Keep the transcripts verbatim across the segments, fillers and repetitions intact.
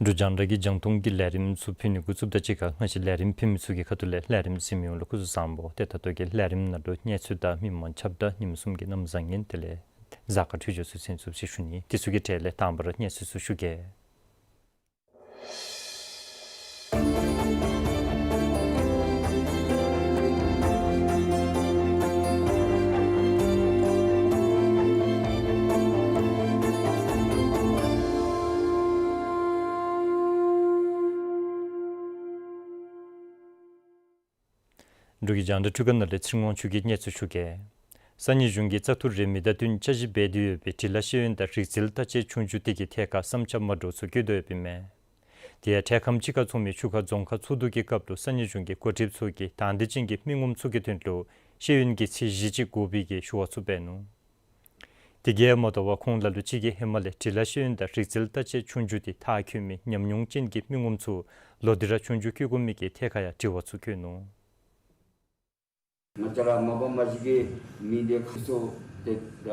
འབྲུག་རྒྱང་བསྒྲགས་ཀྱི་རྒྱང་མཐོང་གི་ལས་རིམ་ཚུ་ཕུལ་ནི་འགོ་བཙུགསཔ་དང་གཅིག་ཁར་སྔ་ཕྱི་ལས་རིམ་ཕུལ་མི་ཚུ་གི་ཁ་ཐུག་ལས་ལས་རིམ་གཟིགས་མི་ཡོངས་ལུ་སྐུ་གཟུགས་བཟང་པོ། ཏེ་ད་ལྟོ་གི་ལས་རིམ་ནང་ལུ་གནས་ཚུལ་དང་མི་མང་ཁྱབ་བརྡ་ཉིནམ་གསུམ་གྱི་གནམ་བཟང་ངན་དེ་ལས་གཟའ་སྐར་འཕྲོད་སྦྱོར་ཚུ་གསན་ཚུགསཔ་ཅིག་ཞུ་ནི། དེ་ཚུ་གི་གྲས་ལས་དང་པ་ར་གནས་ཚུལ་ཚུ་ཞུ་གེ། འབྲུག་གི་རྒྱང་བསྒྲགས་འཕྲུལ་ཁང་ནང་ལས་ཚེ་རིང་དབང་ཕྱུག་གིས་གནས་ཚུལ་ཞུ་གེ། ས་གནས་གཞུང་གིས་བཙག་འཐུ་རེས་མོས་དང་བསྟུན་བསྐྱར་ཞིབ་འབད་དེ་ཡོད་པའི་འབྲི་ལྷག་ཤེས་ཡོན་དང་རིག་རྩལ་བརྟག་དཔྱད་ཆོས་རྒྱུགས་དེ་གི་ཐད་ཁར་བསམ་འཆར་མ་འདྲཝ་ཚུ་བཀོད་དོ་ཡོདཔ་ཨིན་མས། དེ་ཡང་འཕྲལ་ཁམས་དཔྱིད་ཀ་མཚུངས་མེད་ཆུ་ཁ་རྫོང་ཁག་ཚོགས་འདུ་གི་སྐབས་ལུ་ས་གནས་གཞུང་གི་འགོ་ཁྲིདཔ་ཚུ་གིས་དང་འདོད་ཅན་གྱི་མི་ངོམ་ཚུ་གི་དོན་ལུ་ཤེས་ཡོན་གྱི་ཚད་གཞི་ཅིག་དགོ་པའི་གི་ཞུ་བ་ཚུ་འབད་ནུག། དེ་གིས་མ་དོ་བར་ཁོང་ལ་ལུ་ཅིག་གིས་ཧེ་མ་ལས་འབྲི་ལྷག་ཤེས་ཡོན་དང་རིག་རྩལ་བརྟག་དཔྱད་ཆོས་རྒྱུགས་དེ་མཐར་འཁྱོལ་མི་ཉམས་མྱོང་ཅན་གྱི་མི་ངོམ་ཚུ་ལོག་སྟེ་ར་ཆོས་རྒྱུགས་བཀོད་དགོ་མི་གི་ཐད་ཁར་ཡང་དྲི་བ་ཚུ་བཀོད་ནུག། ང་བཅས་ར་མ་པ་མ་གཞི་གི་མི་སྡེ་ཁག་སོ་དེ་ད།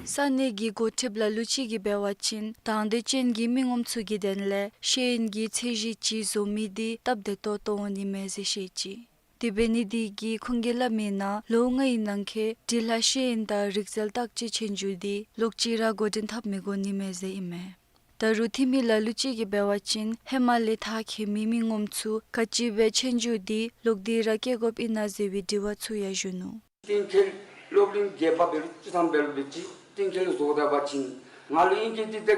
ས་གནས་ཀྱི་འགོ་ཁྲིདཔ་ལ་ལུ་ཅིག་གིས་འབད་བ་ཅིན་དང་འདོད་ཅན་གྱི་མི་ངོམ་ཚུ་གི་དོན་ལས་ཤེས་ཡོན་གྱི་ཚད་གཞི་ཅིག་བཟོ་མི་དེ་སྟབས་བདེ་ཏོག་ཏོ་འོང་ནི་མས་ཟེར་བཤད་ཅི། དེ་འབད་ནི་དེ་གིས་ཁོང་གིས་སླབ་མིའི་ནང་ལོ་ལྔའི་ནང་འཁོད་འབྲི་ལྷག་ཤེས་ཡོན་དང་རིག་རྩལ་བརྟག་དཔྱད་ཆོས་རྒྱུགས་དེ་ལོག་ཅི་ར་འགོ་འདྲེན་འཐབ་མི་དགོ་ནི་མས་ཟེར་ཨིན་མས། ད་རུང་འཐུས་མི་ལ་ལུ་ཅིག་གིས་འབད་བ་ཅིན་ཧེ་མ་ལས་མཐར་འཁྱོལ་མི་མི་ངོམ་ཚུ་ག་ཅི་སྦེ་ཆོས་རྒྱུགས་དེ་ལོག་སྟེ་ར་བཀོད་དགོཔ་ཨིན་ན་ཟེར་བའི་དྲི་བ་ཚུ་ཡང་ཞུ་ནུག། གཏན་འཁེལ་སློབ་རིམ་བརྒྱད་པ་འབད་རུང་བཅུ་ཐམ་འབད་རུང་འབད་ཅི་གཏན་འཁེལ་བཟོ་ད་པ་ཅིན་ང་ལུ་ཨིན་སྐད་དེ་ད་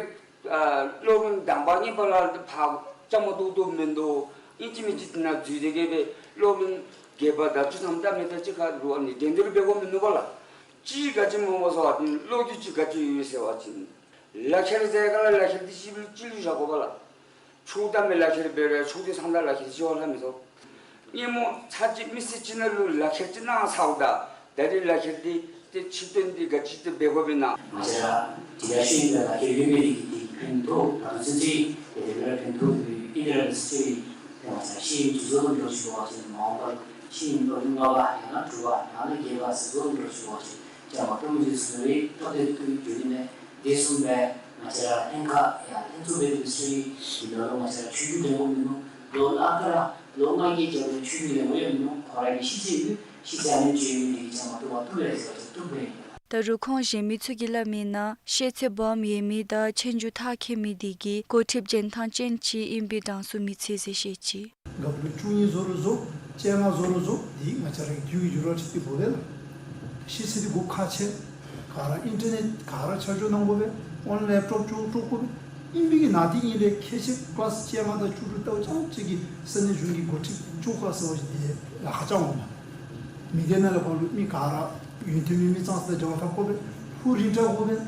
ཨ་སློབ་རིམ་དང་པ་གཉིས་པ་ལས་ཕར་བཅའ་མར་གཏོགས་གཏོགསཔ་མིན་འདུག། ཨིན་ཅི་མིན་ཅི་དེ་ནང་འཛུལ་ཏེ་གི་སྦེ་སློབ་རིམ་བརྒྱད་པ་དང་བཅུ་ཐམ་ད་མི་ད་ཅིག་ཁར་ལུ་ཨ་ནི་འགྲན་བསྡུར་འབད་དགོཔ་མིན་འདུག་པ་ལགས། ཅིག་ག་ཅི་སྨོ་ཟེར་བ་ཅིན་ལོ་རྒྱུས་ཅིག་ག་ཅི་ཡོད་ཟེར་བ་ཅིན་ལག་ཁྱེར་ཟེར་ག་ལགས། ལག་ཁྱེར་འདི་ཅིག་ལུ་ཅིག་ལུ་བཞག་དགོ་པ་ལགས། ཆོས་ད་མི་ལག་ཁྱེར་འབད་རུང་ཆོས་དེ་ཚང་ད་ལག་ཁྱེར་ཅིག་ཡོད་ལྷག་མི་ཚུགས། སྔོན་མ་ཚར་གཅིག་མི་སེར་ཅིག་ནང་ལུ་ལག་ཁྱེར་ཅིག་གནང་ཚརཝ་ད་ད་རེས་ལག་ཁྱེར་འདི་ཏེ་ཕྱིར་བཏོན་འདི་ག་ཅི་ཏེ་འབད་དགོཔ་ཨིན་ན། ང་བཅས་ར་འདི་ལག་ཤེས་ཡོན་དང་ལག་ཁྱེར་ཡོད་མི་འདི་གི་ཕན་ཐོགས་ད་ལྟོ་ཚུན་ཚོད་ཏེ་དེ་སྦེ་ར་ཕན་ཐོགས་ཏེ་ཨིན་རུང་ཏེ་ང་བཅས་ར་ཤེས་ཡོན་ཅིག་བཟོ་དགོ་ཟེར་བ་ཅིན་མ་འོངས་པར་ཤེས་ཡོན་སློབ་རིམ་ལྔ་པ་ཡང་ན་དྲུག་པ་ཡང་ན་བརྒྱད་པ་ཟེར་བཟོ་དགོ་ཟེར་བ་ཅིན་ཅང་མ་གཏོགས་མི་ཚུ་ཚུ་རེ་སྟབས་བདེ་ཏོག་ཏོ་འགྱོ་ནི་མས། དེ་བཟུམ་སྦེ་ང་བཅས་ར་ལྷན་ཁག་ཡང་ལྷན་ཚོགས་འབད་དེ་ཚུ་རེ་འདི་ནང་ལུ་ང་བཅས་ར་ཆོས་རྒྱུགས་འགྲན་དགོཔ་མིན་ནུག། ལོ་ལྔ་ཁར་ལོ་ལྔ་གི་རྒྱབ་ལུ་ཆོས་རྒྱུགས་འགྲན་དགོཔ་ཡང་མིན་ནུག། ཁོ་ར་གི་ཤེས་ཚད་ཡོད། ཤེས་ཚད་ཨ་ནི་ཅིག་ཡོད་མི་དེ་གིས་ཅང་མ་བཏུབ་པ་བཏུབ་ལེ་ཟེར་བ་ཅིན་བཏུབ་པས། ད་རུང་ཁོང་གཞན་མི་ཚུ་གིས་སླབ་མིའི་ནང་ཤེས་ཚད་སྦོམ་ཡོད་མི་དང་ཆོས་རྒྱུགས་མཐར་འཁྱོལ་མི་དེ་གིས་འགོ་ཁྲིདཔ་འཇོན་ཐང་ཅན་ཅིག་ཨིན་པའི་གྲངས་སུ་མི་ཚུད་ཟེར་བཤད་ཅི། དགའ་ལོ་བཅུ་གཉིས་བཟོ་རུང་བཟོ། བཅོ་ལྔ་བཟོ་རུང་བཟོ། འདི་ང་བཅས་ར་གི་རྒྱུད་ཀྱི་འགྱུར་བ་ཅིག་ཏེ་འབོ་བས་ལགས། ཤེས་ཚད་འདི་དགོཔ་ཁག་ཆེ། ག་ར་ཨིན་ཊར་ནེཊ་ག་ར་ཆ་འཇོག་གནང་དགོ་པས། ཨོན་ལའིན་ལེབ་ཊོབ་ཅོག་ཀྲོག་དགོ་པས། ཨིན་པའི་གི་ནང་འདི་ཨིན་རུང་ཁལ་གཅིག་ཀི་ལཱསི་བཅོ་ལྔ་དང་བཅུ་དྲུག་ལྟཝ་ཙམ་ཅིག་གིས་ས་གནས་གཞུང་གི་འགོ་ཁྲིདཔ་ལྕོགས་ག་ཟེར་བ་ཅིན་དེ་ལཱ་ཁག་ཅིག་འོང་ལགས། མི་སྡེ་ནང་ལས་ཕར་ལུ་མི་ག་ར་ཡོན་ཏན་མེད་མི་ཙང་ཙ་དང་སྦྱང་བ་འཐབ་དགོ་པས། ལྷུ་རིང་དྲགས་དགོ་པས།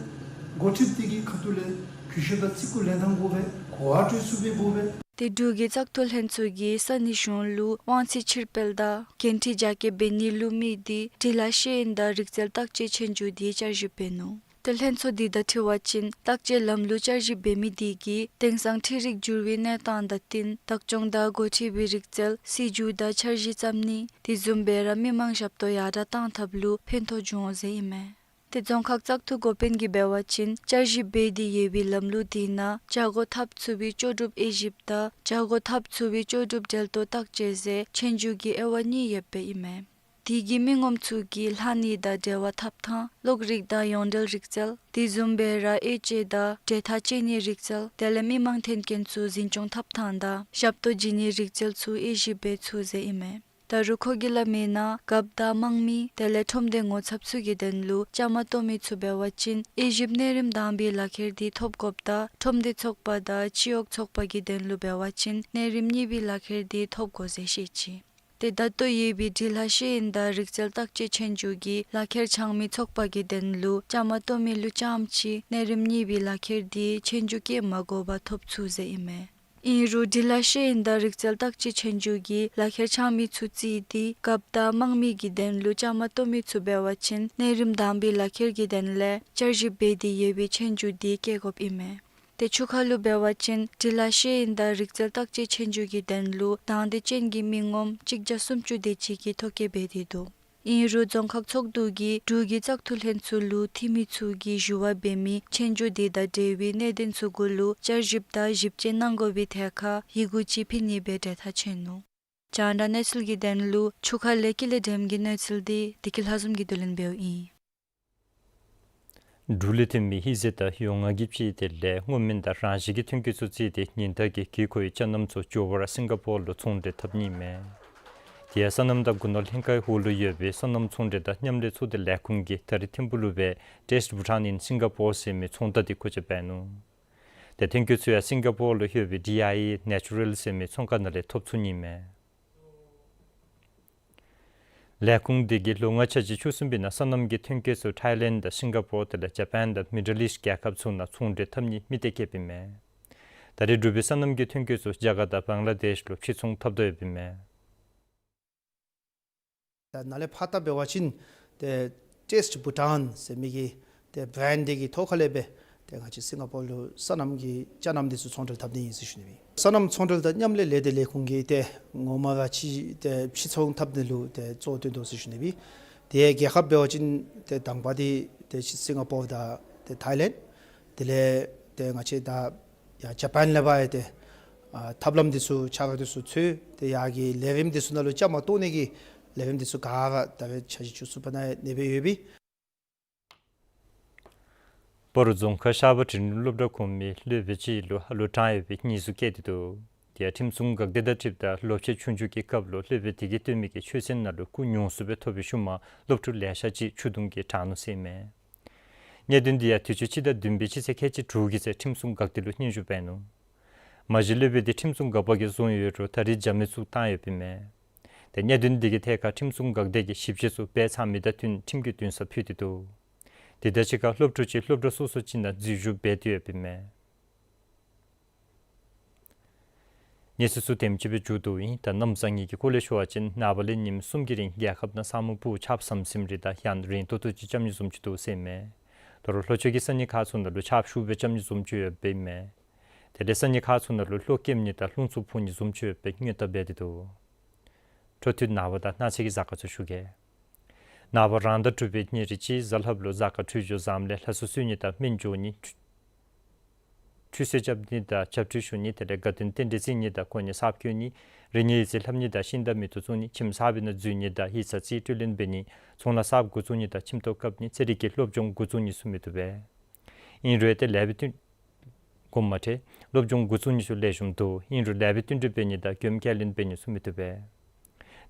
འགོ་ཁྲིདཔ་དེ་གི་ཁ་ཐུག་ལས་གུས་ཞབས་དང་བརྩི་བཀུར་ལེན་ཐངས་དགོ་པས། གོ་བ་སྤྲོད་ཚུགསཔ་སྦེ་དགོ་པས། ཏེ་འབྲུག་གི་བཙག་འཐུ་ལྷན་ཚོགས་ཀྱིས་ས་གནས་གཞུང་ལུ་དབང་ཚད་ཕྱིར་སྤེལ་དང་འགན་འཁྲི་རྒྱ་སྐྱེད་འབད་ནི་ལུ་དམིགས་ཏེ་འབྲི་ལྷག་ཤེས་ཡོན་དང་རིག་རྩལ་བརྟག་དཔྱད་ཆོས་རྒྱུགས་འདི་བསྐྱར་ཞིབ་འབད་ནུག། ཏེ་ལྷན་ཚོགས་འདི་དང་འཁྲིལ་བ་ཅིན་བརྟག་དཔྱད་ལམ་ལུགས་བསྐྱར་ཞིབ་འབད་མི་འདི་གིས་དེང་སང་འཕྲུལ་རིག་འགྱུར་བའི་གནས་སྟངས་དང་བསྟུན་བདག་སྐྱོང་དང་འགོ་ཁྲིད་པའི་རིག་རྩལ་སྲིད་བྱུས་དང་འཆར་གཞི་བརྩམ་ནི་དེ་བཟུམ་སྦེ་ར་མི་མང་ཞབས་ཏོག་ཡར་དྲག་གཏང་ཐབས་ལུ་ཕན་ཐོགས་འབྱུང་འོང་ཟེར་ཨིན་མས། ཏེ་རྫོང་ཁག་བཙག་འཐུ་འགོ་དཔོན་གྱིས་འབད་བ་ཅིན་བསྐྱར་ཞིབ་འབད་དེ་ཡོད་པའི་ལམ་ལུགས་འདི་ནང་བྱ་སྒོ་འཐབ་ཚུགས་པའི་ལྕོགས་གྲུབ་དབྱེ་ཞིབ་དང་བྱ་སྒོ་འཐབ་ཚུགས་པའི་ལྕོགས་གྲུབ་འབྲེལ་གཏོགས་བརྟག་དཔྱད་ཟེར་ཆོས་རྒྱུགས་ཀྱི་དབྱེ་བ་གཉིས་ཡོདཔ་ཨིན་མས། དེ་གིས་མི་ངོམ་ཚུ་གིས་ལྷག་ནི་དང་འབྲེལ་བ་འཐབ་ཐངས་གློག་རིག་དང་ཡོངས་འབྲེལ་རིག་རྩལ་དེ་བཟུམ་སྦེ་ར་དབྱེ་དཔྱད་དང་འབྲེལ་ཐག་བཅད་ནིའི་རིག་རྩལ་དེ་ལས་མི་མང་མཐུན་རྐྱེན་ཚུ་འཛིན་སྐྱོང་འཐབ་ཐངས་དང་ཞབས་ཏོག་བྱིན་ནིའི་རིག་རྩལ་ཚུ་དབྱེ་ཞིབ་འབད་ཚུགས་ཟེར་ཨིན་མས། ད་རུང་ཁོ་གིས་སླབ་མིའི་ནང་རྒཔོ་དང་དམངས་མི་དེ་ལས་ཁྲོམ་སྡེ་ངོ་ཚབ་ཚུ་གི་དོན་ལུ་བཅའ་མར་གཏོགས་མི་ཚུ་འབད་བ་ཅིན་དབྱེ་ཞིབ་གནས་རིམ་དང་པའི་ལག་ཁྱེར་འདི་ཐོབ་དགོཔ་དང་ཁྲོམ་སྡེ་ཚོགས་པ་དང་སྤྱི་འོག་ཚོགས་པ་གི་དོན་ལུ་འབད་བ་ཅིན་གནས་རིམ་གཉིས་པའི་ལག་ཁྱེར་འདི་ཐོབ་དགོ་ཟེར་བཤད་ཅི། ཏེ་ད་ལྟོ་ཡོད་པའི་འབྲི་ལྷག་ཤེས་ཡོན་དང་རིག་རྩལ་བརྟག་དཔྱད་ཆོས་རྒྱུགས་ཀྱི་ལག་ཁྱེར་འཆང་མི་ཚོགས་པ་གི་དོན་ལུ་བཅའ་མར་གཏོགས་མི་ལུ་རྐྱངམ་ཅིག་གནས་རིམ་གཉིས་པའི་ལག་ཁྱེར་འདི་ཆོས་རྒྱུགས་བཀལ་མ་དགོ་པར་ཐོབ་ཚུགས་ཟེར་ཨིན་མས། ཨིན་རུང་འབྲི་ལྷག་ཤེས་ཡོན་དང་རིག་རྩལ་བརྟག་དཔྱད་ཆོས་རྒྱུགས་ཀྱི་ལག་ཁྱེར་འཆང་མི་ཚུ་རྩིས་ཏེ་རྒཔོ་དང་དམངས་མི་གི་དོན་ལུ་བཅའ་མར་གཏོགས་མི་ཚུ་འབད་བ་ཅིན་གནས་རིམ་དང་པའི་ལག་ཁྱེར་གྱི་དོན་ལས་བསྐྱར་ཞིབ་འབད་དེ་ཡོད་པའི་ཆོས་རྒྱུགས་འདི་བཀལ་དགོཔ་ཨིན་མས། ཏེ་ཆུ་ཁ་ལུ་འབད་བ་ཅིན་འབྲི་ལྷག་ཤེས་ཡོན་དང་རིག་རྩལ་བརྟག་དཔྱད་ཆོས་རྒྱུགས་ཀྱི་དོན་ལུ་དང་འདོད་ཅན་གྱི་མི་ངོམ་གཅིག་བརྒྱ་སུམ་ཅུ་དེ་ཅིག་གིས་ཐོ་བཀོད་འབད་དེ་འདུག། ཨིན་རུང་རྫོང་ཁག་ཚོགས་འདུ་གིས་འབྲུག་གི་བཙག་འཐུ་ལྷན་ཚོགས་ལུ་འཐུས་མི་ཚུ་གིས་ཞུ་བ་འབད་མི་ཆོས་རྒྱུགས་འདི་དང་འབྲེལ་བའི་གནད་དོན་ཚུ་གུ་ལུ་བསྐྱར་ཞིབ་དང་ཞིབ་དཔྱད་གནང་དགོ་པའི་ཐད་ཁར་ཡི་གུ་ཅིག་ཕུལ་ནི་སྦེ་གྲོས་ཐག་བཅད་ནུག། རྒྱང་བསྒྲགས་གནས་ཚུལ་གྱི་དོན་ལུ་ཆུ་ཁ་ལས་ཀུན་ལེགས་སྒྲོལམ་གྱི་གནས་ཚུལ་འདི་བདེ་སྐྱིད་ལྷ་འཛོམས་ཀྱིས་བསྡུ་ལེན་འབདཝ་ཨིན། འབྲུག་ལས་ཐོན་མི་ཧི་ཟེ་དང་ཡོ་ང་གི་ཕྱེ་དེ་ལས་སྔོ་སྨན་དང་རང་བཞིན་གྱི་ཐོན་སྐྱེད་ཚུ་བརྩིས་ཏེ་ཉིན་ལྟར་གྱི་གི་ཁོའི་ཅ་རྣམ་ཚུ་མགྱོགས་པ་ར་སིང་ག་པོར་ལུ་ཚོང་འབྲེལ་འཐབ་ནི་མས། དེ་ཡང་སོ་ནམ་དང་སྒོ་ནོར་ལྷན་ཁག་གི་འོག་ལུ་ཡོད་པའི་སོ་ནམ་ཚོང་འབྲེལ་དང་མཉམ་ལས་ཚོགས་སྡེ་ལས་ཁུངས་ཀྱིས་ད་རིས་ཐིམ་ཕུག་ལུ་སྦེ་Taste Bhutan in Singapore ཟེར་མི་ཚོང་རྟགས་འདི་སྒོ་འབྱེད་འབད་ནུག། ཏེ་ཐོན་སྐྱེད་ཚུ་ཡང་སིང་ག་པོར་ལུ་ཡོད་པའི་ཌི་ཨའི་ཨི་ནེ་ཅུ་རལ་ཟེར་མི་ཚོང་ཁང་ནང་ལས་ཐོབ་ཚུགས་ནི་མས། ལས་ཁུངས་འདི་གིས་ལོ་ལྔ་ཆ་གཅིག་བཅུ་གསུམ་པའི་ནང་སོ་ནམ་གྱི་ཐོན་སྐྱེད་ཚུ་ཐའི་ལེནཌ་དང་སིང་ག་པོར་དེ་ལས་ཇ་པཱན་དང་མི་ཌལ་ཨིསཊ་རྒྱལ་ཁབ་ཚུ་ནང་ཚོང་འབྲེལ་འཐབ་ནིའི་དམིགས་གཏད་བསྐྱེདཔ་ཨིན་མས། ད་རེས་འབྲུག་པའི་སོ་ནམ་གྱི་ཐོན་སྐྱེད་ཚུ་རྒྱ་གར་དང་བང་ལ་དེཤ་ལུ་ཕྱིར་ཚོང་འཐབ་དོ་ཡོདཔ་ཨིན་མས། ད་ནཱ་ལས་ཕར་ད་འབད་བ་ཅིན་ཏེ་Taste Bhutan ཟེར་མི་གི་ཏེ་བྷ་རེནཌ་འདི་གི་ཐོག་ཁ་ལས་སྦེ་ཏེ་ང་བཅས་སིང་ག་པོར་ལུ་སོ་ནམ་གྱི་ཅ་རྣམ་འདི་ཚུ་ཚོང་འབྲེལ་འཐབ་ནི་ཨིན་ཟེར་ཞུ་ནི་ཨིན། སོ་ནམ་ཚོང་འབྲེལ་དང་མཉམ་ལས་ལས་སྡེ་ལས་ཁུངས་ཀྱིས་ཏེ་ངོ་མ་ར་ཅིག་ཏེ་ཕྱིར་ཚོང་འཐབ་ནི་ལུ་ཏེ་གཙོ་བོ་བཏོན་དོ་ཟེར་ཞུ་ནི་ཨིན། ཏེ་རྒྱལ་ཁབ་འབད་བ་ཅིན་ཏེ་དང་པ་འདི་ཏེ་སིང་ག་པོར་དང་ཏེ་ཐའི་ལེནཌ་དེ་ལས་ཏེ་ང་བཅས་ད་ཡར་ཇ་པཱན་ལས་འབད་ཡི་ཏེ་ཨ་ཐབས་ལམ་འདི་ཚུ་ཆ་རོགས་འདི་ཚུ་འཚོལ་ཏེ་ཡར་གྱི་ལས་རིམ་འདི་ཚུ་ནང་ལུ་བཅའ་མར་གཏོགས་ནི་གི་ལས་རིམ་འདི་ཚུ་ག་ར་ད་རེས་འཆར་གཞི་བཅུ་གསུམ་པ་ནང་ཨ་ནེ་སྦེ་ཡོད་པས། སྤ་རོ་རྫོང་ཁག་ཤར་པ་འབྲིང་རིམ་སློབ་གྲྭ་གོང་མའི་སློབ་དཔོན་ཅིག་ལུ་ཨ་ལོ་གྲངས་ཡོད་པའི་ནད་གཞི་བཀལ་ཏེ་འདུག། དེ་ཡང་ཁྲིམས་སྲུང་འགག་སྡེ་དང་འཁྲིལཝ་ད་ལོ་ཕྱེད་ཆུང་ཆུང་གི་སྐབས་ལུ་སློབ་དཔོན་དེ་གིས་སྟོན་མི་གི་ཆོས་ཚན་ནང་ལུ་སྐུགས་ཉུང་སུ་སྦེ་ཐོབ་པའི་ཤུལ་མ་སློབ་ཕྲུག་ལེ་ཤ་ཅིག་ཆུ་དུང་གིས་དྲངས་ནུག་ཟེར་ཨིན་མས། གནད་དོན་འདི་ཡང་དུས་ཅི་སྤྱི་ཟླ་བདུན་པའི་སྤྱི་ཚེས་ཁལ་གཅིག་དྲུག་གི་ཚེ་ཁྲིམས་སྲུང་འགག་སྡེ་ལུ་སྙན་ཞུ་འབད་ནུག། མ་གཞི་སློབ་དཔོན་འདི་ཁྲིམས་སྲུང་འགག་པ་གིས་བཟུང་ཡོད་རུང་ད་རེས་རྒྱ་མིས་བཙུགས་བཏང་ཡོདཔ་ཨིན་མས། ཏེ་གནད་དོན་འདི་གི་ཐད་ཁར་ཁྲིམས་སྲུང་འགག་སྡེ་གིས་ཞིབ་དཔྱད་ཚུ་འབད་ཚར་མི་དང་བསྟུན་ཁྲིམས་ཀྱི་འདུན་སར་ཕུལ་ཏེ་འདུག། དེ་དང་གཅིག་ཁར་སློབ་ཕྲུག་ཅིག་སློབ་གྲྭ་སོ་སོ་ཅིག་ནང་འཛུལ་ཞུགས་འབད་དེ་ཡོདཔ་ཨིན་མས། གནས་ཚུལ་ཚུ་དེམ་ཅིག་སྦེ་མཇུག་བསྡུཝ་ཨིན། ད་གནམ་བཟང་ངན་གྱི་སྐོར་ལས་ཞུ་བ་ཅིན་ནངས་པ་ལས་ཉིནམ་གསུམ་གྱི་རིང་རྒྱལ་ཁབ་ནང་ས་སྨུག་སྤུབས་ཆརཔ་ཟམ་ཟིམ་རེ་དང་ཡང་རན་ཏོག་ཏོ་ཅིག་རྐྱབ་ནི་བཟུམ་ཅིག་འདུག་ཟེར་ཨིན་མས། དོ་རུང་ལྷོ་ཕྱོགས་ཀྱི་ས་གནས་ཁག་ཚུ་ནང་ལུ་ཆརཔ་ཤུགས་སྦེ་རྐྱབ་ནི་བཟུམ་ཅིག་ཡོདཔ་ཨིན་མས། དེ་ལས་ས་གནས་ཁག་ཚུ་ནང་ལུ་གློག་ཀེམ་ནི་དང་རླུང་འཚུབ་འཕུ་ནི་བཟུམ་ཅིག་ཡོད་པའི་སྔོན་བརྡ་འབད་དེ་འདུག། འཕྲོ་མཐུད་ནངས་པ་དང་གནངས་ཚེ་གི་གཟའ་སྐར་ཚུ་ཞུ་གེ། ནངས་པ་རང་ཟླ་དྲུག་པའི་ཉེར་གཅིག་གཟའ་ལྷགཔ་ལུ་གཟའ་སྐར་འཕྲོད་སྦྱོར་ཟམ་ལས་ལྷ་གསོལ་གསོལ་ནི་དང་སྨན་འཇོ་ནི། ཁྲུས་གསོལ་རྐྱབ་ནི་དང་ཕྱག་ཁྲུས་ཞུ་ནི། དེ་ལས་དགའ་སྟོན་རྟེན་འབྲེལ་བརྩི་ནི་དང་གོ་གནས་གསརཔ་བསྐོ་ནི། རིག་གནས་ཡིག་རྩིས་ལྷབ་ནི་དང་ཤིང་རྟ་མེ་ཏོག་བཙུགས་ནི། ཁྱིམ་གསར་པའི་ནང་འཛུལ་ནི་དང་ཡིག་ཚང་རྩིས་སྤྲོད་ལེན་འབད་ནི། ཚོང་ལཱ་གསརཔ་འགོ་བཙུགས་ནི་དང་ཁྱིམ་ཐོག་བཀབ་ནི། ཚན་རིག་གི་སློབ་སྦྱོང་འགོ་བཙུགས་ནི་ཚུ་མི་བཏུབ་པས། ཨིན་རུང་ཏེ་ལེགས་པའི་བསྟུན་དགོངསམ་མ་ཁྲེལ། སློབ་སྦྱོང་འགོ་བཙུགས་ནི་ཚུ་ལེགས་ཤོམ་འདུག། ཨིན་རུང་ལེགས་པའི་བསྟུན་གྲོས་འབད་ནི་དང་མགྱོནམ་ཁས་ལེན་འབད་ནི་ཚུ་མི་བཏུབ་པས།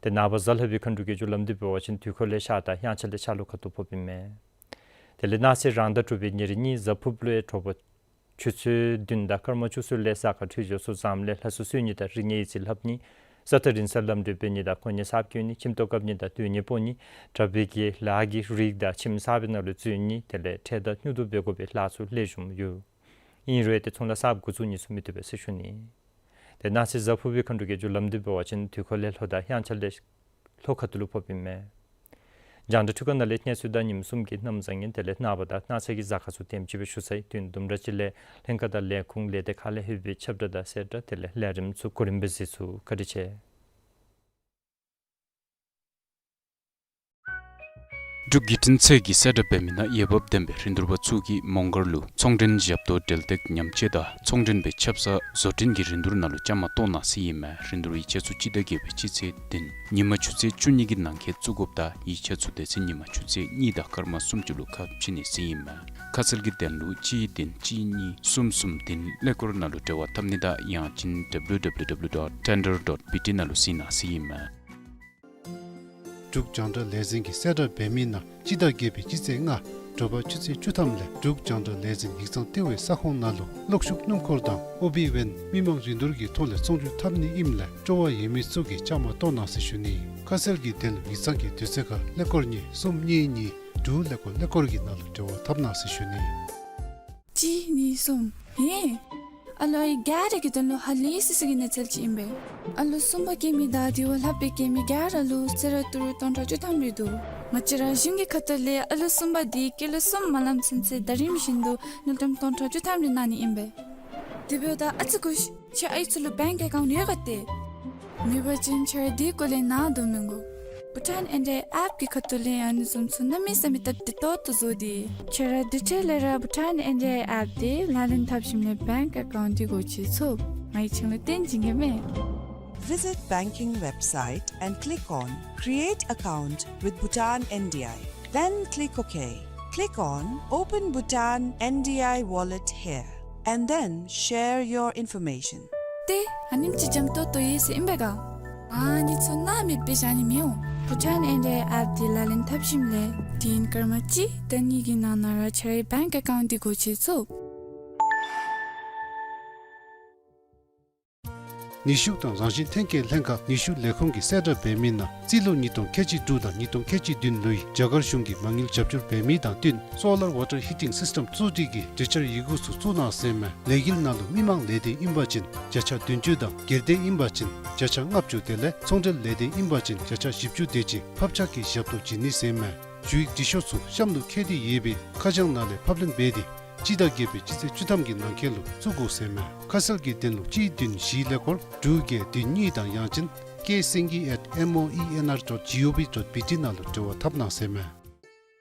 ཏེ་ནངས་པ་གཟའ་ལྷག་པའི་མཁའ་འགྲོ་གི་རྒྱུ་ལམ་འདི་འབད་བ་ཅིན་དུས་འཁོར་ལས་ཤར་དང་དབྱངས་འཆར་ལས་ཤར་ལྷོ་ཁ་ཐུག་ཕོགཔ་ཨིན་མས། དེ་ལས་གནངས་ཚེ་རང་ཟླ་དྲུག་པའི་ཉེར་གཉིས་གཟའ་ཕུརཔ་ལུ་ཡང་དྲོ་པ་ཆུ་ཚོད་བདུན་དང་སྐར་མ་བཅུ་གསུམ་ལས་གཟའ་སྐར་འཕྲོད་སྦྱོར་ཚུ་ཟམ་ལས་ལྷ་གསོལ་གསོལ་ནི་དང་རིག་གནས་ཡིག་རྩིས་ལྷབ་ནི། ས་ཐག་རིང་སར་ལམ་འགྲུལ་འབད་ནི་དང་གོ་གནས་གསརཔ་བསྐོ་ནི། ཁྱིམ་ཐོག་བཀབ་ནི་དང་སྡོད་གནས་སྤོ་ནི། དྲག་པོའི་གི་ལཱ་གི་རིགས་དང་ཁྱིམ་གསར་པའི་ནང་ལུ་འཛུལ་ནི། དེ་ལས་ཁྲལ་དང་སྙུག་དོ་འབད་དགོ་པའི་ལཱ་ཚུ་ལེགས་ཤོམ་ཡོད། ཨིན་རུང་ཏེ་ཚོང་ལཱ་གསརཔ་འགོ་བཙུགས་ནི་ཚུ་མི་བཏུབ་པས་ཟེར་ཞུ་ནི། ཏེ་གནངས་ཚེ་གཟའ་ཕུར་བུའི་མཁའ་འགྲོ་གི་རྒྱུ་ལམ་འདི་འབད་བ་ཅིན་དུས་འཁོར་ལས་ལྷོ་དང་དབྱངས་འཆར་ལས་ལྷོ་ཁ་ཐུག་ལུ་ཕོགཔ་ཨིན་མས། རྒྱང་བསྒྲགས་འཕྲུལ་ཁང་ནང་ལས་གནས་ཚུལ་དང་ཉིནམ་གསུམ་གྱི་གནམ་བཟང་ངན་དེ་ལས་ནངས་པ་དང་གནངས་ཚེ་གི་གཟའ་སྐར་ཚུ་དེམ་ཅིག་སྦེ་ཞུ་ཚར་ཡི། དུས་ཡུན་དུམ་གྲ་ཅིག་ལས་ལྷན་ཁག་དང་ལས་ཁུངས་ལས་སྡེ་ཁག་ལས་ལྷོད་པའི་ཁྱབ་བསྒྲགས་དང་གསལ་བསྒྲགས་དེ་ལས་ལས་རིམ་ཚུ་གོ་རིམ་སྦེ་གཟིགས་ཚུགས། བཀའ་དྲིན་ཆེ། འབྲུག་བརྒྱུད་འཕྲིན་ཚད་ཀྱི་གསལ་བསྒྲགས་འབད་མི་ནང་འོས་འབབ་ལྡན་པའི་རིན་བསྡུར་པ་ཚུ་གིས་མོང་སྒར་ལུ་ཚོང་མགྲོན་ཞབས་ཏོག་འབྲེལ་སྟེགས་ཉམས་བཅོས་དང་ཚོང་མགྲོན་པའི་ཆབ་གསང་བཟོ་སྐྲུན་གྱི་རིན་བསྡུར་ནང་ལུ་བཅའ་མར་གཏོགས་གནང་ཟེར་ཨིན་མས། རིན་བསྡུར་ཡིག་ཆ་ཚུ་སྤྱི་ཟླ་བརྒྱད་པའི་སྤྱི་ཚེས་བདུན་ཉིན་མ་ཆུ་ཚོད་བཅུ་གཉིས་ཀྱི་ནང་འཁོད་བཙུགས་དགོཔ་དང་ཡིག་ཆ་ཚུ་དེ་ཚེ་ཉིན་མ་ཆུ་ཚོད་གཉིས་དང་སྐར་མ་སུམ་ཅུ་ལུ་ཁ་ཕྱེ་ནི་ཟེར་ཨིན་མས། ཁ་གསལ་གྱི་དོན་ལུ་གཅིག་བདུན་གཅིག་གཉིས་གསུམ་གསུམ་བདུན་ཀླད་ཀོར་ནང་ལུ་འབྲེལ་བ་འཐབ་ནི་དང་ཡང་ཅིན་W W W dot tender dot B T ནང་ལུ་གཟིགས་གནང་ཟེར་ཨིན་མས། འབྲུག་རྒྱང་བསྒྲགས་ལས་འཛིན་གྱི་གསལ་བསྒྲགས་འབད་མི་ནང་སྤྱི་ཟླ་བརྒྱད་པའི་སྤྱི་ཚེས་ལྔ་དྲོ་པ་ཆུ་ཚོད་བཅུ་ཐམ་ལས་འབྲུག་རྒྱང་བསྒྲགས་ལས་འཛིན་ཡིག་ཚང་ལྟེ་བའི་ས་ཁོངས་ནང་ལུ་གློག་ཤུགས་སྣུམ་འཁོར་དང་ཨོ་བི་ཝེན་མི་མང་རིན་བསྡུར་གྱི་ཐོག་ལས་ཚོང་བསྒྱུར་འཐབ་ནི་ཨིནམ་ལས་སྤྲོ་བ་ཡོད་མི་ཚུ་གིས་བཅའ་མར་གཏོགས་གནང་ཟེར་ཞུ་ནི། ཁ་གསལ་གྱི་དོན་ལུ་ཡིག་ཚང་གི་དུས་ཚོད་ཁར་ཀླད་ཀོར་གཉིས་གསུམ་གཉིས་གཉིས་དྲུག་ཀླད་ཀོར་ཀླད་ཀོར་གྱི་ནང་ལུ་འབྲེལ་བ་འཐབ་གནང་ཟེར་ཞུ་ནི། གཅིག་གཉིས་གསུམ། ཧེ། ཨ་ལོ་ཨའི་ག་ར་གི་དོན་ལུ་ཧ་ལས་སི་སི་གི་གནས་ཚུལ་ཅིག་ཨིན་པས། ཨ་ལོ་གསུམ་པ་སྐྱེས་མི་དང་དེ་བ་ལྷག་པའི་སྐྱེས་མི་ག་ར་ལུ་གསོལ་རས་ཏི་རུ་སྟོང་ཕྲག་བཅུ་ཐམ་རེ་འདུག། ང་བཅས་ར་གཞུང་གི་ཁ་ཐུག་ལས་ཨ་ལོ་གསུམ་པ་དེ་སྐྱེས་ལོ་གསུམ་མ་ལངམ་ཚུན་ཚོད་ཟླ་རིམ་བཞིན་དུ་དངུལ་ཀྲམ་སྟོང་ཕྲག་བཅུ་ཐམ་རེ་གནང་ནི་ཨིན་པས། དེ་འབདཝ་ད་ཨ་ཙི་སྒུག་ཤིག། ཁྱོད་ཨའི་ཚུ་ལུ་བེངཀ་ཨེ་ཀའུནཊ་ཡོད་ག་ཏེ། མེད་པ་ཅིན་ཁྱོད་ར་དེ་སྐོར་ལས་ནཱ་དོ་མི་དགོ། བྷུ་ཊཱན་ཨེན་ཌི་ཨའི་ཨེཔ་ཀྱི་ཁ་ཐུག་ལས་ཨ་ནི་བཟུམ་ཚུ་གནམ་མེད་ས་མེད་སྟབས་བདེ་ཏོག་ཏོ་བཟོ་སྟེ། ཁྱོད་ར་དེ་འཕྲལ་ལས་ར་བྷུ་ཊཱན་ཨེན་ཌི་ཨའི་ཨེཔ་དེ་ལག་ལེན་འཐབ་ཞིནམ་ལས་བེངཀ་ཨེ་ཀའུནཊ་དེ་སྒོ་ཕྱེ་ཚུགས། ང་གིས་ཁྱོད་ལུ་སྟོན་བྱིན་གེ་མས། Visit banking website and click on Create account with Bhutan N D I. Then click OK. Click on Open Bhutan N D I wallet here and then share your information. ཏེ་ཨ་ནེམ་ཅིག་འཇམ་ཏོང་ཏོ་ཡོད་ཟེར་ཨིན་པས་ག། ཨ་ནི་ཚུ་སྣང་མེད་སྦེ་བཞག་ནི་མི་འོང་། བྷུ་ཊཱན་ཨེན་ཌི་ཨའི་ཨེཔ་དེ་ལག་ལེན་འཐབ་ཞིནམ་ལས་དུས་ཡུན་སྐར་མ་གཅིག་དང་གཉིས་ཀྱི་ནང་ན་ར་ཁྱོད་རའི་བེངཀ་ཨེ་ཀའུནཊ་དེ་སྒོ་ཕྱེ་ཚུགས། ནུས་ཤུགས་དང་རང་བཞིན་ཐོན་སྐྱེད་ལྷན་ཁག་ནུས་ཤུགས་ལས་ཁུངས་ཀྱི་གསལ་བསྒྲགས་འབད་མི་ནང་རྩིས་ལོ་ཉིས་སྟོང་ཁལ་གཅིག་དྲུག་དང་ཉིས་སྟོང་ཁལ་གཅིག་བདུན་ལོའི་རྒྱ་གར་གཞུང་གིས་མ་དངུལ་རྒྱབ་སྐྱོར་འབད་མི་དང་བསྟུན་སོ་ལར་ཝ་ཊར་ཧི་ཊིང་སིསི་ཊེམ་བཙུགས་སྒྲིག་གི་གྲོས་འཆར་ཡི་གུ་ཚུ་བཙུགས་གནང་ཟེར་མས། ལས་འགུལ་ནང་ལུ་མི་མང་ལས་དོན་ཨིན་པ་ཅིན་བརྒྱ་ཆ་བདུན་ཅུ་དང་སྒེར་སྡེ་ཨིན་པ་ཅིན་བརྒྱ་ཆ་ལྔ་བཅུ་དེ་ལས་ཚོང་འབྲེལ་ལས་དོན་ཨིན་པ་ཅིན་བརྒྱ་ཆ་བཞི་བཅུ་དེ་ཅིག་ཕབ་ཆག་གི་ཞབས་ཏོག་བྱིན་ནི་ཟེར་མས། ཞུ་ཡིག་འབྲི་ཤོག་ཚུ་གཤམ་ལུ་བཀོད་དེ་ཡོད་པའི་ཁ་བྱང་ནང་ལས་ཕབ་ལེན་འབད་དེ་སྤྱི་ཟླ་བརྒྱད་པའི་སྤྱི་ཚེས་བཅུ་ཐམ་གྱི་ནང་འཁོད་ལུ་བཙུགས་དགོ་ཟེར་མས། ཁ་གསལ་གྱི་དོན་ལུ་གཅིག་བདུན་བཞི་ཀླད་ཀོར་དྲུག་བརྒྱད་བདུན་གཉིས་དང་ཡང་ཅིན་K Singhi at M O E N R dot G O V dot B T ནང་ལུ་འབྲེལ་བ་འཐབ་གནང་ཟེར་མས།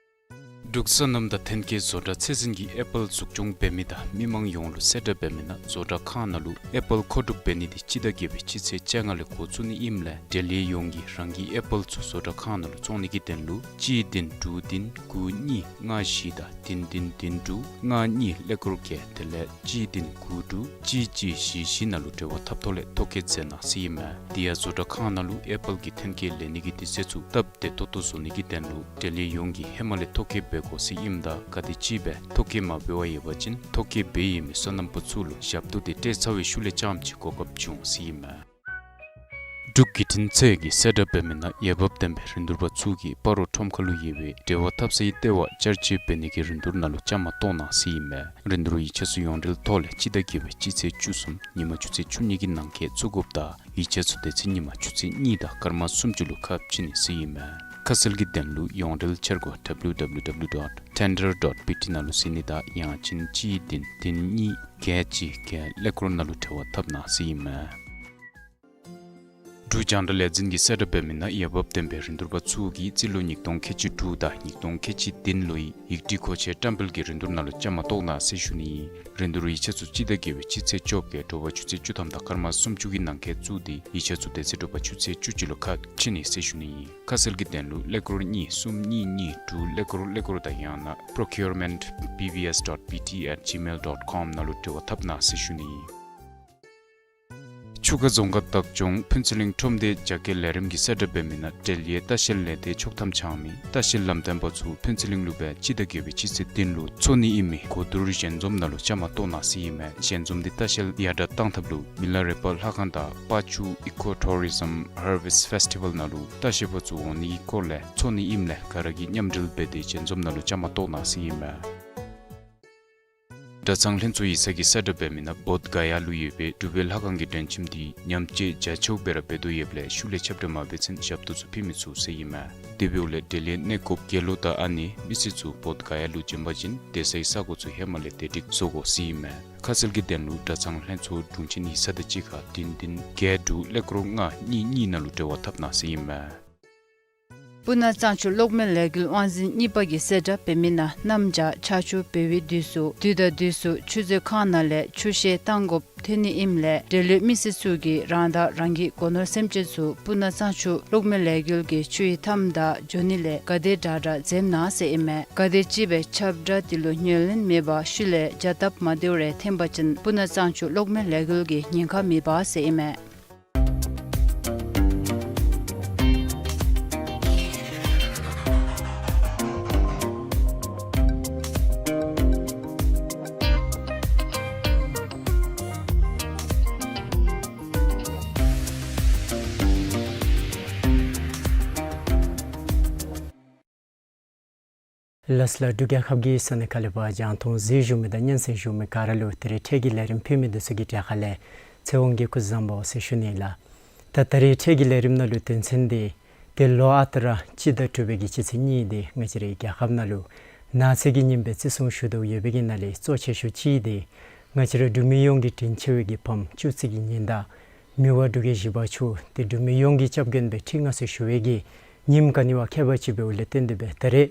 འབྲུག་སོ་ནམ་དང་ཐོན་སྐྱེད་བཟོ་གྲྭ་ཚད་འཛིན་གྱིས་ཨེ་པཱལ་འཛུགས་སྐྱོང་འབད་མི་དང་མི་མང་ཡོངས་ལུ་གསལ་བསྒྲགས་འབད་མི་ནང་བཟོ་གྲྭ་ཁང་ནང་ལུ་ཨེ་པཱལ་མཁོ་སྒྲུབ་འབད་ནི་དེ་སྤྱི་ཟླ་བརྒྱད་པའི་སྤྱི་ཚེས་བཅོ་ལྔ་ལས་འགོ་བཙུགས་ནི་ཨིནམ་ལས་འབྲེལ་ཡོད་ཡོངས་ཀྱིས་རང་གི་ཨེ་པཱལ་ཚུ་བཟོ་གྲྭ་ཁང་ནང་ལུ་བཙོང་ནི་གི་དོན་ལུ་གཅིག་བདུན་དྲུག་བདུན་དགུ་གཉིས་ལྔ་བཞི་དང་བདུན་བདུན་བདུན་དྲུག་ལྔ་གཉིས་ཀླད་ཀོར་བརྒྱད་དེ་ལས་གཅིག་བདུན་དགུ་དྲུག་གཅིག་གཅིག་བཞི་བཞི་ནང་ལུ་འབྲེལ་བ་འཐབ་ཐོག་ལས་ཐོ་བཀོད་མཛད་གནང་ཟེར་ཨིན་མས། དེ་ཡང་བཟོ་གྲྭ་ཁང་ནང་ལུ་ཨེ་པཱལ་གྱི་ཐོན་སྐྱེད་ལེན་ནི་གི་དུས་ཚོད་ཚུ་སྟབས་བདེ་ཏོག་ཏོ་བཟོ་ནི་གི་དོན་ལུ་འབྲེལ་ཡོད་ཡོངས་ཀྱིས་ཧེ་མ་ལས་ཐོ་བཀོད་འབད་དགོ་ཟེར་ཨིནམ་ད་ག་དེམ་ཅིག་སྦེ་ཐོ་བཀོད་མ་འབད་བར་ཡོད་པ་ཅིན་ཐོ་བཀོད་འབད་ཡོད་མི་སོ་ནམ་པ་ཚུ་ལུ་ཞབས་ཏོག་དེ་སྤྲོད་ཚར་བའི་ཤུལ་ལས་རྐྱངམ་ཅིག་གོ་སྐབས་བྱུང་ཟེར་ཨིན་མས། འབྲུག་བརྒྱུད་འཕྲིན་ཚད་ཀྱི་གསལ་བསྒྲགས་འབད་མི་ནང་འོས་འབབ་ལྡན་པའི་རིན་བསྡུར་པ་ཚུ་གིས་སྤ་རོ་ཁྲོམ་ཁ་ལུ་ཡོད་པའི་འབྲེལ་བ་འཐབ་སའི་ལྟེ་བ་བསྐྱར་བཅོས་འབད་ནི་གི་རིན་བསྡུར་ནང་ལུ་བཅའ་མར་གཏོགས་གནང་ཟེར་ཨིན་མས། རིན་བསྡུར་ཡིག་ཆ་ཚུ་ཡོངས་འབྲེལ་ཐོག་ལས་སྤྱི་ཟླ་བརྒྱད་པའི་སྤྱི་ཚེས་བཅུ་གསུམ་ཉིན་མ་ཆུ་ཚོད་བཅུ་གཉིས་ཀྱི་ནང་འཁོད་བཙུགས་དགོཔ་དང་ཡིག་ཆ་ཚུ་དེ་ཚེ་ཉིན་མ་ཆུ་ཚོད་གཉིས་དང་སྐར་མ་སུམ་ཅུ་ལུ་ཁ་ཕྱེ་ནི་ཟེར་ཨིན་མས། ཁ་གསལ་གྱི་དོན་ལུ་ཡོངས་འབྲེལ་འཆར་སྒོ་W W W dot tender dot B T ནང་ལུ་གཟིགས་ནི་དང་ཡང་ཅིན་གཅིག་བདུན་བདུན་གཉིས་བརྒྱད་གཅིག་བརྒྱད་ཀླད་ཀོར་ནང་ལུ་འབྲེལ་བ་འཐབ་གནང་ཟེར་ཨིན་མས། འབྲུག་རྒྱང་བསྒྲགས་ལས་འཛིན་གྱི་གསལ་བསྒྲགས་འབད་མི་ནང་འོས་འབབ་ལྡན་པའི་རིན་བསྡུར་པ་ཚུ་གིས་རྩིས་ལོ་ཉིས་སྟོང་ཁལ་གཅིག་དྲུག་དང་ཉིས་སྟོང་ཁལ་གཅིག་བདུན་ལོའི་ཡིག་སྒྲིག་མཁོ་ཆས་བཀྲམ་སྤེལ་གྱི་རིན་བསྡུར་ནང་ལུ་བཅའ་མར་གཏོགས་གནང་ཟེར་ཞུ་ནི་ཨིན། རིན་བསྡུར་ཡིག་ཆ་ཚུ་སྤྱི་ཟླ་བརྒྱད་པའི་སྤྱི་ཚེས་བཅོ་བརྒྱད་དྲོ་པ་ཆུ་ཚོད་བཅུ་ཐམ་དང་སྐར་མ་སུམ་ཅུ་གི་ནང་འཁོད་བཙུགས་ཏེ་ཡིག་ཆ་ཚུ་དེ་ཚེ་དྲོ་པ་ཆུ་ཚོད་བཅུ་གཅིག་ལུ་ཁ་ཕྱེ་ནི་ཟེར་ཞུ་ནི་ཨིན། ཁ་གསལ་གྱི་དོན་ལུ་ཀླད་ཀོར་གཉིས་གསུམ་གཉིས་གཉིས་དྲུག་ཀླད་ཀོར་ཀླད་ཀོར་དང་ཡང་ན་procurement B V S dot B T at gmail dot com ནང་ལུ་འབྲེལ་བ་འཐབ་གནང་ཟེར་ཞུ་ནི་ཨིན། ཆུ་ཁ་རྫོང་ཁག་བདག་སྐྱོང་ཕུན་ཚོགས་གླིང་ཁྲོམ་སྡེ་རྒྱ་སྐྱེད་ལས་རིམ་གྱི་གསལ་བསྒྲགས་འབད་མི་ནང་འབྲེལ་ཡོད་ལྟ་བཤལ་ལས་སྡེ་ཆོག་ཐམ་འཆང་མི་ལྟ་བཤལ་ལམ་སྟོན་པ་ཚུ་ཕུན་ཚོགས་གླིང་ལུ་སྦེ་སྤྱི་ཟླ་བརྒྱད་པའི་སྤྱི་ཚེས་བདུན་ལུ་འཚོགས་ནི་ཨིན་མི་གོ་བསྡུར་ཞལ་འཛོམས་ནང་ལུ་བཅའ་མར་གཏོགས་གནང་ཟེར་ཨིན་མས། ཞལ་འཛོམས་འདི་ལྟ་བཤལ་ཡར་དྲག་གཏང་ཐབས་ལུ་མི་ལ་རས་པ་ལྷ་ཁང་དང་པ་ཆུ་Eco Tourism Harvest Festival ནང་ལུ་ལྟ་བཤལ་པ་ཚུ་འོང་ནི་གི་སྐོར་ལས་འཚོགས་ནི་ཨིནམ་ལས་ག་ར་གིས་མཉམ་འབྲེལ་འབད་དེ་ཞལ་འཛོམས་ནང་ལུ་བཅའ་མར་གཏོགས་གནང་ཟེར་ཨིན་མས། གྲྭ་ཚང་ལྷན་ཚོགས་ཡིག་ཚང་གིས་གསལ་བསྒྲགས་འབད་མི་ནང་བོདྷ་ག་ཡ་ལུ་ཡོད་པའི་འབྲུག་པའི་ལྷ་ཁང་གི་མགྲོན་ཁྱིམ་འདི་ཉམས་བཅོས་རྒྱ་ཆེཝ་སྦེ་ར་འབད་དོ་ཡོདཔ་ལས་ཤུལ་ལས་ཁྱབ་བསྒྲགས་མ་འབད་ཚུན་ཞབས་ཏོག་ཚུ་ཕུལ་མི་ཚུགས་ཟེར་ཨིན་མས། དེ་འབདཝ་ལས་འབྲེལ་ཡོད་གནས་སྐབས་དགེ་སློང་དང་ཨ་ནེ་མི་སེར་ཚུ་བོདྷ་ག་ཡ་ལུ་བྱོན་པ་ཅིན་སྡོད་སའི་ས་གོ་ཚུ་ཧེ་མ་ལས་བདེ་སྒྲིག་བཟོ་དགོ་ཟེར་ཨིན་མས། ཁ་གསལ་གྱི་དོན་ལུ་གྲྭ་ཚང་ལྷན་ཚོགས་དྲུང་ཆེན་ཡིག་ཚང་དང་གཅིག་ཁར་བདུན་བདུན་བརྒྱད་དྲུག་ཀླད་ཀོར་ལྔ་གཉིས་གཉིས་ནང་ལུ་འབྲེལ་བ་འཐབ་གནང་ཟེར་ཨིན་མས། སྤུ་ན་གཙང་ཆུ་གློག་མེ་ལས་འགུལ་དབང་འཛིན་གཉིས་པ་གིས་གསལ་བསྒྲགས་འབད་མི་ནང་གནམ་བྱཱར་ཆར་ཆུ་འབབ་པའི་དུས་སུ་དུས་དང་དུས་སུ་ཆུ་མཛོད་ཁང་ནང་ལས་ཆུ་བཤལ་བཏང་དགོཔ་ཐོན་ནི་ཨིནམ་ལས་འབྲེལ་ཡོད་མི་སེར་ཚུ་གིས་རང་དང་རང་གི་སྒོ་ནོར་སེམས་ཅན་ཚུ་སྤུ་ན་གཙང་ཆུ་གློག་མེ་ལས་འགུལ་གྱི་ཆུའི་མཐའམ་དང་འགྱོ་ནི་ལས་ག་དེ་དྲག་དྲག་འཛེམ་གནང་ཟེར་ཨིན་མས། ག་དེ་ཅིག་སྦེ་ཁྱབ་བསྒྲགས་འདི་ལུ་ཉན་ལེན་མེད་པར་ཤུལ་ལས་བྱ་སྟབས་མ་བདེཝ་རེ་འཐོན་པ་ཅིན་སྤུ་ན་གཙང་ཆུ་གློག་མེ་ལས་འགུལ་གྱིས་ཉེན་ཁ་མི་འབག་ཟེར་ཨིན་མས། ལགས་སོ་ལགས། འབྲུག་རྒྱལ་ཁབ་ཀྱི་ས་གནས་ཁག་ལས་ཕར་རྒྱང་མཐོང་གཟིགས་བཞུགས་མི་དང་སྙན་གསན་བཞུགས་མི་ག་ར་ལུ་ད་རིས་འཕྲལ་གྱི་ལས་རིམ་ཕུལ་མི་འདི་ཚུ་གི་གྲས་ཁ་ལས་ཚེ་དབང་གིས་སྐུ་གཟུགས་བཟང་པོ་ཟེར་ཞུ་ནི་ལགས། ད་ད་རིས་འཕྲལ་གྱི་ལས་རིམ་ནང་ལུ་དོན་ཚན་འདི་ཏེ་ལོ་ཨ་རྟག་ར་སྤྱི་ཟླ་དྲུག་པའི་གི་སྤྱི་ཚེས་གཉིས་འདི་ང་བཅས་རའི་རྒྱལ་ཁབ་ནང་ལུ་ནགས་ཚལ་གྱི་ཉིནམ་སྦེ་བརྩི་སྲུང་ཞུ་དོ་ཡོད་པའི་གི་ནང་ལས་གཙོ་ཆེ་ཤོས་ཅིག་འདི་ང་བཅས་ར་འབྲུག་མི་ཡོངས་ཀྱི་དྲིན་ཆེ་བའི་གི་ཕམ་བཅུ་གཅིག་གི་ཉི་ཟླ་མི་དབང་འབྲུག་རྒྱལ་བཞི་པ་མཆོག་ཏེ་འབྲུག་མི་ཡོངས་ཀྱི་སྐྱབས་མགོན་སྦེ་ཁྲི་མངའ་གསོལ་ཞུ་བའི་གི་ཉིནམ་ག་ནི་བ་ཁྱད་པར་ཅིག་འབདཝ་ལས་བརྟེན་ཏེ་སྦེ་ད་རིས་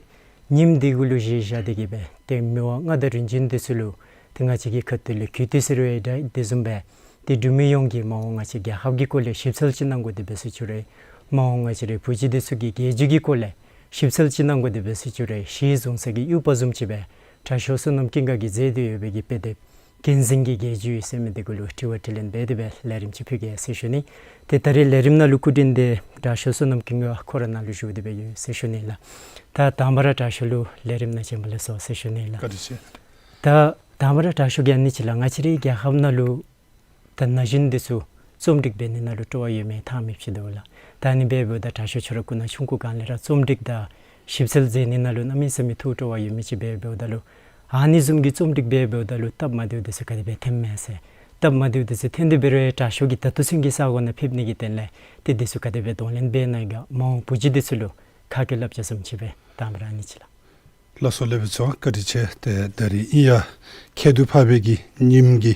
ཉིནམ་འདི་གུ་ལུ་གཞི་བཞག་སྟེ་གི་སྦེ་ཏེ་མི་དབང་མངའ་བདག་རིམ་བྱོན་འདི་ཚུ་ལུ་ཏེ་ང་བཅས་ཀྱི་ཁ་ཐུག་ལས་གུས་བཏུད་ཟེར་རུང་ཡང་འདྲ་དེ་བཟུམ་སྦེ་ཏེ་འབྲུག་མི་ཡོངས་ཀྱིས་མ་འོངས་ང་བཅས་རྒྱལ་ཁབ་ཀྱི་སྐོར་ལས་ཞིབ་འཚོལ་ཅིག་གནང་དགོ་དེ་སྦེ་ཟེར་ཞུ་རུང་མ་འོངས་ང་བཅས་རའི་བུ་བརྒྱུད་འདི་ཚུ་གི་རྒྱལ་བརྒྱུད་ཀྱི་སྐོར་ལས་ཞིབ་འཚོལ་ཅིག་གནང་དགོ་དེ་སྦེ་ཟེར་ཞུ་རུང་གཞི་བཟུང་ས་གི་དབྱུག་པ་བཟུམ་ཅིག་སྦེ་དྲག་ཤོས་བསོད་ནམས་ཀུན་དགའ་གིས་མཛད་དེ་ཡོད་པའི་གི་དཔེ་དེབ་འགན་འཛིན་གྱི་རྒྱལ་བརྒྱུད་ཟེར་མི་འདི་གུ་ལུ་དྲི་བ་དྲིས་ལན་འབད་དེ་སྦེ་ལས་རིམ་ཅིག་ཕུལ་གེ་ཟེར་ཞུ་ནི། ཏེ་ད་རིས་ལས་རིམ་ནང་ལུ་སྐུ་མགྲོན་འདི་དྲག་ཤོས་བསོད་ནམས་ཀུན་དགའ་ཁོ་ར་ནཱ་ལུ་བཞུགས་ཏེ་སྦེ་ཡོད་ཟེར་ཞུ་ནི་ལགས། ད་དང་པ་ར་དྲག་ཤོས་ལུ་ལས་རིམ་ནང་བྱོན་པ་ལེགས་སོ་ཟེར་ཞུ་ནི་ལགས། བཀའ་དྲིན་ཆེ། ད་དང་པ་ར་དྲག་ཤོས་ཀྱིས་ཨ་ནི་ཅིག་ལགས། ང་བཅས་རའི་རྒྱལ་ཁབ་ནང་ལུ་ད་ན་གཞོན་འདི་ཚུ་རྩོམ་སྒྲིག་འབད་ནི་ནང་ལུ་སྤྲོ་བ་ཡོད་མི་ཐང་མེདཔ་ཅིག་འདུག་ལགས། ད་ཨ་ནི་འབདཝ་ད་དྲག་ཤོས་ཁྱོད་ར་སྐུ་ན་ཆུང་ཀུ་སྒང་ལས་ར་རྩོམ་སྒྲིག་དང་ཞིབ་འཚོལ་མཛད་ནི་ནང་ལུ་གནམ་མེད་ས་མེད་ཐུགས་སྤྲོ་བ་ཡོད་མི་ཅིག་འབདཝ་ད་ལུ་ཨ་ནི་བཟུམ་གྱི་རྩོམ་སྒྲིག་འབདཝ་ད་ལུ་སྟབས་མ་བདེཝ་འདི་ཚུ་ག་དེ་སྦེ་འཐོནམ་མས་ཟེར། སྟབས་མ་བདེཝ་འདི་ཚུ་འཐོན་ཏེ་འབད་རུང་ཡང་དྲག་ཤོས་ཀྱིས་ད་ལྟོ་ཚུན་གྱི་ས་གོ་ནང་ཕེབས་ནི་གི་དོན་ལས་ཏེ་འདི་ཚུ་ག་དེ་སྦེ་གདོང་ལེན་འབད་ནི་ག་མ་འོངས་བུ་བརྒྱུད་འདི་ཚུ་ལུ་ཁ་སྐད་བསླབ་བྱ་བཟུམ་ཅིག་སྦེ་དང་པ་ར་ཨ་ནི་ཅིག་ལགས། ལགས་སོ་ལེགས་པའི་ཚོགས་བཀའ་དྲིན་ཆེ། ཏེ་ད་རིས་ཨིན་ཡང་ཁྱད་དུ་འཕགས་པའི་གི་ཉིནམ་གི་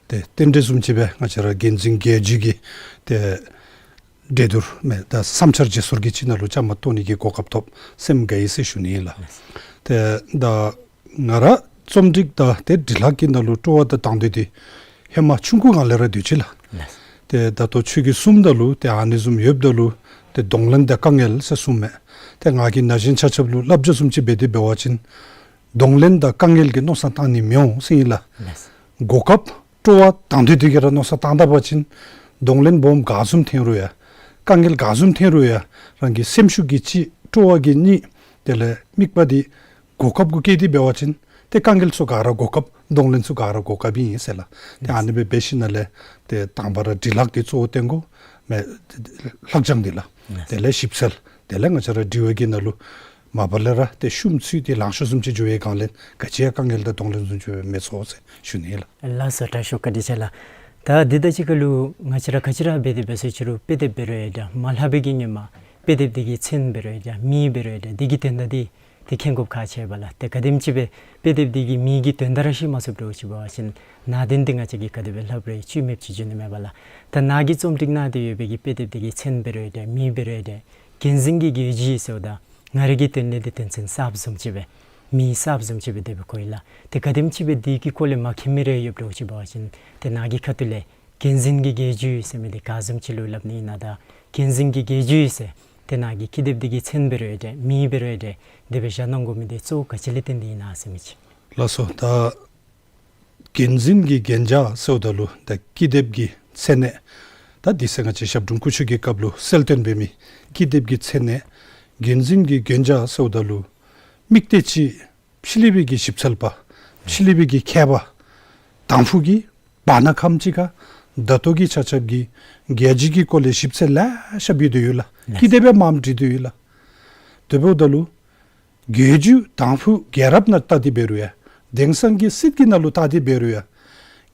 ཏེ་རྟེན་འབྲེལ་བཟུམ་ཅིག་སྦེ་ང་བཅས་ར་འགན་འཛིན་རྒྱལ་བརྒྱུད་ཀྱི་ཏེ་འགྲན་བསྡུར་མེན་ད་བསམ་འཆར་བརྗེ་སོར་གྱི་ཅིག་ནང་ལུ་བཅའ་མར་གཏོགས་ནི་གི་གོ་སྐབས་ཐོབ་སེམས་དགའ་ཡི་ཟེར་ཞུ་ནི་ཨིན་ལགས། ཏེ་ད་ང་ར་རྩོམ་སྒྲིག་དང་ཏེ་འབྲི་ལྷག་གི་ནང་ལུ་སྤྲོ་བ་དང་དང་འདོད་འདི་ཧེ་མ་ཆུང་ཀུ་སྒང་ལས་ར་འདུག་ཅི་ལགས། ཏེ་ད་ལྟོ་ཁྱོད་ཀྱིས་གསུངམ་ད་ལུ་ཏེ་ཨ་ནི་བཟུམ་ཡོདཔ་ད་ལུ་ཏེ་གདོང་ལེན་དང་དཀའ་ངལ་ཟེར་གསུངམ་མས། ཏེ་ང་གིས་ན་གཞོན་ཆ་ཁྱབ་ལུ་བསླབ་བྱ་བཟུམ་ཅིག་འབད་དེ་འབད་བ་ཅིན་གདོང་ལེན་དང་དཀའ་ངལ་གྱི་མནོ་བསམ་བཏང་ནི་མི་འོང་ཟེར་ཨིན་ལགས། གོ་སྐབས་སྤྲོ་བ་དང་འདོད་འདི་གིས་ར་མནོ་བསམ་བཏང་ད་པ་ཅིན་གདོང་ལེན་སྦོམ་ག་བཟུམ་འཐོན་རུང་ཡང་དཀའ་ངལ་ག་བཟུམ་འཐོན་རུང་ཡང་རང་གི་སེམས་ཤུགས་ཀྱིས་གཅིག་སྤྲོ་བ་གིས་གཉིས་དེ་ལས་དམིགས་པ་འདི་གོ་སྐབས་གུ་བསྐྱེད་དེ་འབད་བ་ཅིན་ཏེ་དཀའ་ངལ་ཚུ་ག་ར་གོ་སྐབས་གདོང་ལེན་ཚུ་ག་ར་གོ་སྐབས་ཨིན་ཟེར་ལགས། ཏེ་ཨ་ནི་སྦེ་འབད་ཞིནམ་ལས་ཏེ་དང་པ་ར་འབྲི་ལྷག་འདི་གཙོ་བོ་བཏོན་དགོ་མེན་ལྷག་བྱང་འདི་ལགས། དེ་ལས་ཞིབ་འཚོལ་དེ་ལས་ང་བཅས་ར་དྲི་བ་གི་ནང་ལུ་མ་པ་ལས་ར་ཏེ་ཤུམ་ཚུད་དེ་ལང་ཤོར་བཟུམ་ཅིག་འགྱོ་བའི་སྒང་ལས་ག་ཅི་ཡང་དཀའ་ངལ་དང་གདོང་ལེན་བཟུམ་ཅིག་མེད་སོང་ཟེར་ཞུ་ནི་ལགས། ལགས་སོ་དྲག་ཤོས་བཀའ་དྲིན་ཆེ་ལགས། ད་འདི་དང་གཅིག་ཁར་ལུ་ང་བཅས་ར་ག་ཅི་ར་འབད་དེ་འབད་ཟེར་ཞུ་རུང་དཔེ་དེབ་འབད་རུང་ཡང་འདྲ་མ་ལྷག་པའི་གི་ཉིནམ་དཔེ་དེབ་འདི་གི་མཚན་འབད་རུང་ཡང་འདྲ་མིང་འབད་རུང་ཡང་འདྲ་འདི་གི་དོན་དག་འདི་ཏེ་མཁྱེན་དགོཔ་ཁག་ཆེ་བས་ལགས། ཏེ་ག་དེམ་ཅིག་སྦེ་དཔེ་དེབ་འདི་གི་མིང་གི་དོན་དག་ར་ཤེས་མ་ཚུགསཔ་འདྲཝ་ཅིག་འབད་བ་ཅིན་ནང་དོན་འདི་ང་བཅས་ཀྱིས་ག་དེ་སྦེ་ལྷབ་རུང་བཅུད་མེདཔ་ཅིག་འགྱོ་ནི་མས་པ་ལགས། ད་ནཱ་གིས་རྩོམ་སྒྲིག་གནང་སྟེ་ཡོད་པའི་གི་དཔེ་དེབ་འདི་གི་མཚན་འབད་རུང་ཡང་འདྲ་མིང་འབད་རུང་ཡང་འདྲ་འགན་འཛིན་གྱི་རྒྱལ་བརྒྱུད་ཟེརཝ་ད་ང་རའི་གི་དོན་ལས་འདི་དོན་ཚན་གསརཔ་བཟུམ་ཅིག་སྦེ་མིང་གསརཔ་བཟུམ་ཅིག་སྦེ་དེ་སྦེ་གོ་ཡི་ལགས། ཏེ་ག་དེམ་ཅིག་སྦེ་འདི་གི་སྐོར་ལས་མ་མཁྱེན་མི་རེ་ཡོདཔ་འདྲཝ་ཅིག་འབད་བ་ཅིན་ཏེ་ནཱ་གི་ཁ་ཐུག་ལས་འགན་འཛིན་གྱི་རྒྱལ་བརྒྱུད་ཟེར་མི་འདི་ག་བཟུམ་ཅིག་ལུ་སླབ་ནི་ཨིན་ན་དང་འགན་འཛིན་གྱི་རྒྱལ་བརྒྱུད་ཟེར་ཏེ་ནཱ་གི་ཀི་དེབ་འདི་གི་མཚན་འབད་རུང་ཡང་འདྲ་མིང་འབད་རུང་ཡང་འདྲ་དེ་སྦེ་བཞག་གནང་དགོ་མི་འདི་གཙོ་བོ་ག་ཅི་ལས་བརྟེན་ཏེ་ཨིན་ན་ཟེར་མི་ཅིག། ལགས་སོ། ད་འགན་འཛིན་གྱི་རྒྱན་ཆ་ཟེརཝ་ད་ལུ་ད་ཀི་དེབ་ཀྱི་མཚན་གནས་ད་འདི་ཟེར་ང་བཅས་ཞབས་དྲུང་སྐུ་མཆོག་གི་སྐབས་ལུ་གསལ་སྟོན་འབད་མི་ཀི་དེབ་ཀྱི་མཚན་གནས་འགན་འཛིན་གྱི་རྒྱན་ཆ་ཟེརཝ་ད་ལུ་དམིགས་གཏད་ཅིག་ཕྱི་གླིང་པའི་གི་ཞིབ་འཚོལ་པ་ཕྱི་གླིང་པའི་གི་མཁས་པ་དང་ཕུ་གི་བར་ན་ཁམས་ཅིག་ཁར་ད་ལྟོ་གི་ཆ་ཁྱབ་ཀྱི་རྒྱལ་སྤྱི་གི་སྐོར་ལས་ཞིབ་འཚོལ་ལེ་ཤ་འབད་དེ་ཡོད་ལགས། ཀི་དེབ་སྦེ་མངམ་བྲི་དེ་ཡོད་ལགས། དེ་འབདཝ་ད་ལུ་རྒྱལ་བརྒྱུད་དང་ཕུ་རྒྱལ་རབས་ནང་ལྟ་སྟེ་འབད་རུང་ཡང་ དེང་སང་གི་སྲིད་ཀྱི་ནང་ལུ་བལྟ་སྟེ་འབད་རུང་ཡང་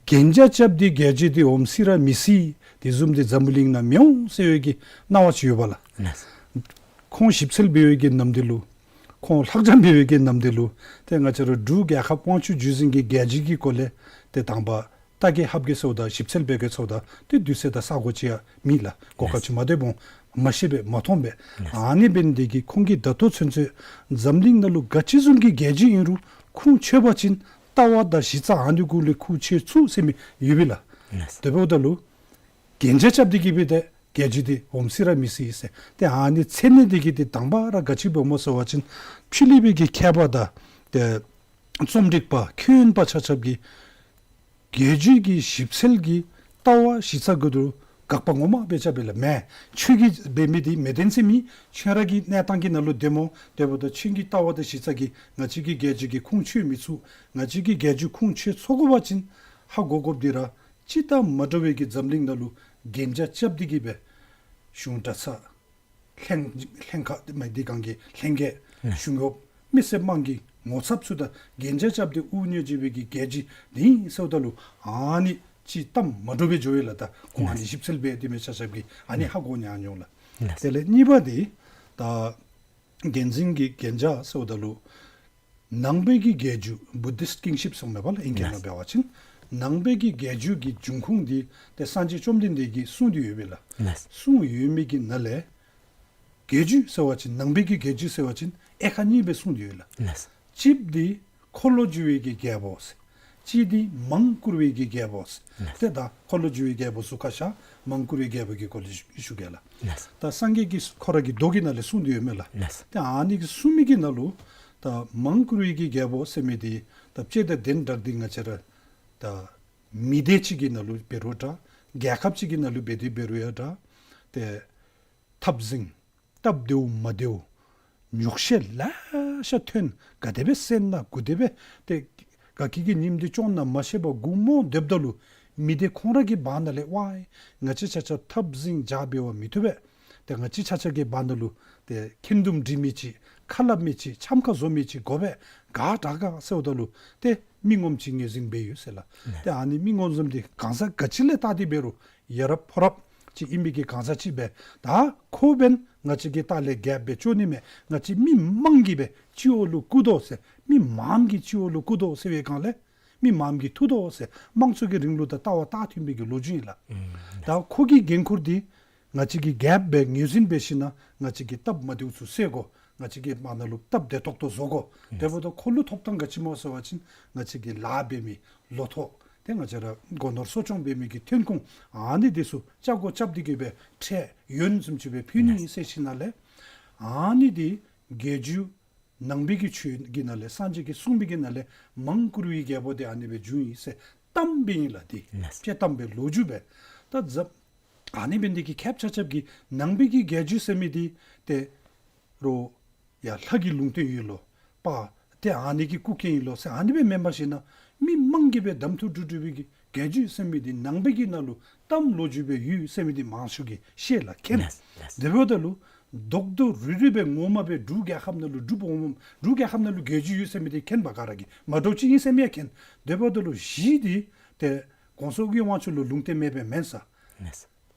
གན་རྒྱ་རྐྱབ་སྟེ་རྒྱལ་བརྒྱུད་འདི་འོང་སྲིད་ར་མི་སྲིད། དེ་བཟུམ་འདི་འཛམ་བུ་གླིང་ནང་མི་འོང་ཟེར་བའི་གི་སྣང་བ་ཅིག་ཡོདཔ་ལགས། ལགས། ཁོང་ཞིབ་འཚོལ་འབད་བའི་གི་ནམ་དུས་ལུ་ཁོང་ལྷག་བཅའ་འབད་བའི་གི་ནམ་དུས་ལུ་ཏེ་ང་བཅས་ར་འབྲུག་རྒྱལ་ཁབ་དབང་ཕྱུག་བརྒྱུད་འཛིན་གྱི་རྒྱལ་བརྒྱུད་ཀྱི་སྐོར་ལས་ཏེ་དང་པ་ལྟ་གེ་ཧབ་གེ་ཟེརཝ་ད་ཞིབ་འཚོལ་འབད་གེ་ཟེརཝ་ད་ཏེ་དུས་ཚོད་དང་ས་གོ་ཅིག་ཡང་མེད་ལགས། གོ་སྐབས་ཅིག་མ་ཐོབ་འོང་། མ་ཤེས་པས་མ་མཐོང་པས། ཨ་ནི་འབད་ནི་དེ་གིས་ཁོང་གིས་ད་ལྟོ་ཚུན་ཚོད་འཛམ་གླིང་ནང་ལུ་ག་ཅི་བཟུམ་གྱི་རྒྱལ་བརྒྱུད་ཨིན་རུང་ཁུངས་འཁྱོལ་བ་ཅིན་ལྟ་བ་དང་གཞི་རྩ་ཨ་ནི་གུ་ལས་ཁུངས་འཁྱོལ་ཚུགས་ཟེར་མི་ཡོདཔ་ལགས། དེ་འབདཝ་ད་ལུ་གན་རྒྱ་རྐྱབ་སྟེ་གི་སྦེ་ཏེ་རྒྱལ་བརྒྱུད་འདི་འོང་སྲིད་ར་མི་སྲིད་ཟེར། ཏེ་ཨ་ནི་མཚན་གནས་འདི་གིས་ཏེ་དང་པ་ར་ག་ཅི་འབདཝ་སྨོ་ཟེར་བ་ཅིན་ཕྱི་གླིང་པའི་གི་མཁས་པ་དང་ཏེ་རྩོམ་སྒྲིག་པ་མཁྱེན་པ་ཆ་ཁྱབ་ཀྱིས་རྒྱལ་བརྒྱུད་ཀྱི་ཞིབ་འཚོལ་གྱི་ལྟ་བ་གཞི་རྩ་གུ་ལུ་དགག་པ་ངོ་མ་སྦེ་རྐྱབ་པས་ལགས། མེན། ཁྱོད་ཀྱིས་འབད་མི་འདི་མི་བདེན་ཟེར་མེད། ཁྱོད་ར་གི་གནས་སྟངས་ཀྱི་ནང་ལུ་བདེན་སྨོ། དེ་འབདཝ་ད་ཁྱོད་ཀྱི་ལྟ་བ་དང་གཞི་རྩ་གིས་ང་བཅས་ཀྱི་རྒྱལ་བརྒྱུད་ཀྱི་ཁུངས་འཁྱོལ་མི་ཚུགས། ང་བཅས་ཀྱི་རྒྱལ་བརྒྱུད་ཁུངས་འཁྱོལ་ཚུགས་དགོ་པ་ཅིན་ཧ་གོ་དགོཔ་འདི་ར་སྤྱིར་བཏང་མ་འདྲ་བའི་གི་འཛམ་གླིང་ནང་ལུ་གན་རྒྱ་རྐྱབ་སྟེ་གི་སྦེ་གཞུང་གྲྭ་ཚང་ལྷན་ལྷན་ཁག་མ་འདི་གང་གི་ལྷན་རྒྱས་གཞུང་གཡོགཔ་མི་སེར་དམངས་ཀྱི་ངོ་ཚབ་ཚུ་དང་གན་རྒྱ་རྐྱབ་སྟེ་དབུ་བརྙེས་བྱོན་པའི་གི་རྒྱལ་བརྒྱུད་འདི་ཨིན་ཟེརཝ་ད་ལུ་ཨ་ནི་སྤྱིར་བཏང་མ་འདྲ་བའི་འགྱོ་ཡི་ལགས། ད་ཁོང་ཨ་ནི་ཞིབ་འཚོལ་འབད་དེ་མི་ཆ་ཁྱབ་ཀྱིས་ཨ་ནི་ཧ་གོ་ཉན་འོང་ལགས། དེ་ལས་གཉིས་པ་འདི་ད་རྒྱུད་འཛིན་གྱི་གན་རྒྱ་ཟེརཝ་ད་ལུ་ནང་པའི་གི་རྒྱལ་བརྒྱུད་བུ་དིསཊ་ཀིང་ཤིཔ་ཟེར་མི་འབདཝ་ལགས། ཨིང་སྐད་ནང་འབད་བ་ཅིན་ནང་པའི་གི་རྒྱལ་བརྒྱུད་ཀྱི་འབྱུང་ཁུངས་འདི་ཏེ་སངས་རྒྱས་བཅོམ་ལྡན་འདས་ཀྱིས་གསུངས་ཏེ་ཡོདཔ་ལགས། གསུངས་ཡོད་མི་གི་ནང་ལས་རྒྱལ་བརྒྱུད་ཟེར་བ་ཅིན་ནང་པའི་གི་རྒྱལ་བརྒྱུད་ཟེར་བ་ཅིན་དབྱེ་ཁག་གཉིས་སྦེ་གསུངས་ཏེ་ཡོད་ལགས། གཅིག་འདི་འཁོར་ལོས་སྒྱུར་བའི་གི་རྒྱལ་པོ་ཟེར། གཅིག་འདི་མང་བཀུར་བའི་གི་རྒྱལ་པོ་ཟེར། ཏེ་ད་འཁོར་ལོས་སྒྱུར་བའི་རྒྱལ་པོ་ཟུར་ཁར་བཞག། མང་བཀུར་བའི་རྒྱལ་པོ་གི་སྐོར་ལས་ཞུ་ཞུ་གེ་ལགས། ད་སངས་རྒྱས་ཀྱིས་ཁོ་ར་གི་མདོ་གི་ནང་ལས་གསུངས་ཏེ་ཡོད་མི་ལགས། ཏེ་ཨ་ནི་གི་གསུངས་མི་གི་ནང་ལུ་ད་མང་བཀུར་བའི་གི་རྒྱལ་པོ་ཟེར་མི་འདི་ད་དཔྱེ་དང་དེ་འདྲ་འདི་ང་བཅས་ར་ད་མི་སྡེ་གཅིག་གི་ནང་ལུ་འབད་རུང་འདྲ། རྒྱལ་ཁབ་གཅིག་གི་ནང་ལུ་འབད་དེ་འབད་རུང་ཡང་འདྲ། ཏེ་འཐབ་འཛིང་སྟབས་བདེཝ་མ་བདེཝ་ཉོགས་བཤད་ལེ་ཤ་ཐོན། ག་དེ་སྦེ་སེམས་ནང་གུ་དེ་སྦེ་ཏེ་ག་གི་གི་ཉིནམ་འདི་བཅོ་ན་མ་ཤེས་པར་མགུ་རྨོངས་སྡོདཔ་ད་ལུ་མི་སྡེ་ཁོང་ར་གི་བར་ན་ལས་ཝའི་ང་བཅས་ཆ་ཁྱབ་འཐབ་འཛིང་རྒྱག་འབད་བ་མི་བཏུབ་པས། ཏེ་ང་བཅས་ཆ་ཁྱབ་ཀྱི་བར་ན་ལུ་ཏེ་འཁོན་འདུམ་འགྲིག་མི་ཅིག་ཁ་སླབ་མི་ཅིག་འཆམ་ཁ་བཟོ་མི་ཅིག་དགོ་པས། ག་དྲག་ག་ཟེརཝ་ད་ལུ་ཏེ་མི་ངོམ་ཅིག་ངོས་འཛིན་འབད་ཡོད་ཟེར་ལགས། ཏེ་ཨ་ནི་མི་ངོམ་བཟུམ་འདི་གང་ཟག་ག་ཅི་ལས་བལྟ་སྟེ་འབད་རུང་ཡ་རབས་ཕོ་རབ་ཅིག་ཨིན་མི་གི་གང་ཟག་ཅིག་སྦེ་ད་ཁོ་འབདན་ང་བཅས་ཀྱི་ལྟག་ལས་རྒྱལཔོ་སྦེ་བཅོ་ནི་མས། ང་བཅས་མི་དམངས་ཀྱི་སྦེ་སྤྱི་བོ་ལུ་བཀུར་དོ་ཟེར། མི་མངམ་གི་སྤྱི་བོ་ལུ་བཀུར་དོ་ཟེར་བའི་སྒང་ལས་མི་མངམ་གིས་ཐུག་དོ་ཟེར། དམངས་གཙོ་གི་རིང་ལུགས་དང་ལྟ་བ་དང་མཐུན་པའི་གི་ལོ་རྒྱུས་ཨིན་ལགས། ད་ཁོ་གི་འགན་ཁུར་འདི་ང་བཅས་ཀྱི་རྒྱལཔོ་སྦེ་ངོས་འཛིན་འབད་ཞིན་ན་ང་བཅས་ཀྱི་སྟབས་མ་བདེཝ་ཚུ་སེལ་དགོ། ང་བཅས་ཀྱི་བར་ན་ལུ་སྟབས་བདེ་ཏོག་ཏོ་བཟོ་དགོ། དེ་འབདཝ་ད་ཁོ་ལུ་ཐོབ་ཐང་ག་ཅི་སྨོ་ཟེར་བ་ཅིན་ང་བཅས་ཀྱི་ལཱ་འབད་མི་ལོ་ཐོག་ཏེ་ང་བཅས་ར་སྒོ་ནོར་གསོ་སྐྱོང་འབད་མི་གི་ཐོན་ཁུངས་ཨ་ནི་འདི་ཚུ་ཆ་བགོས་རྐྱབ་སྟེ་གི་སྦེ་ཁྲལ་ཡོན་བཟུམ་ཅིག་སྦེ་ཕུལ་ནི་ཨིན་ཟེར་ཞིན་ན་ལས་ཨ་ནི་འདི་རྒྱལ་བརྒྱུད་ནང་པའི་གི་ཆོས་ཀྱི་ནང་ལས་སངས་རྒྱས་ཀྱིས་གསུངས་པའི་གི་ནང་ལས་མང་བཀུར་བའི་རྒྱལ་པོ་འདི་ཨ་ནི་སྦེ་བྱུང་ཡི་ཟེར་གཏམ་སྦེ་ཨིན་ལགས། འདི་ལགས། དཔྱེ་གཏམ་སྦེ་ལོ་རྒྱུས་སྦེ་ད་འཛམ་ཨ་ནི་འབད་ནི་དེ་གིས་མཁསཔ་ཆ་ཁྱབ་ཀྱིས་ནང་པའི་གི་རྒྱལ་བརྒྱུད་ཟེར་མི་འདི་ཏེ་རོགས་ཡ་ལྷ་གི་ལུང་བསྟན་ཡོད་ལོ། པ་ཏེ་ཨ་ནི་གི་སྐུ་རྐྱེན་ཨིན་ལོ་ཟེར་ཨ་ནི་སྦེ་མེན་པར་ཞིན་ན་མི་དམངས་ཀྱི་སྦེ་གདམ་འཐུ་གྲུབ་གྲུབ་པའི་གི་རྒྱལ་བརྒྱུད་ཟེར་མི་འདི་ནང་པའི་གི་ནང་ལུ་གཏམ་ལོ་རྒྱུས་སྦེ་ཡོད་ཟེར་མི་འདི་མང་ཤོས་ཀྱིས་ཤེས་ལགས། མཁྱེན། ལགས། ལགས། དེ་འབདཝ་ད་ལུ་རྡོག་རྡོག་རུལ་རུལ་སྦེ་ངོ་མ་སྦེ་འབྲུག་རྒྱལ་ཁབ་ནང་ལུ་འབྲུག་འབངས་འབྲུག་རྒྱལ་ཁབ་ནང་ལུ་རྒྱལ་བརྒྱུད་ཡོད་ཟེར་མི་འདི་མཁྱེན་པ་ག་ར་གིས་མ་འདྲཝ་ཅིག་ཨིན་ཟེར་མི་ཡང་མཁྱེན། དེ་འབདཝ་ད་ལུ་གཞི་འདི་ཏེ་གོང་ས་ཨོ་རྒྱན་དབང་ཕྱུག་ལུ་ལུང་བསྟན་མེད་པས་མེན་ས། ལགས།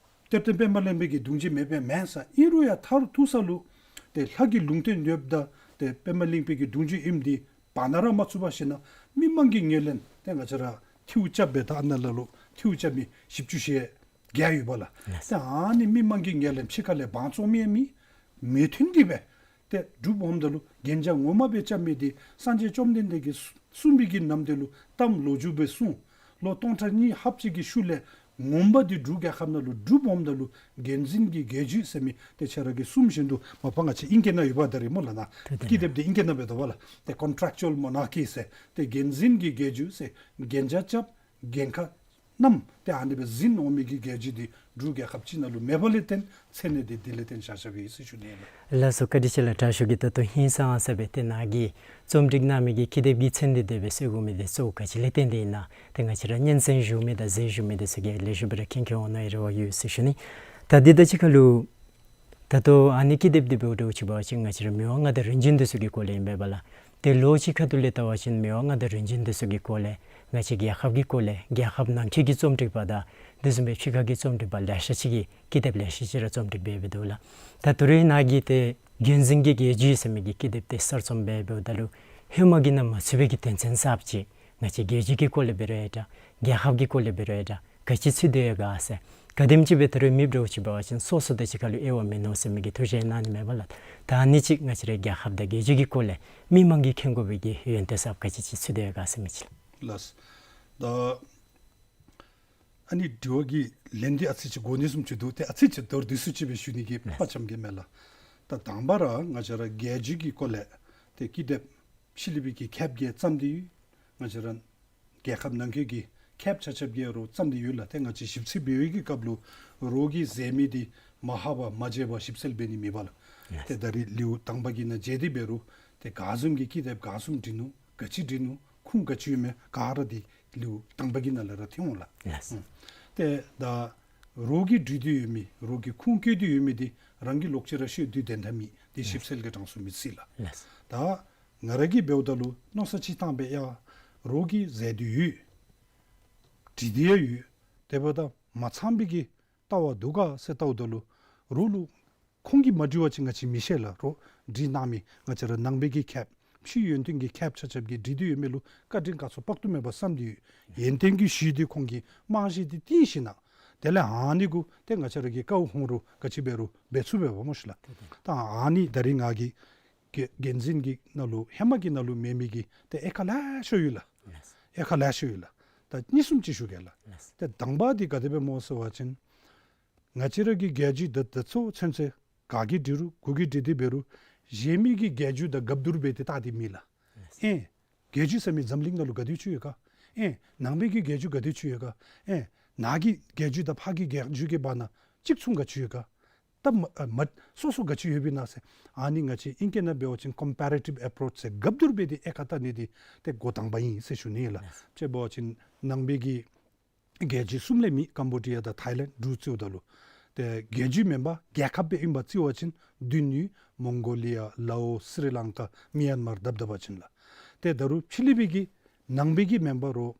གཏེར་སྟོན་པདྨ་གླིང་པའི་གི་གདུང་རྒྱུད་མེད་པས་མེན་ས། ཨིན་རུང་ཡང་མཐར་ཐུག་ས་ལུ་ཏེ་ལྷ་གི་ལུང་བསྟན་ཡོདཔ་ད་ཏེ་པདྨ་གླིང་པའི་གི་གདུང་རྒྱུད་ཨིནམ་འདི་བར་ན་ར་མ་ཚུད་པར་ཞིན་ན་མི་དམངས་ཀྱིས་ངོས་ལེན་ཏེ་ང་བཅས་ར་ཐེའུ་རྐྱབ་སྦེ་ད་ཨ་ནཱ་ལ་ལུ་ཐེའུ་རྐྱབ་མི་བཞི་བཅུ་ཞེ་བརྒྱད་ཡོདཔ་ལགས། ལགས། ཏེ་ཨ་ནི་མི་དམངས་ཀྱིས་ངོས་ལེན་ཕྱི་ཁ་ལས་དབང་བཙོང་མི་ཡང་མེད། མོས་མཐུན་གྱིས་སྦེ་ཏེ་འབྲུག་འབངས་འདི་ལུ་གན་རྒྱ་ངོ་མ་སྦེ་རྐྱབ་མི་འདི་སངས་རྒྱས་བཅོམ་ལྡན་འདས་ཀྱིས་གསུངས་པའི་གི་ནམ་དུས་ལུ་གཏམ་ལོ་རྒྱུས་སྦེ་གསུངས། ལོ་སྟོང་ཕྲག་གཉིས་ལྷགཔ་ཅིག་གི་ཤུལ་ལས་ངོ་མ་འདི་འབྲུག་རྒྱལ་ཁབ་ནང་ལུ་འབྲུག་འབངས་འདི་ལུ་རྒྱུད་འཛིན་གྱི་རྒྱལ་བརྒྱུད་ཟེར་མི་ཏེ་ཁྱེད་ར་གིས་གསུངས་བཞིན་དུ་མ་པ་ང་བཅས་ཨིང་སྐད་ནང་ཡོདཔ་ད་རེས་སྨོ་ལགས་ན། ཏེ་ཏེ་ཀི་དེབ་འདི་ཨིང་སྐད་ནང་སྦེ་འདུག་པ་ལགས། ཏེ་contractual monarchy ཟེར་ཏེ་རྒྱུད་འཛིན་གྱི་རྒྱལ་བརྒྱུད་ཟེར་གན་རྒྱ་རྐྱབ་གན་ཁག་གནངམ་ཏེ་ཨ་ནི་སྦེ་འཛིན་འོང་མི་གི་རྒྱལ་བརྒྱུད་འདི་འབྲུག་རྒྱལ་ཁབ་ཅིག་ནང་ལུ་མེདཔ་ལས་བརྟེན་མཚན་གནས་འདི་འདི་ལས་བརྟེན་བཞག་བཞགཔ་ཨིན་ཟེར་ཞུ་ནི་ཨིན་ལགས། ལགས་སོ། བཀའ་དྲིན་ཆེ་ལགས། དྲག་ཤོས་ཀྱིས་ད་ལྟོ་ཧིང་སངས་ས་སྦེ་ཏེ་ནཱ་གིས་རྩོམ་སྒྲིག་གནང་མི་གི་ཀི་དེབ་ཀྱི་མཚན་འདི་དེ་སྦེ་གསོལ་དགོ་མི་འདི་གཙོ་བོ་ག་ཅི་ལས་བརྟེན་ཏེ་ཨིན་ན་ཏེ་ང་བཅས་ར་སྙན་གསན་ཞུ་མི་དང་གཟིགས་ཞུ་མི་འདི་ཚུ་གིས་ལེགས་ཤོམ་སྦེ་ར་མཁྱེན་མཁྱེན་འོང་མནོ་བའི་རེ་བ་ཡོད་ཟེར་ཞུ་ནི། ད་འདི་དང་གཅིག་ཁར་ལུ་ད་ལྟོ་ཨ་ནི་ཀི་དེབ་འདི་འབདཝ་ད་ཅིག་འབད་བ་ཅིན་ང་བཅས་ར་མི་དབང་མངའ་བདག་རིམ་བྱོན་འདི་ཚུ་གི་སྐོར་ལས་ཨིན་པས་ལགས། ཏེ་ལོ་གཅིག་ཁ་ཐུག་ལས་བལྟ་བ་ཅིན་མི་དབང་མངའ་བདག་རིམ་བྱོན་འདི་ཚུ་གི་སྐོར་ལས་ང་བཅས་རྒྱལ་ཁབ་ཀྱི་སྐོར་ལས་རྒྱལ་ཁབ་ནང་འཁོད་ཀྱི་རྩོམ་སྒྲིག་པ་དང་དེ་བཟུམ་སྦེ་ཕྱི་ཁ་གི་རྩོམ་སྒྲིག་པ་ལེ་ཤ་ཅིག་གིས་ཀི་དེབ་ལེ་ཤ་ཅིག་ར་རྩོམ་སྒྲིག་འབད་འབད་དོ་ལགས། ད་ད་རེས་ནངས་ཀྱི་ཏེ་རྒྱུན་འཛིན་གྱི་རྒྱལ་བརྒྱུད་ཟེར་མི་གི་ཀི་དེབ་དེ་གསར་རྩོམ་འབད་འབདཝ་ད་ལུ་ཧེ་མ་གི་ནང་མ་ཚུད་པའི་གི་དོན་ཚན་གསརཔ་ཅིག་ང་བཅས་རྒྱལ་བརྒྱུད་ཀྱི་སྐོར་ལས་འབད་རུང་ཡང་འདྲ་རྒྱལ་ཁབ་ཀྱི་སྐོར་ལས་འབད་རུང་ཡང་འདྲ་ག་ཅི་ཚུད་དེ་ཡོད་ག་ཟེར། ག་དེམ་ཅིག་སྦེ་ད་རུང་མེདཔ་འདྲཝ་ཅིག་འབད་བ་ཅིན་སོ་སོ་དང་གཅིག་ཁར་ལུ་དབྱེ་བ་མིན་ནུག་ཟེར་མི་གི་ཐུགས་བཞེད་གནང་ནི་མས་པ་ལགས། ད་ཨ་ནི་ཅིག་ང་བཅས་རའི་རྒྱལ་ཁབ་དང་རྒྱལ་བརྒྱུད་ཀྱི་སྐོར་ལས་མི་མང་གིས་མཁྱེན་དགོ་པའི་གི་ཡོན་ཏན་གསརཔ་ག་ཅི་ཅིག་ཚུད་དེ་ཡོད་ག་ཟེར་མི་ཅིག་ལགས། ལགས། ད་ཨ་ནི་དྲི་བ་གི་ལན་འདི་ཨ་ཙི་ཅིག་གོ་ནི་བཟུམ་ཅིག་འདུག། ཏེ་ཨ་ཙི་ཅིག་མདོར་བསྡུས་སུ་ཅིག་སྦེ་ཞུ་ནི་གི་ལགས། དཔའ་བཅམ་གེ་མས་ལགས། ད་དང་པ་ར་ང་བཅས་ར་རྒྱལ་བརྒྱུད་ཀྱི་སྐོར་ལས་ཏེ་ཀི་དེབ་ཕྱི་གླིང་པའི་གི་ཁེབ་གིས་བརྩམས་ཏེ་ཡོད། ང་བཅས་ར་རྒྱལ་ཁབ་ནང་འཁོད་ཀྱི་ཁེབ་ཆ་ཁྱབ་ཀྱིས་རོགས་བརྩམས་ཏེ་ཡོད་ལགས། ཏེ་ང་བཅས་ཞིབ་འཚོལ་འབད་བའི་གི་སྐབས་ལུ་རོགས་ཀྱིས་མཛད་མི་འདི་མ་ཧ་པ་མ་མཇལ་བར་ཞིབ་འཚོལ་འབད་ནི་མེད་པ་ལགས། ལགས། ཏེ་ད་རེས་ལེའུ་དང་པ་གི་ནང་མཇལ་ཏེ་འབད་རུང་ཏེ་ག་བཟུམ་གྱི་ཀི་དེབ་ག་བཟུམ་བྲིས་ནུག། ག་ཅི་བྲིས་ནུག། ཁུངས་ག་ཅི་ཡོད་མེད་ག་ར་འདི་ལེའུ་དང་པ་གི་ནང་ལས་ར་ཐོན་འོང་ལགས། ལགས། ཨུམ། ཏེ་ད་རོགས་ཀྱིས་བྲིས་ཏེ་ཡོད་མི་རོགས་ཀྱིས་ཁུངས་བཀོད་དེ་ཡོད་མི་འདི་རང་གིས་ལོག་ཅི་ར་ཤོད་དེ་དོན་དག་མེད། འདི་ཞིབ་འཚོལ་གྱི་གྲངས་སུ་མི་ཚུད་ལགས། ལགས། ད་ང་ར་གིས་འབདཝ་ད་ལུ་མནོ་བསམ་ཅིག་བཏང་སྦེ་ཡ་རོགས་ཀྱིས་མཛད་དེ་ཡོད། བྲིས་ཏེ་ཡང་ཡོད། དེ་འབདཝ་ད་མ་ཚངམ་སྦེ་གི་ལྟ་བ་འདུག་ག་ཟེར་ལྟཝ་ད་ལུ་རོགས་ལུ་ཁོང་གིས་མ་བྲིས་པ་ཅིན་ང་བཅས་མི་ཤེས་ལགས། རོགས་བྲིས་གནང་མི་ང་བཅས་ར་ནང་པའི་གི་ཁེབ་ཕྱིའི་ཡོན་ཏན་གྱི་ཁེབ་ཆ་ཁྱབ་ཀྱིས་བྲིས་ཏེ་ཡོད་མི་ལུ་བཀའ་དྲིན་དགའ་ཚོར་དཔག་ཏུ་མེད་པ་བསམ་སྟེ་ཡོད། ཡོན་ཏན་གྱི་གཞི་འདི་ཁོང་གིས་རྨང་གཞི་འདི་བཏིང་ཞིནམ་ལས་དེ་ལས་ཨ་ནི་གུ་ཏེ་ང་བཅས་ར་གིས་དཀའཝ་ཧོང་རུང་ག་ཅི་འབད་རུང་འབད་ཚུགས་པས་པ་སྨོ་ཤིག་ལགས། ད་ཨ་ནི་ད་རེས་ང་གིས་རྒྱུན་འཛིན་གྱི་ནང་ལུ་ཧེ་མ་གི་ནང་ལུ་མེད་མི་གི་ཏེ་དབྱེ་ཁག་ལེ་ཤ་ཡོད་ལགས། དབྱེ་ཁག་ལེ་ཤ་ཡོད་ལགས། ད་གཉིས་གསུམ་ཅིག་ཞུ་གེ་ལགས། ཏེ་དང་པ་འདི་ག་དེ་སྦེ་སྨོ་ཟེར་བ་ཅིན་ང་བཅས་ར་གི་རྒྱལ་བརྒྱུད་ད་ད་ཚུན་ཚོད་ག་གིས་བྲིས་རུང་གུ་གིས་བྲིས་ཏེ་འབད་རུང་གཞན་མི་གི་རྒྱལ་བརྒྱུད་དང་སྒབ་བསྡུར་འབད་དེ་བལྟ་སྟེ་མེད་ལགས། ཨེ་རྒྱལ་བརྒྱུད་ཟེར་མི་འཛམ་གླིང་ནང་ལུ་ག་དེ་ཅིག་ཡོད་ག། ཨེ་ནང་པའི་གི་རྒྱལ་བརྒྱུད་ག་དེ་ཅིག་ཡོད་ག། ཨེ་ནཱ་གི་རྒྱལ་བརྒྱུད་དང་ཕར་གི་རྒྱལ་བརྒྱུད་ཀྱི་བར་ན་གཅིག་མཚུངས་ག་ཅི་ཡོད་ག། ད་མ་ཨ་མ་སོ་སོ་ག་ཅི་ཡོདཔ་ཨིན་ན་ཟེར། ཨ་ནི་ང་བཅས་ཨིང་སྐད་ནང་འབད་བ་ཅིན་ཀམ་པེ་རེ་ཊིབ་ཨེ་པྲོ་ཆི་ཟེར་སྒབ་བསྡུར་འབད་དེ་དབྱེ་ཁག་བལྟ་ནི་འདི་ཏེ་འགོ་དང་པ་ཨིན་ཟེར་ཞུ་ནི་ལགས། ཅེས་འབད་བ་ཅིན་ནང་པའི་གི་རྒྱལ་བརྒྱུད་གསུམ་ལས་མེད། ཀམ་བོ་ཌི་ཡ་དང་ཐའི་ལེནཌ་འདི་ཚུ་བལྟཝ་ད་ལུ། ཏེ་རྒྱལ་བརྒྱུད་མེན་པར་རྒྱལ་ཁབ་སྦེ་ཨིན་པ་བརྩི་བ་ཅིན་བདུན་ཡོད། མོང་གོ་ལི་ཡ་ལའོ་སི་རི་ལང་ཀ་མི་ཡན་མར་དཔ་དཔ་ཅིན་ལགས། ཏེ་ད་རུང་ཕྱི་གླིང་པའི་གི་ནང་པའི་གི་མེན་པ་རོགས་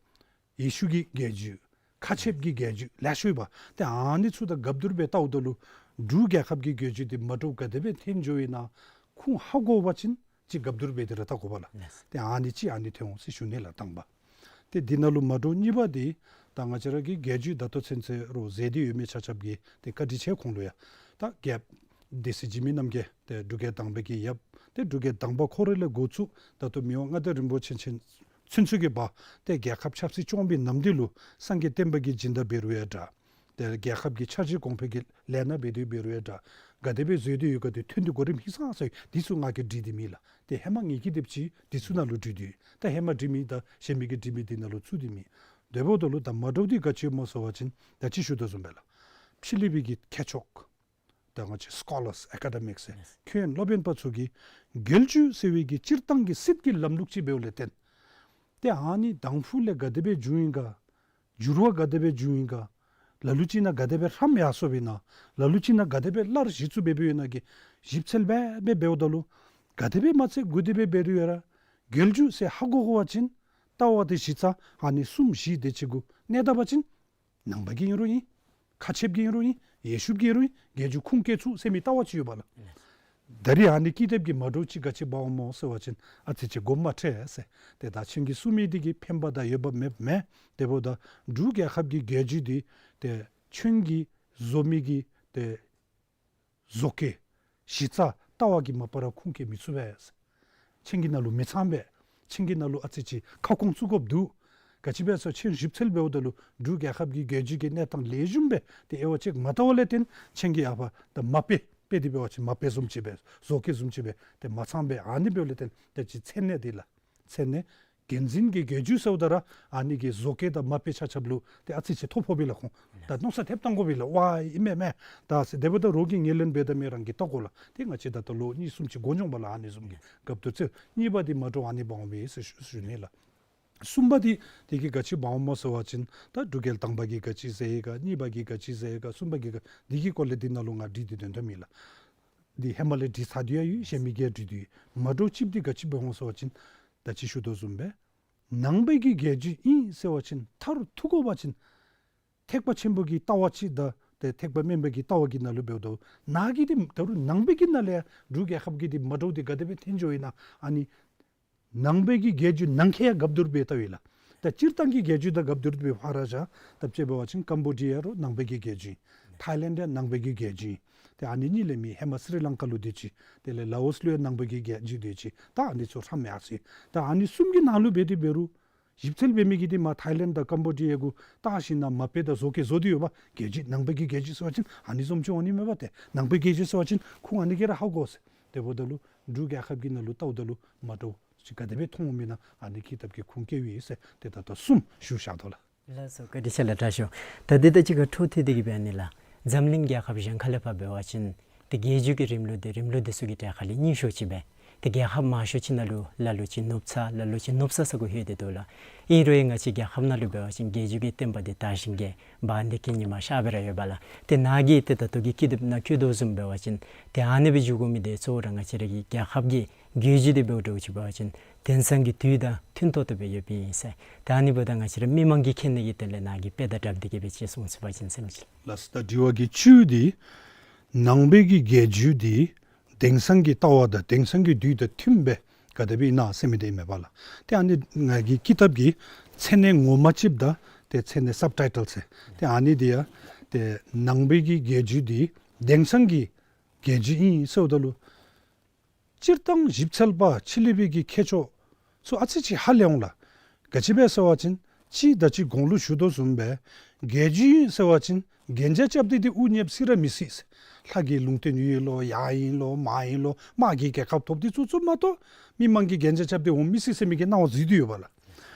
ཡེ་ཤུ་གི་རྒྱལ་བརྒྱུད་ཁ་ཆེ་བའི་གི་རྒྱལ་བརྒྱུད་ལེ་ཤ་ཡོད་པ། ཏེ་ཨ་ནི་ཚུ་དང་སྒབ་བསྡུར་འབད་བལྟཝ་ད་ལུ་འབྲུག་རྒྱལ་ཁབ་ཀྱི་རྒྱལ་བརྒྱུད་འདི་མ་འདྲཝ་ག་དེ་སྦེ་ཐོན་འགྱོཝ་ཨིན་ན་ཁུངས་ཧ་གོ་བ་ཅིན་ཅིག་སྒབ་བསྡུར་འབད་དེ་ར་བལྟ་དགོ་པས་ལགས། ཏེ་ཨ་ནི་ཅིག་ཨ་ནི་ཐོན་འོང་ཟེར་ཞུ་ནི་ལགས་དང་པ། ཏེ་འདི་ནང་ལུ་མ་འདྲཝ་གཉིས་པ་འདི་ད་ང་བཅས་ར་གི་རྒྱལ་བརྒྱུད་ད་ལྟོ་ཚུན་ཚོད་རོགས་མཛད་དེ་ཡོད་མི་ཆ་ཁྱབ་ཀྱིས་ཏེ་བཀའ་དྲིན་ཆེ། ཁོང་ལུ་ཡང་ད་རྒྱལཔོ་སྡེ་སྲིད་འཇིགས་མེད་རྣམ་རྒྱལ་ཏེ་འབྲུག་རྒྱལ་དང་པའི་གི་ཡབ་ཏེ་འབྲུག་རྒྱལ་དང་པ་ཁོ་ར་ལས་འགོ་བཙུགས་ད་ལྟོ་མི་དབང་མངའ་བདག་རིན་པོ་ཆེ་ཚུན་ཚོད་ཀྱི་བར་ཏེ་རྒྱལ་ཁབ་ཆབ་སྲིད་སྐྱོང་བའི་ནམ་དུས་ལུ་སངས་རྒྱས་བསྟན་པ་གི་སྦྱིན་བདག་འབད་རུང་ཡང་འདྲ། ཏེ་རྒྱལ་ཁབ་ཀྱི་འཆར་གཞི་གོང་འཕེལ་གྱི་ལས་སྣ་འབད་དེ་འབད་རུང་ཡང་འདྲ། ག་དེ་སྦེ་བཟོ་སྟེ་ཡོད་ག་དེ་ཐོན་དེ་གོ་རིམ་ཧིང་སངས་ས་ཡོད། འདི་ཚུ་ང་གིས་བྲིས་ཏེ་མེད་ལགས། ཏེ་ཧེ་མ་ངེ་གི་དེབ་ཅིག་འདི་ཚུ་ནང་ལུ་བྲིས་ཏེ་ཡོད། ད་ཧེ་མ་བྲིས་མི་དང་གཞན་མི་གིས་བྲིས་མི་འདི་ནང་ལུ་བཙུགས་ཏེ་མེད། དེ་འབདཝ་ད་ལུ་ད་མ་འདྲཝ་འདི་ག་ཅི་སྨོ་ཟེར་བ་ཅིན་ད་ཅི་ཞུ་དོ་བཟུམ་སྦེ་ལགས། ཕྱི་གླིང་པའི་གི་མཁས་མཆོག་ད་ང་བཅས་སི་ཀོ་ལརསི་ཨེ་ཀ་ཌེ་མིཀ་ཟེར་ཡེས་མཁས་དབང་སློབ་དཔོན་པ་ཚུ་གིས་རྒྱལ་བརྒྱུད་ཟེར་བའི་གི་སྤྱིར་བཏང་གི་སྲིད་ཀྱི་ལམ་ལུགས་ཅིག་འབདཝ་ལས་བརྟེན་ཏེ་ཨ་ནི་དང་ཕུ་ལས་ག་དེ་སྦེ་བྱུང་ཡི་ག། འགྱུར་བ་ག་དེ་སྦེ་བྱུང་ཡི་ག། ལ་ལུ་ཅིག་ནང་ག་དེ་སྦེ་ཧྲམ་ཡར་སོཔ་ཨིན་ན། ལ་ལུ་ཅིག་ནང་ག་དེ་སྦེ་སླར་གཞི་བཙུགས་འབད་འབདཝ་ཨིན་ན་གི་ཞིབ་འཚོལ་འབད་འབད་འབདཝ་ད་ལུ་ག་དེ་སྦེ་མ་ཚད་གུ་དེ་སྦེ་འབད་རུང་ཡང་ར་རྒྱལ་བརྒྱུད་ཟེར་ཧ་གོ་གོ་བ་ཅིན་ལྟ་བ་དེ་གཞི་རྩ་ཨ་ནི་གསུམ་བཞི་དེ་ཅིག་གུ་གནས་ད་པ་ཅིན་ནང་པ་གི་ཨིན་རུང་ཨིན། ཁ་ཆེ་བའི་གི་ཨིན་རུང་ཨིན། ཡེ་ཤུ་གི་ཨིན་རུང་ཨིན། རྒྱལ་བརྒྱུད་ཁུངས་བཀལ་ཚུགས་ཟེར་མི་ལྟ་བ་ཅིག་ཡོདཔ་ལགས། ད་རེས་ཨ་ནི་ཀི་དེབ་ཀྱི་མ་འདྲཝ་ཅིག་ག་ཅི་འབག་འོང་སྨོ་ཟེར་བ་ཅིན་ཨ་ཙི་ཅིག་མགུ་མ་ཁྲེལ་ཟེར། ཏེ་ད་ཁྱེད་ཀྱིས་གསུང་མི་འདི་གིས་ཕན་པ་དང་འོས་འབབ་མེདཔ་མེན། དེ་འབདཝ་ད་འབྲུག་རྒྱལ་ཁབ་ཀྱི་རྒྱལ་བརྒྱུད་འདི་ཏེ་ཁྱེད་ཀྱིས་བཟོ་མི་གི་ཏེ་བཟོ་བཀོད་གཞི་རྩ་ལྟ་བ་གིས་མ་པ་ར་ཁུངས་བཀལ་མི་ཚུགས་པས། ཁྱེད་ཀྱི་ནང་ལུ་མི་ཚངམ་སྦེ་ཁྱེད་ཀྱི་ནང་ལུ་ཨ་ཙི་ཅིག་ཁ་སྐོང་བཙུགས་དགོཔ་འདུག། ག་ཅི་སྦེ་ཟེར་ཁྱེད་ཞིབ་འཚོལ་འབདཝ་ད་ལུ་འབྲུག་རྒྱལ་ཁབ་ཀྱི་རྒྱལ་བརྒྱུད་ཀྱི་གནས་སྟངས་ལེགས་ཤོམ་སྦེ་ཏེ་དབྱེ་བ་ཅིག་མ་བལྟ་བ་ལས་བརྟེན་ཁྱེད་ཀྱིས་ཡར་ཕར་ད་མ་དཔེ་དཔེ་འདི་འབད་བ་ཅིན་མ་དཔེ་བཟུམ་ཅིག་སྦེ་བཟོ་བཀོད་བཟུམ་ཅིག་སྦེ་ཏེ་མ་ཚངམ་སྦེ་ཨ་ནི་འབདཝ་ལས་བརྟེན་ཏེ་ཅིག་མཚན་གནས་འདི་ལགས། མཚན་གནས་རྒྱུན་འཛིན་གྱི་རྒྱལ་བརྒྱུད་ཟེརཝ་ད་ར་ཨ་ནི་གི་བཟོ་བཀོད་དང་མ་དཔེ་ཆ་ཁྱབ་ལུ་ཏེ་ཨ་ཙི་ཅིག་ཐོ་ཕོགཔ་ཨིན་ལགས། ཁོང་ད་མནོ་བསམ་ཐེབས་བཏང་དགོཔ་ཨིན་ལགས། ཝའི་ཨིན་མས་མས། ད་ཟེར་དེ་འབདཝ་ད་རོགས་ཀྱིས་ངོས་ལེན་འབད་དེ་མི་རང་གིས་བལྟ་དགོ་ལགས། ཏེ་ང་བཅས་ད་ལྟོ་ལོ་གཉིས་གསུམ་ཅིག་འགོར་འགྱོཝ་ལས་ཨ་ནི་བཟུམ་གྱི་སྐབས་དུས་ཚོད། གཉིས་པ་འདི་མ་འདྲཝ་ཨ་ནི་འབག་འོང་པས་ཟེར་ཞུ་ཞུ་ནི་ལགས། གསུམ་པ་འདི་དེ་གིས་ག་ཅི་འབག་འོང་སྨོ་ཟེར་བ་ཅིན་ད་འབྲུག་རྒྱལ་དང་པ་གིས་ག་ཅི་མཛད་ཡི་ག། གཉིས་པ་གིས་ག་ཅི་མཛད་ཡི་ག། གསུམ་པ་གིས་ག་འདི་གི་སྐོར་ལས་འདི་ནང་ལུ་ང་བྲིས་ཏེ་དོན་དག་མེད་ལགས། འདི་ཧེ་མ་ལས་བྲིས་ཚར་དེ་ཡང་ཡོད། གཞན་མི་གིས་བྲིས་དེ་ཡང་ཡོད། མ་འདྲཝ་ཅིག་འདི་ག་ཅི་འབད་འོང་ཟེར་བ་ཅིན་ད་ཅི་ཞུ་དོ་བཟུམ་སྦེ་ནང་པའི་གི་རྒྱལ་བརྒྱུད་ཨིན་ཟེར་བ་ཅིན་མཐར་ཐུག་དགོ་པ་ཅིན་ཐེག་པ་ཆེན་པོ་གི་ལྟ་བ་ཅིག་དང་ཏེ་ཐེག་པ་དམན་པའི་གི་ལྟ་བ་གི་ནང་ལུ་འབདཝ་ད་ནཱ་གི་འདི་ད་རུང་ནང་པའི་གི་ནང་ལས་ཡང་འབྲུག་རྒྱལ་ཁབ་ཀྱི་འདི་མ་འདྲཝ་འདི་ག་དེ་སྦེ་ཐོན་འགྱོཝ་ཨིན་ན། ཨ་ནི་ནང་པའི་གི་རྒྱལ་བརྒྱུད་ནང་འཁོད་ཡང་སྐབས་བསྟུན་སྦེ་ལྟཝ་ཨིན་ལགས། ད་སྤྱིར་བཏང་གི་རྒྱལ་བརྒྱུད་དང་སྐབས་བསྟུན་སྦེ་ཕར་བཞག། ད་དཔྱེ་འབད་བ་ཅིན་ཀམ་བོ་ཌི་ཡ་རུང་ནང་པའི་གི་རྒྱལ་བརྒྱུད་ཨིན། ཐའི་ལེནཌ་ཡང་ནང་པའི་གི་རྒྱལ་བརྒྱུད་ཨིན། ཏེ་ཨ་ནི་གཉིས་ལས་མེན། ཧེ་མ་སི་རི་ལང་ཀ་ལུ་དེ་ཅིག། དེ་ལས་ལ་འོས་ལུ་ཡང་ནང་པའི་གི་རྒྱལ་བརྒྱུད་དེ་ཅིག། ད་ཨ་ནི་ཚུ་ཧྲམ་ཡར་སོ་ཡི། ད་ཨ་ནི་གསུམ་གྱི་ནང་ལུ་འབད་དེ་འབད་རུང་ཞིབ་འཚོལ་འབད་མི་གིས་འདི་མ་ཐའི་ལེནཌ་དང་ཀམ་བོ་ཌི་ཡ་གུ་བལྟ་ཞིན་ན་མ་དཔེ་དང་བཟོ་བཀོད་བཟོ་སྟེ་ཡོདཔ། རྒྱལ་བརྒྱུད་ནང་པའི་གི་རྒྱལ་བརྒྱུད་ཟེར་བ་ཅིན་ཨ་ནི་བཟུམ་ཅིག་འོང་ནི་མས་པ། ཏེ་ནང་པའི་རྒྱལ་བརྒྱུད་ཟེར་བ་ཅིན་ཁུངས་ཨ་ནི་གིས་ར་ཧ་གོ་ཟེར། དེ་འབདཝ་ད་ལུ་འབྲུག་རྒྱལ་ཁབ་ཀྱི་ནང་ལུ་ལྟཝ་ད་ལུ་མ་འདྲཝ་ཅིག་ག་དེ་སྦེ་མཐོང་འོང་མེན་ན། ཨ་ནི་ཀི་ཏབ་ཀྱི་ཁུངས་བཀལཝ་ཨིན་ཟེར། ཏེ་ད་ལྟོ་གསུམ་ཞུ་བཞག་དོ་ལགས། ལགས་སོ། བཀའ་དྲིན་ཆེ་ལགས། དྲག་ཤོས། ད་འདི་དང་གཅིག་ཁར་འཁྲིལ་ཏེ་གི་འབད་ནི་ལགས། འཛམ་གླིང་རྒྱལ་ཁབ་གཞན་ཁ་ལས་ཕར་འབད་བ་ཅིན་ཏེ་རྒྱལ་བརྒྱུད་ཀྱི་རིམ་ལུགས་འདི་རིམ་ལུགས་འདི་ཚུ་གི་གྲས་ཁ་ལས་རྙིང་ཤོས་ཅིག་སྦེ་ཏེ་རྒྱལ་ཁབ་མང་ཤོས་ཅིག་ནང་ལུ་ལ་ལུ་ཅིག་ནུབ་ཚ་ལ་ལུ་ཅིག་ནུབ་ས་ས་གུ་ལྷོད་དེ་འདུག་ལགས། ཨིན་རུང་ཡང་ང་བཅས་རྒྱལ་ཁབ་ནང་ལུ་འབད་བ་ཅིན་རྒྱལ་བརྒྱུད་ཀྱི་བསྟན་པ་འདི་དར་ཞིང་རྒྱས་འབད་ནི་དེ་གི་ཉི་མ་ཤར་སྦེ་ར་ཡོདཔ་ལགས། ཏེ་ནཱ་གིས་ཏེ་ད་ལྟོ་གི་ཀི་ཏབ་ནང་བཀོད་དོ་བཟུམ་འབད་བ་ཅིན་ཏེ་ཨ་ནི་སྦེ་འགྱོ་དགོ་མི་འདི་གཙོ་བོ་ར་ང་བཅས་ར་གི་རྒྱལ་ཁབ་ཀྱི་རྒྱལ་བརྒྱུད་འདི་འབདཝ་འདྲཝ་ཅིག་འབད་བ་ཅིན་དེང་སང་གི་དུས་དང་མཐུན་ཏོག་ཏོ་སྦེ་ཡོདཔ་ཨིན་ཟེར། ད་ཨ་ནི་འབདཝ་ད་ང་བཅས་ར་མི་མང་གིས་མཁྱེན་ནི་གི་དོན་ལས་ནཱ་གིས་དཔེ་དང་སྦྲགས་ཏེ་གི་སྦེ་ཅིག་གསུང་ཚུགས་པ་ཅིན་ཟེར་མི་ཅིག། ལགས་སོ། ད་དྲི་བ་གི་བཅུད་འདི་ནང་པའི་གི་རྒྱལ་བརྒྱུད་འདི་དེང་སང་གི་ལྟ་བ་དང་དེང་སང་གི་དུས་དང་མཐུནམ་སྦེ་ག་དེ་སྦེ་ཨིན་ན་ཟེར་མི་འདི་ཨིན་མས་པ་ལགས། ཏེ་ཨ་ནི་ང་གི་ཀི་ཏབ་ཀྱི་མཚན་གནས་ངོ་མ་ཅིག་དང་ཏེ་མཚན་གནས་སབ་ཊའི་ཊལ་ཟེར་ཏེ་ཨ་ནི་འདི་ཡང་ཏེ་ནང་པའི་གི་རྒྱལ་བརྒྱུད་འདི་དེང་སང་གི་རྒྱལ་བརྒྱུད་ཨིན་ཟེརཝ་ད་ལུ་སྤྱིར་བཏང་ཞིབ་འཚོལ་པ་ཕྱི་གླིང་པའི་གི་མཁས་མཆོག་ཚུ་ཨ་ཙི་ཅིག་ཧ་ལས་འོང་ལགས། ག་ཅི་སྦེ་ཟེར་བ་ཅིན་ཅིག་ད་ཅི་གོང་ལུ་ཞུ་དོ་བཟུམ་སྦེ་རྒྱལ་བརྒྱུད་ཨིན་ཟེར་བ་ཅིན་གན་རྒྱ་རྐྱབ་སྟེ་འདི་དབུ་བརྙེས་སི་ར་མི་སྲིད་ཟེར། ལྷ་གི་ལུང་བསྟན་ཨིན་ལོ་ཡ་ཨིན་ལོ་མ་ཨིན་ལོ་དམག་གི་རྒྱལ་ཁ་ཐོབ་སྟེ་ཚུ་ཚུ་མ་གཏོགས་མི་མང་གིས་གན་རྒྱ་རྐྱབ་སྟེ་འོང་མི་སྲིད་ཟེར་མི་གི་སྣང་བ་འཛུལ་ཏེ་ཡོདཔ་ལགས།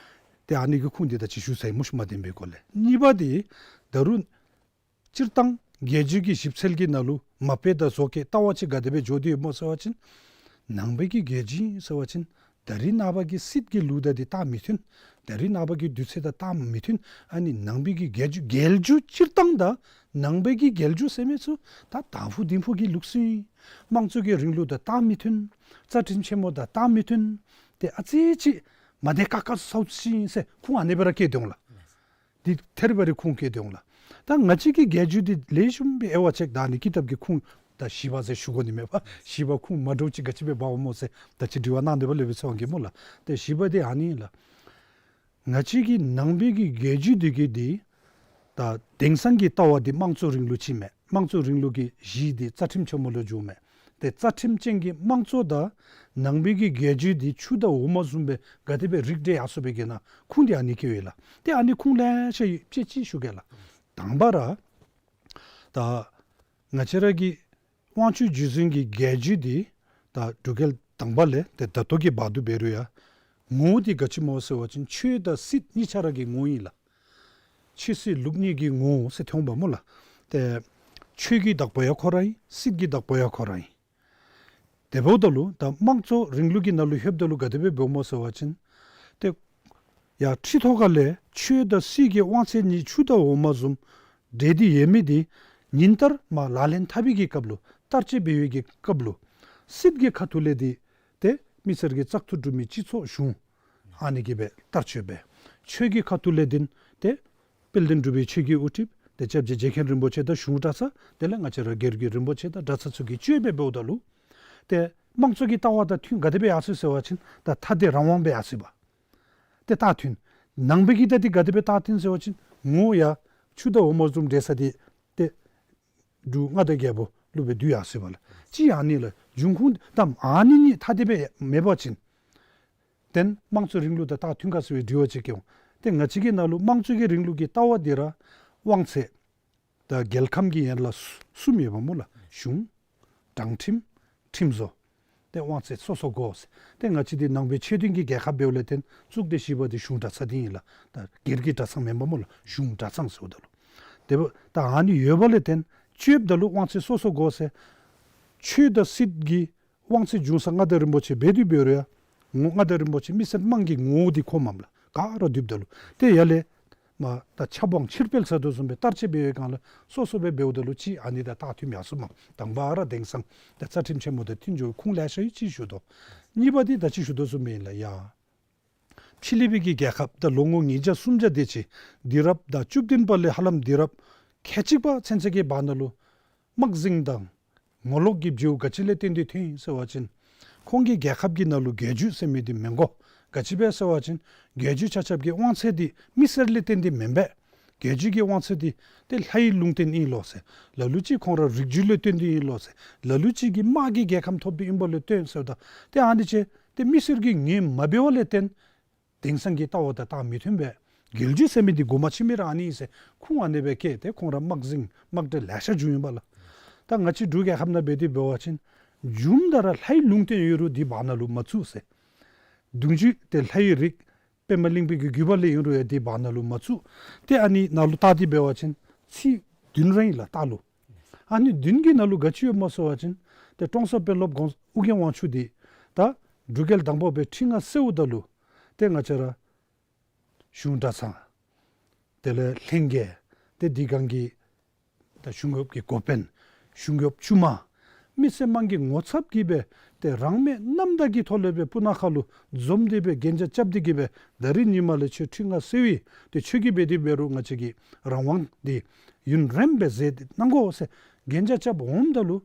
ཏེ་ཨ་ནི་གི་ཁུངས་འདི་ད་ཅི་ཞུ་ཚར་ཡི་སྨོ། ཤུལ་མ་བདེན་པའི་སྐོར་ལས། གཉིས་པ་འདི་ད་རུང་སྤྱིར་བཏང་རྒྱལ་བརྒྱུད་ཀྱི་ཞིབ་འཚོལ་གྱི་ནང་ལུ་མ་དཔེ་དང་བཟོ་བཀོད་ལྟ་བ་ཅིག་ག་དེ་སྦེ་འགྱོ་དེ་ཡོདཔ་སྨོ་ཟེར་བ་ཅིན་ནང་པའི་གི་རྒྱལ་བརྒྱུད་ཨིན་ཟེར་བ་ཅིན་ད་རིས་ནངས་པ་གི་སྲིད་ཀྱི་ལུགས་དང་འདི་རྟགས་མི་མཐུན། ད་རིས་ནངས་པ་གི་དུས་ཚོད་དང་རྟགས་མི་མཐུན། ཨ་ནི་ནང་པའི་གི་རྒྱལ་བརྒྱུད་རྒྱལ་བརྒྱུད་སྤྱིར་བཏང་དང་ནང་པའི་གི་རྒྱལ་བརྒྱུད་ཟེར་མི་ཚུ་ད་དང་ཕུ་དིང་ཕུ་གི་ལུགས་སྲོལ་ཨིན། དམངས་གཙོ་གི་རིང་ལུགས་དང་རྟགས་མི་མཐུན། རྩ་ཁྲིམས་ཆེན་མོ་དང་རྟགས་མི་མཐུན། ཏེ་ཨ་ཙི་ཅིག་མ་བདེ་ཁག་ཁ་སོ་སོ་ཅིག་ཨིན་ཟེར་ཁུངས་ཨ་ནི་སྦེ་ར་བཀལ་དོ་འོང་ལགས། འདི་ཐད་རི་བ་རི་ཁུངས་བཀལ་དོ་འོང་ལགས། ད་ང་བཅས་ཀྱི་རྒྱལ་བརྒྱུད་འདི་ལེགས་ཤོམ་སྦེ་དབྱེ་བ་ཕྱེ་ད་ནི་ཀི་ཏབ་ཀྱི་ཁུངས་ད་བཞི་པ་ཟེར་ཞུ་དགོ་ནི་མས་པ། བཞི་པ་ཁུངས་མ་འདྲཝ་ཅིག་ག་ཅི་སྦེ་འབདཝ་སྨོ་ཟེར་ད་ཅི་དྲི་བ་གནང་སྟེ་འབདཝ་ལས་འབད་ཚེ་འོང་གི་སྨོ་ལགས། ཏེ་བཞི་པ་འདི་ཨ་ནི་ཨིན་ལགས། ང་བཅས་ཀྱི་ནང་པའི་གི་རྒྱལ་བརྒྱུད་འདི་གི་འདི་ད་དེང་སང་གི་ལྟ་བ་འདི་དམངས་གཙོ་རིང་ལུགས་ཅིག་མས། དམངས་གཙོ་རིང་ལུགས་ཀྱི་གཞི་འདི་རྩ་ཁྲིམས་ཆེན་མོ་ལས་བྱུངམ་མས། ཏེ་རྩ་ཁྲིམས་ཅན་གྱི་དམངས་གཙོ་དང་ནང་པའི་གི་རྒྱལ་བརྒྱུད་འདི་ཆུ་དང་འོ་མ་བཟུམ་སྦེ་ག་དེ་སྦེ་རིགས་འགྲེ་ཡར་སོ་བའི་གི་ནང་ཁུངས་འདི་ཨ་ནི་བཀལ་ཡི་ལགས། ཏེ་ཨ་ནི་ཁུངས་ལེ་ཤ་ཡོད། དཔྱེ་ཅིག་ཞུ་གེ་ལགས། དང་པ་ར་ད་ང་བཅས་ར་གི་དབང་ཕྱུག་རྗེ་བཙུན་གྱི་རྒྱལ་བརྒྱུད་འདི་ད་འབྲུག་རྒྱལ་དང་པ་ལས་ཏེ་ད་ལྟོ་གི་བར་དུ་འབད་རུང་ཡང་ངོ་བོ་འདི་ག་ཅི་སྨོ་ཟེར་བ་ཅིན་ཆོས་དང་སྲིད་གཉིས་ཆ་ར་གི་ངོ་བོ་ཨིན་ལགས། ཆོས་སྲིད་ལུགས་གཉིས་ཀྱི་ངོ་བོ་ཟེར་ཐོན་པ་སྨོ་ལགས། ཏེ་ཆོས་ཀྱི་བདག་པོ་ཡང་ཁོ་ར་ཨིན། སྲིད་ཀྱི་བདག་པོ་ཡང་ཁོ་ར་ཨིན། དེ་འབདཝ་ད་ལུ་ད་དམངས་གཙོ་རིང་ལུགས་ཀྱི་ནང་ལུ་ལྷོདཔ་ད་ལུ་ག་དེ་སྦེ་འབདཝ་སྨོ་ཟེར་བ་ཅིན་ཏེ་ཡར་ཁྲི་ཐོག་ཁ་ལས་ཆོས་དང་སྲིད་ཀྱི་དབང་ཚད་གཉིས་ཆུ་དང་འོ་མ་བཟུམ་འདྲེས་ཏེ་ཡོད་མི་འདི་ཉིན་ལྟར་མར་ལག་ལེན་འཐབ་པའི་གི་སྐབས་ལུ་བསྟར་སྤྱོད་འབད་བའི་གི་སྐབས་ལུ་སྲིད་ཀྱི་ཁ་ཐུག་ལས་འདི་ཏེ་མི་སེར་གྱིས་བཙག་འཐུ་གྲུབ་མི་སྤྱི་ཚོགས་གཞུང་ཨ་ནི་གིས་སྦེ་བསྟར་སྤྱོད་འབད། ཆོས་ཀྱི་ཁ་ཐུག་ལས་འདི་ཏེ་དཔལ་ལྡན་འབྲུག་པའི་ཆོས་ཀྱི་དབུ་ཁྲིདཔ་ཏེ་སྐྱབས་རྗེ་རྗེ་མཁན་རིན་པོ་ཆེ་དང་གཞུང་གྲྭ་ཚང་དེ་ལས་ང་བཅས་ར་སྒེར་གྱི་རིན་པོ་ཆེ་དང་གྲྭ་ཚང་ཚུ་གིས་སྤྱོད་འབད་འབདཝ་ད་ལུ་ཏེ་དམངས་གཙོ་གི་ལྟ་བ་དང་མཐུན་ག་དེ་སྦེ་ཡར་སོ་ཡི་ཟེར་བ་ཅིན་ད་ཐ་དད་རང་དབང་སྦེ་ཡར་སོ་ཡི་པ། ཏེ་རྟགས་མཐུན། ནང་པའི་གི་ད་འདི་ག་དེ་སྦེ་རྟགས་མཐུན་ཟེར་བ་ཅིན་ངོ་བོ་ཡང་ཆུ་དང་འོ་མ་བཟུམ་འདྲེས་ས་འདི་ཏེ་འབྲུག་མངའ་བདག་རྒྱལ་པོ་ལུ་སྦེ་འདུ་ཡར་སོ་ཡི་པ་ལགས། ཅིག་ཨ་ནི་ལགས། འབྱུང་ཁུངས་ད་ཨ་ནི་གཉིས་ཐ་དད་སྦེ་མེད་པ་ཅིན་ཏེ་དམངས་གཙོ་རིང་ལུགས་དང་རྟགས་མཐུན་ག་ཟེར་བའི་དྲི་བ་ཅིག་སྐྱེ་འོང་། ཏེ་ང་བཅས་ཀྱི་ནང་ལུ་དམངས་གཙོ་གི་རིང་ལུགས་ཀྱི་ལྟ་བ་འདི་ར་དབང་ཚད་ད་རྒྱལ་ཁམས་ཀྱི་ཡན་ལག་གསུམ་ཡོདཔ་སྨོ་ལགས། གཞུང་དྲང་ཁྲིམས་ཁྲིམས་བཟོ་ཏེ་དབང་ཚད་སོ་སོ་དགོ་ཟེར། ཏེ་ང་བཅས་འདི་ནང་པའི་ཆོས་ལྡན་གྱི་རྒྱལ་ཁབ་འབདཝ་ལས་བརྟེན་གཙུག་སྡེ་བཞི་པ་འདི་གཞུང་གྲྭ་ཚང་འདི་ཨིན་ལགས། ད་སྒེར་གྱི་གྲྭ་ཚང་མེན་པ་སྨོ་ལགས། གཞུང་གྲྭ་ཚང་ཟེརཝ་ད་ལུ། དེ་འབདཝ་ད་ཨ་ནི་ཡོདཔ་ལས་བརྟེན་སྤྱོདཔ་ད་ལུ་དབང་ཚད་སོ་སོ་དགོ་ཟེར། ཆོས་དང་སྲིད་ཀྱི་དབང་ཚད་འབྱུང་ས་མངའ་བདག་རིན་པོ་ཆེ་འབད་དེ་འབད་རུང་ཡང་ངོ་མངའ་བདག་རིན་པོ་ཆེ་མི་སེར་དམངས་ཀྱི་ངོ་བོ་འདི་ཁོ་མས་ལགས། ག་ར་འདུསཔ་ད་ལུ། ཏེ་ཡར་ལས་ ཨ་ད་ཆབ་དབང་ཕྱིར་སྤེལ་ཟེར་དོ་བཟུམ་སྦེ་བསྟར་སྤྱོད་འབད་བའི་སྒང་ལུ་སོ་སོ་སྦེ་འབདཝ་ད་ལུ་ཅིག་ཨ་ནི་དང་ད་མཐུནམ་ཡར་སོངམ་མས། དང་པ་ར་དེང་སང་ད་རྩ་ཁྲིམས་ཆེན་མོ་དང་མཐུན་འགྱོ་ཁུངས་ལེ་ཤ་ཡོད་ཅིག་ཞུ་དོ། གཉིས་པ་འདི་ད་ཅི་ཞུ་དོ་བཟུམ་སྦེ་ཨིན་ལགས། ཡ་ཕྱི་གླིང་པའི་གི་རྒྱལ་ཁབ་ད་ལོ་ངོ་ཉིས་བརྒྱ་སུམ་བརྒྱ་དེ་ཅིག་དུས་རབས་ད་བཅུ་བདུན་པ་ལས་ཧ་ལམ་དུས་རབས་ཁལ་གཅིག་པ་ཚུན་ཚོད་ཀྱི་བར་ན་ལུ་དམག་འཛིང་དང་ངོ་ལོག་གི་བྱ་བ་ག་ཅི་ལས་བརྟེན་ཏེ་ཐོན་ཡི་ཟེར་བ་ཅིན་ཁོང་གི་རྒྱལ་ཁབ་ཀྱི་ནང་ལུ་རྒྱལ་བརྒྱུད་ཟེར་མི་འདི་མི་དགོ། ག་ཅི་སྦེ་ཟེར་བ་ཅིན་རྒྱལ་བརྒྱུད་ཆ་ཁྱབ་ཀྱི་དབང་ཚད་འདི་མི་སེར་ལས་བརྟེན་ཏེ་མེན་པས། རྒྱལ་བརྒྱུད་ཀྱི་དབང་ཚད་འདི་ཏེ་ལྷའི་ལུང་བསྟན་ཨིན་ལོ་ཟེར། ལ་ལུ་ཅིག་ཁོང་ར་རིགས་རྒྱུད་ལས་བརྟེན་ཏེ་ཨིན་ལོ་ཟེར། ལ་ལུ་ཅིག་གིས་དམག་གི་རྒྱལ་ཁམས་ཐོབ་སྟེ་ཨིན་པ་ལས་བརྟེན་ཟེརཝ་ད་ཏེ་ཨ་ནི་ཅིག་ཏེ་མི་སེར་གྱིས་ངོ་མ་འབད་བ་ལས་བརྟེན་དེང་སང་གི་ལྟ་བ་དང་ད་མི་མཐུན་པས། རྒྱལ་བརྒྱུད་ཟེར་མི་འདི་མགུ་མ་ཆེ་མི་ར་ཨ་ནི་ཨིན་ཟེར་ཁུངས་ཨ་ནི་སྦེ་བཀལ་ཏེ་ཁོང་ར་དམག་འཛིང་དམག་འདྲེས་ལེ་ཤ་བྱུང་ཡོདཔ་ལགས། ད་ང་བཅས་འབྲུག་རྒྱལ་ཁབ་ནང་འབད་དེ་འབད་བ་ཅིན་རྒྱུན་དུ་ར་ལྷའི་ལུང་བསྟན་ཡོད་རུང་འདི་བར་ན་ལུ་མ་བཙུགས་ཟེར། གདུང་བརྒྱུད་ཏེ་ལྷའི་རིགས་པདྨ་གླིང་པའི་གི་བརྒྱུད་པ་ལས་ཨིན་རུང་ཡང་འདི་བར་ན་ལུ་མ་བཙུགས། ཏེ་ཨ་ནི་ནང་ལུ་བལྟ་སྟེ་འབད་བ་ཅིན་ཚིག་བདུན་ར་ཨིན་ལགས་ད་ལུ། ཨ་ནི་བདུན་གྱི་ནང་ལུ་ག་ཅི་ཡོདཔ་སྨོ་ཟེར་བ་ཅིན་ཏེ་ཀྲོང་གསར་དཔོན་སློབ་ཨོ་རྒྱན་དབང་ཕྱུག་འདི་ད་འབྲུག་རྒྱལ་དང་པོ་སྦེ་ཁྲི་མངའ་གསོལཝ་ད་ལུ་ཏེ་ང་བཅས་ར་གཞུང་གྲྭ་ཚང་དེ་ལས་ལྷན་རྒྱས་ཏེ་འདི་སྒང་གི་ད་གཞུང་གཡོགཔ་གི་འགོ་དཔོན་གཞུང་གཡོགཔ་དཀྱུས་མ་མི་སེར་དམངས་ཀྱི་ངོ་ཚབ་ཀྱིས་སྦེ་ཏེ་རང་མོས་རྣམ་དག་གི་ཐོག་ལས་སྦེ་སྤུ་ན་ཁ་ལུ་འཛོམས་ཏེ་སྦེ་གན་རྒྱ་རྐྱབ་སྟེ་གིས་སྦེ་ད་རིས་ཉིནམ་ལས་ཁྱོད་ཁྲི་མངའ་གསོལ་ཡི། ཏེ་ཁྱོད་ཀྱིས་འབད་དེ་འབད་རུང་ང་བཅས་ཀྱི་རང་དབང་འདི་ཡུན་རིངམོ་སྦེ་ཟེར་ཏེ་གནང་དགོ་ཟེར་གན་རྒྱ་རྐྱབ་འོངམ་ད་ལུ་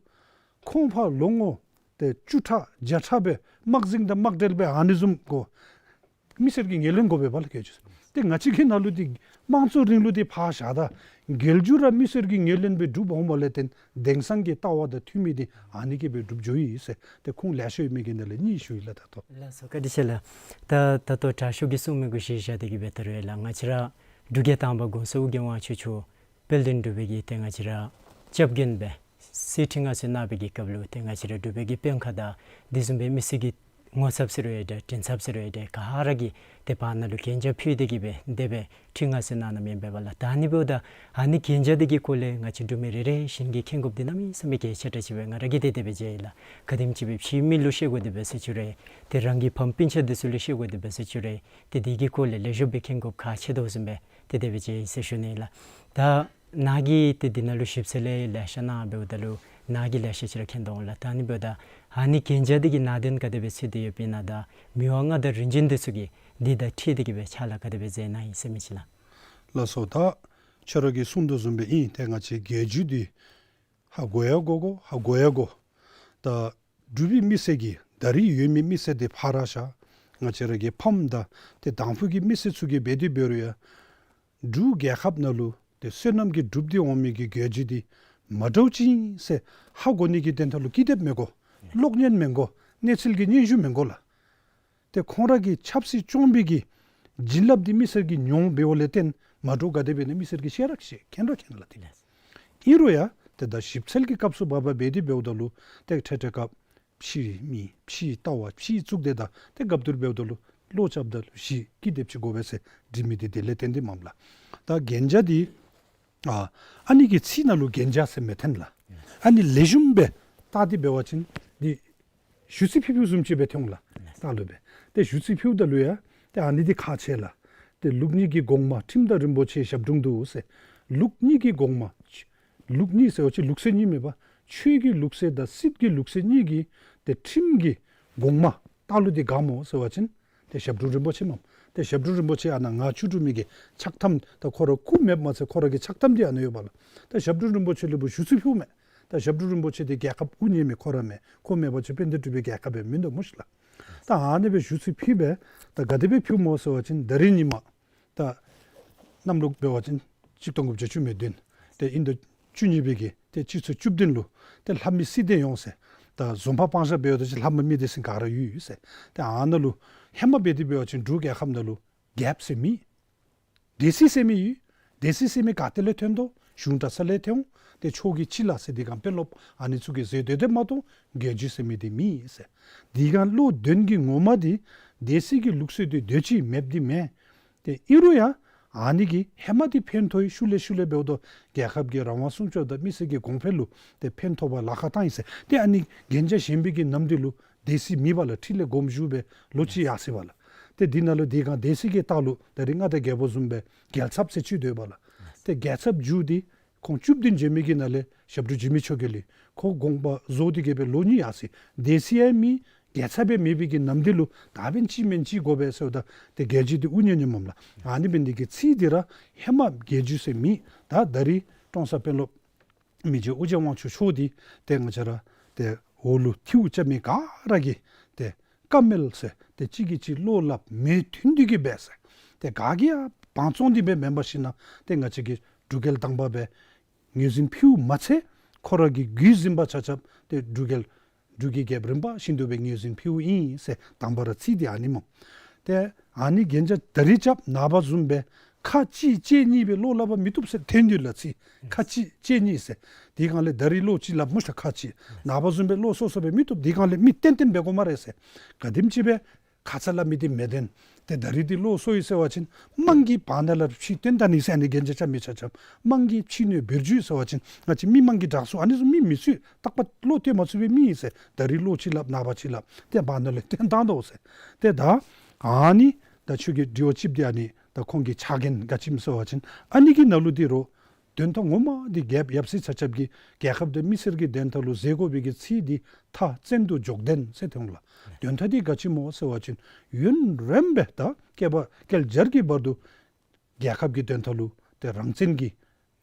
ཁོང་ཕར་ལོ་ངོ་ཏེ་བཅུ་ཕྲག་བརྒྱ་ཕྲག་སྦེ་དམག་འཛིང་དང་དམག་འདྲེས་སྦེ་ཨ་ནི་བཟུམ་དགོ། མི་སེར་གྱིས་ངོས་ལེན་དགོ་པས་པ་ལགས་རྒྱལ་བརྒྱུད་ཟེར། ཏེ་ང་བཅས་ཀྱི་ནང་ལུ་འདི་དམངས་གཙོའི་རིང་ལུགས་འདི་ཕར་བཞག་ད་རྒྱལ་བརྒྱུད་ར་མི་སེར་གྱིས་ངོས་ལེན་སྦེ་སྒྲུབ་འོང་བ་ལས་བརྟེན་དེང་སང་གི་ལྟ་བ་དང་མཐུན་མི་འདི་ཨ་ནི་གིས་སྦེ་སྒྲུབ་འགྱོ་ཡི་ཟེར་ཏེ་ཁུངས་ལེ་ཤ་ཡོད་མི་གི་ནང་ལས་གཉིས་ཞུ་ཡི་ལགས། ད་ལྟོ་ལགས་སོ་བཀའ་དྲིན་ཆེ་ལགས། ད་ད་ལྟོ་དྲག་ཤོས་ཀྱིས་གསུངས་མི་གུ་གཞི་བཞག་སྟེ་གིས་སྦེ་ད་རུང་ཡང་ལགས་ང་བཅས་ར་འབྲུག་རྒྱལ་དང་པ་ཀོང་ས་ཨོ་རྒྱན་དབང་ཕྱུག་མཆོག་དཔལ་ལྡན་འབྲུག་པའི་གི་ཏེ་ང་བཅས་ར་སྐྱབས་མགོན་སྦེ་གསེར་ཁྲི་མངའ་གསོལ་གནང་བའི་གི་སྐབས་ལུ་ཏེ་ང་བཅས་ར་འབྲུག་པའི་གི་དཔོན་ཁག་དང་དེ་བཟུམ་སྦེ་མི་སེར་གྱི་ངོ་ཚབ་ཟེར་རུང་ཡང་འདྲ་མགྲིན་ཚབ་ཟེར་རུང་ཡང་འདྲ་ག་ར་གིས་ཏེ་བར་ན་ལུ་གན་རྒྱ་ཕུལ་ཏེ་གིས་སྦེ་དེ་སྦེ་ཁྲི་མངའ་གསོལ་གནང་གནངམ་ཨིན་པས་པ་ལགས། ད་ཨ་ནི་འབདཝ་ད་ཨ་ནི་གན་རྒྱ་འདི་གི་སྐོར་ལས་ང་བཅས་འབྲུག་མི་རེ་རེ་བཞིན་གྱིས་མཁྱེན་དགོཔ་འདི་གནམ་མེད་ས་མེད་གལ་ཆེ་དྲགས་ཅིག་སྦེ་ང་ར་གིས་ཏེ་དེ་སྦེ་མཇལ་ཡི་ལགས། ག་དེམ་ཅིག་སྦེ་ཕྱིའི་མི་ལུ་བཤད་དགོ་དེ་སྦེ་ཟེར་ཅི་རུང་ཡང་ཏེ་རང་གི་ཕམ་སྤུན་ཆ་འདི་ཚུ་ལུ་བཤད་དགོ་དེ་སྦེ་ཟེར་ཅི་རུང་ཡང་ཏེ་འདི་གི་སྐོར་ལས་ལེགས་ཤོམ་སྦེ་མཁྱེན་དགོཔ་ཁག་ཆེ་དོ་བཟུམ་སྦེ་ཏེ་དེ་སྦེ་མཇལ་ཡི་ཟེར་ཞུ་ནི་ལགས། ད་ནཱ་གིས་ཏེ་འདི་ནང་ལུ་ཞིབ་འཚོལ་ལེ་ལེ་ཤ་གནང་འབདཝ་ད་ལུ་ནཱ་གིས་ལེ་ཤ་ཅིག་ར་མཁྱེན་དོ་འོང་ལགས། ད་ཨ་ནི་འབདཝ་ད་ཨ་ནི་གན་རྒྱ་འདི་གི་ནང་དོན་ག་དེ་སྦེ་ཚུད་དེ་ཡོདཔ་ཨིན་ན་དང་མི་དབང་མངའ་བདག་རིམ་བྱོན་འདི་ཚུ་གིས་འདི་དང་འཁྲིལ་ཏེ་གིས་སྦེ་ཕྱག་ལཱ་ག་དེ་སྦེ་མཛད་གནང་ཡི་ཟེར་མི་ཅིག་ལགས། ལགས་སོ། ད་ཁྱོད་ར་གིས་གསུངས་དོ་བཟུམ་སྦེ་ཨིན། ཏེ་ང་བཅས་རྒྱལ་བརྒྱུད་འདི་ཧ་གོ་ཡང་གོ་དགོ་ཧ་གོ་ཡང་གོ། ད་འབྲུག་པའི་མི་སེར་གྱིས་ད་རིས་ཡོད་མི་མི་སེར་འདི་ཕར་བཞག་ང་བཅས་ར་གི་ཕམ་དང་ཏེ་དང་ཕུ་གི་མི་སེར་ཚུ་གིས་འབད་དེ་འབད་རུང་ཡང་འབྲུག་རྒྱལ་ཁབ་ནང་ལུ་ཏེ་བསོད་ནམས་ཀྱིས་གྲུབ་སྟེ་འོང་མི་གི་རྒྱལ་བརྒྱུད་འདི་མ་འདྲཝ་ཅིག་ཨིན་ཟེར་ཧ་གོ་ནི་གི་དོན་དག་ལུ་ཀི་དེབ་མི་དགོ། གློག་བརྙན་མི་དགོ། གནས་ཚུལ་གྱི་སྙན་ཞུ་མི་དགོ་ལགས། ཏེ་ཁོང་ར་གི་ཆབ་སྲིད་སྐྱོང་བའི་གི་བྱིན་རླབས་འདི་མི་སེར་གྱིས་མྱོང་འབདཝ་ལས་བརྟེན་མ་འདྲཝ་ག་དེ་སྦེ་ཨིན་ན་མི་སེར་གྱིས་ཤེས་ར་ཤེས་མཁྱེན་ར་མཁྱེན་ལགས། ཏེ་ཨིན་རུང་ཡང་ཏེ་ད་ཞིབ་འཚོལ་གྱི་སྐབས་སུ་བབ་པ་འབད་དེ་འབདཝ་ད་ལུ་ཏེ་འཕྲལ་འཕྲལ་སྐབས་ཕྱིའི་མི་ཕྱིའི་ལྟ་བ་ཕྱིའི་གཙུག་སྡེ་དང་ཏེ་སྐབས་དེར་འབདཝ་ད་ལུ་བློ་རྐྱབ་ད་ལུ་གཞི་ཀི་དེབ་ཅིག་དགོ་པས་ཟེར་བྲིས་མི་འདི་དེ་ལས་བརྟེན་ཏེ་མས་ལགས། ད་གན་རྒྱ་འདི་ཨ་ཨ་ནི་གི་ཚིག་ནང་ལུ་གན་རྒྱ་ཟེར་མི་ཐོན་ལགས། ཨ་ནི་ལེགས་ཤོམ་སྦེ་བལྟ་སྟེ་འབད་བ་ཅིན་འདི་ཞུ་ཚིག་ཕུལ་ཕུལཝ་བཟུམ་ཅིག་སྦེ་ཐོན་ལགས། ད་ལུ་སྦེ་ཏེ་ཞུ་ཚིག་ཕུལཝ་ད་ལུ་ཡང་ཏེ་ཨ་ནི་འདི་ཁག་ཆེ་ལགས། ཏེ་ལུགས་གཉིས་ཀྱི་གོང་མ་ཁྲིམས་དང་རིན་པོ་ཆེ་ཞབས་དྲུང་དུ་ཟེར། ལུགས་གཉིས་ཀྱི་གོང་མ་ལུགས་གཉིས་ཟེར་བ་ཅིན་ལུགས་སྲོལ་གཉིས་མེན་པ་ཆོས་ཀྱི་ལུགས་སྲོལ་དང་སྲིད་ཀྱི་ལུགས་སྲོལ་གཉིས་ཀྱི་ཏེ་ཁྲིམས་ཀྱི་གོང་མ་ད་ལུ་འདི་ག་སྨོ་ཟེར་བ་ཅིན་ཏེ་ཞབས་དྲུང་རིན་པོ་ཆེ་མས། ཏེ་ཞབས་དྲུང་རིན་པོ་ཆེ་ཨ་ནཱ་ང་བཅུ་དྲུག་མི་གི་ཕྱག་ཐམ་ད་ཁོ་ར་སྐུ་མེདཔ་མ་ཚད་ཁོ་ར་གི་ཕྱག་ཐམ་འདི་ཨ་ནཱ་ཡོད་པ་ལགས། ད་ཞབས་དྲུང་རིན་པོ་ཆེ་ལུ་འབད་ཞུ་ཚིག་ཕུལཝ་མས། ད་ཞབས་དྲུང་རིན་པོ་ཆེ་འདི་རྒྱལ་ཁབ་དབུ་བརྙེས་མི་ཁོ་ར་མས། ཁོ་མེད་པ་ཅིན་དཔལ་ལྡན་འབྲུག་པའི་རྒྱལ་ཁབ་ཡང་མིན་འདུག་སྨོ་ཤིག་ལགས། ད་ཨ་ནི་སྦེ་ཞུ་ཚིག་ཕུལ་སྦེ་ད་ག་དེ་སྦེ་ཕུལཝ་སྨོ་ཟེར་བ་ཅིན་ད་རིས་ཉིནམ་ད་གནམ་ལོ་འབད་བ་ཅིན་གཅིག་སྟོང་དགུ་བརྒྱ་བཅུ་མེད་བདུན་ཏེ་ཨིན་ཟླ་བཅུ་གཉིས་པའི་གི་ཏེ་སྤྱི་ཚེས་བཅུ་བདུན་ལུ་ཏེ་ལྷ་མི་སྲིད་དོན་ཡོངས་ཟེར། ད་འཛོམས་པ་སྤང་བྱ་འབད་བ་ཅིན་ལྷ་མི་མི་སྡེ་ཚན་ག་ར་ཡོད་ཟེར། ཏེ་ཨ་ནཱ་ལུ་ཧེ་མ་འབད་དེ་འབད་བ་ཅིན་འབྲུག་རྒྱལ་ཁབ་ནང་ལུ་རྒྱལཔོ་ཟེར་མི་སྡེ་སྲིད་ཟེར་མི་ཡོད། སྡེ་སྲིད་ཟེར་མི་ག་ཏེ་ལས་ཐོན་དོ། གཞུང་གྲྭ་ཚང་ལས་ཐོན། ཏེ་ཕྱོགས་ཀྱི་སྤྱི་བླ་ཟེར་འདི་སྒང་དཔོན་སློབ་ཨ་ནི་ཚུ་གིས་ཟེར་སྡོད་དེ་མ་གཏོགས་རྒྱལ་བརྒྱུད་ཟེར་མི་འདི་མེད་ཟེར། འདི་སྒང་བློ་འདོན་གྱི་ངོ་མ་འདི་སྡེ་སྲིད་ཀྱི་ལུགས་སྲོལ་འདི་སྡོད་ཅི་མེདཔ་འདི་མེན། ཏེ་ཨིན་རུང་ཡང་ཨ་ནི་གིས་ཧེ་མ་འདི་ཕན་ཐོགས་ཡི། ཤུལ་ལས་ཤུལ་ལས་འབདཝ་ད་རྒྱལ་ཁབ་ཀྱི་རང་དབང་སྲུང་སྐྱོབ་དང་མི་སེར་གྱི་གོང་འཕེལ་ལུ་ཏེ་ཕན་ཐོགས་པར་ལཱ་ཁག་བཏང་ཡི་ཟེར། ཏེ་ཨ་ནི་གན་རྒྱ་བཞེངས་པའི་གི་ནམ་དུས་ལུ་སྡེ་སྲིད་མེད་པ་ལགས། ཁྲི་ལས་དགོངས་ཞུ་སྦེ་ལོ་གཅིག་ཡར་སོ་བ་ལགས། ཏེ་འདི་ནང་ལུ་དེ་སྒང་སྡེ་སྲིད་ཀྱི་ལྟག་ལུ་ད་རིས་མངའ་བདག་རྒྱལ་པོ་བཟུམ་སྦེ་རྒྱལ་ཚབ་ཟེར་ཅིག་སྡོདཔ་ལགས། ཏེ་རྒྱལ་ཚབ་མཇུག་འདི་ཁོང་བཅུ་བདུན་བྱོན་མི་གི་ནང་ལས་ཞབས་དྲུང་འཇིགས་མེད་ཆོས་རྒྱལ་ལུ་ཁོ་དགོངས་པ་རྫོགས་ཏེ་གི་སྦེ་ལོ་གཉིས་ཡར་སོ་ཡི། སྡེ་སྲིད་ཡང་མེད། རྒྱལ་ཚབ་ཡང་མེད་པའི་གི་ནམ་དུས་ལུ་ད་འབདན་ཅིག་མེན་ཅིག་དགོ་པས་ཟེརཝ་ད་ཏེ་རྒྱལ་བརྒྱུད་འདི་དབུ་བརྙེས་ནི་མས་ལགས། ཨ་ནི་འབད་ནི་དེ་གིས་ཚིག་འདི་ར་ཧེ་མ་རྒྱལ་བརྒྱུད་ཟེར་མེད། ད་ད་རིས་ཀྲོང་གསར་དཔོན་སློབ་མི་རྗེ་ཨོ་རྒྱན་དབང་ཕྱུག་མཆོག་འདི་ཏེ་ང་བཅས་ར་ཏེ་འོག་ལུ་ཐིའུ་རྐྱབ་མི་ག་ར་གིས་ཏེ་བཀའ་མོལ་ཟེར་ཏེ་གཅིག་གིས་གཅིག་བློ་སླབ་མོས་མཐུན་འདི་གིས་འབད་ཟེར། ཏེ་ག་གིས་ཡང་བང་བཙོང་འདི་འབད་མེན་པར་ཞིན་ན་ཏེ་ང་བཅས་ཀྱི་འབྲུག་རྒྱལ་དང་པ་སྦེ་ངོས་འཛིན་ཕུལཝ་མ་ཚད་ཁོ་ར་གི་བརྒྱུད་འཛིན་པ་ཆ་ཁྱབ་ཏེ་འབྲུག་རྒྱལ་འབྲུག་གི་རྒྱལཔོ་རིམ་པ་བཞིན་དུ་སྦེ་ངོས་འཛིན་ཕུལཝ་ཨིན་ཟེར་དང་པ་ར་ཚིག་འདི་ཨ་ནི་སྨོ། ཏེ་ཨ་ནི་གན་རྒྱ་ད་རིས་རྐྱབ་ནངས་པ་བཟུམ་སྦེ་ཁ་གཅིག་ལྕེ་གཉིས་སྦེ་བློ་སླབ་པ་མི་བཏུབ་ཟེར་ཐོན་དོ་ལགས་ཚིག། ཁ་གཅིག་ལྕེ་གཉིས་ཟེར། དེ་སྒང་ལས་ད་རིས་བློ་གཅིག་སླབ་མི་ཤེས། ཁ་གཅིག་ནངས་པ་བཟུམ་སྦེ་བློ་སོ་སོ་སྦེ་མི་བཏུབ། དེ་སྒང་ལས་མི་བརྟན་བརྟན་འབད་དགོ་སྨ་རེ་ཟེར། ག་དེམ་ཅིག་སྦེ་ཁ་ཙ་སླབ་མི་འདི་མི་བདེན། ཏེ་ད་རིས་འདི་བློ་སོ་ཡི་ཟེར་བ་ཅིན་དམངས་ཀྱི་བར་ན་ལས་ཕྱི་བཏོན་ད་ནི་ཟེར་ཨ་ནི་གན་རྒྱ་རྐྱབ་མི་ཆ་ཁྱབ་དམངས་ཀྱི་ཕྱི་སྣོད་འབུར་འཇུག་ཟེར་བ་ཅིན་ང་བཅས་མི་དམངས་ཀྱི་དྲག་ཤོས་ཨ་ནི་བཟུམ་མི་མི་ཚུད། རྟག་པ་བློ་གཏད་མ་ཚུགས་པའི་མི་ཨིན་ཟེར། ད་རིས་བློ་གཅིག་སླབ་ནངས་པ་གཅིག་སླབ་ཏེ་བར་ན་ལས་བཏོན་བཏང་དོ་ཟེར། ཏེ་ད་ཨ་ནི་ད་ཁྱོད་ཀྱི་དྲི་བ་གཅིག་འདི་ཨ་ནི་ད་ཁོང་གི་ཕྱག་འགན་ག་ཅི་སྨོ་ཟེར་བ་ཅིན་ཨ་ནི་གི་ནང་ལུ་འདི་རུང་དོན་དག་ངོ་མ་འདི་རྒྱལཔོ་ཡབ་སྲས་ཆ་ཁྱབ་ཀྱིས་རྒྱལ་ཁབ་དང་མི་སེར་གྱི་དོན་དག་ལུ་མཛད་དགོ་པའི་གི་ཚིག་འདི་མཐའ་བཙན་དུག་འཇོག་ལྡན་ཟེར་ཐོན་ལགས། དོན་དག་འདི་ག་ཅི་སྨོ་ཟེར་བ་ཅིན་ཡུན་རིངམོ་སྦེ་ད་བསྐལ་པ་བསྐལ་བརྒྱར་གྱི་བར་དུ་རྒྱལ་ཁབ་ཀྱི་དོན་དག་ལུ་ཏེ་རང་བཙན་གྱི་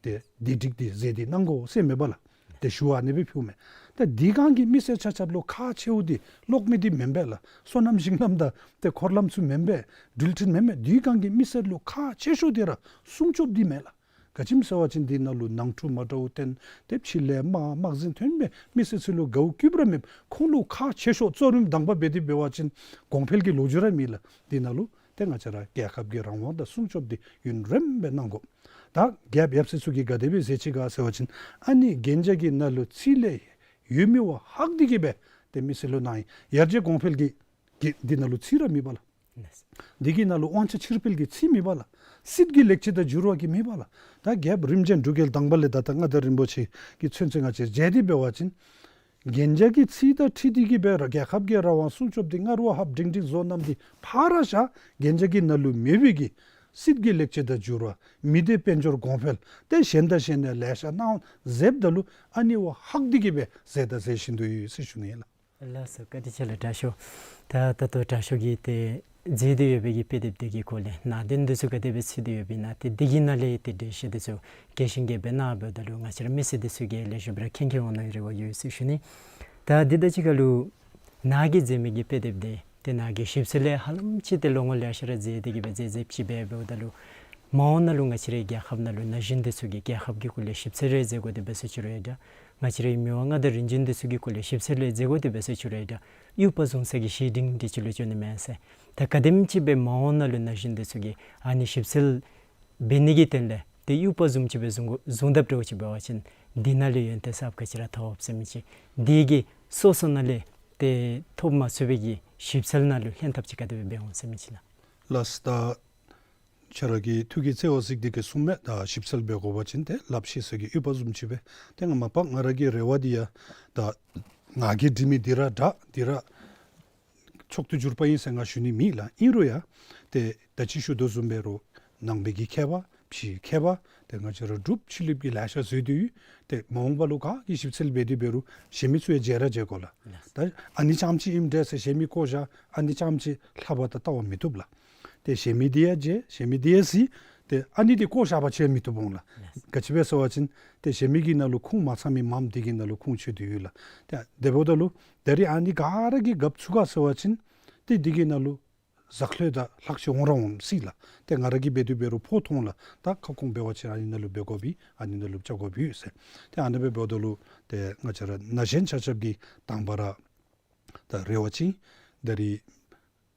ཏེ་བདེ་སྒྲིག་འདི་མཛད་དེ་གནང་དགོ་ཟེར་མེན་པ་ལགས། ཏེ་ཞུ་བ་ཨ་ནི་སྦེ་ཕུལཝ་མས། ད་དེ་སྒང་གི་མི་སེར་ཆ་ཁྱབ་ལུ་ཁག་ཆེཝ་འདི་གློག་མེ་འདི་མེན་པས་ལགས། སོ་ནམ་ཞིང་ལམ་དང་ཏེ་འཁོར་ལམ་ཚུ་མེན་པས། འགྲུལ་འཕྲིན་མེན་པས། དེ་སྒང་གི་མི་སེར་ལུ་ཁག་ཆེ་ཤོས་འདི་ར་སྲུང་སྐྱོབ་འདི་མས་ལགས། ག་ཅི་སྨོ་ཟེར་བ་ཅིན་འདི་ནང་ལུ་ནང་འཁྲུག་མ་འདྲཝ་བཏོན་ཏེ་ཕྱི་ལས་དམག་དམག་འཛིང་ཐོན་སྦེ་མི་སེར་ཚུ་ལུ་དགའཝ་སྐྱིདཔ་ར་མེད། ཁོང་ལུ་ཁག་ཆེ་ཤོས་གཙོ་རིམ་དང་པ་འབད་དེ་འབད་བ་ཅིན་གོང་འཕེལ་གྱི་ལོ་རྒྱུས་ར་མེད་ལགས། འདི་ནང་ལུ་ཏེ་ང་བཅས་ར་རྒྱལ་ཁབ་ཀྱི་རང་དབང་དང་སྲུང་སྐྱོབ་འདི་ཡུན་རིངམོ་སྦེ་གནང་དགོ། ད་རྒྱལཔོ་ཡབ་སྲས་ཚུ་གིས་ག་དེ་སྦེ་མཛད་ཅི་ག་ཟེར་བ་ཅིན་ཨ་ནི་གན་རྒྱ་གི་ནང་ལུ་ཚིག་ལས་ཡོད་མི་བ་ཧག་འདི་གིས་སྦེ་ཏེ་མི་སེར་ལུ་གནང་ཡི། ཡར་རྒྱས་གོང་འཕེལ་གྱི་གི་འདི་ནང་ལུ་ཚིག་ར་མེད་པ་ལགས། འདི་གི་ནང་ལུ་དབང་ཆ་ཕྱིར་སྤེལ་གྱི་ཚིག་མེད་པ་ལགས། སྲིད་ཀྱི་ལེགས་བཅས་དང་འགྱུར་བ་གི་མེད་པ་ལགས། ད་རྒྱལཔོ་རིམ་བྱོན་འབྲུག་རྒྱལ་དང་པ་ལས་ད་ལྟོ་མངའ་བདག་རིན་པོ་ཆེ་གི་ཚུན་ཚོད་ང་བཅས་མཇལ་ཏེ་འབད་བ་ཅིན་གན་རྒྱ་གི་ཚིག་དང་འཁྲིལ་ཏེ་གི་སྦེ་ར་རྒྱལ་ཁབ་ཀྱི་རང་དབང་སྲུང་སྐྱོབ་འདི་སྔར་བ་ཧབ་སྒྲིང་སྒྲིང་བཟོ་གནངམ་འདི་ཕར་བཞག། གན་རྒྱ་གི་ནང་ལུ་མེད་པའི་གི་སྲིད་ཀྱི་ལེགས་བཅས་དང་འགྱུར་བ་མི་སྡེ་དཔལ་འབྱོར་གོང་འཕེལ་ཏེ་གཞན་དང་གཞན་ནས་ལེ་ཤ་གནང་མཛདཔ་ད་ལུ་ཨ་ནི་བ་ཧག་འདི་གིས་སྦེ་མཛད་དང་མཛད་བཞིན་དུ་ཡོད་ཟེར་ཞུ་ནི་ལགས། ལགས་སོ། བཀའ་དྲིན་ཆེ་ལགས་དྲག་ཤོས། ད་ད་ལྟོ་དྲག་ཤོས་ཀྱིས་ཏེ་མཛད་དེ་ཡོད་པའི་གི་དཔེ་དེབ་འདི་གི་སྐོར་ལས་ནང་དོན་འདི་ཚུ་ག་དེ་སྦེ་ཚུད་དེ་ཡོདཔ་ཨིན་ན་ཏེ་འདི་གི་ནང་ལས་ཏེ་འགྲེལ་བཤད་འདི་ཚུ་རྒྱས་ཤིང་རྒྱསཔ་སྦེ་གནངམ་ད་ལུ་ང་བཅས་ར་མི་སེར་འདི་ཚུ་གིས་ལེགས་ཤོམ་སྦེ་ར་མཁྱེན་མཁྱེནམ་འོང་ནིའི་རེ་བ་ཡོད་ཟེར་ཞུ་ནི། ད་འདི་དང་གཅིག་ཁར་ལུ་ནཱ་གིས་མཛད་མི་གི་དཔེ་དེབ་འདི་ཏེ་ནཱ་གི་ཞིབ་འཚོལ་ལས་ཧ་ལམ་ཅིག་ཏེ་ལོ་ངོ་ལེ་ཤ་ར་མཛད་དེ་གི་སྦེ་མཛད་མཛདཔ་ཅིག་སྦེ་འབདཝ་ད་ལུ་མ་འོངས་ནང་ལུ་ང་བཅས་རའི་རྒྱལ་ཁབ་ནང་ལུ་ན་གཞོན་འདི་ཚུ་གིས་རྒྱལ་ཁབ་ཀྱི་སྐོར་ལས་ཞིབ་འཚོལ་རེ་མཛད་དགོ་དེ་འབད་སོ་ཅི་རུང་ཡང་འདྲ། ང་བཅས་རའི་མི་དབང་མངའ་བདག་རིམ་བྱོན་འདི་ཚུ་གི་སྐོར་ལས་ཞིབ་འཚོལ་རེ་མཛད་དགོ་དེ་འབད་སོ་ཅི་རུང་ཡང་འདྲ། དབྱུག་པ་བཟུང་ས་གི་གཞི་འདི་ཅིག་ལུ་བྱོན་ནི་མས་ཟེར། ད་ག་དེམ་ཅིག་སྦེ་མ་འོངས་ནང་ལུ་ན་གཞོན་འདི་ཚུ་གིས་ཨ་ནི་ཞིབ་འཚོལ་འབད་ནི་གི་དོན་ལས་ཏེ་དབྱུག་པ་བཟུམ་ཅིག་སྦེ་བཟུང་དགོ་བཟུང་དཔ་འདྲཝ་ཅིག་འབད་བ་ཅིན་འདི་ནང་ལས་ཡོན་ཏན་གསརཔ་ག་ཅི་ར་ཐོབ་ཟེར་མི་ཅིག། འདི་གིས་སོ་སོ་ནང་ལས་ཏེ་ཐོབ་མ་ཚུགས་པའི་གི་ཞིབ་འཚོལ་ནང་ལུ་ལྷན་ཐབས་ཅིག་ག་དེ་སྦེ་འབད་འོང་ཟེར་མི་ཅིག་ལགས། ལགས་སོ། ད་ཁྱོད་ར་གི་ཐུགས་ཀྱི་བརྩེ་བ་གཟིགས་ཏེ་གི་གསུངམ་མས། ད་ཞིབ་འཚོལ་འབད་དགོ་པ་ཅིན་ཏེ་སླབ་ཤེས་ས་གི་དབྱུག་པ་བཟུམ་ཅིག་སྦེ། ཏེ་ང་མ་པ་ང་ར་གི་རེ་བ་འདི་ཡང་ད་ང་གིས་འབྲི་མི་འདི་ར་འདྲ་འདི་ར་མཆོག་ཏུ་གྱུར་པ་ཨིན་ཟེར་ང་ཞུ་ནི་མེད་ལགས། ཨིན་རུང་ཡང་ཏེ་ད་ཅི་ཞུ་དོ་བཟུམ་འབད་རུང་ནང་པའི་གི་མཁས་པ་ཕྱིའི་མཁས་པ་ཏེ་ང་བཅས་ར་འབྲུགཔ་ཕྱི་གླིངཔ་གི་ལེ་ཤ་འཛུལ་ཏེ་ཡོད། ཏེ་མ་འོངས་པ་ལུ་ག་གིས་ཞིབ་འཚོལ་འབད་དེ་འབད་རུང་གཞན་མི་ཚུ་ཡང་མཇལ་ར་མཇལ་དགོ་ལགས། ད་ཨ་ནི་རྐྱངམ་ཅིག་ཨིནམ་འདྲས་ཟེར་གཞན་མི་བཀོ་བཞག། ཨ་ནི་རྐྱངམ་ཅིག་ལྷབ་པ་ད་ལྟ་བ་མི་བཏུབ་ལགས། ཏེ་གཞན་མི་འདི་ཡང་མཇལ་གཞན་མི་འདི་ཡང་གཟིགས། ཏེ་ཨ་ནི་འདི་བཀོ་བཞག་པ་ཅིན་མི་བཏུབ་འོང་ལགས། ག་ཅི་སྦེ་ཟེར་བ་ཅིན་ཏེ་གཞན་མི་གི་ནང་ལུ་ཁུངས་མ་ཚང་མི་མངམ་འདི་གི་ནང་ལུ་ཁུངས་ཆོད་དེ་ཡོད་ལགས། ཏེ་དེ་འབདཝ་ད་ལུ་ད་རིས་ཨ་ནི་ག་ར་གིས་རྒཔོ་ཚུགས་ག་ཟེར་བ་ཅིན་ཏེ་འདི་གི་ནང་ལུ་ཟག་བློ་དང་ལྷག་བཅས་འོང་ར་འོང་སྲིད་ལགས། ཏེ་ང་ར་གིས་འབད་དེ་འབད་རུང་ཕོ་མཐོང་ལགས། ད་ཁ་སྐོང་འབད་བ་ཅིན་ཨ་ནི་ནང་ལུ་འབད་དགོཔ་ཨིན་ཨ་ནི་ནང་ལུ་བཅའ་དགོཔ་ཨིན་ཟེར། ཏེ་ཨ་ནི་སྦེ་འབདཝ་ད་ལུ་ཏེ་ང་བཅས་ར་ན་གཞོན་ཆ་ཁྱབ་ཀྱིས་དང་པ་ར་ད་རེ་བ་ཅིན་ད་རིས་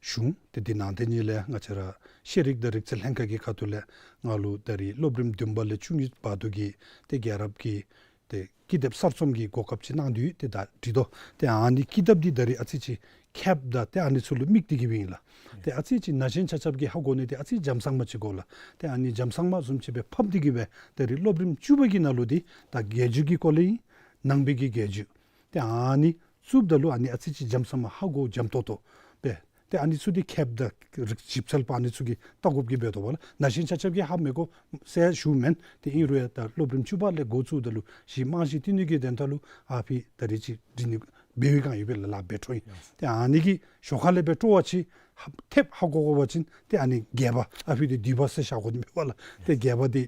གཞུང་ཏེ་འདི་ནང་ཏེ་ཉིད་ལས་ང་བཅས་ར་ཤེས་རིག་དང་རིག་རྩལ་ལྷན་ཁག་གི་ཁ་ཐུག་ལས་ང་ལུ་ད་རིས་སློབ་རིམ་བདུན་པ་ལས་བཅུ་གཉིས་བར་དུ་གི་ཏེ་རྒྱལ་རབས་ཀྱི་ཏེ་ཀི་དེབ་གསར་རྩོམ་གྱི་གོ་སྐབས་ཅིག་གནང་དོ་ཡོད། ཏེ་ད་འབྲི་དོ། ཏེ་ཨ་ནི་ཀི་དེབ་འདི་ད་རིས་ཨ་ཙི་ཅིག་ཁྱབ་ད་ཏེ་ཨ་ནི་ཚུ་ལུ་དམིགས་ཏེ་གི་སྦེ་ཨིན་ལགས། ཏེ་ཨ་ཙི་ཅིག་ན་གཞོན་ཆ་ཁྱབ་ཀྱིས་ཧ་གོ་ནི་འདི་ཨ་ཙི་འཇམ་ཚང་མ་ཅིག་དགོ་ལགས། ཏེ་ཨ་ནི་འཇམ་ཚང་མ་བཟུམ་ཅིག་སྦེ་ཕབ་སྟེ་གི་སྦེ་ད་རིས་སློབ་རིམ་བཅུ་པ་གི་ནང་ལུ་འདི་ད་རྒྱལ་བརྒྱུད་ཀྱི་སྐོར་ལས་ཨིན། ནང་པའི་གི་རྒྱལ་བརྒྱུད། ཏེ་ཨ་ནི་བཙུགསཔ་ད་ལུ་ཨ་ནི་ཨ་ཙི་ཅིག་འཇམ་ཚང་མ་ཧ་གོ་འཇམ་ཏོང་ཏོ་སྦེ་ ཏེ་ཨ་ནི་ཚུ་འདི་ཁེབ་དང་རིགས་ཞིབ་འཚོལ་པ་ཨ་ནི་ཚུ་གིས་བལྟ་དགོཔ་གི་འབད་དོ་བ་ལགས། ན་གཞོན་ཆ་ཁྱབ་ཀྱིས་ཧ་མི་གོ་ཟེར་ཞུཝ་མེན། ཏེ་ཨིན་རུང་ཡང་ད་སློབ་རིམ་བཅུ་པ་ལས་འགོ་བཙུགས་ད་ལུ་གཞི་རྨང་གཞི་བཏིང་ནི་གི་དོན་དག་ལུ་ཨ་ཕི་ད་རིས་ཅིག་འབྲི་ནི་འབད་བའི་སྒང་ཡོད་པས་ལགས། ལཱ་འབད་འཕྲོ་ཨིན། ཏེ་ཨ་ནི་གི་ཞོར་ཁ་ལས་འབད་སྤྲོ་བ་ཅིག་ཧ་ཐེབས་ཧ་གོ་དགོ་པ་ཅིན་ཏེ་ཨ་ནི་བརྒྱད་པ་ཨ་ཕི་འདི་བསྡུས་པ་ཟེར་བཞག་དགོ་ནི་འབད་བ་ལགས། ཏེ་བརྒྱད་པ་འདི་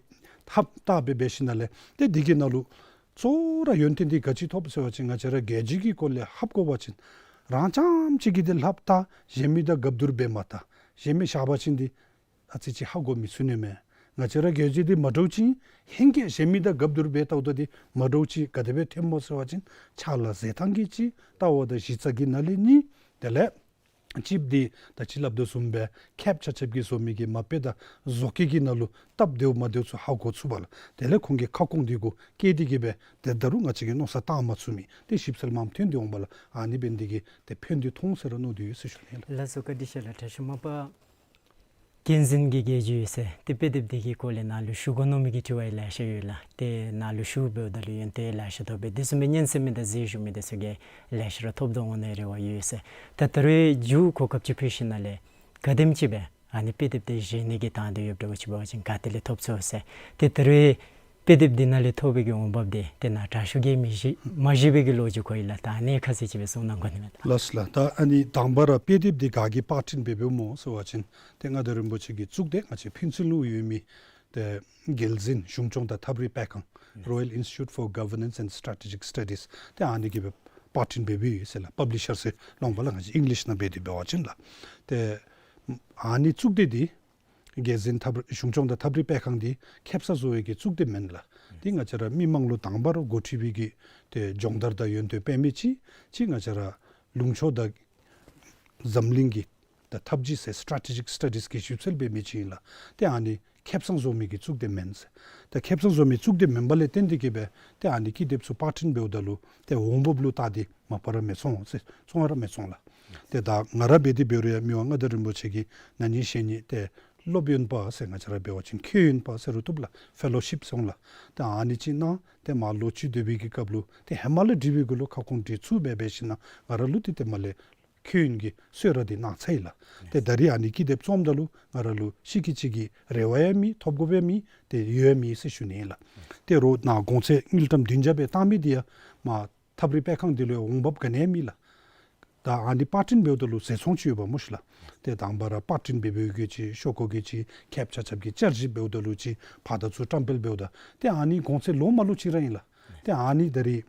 ཧ་བལྟ་སྦེ་འབད་ཞིནམ་ལས་ཏེ་འདི་གི་ནང་ལུ་གཙོ་བོ་ར་ཡོན་ཏན་འདི་ག་ཅི་ཐོབ་ཟེར་བ་ཅིན་ང་བཅས་ར་རྒྱལ་སྤྱི་གི་སྐོར་ལས་ཧ་གོ་བ་ཅིན་རང་རྐྱངམ་གཅིག་གིས་འདི་ལྷབ་བལྟ་གཞན་མི་དང་སྒབ་བསྡུར་འབད་མ་བལྟ་གཞན་མི་བཞག་པ་ཅིན་འདི་ཨ་ཙི་ཅིག་ཧ་གོ་མི་ཚུགས་ནི་མས། ང་བཅས་ར་རྒྱལ་སྤྱི་འདི་མ་འདྲཝ་ཅིག་ཧེང་སྐལ་གཞན་མི་དང་སྒབ་བསྡུར་འབད་བལྟཝ་ད་འདི་མ་འདྲཝ་ཅིག་ག་དེ་སྦེ་ཐོནམ་སྨོ་ཟེར་བ་ཅིན་ཕྱག་ལཱ་མཛད་ཐངས་ཀྱི་གཅིག་ལྟ་བ་དང་གཞི་རྩ་གི་ནང་ལས་གཉིས། དེ་ལས་ཅིག་འདི་ད་ཅི་སླབ་དོ་བཟུམ་སྦེ་ཁེབ་ཆ་ཁྱབ་ཀྱིས་བཟོ་མི་གི་མ་དཔེ་དང་བཟོ་བཀོད་ཀྱི་ནང་ལུ་སྟབས་བདེཝ་མ་བདེཝ་ཚུ་ཧ་གོ་ཚུགས་པ་ལགས། དེ་ལས་ཁོང་གི་ཁ་སྐོང་འདི་གུ་བཀལ་ཏེ་གི་སྦེ་ཏེ་ད་རུང་ང་བཅས་ཀྱིས་མནོ་བསམ་བཏང་མ་ཚུགས་མི་ཏེ་ཞིབ་འཚོལ་མངམ་ཐོན་ཏེ་འོང་པ་ལགས། ཨ་ནི་འབད་ནི་འདི་གིས་ཏེ་ཕན་བདེ་མཐོང་ཟེར་ར་མནོ་དོ་ཡོད་ཟེར་ཞུ་ནི་ལགས། ལགས་སོ། བཀའ་དྲིན་ཆེ་ལགས། དྲག་ཤོས་མ་པ་བསྟན་འཛིན་གྱི་རྒྱལ་བརྒྱུད་ཟེར་ཏེ་དཔེ་དེབ་འདི་གི་སྐོར་ལས་ནཱ་ལུ་ཞུ་དགོ་མནོ་མི་གི་དྲི་བ་ཡང་ལེ་ཤ་ཡོད་ལགས། ཏེ་ནཱ་ལུ་ཞུ་འབདཝ་ད་ལུ་ཡོན་ཏན་ལེ་ཤ་ཐོབ་པས། དེ་བཟུམ་སྦེ་ཉན་གསན་མི་དང་གཟིགས་བཞུགས་མི་དེ་ཚུ་གིས་ལེ་ཤ་ར་ཐོབ་དོ་འོང་ནིའི་རེ་བ་ཡོད་ཟེར། ད་ད་རེས་མཇུག་གོ་སྐབས་ཅིག་ཕུལ་ཞིནམ་ལས་ག་དེམ་ཅིག་སྦེ་ཨ་ནི་དཔེ་དེབ་དེ་བཞེས་ནི་གི་དང་འདོད་ཡོདཔ་འདྲཝ་ཅིག་འབད་བ་ཅིན་ག་ཏེ་ལས་ཐོབ་ཚུགས་ཟེར། ཏེ་ད་རེས་དཔེ་དེབ་འདི་ནང་ལས་ཐོབ་པའི་གི་འོང་འབབ་འདི་ཏེ་ནཱ་དྲག་ཤོས་ཀྱིས་མི་བཞེས་མ་བཞེས་པའི་གི་ལོ་རྒྱུས་གོ་ཡི་ལགས། ད་ཨ་ནི་ཁ་གསལ་ཅིག་སྦེ་གསུང་གནང་དགོ་ནི་མས་ལགས། ལགས་སོ་ལགས། ད་ཨ་ནི་དང་པ་ར་དཔེ་དེབ་འདི་ག་གིས་པར་སྐྲུན་འབད་འབདཝ་སྨོ་ཟེར་བ་ཅིན་ཏེ་མངའ་བདག་རིན་པོ་ཆེ་གིས་བཙུགས་ཏེ་ང་བཅས་ཕུན་ཚོགས་གླིང་ཡོད་མི་ཏེ་རྒྱལ་འཛིན་གཞུང་སྐྱོང་དང་ཐབས་རིག་སྤེལ་ཁང་Royal Institute for Governance and Strategic Studies ཏེ་ཨ་ནི་གིས་སྦེ་པར་སྐྲུན་འབད་འབདཝ་ཡོད་ཟེར་ལགས། པབ་ལི་ཤར་ཟེར་ལོང་པ་ལགས། ང་བཅས་ཨིང་ལིཤ་ནང་འབད་དེ་འབད་བ་ཅིན་ལགས། ཏེ་ཨ་ནི་བཙུགས་ཏེ་འདི་རྒྱལ་འཛིན་ཐབས་གཞུང་སྐྱོང་དང་ཐབས་རིག་སྤེལ་ཁང་འདི་ཁེབ་ས་བཟོ་བའི་གི་བཙུགས་ཏེ་མེན་ལགས། འདི་ང་བཅས་ར་མི་མང་ལུ་དང་པ་ར་འགོ་ཁྲིད་པའི་གི་ཏེ་སྦྱོང་བརྡར་དང་ཡོན་ཏན་སྤེལ་མི་ཅིག་ཅིག་ང་བཅས་ར་ལུང་ཕྱོགས་དང་འཛམ་གླིང་གི་ད་འཐབ་ཇུས་ཟེར་སི་ཊེ་ཊེ་ཇིག་སི་ཊ་ཌིས་ཀྱི་ཞིབ་འཚོལ་འབད་མི་ཅིག་ཨིན་ལགས། ཏེ་ཨ་ནི་ཁེབ་ས་བཟོ་མི་གི་བཙུགས་ཏེ་མེན་ཟེར། ད་ཁེབ་ས་བཟོ་མི་བཙུགས་ཏེ་མེན་པ་ལས་བརྟེན་ཏེ་གི་སྦེ་ཏེ་ཨ་ནི་ཀི་དེབ་ཚུ་པར་སྐྲུན་འབདཝ་ད་ལུ་ཏེ་འོང་འབབ་ལུ་བལྟ་སྟེ་མ་པ་ར་མི་ཚོར་ཟེར་ཚོར་ར་མི་ཚོར་ལགས། ཏེ་ད་ང་ར་འབད་དེ་འབད་རུང་ཡང་མི་དབང་མངའ་བདག་རིན་པོ་ཆེ་གི་ན་ནིང་གཞེས་ནིང་ཏེ་སློབ་ཡོན་པ་ཟེར་ང་བཅས་ར་འབད་བ་ཅིན་མཁས་ཡོན་པ་ཟེར་རུང་བཏུབ་ལགས། ཕེ་ལོ་ཤིབ་ཟེར་འོང་ལགས། ཏེ་ཨ་ནི་ཅིག་གནང་སྟེ་མར་ལོག་སྤྱི་འཐུས་འབད་བའི་གི་སྐབས་ལུ་ཏེ་ཧེ་མ་ལས་འབྲི་བའི་གུ་ལུ་ཁ་སྐོང་འབྲི་ཚུགས་སྦེ་འབད་ཞིནམ་ལས་ང་ར་ལུ་ཏེ་ཏེ་མར་ལས་མཁས་ཡོན་གྱི་གསོལ་རས་འདི་གནང་ཚར་ཡི་ལགས། ཏེ་ད་རིས་ཨ་ནི་ཀི་དེབ་བརྩམ་ད་ལུ་ང་ར་ལུ་ཤི་ཁི་ཅིག་གི་རེ་བ་ཡང་མེད། ཐོབ་དགོཔ་ཡང་མེད། ཏེ་ཡོད་ཡང་མེད་ཟེར་ཞུ་ནི་ཨིན་ལགས། ཏེ་རོགས་ནཱ་གོང་ཚད་དངུལ་ཀྲམ་བདུན་བརྒྱ་སྦེ་བཏང་མི་འདི་ཡང་མར་ཐབས་རིག་སྤེལ་ཁང་འདི་ལུ་འོང་འབབ་ག་ནི་ཡང་མེད་ལགས། ད་ཨ་ནི་པར་སྐྲུན་འབདཝ་ད་ལུ་ཟད་འཚོང་ཅིག་ཡོདཔ་སྨོ་ཤིག་ལགས། ཏེ་དང་པ་ར་པར་སྐྲུན་འབད་འབདཝ་གི་ཅིག་ཤོག་ཁོག་གི་ཅིག་ཁེབ་ཆ་ཁྱབ་ཀྱིས་བསྐྱར་ཞིབ་འབདཝ་ད་ལུ་ཅིག་ཕར་དང་ཚུར་བཀྲམ་སྤེལ་འབདཝ་ད་ཏེ་ཨ་ནི་གོང་ཚད་ལོ་མ་ལོ་ཅིག་ར་ཨིན་ལགས། ཏེ་ཨ་ནི་ད་རིས་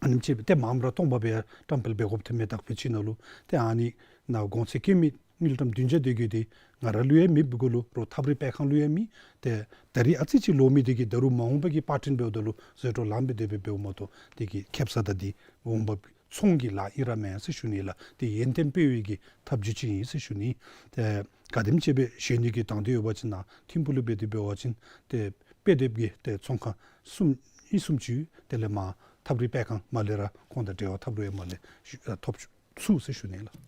ཨ་ནེམ་ཅིག་ཏེ་མངམ་ར་སྟོང་པ་སྦེ་བཀྲམ་སྤེལ་འབད་དགོཔ་ཐོན་མས། དག་པའི་ཅིག་ནང་ལུ་ཏེ་ཨ་ནི་ནཱ་གོང་ཚད་བཀོད་མི་དངུལ་ཀྲམ་བདུན་བརྒྱ་དེ་གི་འདི་ང་ར་ལུ་ཡང་མེདཔ་གུ་ལུ་རོགས་ཐབས་རིག་སྤེལ་ཁང་ལུ་ཡང་མེད། ཏེ་ད་རིས་ཨ་ཙི་ཅིག་ལོ་མི་འདི་གིས་ད་རུང་མ་འོངས་པ་གི་པར་སྐྲུན་འབདཝ་ད་ལུ་ཟད་འགྲོ་ལངམ་སྦེ་དེ་སྦེ་འབདཝ་མ་གཏོགས་དེ་གི་ཁེབ་ས་དང་འདི་འོང་འབབ་ཚོང་གི་ལཱ་ཨིན་ར་མེན་ཟེར་ཞུ་ནི་ལགས། ཏེ་ཡོན་ཏན་སྤེལ་བའི་གི་ཐབས་བྱུས་ཅིག་ཨིན་ཟེར་ཞུ་ནི། ཏེ་ག་དེམ་ཅིག་སྦེ་བཞེས་ནི་གི་དང་འདོད་ཡོད་པ་ཅིན་ནཱ་ཐིམ་ཕུག་ལུ་འབད་དེ་འབད་བ་ཅིན་ཏེ་དཔེ་དེབ་ཀྱི་ཏེ་ཚོང་ཁང་གསུམ་གཉིས་གསུམ་ཅིག་དེ་ལས་མར་ཐབས་རིག་སྤེལ་ཁང་མར་ལས་ར་ཁོང་དང་འབྲེལ་བ་འཐབ་རུང་ཡང་མར་ལས་ཞུ་ཨ་ཐོབ་ཚུགས་ཟེར་ཞུ་ནི་ལགས།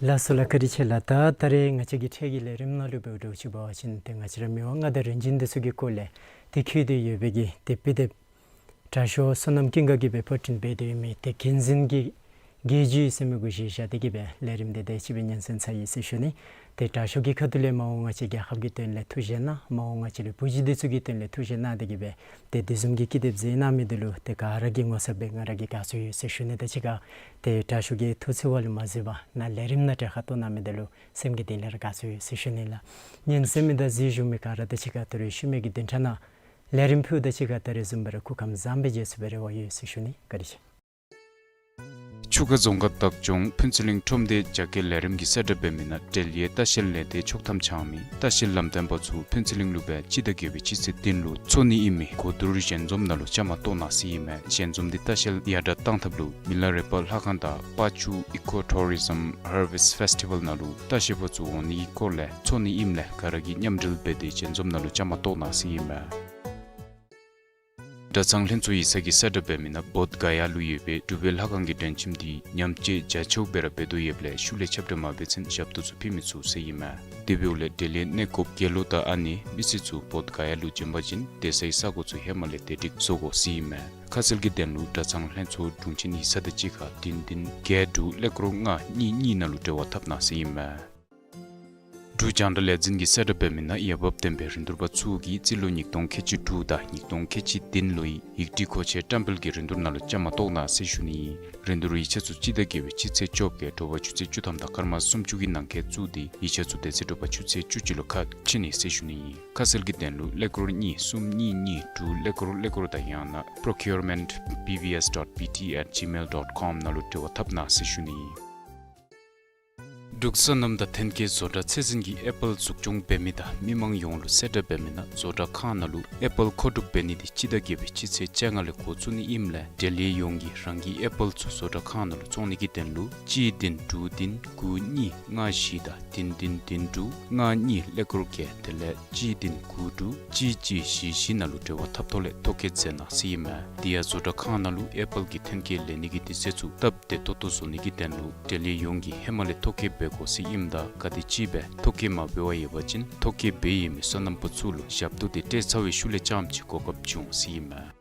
ལགས་སོ་ལགས། བཀའ་དྲིན་ཆེ་ལགས། ད་ད་རེས་ང་བཅས་ཀྱི་འཕྲལ་གྱི་ལས་རིམ་ནང་ལུ་འབདཝ་འདྲཝ་ཅིག་འབད་བ་ཅིན་ཏེ་ང་བཅས་ར་མི་དབང་མངའ་བདག་རིམ་བྱོན་འདི་ཚུ་གི་སྐོར་ལས་ཏེ་བཀོད་དེ་ཡོད་པའི་གི་ཏེ་དཔེ་དེབ་དྲག་ཤོས་བསོད་ནམས་ཀུན་དགའ་གིས་སྦེ་པར་སྐྲུན་འབད་དེ་ཡོད་མི་ཏེ་བསྟན་འཛིན་གྱི་རྒྱལ་བརྒྱུད་ཟེར་མི་གུ་གཞི་བཞག་སྟེ་གི་སྦེ་ལས་རིམ་འདི་དེ་ཅིག་སྦེ་སྙན་གསན་ཚར་ཡི་ཟེར་ཞུ་ནི། ཏེ་དྲག་ཤོས་ཀྱི་ཁ་ཐུག་ལས་མ་འོངས་པ་ཅིན་རྒྱལ་ཁབ་ཀྱི་དོན་ལས་ཐུགས་བཞེད་གནང་། མ་འོངས་པ་ཅིན་བུ་བརྒྱུད་འདི་ཚུ་གི་དོན་ལས་ཐུགས་བཞེད་གནང་སྟེ་གི་སྦེ་ཏེ་དེ་བཟུམ་གྱི་ཀི་དེབ་མཛད་གནང་མི་འདི་ལུ་ཏེ་ག་ར་གིས་ངོ་ཚབ་སྦེ་ང་ར་གིས་དགའ་ཚོར་ཡོད་ཟེར་ཞུ་ནི་དང་གཅིག་ཁར་ཏེ་དྲག་ཤོས་ཀྱིས་ཐུགས་བརྩེ་བ་ལུ་མ་གཟིགས་པར་ནཱ་ལས་རིམ་ནང་གྲལ་ཁར་གཏོགས་གནང་མི་འདི་ལུ་སེམས་ཀྱི་གཏིང་ལས་ར་དགའ་ཚོར་ཡོད་ཟེར་ཞུ་ནི་ལགས། ཉན་གསན་མི་དང་གཟིགས་བཞུགས་མི་ག་ར་དང་གཅིག་ཁར་ད་རིས་ཤུལ་མའི་གི་བདུན་ཕྲག་ནང་ལས་རིམ་ཕུལཝ་དང་གཅིག་ཁར་ད་རེས་བཟུམ་སྦེ་ར་སྐུ་ཁམས་བཟང་སྦེ་མཇལ་ཚུགས་པའི་རེ་བ་ཡོད་ཟེར་ཞུ་ནི། བཀའ་དྲིན་ཆེ། ཆུ་ཁ་རྫོང་ཁག་བདག་སྐྱོང་ཕུན་ཚོགས་གླིང་ཁྲོམ་སྡེ་རྒྱ་སྐྱེད་ལས་རིམ་གྱིས་གསལ་བསྒྲགས་འབད་མི་ནང་འབྲེལ་ཡོད་ལྟ་བཤལ་ལས་སྡེ་ཆོག་ཐམ་འཆང་མི་ལྟ་བཤལ་ལམ་སྟོན་པ་ཚུ་ཕུན་ཚོགས་གླིང་ལུ་སྦེ་སྤྱི་ཟླ་བརྒྱད་པའི་སྤྱི་ཚེས་བདུན་ལུ་འཚོགས་ནི་ཨིན་མི་གོ་བསྡུར་ཞལ་འཛོམས་ནང་ལུ་བཅའ་མར་གཏོགས་གནང་ཟེར་ཨིན་མས། ཞལ་འཛོམས་འདི་ལྟ་བཤལ་ཡར་དྲག་གཏང་ཐབས་ལུ་མི་ལ་རས་པ་ལྷ་ཁང་དང་པ་ཅུ་Eco Tourism Harvest Festival ནང་ལུ་ལྟ་བཤལ་པ་ཚུ་འོང་ནི་གི་སྐོར་ལས་འཚོགས་ནི་ཨིནམ་ལས་ག་ར་གིས་མཉམ་འབྲེལ་འབད་དེ་ཞལ་འཛོམས་ནང་ལུ་བཅའ་མར་གཏོགས་གནང་ཟེར་ཨིན་མས། གྲྭ་ཚང་ལྷན་ཚོགས་ཡིག་ཚང་གིས་གསལ་བསྒྲགས་འབད་མི་ནང་བོདྷ་ག་ཡ་ལུ་ཡོད་པའི་འབྲུག་པའི་ལྷ་ཁང་གི་སྒྲོན་ཁྱིམ་འདི་ཉམས་བཅོས་རྒྱ་ཆེཝ་སྦེ་ར་འབད་དོ་ཡོདཔ་ལས་ཤུལ་ལས་ཁྱབ་བསྒྲགས་མ་འབད་ཚུན་ཞབས་ཏོག་ཚུ་ཕུལ་མི་ཚུགས་ཟེར་ཨིན་མས། དེ་འབདཝ་ལས་འབྲེལ་ཡོད་གནས་སྐབས་དགེ་སློང་དང་ཨ་ནེ་མི་སེར་ཚུ་བོདྷ་ག་ཡ་ལུ་བྱོན་པ་ཅིན་སྡོད་སའི་ས་གོ་ཚུ་ཧེ་མ་ལས་དེ་སྒྲིག་བཟོ་དགོ་ཟེར་ཨིན་མས། ཁ་གསལ་གྱི་དོན་ལུ་གྲྭ་ཚང་ལྷན་ཚོགས་དྲུང་ཆེན་ཡིག་ཚང་དང་གཅིག་ཁར་བདུན་བདུན་བརྒྱད་དྲུག་ཀླད་ཀོར་ལྔ་གཉིས་གཉིས་ནང་ལུ་འབྲེལ་བ་འཐབ་གནང་ཟེར་ཨིན་མས། འབྲུག་རྒྱང་བསྒྲགས་ལས་འཛིན་གྱིས་གསལ་བསྒྲགས་འབད་མི་ནང་འོས་འབབ་ལྡན་པའི་རིན་བསྡུར་པ་ཚུ་གིས་རྩིས་ལོ་ཉིས་སྟོང་ཁལ་གཅིག་དྲུག་དང་ཉིས་སྟོང་ཁལ་གཅིག་བདུན་ལོའི་ཡིག་སྒྲིག་མཁོ་ཆས་བཀྲམ་སྤེལ་གྱི་རིན་བསྡུར་ནང་ལུ་བཅའ་མར་གཏོགས་གནང་ཟེར་ཞུ་ནི་ཨིན། རིན་བསྡུར་ཡིག་ཆ་ཚུ་སྤྱི་ཟླ་བརྒྱད་པའི་སྤྱི་ཚེས་བཅོ་བརྒྱད་དྲོ་པ་ཆུ་ཚོད་བཅུ་ཐམ་དང་སྐར་མ་སུམ་ཅུ་གི་ནང་འཁོད་བཙུགས་ཏེ་ཡིག་ཆ་ཚུ་དེ་ཚེ་དྲོ་པ་ཆུ་ཚོད་བཅུ་གཅིག་ལུ་ཁ་ཕྱེ་ནི་ཟེར་ཞུ་ནི་ཨིན། ཁ་གསལ་གྱི་དོན་ལུ་ཀླད་ཀོར་གཉིས་གསུམ་གཉིས་གཉིས་དྲུག་ཀླད་ཀོར་ཀླད་ཀོར་དང་ཡང་ན་procurement B V S dot B T at gmail dot com ནང་ལུ་འབྲེལ་བ་འཐབ་གནང་ཟེར་ཞུ་ནི་ཨིན། འབྲུག་སོ་ནམ་དང་ཐོན་སྐྱེད་བཟོ་གྲྭ་ཚད་འཛིན་གྱིས་ཨེ་པཱལ་འཛུགས་སྐྱོང་འབད་མི་དང་མི་མང་ཡོངས་ལུ་གསལ་བསྒྲགས་འབད་མི་ནང་བཟོ་གྲྭ་ཁང་ནང་ལུ་ཨེ་པཱལ་མཁོ་སྒྲུབ་འབད་ནི་འདི་སྤྱི་ཟླ་བརྒྱད་པའི་སྤྱི་ཚེས་བཅོ་ལྔ་ལས་འགོ་བཙུགས་ནི་ཨིནམ་ལས་འབྲེལ་ཡོད་ཡོངས་ཀྱིས་རང་གི་ཨེ་པཱལ་ཚུ་བཟོ་གྲྭ་ཁང་ནང་ལུ་བཙོང་ནི་གི་དོན་ལུ་གཅིག་བདུན་དྲུག་བདུན་དགུ་གཉིས་ལྔ་བཞི་དང་བདུན་བདུན་བདུན་དྲུག་ལྔ་གཉིས་ཀླད་ཀོར་བརྒྱད་དེ་ལས་གཅིག་བདུན་དགུ་དྲུག་གཅིག་གཅིག་བཞི་བཞི་ནང་ལུ་འབྲེལ་བ་འཐབ་ཐོག་ལས་ཐོ་བཀོད་མཛད་གནང་ཟེར་ཨིན་མས། དེ་ཡང་བཟོ་གྲྭ་ཁང་ནང་ལུ་ཨེ་པཱལ་གྱི་ཐོན་སྐྱེད་ལེན་ནི་གི་དུས་ཚོད་ཚུ་སྟབས་བདེ་ཏོག་ཏོ་བཟོ་ནི་གི་དོན་ལུ་འབྲེལ་ཡོད་ཡོངས་ཀྱིས་ཧེ་མ་ལས་ཐོ་བཀོད་འབད་དགོ་ཟེར་ཨིནམ་ད་ག་དེམ་ཅིག་སྦེ་ཐོ་བཀོད་མ་འབད་བར་ཡོད་པ་ཅིན་ཐོ་བཀོད་འབད་ཡོད་མི་སོ་ནམ་པ་ཚུ་ལུ་ཞབས་ཏོག་འདི་སྤྲོད་ཚར་བའི་ཤུལ་ལས་རྐྱངམ་ཅིག་གོ་སྐབས་བྱུང་ཟེར་ཨིན་མས།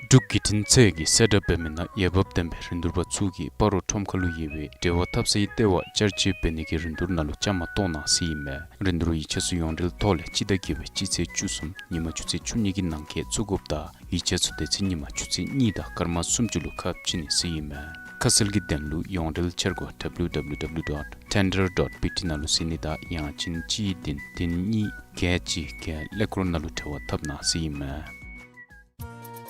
འབྲུག་བརྒྱུད་འཕྲིན་ཚད་ཀྱིས་གསལ་བསྒྲགས་འབད་མི་ནང་འོས་འབབ་ལྡན་པའི་རིན་བསྡུར་པ་ཚུ་གིས་སྤ་རོ་ཁྲོམ་ཁ་ལུ་ཡོད་པའི་འབྲེལ་བ་འཐབ་སའི་ལྟེ་བ་བསྐྱར་བཅོས་འབད་ནི་གི་རིན་བསྡུར་ནང་ལུ་བཅའ་མར་གཏོགས་གནང་ཟེར་ཨིན་མས། རིན་བསྡུར་ཡིག་ཆ་ཚུ་ཡོངས་འབྲེལ་ཐོག་ལས་སྤྱི་ཟླ་བརྒྱད་པའི་སྤྱི་ཚེས་བཅུ་གསུམ་ཉིན་མ་ཆུ་ཚོད་བཅུ་གཉིས་ཀྱི་ནང་འཁོད་བཙུགས་དགོཔ་དང་ཡིག་ཆ་ཚུ་དེ་ཚེ་ཉིན་མ་ཆུ་ཚོད་གཉིས་དང་སྐར་མ་སུམ་ཅུ་ལུ་ཁ་ཕྱེ་ནི་ཟེར་ཨིན་མས། ཁ་གསལ་གྱི་དོན་ལུ་ཡོངས་འབྲེལ་འཆར་སྒོ་W W W dot tender dot B T ནང་ལུ་གཟིགས་ནི་དང་ཡང་ཅིན་གཅིག་བདུན་བདུན་གཉིས་བརྒྱད་གཅིག་བརྒྱད་ཀླད་ཀོར་ནང་ལུ་འབྲེལ་བ་འཐབ་གནང་ཟེར་ཨིན་མས།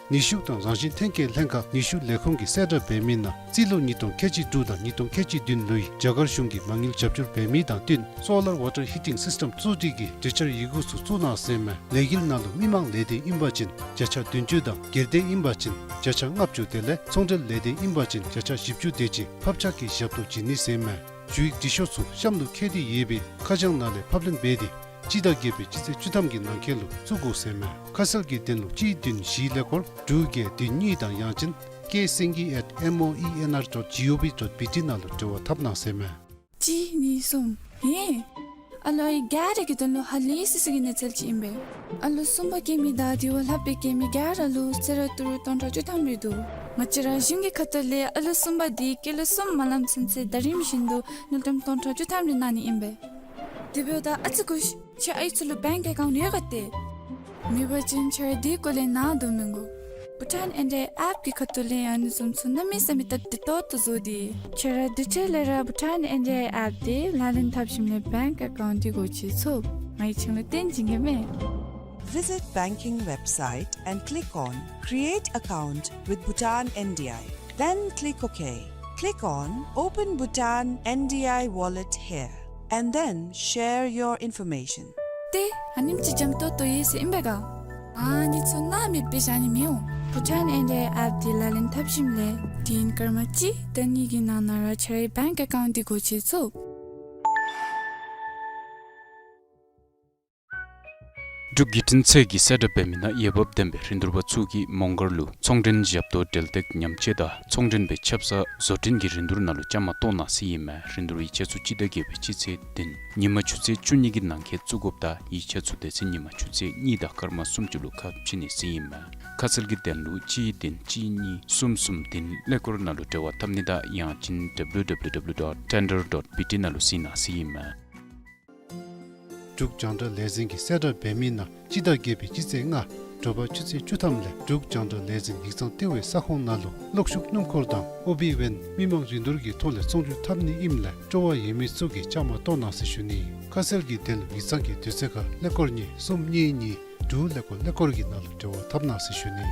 ནུས་ཤུགས་དང་རང་བཞིན་ཐོན་སྐྱེད་ལྷན་ཁག་ནུས་ཤུགས་ལས་ཁུངས་ཀྱིས་གསལ་བསྒྲགས་འབད་མི་ནང་རྩིས་ལོ་ཉིས་སྟོང་ཁལ་གཅིག་དྲུག་དང་ཉིས་སྟོང་ཁལ་གཅིག་བདུན་ལོའི་རྒྱ་གར་གཞུང་གིས་མ་དངུལ་རྒྱབ་སྐྱོར་འབད་མི་དང་བསྟུན་solar water heating system བཙུགས་སྒྲིག་གི་གྲོས་འཆར་ཡི་གུ་ཚུ་བཙུགས་གནང་ཟེར་ཨིན་མས། ལས་འགུལ་ནང་ལུ་མི་མང་ལས་སྡེ་ཨིན་པ་ཅིན་བརྒྱ་ཆ་བདུན་ཅུ་དང་སྒེར་སྡེ་ཨིན་པ་ཅིན་བརྒྱ་ཆ་ལྔ་བཅུ་དེ་ལས་ཚོང་འབྲེལ་ལས་སྡེ་ཨིན་པ་ཅིན་བརྒྱ་ཆ་བཞི་བཅུ་དེ་ཅིག་ཕབ་ཆག་གི་ཞབས་ཏོག་བྱིན་ནི་ཟེར་ཨིན་མས། ཞུ་ཡིག་འབྲི་ཤོག་ཚུ་གཤམ་ལུ་བཀོད་དེ་ཡོད་པའི་ཁ་བྱང་ནང་ལས་ཕབ་ལེན་འབད་དེ་སྤྱི་ཟླ་བརྒྱད་པའི་སྤྱི་ཚེས་བཅུ་ཐམ་གྱི་ནང་འཁོད་ལུ་བཙུགས་དགོ་ཟེར་ཨིན་མས། ཁ་གསལ་གྱི་དོན་ལུ་གཅིག་བདུན་བཞི་ཀླད་ཀོར་དྲུག་བརྒྱད་བདུན་གཉིས་དང་ཡང་ཅིན་K Singye at M O E N R dot G O V dot B T ནང་ལུ་འབྲེལ་བ་འཐབ་གནང་ཟེར་ཨིན་མས། གཅིག་གཉིས་གསུམ། ཧེ། ཨ་ལོ་ཨའི་ག་ར་གི་དོན་ལུ་ཧ་ལས་སི་སི་གི་གནས་ཚུལ་ཅིག་ཨིན་པས། ཨ་ལོ་གསུམ་པ་སྐྱེས་མི་དང་དེ་བ་ལྷག་སྦེ་སྐྱེས་མི་ག་ར་ལུ་གསོལ་རས་ཏི་རུ་སྟོང་ཕྲག་བཅུ་ཐམ་རེ་འདུག། ང་བཅས་ར་གཞུང་གི་ཁ་ཐུག་ལས་ཨ་ལོ་གསུམ་པ་འདི་སྐྱེས་ལོ་གསུམ་མ་ལངམ་ཚུན་ཚོད་ཟླ་རིམ་བཞིན་དུ་དངུལ་ཀྲམ་སྟོང་ཕྲག་བཅུ་ཐམ་རེ་གནང་ནི་ཨིན་པས། དེ་འབདཝ་ད་ཨ་ཙི་སྒུག་ཤིག། ཁྱེད་ཨའི་ཚུ་ལུ་bank account ཡོད་ག་ཏེ། མེད་པ་ཅིན་ཁྱེད་ར་དེ་སྐོར་ལས་ནཱ་བསྡུ་མི་དགོ། Bhutan N D I app གི་ཁ་ཐུག་ལས་ཨ་ནི་བཟུམ་ཚུ་གནམ་མེད་ས་མེད་སྟབས་བདེ་ཏོག་ཏོ་བཟོ་སྟེ། ཁྱེད་ར་དུས་ཅི་ལས་ར་Bhutan N D I app འདི་ལག་ལེན་འཐབ་ཞིནམ་ལས་bank account འདི་སྒོ་ཕྱེ་ཚུགས། ང་གིས་ཁྱེད་ལུ་སྟོན་བྱིན་གེ་མས། Visit banking website and click on Create account with Bhutan N D I. Then click OK. Click on Open Bhutan N D I wallet here and then share your information. ཏེ་ཨ་ནེམ་ཅིག་འཇམ་ཏོང་ཏོ་ཡོད་ཟེར་ཨིན་པས་ག། ཨ་ནི་ཚུ་སྣང་མེད་སྦེ་བཞག་ནི་མི་འོང་། Bhutan N D I app འདི་ལག་ལེན་འཐབ་ཞིནམ་ལས་དུས་ཡུན་སྐར་མ་གཅིག་དང་གཉིས་ཀྱི་ནང་ན་ར་ཁྱེད་རའི་bank account འདི་སྒོ་ཕྱེ་ཚུགས། འབྲུག་བརྒྱུད་འཕྲིན་ཚད་ཀྱིས་གསལ་བསྒྲགས་འབད་མི་ནང་འོས་འབབ་ལྡན་པའི་རིན་བསྡུར་པ་ཚུ་གིས་མོང་སྒར་ལུ་ཚོང་མགྲོན་ཞབས་ཏོག་འབྲེལ་གཏད་ཉམས་བཅོས་དང་ཚོང་མགྲོན་པའི་ཆབ་གསང་བཟོ་སྐྲུན་གྱི་རིན་བསྡུར་ནང་ལུ་བཅའ་མར་གཏོགས་གནང་ཟེར་ཨིན་མས། རིན་བསྡུར་ཡིག་ཆ་ཚུ་སྤྱི་ཟླ་བརྒྱད་པའི་སྤྱི་ཚེས་བདུན་ཉིན་མ་ཆུ་ཚོད་བཅུ་གཉིས་ཀྱི་ནང་འཁོད་བཙུགས་དགོཔ་དང་ཡིག་ཆ་ཚུ་དེ་ཚེ་ཉིན་མ་ཆུ་ཚོད་གཉིས་དང་སྐར་མ་སུམ་ཅུ་ལུ་ཁ་ཕྱེ་ནི་ཟེར་ཨིན་མས། ཁ་གསལ་གྱི་དོན་ལུ་གཅིག་བདུན་གཅིག་གཉིས་གསུམ་གསུམ་བདུན་ཀླད་ཀོར་ནང་ལུ་འབྲེལ་བ་འཐབ་ནི་དང་ཡང་ཅིན་W W W dot tender dot B T ནང་ལུ་གཟིགས་གནང་ཟེར་ཨིན་མས། འབྲུག་རྒྱང་བསྒྲགས་ལས་འཛིན་གྱིས་གསལ་བསྒྲགས་འབད་མི་ནང་སྤྱི་ཟླ་བརྒྱད་པའི་སྤྱི་ཚེས་ལྔ་དྲོ་པ་ཆུ་ཚོད་བཅུ་ཐམ་ལས་འབྲུག་རྒྱང་བསྒྲགས་ལས་འཛིན་ཡིག་ཚང་ལྟེ་བའི་ས་ཁོངས་ནང་ལུ་གློག་ཤུགས་སྣུམ་འཁོར་དང་ཨོ་བི་ཝེན་མི་མང་རིན་བསྡུར་གྱི་ཐོག་ལས་ཚོང་སྒྱུར་འཐབ་ནི་ཨིནམ་ལས་སྤྲོ་བ་ཡོད་མི་ཚུ་གིས་བཅའ་མར་གཏོགས་གནང་ཟེར་ཞུ་ནི། ཁ་གསལ་གྱི་དོན་ལུ་ཡིག་ཚང་གི་དུས་ཚོད་ཁར་ཀླད་ཀོར་གཉིས་གསུམ་གཉིས་གཉིས་དྲུག་ཀླད་ཀོར་ཀླད་ཀོར་གྱི་ནང་ལུ་འབྲེལ་བ་འཐབ་གནང་ཟེར་ཞུ་ནི།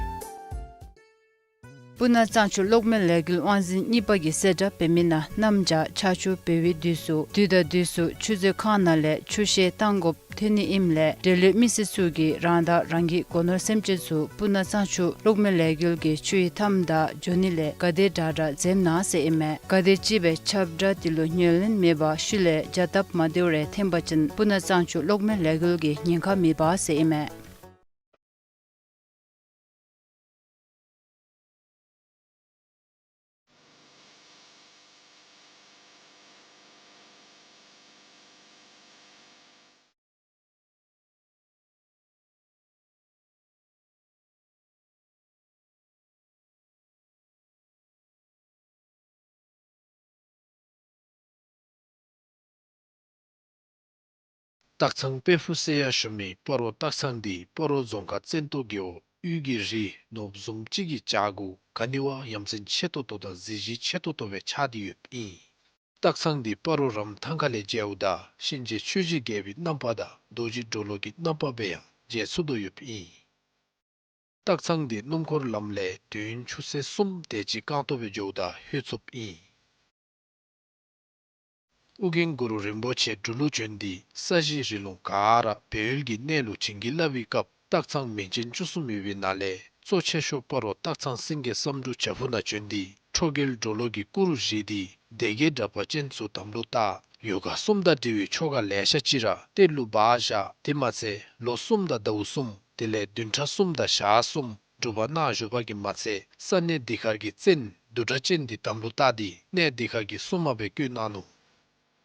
སྤུ་ན་གཙང་ཆུ་གློག་མེ་ལས་འགུལ་དབང་འཛིན་གཉིས་པ་གིས་གསལ་བསྒྲགས་འབད་མི་ནང་གནམ་བྱཱར་ཆར་ཆུ་འབེལ་བའི་དུས་སུ་དུས་དང་དུས་སུ་ཆུ་མཛོད་ཁང་ནང་ལས་ཆུ་བཤལ་བཏང་དགོཔ་ཐོན་ནི་ཨིནམ་ལས་འབྲེལ་ཡོད་མི་སེར་ཚུ་གིས་རང་དང་རང་གི་སྒོ་ནོར་སེམས་ཅན་ཚུ་སྤུ་ན་གཙང་ཆུ་གློག་མེ་ལས་འགུལ་གྱི་ཆུའི་མཐའམ་དང་འགྱོ་ནི་ལས་ག་དེ་དྲག་དྲག་འཛེམ་གནང་ཟེར་ཨིན་མས། ག་དེམ་ཅིག་སྦེ་ཁྱབ་བསྒྲགས་འདི་ལུ་ཉན་ལེན་མེད་པར་ཤུལ་ལས་བྱ་སྟབས་མ་བདེཝ་རེ་འཐོན་པ་ཅིན་སྤུ་ན་གཙང་ཆུ་གློག་མེ་ལས་འགུལ་གྱི་ཉེན་ཁ་མེད་པ་ཟེར་ཨིན་མས། སྟག་ཚང་དཔལ་ཕུག་ཟེར་ཡང་ཞུ་མི་སྤ་རོ་སྟག་ཚང་འདི་སྤ་རོ་རྫོང་ཁག་བཙན་ཏོ་རྒེད་འོག་དབུས་ཀྱི་རི་ནོར་བུ་བཟུམ་ཅིག་གི་བྱག་གུ་ག་ནི་བ་ཡ་མཚན་ཆེ་ཏོག་ཏོ་དང་གཟི་བརྗིད་ཆེ་ཏོག་ཏོ་སྦེ་ཆགས་ཏེ་ཡོདཔ་ཨིན། སྟག་ཚང་འདི་སྤ་རོ་རམ་ཐང་ཁ་ལས་མཇལཝ་ད་གཤིན་རྗེ་ཆོས་རྗེ་རྒྱལ་པོའི་རྣམ་པ་དང་རྡོ་རྗེ་གྲོ་ལོད་ཀྱི་རྣམ་པ་སྦེ་ཡང་མཇལ་ཚུགས་དོ་ཡོདཔ་ཨིན། སྟག་ཚང་འདི་སྣུམ་འཁོར་ལམ་ལས་དུས་ཡུན་ཆུ་ཚོད་གསུམ་དེ་ཅིག་རྐང་སྟོང་སྦེ་འགྱོཝ་ད་ལྷོད་ཚུགསཔ་ཨིན། ཨོ་རྒྱན་གུ་རུ་རིན་པོ་ཆེ་འབྲུག་ལུ་བྱོན་ཏེ་ས་གཞི་རི་ལུང་ག་ར་སྦས་ཡུལ་གྱི་གནས་ལུ་བྱིན་གྱིས་བརླབས་པའི་སྐབས་སྟག་ཚང་མིང་ཅན་བཅུ་གསུམ་ཡོད་པའི་ནང་ལས་གཙོ་ཆེ་ཤོས་སྤ་རོ་སྟག་ཚང་སེང་གེ་བསམ་འགྲུབ་བྱག་ཕུག་ནང་བྱོན་ཏེ་ཁྲོ་རྒྱལ་གྲོ་ལོད་ཀྱི་སྐུ་རུ་བཞེངས་ཏེ་སྡེ་བརྒྱད་འདྲ་པར་ཅན་ཚུ་དམ་ལུ་བཏགས། ཡོ་ག་གསུམ་དང་འབྲེལ་བའི་ཆོ་ག་ལེ་ཤ་ཅིག་ར་གཏེར་ལུ་སྦ་བཞག། དེ་མ་ཚད་ལོ་གསུམ་དང་ཟླཝ་གསུམ་དེ་ལས་བདུན་ཕྲག་གསུམ་དང་ཞག་གསུམ་སྒྲུབ་པ་གནང་བཞུགས་པ་གིས་མ་ཚད་ས་གནས་འདི་ཁར་གྱི་བཙན་བདུད་དྲག་ཅན་འདི་དམ་ལུ་བཏགས་ཏེ་གནས་འདི་ཁར་གྱི་སྲུང་མ་སྦེ་བསྐོས་གནང་ནུག།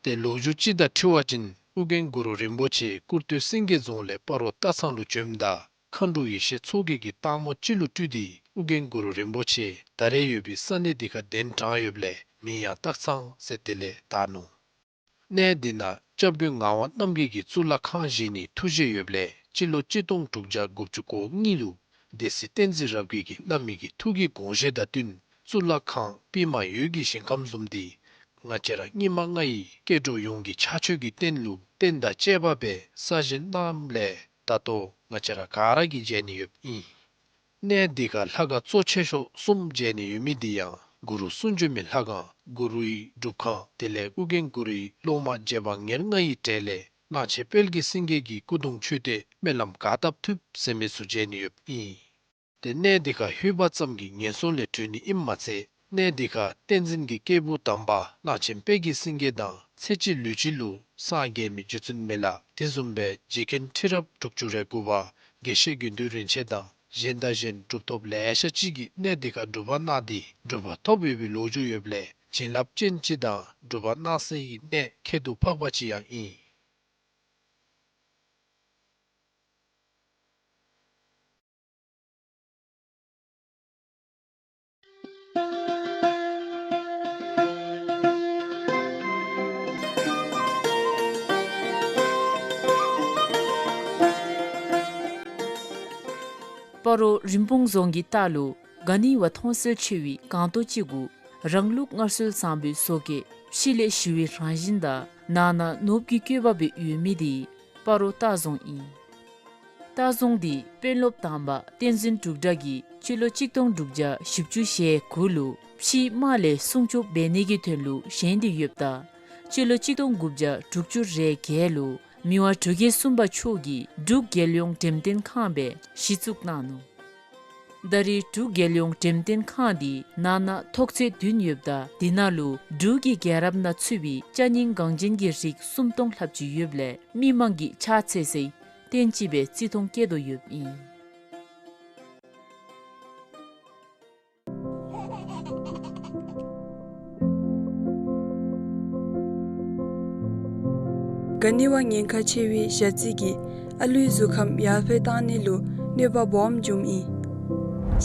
ཏེ་ལོ་རྒྱུས་ཅིག་དང་འཁྲིལ་བ་ཅིན་ཨོ་རྒྱན་གུ་རུ་རིན་པོ་ཆེ་སྐུར་སྟོད་སེང་གེ་རྫོང་ལས་སྤ་རོ་སྟག་ཚང་ལུ་བྱོནམ་ད་མཁའ་འགྲོ་ཡེ་ཤེས་མཚོ་རྒྱལ་གྱིས་སྟག་མོ་ཅིག་ལུ་སྤྲུལ་ཏེ་ཨོ་རྒྱན་གུ་རུ་རིན་པོ་ཆེ་ད་རེས་ཡོད་པའི་ས་གནས་འདི་ཁར་གདན་དྲངས་ཡོདཔ་ལས་མིང་ཡང་སྟག་ཚང་ཟེར་དེ་ལས་བཏགས་ནུག། གནས་འདི་ནང་སྐྱབས་མགོན་ངག་དབང་རྣམ་རྒྱལ་གྱིས་གཙུག་ལག་ཁང་བཞེངས་ནིའི་ཐུགས་བཞེད་ཡོདཔ་ལས་སྤྱི་ལོ་གཅིག་སྟོང་དྲུག་བརྒྱ་དགུ་བཅུ་གོ་གཉིས་ལུ་སྡེ་སྲིད་བསྟན་འཛིན་རབ་རྒྱས་ཀྱིས་བླ་མའི་གི་ཐུགས་ཀྱི་དགོངས་བཞེད་དང་བསྟུན་གཙུག་ལག་ཁང་པདྨ་འོད་ཀྱི་ཞིང་ཁམས་བཟུམ་འདི་ང་བཅས་ར་སྙིགས་མ་ལྔ་ཡི་སྐྱེ་འགྲོ་ཡོངས་ཀྱི་ཕྱག་མཆོད་ཀྱི་རྟེན་ལུ་རྟེན་དང་བཅས་པ་སྦེ་གསར་བཞེངས་གནངམ་ལས་ད་ལྟོ་ང་བཅས་ར་ག་ར་གིས་མཇལ་ནི་ཡོདཔ་ཨིན། གནས་འདི་ཁར་ལྷ་ཁང་གཙོ་ཆེ་ཤོས་གསུམ་མཇལ་ནི་ཡོད་མི་འདི་ཡང་གུ་རུ་གསུང་བྱོན་མའི་ལྷ་ཁང་གུ་རུའི་སྒྲུབ་ཁང་དེ་ལས་ཨོ་རྒྱན་གུ་རུའི་སློབ་མ་རྗེ་འབངས་ཉེར་ལྔ་ཡི་གྲས་ལས་གླང་ཆེན་དཔལ་གྱི་སེང་གེ་གི་སྐུ་གདུང་མཆོད་རྟེན་སྨོན་ལམ་ག་བཏབ་ཐུབ་ཟེར་མི་ཚུ་མཇལ་ནི་ཡོདཔ་ཨིན། ཏེ་གནས་འདི་ཁར་ལྷོད་པ་ཙམ་གྱིས་ངན་སོང་ལས་གྲོལ་ནི་ཨིནམ་མ་ཚད་གནས་འདི་ཁར་བསྟན་འཛིན་གྱི་སྐྱེས་བུ་དམ་པ་གླང་ཆེན་དཔལ་གྱི་སེང་གེ་དང་ཚེ་གཅིག་ལུས་གཅིག་ལུ་སངས་རྒྱས་མི་རྗེ་བཙུན་མི་ལ་དེ་བཟུམ་སྦེ་རྗེ་མཁན་ཁྲི་རབས་དྲུག་ཅུ་རེ་དགུ་པ་དགེ་བཤེས་དགེ་འདུན་རིན་ཆེན་དང་གཞན་དང་གཞན་གྲུབ་ཐོབ་ལེ་ཤ་ཅིག་གིས་གནས་འདི་ཁར་སྒྲུབ་པ་གནང་སྟེ་གྲུབ་པ་ཐོབ་ཡོད་པའི་ལོ་རྒྱུས་ཡོདཔ་ལས་བྱིན་རླབས་ཅན་ཅིག་དང་གྲུབ་པ་གནང་སའི་གནས་ཁྱད་དུ་འཕགས་པ་ཅིག་ཡང་ཨིན། སྤ་རོ་རིན་སྤུངས་རྫོང་གི་ལྟག་ལུ་ག་ནི་བ་མཐོང་གསལ་ཆེ་བའི་སྒང་ཏོག་ཅིག་གུ་རང་ལུགས་སྔར་སྲོལ་བཟང་པོའི་བཟོ་བཀོད་ཕྱི་ལས་ཞི་བའི་རང་བཞིན་དང་ནང་ན་ནོར་བུ་གི་བཀོད་པ་སྦེ་ཡོད་མི་འདི་སྤ་རོ་སྟག་རྫོང་ཨིན། སྟག་རྫོང་འདི་དཔོན་སློབ་དམ་པ་བསྟན་འཛིན་འབྲུག་གྲགས་ཀྱིས་སྤྱི་ལོ་གཅིག་སྟོང་དྲུག་བརྒྱ་བཞི་བཅུ་ཞེ་དགུ་ལུ་ཕྱིའི་དམག་ལས་སྲུང་སྐྱོབ་འབད་ནི་གི་དོན་ལུ་བཞེངས་ཏེ་ཡོདཔ་ད་སྤྱི་ལོ་གཅིག་སྟོང་དགུ་བརྒྱ་དྲུག་ཅུ་རེ་བརྒྱད་ལུ་མི་དབང་འབྲུག་རྒྱལ་གསུམ་པ་མཆོག་གིས་འབྲུག་རྒྱལ་ཡོངས་འགྲེམས་སྟོན་ཁང་སྦེ་གཞི་བཙུགས་གནང་ནུག། ད་རེས་འབྲུག་རྒྱལ་ཡོངས་འགྲེམས་སྟོན་ཁང་འདི་ནང་ན་ཐོག་ཚད་བདུན་ཡོདཔ་ད་འདི་ནང་ལུ་འབྲུག་གི་རྒྱལ་རབས་ནང་ཚུད་པའི་ཅ་རྙིང་འགངས་ཅན་གྱི་རིགས་སུམ་སྟོང་ལྷགཔ་ཅིག་ཡོདཔ་ལས་མི་མང་གིས་ཕྱག་འཚལ་སའི་རྟེན་ཅིག་སྦེ་བརྩི་མཐོང་བསྐྱེད་དོ་ཡོདཔ་ཨིན། ག་ནི་བ་ཉེན་ཁ་ཆེ་བའི་ཞ་རྩི་གིས་ཨ་ལུའི་གཟུགས་ཁམས་ཡར་འཕེལ་གཏང་ནི་ལུ་གནོད་པ་སྦོམ་འབྱུངམ་ཨིན།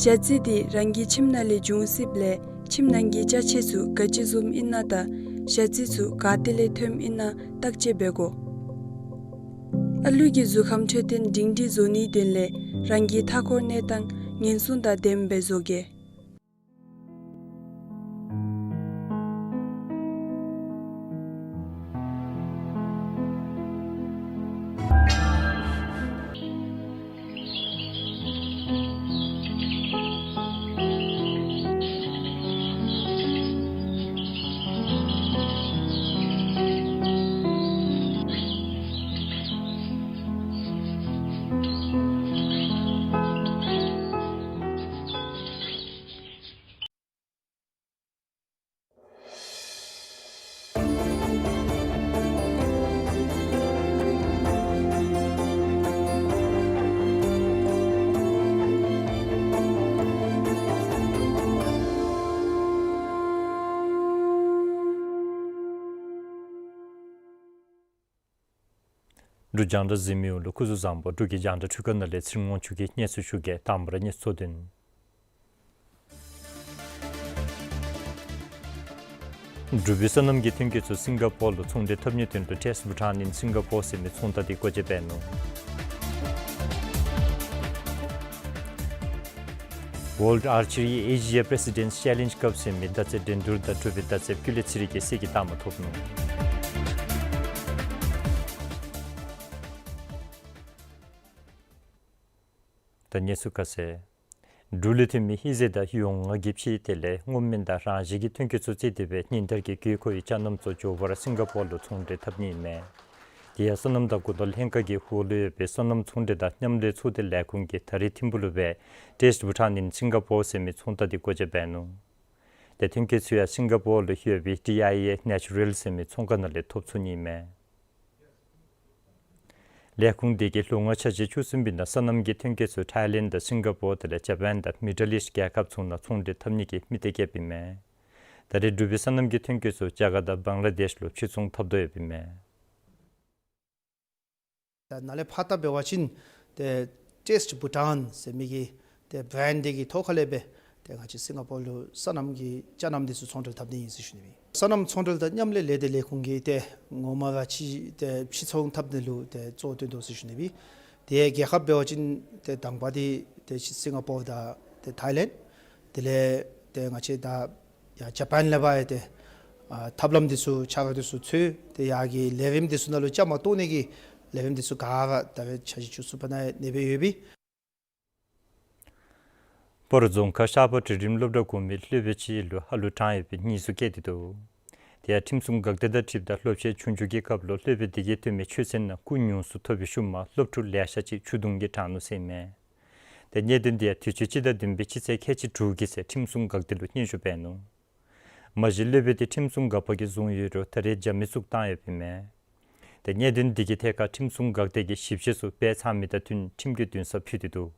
ཞ་རྩི་འདི་རང་གི་ཁྱིམ་ནང་ལས་འབྱུང་སྲིདཔ་ལས་ཁྱིམ་ནང་གི་ཅ་ཆས་ཚུ་ག་ཅི་བཟུམ་ཨིན་ན་དང་ཞ་རྩི་ཚུ་ག་ཏེ་ལས་ཐོནམ་ཨིན་ན་བརྟག་དཔྱད་འབད་དགོ། ཨ་ལུ་གི་གཟུགས་ཁམས་འཕྲོད་བསྟེན་སྒྲིང་སྒྲིང་བཟོ་ནིའི་དོན་ལས་རང་གི་མཐའ་འཁོར་གནས་སྟངས་ཉེན་སྲུང་དང་ལྡནམ་སྦེ་བཟོ་གེ། འབྲུག་རྒྱང་བསྒྲགས་གཟིགས་མི་ཡོངས་ལུ་སྐུ་གཟུགས་བཟང་པོ། འབྲུག་གི་རྒྱང་བསྒྲགས་འཕྲུལ་ཁང་ནང་ལས་ཚེ་རིང་དབང་ཕྱུག་གིས་སྙན་ཞུ་ཞུ་གེ། དང་པ་ར་གནས་ཚུལ་དོན། འབྲུག་པའི་སོ་ནམ་གྱི་ཐོན་སྐྱེད་ཚུ་སིང་ག་པོར་ལུ་ཚོང་འབྲེལ་འཐབ་ནིའི་དོན་ལུ་Taste Bhutan in Singapore ཟེར་མི་ཚོང་རྟགས་འདི་སྒོ་འབྱེད་འབད་ནུག། World Archery Asia Presidents Challenge Cup ཟེར་མི་མདའ་རྩེད་འགྲན་བསྡུར་དང་འབྲུག་པའི་མདའ་རྩེདཔ་ཀུན་ལེགས་ཚེ་རིང་གིས་གསེར་གྱི་རྟགས་མ་ཐོབ་ནུག། ད་གནས་ཚུལ་ཁ་གསལ། འབྲུག་ལས་ཐོན་མི་ཧི་ཟེ་དང་ཡོངས་མངའ་གི་ཕྱེ་དེ་ལས་སྔོ་སྨན་དང་རང་བཞིན་གྱི་ཐོན་སྐྱེད་ཚུ་རྩིས་ཏེ་སྦེ་ཉིན་ལྟར་གྱི་དགོས་མཁོ་གི་ཅ་རྣམ་ཚུ་མགྱོགས་པར་སིང་ག་པོར་ལུ་ཚོང་འབྲེལ་འཐབ་ནི་ཨིན་མས། དེ་ཡང་སོ་ནམ་དང་སྒོ་ནོར་ལྷན་ཁག་གི་འོག་ལུ་ཡོད་པའི་སོ་ནམ་ཚོང་འབྲེལ་དང་མཉམ་ལས་ཚོགས་སྡེ་ལས་ཁུངས་ཀྱིས་ད་རེས་ཐིམ་ཕུག་ལུ་སྦེ་Taste Bhutan in Singapore ཟེར་མི་ཚོང་རྟགས་འདི་སྒོ་འབྱེད་འབད་ནུག། ཏེ་ཐོན་སྐྱེད་ཚུ་ཡང་སིང་ག་པོར་ལུ་ཡོད་པའི་ཌི་ཨའི་ཨེ་ནེ་ཅུ་རཱལ་ཟེར་མི་ཚོང་ཁང་ནང་ལས་ཐོབ་ཚུགས་ནི་ཨིན་མས། ལས་ཁུངས་དེ་གིས་ལོ་ལྔ་ཆ་གཅིག་བཅུ་གསུམ་པའི་ནང་སོ་ནམ་གྱི་ཐོན་སྐྱེད་ཚུ་ཐཱའི་ལེནཌ་དང་སིང་ག་པོར་དེ་ལས་ཇ་པཱན་དང་མི་ཌལ་ཨིསཊ་རྒྱལ་ཁབ་ཚུ་ནང་ཚོང་འབྲེལ་འཐབ་ནི་གི་དམིགས་གཏད་བསྐྱེདཔ་ཨིན་མས། ད་རེས་འབྲུག་པའི་སོ་ནམ་གྱི་ཐོན་སྐྱེད་ཚུ་རྒྱ་གར་དང་བང་ལ་དེཤ་ལུ་ཕྱིར་ཚོང་འཐབ་དོ་ཡོདཔ་ཨིན་མས། ད་ནཱ་ལས་ཕར་ལྟ་འབད་བ་ཅིན་ཏེ་Taste Bhutan ཟེར་མི་གི་ཏེ་བྷ་རེནཌ་དེ་གི་ཐོག་ཁ་ལས་སྦེ་ཏེ་ང་བཅས་སིང་ག་པོར་ལུ་སོ་ནམ་གྱི་ཅ་རྣམ་འདི་ཚུ་ཚོང་འབྲེལ་འཐབ་ནི་ཨིན་ཟེར་ཞུ་ནི་ཨིན། སོ་ནམ་ཚོང་འབྲེལ་དང་མཉམ་ལས་ལས་སྡེ་ལས་ཁུངས་ཀྱིས་ཏེ་ངོ་མ་ར་ཅིག་ཏེ་ཕྱིར་ཚོང་འཐབ་ནི་ལུ་ཏེ་གཙོ་བོ་བཏོན་དོ་ཟེར་ཞུ་ནི་ཨིན། ཏེ་རྒྱལ་ཁབ་འབད་བ་ཅིན་ཏེ་དང་པ་འདི་ཏེ་སིང་ག་པོར་དང་ཏེ་ཐཱའི་ལེནཌ། དེ་ལས་ཏེ་ང་བཅས་ད་ཡར་ཇ་པཱན་ལས་ཕར་ཡང་ཏེ་ཨ་ཐབས་ལམ་འདི་ཚུ་ཕྱག་སྒར་འདི་ཚུ་འཚོལ་ཏེ་ཡར་གྱི་ལས་རིམ་འདི་ཚུ་ནང་ལུ་བཅའ་མར་གཏོགས་ནི་གི་ལས་རིམ་འདི་ཚུ་ག་ར་ད་རེས་ཆ་བཞག་བཅུ་གསུམ་པ་ནང་ཡང་གནས་སྦེ་ཡོད་པས། སྤ་རོ་རྫོང་ཁག་ཤར་པ་འབྲིང་རིམ་སློབ་གྲྭ་གོང་མའི་སློབ་དཔོན་ཅིག་ལུ་ཧ་ལུགས་དྲངས་ཡོད་པའི་ཉེས་འཛུགས་བཀལ་ཏེ་འདུག། དེ་ཡང་ཁྲིམས་སྲུང་འགག་སྡེ་དང་འཁྲིལཝ་ད་སློབ་ཆེན་ཆུང་འགྱུར་གྱི་སྐབས་ལུ་སློབ་དཔོན་དེ་གིས་བཏོན་མི་ཆོས་ཚན་ནང་སྐུ་ཉུང་སུ་ཐོབ་པའི་ཤུལ་མ་སློབ་ཕྲུག་ལེ་ཤ་ཅིག་ཆུ་དུང་གིས་དྲངས་ནུག་ཟེར་ཨིན་མས། ཏེ་གནད་དོན་དེ་ཡང་དུས་ཅི་སྤྱི་ཟླ་བདུན་པའི་སྤྱི་ཚེས་ཁལ་གཅིག་དྲུག་གི་ཚེ་ཁྲིམས་སྲུང་འགག་སྡེ་ལུ་སྙན་ཞུ་འབད་ནུག། མ་གཞི་སློབ་དཔོན་དེ་ཁྲིམས་སྲུང་འགག་པ་གིས་བཟུང་ཡོད་རུང་ད་རེས་རྒྱ་མི་བཙུགས་བཏང་ཡོདཔ་ཨིན་མས། ཏེ་གནད་དོན་དེ་གི་ཐད་ཁར་ཁྲིམས་སྲུང་འགག་སྡེ་གིས་ཞིབ་བཤེར་ཚུ་འབད་ཚར་མི་དང་བསྟུན་ཁྲིམས་ཀྱི་འདུན་སར་ཕུལ་ཏེ་འདུག།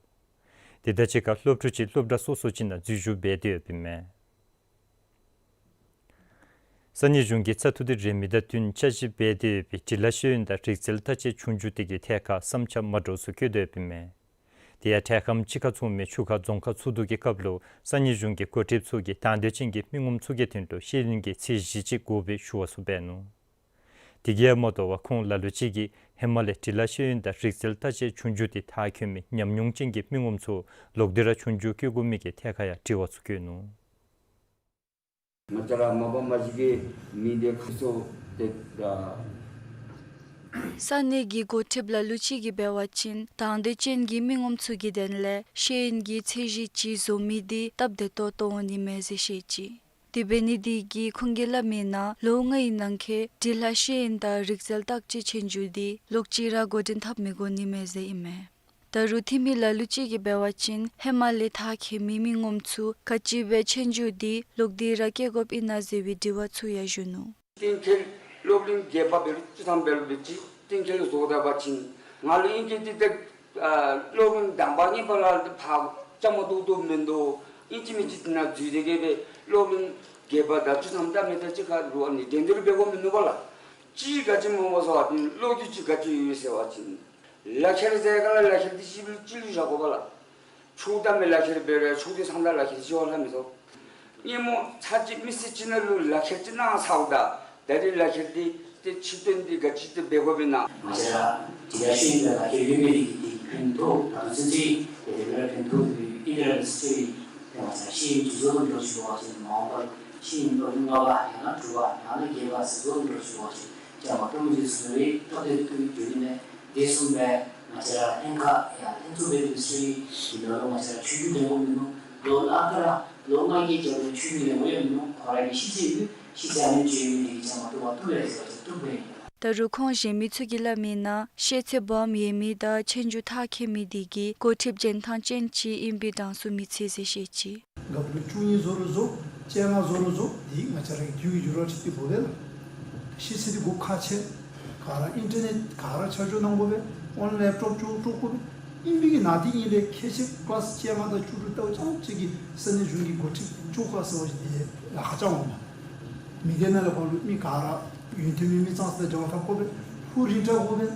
དེ་དང་གཅིག་ཁར་སློབ་ཕྲུག་ཅིག་སློབ་གྲྭ་སོ་སོ་ཅིག་ནང་འཛུལ་ཞུགས་འབད་དེ་ཡོདཔ་ཨིན་མས། ས་གནས་གཞུང་གིས་བཙག་འཐུ་དེ་རན་མི་དང་བསྟུན་དཔྱད་ཞིབ་འབད་དེ་ཡོད་པའི་འབྲི་ལྷག་ཤེས་ཡོན་དང་རིག་རྩལ་བརྟག་དཔྱད་ཆུང་འགྱུར་དེ་གི་ཐད་ཁར་བསམ་འཆར་མ་འདྲཝ་ཚུ་བཀོད་དེ་ཡོདཔ་ཨིན་མས། དེ་ཡང་འཕྲལ་ཁམས་ཅིག་ཁར་ཚོགས་མི་ཆུ་ཁ་རྫོང་ཁག་ཚོགས་འདུ་གི་སྐབས་ལུ་ས་གནས་གཞུང་གི་འགོ་ཁྲིདཔ་ཚུ་གིས་དང་འདོད་ཅན་གྱི་མི་ངོམ་ཚུ་གི་དོན་ལུ་ཤེས་ཡོན་གྱི་ཚད་གཞི་ཅིག་དགོ་པའི་ཞུ་བ་ཚུ་འབད་ནུག། དེ་གིས་ཡང་མ་དོ་བར་ཁོང་ལ་ལུ་ཅིག་གིས་ཧེ་མ་ལས་འབྲི་ལྷག་ཤེས་ཡོན་དང་རིག་རྩལ་བརྟག་དཔྱད་ཆུང་འགྱུར་དེ་མཐར་འཁྱོལ་མི་ཉམས་མྱོང་ཅན་གྱི་མི་ངོམ་ཚུ་ལོག་སྟེ་ར་ཆུང་འགྱུར་བསྐྱོད་དགོ་མི་གི་ཐད་ཁར་ཡང་དྲི་བ་ཚུ་བཀོད་ནུག། ང་བཅས་ར་མ་པ་མ་གཞི་གི་མི་སྡེ་ཁག་ཚུ་དེ་ད་ས་གནས་ཀྱི་འགོ་ཁྲིདཔ་ལ་ལུ་ཅིག་གིས་འབད་བ་ཅིན་དང་འདོད་ཅན་གྱི་མི་ངོམ་ཚུ་གི་དོན་ལས་ཤེས་ཡོན་གྱི་ཚད་གཞི་ཅིག་བཟོ་མི་དེ་སྟབས་བདེ་ཏོག་ཏོ་འོང་ནི་མས་ཟེར་བཤད་ཅི། དེ་འབད་ནི་དེ་གིས་ཁོང་གིས་སླབ་མིའི་ནང་ལོ་ལྔའི་ནང་འཁོད་འབྲི་ལྷག་ཤེས་ཡོན་དང་རིག་རྩལ་བརྟག་དཔྱད་ཆོས་རྒྱུགས་དེ་ལོག་ཅིག་ར་འགོ་འདྲེན་འཐབ་མི་དགོ་ནི་མས་ཟེར་ཨིན་མས། ད་རུང་འཐུས་མི་ལ་ལུ་ཅིག་གིས་འབད་བ་ཅིན་ཧེ་མ་ལས་མཐར་འཁྱོལ་མི་མི་ངོམ་ཚུ་ག་ཅི་སྦེ་ཆོས་རྒྱུགས་དེ་ལོག་སྟེ་ར་བསྐྱལ་དགོཔ་ཨིན་ན་ཟེར་བའི་དྲི་བ་ཚུ་ཡང་ཞུ་ནུག། གཏན་འཁེལ་སློབ་རིམ་བརྒྱད་པ་འབད་རུང་བཅུ་ཐམ་འབད་རུང་འབད་ཅི་གཏན་འཁེལ་བཟོ་ད་པ་ཅིན་ང་ལུ་ཨིན་གྱི་འདི་ད་ཨ་སློབ་རིམ་དང་པ་གཉིས་པ་ལས་ཕར་བཅའ་མར་གཏོགས་གཏོགསཔ་མེན་དོ། ཨིན་ཅི་མིན་ཅི་དེ་ནང་འཛུལ་ཏེ་གི་སྦེ་སློབ་རིམ་བརྒྱད་པ་དང་བཅུ་ཐམ་ད་མེད་ད་ཅིག་ཁར་ལུ་ཨ་ནི་འགྲན་བསྡུར་འབད་དགོཔ་མིན་ནུག་པ་ལགས། ཅིག་ག་ཅི་སྨོ་ཟེར་བ་ཅིན་ལོ་རྒྱུས་ཅིག་ག་ཅི་ཡོད་ཟེར་བ་ཅིན་ལག་ཁྱེར་ཟེར་ག་ལགས་ལག་ཁྱེར་འདི་ཅིག་ལུ་ཅིག་ལུ་བཞག་དགོ་པ་ལགས། ཆོས་དང་མི་ལག་ཁྱེར་འབད་རུང་ཆོས་སྡེ་ཚང་དང་ལག་ཁྱེར་ཅིག་ཡོད་ལྷག་མི་ཚུ། སྔོན་མ་ཚར་གཅིག་མི་སེར་ཅིག་ནང་ལུ་ལག་ཁྱེར་ཅིག་གནང་ཚརཝ་ད་ད་རེས་ལག་ཁྱེར་འདི་ཏེ་ཕྱིར་བཏོན་འདི་ག་ཅི་ཏེ་འབད་དགོཔ་ཨིན་ན། ང་བཅས་ར་འདི་ལ་ཤེས་ཡོན་དང་ལག་ཁྱེར་ཡོད་མི་རིགས་ཀྱི་ཕན་ཐོགས་ད་ལྟོ་ཚུན་ཚོད་ཏེ་དེ་ལས་ཕན་ཐོགས་ཏེ་ཨིན་ཏེ་ར་ཟེར་ཏེ་ང་བཅས་ར་ཤེས་ཡོན་ཅིག་བཟོ་དགོཔ་འདྲཝ་ཅིག་འབད་བ་ཅིན་མ་འོངས་པར་ཤེས་ཡོན་སློབ་རིམ་ལྔ་པ་ཡང་ན་དྲུག་པ་ཡང་ན་བརྒྱད་པ་ཟེར་བཟོ་དགོཔ་འདྲཝ་ཅིག་འབད་བ་ཅིན་བཅའ་མར་གཏོགས་མི་ཅིག་བཟོ་བའི་སྟབས་བདེ་ཏོག་ཏོ་ཡོད་ནི་མས། དེ་བཟུམ་སྦེ་ང་བཅས་ར་ལྷན་ཁག་ཡང་ལྷན་ཚོགས་འབད་དེ་སྦེ་ཞུ་ཡི། དེ་ནང་ལུ་ང་བཅས་ར་ཆོས་རྒྱུགས་འགྲན་ཁུལ་མིན་ནུག། ལོ་ལྔ་ཁར་ལོ་ལྔ་གི་རྒྱབ་ལས་ཆོས་རྒྱུགས་འགྲན་ཁུལ་ཡང་མིན་ནུག། ཁོ་ར་གི་ཤེས་ཚད་ཡོད། ཤེས་ཚད་ཨ་ནི་ཅིག་ཡོད་མི་དེ་གིས་བཅའ་མར་གཏོགས་པ་བཏུབ་པས་ཟེར་བ་ཅིན་བཏུབ་པས། ད་རུང་ཁོང་གཞན་མི་ཚུ་གིས་སླབ་མིའི་ནང་ཤེས་ཚད་སྦོམ་ཡོད་མི་དང་ཆོས་རྒྱུགས་མཐར་འཁྱོལ་མི་དེ་གིས་འགོ་ཁྲིདཔ་འཇོན་ཐང་ཅན་ཅིག་ཨིན་པའི་གྲངས་སུ་མི་ཚུད་ཟེར་བཤད་ཅི། དགའ་ལོ་བཅུ་གཉིས་བཟོ་རུང་བཟོ། བཅོ་ལྔ་བཟོ་རུང་བཟོ། འདི་ང་བཅས་ར་གི་དུས་ཀྱི་འགྱུར་བ་ཅིག་འདི་འབདཝ་ལས་ཤེས་ཚད་འདི་དགོཔ་ཁག་ཆེ། ག་ར་ཨིན་ཊར་ནེཊ་ག་ར་ཆ་འཇོག་གནང་དགོ་པས། ཨོན་ལེབ་ཊོབ་ཅིག་དཀྲོག་དགོ་པས། ཨིན་པའི་གི་ནང་འདི་ཨིན་པས། ཁྱད་ཆེ་ཀི་ལཱསི་བཅོ་ལྔ་དང་བཅུ་དྲུག་ལྟ་བུ་རྐྱངམ་ཅིག་གིས་ས་གནས་གཞུང་གི་འགོ་ཁྲིདཔ་བཅོ་ཁ་ཟེར་བ་ཅིན་འདི་ལཱ་ཁག་ཅིག་འོང་མས། མི་སྡེ་ནང་ལས་ཕར་ལུ་མི་ག་ར་ཡོན་ཏན་མེད་མི་ཙང་ཙ་དང་འབྲེལ་བ་འཐབ་དགོ་པས། ཧུར་རིང་དྲགས་དགོ་པས།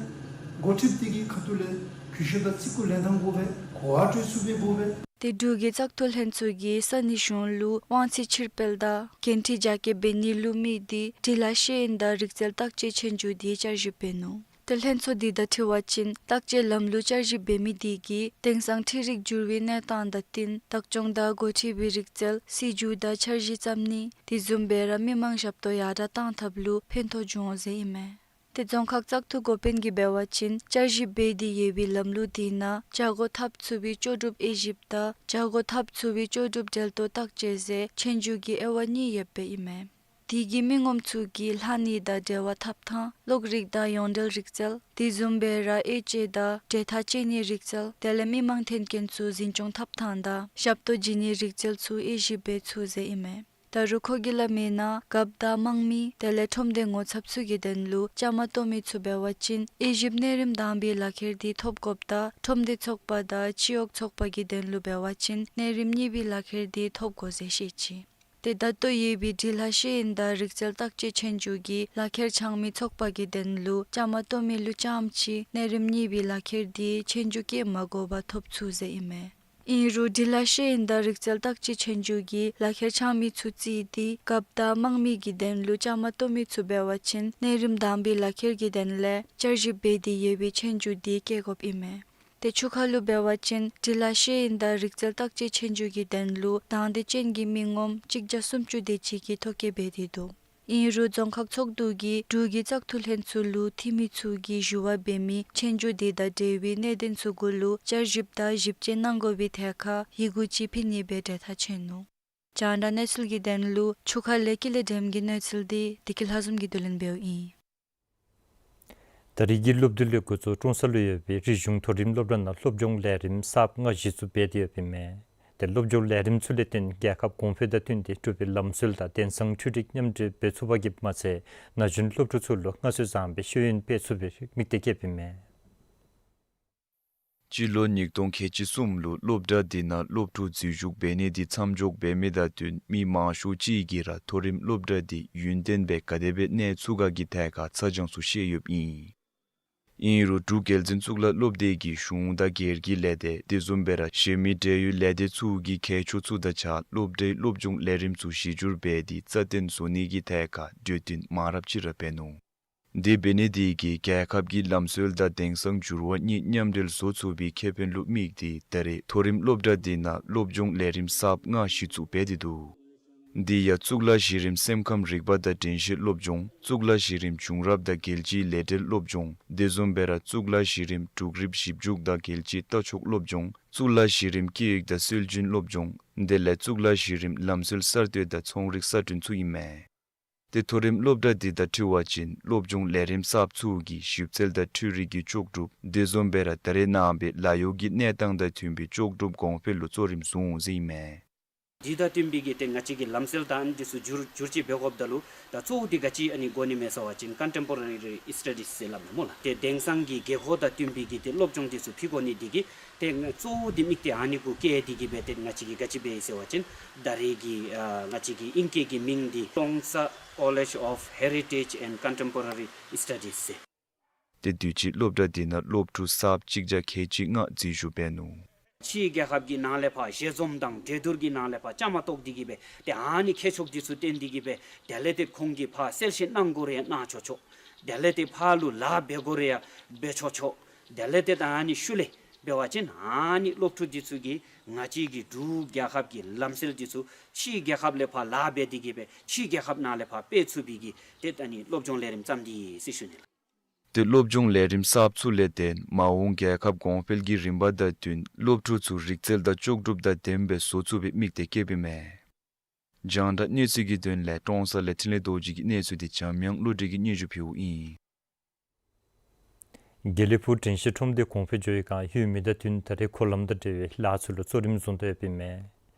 འགོ་ཁྲིདཔ་དེ་གི་ཁ་ཐུག་ལས་གུས་ཞབས་དང་བརྩི་བཀུར་ལེན་ཐངས་དགོ་པས། གོ་བ་སྤྲོད་ཚུགས་པའི་དགོ་པས། ཏེ་འབྲུག་གི་བཙག་འཐུ་ལྷན་ཚོགས་ཀྱིས་ས་གནས་གཞུང་ལུ་དབང་ཚད་ཕྱིར་སྤེལ་དང་འགན་འཁྲི་རྒྱ་སྐྱེད་འབད་ནི་ལུ་དམིགས་ཏེ་འབྲི་ལྷག་ཤེས་ཡོན་དང་རིག་རྩལ་བརྟག་དཔྱད་ཆོས་རྒྱུགས་འདི་བསྐྱར་ཞིབ་འབད་ནུག། ཏེ་ལྷན་ཚོགས་འདི་དང་འཁྲིལ་བ་ཅིན་བརྟག་དཔྱད་ལམ་ལུགས་བསྐྱར་ཞིབ་འབད་མི་འདི་གིས་དེང་སང་འཕྲུལ་རིག་འགྱུར་བའི་གནས་སྟངས་དང་བསྟུན་བདག་སྐྱོང་དང་འགོ་ཁྲིད་པའི་རིག་རྩལ་སྲིད་བྱུས་དང་འཆར་གཞི་བརྩམ་ནི་དེ་བཟུམ་སྦེ་ར་མི་མང་ཞབས་ཏོག་ཡར་དྲག་གཏང་ཐབས་ལུ་ཕན་ཐོགས་འབྱུང་འོང་ཟེར་ཨིན་མས། ཏེ་རྫོང་ཁག་བཙག་འཐུ་འགོ་དཔོན་གྱིས་འབད་བ་ཅིན་བསྐྱར་ཞིབ་འབད་དེ་ཡོད་པའི་ལམ་ལུགས་དེ་ནང་བྱ་སྒོ་འཐབ་ཚུགས་པའི་ལྕོགས་གྲུབ་དབྱེ་ཞིབ་དང་བྱ་སྒོ་འཐབ་ཚུགས་པའི་ལྕོགས་གྲུབ་འབྲེལ་གཏོགས་བརྟག་དཔྱད་ཟེར་ཆོས་རྒྱུགས་ཀྱི་དབྱེ་བ་གཉིས་ཡོདཔ་ཨིན་མས། དེ་གིས་མི་ངོམ་ཚུ་གིས་ལྷག་ནི་དང་འབྲེལ་བ་འཐབ་ཐངས་གློག་རིག་དང་ཡོངས་འབྲེལ་རིག་རྩལ་དེ་བཟུམ་སྦེ་ར་དབྱེ་དཔྱད་དང་འབྲེལ་ཐག་བཅད་ནིའི་རིག་རྩལ་དེ་ལས་མི་མང་འཐོན་མཁན་ཚུ་འཛིན་སྐྱོང་འཐབ་ཐངས་དང་ཞབས་ཏོག་བྱིན་ནིའི་རིག་རྩལ་ཚུ་དབྱེ་ཞིབ་འབད་ཚུགས་ཟེར་ཨིན་མས། ད་རུང་ཁོ་གིས་སླབ་མིའི་ནང་རྒཔོ་དང་དམངས་མི་དེ་ལས་ཁྲོམ་སྡེ་ངོ་ཚབ་ཚུ་གི་དོན་ལུ་བཅའ་མར་གཏོགས་མི་ཚུ་འབད་བ་ཅིན་དབྱེ་ཞིབ་གནས་རིམ་དང་པའི་ལག་ཁྱེར་འདི་ཐོབ་དགོཔ་དང་ཁྲོམ་སྡེ་ཚོགས་པ་དང་སྤྱི་གཡོག་ཚོགས་པ་གི་དོན་ལུ་འབད་བ་ཅིན་གནས་རིམ་གཉིས་པའི་ལག་ཁྱེར་འདི་ཐོབ་དགོ་ཟེར་བཤད་ཅི། ཏེ་ད་ལྟོ་ཡོད་པའི་འབྲི་ལྷག་ཤེས་ཡོན་དང་རིག་རྩལ་བརྟག་དཔྱད་ཆོས་རྒྱུགས་ཀྱི་ལག་ཁྱེར་འཆང་མི་ཚོགས་པ་གི་དོན་ལུ་བཅའ་མར་གཏོགས་མི་ལུ་རྐྱངམ་ཅིག་གནས་རིམ་གཉིས་པའི་ལག་ཁྱེར་འདི་ཆོས་རྒྱུགས་བཀལ་མ་དགོ་པར་ཐོབ་ཚུགས་ཟེར་ཨིན་མས། ཨིན་རུང་འབྲི་ལྷག་ཤེས་ཡོན་དང་རིག་རྩལ་བརྟག་དཔྱད་ཆོས་རྒྱུགས་ཀྱི་ལག་ཁྱེར་འཆང་མི་ཚུ་རྩིས་ཏེ་རྒཔོ་དང་དམངས་མི་གི་དོན་ལུ་བཅའ་མར་གཏོགས་མི་ཚུ་འབད་བ་ཅིན་གནས་རིམ་དང་པའི་ལག་ཁྱེར་གྱི་དོན་ལས་བསྐྱར་ཞིབ་འབད་དེ་ཡོད་པའི་ཆོས་རྒྱུགས་འདི་བཀལ་དགོཔ་ཨིན་མས། ཏེ་ཆུ་ཁ་ལུ་འབད་བ་ཅིན་འབྲི་ལྷག་ཤེས་ཡོན་དང་རིག་རྩལ་བརྟག་དཔྱད་ཆོས་རྒྱུགས་ཀྱི་དོན་ལུ་དང་འདོད་ཅན་གྱི་མི་ངོམ་གཅིག་བརྒྱ་སུམ་ཅུ་དེ་ཅིག་གིས་ཐོ་བཀོད་འབད་དེ་འདུག། ཨིན་རུང་རྫོང་ཁག་ཚོགས་འདུ་གིས་འབྲུག་གི་བཙག་འཐུ་ལྷན་ཚོགས་ལུ་འཐུས་མི་ཚུ་གིས་ཞུ་བ་འབད་མི་ཆོས་རྒྱུགས་དེ་དང་འབྲེལ་བའི་གནད་དོན་ཚུ་གུ་ལུ་བསྐྱར་ཞིབ་དང་ཞིབ་དཔྱད་གནང་དགོ་པའི་ཐད་ཁར་ཡི་གུ་ཅིག་ཕུལ་ནི་སྦེ་གྲོས་ཐག་བཅད་ནུག། རྒྱང་བསྒྲགས་གནས་ཚུལ་གྱི་དོན་ལུ་ཆུ་ཁ་ལས་ཀུན་ལེགས་སྒྲོལམ་གྱི་གནས་ཚུལ་འདི་བདེ་སྐྱིད་ལྷ་འཛོམས་ཀྱིས་བསྡུ་ལེན་འབདཝ་ཨིན། ད་རེས་ཀྱི་སློབ་དུས་ལས་འགོ་བཙུགས་ཀྲོང་གསར་ལུ་ཡོད་པའི་རིག་གཞུང་མཐོ་རིམ་སློབ་གྲྭ་ནང་སློབ་སྦྱོང་ལས་རིམ་གསརཔ་ལྔ་གཞི་བཙུགས་འབད་དེ་ཡོདཔ་ཨིན་མས། ཏེ་སློབ་སྦྱོང་ལས་རིམ་ཚུ་ལས་བརྟེན་རྒྱལ་ཁབ་གོང་འཕེལ་དང་བསྟུན་ཏེ་འབྲུག་པའི་ལམ་སྲོལ་དང་དེང་སང་འཕྲུལ་རིག་མཉམ་འདྲེས་འབད་ཚུགས་པ་གིས་མ་ཚད་ན་གཞོན་སློབ་ཕྲུག་ཚུ་ལུ་སྔར་སྲོལ་བཟང་པའི་ཤེས་ཡོན་སྤེལ་ཚུགས་པའི་དམིགས་གཏད་བསྐྱེདཔ་ཨིན་མས། སྤྱི་ལོ་ཉིས་སྟོང་ཁལ་གཅིག་གསུམ་ལུ་སློབ་གྲྭ་འདི་ནང་སློབ་ཕྲུག་འཛུལ་ཞུགས་འབད་ནི་འདི་མཚམས་འཇོག་འབད་མི་དང་བསྟུན་མི་མང་ཤོས་ཅིག་གིས་ར་མཐོ་རིམ་སློབ་གྲྭ་འདི་ཡུན་བརྟན་སྦེ་ག་དེ་སྦེ་གནས་ཚུགས་ག་གི་ཐད་ཁར་ཚ་གྱང་ཚུ་བཤད་ཡོདཔ་ཨིན། ཨིན་རུང་འབྲུག་རྒྱལ་འཛིན་གཙུག་ལག་སློབ་སྡེ་གིས་གཞུང་དང་སྒེར་གྱི་ལས་སྡེ་དེ་བཟུམ་སྦེ་ར་གཞན་མི་འབྲེལ་ཡོད་ལས་སྡེ་ཚུ་གི་མཁས་མཆོག་ཚུ་དང་གཅིག་ཁར་སློབ་གྲྭའི་སློབ་སྦྱོང་ལས་རིམ་ཚུ་གཞི་བསྒྱུར་འབད་དེ་རྩ་བརྟན་བཟོ་ནི་གི་ཐད་ཁར་གྲོས་བསྟུན་མང་རབས་ཅིག་ར་འབད་ནུག། དེ་འབད་ནི་དེ་གིས་རྒྱལ་ཁབ་ཀྱི་ལམ་སྲོལ་དང་དེང་སང་འགྱུར་བ་གཉིས་མཉམ་འབྲེལ་བཟོ་ཚུགས་པའི་ཁེ་ཕན་ལུ་དམིགས་ཏེ་ད་རེས་མཐོ་རིམ་སློབ་གྲྭ་འདི་ནང་སློབ་སྦྱོང་ལས་རིམ་གསརཔ་ལྔ་གཞི་བཙུགས་འབད་དེ་འདུག། འདི་ཡང་གཙུག་ལག་གཞི་རིམ་སེམས་ཁམས་རིག་པ་དང་དྲན་ཤེས་སློབ་སྦྱོང་གཙུག་ལག་གཞི་རིམ་བྱུང་རབས་དང་རྒྱལ་སྤྱིའི་ལས་འབྲེལ་སློབ་སྦྱོང་དེ་བཟུམ་སྦེ་ར་གཙུག་ལག་གཞི་རིམ་འབྲུག་རིགཔ་ཞིབ་འཇུག་དང་རྒྱལ་སྤྱིའི་ལྟ་ཕྱོགས་སློབ་སྦྱོང་གཙུག་ལག་གཞི་རིམ་སྐད་ཡིག་དང་སྲོལ་རྒྱུན་སློབ་སྦྱོང་དེ་ལས་གཙུག་ལག་གཞི་རིམ་ལམ་སྲོལ་གསར་གཏོད་དང་ཚོང་རིག་གསར་སྐྲུན་ཚུ་ཨིན་མས། ཏེ་མཐོ་རིམ་སློབ་གྲྭ་འདི་དང་འཁྲིལ་བ་ཅིན་སློབ་སྦྱོང་ལས་རིམ་གསརཔ་ཚུ་གིས་ཞིབ་འཚོལ་དང་འཕྲུལ་རིག་གི་ལྕོགས་གྲུབ་དེ་བཟུམ་སྦེ་ར་ད་རེས་ནངས་པའི་ལཱ་གཡོག་གི་གནས་སྟངས་དང་མཐུན་པའི་ལྕོགས་གྲུབ་གོང་འཕེལ་ལུ་གཙོ་རིམ་བཟུང་འོང་ཟེར་ཨིན་མས། འདི་དང་བསྟུན་པའི་གི་ཏེ་ང་བཅས་ཀྱི་ལམ་སྲོལ་དང་འདི་ཚུ་བསྒྱུར་བསྒྱུར་བཅོས་འབད་དགོཔ་ད་ལུ་ད་གཙོ་བོ་འདི་ག་ཅི་ཨ་ནི་དགོ་ནི་མས་ཟེར་བ་ཅིན་ཀོན་ཊེམ་པོ་ར་རི་སི་ཊ་ཌིས་ཟེར་སླབ་མས་སྨོ་ལགས། ཏེ་དེང་སང་གི་དགོས་མཁོ་དང་བསྟུན་པའི་གི་ཏེ་སློབ་སྦྱོང་འདི་ཚུ་ཕུལ་དགོ་ནི་འདི་གིས་ཏེ་ང་གཙོ་བོ་འདི་དམིགས་ཏེ་ཨ་ནི་གུ་བཀལ་ཏེ་གིས་སྦེ་ཏེ་ང་བཅས་ཀྱིས་ག་ཅི་འབད་ཡི་ཟེར་བ་ཅིན་ད་རེས་ཀྱི་ཨ་ང་བཅས་ཀྱི་ཨིང་སྐད་ཀྱི་མིང་འདི་Tongsa College of Heritage and Contemporary Studies ཟེར། ཏེ་དུས་ཅི་སློབ་གྲྭ་འདི་ནང་སློབ་ཕྲུག་གསརཔ་གཅིག་བརྒྱ་ཁལ་གཅིག་ལྔ་འཛུལ་ཞུགས་འབད་ནུག། ཕྱིའི་རྒྱལ་ཁབ་ཀྱི་ནང་ལས་ཕར་ཞལ་འཛོམས་དང་གྲོས་བསྡུར་གྱི་ནང་ལས་ཕར་བཅའ་མར་གཏོགས་ཏེ་གིས་སྦེ་ཏེ་ཨ་ནི་ཁྱད་ཆོས་འདི་ཚུ་བསྟན་ཏེ་གིས་སྦེ་དེ་ལས་ཏེ་ཁོང་གིས་ཕར་གསལ་བཤད་གནང་དགོ་རུང་ཡང་གནང་ཆོག་ཆོག། དེ་ལས་ཏེ་ཕར་ལུ་ལཱ་འབད་དགོ་རུང་ཡང་འབད་ཆོག་ཆོག། དེ་ལས་ཏེ་ད་ཨ་ནི་ཤུལ་ལས་འབད་བ་ཅིན་ཨ་ནི་སློབ་ཕྲུག་འདི་ཚུ་གིས་ང་བཅས་ཀྱི་འབྲུག་རྒྱལ་ཁབ་ཀྱི་ལམ་སྲོལ་འདི་ཚུ་ཕྱིའི་རྒྱལ་ཁབ་ལས་ཕར་ལཱ་འབད་དེ་གིས་སྦེ་ཕྱིའི་རྒྱལ་ཁབ་ནང་ལས་ཕར་སྤེལ་ཚུགས་པའི་གི་ཏེ་ཨ་ནི་སློབ་སྦྱོང་ལས་རིམ་བརྩམས་ཏེ་ཡོད་ཟེར་ཞུ་ནི་ལགས། ཏེ་སློབ་སྦྱོང་ལས་རིམ་གསརཔ་ཚུ་ལས་བརྟེན་མ་འོངས་རྒྱལ་ཁབ་གོང་འཕེལ་གྱི་རིམ་པ་དང་བསྟུན་སློབ་ཕྲུག་ཚུ་རིག་རྩལ་དང་ལྕོགས་གྲུབ་དང་ལྡནམ་སྦེ་བཟོ་ཚུགས་པའི་དམིགས་གཏད་བསྐྱེདཔ་ཨིན་མས། རྒྱང་བསྒྲགས་གནས་ཚུལ་གྱི་དོན་ལས་ཀྲོང་གསར་ལས་འཕྲིན་ལས་རྡོ་རྗེ་གི་གནས་ཚུལ་འདི་འཇམ་དབྱངས་བློ་གྲོས་ཀྱིས་སྙན་ཞུ་ཕུལཝ་ཨིན། དགེ་ལེགས་ཕུག་དྲན་ཤེས་ཁྲོམ་སྡེ་གོང་འཕེལ་འགྱོ་བའི་བསྒང་ཡོད་མི་དང་བསྟུན་ད་རེས་འཁོར་ལམ་དང་འབྲེལ་བའི་ལཱ་ཚུ་ལུ་གཙོ་རིམ་བཟུང་དོ་ཡོདཔ་ཨིན་མས།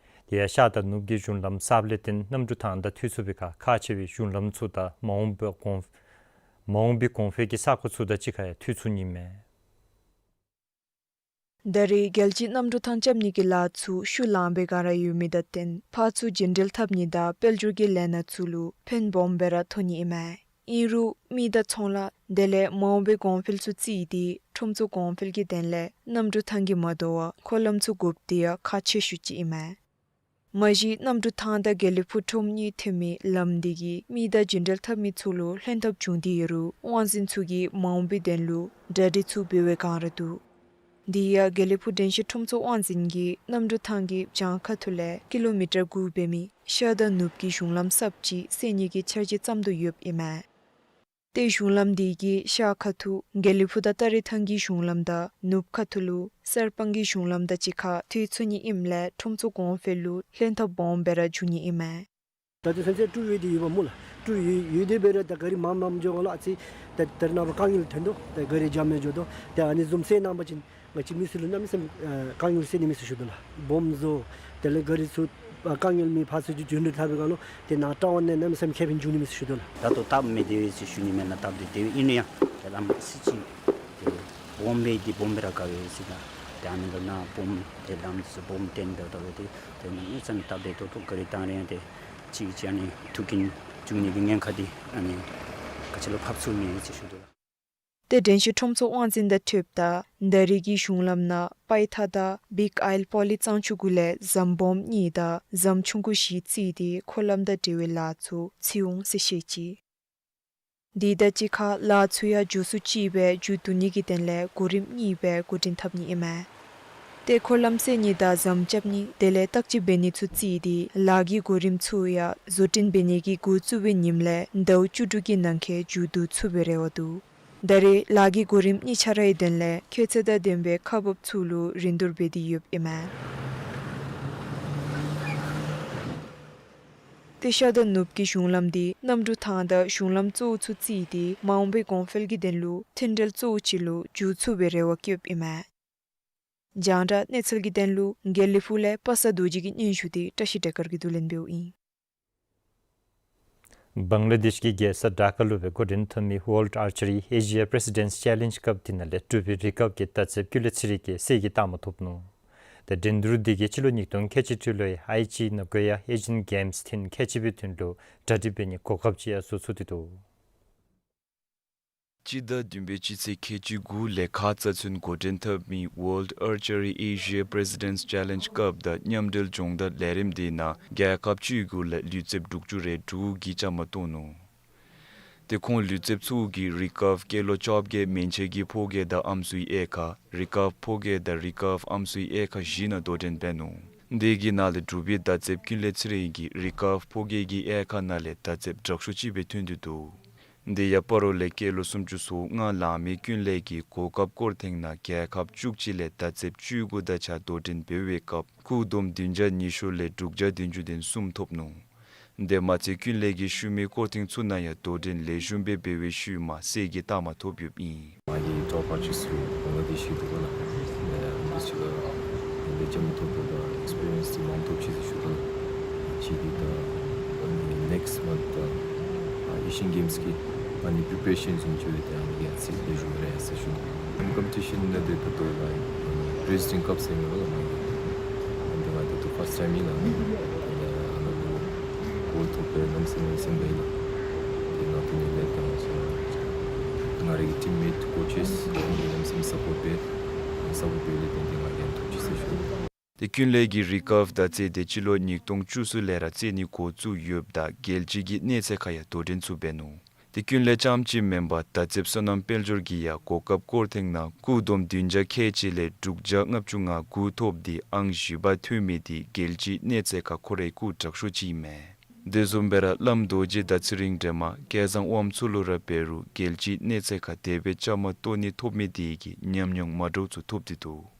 དེ་ཡང་ཤར་དང་ནུབ་ཀྱི་གཞུང་ལམ་གསརཔ་ལས་བརྟེན་གནམ་གྲུ་ཐང་དང་མཐུད་ཚུགས་པའི་ཁར་ཁག་ཆེ་བའི་གཞུང་ལམ་ཚུ་དང་མ་འོངས་པའི་གོང་མ་འོངས་པའི་གོང་འཕེལ་གྱི་ས་ཁོངས་ཚུ་དང་གཅིག་ཁར་ཡང་མཐུད་ཚུགས་ནི་མས། ད་རེས་རྒྱལ་སྤྱིའི་གནམ་གྲུ་ཐང་རྐྱབ་ནི་གི་ལཱ་ཚུ་ཤུལ་ལངས་པའི་བསྒང་ར་ཡོད་མི་དང་བསྟུན་ཕར་ཚུར་རྒྱུན་འགྲུལ་འཐབ་ནི་དང་དཔལ་འབྱོར་གྱི་ལས་སྣ་ཚུ་ལུ་ཕན་སྦོམ་སྦེ་ར་ཐོགས་ནི་ཨིན་མས། ཨིན་རུང་མི་དང་ཚོང་ལཱ་དེ་ལས་མ་འོངས་པའི་གོང་འཕེལ་ཚུ་རྩིས་ཏེ་ཁྲོམ་ཚོགས་གོང་འཕེལ་གྱི་དོན་ལས་གནམ་གྲུ་ཐང་གིས་མ་དོ་བར་འཁོར་ལམ་ཚུ་དགོཔ་དེ་ཡང་ཁག་ཆེ་ཤོས་ཅིག་ཨིན་མས། མ་གཞི་གནམ་གྲུ་ཐང་དང་དགེ་ལེགས་ཕུག་ཁྲོམ་གཉིས་ཐོན་མི་ལམ་དེ་གིས་མི་དང་རྒྱུན་འགྲུལ་འཐབ་མི་ཚུ་ལུ་ལྷན་ཐབས་བྱུང་སྟེ་ཡོད་རུང་དབང་འཛིན་ཚུ་གིས་མ་འོངས་པའི་དོན་ལུ་གྲ་སྒྲིག་ཚུ་འབད་བའི་བསྒང་ར་འདུག། དེ་ཡང་དགེ་ལེགས་ཕུག་དྲན་ཤེས་ཁྲོམ་ཚོགས་དབང་འཛིན་གྱིས་གནམ་གྲུ་ཐང་གི་བྱང་ཁ་ཐུག་ལས་ཀི་ལོ་མི་ཊར་དགུ་འབད་མི་ཤར་དང་ནུབ་ཀྱི་གཞུང་ལམ་གསརཔ་ཅིག་བསལ་ནི་གི་འཆར་གཞི་བརྩམ་དོ་ཡོདཔ་ཨིན་མས། ཏེ་གཞུང་ལམ་དེ་གིས་ཤར་ཁ་ཐུག་དགེ་ལེགས་ཕུག་དང་སྟ་རེ་ཐང་གི་གཞུང་ལམ་དང་ནུབ་ཁ་ཐུག་ལུ་གསར་སྤང་གི་གཞུང་ལམ་དང་གཅིག་ཁར་མཐུད་ཚུགས་ནི་ཨིནམ་ལས་ཁྲོམ་ཚོགས་གོང་འཕེལ་ལུ་ལྷན་ཐབས་སྦོམ་སྦེ་ར་འབྱུང་ནི་ཨིན་མས། ད་ལྟོ་ཚུན་ཚོད་ཀྲུ་བི་དེ་ཡོདཔ་སྨོ་ལགས། ཀྲུ་བི་ཡོད་དེ་འབད་རུང་ད་ག་རི་མངམ་མངམ་འགྱོ་སྒང་ལུ་ཨ་ཙི་ད་ད་རེས་ནངས་པ་དཀའ་ངལ་ཐོན་དོ། ད་ག་རི་འཇམ་སྦེ་འགྱོ་དོ། ད་ཨ་ནི་བཟུམ་སེལ་གནང་པ་ཅིན་ང་བཅས་མི་སེར་ལུ་གནམ་མེད་ས་མེད་ཨ་དཀའ་ངལ་སེལ་ནི་མས་ཟེར་ཞུ་དོ་ལགས། སྦོམ་བཟོ་དེ་ལས་ག་རི་ཚུ་ཨ་དཀའ་ངལ་མེད་པར་ཚུར་རྒྱུན་འགྲུལ་འཐབ་པའི་སྒང་ལུ་ཏེ་ནཱ་ཊའུན་ནང་གནམ་མེད་ས་མེད་ཁེ་ཕན་འབྱུང་ནི་མས་ཟེར་ཞུ་དོ་ལགས། ད་ལྟོ་སྟབས་མི་བདེ་བས་ཟེར་ཞུ་ནི་མེན་ལགས། སྟབས་བདེ་བདེ་བས། ཨིན་རུང་ཡང་ཏེ་ལམ་སི་ཅིག་ཏེ་སྦོམ་སྦེ་འདི་སྦོམ་སྦེ་ར་དགའ་བས་ཟེར་ན། ཏེ་ཨ་ནི་ལུ་ནཱ་སྦོམ་ཏེ་ལམ་འདི་ཚུ་སྦོམ་བཏོན་འབདཝ་ད་ཏེ་ཏེ་གནམ་མེད་ས་མེད་སྟབས་བདེ་ཏོག་ཏོ། ག་རི་བཏང་རུང་ཡང་ཏེ་ཅིག་ཅིག་ཨ་ནི་ཐུག་རྐྱེན་འབྱུང་ནི་གི་ཉེན་ཁ་འདི་ཨ་ནི་ག་ཅི་ལུ་ཕོག་ཚུགས་མེད་ཟེར་ཞུ་དོ་ལགས། ཏེ་དྲན་ཤེས་ཁྲོམ་ཚོགས་དབང་འཛིན་དང་འཁྲིལཝ་ད་ད་རེས་ཀྱི་གཞུང་ལམ་ནང་པའི་ཐ་དང་བིག་ཨའིལ་པོ་ལི་གཙང་ཆུ་གུ་ལས་ཟམ་སྦོམ་གཉིས་དང་ཟམ་ཆུང་ཀུ་བཞི་བརྩིགས་ཏེ་འཁོར་ལམ་དང་འབྲེལ་བའི་ལཱ་ཚུ་འཚོལ་འོང་ཟེར་བཤད་ཅི། དེ་དང་གཅིག་ཁར་ལཱ་ཚུ་ཡང་མགྱོགས་སུ་ཅིག་སྦེ་མཇུག་བསྡུ་ནི་གི་དོན་ལས་གོ་རིམ་གཉིས་སྦེ་འགོ་འདྲེན་འཐབ་ནི་ཨིན་མས། ཏེ་འཁོར་ལམ་བསལ་ནི་དང་ཟམ་རྐྱབ་ནི་དེ་ལས་བརྟག་དཔྱད་འབད་ནི་ཚུ་བརྩིས་ཏེ་ལཱ་གི་གོ་རིམ་ཚུ་ཡང་བཟོ་སྐྲུན་འབད་ནི་གི་འགོ་བཙུགས་པའི་ཉིནམ་ལས་ཟླཝ་བཅུ་དྲུག་གི་ནང་འཁོད་མཇུག་བསྡུ་ཚུགས་པའི་རེ་བ་འདུག། ད་རེས་ལཱ་གི་གོ་རིམ་གཉིས་ཆ་རའི་དོན་ལས་ཁྱད་ཚད་དང་ལྡན་པའི་ཁག་འབགཔ་ཚུ་ལུ་རིན་བསྡུར་འབད་དེ་ཡོདཔ་ཨིན་མས། ཏེ་ཤར་དང་ནུབ་ཀྱི་གཞུང་ལམ་འདི་གནམ་གྲུ་ཐང་དང་གཞུང་ལམ་གཙོ་བོ་ཚུ་བརྩིས་ཏེ་མ་འོངས་པའི་གོང་འཕེལ་གྱི་དོན་ལུ་མཐུན་འབྲེལ་གཙོ་བོ་ཅིག་ལུ་འགྱུར་ཚུགས་པའི་རེ་བ་བསྐྱེདཔ་ཨིན་མས། རྒྱང་བསྒྲགས་གནས་ཚུལ་གྱི་དོན་ལུ་དགེ་ལེགས་ཕུག་ལས་པ་སངས་རྡོ་རྗེ་གི་སྙན་ཞུ་འདི་བཀྲ་ཤིས་བདེ་སྐར་གྱིས་བསྡུ་ལེན་འབདཝ་ཨིན། བང་ལ་དེཤ་གི་རྒྱལ་ས་ཌ་ཀ་ལུ་སྦེ་འགོ་འདྲེན་འཐབ་མི་World Archery Asia Presidents Challenge Cup འདི་ནང་ལས་འབྲུག་པའི་རི་ཀཱབ་ཀྱི་མདའ་རྩེདཔ་ཀུན་ལེགས་ཚེ་རིང་གིས་གསེར་གྱི་རྟགས་མ་ཐོབ་ནུག། ཏེ་འགྲན་བསྡུར་འདི་གིས་སྤྱི་ལོ་ཉིས་སྟོང་ཁལ་གཅིག་དྲུག་ལོའི་ཨའི་ཅི་ནོ་གོ་ཡ་ཨེ་ཤི་ཡཱན་གེམསི་ཐེངས་ཁལ་གཅིག་པའི་དོན་ལུ་གྲ་སྒྲིག་འབད་ནིའི་གོ་སྐབས་ཅིག་ཡང་བཟོ་ཚུགས་ཏེ་འདུག། སྤྱི་ཟླ་བདུན་པའི་སྤྱི་ཚེས་ཁལ་གཅིག་དགུ་ལས་ཁ་ཙ་ཚུན་འགོ་འདྲེན་འཐབ་མི་World Archery Asia Presidents Challenge Cup དང་མཉམ་འབྲེལ་སྦྱོང་བརྡར་ལས་རིམ་འདི་ནང་རྒྱལ་ཁབ་བཅུ་དགུ་ལས་ལུས་རྩལཔ་དྲུག་ཅུ་རེ་དྲུག་གིས་བཅའ་མར་གཏོགས་ནུག། ཏེ་ཁོང་ལུས་རྩལཔ་ཚུ་གིས་རི་ཀཱབ་སྐྱེས་ལོ་བཅོ་བརྒྱད་མན་ཆད་ཀྱི་ཕོ་སྐྱེས་དང་ཨམ་སྲུའི་དབྱེ་ཁག་རི་ཀཱབ་ཕོ་སྐྱེས་དང་རི་ཀཱབ་ཨམ་སྲུའི་དབྱེ་ཁག་བཞི་ནང་དོ་འགྲན་འབད་ནུག། དེ་གི་ནང་ལས་འབྲུག་པའི་མདའ་རྩེདཔ་ཀུན་ལེགས་ཚེ་རིང་གིས་རི་ཀཱབ་ཕོ་སྐྱེས་ཀྱི་དབྱེ་ཁག་ནང་ལས་མདའ་རྩེདཔ་དྲག་ཤོས་ཅིག་སྦེ་ཐོན་ཏེ་འདུག། དེ་ཡང་སྤ་རོ་ལས་སྐྱེས་ལོ་སུམ་ཅུ་སོ་ལྔ་ལང་མི་ཀུན་ལེགས་ཀྱིས་གོ་སྐབས་སྐོར་ཐེངས་ནང་རྒྱལ་ཁབ་བཅུ་གཅིག་ལས་མདའ་རྩེདཔ་བཅུ་དགུ་དང་གཅིག་ཁར་དོ་འགྲན་འབད་བའི་སྐབས་སྐུགས་བསྡོམས་བདུན་བརྒྱ་ཉི་ཤུ་ལས་དྲུག་བརྒྱ་བདུན་ཅུ་དོན་གསུམ་ཐོབ་ནུག། དེ་མ་ཚད་ཀུན་ལེགས་ཀྱིས་ཤུལ་མའི་སྐོར་ཐེངས་ཚུ་ནང་ཡང་དོ་འགྲན་ལེགས་ཤོམ་སྦེ་འབད་བའི་ཤུལ་མ་གསེར་གྱི་རྟགས་མ་ཐོབ་ཡོདཔ་ཨིན། ང་གི་ཊོབ་ཨར་ཊིསཊ་རུ་བང་ལ་དེཤ་གི་འདུག་པ་ལགས། ཨ་ནི་འདི་ཚུ་ལུ་ལེགས་ཤོམ་ཐོབ་དོ་དང་ཨེགསི་པི་རི་ཡེནསི་འདི་མངམ་ཐོབ་ཅི་ཟེར་ཞུ་དོ་ལགས། ཅིག་འདི་ད་ཨ་ནི་ནེགསིཊ་མནཐ་ད་ཨ་ཨེ་ཤི་ཡཱན་གེམསི་གི་ཨ་ནི་པི་རི་པེ་རེ་ཤཱན་བཟུམ་ཅིག་ཡོད། ཏེ་ཨ་ནི་གི་ཨ་ཙི་ལེགས་ཤོམ་རེ་ཟེར་ཞུ་དོ། ཀམ་པི་ཊི་ཤཱན་ནང་འདི་ད་ལྟོ་ལགས་ཨ་ནི་པི་རེ་སི་ཌེནཊ་ཀབ་ཟེར་མི་པ་ལགས། ཨ་ནི་འདི་ང་ད་ལྟོ་ཕརསཊ་ཊའིམ་ཨིན་ལགས། ཨ་ནི་ཨ་ནཱ་ལུ་གོལཌ་ཐོབ་སྦེ་གནམ་མེད་ས་མེད་སེམས་དགའ་ཡི་ལགས། ཏེ་ནཱ་ཏེ་ནི་ལས་ད་ང་རའི་ཊིམ་མེཊ་ཀོ་ཅེསི་ཨ་ནི་གནམ་མེད་ས་མེད་སཔོརཊ་འབད་སཔོརཊ་འབད་ལས་བརྟེན་ཏེ་ང་གིས་ཐོབ་ཅི་ཟེར་ཞུ་དོ། ཏེ་ཀུན་ལེགས་ཀྱིས་རི་ཀཱབ་མདའ་རྩེད་འདི་སྤྱི་ལོ་ཉིས་སྟོང་བཅུ་གསུམ་ལས་ར་རྩེད་ནི་འགོ་བཙུགས་ཡོདཔ་ད་རྒྱལ་སྤྱི་གི་གནས་ཚད་ཁར་ཡང་དོ་འགྲན་ཚུ་འབད་ནུག། ཏེ་ཀུན་ལེགས་རྐྱངམ་གཅིག་མེན་པར་མདའ་རྩེདཔ་བསོད་ནམས་དཔལ་འབྱོར་གྱིས་ཡང་གོ་སྐབས་སྐོར་ཐེངས་ནང་སྐུགས་བསྡོམས་བདུན་བརྒྱ་ཁལ་གཅིག་ལས་དྲུག་བརྒྱ་ལྔ་བཅུ་ང་དགུ་ཐོབ་སྟེ་ཨང་བཞི་པ་ཐོན་མི་འདི་རྒྱལ་སྤྱིའི་གནས་ཚད་ཁར་ཁོ་རའི་སྐུགས་དྲག་ཤོས་ཅིག་ཨིན་མས། དེ་བཟུམ་སྦེ་ར་བླམ་རྡོ་རྗེ་དང་ཚེ་རིང་སྒྲོལ་མ་སྐལ་བཟང་དབངམོ་ཚུ་ལུ་ར་འབད་རུང་རྒྱལ་སྤྱིའི་གནས་ཚད་ཁར་དེ་སྦེ་བཅའ་མར་གཏོགས་ནི་ཐོབ་མི་འདི་གིས་ཉམས་མྱོང་མ་འདྲཝ་ཚུ་ཐོབ་སྟེ་འདུག།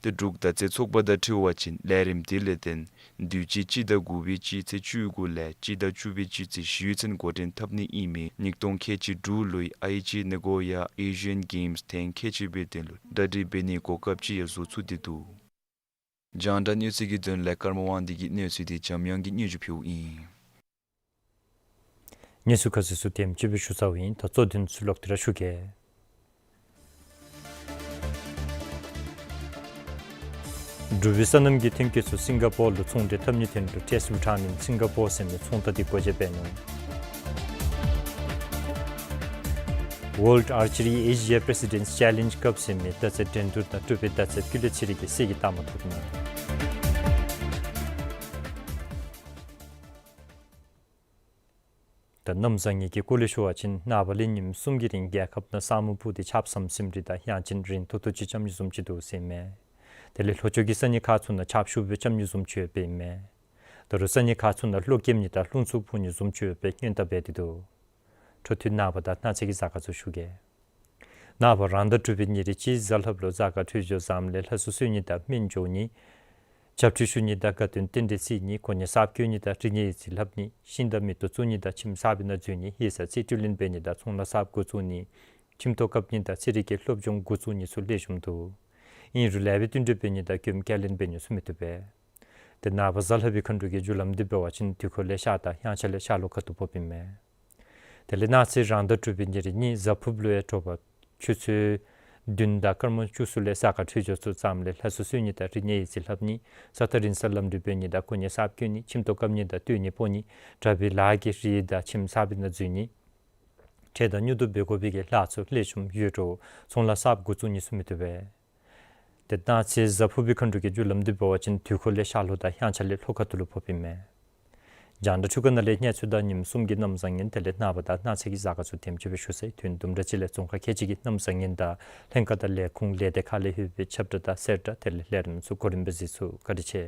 ཏེ་འབྲུག་མདའ་རྩེད་ཚོགས་པ་དང་འཁྲིལ་བ་ཅིན་ལས་རིམ་འདི་ལས་བརྟེན་དུས་ཅི་སྤྱི་ཟླ་དགུ་པའི་སྤྱི་ཚེས་བཅུ་དགུ་ལས་སྤྱི་ཟླ་བཅུ་པའི་སྤྱི་ཚེས་བཞི་ཚུན་འགོ་འདྲེན་འཐབ་ནི་ཨིན་མི་ཉིས་སྟོང་ཁལ་གཅིག་དྲུག་ལོའི་ཨའི་ཅི་ནི་གོ་ཡ་ཨེ་ཤི་ཡཱན་གེམསི་ཐེངས་ཁལ་གཅིག་པའི་དོན་ལུ་གྲ་སྒྲིག་འབད་ནིའི་གོ་སྐབས་ཅིག་ཡང་བཟོ་ཚུགས་ཏེ་འདུག། རྒྱང་བསྒྲགས་གནས་ཚུལ་གྱི་དོན་ལས་ཀརྨ་དབང་འདུས་ཀྱི་གནས་ཚུལ་འདི་འཇམ་དབྱངས་ཀྱིས་སྙན་ཞུ་ཕུལཝ་ཨིན། གནས་ཚུལ་ཁ་གསལ་ཚུ་དེམ་ཅིག་སྦེ་ཞུ་ཚརཝ་ཨིན། ད་གཙོ་དོན་ཚུ་ལོག་སྟེ་ར་ཞུ་གེ། འབྲུག་པའི་སོ་ནམ་གྱི་ཐོན་སྐྱེད་ཚུ་སིང་ག་པོར་ལུ་ཚོང་འབྲེལ་འཐབ་ནིའི་དོན་ལུ་ཊེསཊ་བྷུ་ཊཱན་ཨིན་སིང་ག་པོར་ཟེར་མི་ཚོང་རྟགས་འདི་སྒོ་འབྱེད་འབད་ནུག། World Archery Asia Presidents Challenge Cup ཟེར་མི་མདའ་རྩེད་འགྲན་བསྡུར་དང་འབྲུག་པའི་མདའ་རྩེད་ཀུན་ལེགས་ཚེ་རིང་གིས་གསེར་གྱི་རྟགས་མ་ཐོབ་ནུག། ད་གནམ་བཟང་ངན་གྱི་སྐོར་ལས་ཞུ་བ་ཅིན་ནངས་པ་ལས་ཉིནམ་གསུམ་གྱི་རིང་རྒྱལ་ཁབ་ནང་ས་སྨུག་སྤུབས་ཏེ་ཆརཔ་ཟམ་ཟིམ་རེ་དང་དབྱང་ཅན་རན་ཏོག་ཏོ་ཅིག་རྐྱབ་ནི་བཟུམ་ཅིག་འདུག་ཟེར་མས། དེ་ལས་ལྷོ་ཕྱོགས་ཀྱི་ས་གནས་ཁག་ཚུ་ནང་ཆརཔ་ཤུགས་སྦེ་རྐྱབ་ནི་བཟུམ་ཅིག་ཡོདཔ་ཨིན་མས། ད་རུང་ས་གནས་ཁག་ཚུ་ནང་གློག་རྐྱབ་ནི་དང་རླུང་འཚུབ་འཕུ་ནི་བཟུམ་ཅིག་ཡོདཔ་སྦེ་སྔོན་བརྡ་འབད་དེ་འདུག། འཕྲོ་མཐུད་ནངས་པ་དང་གནངས་ཚེ་གི་གཟའ་སྐར་ཚུ་ཞུ་གེ། ནངས་པ་རང་ཟླ་དྲུག་པའི་ཉེར་གཅིག་གཟའ་ལྷགཔ་ལུ་གཟའ་སྐར་འཕྲོད་སྦྱོར་བཟངམ་ལས་ལྷ་གསོལ་གསོལ་ནི་དང་སྨན་འཇོག་ནི། བྱབས་ཁྲུས་ཞུ་ནི་དང་དགའ་སྟོན་རྟེན་འབྲེལ་བརྩི་ནི། གོ་གནས་གསརཔ་བསྐོ་ནི་དང་རིག་གནས་ཡིག་རྩིས་ལྷབ་ནི། ཤིང་དང་མེ་ཏོག་བཙུགས་ནི་དང་ཁྱིམ་གསརཔ་ནང་འཛུལ་ནི། ཡིག་ཚང་རྩིས་སྤྲོད་ལེན་འབད་ནི་དང་ཚོང་ལཱ་གསརཔ་འགོ་བཙུགས་ནི། ཁྱིམ་ཐོག་བཀབ་ནི་དང་ཚན་རིག་གི་སློབ་སྦྱོང་འགོ་བཙུགས་ནི་ཚུ་ལེགས་ཤོམ་འདུག། ཨིན་རུང་ལེགས་པའི་བསྟུན་གྲོས་འབད་ནི་དང་མགྱོནམ་བསྐྱར་ལེན་འབད་ནི་ཚུ་མི་བཏུབ་པས། ཏེ་ནངས་པ་གཟའ་ལྷག་པའི་མཁའ་འགྲོ་གི་རྒྱུ་ལམ་འདི་འབད་བ་ཅིན་དུས་འཁོར་ལས་ཤར་དང་དབྱངས་འཆར་ལས་ཤར་ལྷོ་ཁ་ཐུག་ཕོགཔ་ཨིན་མས། དེ་ལས་གནངས་ཚེ་རང་ཟླ་དྲུག་པའི་ཉེར་གཉིས་གཟའ་ཕུརཔ་ལུ་ཡང་དྲོ་པ་ཆུ་ཚོད་བདུན་དང་སྐར་མ་བཅུ་གསུམ་ལས་གཟའ་སྐར་འཕྲོད་སྦྱོར་ཚུ་བཟངམ་ལས་ལྷ་གསོལ་གསོལ་ནི་དང་རིག་གནས་ཡིག་རྩིས་ལྷབ་ནི། ས་ཐག་རིང་སར་ལམ་འགྲུལ་འབད་ནི་དང་གོ་གནས་གསརཔ་བསྐོ་ནི། ཁྱིམ་ཐོག་བཀབ་ནི་དང་སྟོད་ནི་སྤོ་ནི། དྲག་པོའི་ལཱ་གི་རིགས་དང་ཁྱིམ་གསརཔ་ནང་འཛུལ་ནི། ཁྲལ་དང་མྱུར་དུ་འབད་དགོ་པའི་གི་ལཱ་ཚུ་ལེགས་ཤོམ་ཡོད་རུང་ཚོང་ལཱ་གསརཔ་འགོ་བཙུགས་ནི་ཚུ་མི་བཏུབ་པས། ཏེ་གནངས་ཚེ་གཟའ་ཕུར་པའི་མཁའ་འགྲོ་གི་རྒྱུ་ལམ་འདི་འབད་བ་ཅིན་དུས་འཁོར་ལས་ཤར་ལྷོ་དང་དབྱངས་འཆར་ལས་ལྷོ་ཁ་ཐུག་ལུ་ཕོགཔ་ཨིན་མས། རྒྱང་བསྒྲགས་འཕྲུལ་ཁང་ནང་ལས་གནས་ཚུལ་དང་ཉིནམ་གསུམ་གྱི་གནམ་བཟང་ངན་དེ་ལས་ནངས་པ་དང་གནངས་ཚེ་གི་གཟའ་སྐར་ཚུ་དེམ་ཅིག་སྦེ་ཞུ་ཚར་ཡི། དུས་དུམ་གྲ་ཅིག་ལས་རྫོང་ཁག་ཁལ་གཅིག་གི་གནམ་བཟང་ངན་དང་ལྷན་ཁག་དང་ལས་ཁུངས་ལས་སྡེ་ཁག་ལས་ལྷོད་པའི་ཁྱབ་བསྒྲགས་དང་གསལ་བསྒྲགས་དེ་ལས་ལས་རིམ་ཚུ་གོ་རིམ་སྦེ་གཟིགས་ཚུགས། བཀའ་དྲིན་ཆེ།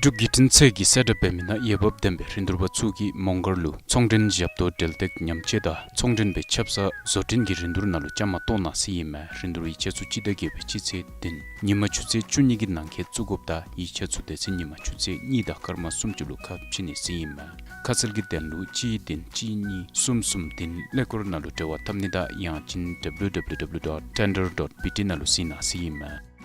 འབྲུག་བརྒྱུད་འཕྲིན་ཚད་ཀྱིས་གསལ་བསྒྲགས་འབད་མི་ནང་འོས་འབབ་ལྡན་པའི་རིན་བསྡུར་པ་ཚུ་གིས་མོང་སྒར་ལུ་ཚོང་མགྲོན་ཞབས་ཏོག་འབྲེལ་སྟེགས་ཉམས་བཅོས་དང་ཚོང་མགྲོན་པའི་ཆབ་གསང་བཟོ་སྐྲུན་གྱི་རིན་བསྡུར་ནང་ལུ་བཅའ་མར་གཏོགས་གནང་ཟེར་ཨིན་མས། རིན་བསྡུར་ཡིག་ཆ་ཚུ་སྤྱི་ཟླ་བརྒྱད་པའི་སྤྱི་ཚེས་བདུན་ཉིན་མ་ཆུ་ཚོད་བཅུ་གཉིས་ཀྱི་ནང་འཁོད་བཙུགས་དགོཔ་དང་ཡིག་ཆ་ཚུ་དེ་ཚེ་ཉིན་མ་ཆུ་ཚོད་གཉིས་དང་སྐར་མ་སུམ་ཅུ་ལུ་ཁ་ཕྱེ་ནི་ཟེར་ཨིན་མས། ཁ་གསལ་གྱི་དོན་ལུ་གཅིག་བདུན་གཅིག་གཉིས་གསུམ་གསུམ་བདུན་ཀླད་ཀོར་ནང་ལུ་འབྲེལ་བ་འཐབ་ནི་དང་ཡང་ཅིན་W W W dot tender dot B T ནང་ལུ་གཟིགས་གནང་ཟེར་ཨིན་མས།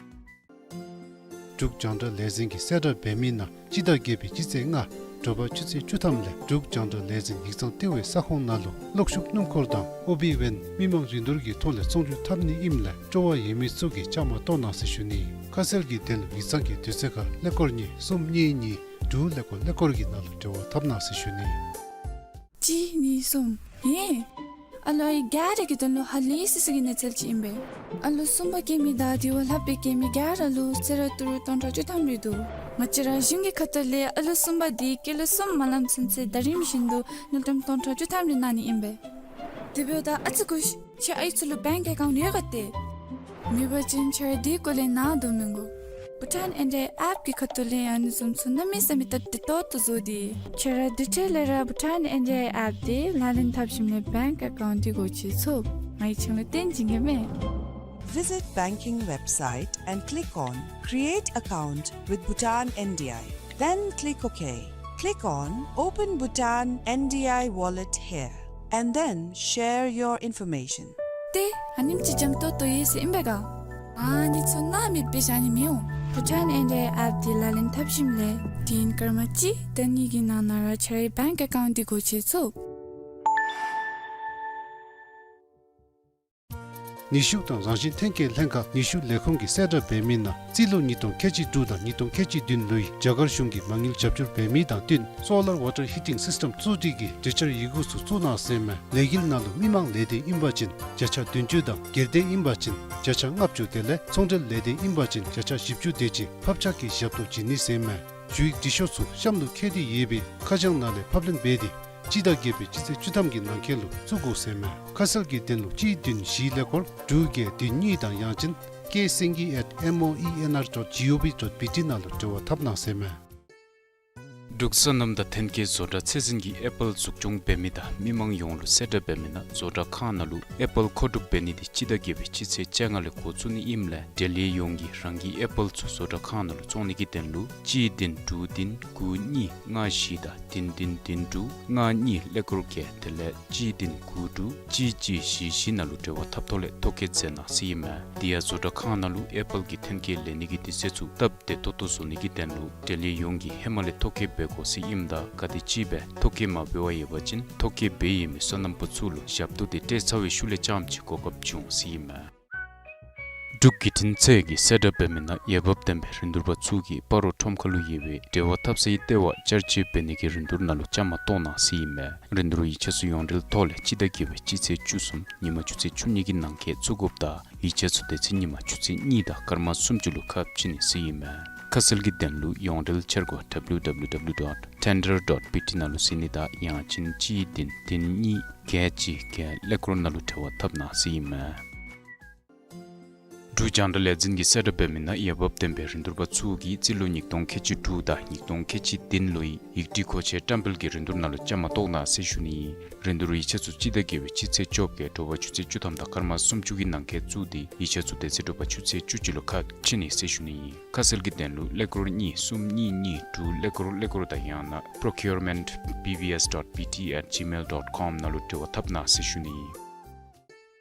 འབྲུག་རྒྱང་བསྒྲགས་ལས་འཛིན་གྱིས་གསལ་བསྒྲགས་འབད་མི་ནང་སྤྱི་ཟླ་བརྒྱད་པའི་སྤྱི་ཚེས་ལྔ་དྲོ་པ་ཆུ་ཚོད་བཅུ་ཐམ་ལས་འབྲུག་རྒྱང་བསྒྲགས་ལས་འཛིན་ཡིག་ཚང་ལྟེ་བའི་ས་ཁོངས་ནང་ལུ་གློག་ཤུགས་སྣུམ་འཁོར་དང་ཨོ་བི་ཝེན་མི་མང་རིན་བསྡུར་གྱི་ཐོག་ལས་ཚོང་བསྒྱུར་འཐབ་ནི་ཨིནམ་ལས་སྤྲོ་བ་ཡོད་མི་ཚུ་གིས་བཅའ་མར་གཏོགས་གནང་ཟེར་ཞུ་ནི། ཁ་གསལ་གྱི་དོན་ལུ་ཡིག་ཚང་གི་དུས་ཚོད་ཁར་ཀླད་ཀོར་གཉིས་གསུམ་གཉིས་གཉིས་དྲུག་ཀླད་ཀོར་ཀླད་ཀོར་གྱི་ནང་ལུ་འབྲེལ་བ་འཐབ་གནང་ཟེར་ཞུ་ནི། གཅིག་གཉིས་གསུམ། ཧེ། ཨ་ལོ་ཨའི་ག་ར་གི་དོན་ལུ་ཧ་ལས་སི་སི་གི་གནས་ཚུལ་ཅིག་ཨིན་པས། ཨ་ལོ་གསུམ་པ་སྐྱེ་མི་དང་དེ་བ་ལྷག་པའི་སྐྱེ་མི་ག་ར་ལུ་གསོལ་རས་ཏི་རུ་སྟོང་ཕྲག་བཅུ་ཐམ་རེ་འདུག། ང་བཅས་ར་གཞུང་གི་ཁ་ཐུག་ལས་ཨ་ལོ་གསུམ་པ་དེ་སྐྱེས་ལོ་གསུམ་མ་ལང་ཚུན་ཚོད་ཟླ་རིམ་བཞིན་དུ་དངུལ་ཀྲམ་སྟོང་ཕྲག་བཅུ་ཐམ་རེ་གནང་ནི་ཨིན་པས། དེ་འབདཝ་ད་ཨ་ཙི་སྒུག་ཤིག། ཁྱེད་ཨའི་ཚུ་ལུ་བེངཀ་ཨེ་ཀའུནཊ་ཡོད་ག་ཏེ། མེད་པ་ཅིན་ཁྱེད་ར་དེ་སྐོར་ལས་ནཱ་སྡོད་མི་དགོ། བྷུ་ཊཱན་ཨེན་ཌི་ཨའི་ཨེཔ་ཀྱི་ཁ་ཐུག་ལས་ཨ་ནི་བཟུམ་ཚུ་གནམ་མེད་ས་མེད་བལྟ་བདེ་ཏོག་ཏོ་བཟོ་སྟེ། ཁྱེད་ར་དེ་འཕྲལ་ལས་ར་བྷུ་ཊཱན་ཨེན་ཌི་ཨའི་ཨེཔ་དེ་ལག་ལེན་འཐབ་ཞིནམ་ལས་བེངཀ་ཨེ་ཀའུནཊ་དེ་སྒོ་ཕྱེ་ཚུགས། ང་གིས་ཁྱེད་ལུ་སྟོན་བྱིན་གེ་མས། Visit banking website and click on Create Account with Bhutan N D I. Then click OK. Click on Open Bhutan N D I Wallet here and then share your information. ཏེ་ཨ་ནེམ་ཅིག་འཇམ་ཏོང་ཏོ་ཡོད་ཟེར་ཨིན་པས་ག། ཨ་ནི་ཚུ་ནཱ་མེདཔ་སྦེ་བཞག་ནི་མི་འོང་། བྷུ་ཊཱན་ཨེན་ཌི་ཨའི་ཨེཔ་དེ་ལག་ལེན་འཐབ་ཞིནམ་ལས་དུས་ཡུན་སྐར་མ་གཅིག་དང་གཉིས་ཀྱི་ནང་ན་ར་ཁྱེད་རའི་བེངཀ་ཨེ་ཀའུནཊ་དེ་སྒོ་ཕྱེ་ཚུགས། ནུས་ཤུགས་དང་རང་བཞིན་ཐོན་སྐྱེད་ལྷན་ཁག་ནུས་ཤུགས་ལས་ཁུངས་ཀྱིས་གསལ་བསྒྲགས་འབད་མི་ནང་རྩིས་ལོ་ཉིས་སྟོང་ཁལ་གཅིག་དྲུག་དང་ཉིས་སྟོང་ཁལ་གཅིག་བདུན་ལོའི་རྒྱ་གར་གཞུང་གིས་མ་དངུལ་རྒྱབ་སྐྱོར་འབད་མི་དང་བསྟུན་སོ་ལར་ཝ་ཊར་ཧི་ཊིང་སིསི་ཊེམ་བཙུགས་སྒྲིག་གི་གྲོས་འཆར་ཡི་གུ་ཚུ་བཙུགས་གནང་ཟེར་མས། ལས་འགུལ་ནང་ལུ་མི་མང་ལས་དོན་ཨིན་པ་ཅིན་བརྒྱ་ཆ་བདུན་ཅུ་དང་སྒེར་སྡེ་ཨིན་པ་ཅིན་བརྒྱ་ཆ་ལྔ་བཅུ་དེ་ལས་ཚོང་འབྲེལ་ལས་དོན་ཨིན་པ་ཅིན་བརྒྱ་ཆ་བཞི་བཅུ་དེ་ཅིག་ཕབ་ཆག་གི་ཞབས་ཏོག་བྱིན་ནི་ཟེར་མས། ཞུ་ཡིག་འབྲི་ཤོག་ཚུ་གཤམ་ལུ་བཀོད་དེ་ཡོད་པའི་ཁ་བྱང་ནང་ལས་ཕབ་ལེན་འབད་དེ་སྤྱི་ཟླ་བརྒྱད་པའི་སྤྱི་ཚེས་བཅུ་ཐམ་གྱི་ནང་འཁོད་ལུ་བཙུགས་དགོ་ཟེར་མས། ཁ་གསལ་གྱི་དོན་ལུ་གཅིག་བདུན་བཞི་ཀླད་ཀོར་དྲུག་བརྒྱད་བདུན་གཉིས་དང་ཡང་ཅིན་ཀེ་སེང་གེ་at M O E N R dot G O V dot B T ནང་ལུ་འབྲེལ་བ་འཐབ་གནང་ཟེར་མས། འབྲུག་སོ་ནམ་དང་ཐོན་སྐྱེད་བཟོ་གྲྭ་ཚད་འཛིན་གྱིས་ཨེ་པཱལ་འཛུགས་སྐྱོང་འབད་མི་དང་མི་མང་ཡོངས་ལུ་གསལ་བསྒྲགས་འབད་མི་ནང་བཟོ་གྲྭ་ཁང་ནང་ལུ་ཨེ་པཱལ་མཁོ་སྒྲུབ་འབད་ནི་དེ་སྤྱི་ཟླ་བརྒྱད་པའི་སྤྱི་ཚེས་བཅོ་ལྔ་ལས་འགོ་བཙུགས་ནི་ཨིནམ་ལས་འབྲེལ་ཡོད་ཡོངས་ཀྱིས་རང་གི་ཨེ་པཱལ་ཚུ་བཟོ་གྲྭ་ཁང་ནང་ལུ་བཙོང་ནི་གི་དོན་ལུ་གཅིག་བདུན་དྲུག་བདུན་དགུ་གཉིས་ལྔ་བཞི་དང་བདུན་བདུན་བདུན་དྲུག་ལྔ་གཉིས་ཀླད་ཀོར་བརྒྱད་དེ་ལས་གཅིག་བདུན་དགུ་དྲུག་གཅིག་གཅིག་བཞི་བཞི་ནང་ལུ་འབྲེལ་བ་འཐབ་ཐོག་ལས་ཐོ་བཀོད་མཛད་གནང་ཟེར་ཨིན་མས། དེ་ཡང་བཟོ་གྲྭ་ཁང་ནང་ལུ་ཨེ་པཱལ་གྱི་ཐོན་སྐྱེད་ལེན་ནི་གི་དུས་ཚོད་ཚུ་སྟབས་བདེ་ཏོག་ཏོ་བཟོ་ནི་གི་དོན་ལུ་འབྲེལ་ཡོད་ཡོངས་ཀྱིས་ཧེ་མ་ལས་ཐོ་བཀོད་འབད་དགོ་ཟེར་ཨིནམ་ད་ག་དེམ་ཅིག་སྦེ་ཐོ་བཀོད་མ་འབད་བར་ཡོད་པ་ཅིན་ཐོ་བཀོད་འབད་ཡོད་མི་སོ་ནམ་པ་ཚུ་ལུ་ཞབས་ཏོག་དེ་སྤྲོད་ཚར་བའི་ཤུལ་ལས་རྐྱངམ་ཅིག་གོ་སྐབས་བྱུང་ཟེར་ཨིན་མས། འབྲུག་བརྒྱུད་འཕྲིན་ཚད་ཀྱིས་གསལ་བསྒྲགས་འབད་མི་ནང་འོས་འབབ་ལྡན་པའི་རིན་བསྡུར་པ་ཚུ་གིས་སྤ་རོ་ཁྲོམ་ཁ་ལུ་ཡོད་པའི་འབྲེལ་བ་འཐབ་སའི་ལྟེ་བར་བཅར་སྤྱོད་འབད་ནི་གི་རིན་བསྡུར་ནང་ལུ་བཅའ་མར་གཏོགས་གནང་ཟེར་ཨིན་མས། རིན་བསྡུར་ཡིག་ཆ་ཚུ་ཡོངས་འབྲེལ་ཐོག་ལས་སྤྱི་ཟླ་བརྒྱད་པའི་སྤྱི་ཚེས་བཅུ་གསུམ་ཉིན་མ་ཆུ་ཚོད་བཅུ་གཉིས་ཀྱི་ནང་འཁོད་བཙུགས་དགོཔ་དང་ཡིག་ཆ་ཚུ་དེ་ཚེ་ཉིན་མ་ཆུ་ཚོད་གཉིས་དང་སྐར་མ་སུམ་ཅུ་ལུ་ཁ་ཕྱེ་ནི་ཟེར་ཨིན་མས། ཁ་གསལ་གྱི་དོན་ལུ་ཡོངས་འབྲེལ་འཆར་སྒོ་W W W dot tender dot B T ནང་ལུ་གཟིགས་ནི་དང་ཡང་ཅིན་གཅིག་བདུན་བདུན་གཉིས་བརྒྱད་གཅིག་བརྒྱད་ཀླད་ཀོར་ནང་ལུ་འབྲེལ་བ་འཐབ་གནང་ཟེར་ཨིན་མས། འབྲུག་རྒྱང་བསྒྲགས་ལས་འཛིན་གྱིས་གསལ་བསྒྲགས་འབད་མི་ནང་འོས་འབབ་ལྡན་པའི་རིན་བསྡུར་པ་ཚུ་གིས་རྩིས་ལོ་ཉིས་སྟོང་ཁལ་གཅིག་དྲུག་དང་ཉིས་སྟོང་ཁལ་གཅིག་བདུན་ལོའི་ཡིག་སྒྲིག་མཁོ་ཆས་བཀྲམ་སྤེལ་གྱི་རིན་བསྡུར་ནང་ལུ་བཅའ་མར་གཏོགས་གནང་ཟེར་ཞུ་ནི་ཨིན། རིན་བསྡུར་ཡིག་ཆ་ཚུ་སྤྱི་ཟླ་བརྒྱད་པའི་སྤྱི་ཚེས་བཅོ་བརྒྱད་དྲོ་པ་ཆུ་ཚོད་བཅུ་ཐམ་དང་སྐར་མ་སུམ་ཅུ་གི་ནང་འཁོད་བཙུགས་ཏེ་ཡིག་ཆ་ཚུ་དེ་ཚེ་དྲོ་པ་ཆུ་ཚོད་བཅུ་གཅིག་ལུ་ཁ་ཕྱེ་ནི་ཟེར་ཞུ་ནི་ཨིན། ཁ་གསལ་གྱི་དོན་ལུ་ཀླད་ཀོར་གཉིས་གསུམ་གཉིས་གཉིས་དྲུག་ཀླད་ཀོར་ཀླད་ཀོར་དང་ཡང་ན་procurement B V S dot B T at gmail dot com ནང་ལུ་འབྲེལ་བ་འཐབ་གནང་ཟེར་ཞུ་ནི་ཨིན།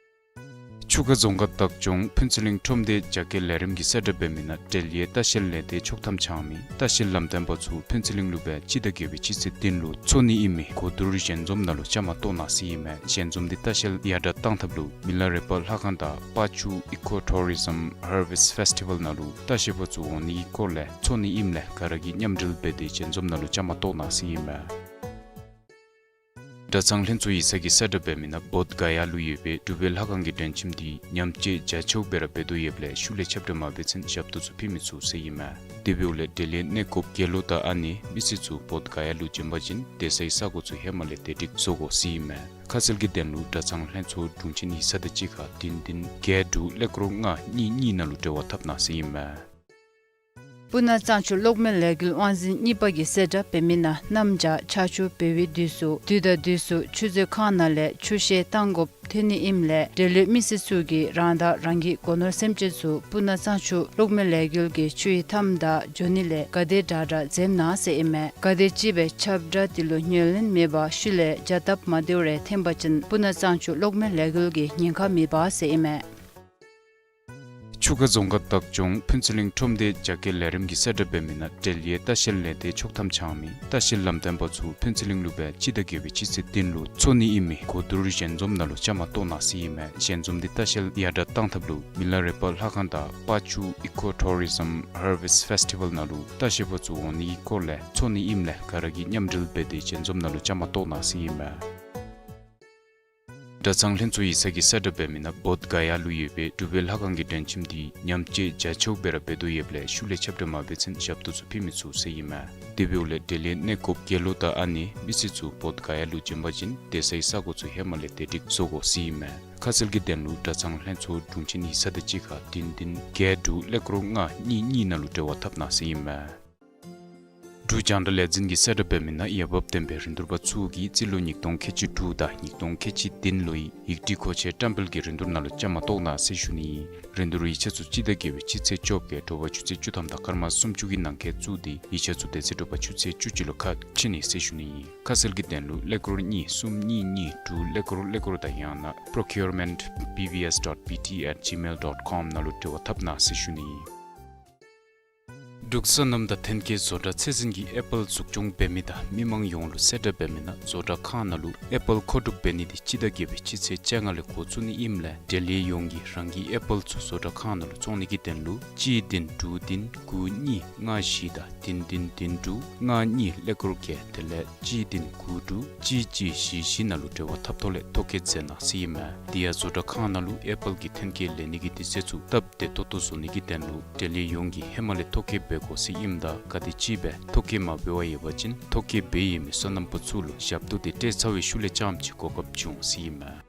ཆུ་ཁ་རྫོང་ཁག་བདག་སྐྱོང་ཕུན་ཚོགས་གླིང་ཁྲོམ་སྡེ་རྒྱ་སྐྱེད་ལས་རིམ་གྱིས་གསལ་བསྒྲགས་འབད་མི་ནང་འབྲེལ་ཡོད་ལྟ་བཤལ་ལས་སྡེ་ཕྱོགས་མཚམས་འཆང་མི་ལྟ་བཤལ་ལམ་སྟོན་པ་ཚུ་ཕུན་ཚོགས་གླིང་ལུ་སྦེ་སྤྱི་ཟླ་བརྒྱད་པའི་སྤྱི་ཚེས་བདུན་ལུ་འཚོགས་ནི་ཨིན་མི་གོ་བསྡུར་ཞལ་འཛོམས་ནང་ལུ་བཅའ་མར་གཏོགས་གནང་ཟེར་ཨིན་མས། ཞལ་འཛོམས་འདི་ལྟ་བཤལ་ཡར་དྲག་བཏང་ཐབས་ལུ་མི་ལ་རས་པ་ལྷ་ཁང་དང་པ་ཅུ་Eco Tourism Harvest Festival ནང་ལུ་ལྟ་བཤལ་པ་ཚུ་འོང་ནི་གི་སྐོར་ལས་འཚོགས་ནི་ཨིནམ་ལས་ག་ར་གིས་མཉམ་འབྲེལ་འབད་དེ་ཞལ་འཛོམས་ནང་ལུ་བཅའ་མར་གཏོགས་གནང་ཟེར་ཨིན་མས། གྲྭ་ཚང་ལྷན་ཚོགས་ཡིག་ཚང་གིས་གསལ་བསྒྲགས་འབད་མི་ནང་བོདྷ་ག་ཡ་ལུ་ཡོད་པའི་གྲུབ་པའི་ལྷ་ཁང་གི་མགྲོན་ཁྱིམ་འདི་ཉམས་བཅོས་རྒྱ་ཆེཝ་སྦེ་ར་འབད་དོ་ཡོདཔ་ལས་ཤུལ་ལས་ཁྱབ་བསྒྲགས་མ་འབད་ཚུན་ཞབས་ཏོག་ཚུ་ཕུལ་མི་ཚུགས་ཟེར་ཨིན་མས། དེ་འབདཝ་ལས་འབྲེལ་ཡོད་གནས་སྐབས་དགེ་སློང་དང་ཨ་ནེ་མི་སེར་ཚུ་བོདྷ་ག་ཡ་ལུ་བྱོན་པ་ཅིན་སྡོད་སའི་ས་གོ་ཚུ་ཧེ་མ་ལས་བདེ་སྒྲིག་བཟོ་དགོ་ཟེར་ཨིན་མས། ཁ་གསལ་གྱི་དོན་ལུ་གྲྭ་ཚང་ལྷན་ཚོགས་དྲུང་ཆེན་ཡིག་ཚང་དང་གཅིག་ཁར་བདུན་བདུན་བརྒྱད་དྲུག་ཀླད་ཀོར་ལྔ་གཉིས་གཉིས་ནང་ལུ་འབྲེལ་བ་འཐབ་གནང་ཟེར་ཨིན་མས། སྤུ་ན་གཙང་ཆུ་གློག་མེ་ལས་འགུལ་དབང་འཛིན་གཉིས་པ་གིས་གསལ་བསྒྲགས་འབད་མི་ནང་གནམ་བྱཱར་ཆར་ཆུ་འབབ་པའི་དུས་སུ་དུས་དང་དུས་སུ་ཆུ་མཛོད་ཁང་ནང་ལས་ཆུ་བཤལ་བཏང་དགོཔ་ཐོན་ནི་ཨིནམ་ལས་འབྲེལ་ཡོད་མི་སེར་ཚུ་གིས་རང་དང་རང་གི་སྒོ་ནོར་སེམས་ཅན་ཚུ་སྤུ་ན་གཙང་ཆུ་གློག་མེ་ལས་འགུལ་གྱི་ཆུའི་མཐའམ་དང་འགྱོ་ནི་ལས་ག་དེ་དྲག་དྲག་འཛེམ་གནང་ཟེར་ཨིན་མས། ག་དེམ་ཅིག་སྦེ་ཁྱབ་བསྒྲགས་འདི་ལུ་ཉན་ལེན་མེད་པར་ཤུལ་ལས་བྱ་སྟབས་མ་བདེཝ་རེ་འཐོན་པ་ཅིན་སྤུ་ན་གཙང་ཆུ་གློག་མེ་ལས་འགུལ་གྱི་ཉེན་ཁ་མེད་པ་ཟེར་ཨིན་མས། ཆུ་ཁ་རྫོང་ཁག་བདག་སྐྱོང་ཕུན་ཚོགས་གླིང་ཁྲོམ་སྡེ་རྒྱ་སྐྱེད་ལས་རིམ་གྱིས་གསལ་བསྒྲགས་འབད་མི་ནང་འབྲེལ་ཡོད་ལྟ་བཤལ་ལས་སྡེ་ཕྱོགས་མཚམས་འཆང་མི་ལྟ་བཤལ་ལམ་སྟོན་པ་ཚུ་ཕུན་ཚོགས་གླིང་ལུ་སྦེ་སྤྱི་ཟླ་བརྒྱད་པའི་སྤྱི་ཚེས་བདུན་ལུ་འཚོགས་ནི་ཨིན་མི་གོ་བསྡུར་ཞལ་འཛོམས་ནང་ལུ་བཅའ་མར་གཏོགས་གནང་ཟེར་ཨིན་མས། ཞལ་འཛོམས་འདི་ལྟ་བཤལ་ཡར་དྲག་བཏང་ཐབས་ལུ་མི་ལ་རས་པ་ལྷ་ཁང་དང་པ་ཅུ་Eco Tourism Harvest Festival ནང་ལུ་ལྟ་བཤལ་པ་ཚུ་འོང་ནི་གི་སྐོར་ལས་འཚོགས་ནི་ཨིནམ་ལས་ག་ར་གིས་མཉམ་འབྲེལ་འབད་དེ་ཞལ་འཛོམས་ནང་ལུ་བཅའ་མར་གཏོགས་གནང་ཟེར་ཨིན་མས། གྲྭ་ཚང་ལྷན་ཚོགས་ཡིག་ཚང་གིས་གསལ་བསྒྲགས་འབད་མི་ནང་བོདྷ་ག་ཡ་ལུ་ཡོད་པའི་གྲུབ་པའི་ལྷ་ཁང་གི་མགྲོན་ཁྱིམ་འདི་ཉམས་བཅོས་རྒྱ་ཆེཝ་སྦེ་ར་འབད་དོ་ཡོདཔ་ལས་ཤུལ་ལས་ཁྱབ་བསྒྲགས་མ་འབད་ཚུན་ཞབས་ཏོག་ཚུ་ཕུལ་མི་ཚུགས་ཟེར་ཨིན་མས། དེ་འབདཝ་ལས་འབྲེལ་ཡོད་གནས་སྐབས་དགེ་སློང་དང་ཨ་ནེ་མི་སེར་ཚུ་བོདྷ་ག་ཡ་ལུ་བྱོན་པ་ཅིན་སྡོད་སའི་ས་གོ་ཚུ་ཧེ་མ་ལས་བདེ་སྒྲིག་བཟོ་དགོ་ཟེར་ཨིན་མས། ཁ་གསལ་གྱི་དོན་ལུ་གྲྭ་ཚང་ལྷན་ཚོགས་དྲུང་ཆེན་ཡིག་ཚང་དང་གཅིག་ཁར་བདུན་བདུན་བརྒྱད་དྲུག་ཀླད་ཀོར་ལྔ་གཉིས་གཉིས་ནང་ལུ་འབྲེལ་བ་འཐབ་གནང་ཟེར་ཨིན་མས། འབྲུག་རྒྱང་བསྒྲགས་ལས་འཛིན་གྱིས་གསལ་བསྒྲགས་འབད་མི་ནང་འོས་འབབ་ལྡན་པའི་རིན་བསྡུར་པ་ཚུ་གིས་རྩིས་ལོ་ཉིས་སྟོང་ཁལ་གཅིག་དྲུག་དང་ཉིས་སྟོང་ཁལ་གཅིག་བདུན་ལོའི་ཡིག་སྒྲིག་མཁོ་ཆས་བཀྲམ་སྤེལ་གྱི་རིན་བསྡུར་ནང་ལུ་བཅའ་མར་གཏོགས་གནང་ཟེར་ཞུ་ནི་ཨིན། རིན་བསྡུར་ཡིག་ཆ་ཚུ་སྤྱི་ཟླ་བརྒྱད་པའི་སྤྱི་ཚེས་བཅོ་བརྒྱད་དྲོ་པ་ཆུ་ཚོད་བཅུ་ཐམ་དང་སྐར་མ་སུམ་ཅུ་གི་ནང་འཁོད་བཙུགས་ཏེ་ཡིག་ཆ་ཚུ་དེ་ཚེ་དྲོ་པ་ཆུ་ཚོད་བཅུ་གཅིག་ལུ་ཁ་ཕྱེ་ནི་ཟེར་ཞུ་ནི་ཨིན། ཁ་གསལ་གྱི་དོན་ལུ་ཀླད་ཀོར་གཉིས་གསུམ་གཉིས་གཉིས་དྲུག་ཀླད་ཀོར་ཀླད་ཀོར་དང་ཡང་ན་procurement B V S dot B T at gmail dot com ནང་ལུ་འབྲེལ་བ་འཐབ་གནང་ཟེར་ཞུ་ནི་ཨིན། འབྲུག་སོ་ནམ་དང་ཐོན་སྐྱེད་བཟོ་གྲྭ་ཚད་འཛིན་གྱིས་ཨེ་པཱལ་འཛུགས་སྐྱོང་འབད་མི་དང་མི་མང་ཡོངས་ལུ་གསལ་བསྒྲགས་འབད་མི་ནང་བཟོ་གྲྭ་ཁང་ནང་ལུ་ཨེ་པཱལ་མཁོ་སྒྲུབ་འབད་ནི་དེ་སྤྱི་ཟླ་བརྒྱད་པའི་སྤྱི་ཚེས་བཅོ་ལྔ་ལས་འགོ་བཙུགས་ནི་ཨིནམ་ལས་འབྲེལ་ཡོད་ཡོངས་ཀྱིས་རང་གི་ཨེ་པཱལ་ཚུ་བཟོ་གྲྭ་ཁང་ནང་ལུ་བཙོང་ནི་གི་དོན་ལུ་གཅིག་བདུན་དྲུག་བདུན་དགུ་གཉིས་ལྔ་བཞི་དང་བདུན་བདུན་བདུན་དྲུག་ལྔ་གཉིས་ཀླད་ཀོར་བརྒྱད་དེ་ལས་གཅིག་བདུན་དགུ་དྲུག་གཅིག་གཅིག་བཞི་བཞི་ནང་ལུ་འབྲེལ་བ་འཐབ་ཐོག་ལས་ཐོ་བཀོད་མཛད་གནང་ཟེར་ཨིན་མས། དེ་ཡང་བཟོ་གྲྭ་ཁང་ནང་ལུ་ཨེ་པཱལ་གྱི་ཐོན་སྐྱེད་ལེན་ནི་གི་དུས་ཚོད་ཚུ་སྟབས་བདེ་ཏོག་ཏོ་བཟོ་ནི་གི་དོན་ལུ་འབྲེལ་ཡོད་ཡོངས་ཀྱིས་ཧེ་མ་ལས་ཐོ་བཀོད་འབད་དགོ་ཟེར་ཨིནམ་ད་ག་དེམ་ཅིག་སྦེ་ཐོ་བཀོད་མ་འབད་བར་ཡོད་པ་ཅིན་ཐོ་བཀོད་འབད་ཡོད་མི་སོ་ནམ་པ་ཚུ་ལུ་ཞབས་ཏོག་དེ་སྤྲོད་ཚར་བའི་ཤུལ་ལས་རྐྱངམ་ཅིག་གོ་སྐབས་བྱུང་ཟེར་ཨིན་མས།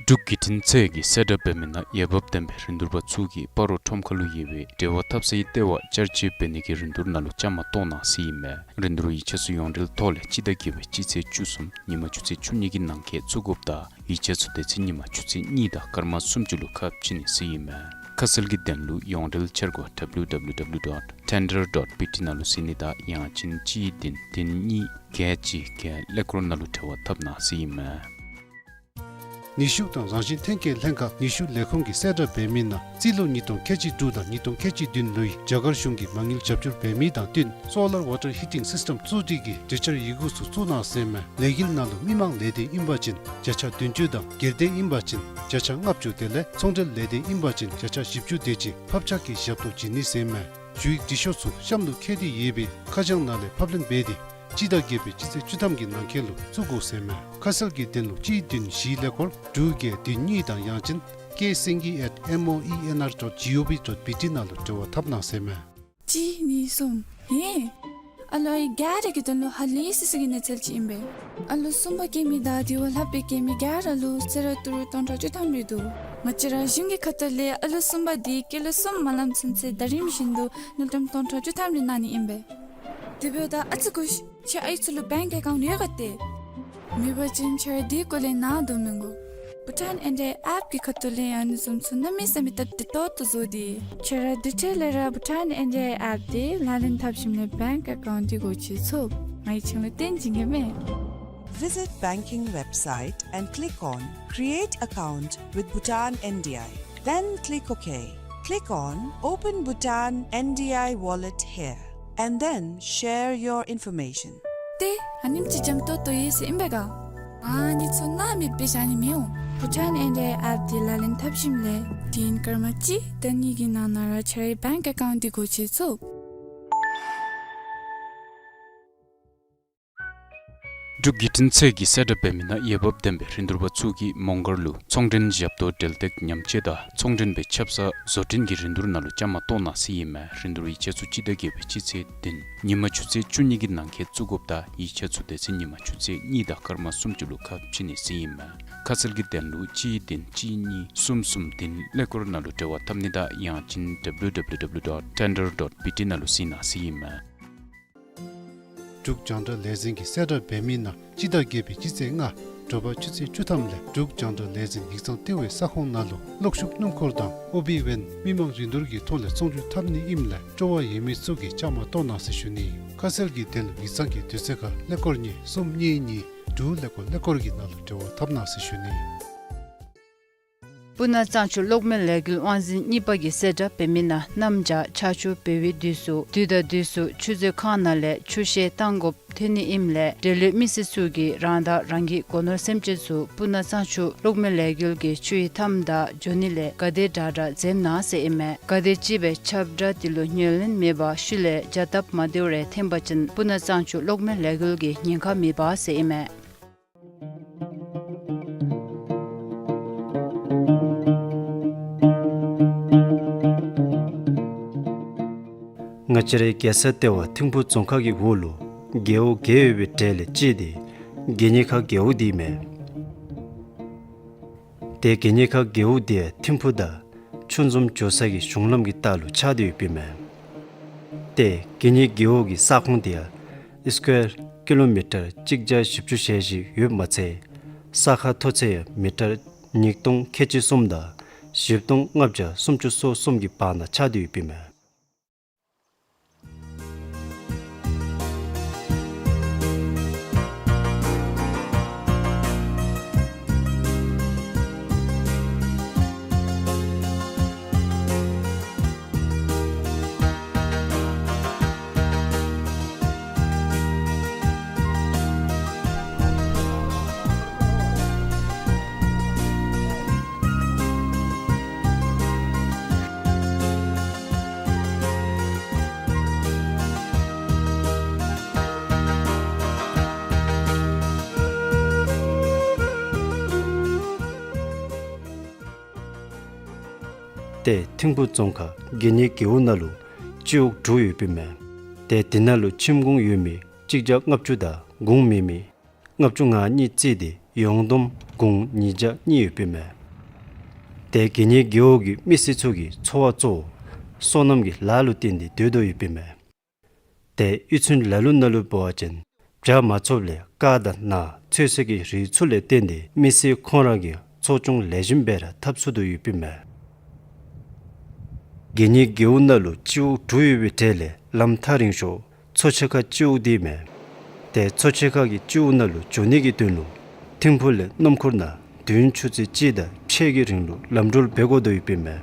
འབྲུག་བརྒྱུད་འཕྲིན་ཚད་ཀྱིས་གསལ་བསྒྲགས་འབད་མི་ནང་འོས་འབབ་ལྡན་པའི་རིན་བསྡུར་པ་ཚུ་གིས་སྤ་རོ་ཁྲོམ་ཁ་ལུ་ཡོད་པའི་འབྲེལ་བ་འཐབ་སའི་ལྟེ་བ་བསྐྱར་བཅོས་འབད་ནི་གི་རིན་བསྡུར་ནང་ལུ་བཅའ་མར་གཏོགས་གནང་ཟེར་ཨིན་མས། རིན་བསྡུར་ཡིག་ཆ་ཚུ་ཡོངས་འབྲེལ་ཐོག་ལས་སྤྱི་ཟླ་བརྒྱད་པའི་སྤྱི་ཚེས་བཅུ་གསུམ་ཉིན་མ་ཆུ་ཚོད་བཅུ་གཉིས་ཀྱི་ནང་འཁོད་བཙུགས་དགོཔ་དང་ཡིག་ཆ་ཚུ་དེ་ཚེ་ཉིན་མ་ཆུ་ཚོད་གཉིས་དང་སྐར་མ་སུམ་ཅུ་ལུ་ཁ་ཕྱེ་ནི་ཟེར་ཨིན་མས། ཁ་གསལ་གྱི་དོན་ལུ་ཡོངས་འབྲེལ་འཆར་སྒོ་www dot tender dot bt ནང་ལུ་གཟིགས་ནི་དང་ཡང་ཅིན་གཅིག་བདུན་བདུན་གཉིས་བརྒྱད་གཅིག་བརྒྱད་ཀླད་ཀོར་ནང་ལུ་འབྲེལ་བ་འཐབ་གནང་ཟེར་ཨིན་མས། ནུས་ཤུགས་དང་རང་བཞིན་ཐོན་སྐྱེད་ལྷན་ཁག་ནུས་ཤུགས་ལས་ཁུངས་ཀྱིས་གསལ་བསྒྲགས་འབད་མི་ནང་རྩིས་ལོ་ཉིས་སྟོང་ཁལ་གཅིག་དྲུག་དང་ཉིས་སྟོང་ཁལ་གཅིག་བདུན་ལོའི་རྒྱ་གར་གཞུང་གིས་མ་དངུལ་རྒྱབ་སྐྱོར་འབད་མི་དང་བསྟུན་solar water heating system བཙུགས་སྒྲིག་གི་གྲོས་འཆར་ཡི་གུ་ཚུ་བཙུགས་གནང་ཟེར་ཨིན་མས། ལས་འགུལ་ནང་ལུ་མི་མང་ལས་སྡེ་ཨིན་པ་ཅིན་བརྒྱ་ཆ་བདུན་ཅུ་དང་སྒེར་སྡེ་ཨིན་པ་ཅིན་བརྒྱ་ཆ་ལྔ་བཅུ་དེ་ལས་ཚོང་འབྲེལ་ལས་སྡེ་ཨིན་པ་ཅིན་བརྒྱ་ཆ་བཞི་བཅུ་དེ་ཅིག་ཕབ་ཆག་གི་ཞབས་ཏོག་བྱིན་ནི་ཟེར་ཨིན་མས། ཞུ་ཡིག་འབྲི་ཤོག་ཚུ་གཤམ་ལུ་བཀོད་དེ་ཡོད་པའི་ཁ་བྱང་ནང་ལས་ཕབ་ལེན་འབད་དེ་སྤྱི་ཟླ་བརྒྱད་པའི་སྤྱི་ཚེས་བཅུ་ཐམ་གྱི་ནང་འཁོད་ལུ་བཙུགས་དགོ་ཟེར་ཨིན་མས། ཁ་གསལ་གྱི་དོན་ལུ་གཅིག་བདུན་བཞི་ཀླད་ཀོར་དྲུག་བརྒྱད་བདུན་གཉིས་དང་ཡང་ཅིན་ཀེ་སེང་གེ་at M O E N R dot G O V dot B T ནང་ལུ་འབྲེལ་བ་འཐབ་གནང་ཟེར་ཨིན་མས། གཅིག་གཉིས་གསུམ། ཧེ། ཨ་ལོ་ཨའི་ག་ར་གི་དོན་ལུ་ཧ་ལས་སི་སི་གི་གནས་ཚུལ་ཅིག་ཨིན་པས། ཨ་ལོ་གསུམ་པ་སྐྱེ་མི་དང་དེ་བ་ལྷག་སྦེ་སྐྱེ་མི་ག་ར་ལུ་གསོལ་རས་ཏི་རུ་སྟོང་ཕྲག་བཅུ་ཐམ་རེ་འདུག། ང་བཅས་ར་གཞུང་གི་ཁ་ཐུག་ལས་ཨ་ལོ་གསུམ་པ་དེ་སྐྱེས་ལོ་གསུམ་མ་ལང་ཚུན་ཚོད་ཟླ་རིམ་བཞིན་དུ་དངུལ་ཀྲམ་སྟོང་ཕྲག་བཅུ་ཐམ་རེ་གནང་ནི་ཨིན་པས། དེ་འབདཝ་ད་ཨ་ཙི་སྒུག་ཤིག། ཁྱེད་ཨའི་ཚུ་ལུ་bank account ཡོད་ག་ཏེ། མེད་པ་ཅིན་ཁྱེད་ར་དེ་སྐོར་ལས་ནཱ་སྡོད་མི་དགོ། Bhutan N D I app གི་ཁ་ཐུག་ལས་ཡང་ཨ་ནི་བཟུམ་ཚུ་གནམ་མེད་ས་མེད་སྟབས་བདེ་ཏོག་ཏོ་བཟོ་སྟེ། ཁྱེད་ར་དེ་འཕྲལ་ལས་ར་Bhutan N D I app དེ་ལག་ལེན་འཐབ་ཞིནམ་ལས་bank account དེ་སྒོ་ཕྱེ་ཚུགས། ང་གིས་ཁྱེད་ལུ་སྟོན་བྱིན་གེ་མས། Visit banking website and click on Create account with Bhutan N D I. Then click OK. Click on Open Bhutan N D I wallet here and then share your information. ཏེ་ཨ་ནེམ་ཅིག་འཇམ་ཏོང་ཏོ་ཡོད་ཟེར་ཨིན་པས་ག། ཨ་ནི་ཚུ་ནཱ་མེདཔ་སྦེ་བཞག་ནི་མི་འོང་། Bhutan N D I app དེ་ལག་ལེན་འཐབ་ཞིནམ་ལས་དེ་ཡང་སྐར་མ་གཅིག་དང་གཉིས་ཀྱི་ནང་ན་ར་ཁྱེད་རའི་bank account དེ་སྒོ་ཕྱེ་ཚུགས། འབྲུག་བརྒྱུད་འཕྲིན་ཚད་ཀྱིས་གསལ་བསྒྲགས་འབད་མི་ནང་འོས་འབབ་ལྡན་པའི་རིན་བསྡུར་པ་ཚུ་གིས་མོང་སྒར་ལུ་ཚོང་མགྲོན་ཞབས་ཏོག་འབྲེལ་སྟེགས་ཉམས་བཅོས་དང་ཚོང་མགྲོན་པའི་ཆབ་གསང་བཟོ་སྐྲུན་གྱི་རིན་བསྡུར་ནང་ལུ་བཅའ་མར་གཏོགས་གནང་ཟེར་ཨིན་མས། རིན་བསྡུར་ཡིག་ཆ་ཚུ་སྤྱི་ཟླ་བརྒྱད་པའི་སྤྱི་ཚེས་བདུན་ཉིན་མ་ཆུ་ཚོད་བཅུ་གཉིས་ཀྱི་ནང་འཁོད་བཙུགས་དགོཔ་དང་ཡིག་ཆ་ཚུ་དེ་ཚེ་ཉིན་མ་ཆུ་ཚོད་གཉིས་དང་སྐར་མ་སུམ་ཅུ་ལུ་ཁ་ཕྱེ་ནི་ཟེར་ཨིན་མས། ཁ་གསལ་གྱི་དོན་ལུ་གཅིག་བདུན་གཅིག་གཉིས་གསུམ་གསུམ་བདུན་ཀླད་ཀོར་ནང་ལུ་འབྲེལ་བ་འཐབ་ནི་དང་ཡང་ཅིན་W W W dot tender dot B T ནང་ལུ་གཟིགས་གནང་ཟེར་ཨིན་མས། འབྲུག་རྒྱང་བསྒྲགས་ལས་འཛིན་གྱིས་གསལ་བསྒྲགས་འབད་མི་ནང་སྤྱི་ཟླ་བརྒྱད་པའི་སྤྱི་ཚེས་ལྔ་དྲོ་པ་ཆུ་ཚོད་བཅུ་ཐམ་ལས་འབྲུག་རྒྱང་བསྒྲགས་ལས་འཛིན་ཡིག་ཚང་ལྟེ་བའི་ས་ཁོངས་ནང་ལུ་གློག་ཤུགས་སྣུམ་འཁོར་དང་ཨོ་བི་ཝེན་མི་མང་རིན་བསྡུར་གྱི་ཐོག་ལས་ཚོང་བསྒྱུར་འཐབ་ནི་ཨིནམ་ལས་སྤྲོ་བ་ཡོད་མི་ཚུ་གིས་བཅའ་མར་གཏོགས་གནང་ཟེར་ཞུ་ནི། ཁ་གསལ་གྱི་དོན་ལུ་ཡིག་ཚང་གི་དུས་ཚོད་ཁར་ཀླད་ཀོར་གཉིས་གསུམ་གཉིས་གཉིས་དྲུག་ཀླད་ཀོར་ཀླད་ཀོར་གྱི་ནང་ལུ་འབྲེལ་བ་འཐབ་གནང་ཟེར་ཞུ་ནི། སྤུ་ན་གཙང་ཆུ་གློག་མེ་ལས་འགུལ་དབང་འཛིན་གཉིས་པ་གིས་གསལ་བསྒྲགས་འབད་མི་ནང་གནམ་བྱཱར་ཆར་ཆུ་འབབ་པའི་དུས་སུ་དུས་དང་དུས་སུ་ཆུ་མཛོད་ཁང་ནང་ལས་ཆུ་བཤལ་བཏང་དགོཔ་ཐོན་ནི་ཨིནམ་ལས་འབྲེལ་ཡོད་མི་སེར་ཚུ་གིས་རང་དང་རང་གི་སྒོ་ནོར་སེམས་ཅན་ཚུ་སྤུ་ན་གཙང་ཆུ་གློག་མེ་ལས་འགུལ་གྱི་ཆུ་ཡི་མཐའམ་དང་འགྱོ་ནི་ལས་ག་དེ་དྲག་དྲག་འཛེམ་གནང་ཟེར་ཨིན་མས། ག་དེམ་ཅིག་སྦེ་ཁྱབ་བསྒྲགས་དེ་ལུ་ཉན་ལེན་མེད་པར་ཤུལ་ལས་བྱ་སྟབས་མ་བདེཝ་རེ་འཐོན་པ་ཅིན་སྤུ་ན་གཙང་ཆུ་གློག་མེ་ལས་འགུལ་གྱི་ཉེན་ཁ་མེདཔ་ཟེར་ཨིན་མས། ང་བཅས་རའི་རྒྱལ་ས་ལྟེ་བ་ཐིམ་ཕུག་རྫོང་ཁག་གི་འོག་ལུ་རྒེད་འོག་བརྒྱད་ཡོད་པའི་གྲས་ལས་གཅིག་དེ་དགེ་བསྙེན་ཁ་རྒེད་འོག་དེ་ཨིན་མས། ཏེ་དགེ་བསྙེན་ཁ་རྒེད་འོག་དེ་ཡང་ཐིམ་ཕུག་དང་ཆུ་འཛོམས་འགྱོ་ས་གི་གཞུང་ལམ་གྱི་ལྟག་ལུ་ཆགས་ཏེ་ཡོདཔ་ཨིན་མས། ཏེ་དགེ་བསྙེན་རྒེད་འོག་གི་ས་ཁོངས་དེ་ཡང་ཨིས་ཀུ་ཝེར་ཀི་ལོ་མི་ཊར་གཅིག་བརྒྱ་བཞི་བཅུ་ཞེ་བཞི་ཡོདཔ་མ་ཚད་ས་ཁ་མཐོ་ཚད་ཡང་མི་ཊར་ཉིས་སྟོང་ཁལ་གཅིག་གསུམ་དང་བཞི་སྟོང་ལྔ་བརྒྱ་སུམ་ཅུ་སོ་གསུམ་གྱི་བར་ན་ཆགས་ཏེ་ཡོདཔ་ཨིན་མས། ཏེ་ཐིམ་ཕུ་རྫོང་ཁག་དགེ་བསྙེན་རྒེད་འོག་ནང་ལུ་སྤྱི་འོག་དྲུག་ཡོདཔ་ཨིན་མས། ཏེ་དེ་ནང་ལུ་ཁྱིམ་གུང་ཡོད་མི་གཅིག་བརྒྱ་ལྔ་བཅུ་དང་གུང་མེད་མི་ལྔ་བཅུ་ང་གཉིས་བརྩིས་ཏེ་ཡོངས་བསྡོམས་གུང་ཉིས་བརྒྱ་གཉིས་ཡོདཔ་ཨིན་མས། ཏེ་དགེ་བསྙེན་རྒེད་འོག་གི་མི་སེར་ཚུ་གི་འཚོ་བ་གཙོ་བོ་སོ་ནམ་གྱི་ལཱ་ལུ་བརྟེན་ཏེ་སྡོད་དོ་ཡོདཔ་ཨིན་མས། ཏེ་གཡུས་ཚན་ལ་ལུ་ནང་ལུ་འབད་བ་ཅིན་བྱཱར་མ་ཚུགསཔ་ལས་ཀར་དང་ནཱ་ཚོད་བསྲེ་གི་རིགས་ཚུ་ལས་བརྟེན་ཏེ་མི་སེར་ཁོང་ར་གི་འཚོ་སྐྱོང་ལེགས་ཤོམ་སྦེ་ར་འཐབ་ཚུགས་དོ་ཡོདཔ་ཨིན་མས། དགེ་བསྙེན་རྒེད་འོག་ནང་ལུ་སྤྱི་འོག་དྲུག་ཡོད་པའི་གྲས་ལས་ལམ་ཐག་རིང་ཤོས་མཚོ་ཆེན་ཁ་སྤྱི་འོག་འདི་ཨིན་མས། ཏེ་མཚོ་ཆེན་ཁ་གི་སྤྱི་འོག་ནང་ལུ་འགྱོ་ནི་གི་དོན་ལུ་ཐིམ་ཕུ་ལས་སྣུམ་འཁོར་ནང་བདུན་ཆུ་ཚོད་གཅིག་དང་ཕྱེད་ཀྱི་རིང་ལུ་ལམ་འགྲུལ་འབད་དགོ་དོ་ཡོདཔ་ཨིན་མས།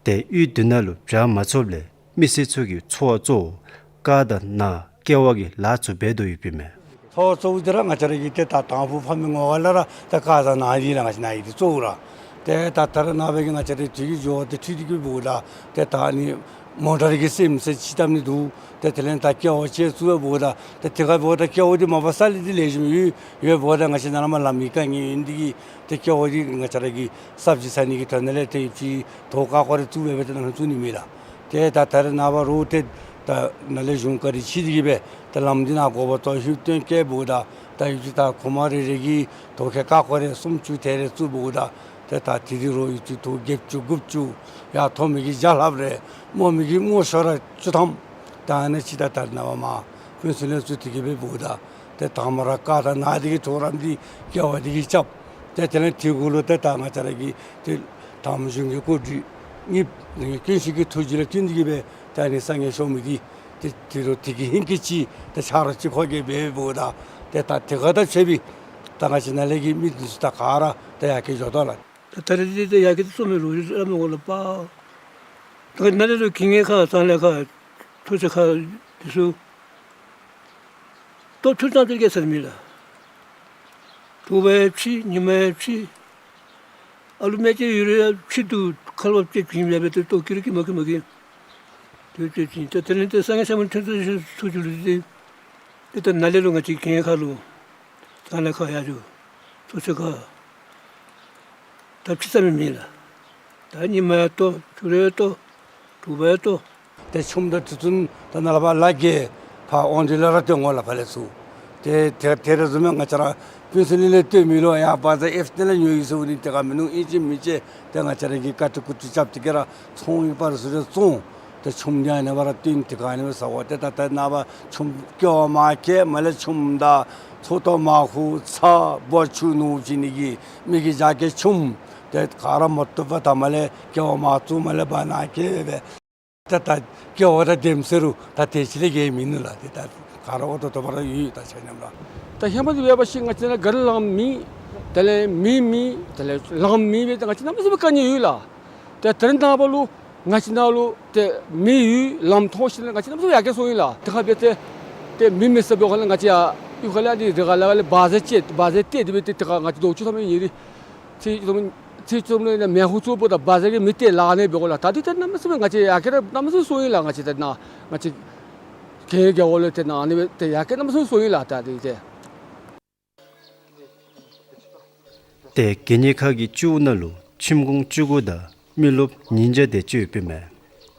ཏེ་གཡུས་འདི་ནང་ལུ་བྱཱར་མ་ཚུགསཔ་ལས་མི་སེར་ཚུ་གི་འཚོ་བ་གཙོ་བོ་ཀར་དང་ནཱ་ཀེ་བ་གི་ལཱ་ཚུ་འབད་དོ་ཡོདཔ་ཨིན་མས། འཚོ་བ་གཙོ་བོ་འདི་ར་ང་བཅས་ར་གི་ཏེ་ད་དང་ཕུ་ཕམ་ངོ་ག་ལས་ར་ཏེ་ཀར་དང་ནཱ་འདི་ར་ང་བཅས་ནཱ་ཡོད་འདི་གཙོ་བོ་ར། ཏེ་ད་ད་རེས་ནངས་པ་གི་ང་བཅས་ར་དུས་ཀྱི་འགྱུར་བ་དང་འཁྲིལ་ཏེ་གི་འབདཝ་ད་ཏེ་ད་ནི་མོ་ཊ་གི་སེམས་ཟེར་ཅིག་བཏབ་ནི་འདུག། ཏེ་དེ་ལས་ད་ཀེ་བ་ཅིག་བཙུགས་འབདཝ་ད་ཏེ་དེ་ཁར་འབདཝ་ད་ཀེ་བ་འདི་མ་པ་ས་ལས་འདི་ལེགས་ཤོམ་ཡོད་ཡོད་འབདཝ་ད་ང་བཅས་ནཱ་ལས་མར་ལམ་གྱི་དཀའ་ངལ་ཡོད་ནི་འདི་གིས་ཏེ་ཀེ་བ་འདི་ང་བཅས་ར་གི་སབ་ཇི་ཟ་ནི་གི་དོན་ལས་ཏེ་ཡོད་ཅིག་དོ་ཀ་ཀོ་རེ་བཙུགས་འབད་སྦེ་ཏེ་ནཱ་བཙུགས་ནི་མེད་ལགས། ཏེ་ད་ད་རེས་ནངས་པ་རོགས་ཏེ་ད་ནཱ་ལས་གཞུང་བཀའ་དྲིན་ཆེ་སྟེ་གི་སྦེ་ད་ལམ་འདི་ནཱ་དགོ་པ་ཏོག་ཧུད་བཏོན་བཀལ་འབདཝ་ད་ད་ཡོད་ཅིག་ད་གོང་མ་རེ་རེ་གིས་དོ་ཁལ་ཀ་ཀོ་རེ་སུམ་ཅུ་དེ་རེ་བཙུགས་འབདཝ་ད་ཏེ་ད་དེ་རིང་རོགས་ཡོད་ཅིག་དོ་བརྒྱད་ཅུ་དགུ་བཅུ་ཡར་མཐོ་མི་གིས་བརྒྱ་ལྷགཔ་རེ་སྨོ་མི་གིས་སྨོ་ཤོར་ར་བཅུ་ཐམ་ད་ཨ་ནི་ཅིག་ད་ད་རེས་ནངས་པ་མར་ཕུན་ཚོགས་གླིང་ལས་བཙུགས་ཏེ་གི་སྦེ་འབདཝ་ད་ཏེ་དང་པ་ར་ཀར་དང་ནཱ་འདི་གི་གྲོགས་རམ་འདི་ཀེ་བ་འདི་གིས་རྐྱབ། ཏེ་དེ་ལས་དེ་གུ་ལུ་ཏེ་ད་ང་བཅས་ར་གི་ཏེ་དང་པ་གཞུང་གི་བཀོད་སྒྲིག་གཉིས་ཀུན་གཞི་གི་ཐུགས་རྗེ་ལུ་བརྟེན་ཏེ་གི་སྦེ་ད་ཨ་ནི་ས་ངན་ཤོར་མི་འདི་ཏེ་དེ་རུ་དེ་གི་ཧིང་གི་ཅིག་ཏེ་ཆ་རོགས་ཅིག་ཁོ་གིས་འབད་འབདཝ་ད་ཏེ་ད་དེ་ཁར་ད་ཆོས་པའི་ད་ང་བཅས་ནཱ་ལས་ཀྱི་མི་འདི་ཚུ་ད་ག་ར་ད་ཡར་སྐྱེད་འགྱོ་དོ་ལགས། ད་ད་རེས་འདི་ད་ཡར་སྐྱེད་འགྱོ་མི་ལུ་ར་མི་འོང་ལགས་པ། ད་ནཱ་ལས་རུང་གི་ངེ་ཁ་ཙང་ལས་ཁ་ཐུགས་ཆེ་ཁ་འདི་ཚུ་ལྟོ་ཆུ་ཙང་ཏེ་སྐྱེ་ས་མེད་ལགས། དྲོ་པ་ཡང་ཕྱི་ཉིན་མ་ཡང་ཕྱི། ཨ་ལུ་མེ་ལྕེ་ཡོད་རུང་ཡང་ཕྱི་འདུག་ཁ་ལོ་བཅད་བྱིན་ཡང་སྦེ་ཏེ་ལྟོ་སྐྱེ་རུང་སྐྱེ་མ་སྐྱེ་མ་སྐྱེ། ཏེ་བཅད་བྱིན་ཏེ་དེ་ལས་ཏེ་ས་ངན་ས་མུན་ཐོན་ཚུ་ཚུ་ཅིག་ལུ་ཏེ་ཏེ་ད་ནཱ་ལས་ལུ་ང་བཅས་གི་ཁ་ལུ་ད་ནཱ་ཁ་ཡར་འགྱོ་ཚུ་ཚུ་ཁ་ད་ཕྱི་ས་མེད་མེད་ལགས། ད་ཉིན་མ་ཡང་ལྟོ་ཕྱི་རུ་ཡང་ལྟོ་དྲོ་པ་ཡང་ལྟོ། ཏེ་ཆུམ་དང་དུས་ཚོད་ད་ནཱ་ལས་ཕར་ལ་རྒྱལ་ཕར་དབང་འདུས་ལས་ར་བཏོན་འོང་ལགས་ཕར་ལས་ཚུར། ཏེ་ཏེ་ཏེ་རེ་བཟུམ་སྦེ་ང་བཅས་ར་ཕུན་ཚོགས་གླིང་ལས་བཏོན་མི་ལུ་ཡར་བ་ཛར་ཨེབ་སི་ལས་ཉོ་ཡི་ཟེར་བ་ནི་ཏེ་ག་མིན་ནུག། ཨིན་ཅི་མིན་ཅི་ཏེ་ང་བཅས་ར་གིས་ཀ་ཏི་ཀུ་ཏི་རྐྱབ་སྟེ་གི་ར་ཚོང་ཡོད་པ་རེ་ཚུ་རེ་བཙོང་། ཏེ་ཆུམ་འདི་ཨ་ནི་སྦེ་ར་བཏོན་ཏེ་ག་ཨ་ནི་སྦེ་ཟཝ། ཏེ་ད་ད་ནངས་པ་ཆུམ་ཀེ་བ་མར་སྐྱེལ་མར་ལས་ཆུམ་དང་མཚོ་ཐོག་མར་ཁུ་ཚ་འབོ་ཆུ་ནུབ་བྱིན་ནི་གི་མི་གི་རྒྱ་སྐྱེད་ཆུམ་ཏེ་ག་ར་མ་བཏུབ་པར་ད་མར་ལས་ཀེ་བ་མར་བཙུགས་མར་ལས་བ་ནཱ་སྐྱེལ་སྦེ་ད་ད་ཀེ་བ་ད་འདེམས་ཟེར་རུང་ད་དེ་ཅིག་ལས་བརྒལ་མིན་ནུག་ལགས། ཏེ་ད་ག་ར་འོ་ཏོག་ཏོ་སྦེ་ར་ཡོད་ད་ཆ་མཉམ་ར། ད་ཧེ་མ་འདི་འབད་བ་ཅིན་ང་བཅས་ནཱ་ག་ར་ལམ་མེད། དེ་ལས་མི་མེད། དེ་ལས་ལམ་མེད་སྦེ་ཏེ་ང་བཅས་གནམ་མེད་ས་མེད་དཀའ་ངལ་ཡོད་ལགས། ཏེ་དེ་རིང་ནངས་པ་ལུ་ང་བཅས་ནཱ་ལུ་ཏེ་མི་ཡོད་ལམ་ཐོབ་ཞིནམ་ལས་ང་བཅས་གནམ་མེད་ས་མེད་ཡར་རྒྱས་སོང་ཡི་ལགས། ཏེ་ཁ་སྦེ་ཏེ་ཏེ་མི་མེད་ས་འབད་བ་ལས་ང་བཅས་ཡར་གཡུས་ཁ་ལས་འདི་རི་ཁ་ལས་བ་ཛར་ཅིག་བ་ཛར་ཏེ་འདི་སྦེ་ཏེ་ཏེ་ཁ་ང་བཅས་རྡོ་ཆུ་ཐོབ་མི་ཨིན་རུང་ཚེ་ཚེ་ཚུ་ལས་ནཱ་མེ་ཧུ་ཚུ་འབདཝ་ད་བ་ཛར་གྱི་མི་ཏེ་ལཱ་ནི་འབད་དགོ་ལགས། ད་འདི་ཏེ་གནམ་མེད་ས་མེད་ང་བཅས་ཡར་རྒྱས་ར་གནམ་མེད་ས་མེད་སོང་ཡི་ལགས། ང་བཅས་ཏེ་ནཱ་ང་བཅས་གི་རྒེད་འོག་ལུ་ཏེ་ནཱ་ཨ་ནི་སྦེ་ཏེ་ཡར་རྒྱས་གནམ་མེད་ས་མེད་སོང་ཡི་ལགས། ད་འདི་ཏེ་ཏེ་དགེ་བསྙེན་ཁ་གི་སྤྱི་འོག་ནང་ལུ་ཁྱིམ་གུང་བཅུ་དགུ་དང་མི་རློབས་ཉིས་བརྒྱ་དེ་ཅིག་ཡོདཔ་ཨིན་མས།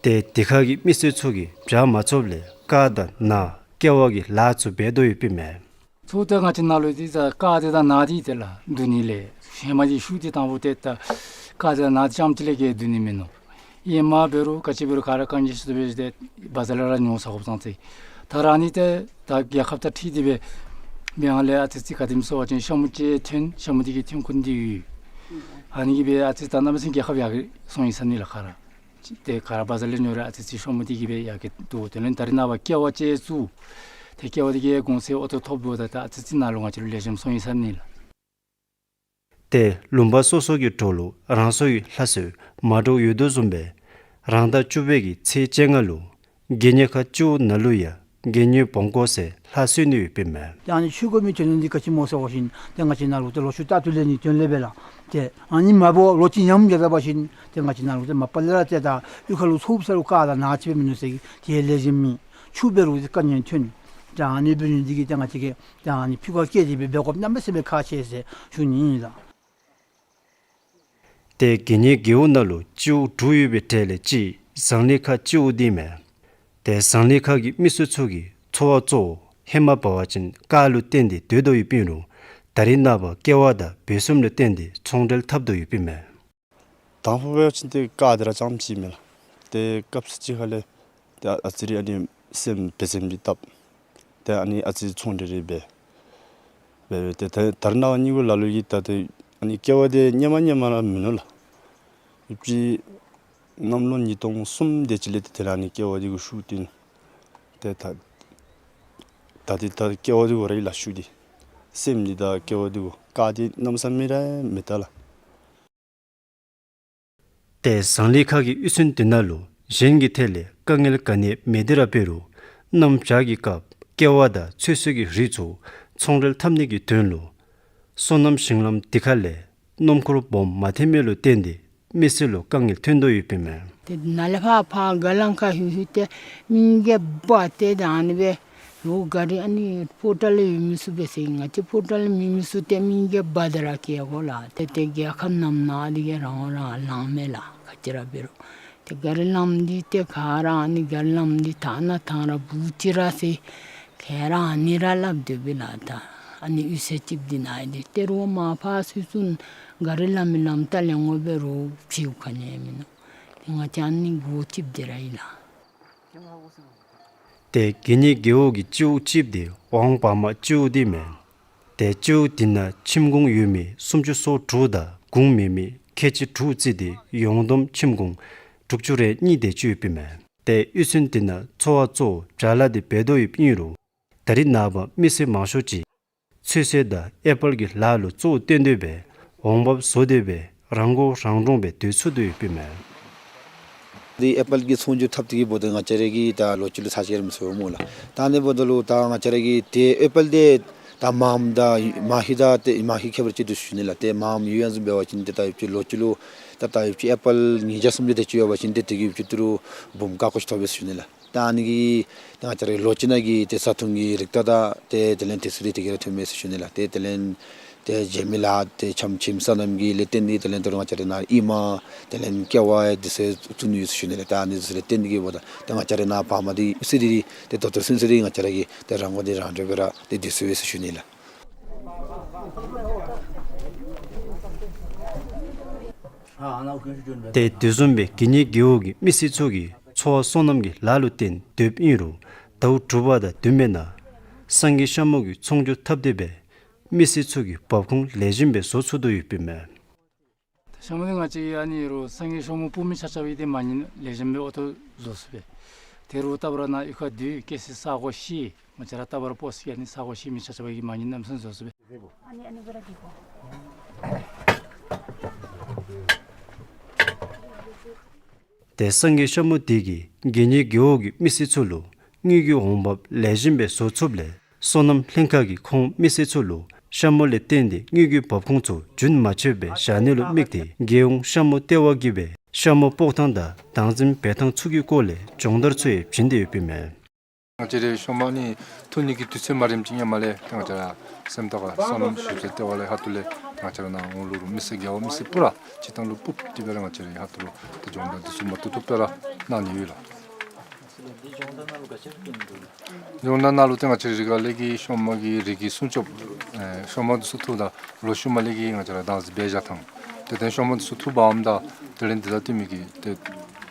ཏེ་དེ་ཁ་གི་མི་སེར་ཚུ་གིས་བྱཱར་མ་ཚུགསཔ་ལས་ཀར་དང་ནཱ་ཀེ་བ་གི་ལཱ་ཚུ་འབད་དོ་ཡོདཔ་ཨིན་མས། ཚུར་ཏེ་ང་བཅས་ནཱ་ལུ་འདི་ད་ཀར་འདི་དང་ནཱ་འདི་ཏེ་ལགས་བསྡུ་ནི་ལས་ཧེ་མ་འདི་ཤུལ་འདི་དང་པོ་ཏེ་ད་ཀར་འདི་དང་ནཱ་འདི་རྐྱངམ་ཅིག་ལས་བརྒལ་བསྡུ་ནི་མིན་ནུག། ཧེ་མ་འབད་རུང་ག་ཅི་འབད་རུང་ག་ར་དཀའ་ངལ་ཆེ་ཏོག་ཏོ་སྦེ་ཏེ་བ་ཛར་ལས་ར་ཉོ་ཟ་དགོཔ་ཙང་ཏེ་ད་ར་ཨ་ནི་ཏེ་ད་རྒྱལ་ཁབ་དང་འཁྲིལ་ཏེ་སྦེ་མི་ཡང་ལས་ཨ་ཙི་ཅིག་ག་དེམ་ཟེར་བ་ཅིན་ཤ་མུ་ཅིག་ཐོན་ཤ་མུ་འདི་གིས་ཐོན་ཁུངས་འདི་ཡོད། ཨ་ནི་གིས་སྦེ་ཨ་ཙི་ད་གནམ་མེད་ས་མེད་རྒྱལ་ཁབ་ཡར་སོང་ཡི་ཟེར་ནི་ལགས། ག་ར་ཏེ་ག་ར་བ་ཛར་ལས་ཉོ་རུང་ཨ་ཙི་ཅིག་ཤ་མུ་འདི་གིས་སྦེ་ཡར་སྐྱེད་འདུག། དེ་ལས་ད་རེས་ནངས་པ་ཀེ་བ་ཅིག་བཙུགས། ཏེ་ཀེ་བ་འདི་གིས་གོང་ཚད་འོ་ཏོག་ཐོབ་འདུག། ད་ད་ཨ་ཙི་ཅིག་ནཱ་ལུ་ང་བཅས་ལུ་ལེགས་ཤོམ་སོང་ཡི་ཟེར་ནི་ལགས། ཏེ་ལུང་པ་སོ་སོ་གི་འགྲོ་ལུགས་རང་སོའི་ལྷ་གསོལ་མ་འདྲཝ་ཡོད་དོ་བཟུམ་སྦེ་རང་ཟླ་བཅུ་པའི་གི་ཚེས་བཅོ་ལྔ་ལུ་དགེ་བསྙེན་ཁ་སྤྱི་འོག་ནང་ལུ་ཡང་དགེ་བསྙེན་བོང་ཀོ་ཟེར་ལྷ་གསོལ་ནི་ཡོདཔ་ཨིན་མས། ཏེ་ཨ་ནི་ཆོས་སྒོ་མི་ཐོན་ནི་འདི་ག་ཅི་སྨོ་ཟེར་བ་ཅིན་ཏེ་ང་བཅས་ནཱ་ལུ་ཏེ་ལོ་ཕྱུགས་རྟག་ཏུ་ལེགས་ནི་དོན་ལས་སྦེ་ལགས། ཏེ་ཨ་ནི་མ་འབད་ལོ་གཅིག་ཉམས་རྒྱས་ད་པ་ཅིན་ཏེ་ང་བཅས་ནཱ་ལུ་ཏེ་མ་པ་ལས་ར་ཏེ་ད་གཡུས་ཁ་ལུ་ཚོགས་ས་ལུ་ཀར་དང་ནཱ་ཅིག་སྦེ་མིན་ནུག་ཟེར་གི་ཏེ་ལེགས་ཤོམ་མེད། ཆུ་འབད་རུང་ཏེ་དཀའ་ངལ་ཐོན། ཏེ་ཨ་ནི་འབད་ནི་འདི་གིས་ཏེ་ང་བཅས་ཀྱིས་ཏེ་ཨ་ནི་ཕི་ཁ་སྐྱེལ་ཏེ་སྦེ་འབད་དགོཔ་གནམ་མེད་ས་མེད་ཁག་ཆེ་ཟེར་ཞུ་ནི་ཨིན་ལགས། ཏེ་དགེ་བསྙེན་རྒེད་འོག་ནང་ལུ་སྤྱི་འོག་དྲུག་ཡོད་པའི་གྲས་ལས་གཅིག་ཟངས་གླིང་ཁ་སྤྱི་འོག་འདི་མས། ཏེ་ཟངས་གླིང་ཁ་གི་མི་སེར་ཚུ་གི་འཚོ་བ་གཙོ་བོ་ཧེ་མ་འབད་བ་ཅིན་རྐ་ལུ་བརྟེན་ཏེ་སྡོད་དོ་ཡོདཔ་ཨིན་རུང་ད་རེས་ནངས་པ་ཀེ་བ་དང་སྦས་གསུམ་ལུ་བརྟེན་ཏེ་ཚོང་འབྲེལ་འཐབ་དོ་ཡོདཔ་ཨིན་མས། དང་ཕུ་འབད་བ་ཅིན་ཏེ་རྐ་འདི་ར་རྐྱངམ་ཅིག་མས་ལགས། ཏེ་སྐབས་སུ་ཅིག་ཁ་ལས་ཏེ་ཨ་ཙི་རེ་ཨ་ནི་སེམས་བེ་ཙེམ་ཅིག་བཏབ། ཏེ་ཨ་ནི་ཨ་ཙི་ཚོང་འབྲེལ་རེ་འབད། འབད་འབད་ཏེ་ད་ད་རེས་ནངས་པ་ནི་གུ་ལ་ལུ་གིས་ད་ཏེ་ཨ་ནི་ཀེ་བ་འདི་ཧེ་མ་ཧེ་མ་ར་མིན་ནུག་ལགས། ཨིན་ཅི་གནམ་ལོ་ཉིས་སྟོང་གསུམ་དེ་ཅིག་ལས་ཏེ་དེ་ལས་ཨ་ནི་ཀེ་བ་འདི་གུ་ཤུགས་བཏོན། ཏེ་ད་ད་ཏེ་ད་ཀེ་བ་འདི་གུ་ར་ལགས་ཤུགས་འདི་སེམས་འདི་ད་ཀེ་བ་འདི་གུ་རྐ་འདི་གནམ་མེད་ས་མེད་ར་མེད་ད་ལགས། ཏེ་ཟངས་གླིང་ཁ་གི་གཡུས་ཚན་འདི་ནང་ལུ་གཞན་གྱི་ཐད་ལས་དཀའ་ངལ་ག་ནི་མེད་དེ་ར་འབད་རུང་གནམ་བྱཱར་གྱི་སྐབས་ཀེ་བ་དང་ཚོད་བསྲེ་གི་རིགས་ཚུ་ཚོང་འབྲེལ་འཐབ་ནི་གི་དོན་ལུ་སོ་ནམ་ཞིང་ལམ་འདི་ཁ་ལས་སྣུམ་འཁོར་སྦོམ་མ་ཐོན་མི་ལུ་བརྟེན་ཏེ་མི་སེར་ལུ་དཀའ་ངལ་ཐོན་དོ་ཡོདཔ་ཨིན་མས། ཏེ་ནཱ་ལས་ཕར་ཕར་ག་ལང་ཁ་ལྷོད་ལྷོད་ཏེ་མི་གིས་འབག་སྟེ་ད་ཨ་ནི་སྦེ་ལོག་ག་རི་ཨ་ནི་ཕོ་བྲང་ལས་ཡོད་མི་ཚུ་སྦེ་ཟེར་ང་བཅས་ཕོ་བྲང་ལས་མེད་མི་ཚུ་ཏེ་མི་གིས་འབག་སྟེ་ར་བསྐྱལ་དགོ་ལགས། ཏེ་ཏེ་རྒྱལ་ཁབ་ནང་ན་འདི་གིས་རང་དབང་རང་ལང་མས་ལགས། ག་ཅི་ར་འབད་རུང་ཏེ་ག་རི་ལམ་འདི་ཏེ་ག་ར་ཨ་ནི་ག་རི་ལམ་འདི་ཐང་ན་ཐང་ར་སྦུག་ཅིག་ར་ཟེར་ག་ར་ཨ་ནི་ར་སླབ་སྡོད་པས་ལགས། ད་ཨ་ནི་གཡུས་ཚན་གཅིག་འདི་ནང་ཨིན་ཏེ་ཏེ་རོགས་མར་ཕར་ཚུར་ཚུར་ག་རི་ལམ་མི་ལམ་ལྟ་ལས་ངོ་སྦེ་རོགས་ཕྱིའུ་ཁ་ནི་མིན་ནུག། ཏེ་ང་བཅས་ཨ་ནི་སྒོ་གཅིགཔོ་འདི་ར་ཨིན་ལགས། ཏེ་དགེ་བསྙེན་རྒེད་འོག་གི་སྤྱི་འོག་གཅིགཔོ་འདི་ཝང་བ་མ་སྤྱི་འོག་འདི་མས། ཏེ་སྤྱི་འོག་འདི་ནང་ཁྱིམ་གུང་ཡོད་མི་སུམ་ཅུ་སོ་དྲུག་དང་གུང་མེད་མི་ཁལ་གཅིག་དྲུག་བརྩིས་ཏེ་ཡོངས་བསྡོམས་ཁྱིམ་གུང་དྲུག་ཅུ་རེ་གཉིས་དེ་ཅིག་ཡོདཔ་ཨིན་མས། ཏེ་གཡུས་ཚན་འདི་ནང་འཚོ་བ་གཙོ་བོ་བྱཱ་ལཱ་འདི་འབད་དོ་ཡོདཔ་ཨིན་རུང་ད་རེས་ནངས་པ་མི་སེར་མང་ཤོས་ཅིག་ཚོད་བསྲེ་དང་ཨེ་པཱལ་གྱི་ལཱ་ལུ་གཙོ་བོ་བཏོན་ཏེ་སྦེ་འོང་འབབ་བཟོ་སྟེ་སྦེ་རང་མགོ་རང་འདྲོངས་སྦེ་སྡོད་ཚུགས་དོ་ཡོདཔ་ཨིན་མས། འདི་ཨེ་པཱལ་གྱི་ཚོང་སྒྱུར་འཐབ་སྟེ་གི་འབདཝ་ད་ང་བཅས་ར་གིས་ད་ལོ་གཅིག་ལུ་ཚར་གཅིག་ར་མི་ཚུད་སྨོ་ལགས། ད་ཨ་ནི་འབདཝ་ད་ལུ་ད་ང་བཅས་ར་གིས་ཏེ་ཨེ་པཱལ་འདི་ད་མངམ་དང་མ་ཧེ་དང་ཏེ་མ་ཧེ་ཁྱད་པར་ཅིག་འདུག་ཟེར་ཞུ་ནི་ལགས། ཏེ་མངམ་ཡོད་ཡང་བཟུམ་འབད་བ་ཅིན་ཏེ་ད་ཡོད་ཅིག་ལོ་གཅིག་ལུ་ད་ད་ཡོད་ཅིག་ཨེ་པཱལ་ཉིས་བརྒྱ་སུམ་བརྒྱ་དེ་ཅིག་ཡོད་པ་ཅིན་ཏེ་དེ་གིས་ཡོད་ཅིག་ཏི་རུ་འབུམ་ཀ་ཀོ་ཅིག་ཐོབ་པས་ཟེར་ཞུ་ནི་ལགས། ད་ཨ་ནི་གིས་ད་ང་བཅས་ར་ལོ་གཅིག་ནང་གི་ཏེ་བཟའ་འཐུང་གི་རིགས་ད་ད་ཏེ་དེ་ལས་དེ་ཚུ་ཏེ་དེ་གིས་ར་ཐོན་མས་ཟེར་ཞུ་ནི་ལགས། ཏེ་དེ་ལས་ཏེ་འགྱོ་མི་ལཱ་ཏེ་ཆམ་ཆིམ་སོ་ནམ་གྱི་ལས་བརྟེན་ཏེ་དེ་ལས་ད་རུང་ང་བཅས་ར་ནཱ་ཨེ་མ་དེ་ལས་ཀེ་བ་དེ་ཚུ་བཙུགས་ནི་ཡོད་ཟེར་ཞུ་ནི་ལགས། ད་ཨ་ནི་ཚུ་ལས་བརྟེན་ཏེ་གི་འབདཝ་ད་ད་ང་བཅས་ར་ནཱ་བ་མ་འདི་ཚུ་འདི་ཏེ་ད་ལྟོ་ཚུན་ཚོད་འདི་ང་བཅས་ར་གིས་ཏེ་རང་མགོ་འདི་རང་འདྲོངས་སྦེ་ར་ཏེ་སྡོད་ཚུགས་པས་ཟེར་ཞུ་ནི་ལགས། ཏེ་དེ་བཟུམ་སྦེ་དགེ་བསྙེན་རྒེད་འོག་གི་མི་སེར་ཚུ་གིས་འཚོ་བ་སོ་ནམ་གྱི་ལཱ་ལུ་བརྟེན་སྡོདཔ་ཨིན་རུང་ཟླཝ་དྲུག་པ་དང་བདུན་པའི་ནང་སངས་རྒྱས་ཤ་མོ་གིས་ཚོང་སྒྱུར་འཐབ་སྟེ་སྦེ་མི་སེར་ཚུ་གི་འབབ་ཁུངས་ལེགས་ཤོམ་སྦེ་བཟོ་ཚུགས་དོ་ཡོདཔ་ཨིན་མས། ཤ་མོ་འདི་ང་བཅས་ཨ་ནི་རུང་སངས་རྒྱས་ཤ་མོ་སྤུ་མི་ཆ་ཁྱབ་ཀྱིས་ཏེ་མ་ཉེས་ལེགས་ཤོམ་སྦེ་ཨོ་ཐོ་བཟོ་ཚུགས་པས། ཏེ་རུང་ལྟ་བུ་ར་ནཱ་གཡུས་ཁར་འདི་གི་སི་ས་གོ་ཤེས་ང་བཅས་ར་ལྟ་བུ་ར་སྤོ་སི་ཨ་ནི་ས་གོ་ཤེས་མི་ཆ་ཁྱབ་ཀྱིས་མ་ཉེས་གནམ་མེད་ས་མེད་བཟོ་ཚུགས་པས། ཏེ་སངས་རྒྱས་ཤ་མོ་འདི་གིས་དགེ་བསྙེན་རྒེད་འོག་གི་མི་སེར་ཚུ་ལུ་དངུལ་གྱི་འོང་འབབ་ལེགས་ཤོམ་སྦེ་བཟོ་ཚུགསཔ་ལས་སོ་ནམ་ལྷན་ཁག་གིས་ཁོང་མི་སེར་ཚུ་ལུ་ཤ་མོ་ལས་བརྟེན་ཏེ་དངུལ་གྱི་འབབ་ཁུངས་ཚུ་རྒྱུན་མ་ཆད་པར་བཞག་ནི་ལུ་དམིགས་ཏེ་རྒྱལ་ཡོངས་ཤ་མོ་ལྟེ་བ་གིས་སྦེ་ཤ་མོ་སྤོག་ཐངས་དང་བདག་འཛིན་འབད་ཐངས་ཚུ་གི་སྐོར་ལས་སྦྱོང་བརྡར་ཚུ་ཡང་བྱིན་ཏེ་ཡོདཔ་ཨིན་མས། ང་བཅས་རའི་ཤོ་མོ་ནི་འཐུ་ནི་གི་དུས་ཚོད་མ་རནམ་ཅིག་ཧེ་མ་ལས་ཏེ་ང་བཅས་ར་སེམས་རྟོགས་ཁར་སོ་ནམ་ཞུ་ཚེ་ལྟེ་བ་ལས་ཧ་ཏུ་ལས་ཏེ་ང་བཅས་ར་ནཱ་འོང་ལུ་རུང་མི་སེར་རྒེད་འོག་མི་སེར་པུ་ར་སྤྱིར་བཏང་ལུ་ཕུལ་ཏེ་སྦེ་ར་ང་བཅས་ར་ཧ་ཏུ་ལུ་ཏེ་སྦྱོང་བརྡར་འདི་ཚུ་མ་ཐུབ་ཐུབ་སྦེ་ར་གནང་ནི་ཡོད་ལགས། སྦྱོང་བརྡར་ནང་ལུ་ཏེ་ང་བཅས་ར་རི་ཁར་ལས་ཀྱི་ཤོ་མོ་གི་རིགས་ཀྱི་སྲུང་སྐྱོབ་ཨེ་ཤོ་མོ་འདི་ཚུ་འཐུཝ་ད་ལོ་ཤུལ་མ་ལས་ཀྱི་ང་བཅས་ར་བདག་འཛིན་འབད་བཞག་ཐངས། ཏེ་དེ་ཤོ་མོ་འདི་ཚུ་འཐུ་འབག་འོངམ་ད་དེ་ལས་འདི་ད་ལྟོ་མི་གི་ཏེ་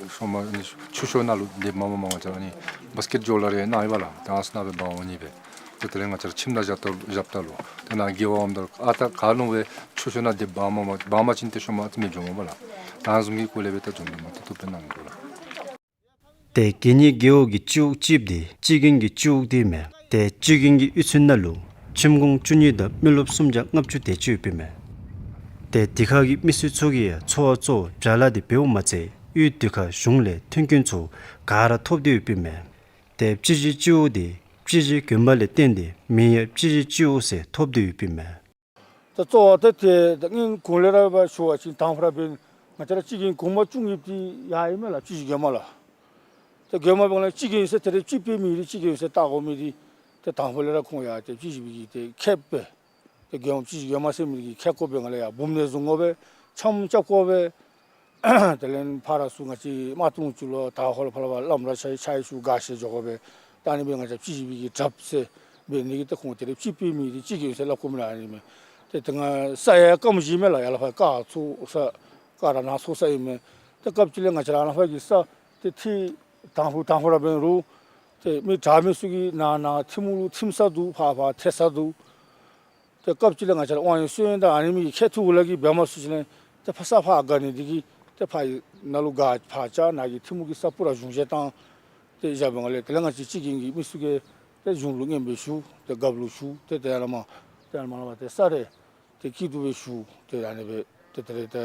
ཤོ་མོ་ནི་ཆུ་ཤོར་ནང་ལུ་འདི་མ་མ་མ་ང་བཅས་ར་ནི་བཱས་ཀེཊ་ཇོ་ལ་རེ་ནང་ཡོད་པ་ལགས། ཏེ་ཨ་ཙི་ནང་སྦེ་འབག་འོང་ནི་སྦེ། ཏེ་དེ་ལས་ང་བཅས་ར་ཁྱིམ་ནང་བཞག་ད་བཞགཔ་ད་ལུ་ཏེ་ནཱ་རྒེད་འོག་འོངམ་ད་ཨ་རྟག་ག་ནི་སྦེ་ཆུ་ཤོར་ནང་འདི་འབག་མ་མ་འབག་མ་བྱིན་ཏེ་ཤོ་མོ་ཨ་ཙི་མི་འགྱོཝ་མས་པ་ལགས། ད་ཨ་ནི་བཟུམ་གྱི་སྐོར་ལས་སྦེ་ད་སྦྱོང་བརྡར་མ་ཐུབ་ཐུབ་སྦེ་གནང་ནི་འདུག་ལགས། ཏེ་དགེ་བསྙེན་རྒེད་འོག་གི་སྤྱི་འོག་གཅིགཔོ་འདི་སྤྱི་རྒྱུན་གྱི་སྤྱི་འོག་འདི་མས། ཏེ་སྤྱི་རྒྱུན་གྱི་གཡུས་ཚན་ནང་ལུ་ཁྱིམ་གུང་བཅུ་གཉིས་དང་མི་རློབས་སུམ་བརྒྱ་ལྔ་བཅུ་དེ་ཅིག་ཡོདཔ་ཨིན་མས། ཏེ་འདི་ཁ་གི་མི་སེར་ཚུ་གིས་ཡང་འཚོ་བ་གཙོ་བོ་བྱཱ་ལཱ་འདི་འབདཝ་མ་ཚད་གཡུས་འདི་ཁར་གཞུང་ལས་མཐུན་རྐྱེན་ཚུ་ག་ར་ཐོབ་སྟེ་ཡོདཔ་ཨིན་མས། ཏེ་སྤྱི་གཞི་སྤྱི་འོག་འདི་སྤྱི་གཞི་དགོན་པ་ལས་བརྟེན་ཏེ་མིང་ཡང་སྤྱི་གཞི་སྤྱི་འོག་ཟེར་ཐོབ་སྟེ་ཡོདཔ་ཨིན་མས། ད་གཙོ་བོ་ད་ཏེ་ད་སྔོན་གོང་ལས་ར་འབད་ཞུ་བ་ཅིན་དང་ཕུ་ར་འབད་ང་བཅས་ར་སྤྱི་རྒྱུན་གོང་མ་བཅུ་གཉིས་འདི་ཡར་ཨིན་མས་ལགས། སྤྱི་གཞི་དགོན་པ་ལགས། ད་དགོན་པ་འབདཝ་ལས་སྤྱི་རྒྱུན་ཟེར་ད་རེས་སྤྱི་པའི་མི་རིགས་སྤྱི་རྒྱུན་ཟེར་བཏགས་དགོ་མི་འདི་ཏེ་དང་ཕུ་ལས་ར་ཁོང་ཡང་ཏེ་སྤྱི་གཞི་སྦེ་གི་ཏེ་ཁེབ་སྦེ་ཏེ་དགོན་པ་སྤྱི་གཞི་དགོན་པ་ཟེར་མི་འདི་གི་ཁེབ་བཀོད་སྦེ་ང་ལས་ཡར་འབུམ་ནས་བཟུང་དགོ་པས། འཆམ་རྐྱབ་དགོ་པས། དེ་ལས་ཕར་ཚུར་ང་བཅས་མ་བཏུབ་ཅིག་ལུ་ད་ཧོ་ལ་ཕར་ལས་ཕར་ལམ་ར་ཆ་ཆ་ཡི་ཤུལ་དགའ་ཤེས་འགྱོ་དགོ་པས། ད་ཨ་ནི་སྦེ་ང་བཅས་ཕྱི་ཞིང་པའི་གི་གྲབས་ཟེར་འབད་ནི་གི་ཏེ་ཁོང་དེ་ལས་ཕྱི་པའི་མི་འདི་ཅིག་ཨིན་ཟེར་སླབ་དགོ་མི་ལགས། ཨ་ནི་མས། ཏེ་ཏེ་ང་ས་ཡང་སྐམ་ཞིནམ་ལས་ཡར་ལས་ཕར་ཀ་ཚུ་ས་ཀ་ར་ནཱ་ཚུ་ས་ཨིན་མས། ཏེ་སྐབས་ཅིག་ལས་ང་བཅས་ར་ཨ་ལས་ཕར་གྱི་ས་ཏེ་ཐིམ་དང་ཕུ་དང་ཕུ་ར་འབད་རུང་ཏེ་མི་དྲག་མི་ཚུ་གིས་ནཱ་ནཱ་ཐིམ་ལུ་ཐིམ་ས་འདུག། ཕར་ཕར་ཐལ་ས་འདུག། ཏེ་སྐབས་ཅིག་ལས་ང་བཅས་ར་དབང་ཡོད་སོ་ཡོད་དང་ཨ་ནི་མི་གི་ཁེ་ཐུག་ལ་གི་འབད་མ་ཚུགས་ཞིནམ་ལས་ཏེ་ཕར་ས་ཕར་དགའ་ནི་འདི་གིས་ཏེ་ཕར་ནཱ་ལུ་དགའ་ཕར་བཅར་ནཱ་གི་ཐིམ་ལུ་གི་ས་སྤུ་ར་གཞུང་བཞེས་བཏང་། ཏེ་བཞག་པའི་སྒང་ལས་དེ་ལས་ང་བཅས་སྤྱི་རྒྱུན་གྱི་མི་ཚུ་གིས་ཏེ་གཞུང་ལུ་སྙན་འབུལ་ཞུ། ཏེ་རྒཔོ་ལུ་ཞུ། ཏེ་དེ་ཡར་ལས་མར་ཏེ་ཡར་ལས་མར་ལས་མར་ཏེ་ས་རེ་ཏེ་སྐྱིད་སྡུག་སྦེ་ཞུ། ཏེ་ཨ་ནི་སྦེ་ཏེ་དེ་ལས་ཏེ་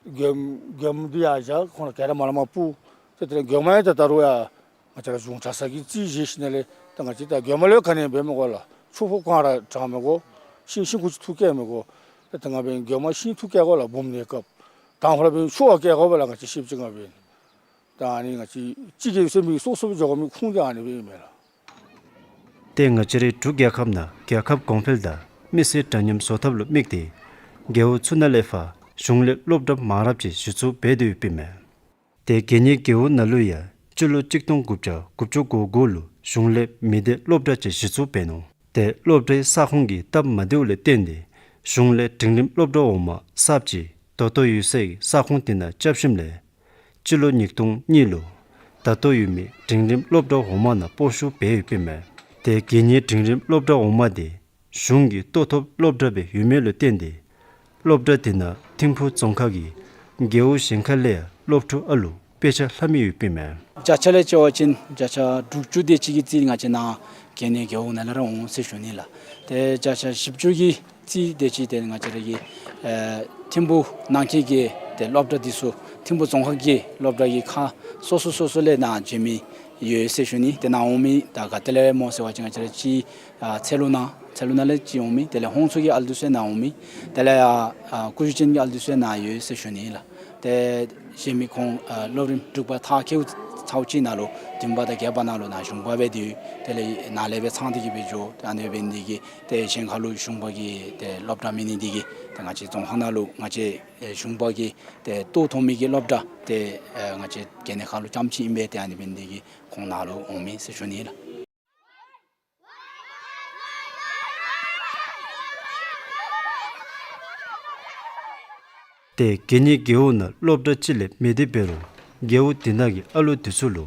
མགྱོནམ་མགྱོནམ་འདི་ཡར་བཞག་ཁོང་ལུ་ག་ར་མར་ལས་མར་ཕུལ། ཏེ་དེ་ལས་མགྱོནམ་ཡང་ཏེ་ད་རུང་ཡང་ང་བཅས་ར་གཞུང་གྲྭ་ཚང་གིས་རྩིས་བཞེས་ཞིནམ་ལས་ཏེ་ང་བཅས་ད་མགྱོནམ་ལུ་ག་ནི་འབད་མི་དགོ་ལགས། ཆུ་ཕོརཔ་གང་ར་དྲང་མི་དགོ། ཤིང་ཤིང་ཀུ་ཅིག་འཐུ་བཀལ་མི་དགོ། ཏེ་ད་ང་འབད་མགྱོནམ་ཤིང་འཐུ་བཀལ་དགོ་ལགས། འབུམ་གནས་སྐབས་དང་ཕུ་ར་འབད་ཆུ་ཡང་བཀལ་དགོ་པས་ལགས། ང་བཅས་ཤེསཔ་ཅིག་ང་འབད་ད་ཨ་ནི་ང་བཅས་སྤྱི་རྒྱུན་ཟེར་མི་སོ་སོ་སྦེ་འགྱོ་དགོ་མི་ཁུངས་འདི་ཨ་ནི་སྦེ་ཨིན་མས་ལགས། ཏེ་ང་བཅས་རའི་འབྲུག་རྒྱལ་ཁབ་ནང་རྒྱལ་ཁབ་གོང་འཕེལ་དང་མི་སེར་འདྲ་མཉམ་བཟོ་ཐབས་ལུ་དམིགས་ཏེ་རྒེད་འོག་ཚུ་ནང་ལས་ཕར་གཞུང་ལས་སློབ་གྲྭ་མང་རབས་ཅིག་གཞི་བཙུགས་འབད་དེ་ཡོདཔ་ཨིན་མས། ཏེ་དགེ་བསྙེན་རྒེད་འོག་ནང་ལུ་ཡང་སྤྱི་ལོ་གཅིག་སྟོང་དགུ་བརྒྱ་དགུ་བཅུ་གོ་དགུ་ལུ་གཞུང་ལས་མི་སྡེ་སློབ་གྲྭ་ཅིག་གཞི་བཙུགས་འབད་ནུག། ཏེ་སློབ་གྲྭའི་ས་ཁོངས་ཀྱི་སྟབས་མ་བདེཝ་ལས་བརྟེན་ཏེ་གཞུང་ལས་འབྲིང་རིམ་སློབ་གྲྭ་འོག་མ་གསརཔ་ཅིག་ད་ལྟོ་ཡོད་སའི་ས་ཁོངས་དེ་ནང་རྐྱབ་ཞིནམ་ལས་སྤྱི་ལོ་ཉིས་སྟོང་གཉིས་ལུ་ད་ལྟོ་ཡོད་མི་འབྲིང་རིམ་སློབ་གྲྭ་འོག་མ་ནང་སྤོ་བཤུད་འབད་ཡོདཔ་ཨིན་མས། ཏེ་དགེ་བསྙེན་འབྲིང་རིམ་སློབ་གྲྭ་འོག་མ་དེ་གཞུང་གི་གཏོགས་ཐོབ་སློབ་གྲྭ་སྦེ་ཡོད་མི་ལུ་བརྟེན་ཏེ་སློབ་གྲྭ་དེ་ནང་ཐིམ་ཕུ་རྫོང་ཁག་གི་རྒེད་འོག་གཞན་ཁ་ལས་ཡང་སློབ་ཕྲུག་ཨ་ལུ་དཔེ་ཆ་ལྷབ་མི་ཡོདཔ་ཨིན་མས། བརྒྱ་ཆ་ལས་བརྩི་བ་ཅིན་བརྒྱ་ཆ་དྲུག་ཅུ་དེ་ཅིག་གི་རྩིས་ང་བཅས་ནཱ་དགེ་བསྙེན་རྒེད་འོག་ནང་ལས་ར་འོང་ཟེར་ཞུ་ནི་ལགས། ཏེ་བརྒྱ་ཆ་བཞི་བཅུ་གི་རྩིས་དེ་ཅིག་ཏེ་ང་བཅས་ར་གི་ཨེ་ཐིམ་ཕུ་ནང་འཁོད་ཀྱི་ཏེ་སློབ་གྲྭ་འདི་ཚུ་ཐིམ་ཕུ་རྫོང་ཁག་གི་སློབ་གྲྭ་གི་ཁག་སོ་སོ་སོ་སོ་ལས་ནཱ་འབྱོན་མི་ཡོད་ཟེར་ཞུ་ནི། ཏེ་ནཱ་འོང་མི་ད་ག་ཏེ་ལས་སྨོ་ཟེར་བ་ཅིན་ང་བཅས་ར་ཅིག་ཨ་ཚལ་ལུ་ནང་ཚལ་ལུ་ནང་ལས་ཅིག་འོང་མི། དེ་ལས་ཧོང་ཚུ་གི་ཨ་ལུ་འདི་ཚུ་ཡང་ནཱ་འོང་མི། དེ་ལས་ཡར་ཨ་ཀུ་ཤུ་ཅན་གྱི་ཨ་ལུ་འདི་ཚུ་ཡང་ནཱ་ཡོད་ཟེར་ཞུ་ནི་ལགས། ཏེ་གཞན་མི་ཁོང་ཨ་སློབ་རིམ་དྲུག་པ་མཐར་འཁྱོལ་ཚརཝ་ཅིག་ནང་ལུ་བདུན་པ་དང་བརྒྱད་པ་ནང་ལུ་ནཱ་གཞུང་པ་སྦེ་སྡོད། དེ་ལས་ནཱ་ལས་སྦེ་ཚང་སྟེ་གི་སྦེ་འགྱོ། ཏེ་ཨ་ནི་འབད་ནི་དེ་གིས་ཏེ་གཞན་ཁ་ལུ་གཞུང་པ་གི་ཏེ་སློབ་གྲྭ་མེད་ནི་དེ་གིས་ཏེ་ང་བཅས་རྫོང་ཁག་ནང་ལུ་ང་བཅས་ཨེ་གཞུང་པ་གི་ཏེ་གཏོགས་ཐོབ་མི་གི་སློབ་གྲྭ་ཏེ་ཨེ་ང་བཅས་དགེ་བསྙེན་ཁག་ལུ་རྐྱངམ་ཅིག་ཨིན་པས། ཏེ་ཨ་ནི་འབད་ནི་དེ་གིས་ཁོང་ནཱ་ལུ་འོང་མི་ཟེར་ཞུ་ནི་ལགས། ཏེ་དགེ་བསྙེན་རྒེད་འོག་ནང་སློབ་གྲྭ་ཅིག་ལས་མི་སྡེ་འབད་རུང་རྒེད་འོག་དེ་ནང་གི་ཨ་ལུ་དེ་ཚུ་ལུ་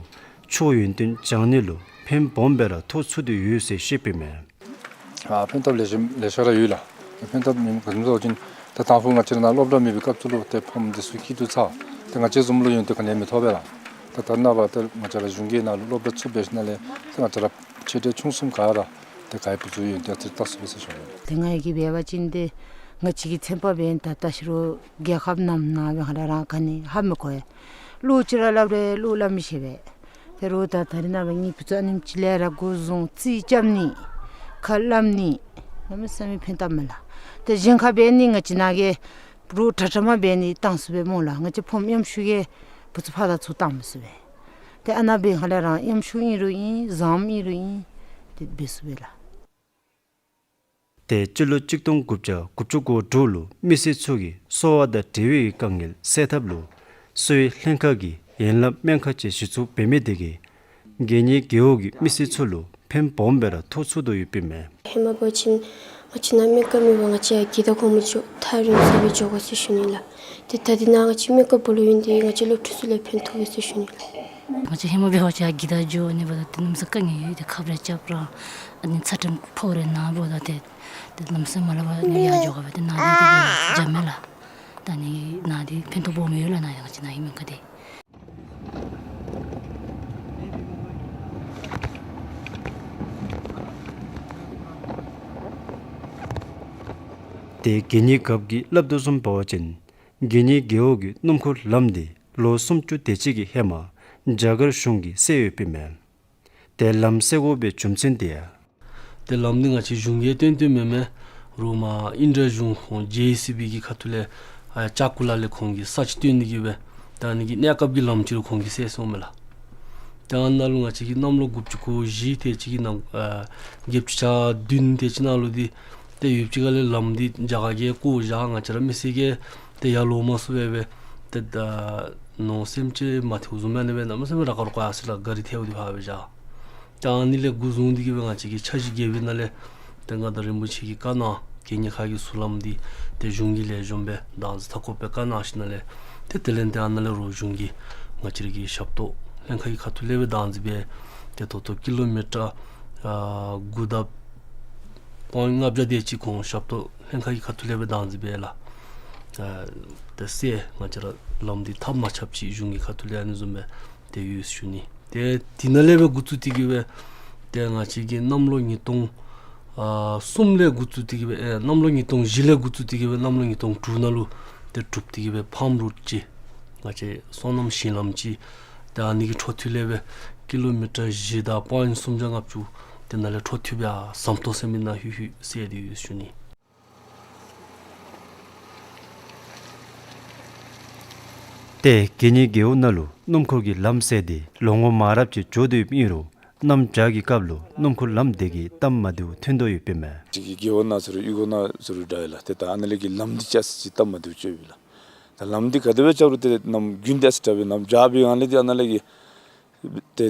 ཆོས་ཡོན་ཏན་སྦྱང་ནི་ལུ་ཕནམ་སྦོམ་སྦེ་ར་ཐོགས་ཚུགས་ཏེ་ཡོད་ཟེར་བཤདཔ་ཨིན་མས། ཨ་ཕན་ཐབས་ལེ་ཤ་ལེ་ཤ་ར་ཡོད་ལགས། ཕན་ཐབས་མེད་ག་ཅི་སྨོ་ཟེར་བ་ཅིན་ད་དང་ཕུ་ང་བཅས་ནཱ་སློབ་གྲྭ་མེད་པའི་སྐབས་སུ་ལུ་ཏེ་ཕམ་འདི་ཚུ་སྐྱིད་སྡུག་ཚ། ཏེ་ང་བཅས་བཟུམ་ལུ་ཡོན་ཏན་ག་ནི་མི་ཐོབ་པས་ལགས། ད་ད་རེས་ནངས་པ་ཏེ་ང་བཅས་ར་གཞུང་གི་ནང་ལུ་སློབ་གྲྭ་ཚུ་འབད་ཞིནམ་ལས་ཏེ་ང་བཅས་ར་ཆེ་འབྲིང་ཆུང་གསུམ་ག་ར་ཏེ་ག་ཡི་བུ་ཚུ་ཡོན་ཏན་ཨ་ཙི་བལྟ་ཚུགས་པས་ཟེར་ཞུ་ནི། ཏེ་ང་གིས་འབད་བ་ཅིན་ཏེ་ང་བཅས་ཀྱི་ཚན་པ་འབདན་ད་ལྟ་ཕྱི་རུ་རྒྱལ་ཁབ་ནང་ནང་སྦེ་ཧ་ལས་རང་ག་ནི་ཧ་མི་གོ་ཡ། བློ་ཅིག་ར་སླབ་རུང་བློ་སླབ་མི་ཤེས་པས། ཏེ་རོགས་ད་ད་རེས་ནངས་པ་ངེའི་བུ་ཚུ་ཨ་ནེམ་ཅིག་ལས་ར་འགོ་བཟུང་རྩིས་རྐྱབ་ནི་ཁ་སླབ་ནི་གནམ་མེད་ས་མེད་ཕན་ཐབས་མས་ལགས། ཏེ་གཞན་ཁར་འབད་ནི་ང་བཅས་ནཱ་གི་རོགས་དྲག་དྲག་མ་འབད་ནི་བཏང་ཚུགས་པས་སྨོ་ལགས། ང་བཅས་ཕམ་ཡམ་ཤུགས་ཀྱིས་བུ་ཚུ་ཕར་དང་ཚུར་བཏང་མི་ཚུགས་པས། ཏེ་ཨ་ནཱ་འབད་ཧ་ལས་རང་ཡམ་ཤུགས་ཨིན་རུང་ཨིན་བཟངམ་ཨིན་རུང་ཨིན་ཏེ་འབད་ཚུགས་པས་ལགས། ཏེ་སྤྱི་ལོ་གཅིག་སྟོང་དགུ་བརྒྱ་དགུ་བཅུ་གོ་དྲུག་ལུ་མི་སེར་ཚུ་གི་གསོ་བ་དང་འབྲེལ་བའི་དཀའ་ངལ་སེལ་ཐབས་ལུ་གསོ་བའི་ལྷན་ཁག་གིས་ཡན་ལག་སྨན་ཁང་ཅིག་གཞི་བཙུགས་འབད་མི་དེ་གིས་དགེ་བསྙེན་རྒེད་འོག་གི་མི་སེར་ཚུ་ལུ་ཕནམ་སྦོམ་སྦེ་ར་ཐོགས་ཚུགས་དོ་ཡོདཔ་ཨིན་མས། ཧེ་མ་འབད་བ་ཅིན་ང་བཅས་ནཱ་སྨན་ཁང་མེད་པར་ང་བཅས་ཡར་གྱི་དང་གོང་མ་འགྱོ་ཐག་རིང་ས་སྦེ་འགྱོ་དགོ་ཟེར་ཞུ་ནི་ལགས། ཏེ་ད་འདི་ནཱ་ང་བཅས་སྨན་ཁང་འབོ་ལོ་ཡོད་ནི་དེ་ང་བཅས་སློབ་ཕྲུག་ཚུ་ལུ་ཕན་ཐོགས་པས་ཟེར་ཞུ་ནི་ལགས། ང་བཅས་ཧེ་མ་འབད་བ་ཅིན་ཡར་གྱི་དང་འགྱོ་ནི་འབདཝ་ད་ཏེ་གནམ་མེད་ས་མེད་དཀའ་ངལ་ཡོད། ཏེ་ཁབ་རེ་རྐྱབ་རུང་ཨ་ནི་ཚ་ཁྲིམས་ཕོཝ་རེ་ན་འབདཝ་ད་ཏེ་ཏེ་གནམ་མེད་ས་མེད་མ་སླབ་པར་ནི་ཡར་འགྱོ་དགོ་པས། ཏེ་ནཱ་འདི་ཏེ་འཇམ་མས་ལགས། ད་ནི་ནཱ་འདི་ཕན་ཐོགས་སྦོམ་ཡོད་ལགས། ནཱ་ཡང་ཅིག་ནཱ་གི་སྨན་ཁང་འདི། ཏེ་གད་སྙིགས་འགགཔ་གིས་སླབ་དོ་བཟུམ་འབད་བ་ཅིན་གད་སྙིགས་རྒེད་འོག་གི་སྣུམ་འཁོར་ལམ་འདི་ལོ་སུམ་ཅུ་དེ་ཅིག་གི་ཧེ་མ་རྒྱ་གར་གཞུང་གིས་བསལ་ཡོདཔ་ཨིན་མས། ཏེ་ལམ་བསལ་དགོ་པའི་རྒྱུ་མཚན་དེ་ཡང་། ཏེ་ལམ་འདི་ང་བཅས་གཞུང་གིས་བཏོན་བཏོནམ་མེན་མས། རོགས་མར་ཨིན་དྲ་གཞུང་ཁོང་ཇེ་ཨེ་སི་བི་གི་ཁ་ཐུག་ལས་ཨ་ལྕགས་སྐུ་ལ་ལས་ཁོང་གིས་ས་ཅིག་བཏོན་ནི་གི་སྦེ་ད་ཨ་ནི་གི་གནས་སྐབས་ཀྱི་ལམ་ཅིག་ར་ཁོང་གིས་བསལ་སོངམ་མས་ལགས། ད་ཨ་ནཱ་ལུ་ང་བཅས་ཀྱིས་གནམ་ལོ་དགུ་བཅུ་གོ་བཞི་དེ་ཅིག་གི་ནང་ཨ་བརྒྱད་ཅུ་གྱ་བདུན་དེ་ཅིག་ནང་ལུ་འདི་ཏེ་ཡུདཔ་ཅིག་ཁ་ལས་ལམ་འདི་རྒྱ་གར་གྱིས་བཀོ་བཞག། ང་བཅས་ར་མི་སེར་གྱིས་ ཏེ་ཡར་ལོང་མ་ཚུགས་པར་སྦེ་ཏེ་ད་ནོར་སེམས་ཅན་མ་ཐལཝ་བཟུམ་ཨ་ནི་སྦེ་གནམ་མེད་ས་མེད་ར་ཁ་རོག་ཁ་ཡར་སོང་ལགས། གཱ་རི་ཐལཝ་འདི་ཕར་སྦེ་བཞག། ད་ཨ་ནི་ལས་འགོ་བཟུང་སྟེ་གི་སྦེ་ང་བཅས་ཀྱིས་འཆར་གཞི་བརྒྱབ་པའི་ནང་ལས་ཏེ་མངའ་བདག་རིན་པོ་ཆེ་གིས་བཀའ་གནང་གི་གཉེར་ཁང་གི་ཟུར་ལམ་འདི་ཏེ་གཞུང་གིས་ལེགས་ཤོམ་སྦེ་བདག་འཛིན་མཐའ་འཁོབ་སྦེ་བཀའ་གནང་ཞིནམ་ལས་ཏེ་དེ་ལས་ཏེ་ཨ་ནཱ་ལས་རོགས་གཞུང་གིས་ང་བཅས་ར་གི་ཞབས་ཏོག་ལྷན་ཁག་གི་ཁ་ཐུག་ལས་སྦེ་བདག་འཛིན་འབད། ཏེ་ད་ལྟོ་ཀི་ལོ་མི་ཊར་ཨ་དགུ་དང་པོའིནཊ་ལྔ་བརྒྱ་དེ་ཅིག་ཁོང་ཞབས་ཏོག་ལྷན་ཁག་གི་ཁ་ཐུག་ལས་སྦེ་བདག་འཛིན་འབད་ལགས། ཨ་ཏེ་སེལ་ང་བཅས་ར་ལམ་འདི་ཐག་མ་ཆོད་ཅིག་གཞུང་གི་ཁ་ཐུག་ལས་ཨ་ནི་བཟུམ་སྦེ་ཏེ་ཡོད་ཟེར་ཞུ་ནི། ཏེ་དེ་ནང་ལས་སྦེ་འགོ་བཙུགས་ཏེ་གི་སྦེ་ཏེ་ང་བཅས་ཀྱིས་གནམ་ལོ་ཉིས་སྟོང་ཨ་གསུམ་ལས་འགོ་བཙུགས་ཏེ་གི་སྦེ་ཨེ་གནམ་ལོ་ཉིས་སྟོང་བཞི་ལས་འགོ་བཙུགས་ཏེ་གི་སྦེ་གནམ་ལོ་ཉིས་སྟོང་དྲུག་ནང་ལུ་ཏེ་གྲུབ་སྟེ་གི་སྦེ་ཕཱམ་རོཌ་ཅིག་ང་བཅས་སོ་ནམ་ཞིང་ལམ་ཅིག་ཏེ་ཨ་ནི་གི་འཕྲོ་མཐུད་ལས་སྦེ་ཀི་ལོ་མི་ཊར་བཞི་དང་པོའིནཊ་སུམ་བརྒྱ་ལྔ་བཅུ་དེ་ནང་ལས་འཕྲོ་མཐུད་སྦེ་ཨ་ཟམ་ཏོག་ཟེར་མི་ནང་ལྷོད་ལྷོད་སེལ་ཏེ་ཡོད་ཟེར་ཞུ་ནི། ཏེ་གད་སྙིགས་རྒེད་འོག་ནང་ལུ་སྣུམ་འཁོར་གྱི་ལམ་བསལ་ཏེ་ལོ་ངོ་མང་རབས་ཅིག་འགྱོ་དོ་ཡོདཔ་ཨིན་རུང་གནམ་བྱཱར་གྱི་སྐབས་ལུ་སྣུམ་འཁོར་ལམ་དེ་གིས་སྟབས་མ་བདེཝ་ཐོན་དོ་ཡོདཔ་ཨིན་མས། ཅིག་གི་རྒེད་འོག་ནང་ཟེར་རུང་གཡུས་སྒོ་ནང་ཟེར་རུང་འདྲ་ཡི་ལགས། ཏེ་ད་ཨ་ནཱ་ལས་ཀྱི་ལམ་འདི་ཅིག་ཨ་ཙི་ཅིག་སྟབས་མ་བདེཝ་ཅིག་ཡོད་པས་ལགས། ད་ལམ་འདི་ག་དེ་སྦེ་རྐྱབ་རུང་ཏེ་ནམ་དགུན་འདི་ཨ་ཙི་དྲག་པས། ནམ་བྱཱར་འབད་སྒང་ལས་ཏེ་ཨ་ནཱ་ལས་ཀྱི་ཏེ་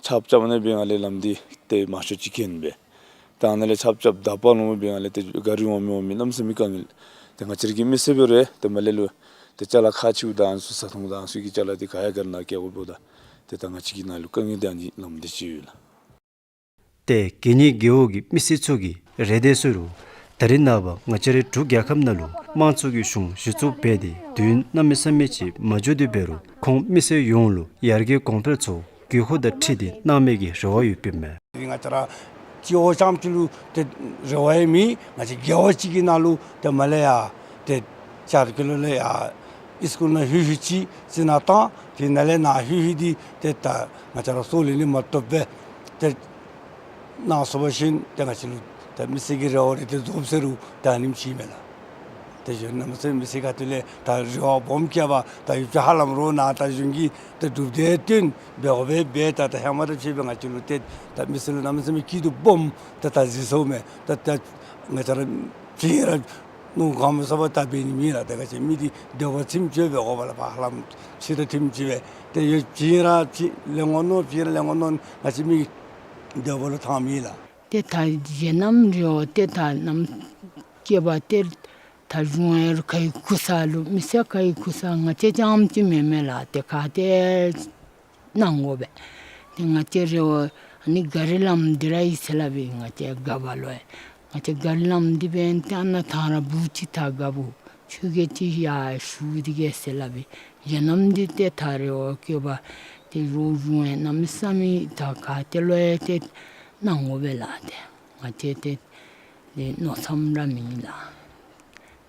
ཆརཔ་རྐྱབ་ནི་འབད་སྒང་ལས་ལམ་འདི་ཏེ་མང་ཤོས་ཅིག་གྱེན་སྦེ། ད་ཨ་ནཱ་ལས་ཆརཔ་རྐྱབ་དག་པ་ལོང་འབད་སྒང་ལས་ཏེ་གཱ་རི་འོང་མི་འོང་མི་གནམ་མེད་ས་མེད་དཀའ་ངལ། ཏེ་ང་བཅས་ར་གི་མི་སེར་འབད་རུང་ཏེ་མར་ལས་ལུ་ཏེ་ཅ་ལ་ཁག་ཆེཝ་དང་ཨ་ནི་ཚུ་ཟ་འཐུང་དང་ཨ་ནི་ཚུ་གི་ཅ་ལ་འདི་ག་ཡང་གཱ་རི་ནང་བསྐྱལ་དགོཔ་ད་ཏེ་ད་ང་བཅས་ཀྱི་ནང་ལུ་དཀའ་ངལ་འདི་ཨ་ནི་ལམ་འདི་ཅིག་ཡོད་ལགས། ཏེ་གད་སྙིགས་རྒེད་འོག་གི་མི་སེར་ཚུ་གིས་རེ་འདོད་ཟེར་རུང་ད་རིས་ནངས་པ་ང་བཅས་རའི་འབྲུག་རྒྱལ་ཁབ་ནང་ལུ་དམངས་གཙོ་གི་གཞུང་གཞི་བཙུགས་འབད་དེ་དུས་ཡུན་གནམ་མེད་ས་མེད་ཅིག་མ་འགྱོ་དེ་འབད་རུང་ཁོང་མི་སེར་ཡོངས་ལུ་ཡར་རྒྱས་གོང་འཕེལ་ཚུ་དགོས་མཁོ་དང་འཁྲིལ་ཏེ་གནང་མི་གི་རེ་བ་ཡོདཔ་ཨིན་མས། ང་བཅས་ར་སྤྱི་འོག་རྐྱངམ་གཅིག་ལུ་ཏེ་རེ་བ་ཡང་མེད། ང་བཅས་རྒེད་འོག་གཅིག་གི་ནང་ལུ་ཏེ་མར་ལས་ཡར་ཏེ་ཤར་ཀི་ལོ་ལས་ཡར་ཨིས་ཀུལ་ནང་ལྷོད་ལྷོད་ཅིག་རྩི་ནག་བཏང་། དེ་ནང་ལས་ནཱ་ལྷོད་ལྷོད་འདི་ཏེ་ད་ང་བཅས་ར་སོ་ལས་ནི་མ་བཏུབ་པས། ཏེ་ནཱ་སོ་པ་ཤིན་ཏེ་ང་བཅས་ལུ་ཏེ་མི་སེར་གྱི་རེ་བ་རེ་ཏེ་རྫོགསཔ་ཟེར་རུང་ད་ཨ་ནེམ་ཅིག་མས་ལགས། ཏེ་གཞོན་ནུ་མི་སེར་མི་སེར་ཁ་ཐུག་ལས་ད་རེ་བ་སྦོམ་བསྐྱེད་པ་ད་ཡོདཔ་ཅིག་ཧ་ལམ་རོགས་ནཱ་ད་གཞུང་གིས་ཏེ་གྲུབ་འབྲས་སྟོན་འབད་དགོ་པས་སྦེ་ད་ད་ཧེ་མ་དང་ཕྱད་པའི་ང་བཅས་ལུ་ཏེ་ད་མི་སེར་ལུ་གནམ་མེད་ས་མེད་སྐྱིད་སྡུག་སྦོམ་ད་ད་གཟིགས་སོང་མས། ད་ད་ང་བཅས་ར་ཕྱི་ར་ནོར་གང་མི་ཟ་བར་ད་འབད་ནི་མེད་ལགས། ད་ག་ཅི་མི་འདི་འདོད་པ་ཚིམ་ཅིག་འབད་དགོ་པས་ལགས། ཕར་ལམ་ཕྱི་ར་ཐིམ་ཅིག་སྦེ་ཏེ་ཡོད་ཕྱི་ར་ཕྱི་ལས་ངོ་ནོར་ཕྱི་ར་ལས་ངོ་ནོར་ང་བཅས་མི་འདོད་པ་ལུ་ཐང་མེད་ལགས། ཏེ་ད་གཞན་ནམ་རེ་བ་ཏེ་ད་ནམ་སྐྱེ་བ་ཏེ་ད་གཞུང་ཡང་ཁ་གི་ཁུ་ས་ལུ་མི་སེར་ཁ་གི་ཁུ་ས་ང་བཅས་རྐྱངམ་ཅིག་མེན་མས་ལགས། ཏེ་ག་ཏེ་གནང་དགོ་པས། ཏེ་ང་བཅས་རེ་བ་ཨ་ནི་གཱ་རི་ལམ་འདི་ར་ཨིན་ཟེར་སླབ་པས། ང་བཅས་རྒ་བ་ལུ་ཡང་ང་བཅས་གཱ་རི་ལམ་འདི་འབདན་ཏེ་ཨ་ནཱ་ཐང་ར་སྦུག་ཅིག་ད་དགའ་བུ་ཆུ་གེ་ཅིག་ཡར་ཞུ་སྟེ་གི་ཟེར་སླབ་པས། གཞན་ནམ་འདི་ཏེ་ད་རེ་བ་བསྐྱེད་པ་ཏེ་རོགས་གཞུང་ཡང་གནམ་མེད་ས་མེད་ད་ག་ཏེ་ལུ་ཡང་ཏེ་གནང་དགོ་པས་ལགས། ཏེ་ང་བཅས་ཏེ་ཏེ་མནོ་བསམ་ར་མེད་ལགས།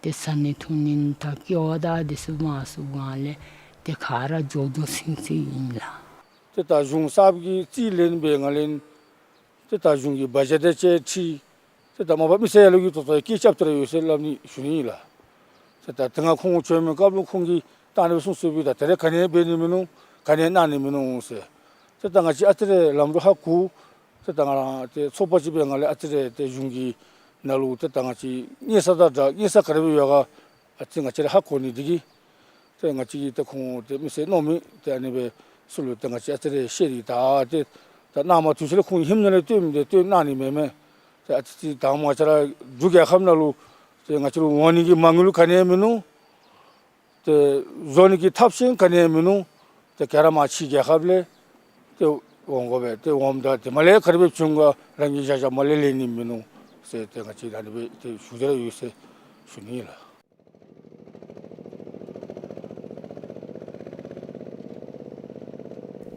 ཏེ་ཟ་ནི་འཐུང་ནི་ད་ཀེ་བ་དང་འདི་ཚུ་མ་ཚུགས་སྒང་ལས་ཏེ་ག་ར་འགྱོ་འགྱོ་སིང་སིང་ཨིན་ལགས། ཏེ་ད་གཞུང་གསརཔ་གིས་རྩིས་ལེན་འབད་སྒང་ལས་ཏེ་ད་གཞུང་གི་བ་ཇེཊ་དང་བཅས་ཁྲིད་ཏེ་ད་མ་པ་མི་སེར་ཡར་ལུ་གི་ཐོག་ཐོག་སྐད་རྐྱབ་སྟེ་ར་ཡོད་ཟེར་སླབ་ནི་ཞུ་ནི་ཨིན་ལགས། ཏེ་ད་དེ་སྔ་ཁོང་བྱོན་མི་སྐབས་ལུ་ཁོང་གིས་ད་ཨ་ནི་སྦེ་གསུངས་སོ་བས། ད་ད་རེས་ག་ནི་འབད་ནི་མིན་ནུག། ག་ནི་གནང་ནི་མིན་ནུག་ཟེར། ཏེ་ད་ང་བཅས་ཨ་ཙི་རེ་ལམ་འགྲོ་ཧ་གོ། ཏེ་ད་ང་ར་ཏེ་ཚོགས་པ་ཅིག་འབད་སྒང་ལས་ཨ་ཙི་རེ་ཏེ་གཞུང་གི་ནང་ལུ་ཏེ་ད་ང་བཅས་གཉེར་ས་དང་སྦྲགས་གཉེར་ས་ག་དེ་སྦེ་ཡོད་ག་ཨ་ཙི་ང་བཅས་ར་ཧ་གོ་ནི་འདི་གིས་ཏེ་ང་བཅས་ཀྱིས་ཏེ་ཁོང་ཏེ་མི་སེར་མནོ་མི་ཏེ་ཨ་ནི་སྦེ་ཚུ་ལུ་ཏེ་ང་བཅས་ཨ་ཙི་རེ་བཤད་དེ་ད་ཏེ་ད་གནངམ་དུས་ཚོད་ལས་ཁོང་ཧེ་མ་ལས་སྟོན་མི་ཏེ་སྟོན་གནང་ནི་མེན་མས། ཏེ་ཨ་ཙི་ཅིག་ད་ང་བཅས་ར་འབྲུག་རྒྱལ་ཁབ་ནང་ལུ་ཏེ་ང་བཅས་ལུ་འོང་ནི་གི་མ་དངུལ་ལུ་ག་ནི་ཡང་མིན་ནུག། ཏེ་བཟོ་ནི་གི་ཐབས་ཤེས་ག་ནི་ཡང་མིན་ནུག། ཏེ་ག་ར་མར་ཕྱི་རྒྱལ་ཁབ་ལས་ཏེ་འོང་དགོ་པས། ཏེ་འོངམ་ད་ཏེ་མར་ལས་ག་དེ་སྦེ་བྱུང་ག་རང་གིས་བཞག་བཞགཔ་མར་ལས་ལེན་ནི་མིན་ནུག་ཟེར་ཏེ་ང་བཅས་ཨ་ནི་སྦེ་ཏེ་ཞུ་སྟེ་ར་ཡོད་ཟེར་ཞུ་ནི་ལགས།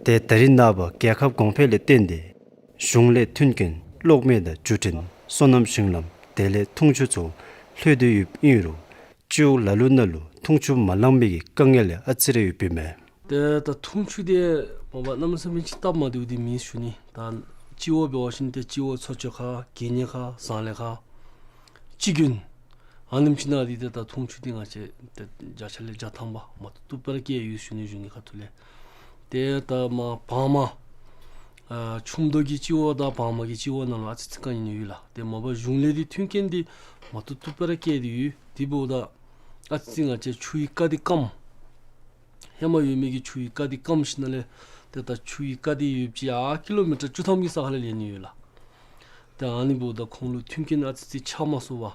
ཏེ་ད་རིས་ནངས་པ་རྒྱལ་ཁབ་གོང་འཕེལ་ལས་བརྟེན་ཏེ་གཞུང་ལས་མཐུན་རྐྱེན་གློག་མེ་དང་བརྒྱུད་འཕྲིན་སོ་ནམ་ཞིང་ལམ་དེ་ལས་འཐུང་ཆུ་ཚུ་ལྷོད་དེ་ཡོདཔ་ཨིན་རུང་སྤྱི་འོག་ལ་ལུ་ནང་ལུ་འཐུང་ཆུ་མ་ལང་མི་གི་དཀའ་ངལ་ཡང་ཨ་ཙི་རེ་ཡོདཔ་ཨིན་མས། ཏེ་ད་འཐུང་ཆུ་འདི་མ་པ་གནམ་མེད་ས་མེད་ཅིག་སྟབས་མ་བདེཝ་འདི་མེད་ཞུ་ནི། ད་སྤྱི་འོག་འབད་བ་ཅིན་ཏེ་སྤྱི་འོག་ཚོ་བཅོ་ཁ་གད་སྙིགས་ཁ་ཟངས་ལས་ཁ་སྤྱི་རྒྱུན་ཨ་ནེམ་ཅིག་ནང་འདི་ཏེ་ད་འཐུང་ཆུ་འདི་ང་བཅས་ཏེ་བརྒྱ་ཆ་ལས་བརྒྱ་ཐམ་པ་མ་བཏུབ་བཏུབ་སྦེ་ར་བསྐྱལ་ཡོད་ཞུ་ནི་གཞུང་གི་ཁ་ཐུག་ལས། ཏེ་ད་མར་བར་མ་ཨ་ཆུ་མདོ་གི་སྤྱི་འོག་དང་བར་མ་གི་སྤྱི་འོག་ནང་ལུ་ཨ་ཙི་ཙི་དཀའ་ངལ་ཡོད་ལགས། ཏེ་མ་པ་གཞུང་ལས་འདི་མཐུན་རྐྱེན་འདི་མ་བཏུབ་བཏུབ་སྦེ་ར་བསྐྱལ་ཏེ་ཡོད། དེ་འབདཝ་ད་ ཨ་ཙི་ང་བཅས་ཆུའི་རྐ་དེ་སྐམ། ཧེ་མ་ཡོད་མི་གི་ཆུའི་རྐ་དེ་སྐམ་ཞིནམ་ལས་ཏེ་ད་ཆུའི་རྐ་དེ་ཡོདཔ་ཅིག་ཡར་ཀི་ལོ་མི་ཊར་བཅུ་ཐམ་གྱི་ས་ཁ་ལས་ལེན་ནི་ཡོད་ལགས། ཏེ་ཨ་ནི་འབདཝ་ད་ཁོང་ལུ་མཐུན་རྐྱེན་ཨ་ཙི་ཙི་ཆགས་མ་ཚུགས་པར་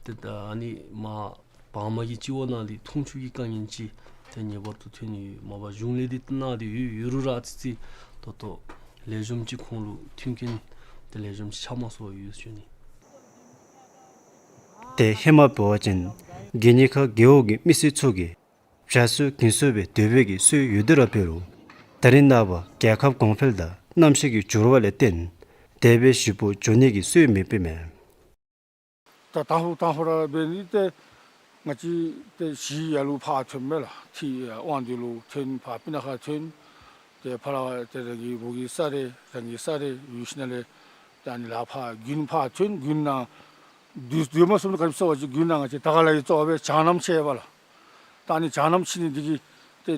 ཏེ་ད་ཨ་ནི་མར་བར་མ་གི་སྤྱི་འོག་ནང་ལས་འཐུང་ཆུ་གི་དཀའ་ངལ་ཅིག་ཏེ་ངེས་པར་དུ་ཐོན་ནི་ཡོད། མ་པ་གཞུང་ལས་འདི་གནང་སྟེ་ཡོད། ཡོད་རུང་ར་ཨ་ཙི་ཙི་ད་ལྟོ་ལེགས་ཤོམ་ཅིག་ཁོང་ལུ་མཐུན་རྐྱེན་ཏེ་ལེགས་ཤོམ་ཅིག་ཆགས་མ་ཚུགས་པར་ཡོད་ཟེར་ཞུ་ནི། ཏེ་ཧེ་མ་འབད་བ་ཅིན་གན་ཡིག་ཁ་རྒེད་འོག་གི་མི་སེར་ཚུ་གིས་བྱ་སོ་གྱོན་སོ་སྦེ་སྡོད་པའི་གི་སྲོལ་ཡོད་དེ་ར་འབད་རུང་ད་རིས་ནངས་པ་རྒྱལ་ཁབ་གོང་འཕེལ་དང་གནམ་གཤིས་ཀྱི་འགྱུར་བ་ལས་བརྟེན་དེ་སྦེ་ཞིབ་པོ་འགྱོ་ནི་གི་སྲོལ་མེདཔ་ཨིན་མས། ད་དང་ཕུ་དང་ཕུ་ར་འབད་ནི་ཏེ་ང་བཅས་ཏེ་གཞིས་ཡར་ལུ་ཕར་ཐོན་མས་ལགས། ཏེ་དབང་འདུས་ལུ་ཐོན། ཕར་སྤུ་ན་ཁ་ཐོན། ཏེ་ཕར་ལས་ཏེ་རང་གི་རོགས་ཀྱི་ས་རེ་རང་གི་ས་རེ་ཡོད་ཞིནམ་ལས་ད་ཨ་ནི་ལཱ་ཕར་དགུན་ཕར་ཐོན། དགུན་ནང་སྡོད་སྡོད་མ་ཚུགས་ན་ག་ཅི་ཟེར་བ་ཅིན་དགུན་ནང་ང་བཅས་ད་ག་ལ་ཡི་ཙོགས་སྦེ་གྱང་སྣམ་ཆད་པས་ལགས། ད་ཨ་ནི་གྱང་སྣམ་ཆད་ནི་འདི་གིས་ཏེ་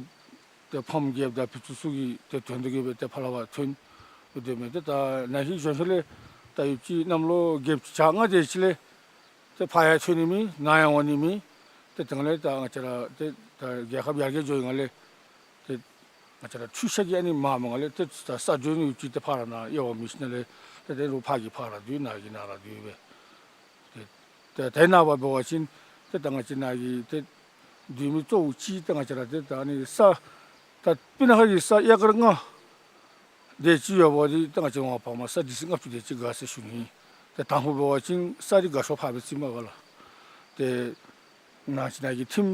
ཏེ་ཕམ་རྒསཔ་དང་བུ་ཚ་ཚུ་གིས་ཏེ་དོན་དུ་གི་སྦེ་ཏེ་ཕར་ལས་ཕར་ཐོན་སྡོད་མི་ཏེ་ད་ན་ཧིང་གཞོན་ཤོས་ལས་ད་ཡུདཔ་ཅིག་གནམ་ལོ་བརྒྱད་ཅུ་གྱ་ལྔ་དེ་ཅིག་ལས་ཏེ་ཕར་ཡང་ཐོན་ནི་མེད། ནཱ་ཡང་འོང་ནི་མེད། ཏེ་དེ་ལས་ད་ང་བཅས་ར་ཏེ་ད་རྒྱལ་ཁབ་ཡར་རྒྱས་འགྱོ་ཡི་ནང་ལས་ཏེ་ང་བཅས་ར་འཕྲུལ་ཆས་ཀྱིས་ཨ་ནི་མངམ་ལས་ཏེ་ད་ས་འདྲེན་ཡུདཔ་ཅིག་ཏེ་ཕར་ར་ནཱ་ཡོད་མི་ཞིནམ་ལས་ཏེ་དེ་རུང་ཕར་གྱི་ཕར་ར་སྡོད་ནཱ་གི་ནཱ་ར་སྡོད་སྦེ། ཏེ་ཏེ་ད་ནངས་པ་འབད་བ་ཅིན་ཏེ་ད་ང་བཅས་ནཱ་གི་ཏེ་སྡོད་མི་གཙོ་བོ་ཅིག་ཏེ་ང་བཅས་ར་ཏེ་ད་ཨ་ནི་ས་ད་སྤུ་ན་ཁ་གི་ས་ཨེ་ཀར་ལྔ་དེ་ཅིག་ཡོད་པ་འདི་ད་ང་བཅས་ར་བར་མ་ས་ཌི་སི་ལྔ་བཅུ་དེ་ཅིག་དགའ་ཟེར་ཞུ་ནི། ཏེ་དང་ཕུ་འབད་བ་ཅིན་ས་འདི་དགའ་ཤོས་ཕར་སྦེ་བརྩིཝ་མས་པ་ལགས། ཏེ་ང་བཅས་ནཱ་གི་ཐིམ་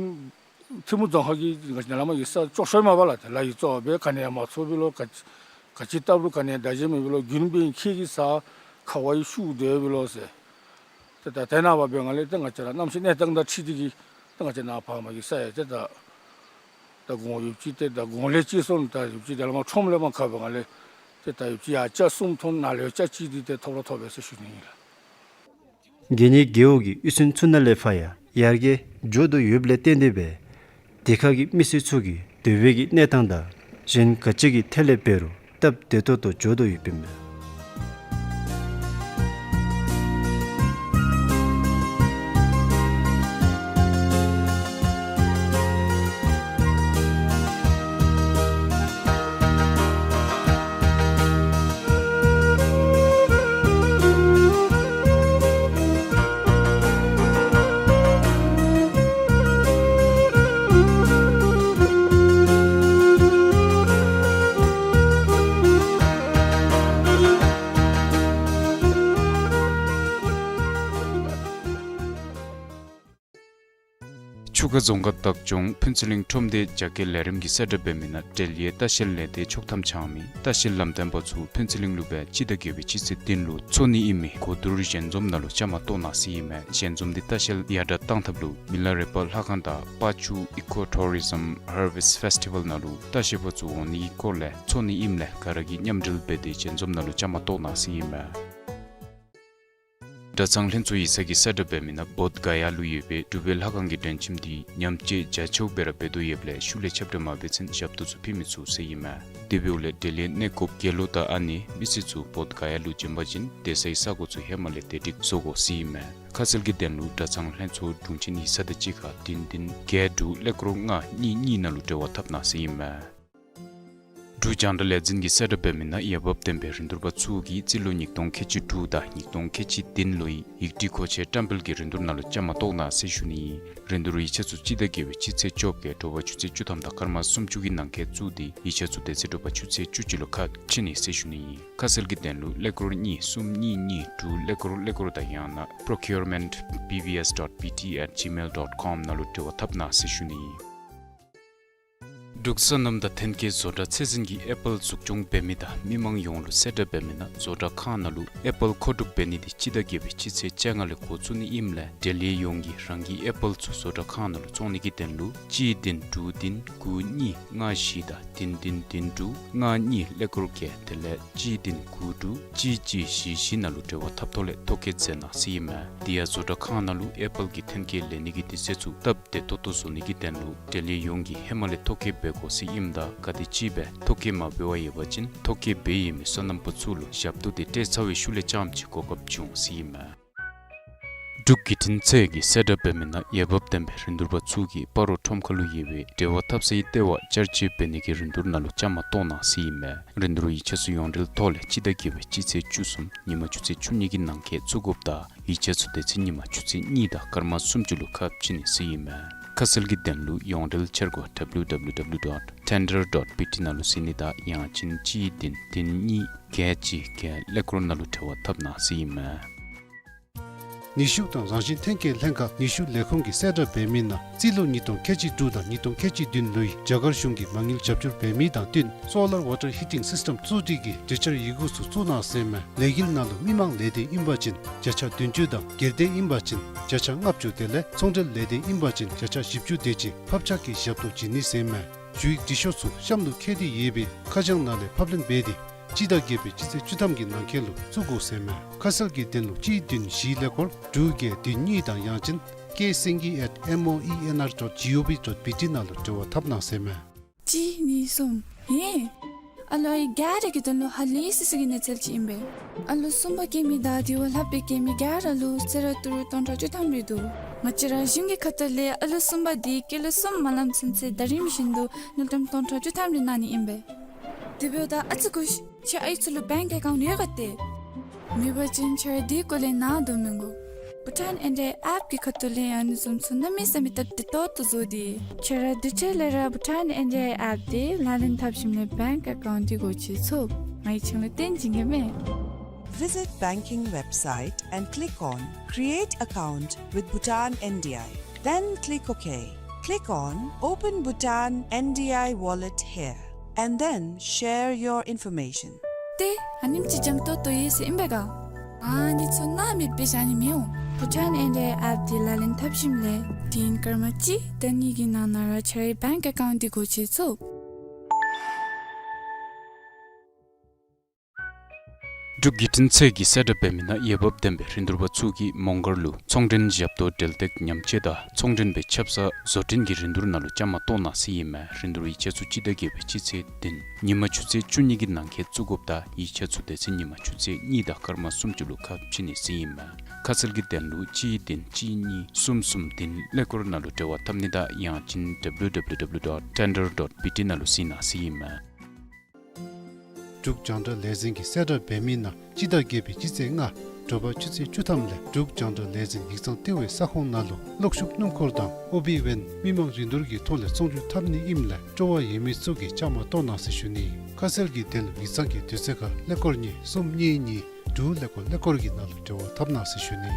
ཐིམ་ཕུ་རྫོང་ཁག་གི་ང་བཅས་ནཱ་ལས་མར་གྱི་ས་ཅོག་ཤོས་མས་པ་ལགས། ཏེ་ལ་ཡི་ཙོགས་སྦེ་ག་ནི་ཡང་མ་ཚོར་བས་ལོ། ག་ག་ཅི་བཏབ་རུང་ག་ནི་ཡང་བདའ་བྱེལ་མེད་པས་ལོ། དགུན་འབད་ཁྱེགས་ཀྱི་ས་ཁ་བ་ཡང་ཤུགས་སྡོད་པས་ལོ་ཟེར། ཏེ་ད་ད་ནངས་པ་འབད་ནི་ལས་ཏེ་ང་བཅས་ར་གནམ་གཤིས་གནས་སྟངས་དང་འཁྲིལ་ཏེ་གིས་ཏེ་ང་བཅས་ནཱ་བར་མ་གི་ས་ཡང་ཏེ་ད་ད་གོང་ཡུདཔ་ཅིག་ཏེ་ད་གོང་ལས་ཅིག་སོང་ད་ཡུདཔ་ཅིག་དེ་ལས་མར་ཁྲོམ་ལས་མར་ཁ་འབད་ནི་ལས་ཏེ་ད་ཡུདཔ་ཅིག་ཡར་ལྕགས་གསུམ་ཐོན་ནཱ་ལས་ལྕགས་གཅིག་འདི་ཏེ་ཐོབ་ར་ཐོབ་པས་ཟེར་ཞུ་ནི་ཨིན་ལགས། གན་ཡིག་རྒེད་འོག་གི་ཡུལ་ཚན་ཚུ་ནང་ལས་ཕར་ཡང་ཡར་རྒྱས་འགྱོ་དོ་ཡོདཔ་ལས་བརྟེན་ཏེ་སྦེ་དེ་ཁ་གི་མི་སེར་ཚུ་གི་སྡོད་པའི་གི་གནས་སྟངས་དང་གཞན་ག་ཅི་གི་ཐད་ལས་འབད་རུང་སྟབས་བདེ་ཏོག་ཏོ་འགྱོ་དོ་ཡོདཔ་ཨིན་མས། ཆུ་ཁ་རྫོང་ཁག་བདག་སྐྱོང་ཕུན་ཚོགས་གླིང་ཁྲོམ་སྡེ་རྒྱ་སྐྱེད་ལས་རིམ་གྱིས་གསལ་བསྒྲགས་འབད་མི་ནང་འབྲེལ་ཡོད་ལྟ་བཤལ་ལས་སྡེ་ཆོག་ཐམ་འཆང་མི་ལྟ་བཤལ་ལམ་སྟོན་པ་ཚུ་ཕུན་ཚོགས་གླིང་ལུ་སྦེ་སྤྱི་ཟླ་བརྒྱད་པའི་སྤྱི་ཚེས་བདུན་ལུ་འཚོགས་ནི་ཨིན་མི་གོ་བསྡུར་ཞལ་འཛོམས་ནང་ལུ་བཅའ་མར་གཏོགས་གནང་ཟེར་ཨིན་མས། ཞལ་འཛོམས་འདི་ལྟ་བཤལ་ཡར་དྲག་གཏང་ཐབས་ལུ་མི་ལ་རས་པ་ལྷ་ཁང་དང་པ་ཆུ་Eco Tourism Harvest Festival ནང་ལུ་ལྟ་བཤལ་པ་ཚུ་འོང་ནི་གི་སྐོར་ལས་འཚོགས་ནི་ཨིནམ་ལས་ག་ར་གིས་མཉམ་འབྲེལ་འབད་དེ་ཞལ་འཛོམས་ནང་ལུ་བཅའ་མར་གཏོགས་གནང་ཟེར་ཨིན་མས། གྲྭ་ཚང་ལྷན་ཚོགས་ཡིག་ཚང་གིས་གསལ་བསྒྲགས་འབད་མི་ནང་བོདྷ་ག་ཡ་ལུ་ཡོད་པའི་གྲུབ་པའི་ལྷ་ཁང་གི་མགྲོན་ཁྱིམ་འདི་ཉམས་བཅོས་རྒྱ་ཆེཝ་སྦེ་ར་འབད་དོ་ཡོདཔ་ལས་ཤུལ་ལས་ཁྱབ་བསྒྲགས་མ་འབད་ཚུན་ཞབས་ཏོག་ཚུ་ཕུལ་མི་ཚུགས་ཟེར་ཨིན་མས། དེ་འབདཝ་ལས་འབྲེལ་ཡོད་གནས་སྐོརཔ་དགེ་སློང་དང་ཨ་ནེ་མི་སེར་ཚུ་བོདྷ་ག་ཡ་ལུ་བྱོན་པ་ཅིན་སྡོད་སའི་ས་གོ་ཚུ་ཧེ་མ་ལས་བདེ་སྒྲིག་བཟོ་དགོ་ཟེར་ཨིན་མས། ཁ་གསལ་གྱི་དོན་ལུ་གྲྭ་ཚང་ལྷན་ཚོགས་དྲུང་ཆེན་ཡིག་ཚང་དང་གཅིག་ཁར་བདུན་བདུན་བརྒྱད་དྲུག་ཀླད་ཀོར་ལྔ་གཉིས་གཉིས་ནང་ལུ་འབྲེལ་བ་འཐབ་གནང་ཟེར་ཨིན་མས། འབྲུག་རྒྱང་བསྒྲགས་ལས་འཛིན་གྱིས་གསལ་བསྒྲགས་འབད་མི་ནང་འོས་འབབ་ལྡན་པའི་རིན་བསྡུར་པ་ཚུ་གིས་རྩིས་ལོ་ཉིས་སྟོང་ཁལ་གཅིག་དྲུག་དང་ཉིས་སྟོང་ཁལ་གཅིག་བདུན་ལོའི་ཡིག་བྲིས་མཁོ་ཆས་བཀྲམ་སྤེལ་གྱི་རིན་བསྡུར་ནང་ལུ་བཅའ་མར་གཏོགས་གནང་ཟེར་ཞུ་ནི་ཨིན། རིན་བསྡུར་ཡིག་ཆ་ཚུ་སྤྱི་ཟླ་བརྒྱད་པའི་སྤྱི་ཚེས་བཅོ་བརྒྱད་དྲོ་པ་ཆུ་ཚོད་བཅུ་ཐམ་དང་སྐར་མ་སུམ་ཅུ་གི་ནང་འཁོད་བཙུགས་ཏེ་ཡིག་ཆ་ཚུ་དེ་ཚེ་དྲོ་པ་ཆུ་ཚོད་བཅུ་གཅིག་ལུ་ཁ་ཕྱེ་ནི་ཟེར་ཞུ་ནི་ཨིན། ཁ་གསལ་གྱི་དོན་ལུ་ཀླད་ཀོར་གཉིས་གསུམ་གཉིས་གཉིས་དྲུག་ཀླད་ཀོར་ཀླད་ཀོར་དང་ཡང་ན་procurement B V S dot B T at gmail dot com ནང་ལུ་འབྲེལ་བ་འཐབ་གནང་ཟེར་ཞུ་ནི་ཨིན། འབྲུག་སོ་ནམ་དང་ཐོན་སྐྱེད་བཟོ་གྲྭ་ཚད་འཛིན་གྱིས་ཨེ་པཱལ་འཛུགས་སྐྱོང་འབད་མི་དང་མི་མང་ཡོངས་ལུ་གསལ་བསྒྲགས་འབད་མི་ནང་བཟོ་གྲྭ་ཁང་ནང་ལུ་ཨེ་པཱལ་མཁོ་སྒྲུབ་འབད་ནི་དེ་སྤྱི་ཟླ་བརྒྱད་པའི་སྤྱི་ཚེས་བཅོ་ལྔ་ལས་འགོ་བཙུགས་ནི་ཨིནམ་ལས་འབྲེལ་ཡོད་ཡོངས་ཀྱིས་རང་གི་ཨེ་པཱལ་ཚུ་བཟོ་གྲྭ་ཁང་ནང་ལུ་བཙོང་ནི་གི་དོན་ལུ་གཅིག་བདུན་དྲུག་བདུན་དགུ་གཉིས་ལྔ་བཞི་དང་བདུན་བདུན་བདུན་དྲུག་ལྔ་གཉིས་ཀླད་ཀོར་བརྒྱད་དེ་ལས་གཅིག་བདུན་དགུ་དྲུག་གཅིག་གཅིག་བཞི་བཞི་ནང་ལུ་འབྲེལ་བ་འཐབ་ཐོག་ལས་ཐོ་བཀོད་མཛད་གནང་ཟེར་ཨིན་མས། དེ་ཡང་བཟོ་གྲྭ་ཁང་ནང་ལུ་ཨེ་པཱལ་གྱི་ཐོན་སྐྱེད་ལེན་ནི་གི་དུས་ཚོད་ཚུ་སྟབས་བདེ་ཏོག་ཏོ་བཟོ་ནི་གི་དོན་ལུ་འབྲེལ་ཡོད་ཡོངས་ཀྱིས་ཧེ་མ་ལས་ཐོ་བཀོད་འབད་དགོ་ཟེར་ཨིནམ་ད་ག་དེམ་ཅིག་སྦེ་ཐོ་བཀོད་མ་འབད་བར་ཡོད་པ་ཅིན་ཐོ་བཀོད་འབད་ཡོད་མི་སོ་ནམ་པ་ཚུ་ལུ་ཞབས་ཏོག་དེ་སྤྲོད་ཚར་བའི་ཤུལ་ལས་རྐྱངམ་ཅིག་གོ་སྐབས་བྱུང་ཟེར་ཨིན་མས། འབྲུག་བརྒྱུད་འཕྲིན་ཚད་ཀྱི་གསལ་བསྒྲགས་འབད་མི་ནང་འོས་འབབ་ལྡན་པའི་རིན་བསྡུར་པ་ཚུ་གིས་སྤ་རོ་ཁྲོམ་ཁ་ལུ་ཡོད་པའི་འབྲེལ་བ་འཐབ་སའི་ལྟེ་བ་བསྐྱར་བཅོས་འབད་ནི་གི་རིན་བསྡུར་ནང་ལུ་བཅའ་མར་གཏོགས་གནང་ཟེར་ཨིན་མས། རིན་བསྡུར་ཡིག་ཆ་ཚུ་ཡོངས་འབྲེལ་ཐོག་ལས་སྤྱི་ཟླ་བརྒྱད་པའི་སྤྱི་ཚེས་བཅུ་གསུམ་ཉིན་མ་ཆུ་ཚོད་བཅུ་གཉིས་ཀྱི་ནང་འཁོད་བཙུགས་དགོཔ་དང་ཡིག་ཆ་ཚུ་དེ་ཚེ་ཉིན་མ་ཆུ་ཚོད་གཉིས་དང་སྐར་མ་སུམ་ཅུ་ལུ་ཁ་ཕྱེ་ནི་ཟེར་ཨིན་མས། ཁ་གསལ་གྱི་དོན་ལུ་ཡོངས་འབྲེལ་འཆར་སྒོ་W W W dot tender dot B T ནང་ལུ་གཟིགས་ནི་དང་ཡང་ཅིན་གཅིག་བདུན་བདུན་གཉིས་བརྒྱད་གཅིག་བརྒྱད་ཀླད་ཀོར་ནང་ལུ་འབྲེལ་བ་འཐབ་གནང་ཟེར་ཨིན་མས། ནུས་ཤུགས་དང་རང་བཞིན་ཐོན་སྐྱེད་ལྷན་ཁག་ནུས་ཤུགས་ལས་ཁུངས་ཀྱིས་གསལ་བསྒྲགས་འབད་མི་ནང་རྩིས་ལོ་ཉིས་སྟོང་ཁལ་གཅིག་དྲུག་དང་ཉིས་སྟོང་ཁལ་གཅིག་བདུན་ལོའི་རྒྱ་གར་གཞུང་གིས་མ་དངུལ་རྒྱབ་སྐྱོར་འབད་མི་དང་བསྟུན་Solar Water Heating System བཙུགས་སྒྲིག་གི་གྲོས་འཆར་ཡི་གུ་ཚུ་བཙུགས་གནང་ཟེར་ཨིན་མས། ལས་འགུལ་ནང་ལུ་མི་མང་ལས་སྡེ་ཨིན་པ་ཅིན་བརྒྱ་ཆ་བདུན་ཅུ་དང་སྒེར་སྡེ་ཨིན་པ་ཅིན་བརྒྱ་ཆ་ལྔ་བཅུ་དེ་ལས་ཚོང་འབྲེལ་ལས་སྡེ་ཨིན་པ་ཅིན་བརྒྱ་ཆ་བཞི་བཅུ་དེ་ཅིག་ཕབ་ཆག་གི་ཞབས་ཏོག་བྱིན་ནི་ཟེར་ཨིན་མས། ཞུ་ཡིག་འབྲི་ཤོག་ཚུ་གཤམ་ལུ་བཀོད་དེ་ཡོད་པའི་ཁ་བྱང་ནང་ལས་ཕབ་ལེན་འབད་དེ་སྤྱི་ཟླ་བརྒྱད་པའི་སྤྱི་ཚེས་བཅུ་ཐམ་གྱི་ནང་འཁོད་ལུ་བཙུགས་དགོ་ཟེར་ཨིན་མས། ཁ་གསལ་གྱི་དོན་ལུ་གཅིག་བདུན་བཞི་ཀླད་ཀོར་དྲུག་བརྒྱད་བདུན་གཉིས་དང་ཡང་ཅིན་K Singhi at M O E N R dot G O V dot B T ནང་ལུ་འབྲེལ་བ་འཐབ་གནང་ཟེར་ཨིན་མས། གཅིག་གཉིས་གསུམ། ཧེ། ཨ་ལོ་ཨའི་ག་ར་གི་དོན་ལུ་ཧ་ལས་སི་སི་གི་གནས་ཚུལ་ཅིག་ཨིན་པས། ཨ་ལོ་གསུམ་པ་སྐྱེ་མི་དང་དེ་བ་ལྷག་སྦེ་སྐྱེ་མི་ག་ར་ལུ་གསོལ་རས་ཏི་རུ་སྟོང་ཕྲག་བཅུ་ཐམ་རེ་འདུག། ང་བཅས་ར་གཞུང་གི་ཁ་ཐུག་ལས་ཨ་ལོ་གསུམ་པ་དེ་སྐྱེས་ལོ་གསུམ་མ་ལང་ཚུན་ཚོད་ཟླ་རིམ་བཞིན་དུ་དངུལ་ཀྲམ་སྟོང་ཕྲག་བཅུ་ཐམ་རེ་གནང་ནི་ཨིན་པས། དེ་འབདཝ་ད་ཨ་ཙི་སྒུག་ཤིག། ཁྱེད་ཨའི་ཚུ་ལུ་bank account ཡོད་ག་ཏེ། མེད་པ་ཅིན་ཁྱེད་ར་དེ་སྐོར་ལས་ནཱ་སྡོད་མི་དགོ། Bhutan N D I app གི་ཁ་ཐུག་ལས་ཨ་ནི་བཟུམ་ཚུ་གནམ་མེད་ས་མེད་སྟབས་བདེ་ཏོག་ཏོ་བཟོ་སྟེ། ཁྱེད་ར་དུས་ཚོད་ལས་ར་Bhutan N D I app དེ་ལག་ལེན་འཐབ་ཞིནམ་ལས་bank account དེ་སྒོ་ཕྱེ་ཚུགས། ངེའི་ཁྱིམ་ལུ་སྟོན་བྱིན་གེ་མས། Visit banking website and click on Create account with Bhutan N D I. Then click OK. Click on Open Bhutan N D I wallet here and then share your information. ཏེ་ཨ་ནེམ་ཅིག་འཇམ་ཏོང་ཏོ་ཡོད་ཟེར་ཨིན་པས་ག། ཨ་ནི་ཚུ་ནཱ་མེདཔ་སྦེ་བཞག་ནི་མི་འོང་། Bhutan N D I app དེ་ལག་ལེན་འཐབ་ཞིནམ་ལས་དེ་ཡང་སྐར་མ་གཅིག་དང་གཉིས་ཀྱི་ནང་ན་ར་ཁྱེད་རའི་bank account དེ་སྒོ་ཕྱེ་ཚུགས། འབྲུག་བརྒྱུད་འཕྲིན་ཚད་ཀྱི་གསལ་བསྒྲགས་འབད་མི་ནང་འོས་འབབ་ལྡན་པའི་རིན་བསྡུར་པ་ཚུ་གིས་མོང་སྒར་ལུ་ཚོང་མགྲོན་ཞབས་ཏོག་འབྲེལ་གཏད་ཉམས་བཅོས་དང་ཚོང་མགྲོན་པའི་ཆབ་གསང་བཟོ་སྐྲུན་གྱི་རིན་བསྡུར་ནང་ལུ་བཅའ་མར་གཏོགས་གནང་ཟེར་ཨིན་མས། རིན་བསྡུར་ཡིག་ཆ་ཚུ་སྤྱི་ཟླ་བརྒྱད་པའི་སྤྱི་ཚེས་བདུན་ཉིན་མ་ཆུ་ཚོད་བཅུ་གཉིས་ཀྱི་ནང་འཁོད་བཙུགས་དགོཔ་དང་ཡིག་ཆ་ཚུ་དེ་ཚེ་ཉིན་མ་ཆུ་ཚོད་གཉིས་དང་སྐར་མ་སུམ་ཅུ་ལུ་ཁ་ཕྱེ་ནི་ཟེར་ཨིན་མས། ཁ་གསལ་གྱི་དོན་ལུ་གཅིག་བདུན་གཅིག་གཉིས་གསུམ་གསུམ་བདུན་ཀླད་ཀོར་ནང་ལུ་འབྲེལ་བ་འཐབ་ནི་དང་ཡང་ཅིན W W W dot tender dot B T ནང་ལུ་གཟིགས་གནང་ཟེར་ཨིན་མས། འབྲུག་རྒྱང་བསྒྲགས་ལས་འཛིན་གྱིས་གསལ་བསྒྲགས་འབད་མི་ནང་སྤྱི་ཟླ་བརྒྱད་པའི་སྤྱི་ཚེས་ལྔ་དྲོ་པ་ཆུ་ཚོད་བཅུ་ཐམ་ལས་འབྲུག་རྒྱང་བསྒྲགས་ལས་འཛིན་ཡིག་ཚང་ལྟེ་བའི་ས་ཁོངས་ནང་ལུ་གློག་ཤུགས་སྣུམ་འཁོར་དང་ཨོ་བི་ཝེན་མི་མང་རིན་བསྡུར་གྱི་ཐོག་ལས་ཚོང་བསྒྱུར་འཐབ་ནི་ཨིནམ་ལས་སྤྲོ་བ་ཡོད་མི་ཚུ་གིས་བཅའ་མར་གཏོགས་གནང་ཟེར་ཞུ་ནི། ཁ་གསལ་གྱི་དོན་ལུ་ཡིག་ཚང་གི་དུས་ཚོད་ཁར་ཀླད་ཀོར་གཉིས་གསུམ་གཉིས་གཉིས་དྲུག་ཀླད་ཀོར་ཀླད་ཀོར་གྱི་ནང་ལུ་འབྲེལ་བ་འཐབ་གནང་ཟེར་ཞུ་ནི།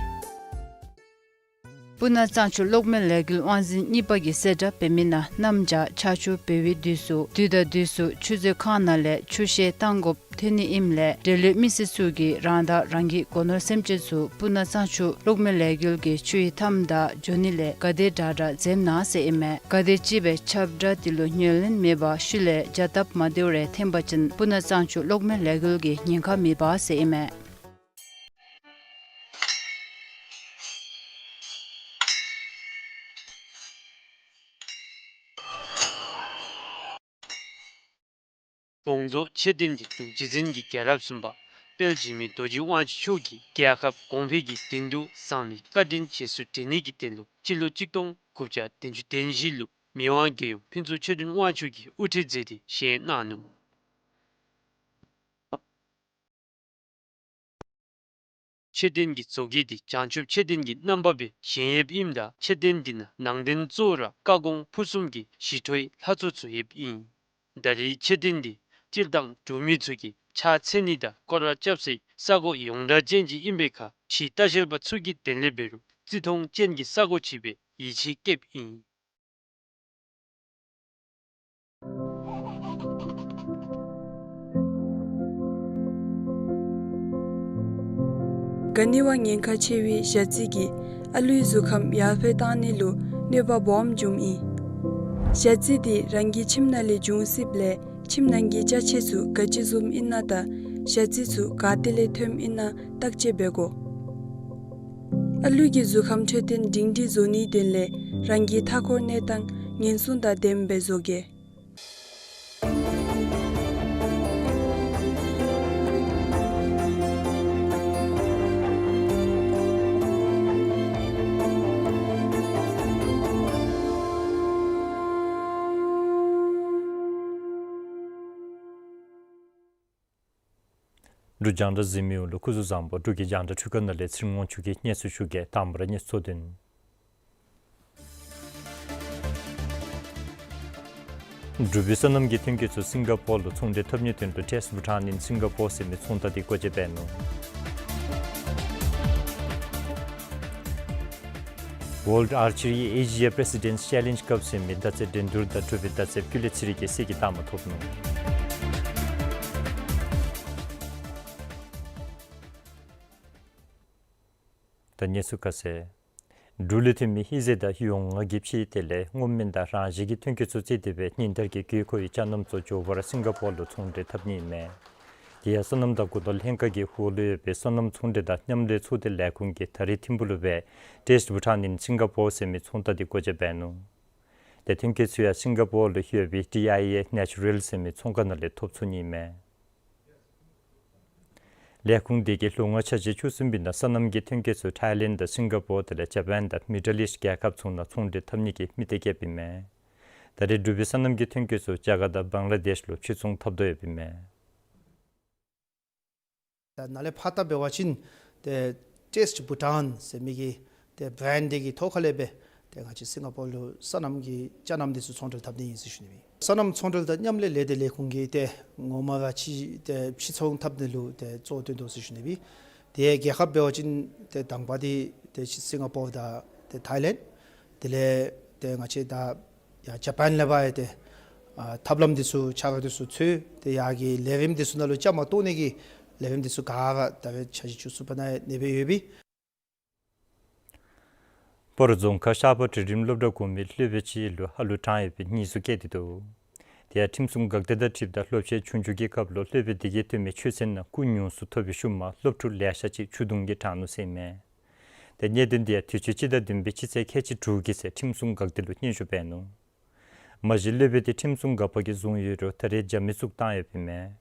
སྤུ་ན་གཙང་ཆུ་གློག་མེ་ལས་འགུལ་དབང་འཛིན་གཉིས་པ་གིས་གསལ་བསྒྲགས་འབད་མི་ནང་གནམ་བྱཱར་ཆར་ཆུ་འབབ་པའི་དུས་སུ་དུས་དང་དུས་སུ་ཆུ་མཛོད་ཁང་ནང་ལས་ཆུ་བཤལ་བཏང་དགོཔ་ཐོན་ནི་ཨིནམ་ལས་འབྲེལ་ཡོད་མི་སེར་ཚུ་གིས་རང་དང་རང་གི་སྒོ་ནོར་སེམས་ཅན་ཚུ་སྤུ་ན་གཙང་ཆུ་གློག་མེ་ལས་འགུལ་གྱི་ཆུ་ཡི་མཐའམ་དང་འགྱོ་ནི་ལས་ག་དེ་དྲག་དྲག་འཛེམ་གནང་ཟེར་ཨིན་མས། ག་དེ་ཅིག་སྦེ་ཁྱབ་བསྒྲགས་དེ་ལུ་ཉན་ལེན་མེད་པར་ཤུལ་ལས་བྱ་སྟབས་མ་བདེཝ་རེ་འཐོན་པ་ཅིན་སྤུ་ན་གཙང་ཆུ་གློག་མེ་ལས་འགུལ་གྱི་ཉེན་ཁ་མེད་པ་ཟེར་ཨིན་མས། དགོངས་རྫོགས་ཆེ་བསྟན་གྱི་འབྲུག་རྗེ་བཙུན་གྱི་རྒྱལ་རབས་གསུམ་པ་དཔལ་འཇིགས་མེད་རྡོ་རྗེ་དབང་ཕྱུག་མཆོག་གིས་རྒྱལ་ཁབ་གོང་འཕེལ་གྱི་དོན་དུ་བཟང་ལས་བཀའ་དྲིན་རྗེས་སུ་དྲན་ནི་གི་དོན་ལུ་སྤྱི་ལོ་གཅིག་སྟོང་དགུ་བརྒྱ་བདུན་ཅུ་དོན་བཞི་ལུ་མི་དབང་རྒྱལ་ཡུམ་ཕུན་ཚོགས་ཆོས་སྒྲོན་དབང་ཕྱུག་གིས་དབུ་ཁྲིད་མཛད་དེ་བཞེངས་གནང་ནུག། ཆེ་བསྟན་གྱི་མཛོད་དཀྱིལ་འདི་བྱང་ཆུབ་ཆེ་བསྟན་གྱི་རྣམ་པ་སྦེ་བཞེངས་ཡོདཔ་ཨིནམ་ད་ཆེ་བསྟན་འདི་ནང་ནང་རྟེན་གཙོ་བོ་ར་བཀའ་དགོངས་ཕུར་གསུམ་གྱི་ཞི་ཁྲོའི་ལྷ་ཚོགས་ཚུ་ཡོདཔ་ཨིན། ད་རེས་ཆེ་བསྟན་འདི་སྤྱིར་བཏང་འབྲུག་མི་ཚུ་གིས་ཕྱག་འཚལ་ནི་དང་སྐོར་ར་རྐྱབ་སའི་ས་གོ་ཡོངས་གྲགས་ཅན་ཅིག་ཨིན་པའི་ཁར་ཕྱི་ལྟ་བཤལ་པ་ཚུ་གི་དོན་ལས་འབད་རུང་བརྩི་མཐོང་ཅན་གྱི་ས་གོ་ཅིག་སྦེ་ཡིད་ཆེས་བསྐྱེདཔ་ཨིན། ག་ནི་བ་ཉེན་ཁ་ཆེ་བའི་ཞ་རྩི་གིས་ཨ་ལུའི་གཟུགས་ཁམས་ཡར་འཕེལ་བཏང་ནི་ལུ་གནོད་པ་སྦོམ་འབྱུངམ་ཨིན། ཞ་རྩི་འདི་རང་གི་ཁྱིམ་ནང་ལས་འབྱུང་སྲིདཔ་ལས་ཁྱིམ་ནང་གི་ཅ་ཆས་ཚུ་ག་ཅི་བཟུམ་ཨིན་ན་དང་ཞ་རྩི་ཚུ་ག་ཏེ་ལས་ཐོནམ་ཨིན་ན་བརྟག་དཔྱད་འབད་དགོ། ཨ་ལུ་གི་གཟུགས་ཁམས་འཕྲོད་བསྟེན་སྒྲིང་སྒྲིང་བཟོ་ནིའི་དོན་ལས་རང་གི་མཐའ་འཁོར་གནས་སྟངས་ཉེན་སྲུང་དང་ལྡནམ་སྦེ་བཟོ་གེ། འབྲུག་རྒྱང་བསྒྲགས་གཟིགས་མི་ཡོངས་ལུ་སྐུ་གཟུགས་བཟང་པོ། འབྲུག་གི་རྒྱང་བསྒྲགས་འཕྲུལ་ཁང་ནང་ལས་ཚེ་རིང་དབང་ཕྱུག་གིས་སྙན་ཞུ་ཞུ་གེ། དང་པ་ར་སྙན་ཞུ་གཙོ་དོན། འབྲུག་པའི་སོ་ནམ་གྱི་ཐོན་སྐྱེད་ཚུ་སིང་ག་པོར་ལུ་ཚོང་འབྲེལ་འཐབ་ནིའི་དོན་ལུ་Taste Bhutan in Singapore ཟེར་མི་ཚོང་རྟགས་འདི་སྒོ་འབྱེད་འབད་ནུག། World Archery Asia Presidents Challenge Cup ཟེར་མི་མདའ་རྩེད་འགྲན་བསྡུར་དང་འབྲུག་པའི་མདའ་རྩེདཔ་ཀུན་ལེགས་ཚེ་རིང་གིས་གསེར་གྱི་རྟགས་མ་ཐོབ་ནུག། ད་སྙན་ཞུ་ཁ་གསལ། འབྲུག་ལས་ཐོན་མི་ཧི་ཟེ་དང་ཡོངས་བསྔགས་ཀྱི་ཕྱེ་དེ་ལས་སྔོ་སྨན་དང་རང་བཞིན་གྱི་ཐོན་སྐྱེད་ཚུ་བརྩིས་ཏེ་སྦེ་ཉིན་ལྟར་གྱི་དགོས་མཁོ་བའི་ཅ་རྣམས་ཚུ་མགྱོགས་པ་ར་སིང་ག་པོར་ལུ་ཚོང་འབྲེལ་འཐབ་ནི་ཨིན་མས། དེ་ཡང་སོ་ནམ་དང་འགོ་ནོར་ལྷན་ཁག་གི་འོག་ལུ་ཡོད་པའི་སོ་ནམ་ཚོང་འབྲེལ་དང་མཉམ་ལས་ཚོགས་སྡེ་ལས་ཁུངས་ཀྱིས་ད་རིས་ཐིམ་ཕུག་ལུ་སྦེ་Taste Bhutan in Singapore ཟེར་མི་ཚོང་རྟགས་འདི་སྒོ་འབྱེད་འབད་ནུག། དེ་ཐོན་སྐྱེད་ཚུ་ཡང་སིང་ག་པོར་ལུ་ཡོད་པའི་ཊི་ཨའི་ཨེ་ནེ་ཅུ་རཱལ་ཟེར་མི་ཚོང་ཁང་ནང་ལས་ཐོབ་ཚུགས་ནི་ཨིན་མས། ལས་ཁུངས་དེ་གིས་ལོ་ལྔ་ཆ་གཅིག་བཅུ་གསུམ་པའི་ནང་སོ་ནམ་གྱི་ཐོན་སྐྱེད་ཚུ་ཐཱའི་ལེནཌ་དང་སིང་ག་པོར་དེ་ལས་ཇ་པཱན་དང་མི་ཌལ་ཨིསཊ་རྒྱལ་ཁབ་ཚུ་ནང་ཚོང་འབྲེལ་འཐབ་ནི་གི་དམིགས་གཏད་བསྐྱེདཔ་ཨིན་མས། ད་རེས་འབྲུག་པའི་སོ་ནམ་གྱི་ཐོན་སྐྱེད་ཚུ་རྒྱ་གར་དང་བང་ལ་དེཤ་ལུ་ཕྱིར་ཚོང་འཐབ་དོ་ཡོདཔ་ཨིན་མས། ད་ནཱ་ལས་ཕར་ད་འབད་བ་ཅིན་ཏེ་Taste Bhutan ཟེར་མི་གི་ཏེ་བརེནཌ་དེ་གི་ཐོག་ཁ་ལས་སྦེ་ཏེ་ང་བཅས་སིང་ག་པོར་ལུ་སོ་ནམ་གྱི་ཅ་རྣམས་དེ་ཚུ་ཚོང་འབྲེལ་འཐབ་ནི་ཨིན་ཟེར་ཞུ་ནི་ཨིན། སོ་ནམ་ཚོང་འབྲེལ་དང་མཉམ་ལས་ལས་སྡེ་ལས་ཁུངས་ཀྱིས་ཏེ་ངོ་མ་ར་ཅིག་ཏེ་ཕྱིར་ཚོང་འཐབ་ནི་ལུ་ཏེ་གཙོ་བོ་བཏོན་དོ་ཟེར་ཞུ་ནི་ཨིན། ཏེ་རྒྱལ་ཁབ་འབད་བ་ཅིན་ཏེ་དང་པ་འདི་ཏེ་སིང་ག་པོར་དང་ཏེ་ཐཱའི་ལེནཌ། དེ་ལས་ཏེ་ང་བཅས་ད་ཡར་ཇ་པཱན་ལས་ཕར་ཡང་ཏེ་ཨ་ཐབས་ལམ་དེ་ཚུ་ཆ་རོགས་དེ་ཚུ་འཚོལ་ཏེ་ཡར་གྱི་ལས་རིམ་དེ་ཚུ་ནང་ལུ་བཅའ་མར་གཏོགས་ནི་གི་ལས་རིམ་དེ་ཚུ་ག་ར་ད་རེས་ཆ་བཞི་བཅུ་གསུམ་པ་ནང་ཡང་གནས་སྦེ་ཡོད་པས། སྤ་རོ་རྫོང་ཁག་ཤར་པ་གྲལ་རིམ་སློབ་གྲྭ་གོང་མའི་སློབ་དཔོན་ཅིག་ལུ་ཧ་ལུགས་དྲག་ཡོད་པའི་ཉེས་འཛུགས་བཀལ་ཏེ་འདུག། དེ་ཡང་ཁྲིམས་སྲུང་འགག་སྡེ་དང་འཁྲིལཝ་ད་སློབ་ཆེན་ཆུང་འགྱུར་གྱི་སྐབས་ལུ་སློབ་དཔོན་དེ་གིས་བཏོན་མི་ཆོས་ཚན་ནང་སྐུ་ཉུང་སུ་ཐོབ་པའི་ཤུལ་མ་སློབ་ཕྲུག་ལེ་ཤ་ཅིག་ཆུ་དུང་གིས་དྲངས་ནུག་ཟེར་ཨིན་མས། ཏེ་གནད་དོན་དེ་ཡང་དུས་ཅི་སྤྱི་ཟླ་བདུན་པའི་སྤྱི་ཚེས་ཁལ་གཅིག་དྲུག་གི་ཚེ་ཁྲིམས་སྲུང་འགག་སྡེ་ལུ་སྙན་ཞུ་འབད་ནུག། མ་གཞི་སློབ་དཔོན་དེ་ཁྲིམས་སྲུང་འགག་པ་གིས་བཟུང་ཡོད་རུང་ད་རེས་རྒྱ་མི་བཙུགས་བཏང་ཡོདཔ་ཨིན་མས།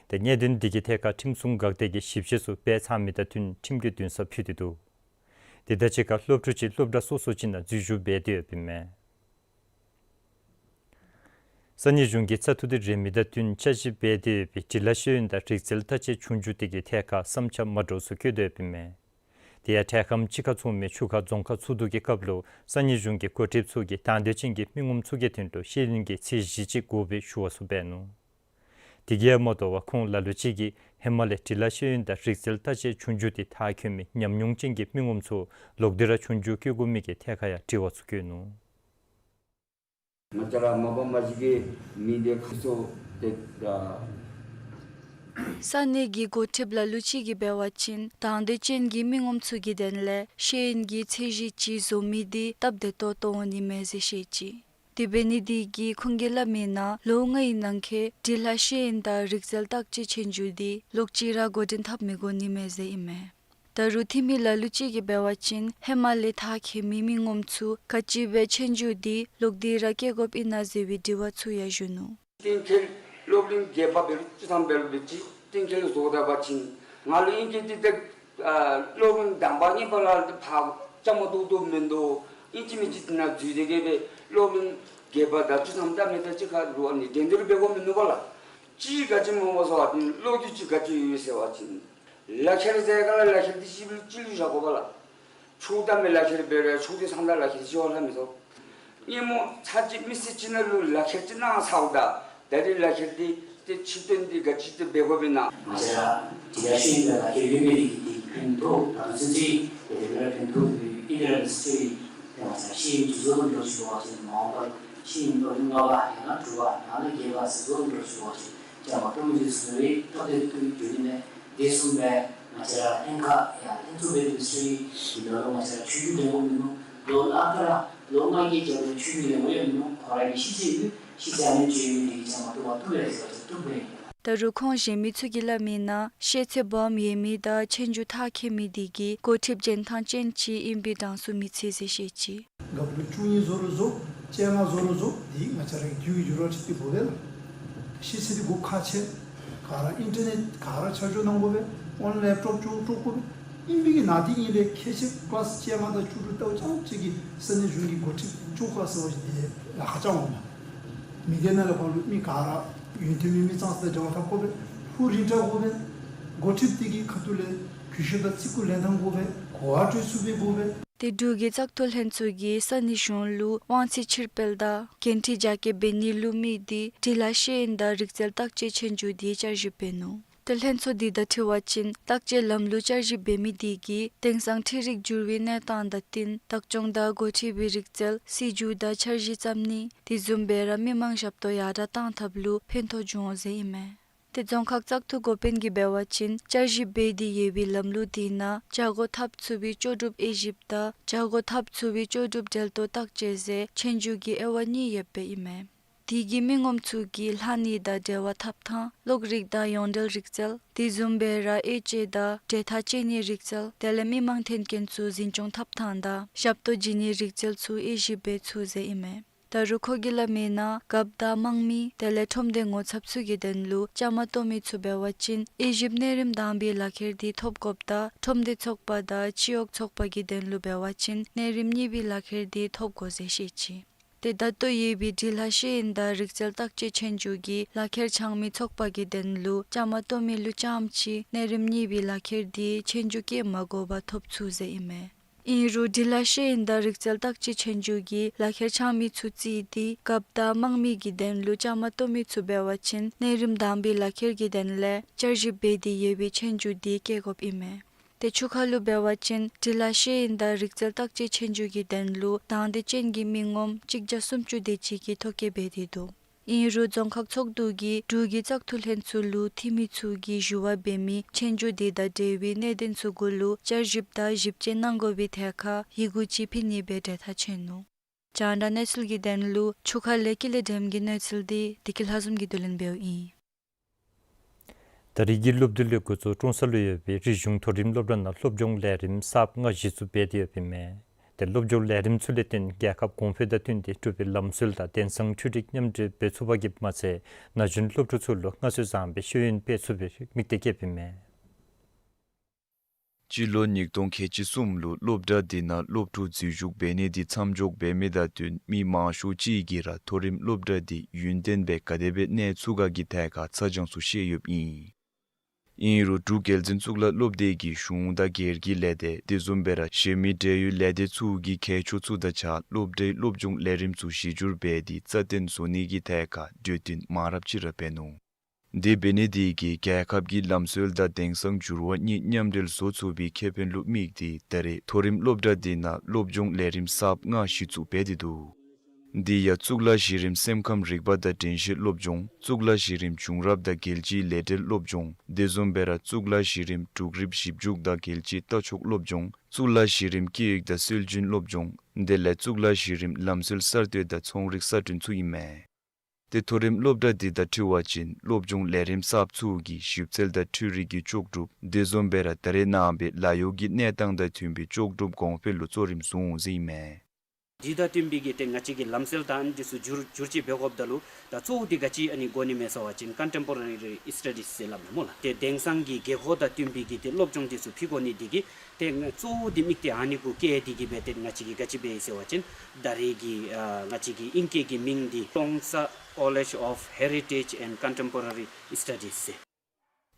ཏེ་གནད་དོན་དེ་གི་ཐད་ཁར་ཁྲིམས་སྲུང་འགག་སྡེ་གིས་ཞིབ་དཔྱད་ཚུ་འབད་ཚར་མི་དང་བསྟུན་ཁྲིམས་ཀྱི་འདུན་སར་ཕུལ་ཏེ་འདུག། དེ་དང་གཅིག་ཁར་སློབ་ཕྲུག་ཅིག་སློབ་གྲྭ་སོ་སོ་ཅིག་ནང་འཛུལ་ཞུགས་འབད་དེ་ཡོདཔ་ཨིན་མས། ས་གནས་གཞུང་གིས་ཚ་ཐུག་དེ་རེག་མི་དང་བསྟུན་དཔྱད་ཞིབ་འབད་དེ་ཡོད་པའི་འབྲི་ལྷག་ཤེས་ཡོན་དང་རིག་རྩལ་བརྟག་དཔྱད་ཆུང་འགྱུར་དེ་གི་ཐད་ཁར་བསམ་འཆར་མ་འདྲཝ་ཚུ་བཀོད་དེ་ཡོདཔ་ཨིན་མས། དེ་ཡང་འཕྲལ་ཁམས་ཅིག་ཁར་ཚོགས་མི་ཆུ་ཁ་རྫོང་ཁག་ཚོགས་འདུ་གི་སྐབས་ལུ་ས་གནས་གཞུང་གི་འགོ་ཁྲིདཔ་ཚུ་གིས་དང་འདོད་ཅན་གྱི་མི་ངོམ་ཚུ་གི་དོན་ལུ་ཤེས་ཡོན་གྱི་ཚད་གཞི་ཅིག་དགོ་པའི་ཞུ་བ་ཚུ་འབད་ནུག། དེ་གིས་ཡང་མ་དོ་བར་ཁོང་ལ་ལུ་ཅིག་གིས་ཧེ་མ་ལས་འབྲི་ལྷག་ཤེས་ཡོན་དང་རིག་རྩལ་བརྟག་དཔྱད་ཆུང་འགྱུར་དེ་མཐར་འཁྱོལ་མི་ཉམས་མྱོང་ཅན་གྱི་མི་ངོམ་ཚུ་ལོག་སྟེ་ར་ཆུང་འགྱུར་བཀོད་དགོ་མི་གི་ཐད་ཁར་ཡང་དྲི་བ་ཚུ་བཀོད་ནུག། ང་བཅས་ར་མ་པ་མ་གཞི་གི་མི་སྡེ་ཁག་ཚུ་ཏེ་ད་ས་གནས་ཀྱི་འགོ་ཁྲིདཔ་ལ་ལུ་ཅིག་གིས་འབད་བ་ཅིན་དང་འདོད་ཅན་གྱི་མི་ངོམ་ཚུ་གི་དོན་ལས་ཤེས་ཡོན་གྱི་ཚད་གཞི་ཅིག་བཟོ་མི་དེ་སྟབས་བདེ་ཏོག་ཏོ་འོང་ནི་མས་ཟེར་བཤད་ཅི། དེ་འབད་ནི་དེ་གིས་ཁོང་གིས་སླབ་མིའི་ནང་ལོ་ལྔའི་ནང་འཁོད་འབྲི་ལྷག་ཤེས་ཡོན་དང་རིག་རྩལ་བརྟག་དཔྱད་ཆོས་རྒྱུགས་དེ་ལོག་ཅི་ར་འགོ་འདྲེན་འཐབ་མི་དགོ་ནི་མས་ཟེར་ཨིན་མས། ད་རུང་འཐུས་མི་ལ་ལུ་ཅིག་གིས་འབད་བ་ཅིན་ཧེ་མ་ལས་མཐར་འཁྱོལ་མི་མི་ངོམ་ཚུ་ག་ཅི་སྦེ་ཆོས་རྒྱུགས་དེ་ལོག་སྟེ་ར་བཀལ་དགོཔ་ཨིན་ན་ཟེར་བའི་དྲི་བ་ཚུ་ཡང་ཞུ་ནུག། གཏན་འཁེལ་སློབ་རིམ་བརྒྱད་པ་འབད་རུང་བཅུ་ཐམ་འབད་རུང་འབད་ཅི་གཏན་འཁེལ་བཟོ་ད་པ་ཅིན་ང་ལུ་ཨིན་གྱི་འདི་ད་ཨ་སློབ་རིམ་དང་པ་གཉིས་པ་ལས་ཕར་བཅའ་མར་གཏོགས་དོ་མིན་འདུག། ཨིན་ཅི་མིན་ཅི་དེ་ནང་འཛུལ་ཏེ་གི་སྦེ་སློབ་རིམ་བརྒྱད་པ་དང་བཅུ་ཐམ་ད་མི་ད་ཅིག་ཁར་ལུ་ཨ་ནི་འགྲན་བསྡུར་འབད་དགོ་མིན་འདུག་པ་ལགས། ཅིག་ག་ཅི་སྨོ་ཟེར་བ་ཅིན་ལོ་རྒྱུས་ཅིག་ག་ཅི་ཡོད་ཟེར་བ་ཅིན་ལག་ཁྱེར་ཟེར་ག་ལགས། ལག་ཁྱེར་འདི་ཅིག་ལུ་ཅིག་ལུ་བཞག་དགོ་པ་ལགས། ཆོས་དང་མི་ལག་ཁྱེར་འབད་རུང་ཆོས་དང་ཚང་དང་ལག་ཁྱེར་ཅིག་ཡོད་ལྷག་མི་ཚུགས། སྔོན་མ་ཚར་གཅིག་མི་སེར་ཅིག་ནང་ལུ་ལག་ཁྱེར་ཅིག་གནང་ཚརཝ་ད་ད་རེས་ལག་ཁྱེར་འདི་ཏེ་ཕྱིར་བཏོན་འདི་ག་ཅི་ཏེ་འབད་དགོཔ་ཨིན་ན། ང་བཅས་ར་འདི་ལག་ཤེས་ཡོན་དང་ལག་ཁྱེར་ཡོད་མི་འདི་གིས་ཕན་ཐོགས་ད་ལྟོ་ཚུན་ཚོད་དེ་ལས་ཕན་ཐོགས་ཏེ་ཨིན་དེ་ར་ཟེར་ཏེ་ང་བཅས་ཤེས་ཡོན་ཅིག་བཟོ་དགོ་འགྱོ་ཞུ་བ་ཅིན་མ་འོངས་པར་ཤེས་ཡོན་སློབ་རིམ་ལྔ་པ་ཡང་ན་དྲུག་པ་ཡང་ན་བརྒྱད་པ་ཟེར་བཟོ་འགྱོ་ཞུ་བ་ཅིན་ཅང་མ་གཏོགས་མི་ཚུ་ཚུ་རེ་སྟབས་བདེ་ཏོག་ཏོ་འགྱོ་ནི་མས། དེ་གསུངས་པས། ང་བཅས་ར་ལྷན་ཁག་ཡང་ལྷན་ཚོགས་འབད་དེ་ཚུ་གི་ནང་ལུ་ང་བཅས་ར་ཆོས་རྒྱུགས་འགྲན་བསྡུར་མིན་འདུག། ལོ་ལྔ་ལྟར་ལོ་ལྔ་གི་རྒྱབ་ལུ་ཆོས་རྒྱུགས་འགྲན་བསྡུར་ཡང་མིན་འདུག། ཁོ་ར་གི་ཤེས་ཚད་ཡོད། ཤེས་ཚད་ཨ་ནི་ཅིག་ཡོད་མི་དེ་གིས་ཅང་མ་བཏུབ་པ་བཏུབ་ལས་ཟེར་བ་ཅིན་བཏུབ་པས། ད་རུང་ཁོང་གཞན་མི་ཚུ་གིས་སླབ་མིའི་ནང་ཤེས་ཚད་སྦོམ་ཡོད་མི་དང་ཆོས་རྒྱུགས་མཐར་འཁྱོལ་མི་དེ་གིས་འགོ་ཁྲིདཔ་འཇོན་ཐང་ཅན་ཅིག་ཨིན་པའི་གྲངས་སུ་མི་ཚུད་ཟེར་བཤད་ཅི། རྒཔོ་ལོ་བཅུ་གཉིས་བཟོ་རུང་བཟོ། བཅོ་ལྔ་བཟོ་རུང་བཟོ། འདི་ང་བཅས་ར་གི་རྒྱུད་ཀྱི་འགྱུར་བ་ཅིག་འདི་འབོ་བས་ལགས། ཤེས་ཚད་འདི་དགོ་ཁག་ཆེ། ག་ར་ཨིན་ཊར་ནེཊ་ག་ར་ཆ་འཇོག་གནང་དགོ་པས། ཨོན་ལའིན་ལེབ་ཊོབ་ཅིག་དཀྲོག་དགོ་པས། ཨིན་པའི་གི་ནང་འདི་ཨིན་པས། ཁྱད་ཆེ་ཀི་ལཱསི་བཅོ་ལྔ་དང་བཅུ་དྲུག་ལྟ་བུ་ཙམ་ཅིག་གིས་ས་གནས་གཞུང་གི་འགོ་ཁྲིདཔ་བཅོ་ཁ་ཟེར་བ་ཅིན་འདི་ལཱ་ཁག་ཅིག་འོང་ལགས། མི་སྡེ་ནང་ལས་ཕར་ལུ་མི་ག་ར་ཡོན་ཏན་མེད་མི་ཙང་ཙ་དང་སྦྱང་བ་འཐབ་དགོ་པས། ཧུར་རིང་དྲགས་དགོ་པས། འགོ་ཁྲིདཔ་འདི་གི་ཁ་ཐུག་ལས་གུས་ཞབས་དང་བརྩི་བཀུར་ལེན་ཐངས་དགོ་པས། གོ་བ་སྤྲོད་ཚུགསཔ་སྦེ་དགོ་པས། ཏེ་འབྲུག་གི་བཙག་འཐུ་ལྷན་ཚོགས་ཀྱིས་ས་གནས་གཞུང་ལུ་དབང་ཚད་ཕྱིར་སྤེལ་དང་འགན་འཁྲི་རྒྱ་སྐྱེད་འབད་ནི་ལུ་དམིགས་ཏེ་འབྲི་ལྷག་ཤེས་ཡོན་དང་རིག་རྩལ་བརྟག་དཔྱད་ཆོས་རྒྱུགས་འདི་བསྐྱར་ཞིབ་འབད་ནུག། ཏེ་ལྷན་ཚོགས་འདི་དང་འཁྲིལ་བ་ཅིན་བརྟག་དཔྱད་ལམ་ལུགས་བསྐྱར་ཞིབ་འབད་མི་འདི་གིས་དེང་སང་འཕྲུལ་རིག་འགྱུར་བའི་གནས་སྟངས་དང་བསྟུན་བདག་སྐྱོང་དང་འགོ་ཁྲིད་པའི་རིག་རྩལ་སྲིད་བྱུས་དང་འཆར་གཞི་བརྩམ་ནི་དེ་བཟུམ་སྦེ་ར་མི་མང་ཞབས་ཏོག་ཡར་དྲག་གཏང་ཐབས་ལུ་ཕན་ཐོགས་འབྱུང་འོང་ཟེར་ཨིན་མས། ཏེ་རྫོང་ཁག་བཙག་འཐུ་འགོ་དཔོན་གྱིས་འབད་བ་ཅིན་བསྐྱར་ཞིབ་འབད་དེ་ཡོད་པའི་ལམ་ལུགས་དེ་ནང་བྱ་སྒོ་འཐབ་ཚུགས་པའི་ལྕོགས་གྲུབ་དབྱེ་ཞིབ་དང་བྱ་སྒོ་འཐབ་ཚུགས་པའི་ལྕོགས་གྲུབ་འབྲེལ་གཏོགས་བརྟག་དཔྱད་ཟེར་ཆོས་རྒྱུགས་ཀྱི་དབྱེ་བ་གཉིས་ཡོདཔ་སྦེ་ཨིན་མས། དེ་གིས་མི་ངོམ་ཚུ་གིས་ལྷག་ནི་དང་འབྲེལ་བ་འཐབ་ཐངས་གློག་རིག་དང་ཡོངས་འབྲེལ་རིག་རྩལ་དེ་བཟུམ་སྦེ་ར་དབྱེ་དཔྱད་དང་འབྲེལ་ཐག་བཅད་ནིའི་རིག་རྩལ་དེ་ལས་མི་མང་འཐོན་མཁན་ཚུ་འཛིན་སྐྱོང་འཐབ་ཐངས་དང་ཞབས་ཏོག་བྱིན་ནིའི་རིག་རྩལ་ཚུ་དབྱེ་ཞིབ་འབད་ཚུགས་ཟེར་ཨིན་མས། ད་རུང་ཁོ་གིས་སླབ་མིའི་ནང་རྒཔོ་དང་དམངས་མི་དེ་ལས་ཁྲོམ་སྡེ་ངོ་ཚབ་ཚུ་གི་དོན་ལུ་བཅའ་མར་གཏོགས་མི་ཚུ་འབད་བ་ཅིན་དབྱེ་ཞིབ་གནས་རིམ་དང་པའི་ལག་ཁྱེར་འདི་ཐོབ་དགོཔ་དང་ཁྲོམ་སྡེ་ཚོགས་པ་དང་སྤྱི་འོག་ཚོགས་པ་གི་དོན་ལུ་འབད་བ་ཅིན་གནས་རིམ་གཉིས་པའི་ལག་ཁྱེར་འདི་ཐོབ་དགོ་ཟེར་བཤད་ཅི། ཏེ་ད་ལྟོ་ཡོད་པའི་འབྲི་ལྷག་ཤེས་ཡོན་དང་རིག་རྩལ་བརྟག་དཔྱད་ཆོས་རྒྱུགས་ཀྱི་ལག་ཁྱེར་འཆང་མི་ཚོགས་པ་གི་དོན་ལུ་བཅའ་མར་གཏོགས་མི་ལུ་རྐྱངམ་ཅིག་གནས་རིམ་གཉིས་པའི་ལག་ཁྱེར་འདི་ཆོས་རྒྱུགས་བཀལ་མ་དགོ་པར་ཐོབ་ཚུགས་ཟེར་ཨིན་མས། ཨིན་རུང་འབྲི་ལྷག་ཤེས་ཡོན་དང་རིག་རྩལ་བརྟག་དཔྱད་ཆོས་རྒྱུགས་ཀྱི་ལག་ཁྱེར་འཆང་མི་ཚུ་རྩིས་ཏེ་རྒཔོ་དང་དམངས་མི་གི་དོན་ལུ་བཅའ་མར་གཏོགས་མི་ཚུ་འབད་བ་ཅིན་གནས་རིམ་དང་པའི་ལག་ཁྱེར་གྱི་དོན་ལས་བསྐྱར་ཞིབ་འབད་དེ་ཡོད་པའི་ཆོས་རྒྱུགས་འདི་བཀལ་དགོཔ་ཨིན་མས། ཏེ་ཆུ་ཁ་ལུ་འབད་བ་ཅིན་འབྲི་ལྷག་ཤེས་ཡོན་དང་རིག་རྩལ་བརྟག་དཔྱད་ཆོས་རྒྱུགས་ཀྱི་དོན་ལུ་དང་འདོད་ཅན་གྱི་མི་ངོམ་གཅིག་བརྒྱ་སུམ་ཅུ་དེ་ཅིག་གིས་ཐོ་བཀོད་འབད་དེ་འདུག། ཨིན་རུང་རྫོང་ཁག་ཚོགས་འདུ་གིས་འབྲུག་གི་བཙག་འཐུ་ལྷན་ཚོགས་ལུ་འཐུས་མི་ཚུ་གིས་ཞུ་བ་འབད་མི་ཆོས་རྒྱུགས་དེ་དང་འབྲེལ་བའི་གནད་དོན་ཚུ་གུ་ལུ་བསྐྱར་ཞིབ་དང་ཞིབ་དཔྱད་གནང་དགོ་པའི་ཐད་ཁར་ཡི་གུ་ཅིག་ཕུལ་ནི་སྦེ་གྲོས་ཐག་བཅད་ནུག། རྒྱང་བསྒྲགས་གནས་ཚུལ་གྱི་དོན་ལུ་ཆུ་ཁ་ལས་ཀུན་ལེགས་སྒྲོལམ་གྱི་གནས་ཚུལ་འདི་བདེ་སྐྱིད་ལྷ་འཛོམས་ཀྱིས་བསྡུ་ལེན་འབདཝ་ཨིན། ད་རེས་ཀྱི་སློབ་དུས་ལས་འགོ་བཙུགས་ཀྲོང་གསར་ལུ་ཡོད་པའི་རིག་གཞུང་མཐོ་རིམ་སློབ་གྲྭ་ནང་སློབ་སྦྱོང་ལས་རིམ་གསརཔ་ལྔ་གཞི་བཙུགས་འབད་དེ་ཡོདཔ་ཨིན་མས། ཏེ་སློབ་སྦྱོང་ལས་རིམ་ཚུ་ལས་བརྟེན་རྒྱལ་ཁབ་གོང་འཕེལ་དང་བསྟུན་ཏེ་འབྲུག་པའི་ལམ་སྲོལ་དང་དེང་སང་འཕྲུལ་རིག་མཉམ་འདྲེས་འབད་ཚུགས་པ་གིས་མ་ཚད་ན་གཞོན་སློབ་ཕྲུག་ཚུ་ལུ་སྔར་སྲོལ་བཟང་པའི་ཤེས་ཡོན་སྤེལ་ཚུགས་པའི་དམིགས་གཏད་བསྐྱེདཔ་ཨིན་མས། སྤྱི་ལོ་ཉིས་སྟོང་ཁལ་གཅིག་གསུམ་ལུ་སློབ་གྲྭ་འདི་ནང་སློབ་ཕྲུག་འཛུལ་ཞུགས་འབད་ནི་འདི་མཚམས་འཇོག་འབད་མི་དང་བསྟུན་མི་མང་ཤོས་ཅིག་གིས་ར་མཐོ་རིམ་སློབ་གྲྭ་འདི་ཡུན་བརྟན་སྦེ་ག་དེ་སྦེ་གནས་ཚུགས་ག་གི་ཐད་ཁར་ཚ་གྱང་ཚུ་བཤད་ཡོདཔ་ཨིན། ཨིན་རུང་འབྲུག་རྒྱལ་བཙུན་གཙུག་ལག་སློབ་སྡེ་གིས་གཞུང་དང་སྒེར་གྱི་ལས་སྡེ་དེ་བཟུམ་སྦེ་ར་གཞན་མི་འབྲེལ་ཡོད་ལས་སྡེ་ཚུ་གི་མཁས་མཆོག་ཚུ་དང་གཅིག་ཁར་སློབ་གྲྭའི་སློབ་སྦྱོང་ལས་རིམ་ཚུ་གཞི་བསྒྱུར་འབད་དེ་རྩ་བརྟན་བཟོ་ནི་གི་ཐད་ཁར་གྲོས་བསྟུན་མང་རབས་ཅིག་ར་འབད་ནུག། དེ་འབད་ནི་དེ་གིས་རྒྱལ་ཁབ་ཀྱི་ལམ་སྲོལ་དང་དེང་སང་འགྱུར་བ་གཉིས་མཉམ་འབྲེལ་བཟོ་ཚུགས་པའི་ཁེ་ཕན་ལུ་དམིགས་ཏེ་ད་རེས་མཐོ་རིམ་སློབ་གྲྭ་འདི་ནང་སློབ་སྦྱོང་ལས་རིམ་གསརཔ་ལྔ་གཞི་བཙུགས་འབད་དེ་འདུག། དེ་ཡང་གཙུག་ལག་གཞི་རིམ་སེམས་ཁམས་རིག་པ་དང་དྲན་ཤེས་སློབ་སྦྱོང་། གཙུག་ལག་གཞི་རིམ་བྱུང་རབས་དང་རྒྱལ་སྤྱིའི་ལས་འབྲེལ་སློབ་སྦྱོང་། དེ་བཟུམ་སྦེ་ར་གཙུག་ལག་གཞི་རིམ་འབྲུག་རིག་ཞིབ་འཇུག་དང་རྒྱལ་སྤྱིའི་ལྟ་ཕྱོགས་སློབ་སྦྱོང་། གཙུག་ལག་གཞི་རིམ་སྐད་ཡིག་དང་སྲོལ་རྒྱུན་སློབ་སྦྱོང་། དེ་ལས་གཙུག་ལག་གཞི་རིམ་ལམ་སྲོལ་གསར་གཏོད་དང་ཚོང་རིག་གསར་སྐྲུན་ཚུ་ཨིན་མས། ཏེ་མཐོ་རིམ་སློབ་གྲྭ་འདི་དང་འཁྲིལ་བ་ཅིན་སློབ་སྦྱོང་ལས་རིམ་གསརཔ་ཚུ་གིས་ཞིབ་འཚོལ་དང་འཕྲུལ་རིག་གི་ལྕོགས་གྲུབ་དེ་བཟུམ་སྦེ་ར་ད་རེས་ནངས་པའི་ལཱ་གཡོག་གི་གནས་སྟངས་དང་མཐུན་པའི་ལྕོགས་གྲུབ་གོང་འཕེལ་ལུ་གཙོ་རིམ་བཟུང་འོང་ཟེར་ཨིན་མས། འདི་དང་བསྟུན་པའི་གི་ཏེ་ང་བཅས་ཀྱི་ལམ་སྲོལ་དང་འདི་ཚུ་བསྒྱུར་བསྒྱུར་བཅོས་འབད་དགོཔ་ད་ལུ་ད་གཙོ་བོ་འདི་ག་ཅི་ཨ་ནི་དགོ་ནི་མས་ཟེར་བ་ཅིན་ཀོན་ཊེམ་པོ་ར་རི་ཨིསི་ཊ་ཌིསི་ཟེར་སླབ་ནི་སྨོ་ལགས། ཏེ་དེང་སང་གི་དགོས་མཁོ་དང་བསྟུན་པའི་གི་ཏེ་སློབ་སྦྱོང་འདི་ཚུ་ཕུལ་དགོ་ནི་འདི་གིས་ཏེ་ང་གཙོ་བོ་འདི་དམིགས་ཏེ་ཨ་ནི་གུ་བསྐྱེད་དེ་གིས་སྦེ་ཏེ་ང་བཅས་ཀྱིས་ག་ཅི་འབད་ཡི་ཟེར་བ་ཅིན་ད་རེས་ཀྱི་ཨ་ང་བཅས་ཀྱི་ཨིང་སྐད་ཀྱི་མིང་འདི་ཀྲོང་གསར་College of Heritage and Contemporary Studies ཟེར།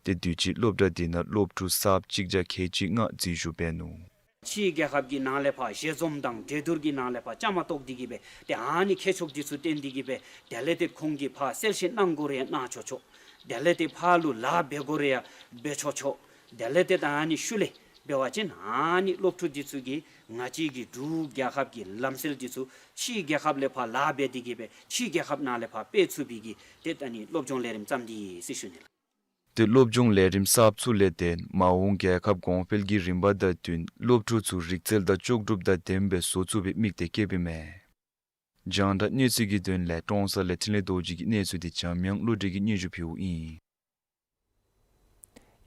ཏེ་དུས་ཅི་སློབ་གྲྭ་འདི་ནང་སློབ་ཕྲུག་གསརཔ་གཅིག་བརྒྱ་ཁལ་གཅིག་ལྔ་འཛུལ་ཞུགས་འབད་ནུག། ཕྱིའི་རྒྱལ་ཁབ་ཀྱི་ནང་ལས་ཕར་ཞལ་འཛོམས་དང་གྲོས་བསྡུར་གྱི་ནང་ལས་ཕར་བཅའ་མར་གཏོགས་ཏེ་གིས་སྦེ་ཏེ་ཨ་ནི་མཁས་མཆོག་འདི་ཚུ་བསྟེན་ཏེ་གིས་སྦེ་དེ་ལས་ཏེ་ཁོང་གིས་ཕར་གསལ་བཤད་གནང་དགོ་རུང་ཡང་གནང་ཆོག་ཆོག། དེ་ལས་ཏེ་ཕར་ལུ་ལཱ་འབད་དགོ་རུང་ཡང་འབད་ཆོག་ཆོག། དེ་ལས་ཏེ་ད་ཨ་ནི་ཤུལ་ལས་འབད་བ་ཅིན་ཨ་ནི་སློབ་ཕྲུག་འདི་ཚུ་གིས་ང་བཅས་ཀྱི་འབྲུག་རྒྱལ་ཁབ་ཀྱི་ལམ་སྲོལ་འདི་ཚུ་ཕྱིའི་རྒྱལ་ཁབ་ལས་ཕར་ལཱ་འབད་དེ་གིས་སྦེ་ཕྱིའི་རྒྱལ་ཁབ་ནང་ལས་ཕར་སྤེལ་ཚུགས་པའི་གི་ཏེ་ད་ཨ་ནི་སློབ་སྦྱོང་ལས་རིམ་བརྩམས་ཏེ་ཡོད་ཟེར་ཞུ་ནི་ལགས། ཏེ་སློབ་སྦྱོང་ལས་རིམ་གསརཔ་ཚུ་ལས་ཏེ་མ་འོངས་རྒྱལ་ཁབ་གོང་འཕེལ་གྱི་རིམ་པ་དང་བསྟུན་སློབ་ཕྲུག་ཚུ་རིག་རྩལ་དང་ལྕོགས་གྲུབ་དང་ལྡནམ་སྦེ་བཟོ་ཚུགས་པའི་དམིགས་གཏད་བསྐྱེདཔ་ཨིན་མས། རྒྱང་བསྒྲགས་གནས་ཚུལ་གྱི་དོན་ལས་ཀྲོང་གསར་ལས་འཕྲིན་ལས་རྡོ་རྗེ་གི་གནས་ཚུལ་འདི་འཇམ་དབྱངས་བློ་གྲོས་ཀྱིས་སྙན་ཞུ་ཕུལཝ་ཨིན།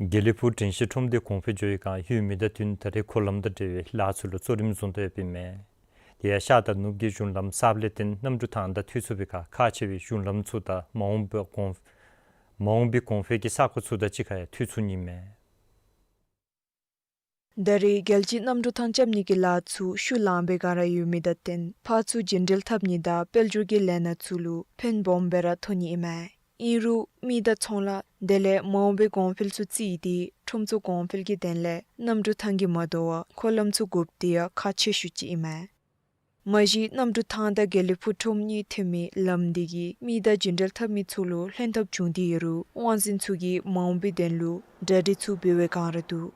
དགེ་ལེགས་ཕུག་དྲན་ཤེས་ཁྲོམ་སྡེ་གོང་འཕེལ་ཆེ་བའི་བསྒང་ཡོད་མི་དང་བསྟུན་ད་རེས་འཁོར་ལམ་དང་འབྲེལ་བའི་ལཱ་ཚུ་ལུ་གཙོ་རིམ་བཟུང་དོ་ཡོདཔ་ཨིན་མས། དེ་ཡང་ཤར་དང་ནུབ་ཀྱི་གཞུང་ལམ་གསརཔ་ལས་བརྟེན་གནམ་གྲུ་ཐང་དང་མཐུད་ཚུགས་པའི་ཁར་ཁག་ཆེ་བའི་གཞུང་ལམ་ཚུ་དང་མ་འོངས་པའི་གོང་མ་འོངས་པའི་གོང་འཕེལ་གྱི་ས་གོ་ཚུ་དང་གཅིག་ཁར་ཡང་མཐུད་ཚུགས་ནི་ཨིན་མས། ད་རེས་རྒྱལ་སྤྱིའི་གནམ་གྲུ་ཐང་རྐྱབ་ནི་གི་ལཱ་ཚུ་ཤུལ་ལངས་པའི་བསྒང་ར་ཡོད་མི་དང་བསྟུན་ཕར་ཚུར་རྒྱུན་འགྲུལ་འཐབ་ནི་དང་དཔལ་འབྱོར་གྱི་ལས་སྣ་ཚུ་ལུ་ཕན་སྦོམ་སྦེ་ར་ཐོགས་ནི་ཨིན་མས། ཨིན་རུང་མི་དང་ཚོང་ལཱ་དེ་ལས་མ་འོངས་པའི་གོང་འཕེལ་ཚུ་རྩིས་ཏེ་ ཁྲོམ་ཚོགས་གོང་འཕེལ་གྱི་དོན་ལས་གནམ་གྲུ་ཐང་གིས་མ་དོ་བར་འཁོར་ལམ་ཚུ་བསྒོརཝ་འདི་ཡང་ཁག་ཆེ་ཤོས་ཅིག་ཨིན་མས། མ་གཞི་གནམ་གྲུ་ཐང་དང་དགེ་ལེགས་ཕུག་ཁྲོམ་གཉིས་ཐོན་མི་ལམ་འདི་གིས་མི་དང་རྒྱུན་འགྲུལ་འཐབ་མི་ཚུ་ལུ་ལྷན་ཐབས་བྱུང་སྟེ་ཡོད་རུང་དབང་འཛིན་ཚུ་གིས་མ་འོངས་པའི་དོན་ལུ་གྲ་སྒྲིག་ཚུ་འབད་བའི་བསྒང་ར་འདུག།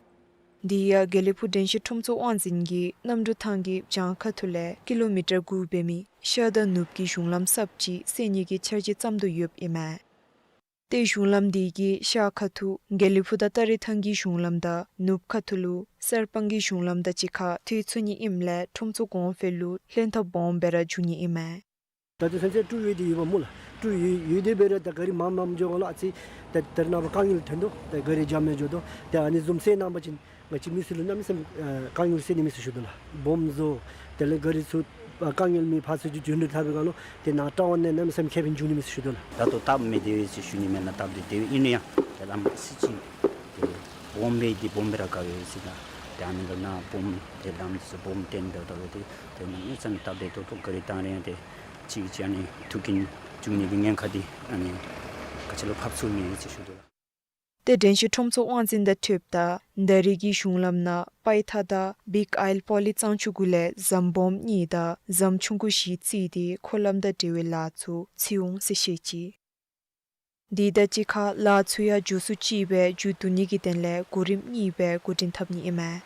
དེ་ཡང་དགེ་ལེགས་ཕུག་དྲན་ཤེས་ཁྲོམ་ཚོགས་དབང་འཛིན་གྱིས་གནམ་གྲུ་ཐང་གི་བྱང་ཁ་ཐུག་ལས་ཀི་ལོ་མི་ཊར་དགུ་འབད་མི་ཤར་དང་ནུབ་ཀྱི་གཞུང་ལམ་གསརཔ་ཅིག་བསལ་ནི་གི་འཆར་གཞི་བརྩམ་དོ་ཡོདཔ་ཨིན་མས། ཏེ་གཞུང་ལམ་འདི་གི་ཤར་ཁ་ཐུག་དགེ་ལེགས་ཕུག་དང་སྟ་རེ་ཐང་གི་གཞུང་ལམ་དང་ནུབ་ཁ་ཐུག་ལུ་གསར་སྤང་གི་གཞུང་ལམ་དང་གཅིག་ཁར་ཐོན་ཚུགས་ནི་ཨིནམ་ལས་ཁྲོམ་ཚོགས་གོང་འཕེལ་ལུ་ལྷན་ཐབས་སྦོམ་སྦེ་ར་འབྱུང་ནི་ཨིན་མས། ད་ལྟོ་ཚུན་ཚོད་ཀྲུ་ཡོད་དེ་ཡོདཔ་སྨོ་ལགས། ཀྲུ་ཡོད་ཡོད་དེ་འབད་རུང་ད་ག་རི་མངམ་མངམ་འགྱོ་ག་ལགས། ཨ་ཙི་ད་ད་རེས་ནངས་པ་དཀའ་ངལ་ཐོན་དོ། ད་ག་རི་འཇམ་མི་འགྱོ་དོ། ད་ཨ་ནི་བཟུམ་སེལ་གནང་པ་ཅིན་ང་བཅས་མི་སེར་ལུ་གནམ་མེད་ས་མེད་ཨ་དཀའ་ངལ་སེལ་ནི་མས་ཟེར་ཞུ་དོ་ལགས། སྦོམ་བཟོ། དེ་ལས་ག་རི་ཚུ་ཨ་དཀའ་ངལ་མེད་པར་ཚུར་རྒྱུན་འགྲུལ་འཐབ་པའི་སྒང་ལུ་ཏེ་ནཱ་ཊའུན་ནང་གནམ་མེད་ས་མེད་ཁེ་ཕན་འབྱུང་ནི་མས་ཟེར་ཞུ་དོ་ལགས། ད་ལྟོ་སྟབས་མི་བདེ་བས་ཟེར་ཞུ་ནི་མེན་ལགས། སྟབས་བདེ་བདེ་བས་ཨིན་ན་ཡང་ཏེ་ལམ་སི་ཅིག་ཏེ་སྦོམ་སྦེ་འདི་སྦོམ་སྦེ་ར་དགའ་བས་ཟེར་ན། ཏེ་ཨ་ནི་ག་ནཱ་སྦོམ་ཏེ་ལམ་འདི་ཚུ་སྦོམ་བཏོན་འབདཝ་ད་ལུ་ཏེ་ཏེ་གནམ་མེད་ས་མེད་སྟབས་བདེ་ཏོག་ཏོ་ག་རི་བཏང་རུང་ཡང་ཏེ་ཅིག་ཅིག་ཨ་ནི་ཐུག་རྐྱེན་འབྱུང་ནི་གི་ཉེན་ཁ་འདི་ཨ་ནི་ག་ཅི་ལུ་ཕོག་ཚུགས་མེད་ཟེར་ཞུ་དོ་ལགས། ཏེ་དྲན་ཤེས་ཁྲོམ་ཚོགས་དབང་འཛིན་དང་འཁྲིལཝ་ད་ད་རེས་ཀྱི་གཞུང་ལམ་ནང་པའི་ཐ་དང་བིག་ཨའིལ་པོ་ལི་གཙང་ཆུ་གུ་ལས་ཟམ་སྦོམ་གཉིས་དང་ཟམ་ཆུང་ཀུ་བཞི་བརྩིགས་ཏེ་འཁོར་ལམ་དང་འབྲེལ་བའི་ལཱ་ཚུ་འཚོལ་འོང་ཟེར་བཤད་ཅི། དེ་དང་གཅིག་ཁར་ལཱ་ཚུ་ཡང་མགྱོགས་སུ་ཅིག་སྦེ་མཇུག་བསྡུ་ནི་གི་དོན་ལས་གོ་རིམ་གཉིས་སྦེ་འགོ་འདྲེན་འཐབ་ནི་ཨིན་མས།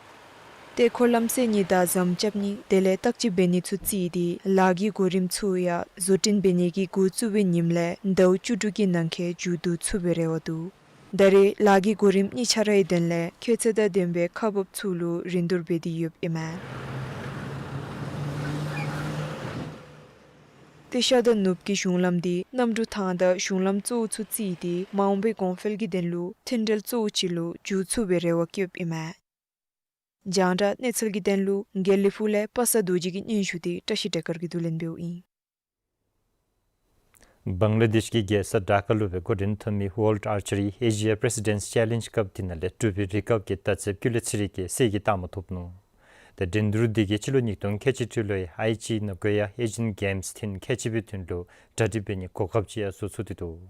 ཏེ་འཁོར་ལམ་བསལ་ནི་དང་ཟམ་རྐྱབ་ནི་དེ་ལས་བརྟག་དཔྱད་འབད་ནི་ཚུ་བརྩིས་ཏེ་ལཱ་གི་གོ་རིམ་ཚུ་ཡང་བཟོ་སྐྲུན་འབད་ནི་གི་འགོ་བཙུགས་པའི་ཉིནམ་ལས་ཟླཝ་བཅུ་དྲུག་གི་ནང་འཁོད་མཇུག་བསྡུ་ཚུགས་པའི་རེ་བ་འདུག། ད་རེས་ལཱ་གི་གོ་རིམ་གཉིས་ཆ་རའི་དོན་ལས་ཁྱད་ཚད་དང་ལྡན་པའི་ཁག་འབགཔ་ཚུ་ལུ་རིན་བསྡུར་འབད་དེ་ཡོདཔ་ཨིན་མས། ཏེ་ཤར་དང་ནུབ་ཀྱི་གཞུང་ལམ་འདི་གནམ་གྲུ་ཐང་དང་གཞུང་ལམ་གཙོ་བོ་ཚུ་བརྩིས་ཏེ་མ་འོངས་པའི་གོང་འཕེལ་གྱི་དོན་ལུ་མཐུན་འབྲེལ་གཙོ་བོ་ཅིག་ལུ་འགྱུར་ཚུགས་པའི་རེ་བ་བསྐྱེདཔ་ཨིན་མས། རྒྱང་བསྒྲགས་གནས་ཚུལ་གྱི་དོན་ལུ་དགེ་ལེགས་ཕུག་ལས་པ་སངས་རྡོ་རྗེ་གི་སྙན་ཞུ་འདི་བཀྲ་ཤིས་སྒྲོལ་དཀར་གྱིས་བསྡུ་ལེན་འབདཝ་ཨིན། བང་ལ་དེཤ་གི་རྒྱལ་ས་ཌ་ཀ་ལུ་སྦེ་འགོ་འདྲེན་འཐབ་མི་World Archery Asia President's Challenge Cup འདི་ནང་ལས་འབྲུག་པའི་རི་ཀབ་ཀྱི་མདའ་རྩེདཔ་ཀུན་ལེགས་ཚེ་རིང་གིས་གསེར་གྱི་རྟགས་མ་ཐོབ་ནུག། ཏེ་འགྲན་བསྡུར་འདི་གིས་སྤྱི་ལོ་ཉིས་སྟོང་ཁལ་གཅིག་དྲུག་ལོའི་ཨའི་ཅི་ནོ་གོ་ཡ་ཨེ་ཤི་ཡན་གེམསི་ཐེངས་ཁལ་གཅིག་པའི་དོན་ལུ་གྲ་སྒྲིག་འབད་ནིའི་གོ་སྐབས་ཅིག་ཡང་བཟོ་ཚུགས་ཏེ་འདུག།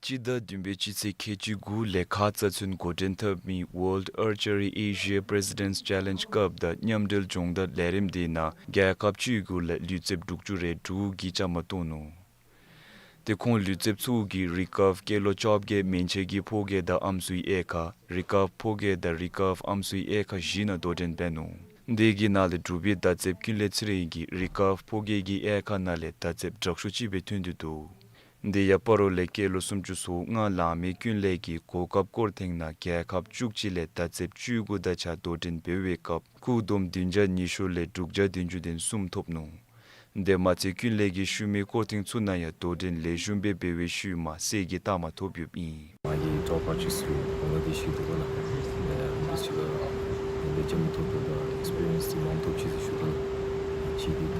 སྤྱི་ཟླ་བདུན་པའི་སྤྱི་ཚེས་ཁལ་གཅིག་དགུ་ལས་ཁ་ཙ་ཚུན་འགོ་འདྲེན་འཐབ་མི་World Archery Asia President's Challenge Cup དང་མཉམ་འབྲེལ་སྦྱོང་བརྡར་ལས་རིམ་འདི་ནང་རྒྱལ་ཁབ་བཅུ་དགུ་ལས་ལུས་རྩལཔ་དྲུག་ཅུ་རེ་དྲུག་གིས་བཅའ་མར་གཏོགས་ནུག། ཏེ་ཁོང་ལུས་རྩལཔ་ཚུ་གིས་རི་ཀབ་སྐྱེས་ལོ་བཅོ་བརྒྱད་མན་ཆད་ཀྱི་ཕོ་སྐྱེས་དང་ཨམ་སྲུའི་དབྱེ་ཁག་རི་ཀབ་ཕོ་སྐྱེས་དང་རི་ཀབ་ཨམ་སྲུའི་དབྱེ་ཁག་བཞི་ནང་དོ་འགྲན་འབད་ནུག། དེ་གི་ནང་ལས་འབྲུག་པའི་མདའ་རྩེདཔ་ཀུན་ལེགས་ཚེ་རིང་གིས་རི་ཀབ་ཕོ་སྐྱེས་ཀྱི་དབྱེ་ཁག་ནང་ལས་མདའ་རྩེདཔ་དྲག་ཤོས་ཅིག་སྦེ་ཐོན་ཏེ་འདུག། དེ་ཡང་སྤ་རོ་ལས་སྐྱེས་ལོ་སུམ་ཅུ་སོ་ལྔ་ལང་མི་ཀུན་ལེགས་ཀྱིས་གོ་སྐབས་སྐོར་ཐེངས་ནང་རྒྱལ་ཁབ་བཅུ་གཅིག་ལས་མདའ་རྩེདཔ་བཅུ་དགུ་དང་གཅིག་ཁར་དོ་འགྲན་འབད་བའི་སྐབས་སྐུགས་འདོམས་བདུན་བརྒྱ་ཉི་ཤུ་ལས་དྲུག་བརྒྱ་བདུན་ཅུ་དོན་གསུམ་ཐོབ་ནུག། དེ་མ་ཚད་ཀུན་ལེགས་ཀྱིས་ཤུལ་མའི་སྐོར་ཐེངས་ཚུ་ནང་ཡང་དོ་འགྲན་ལེགས་ཤོམ་སྦེ་འབད་བའི་ཤུལ་མ་གསེར་གྱི་རྟགས་མ་ཐོབ་ཡོདཔ་ཨིན། ང་གིས་ཊོབ་ཨར་ཅར་ཚུ་བང་ལ་དེཤ་འདུག་པ་ལགས། ཨ་ནི་འདི་ཚུ་ལུ་ཨ་ནི་བཅའ་མར་གཏོགས་པའི་ཨེགསི་པི་རི་ཡེནསི་འདི་མང་ཐོབ་ཅི་ཟེར་ཞུ་དོ། ཅིག་འདི་ད་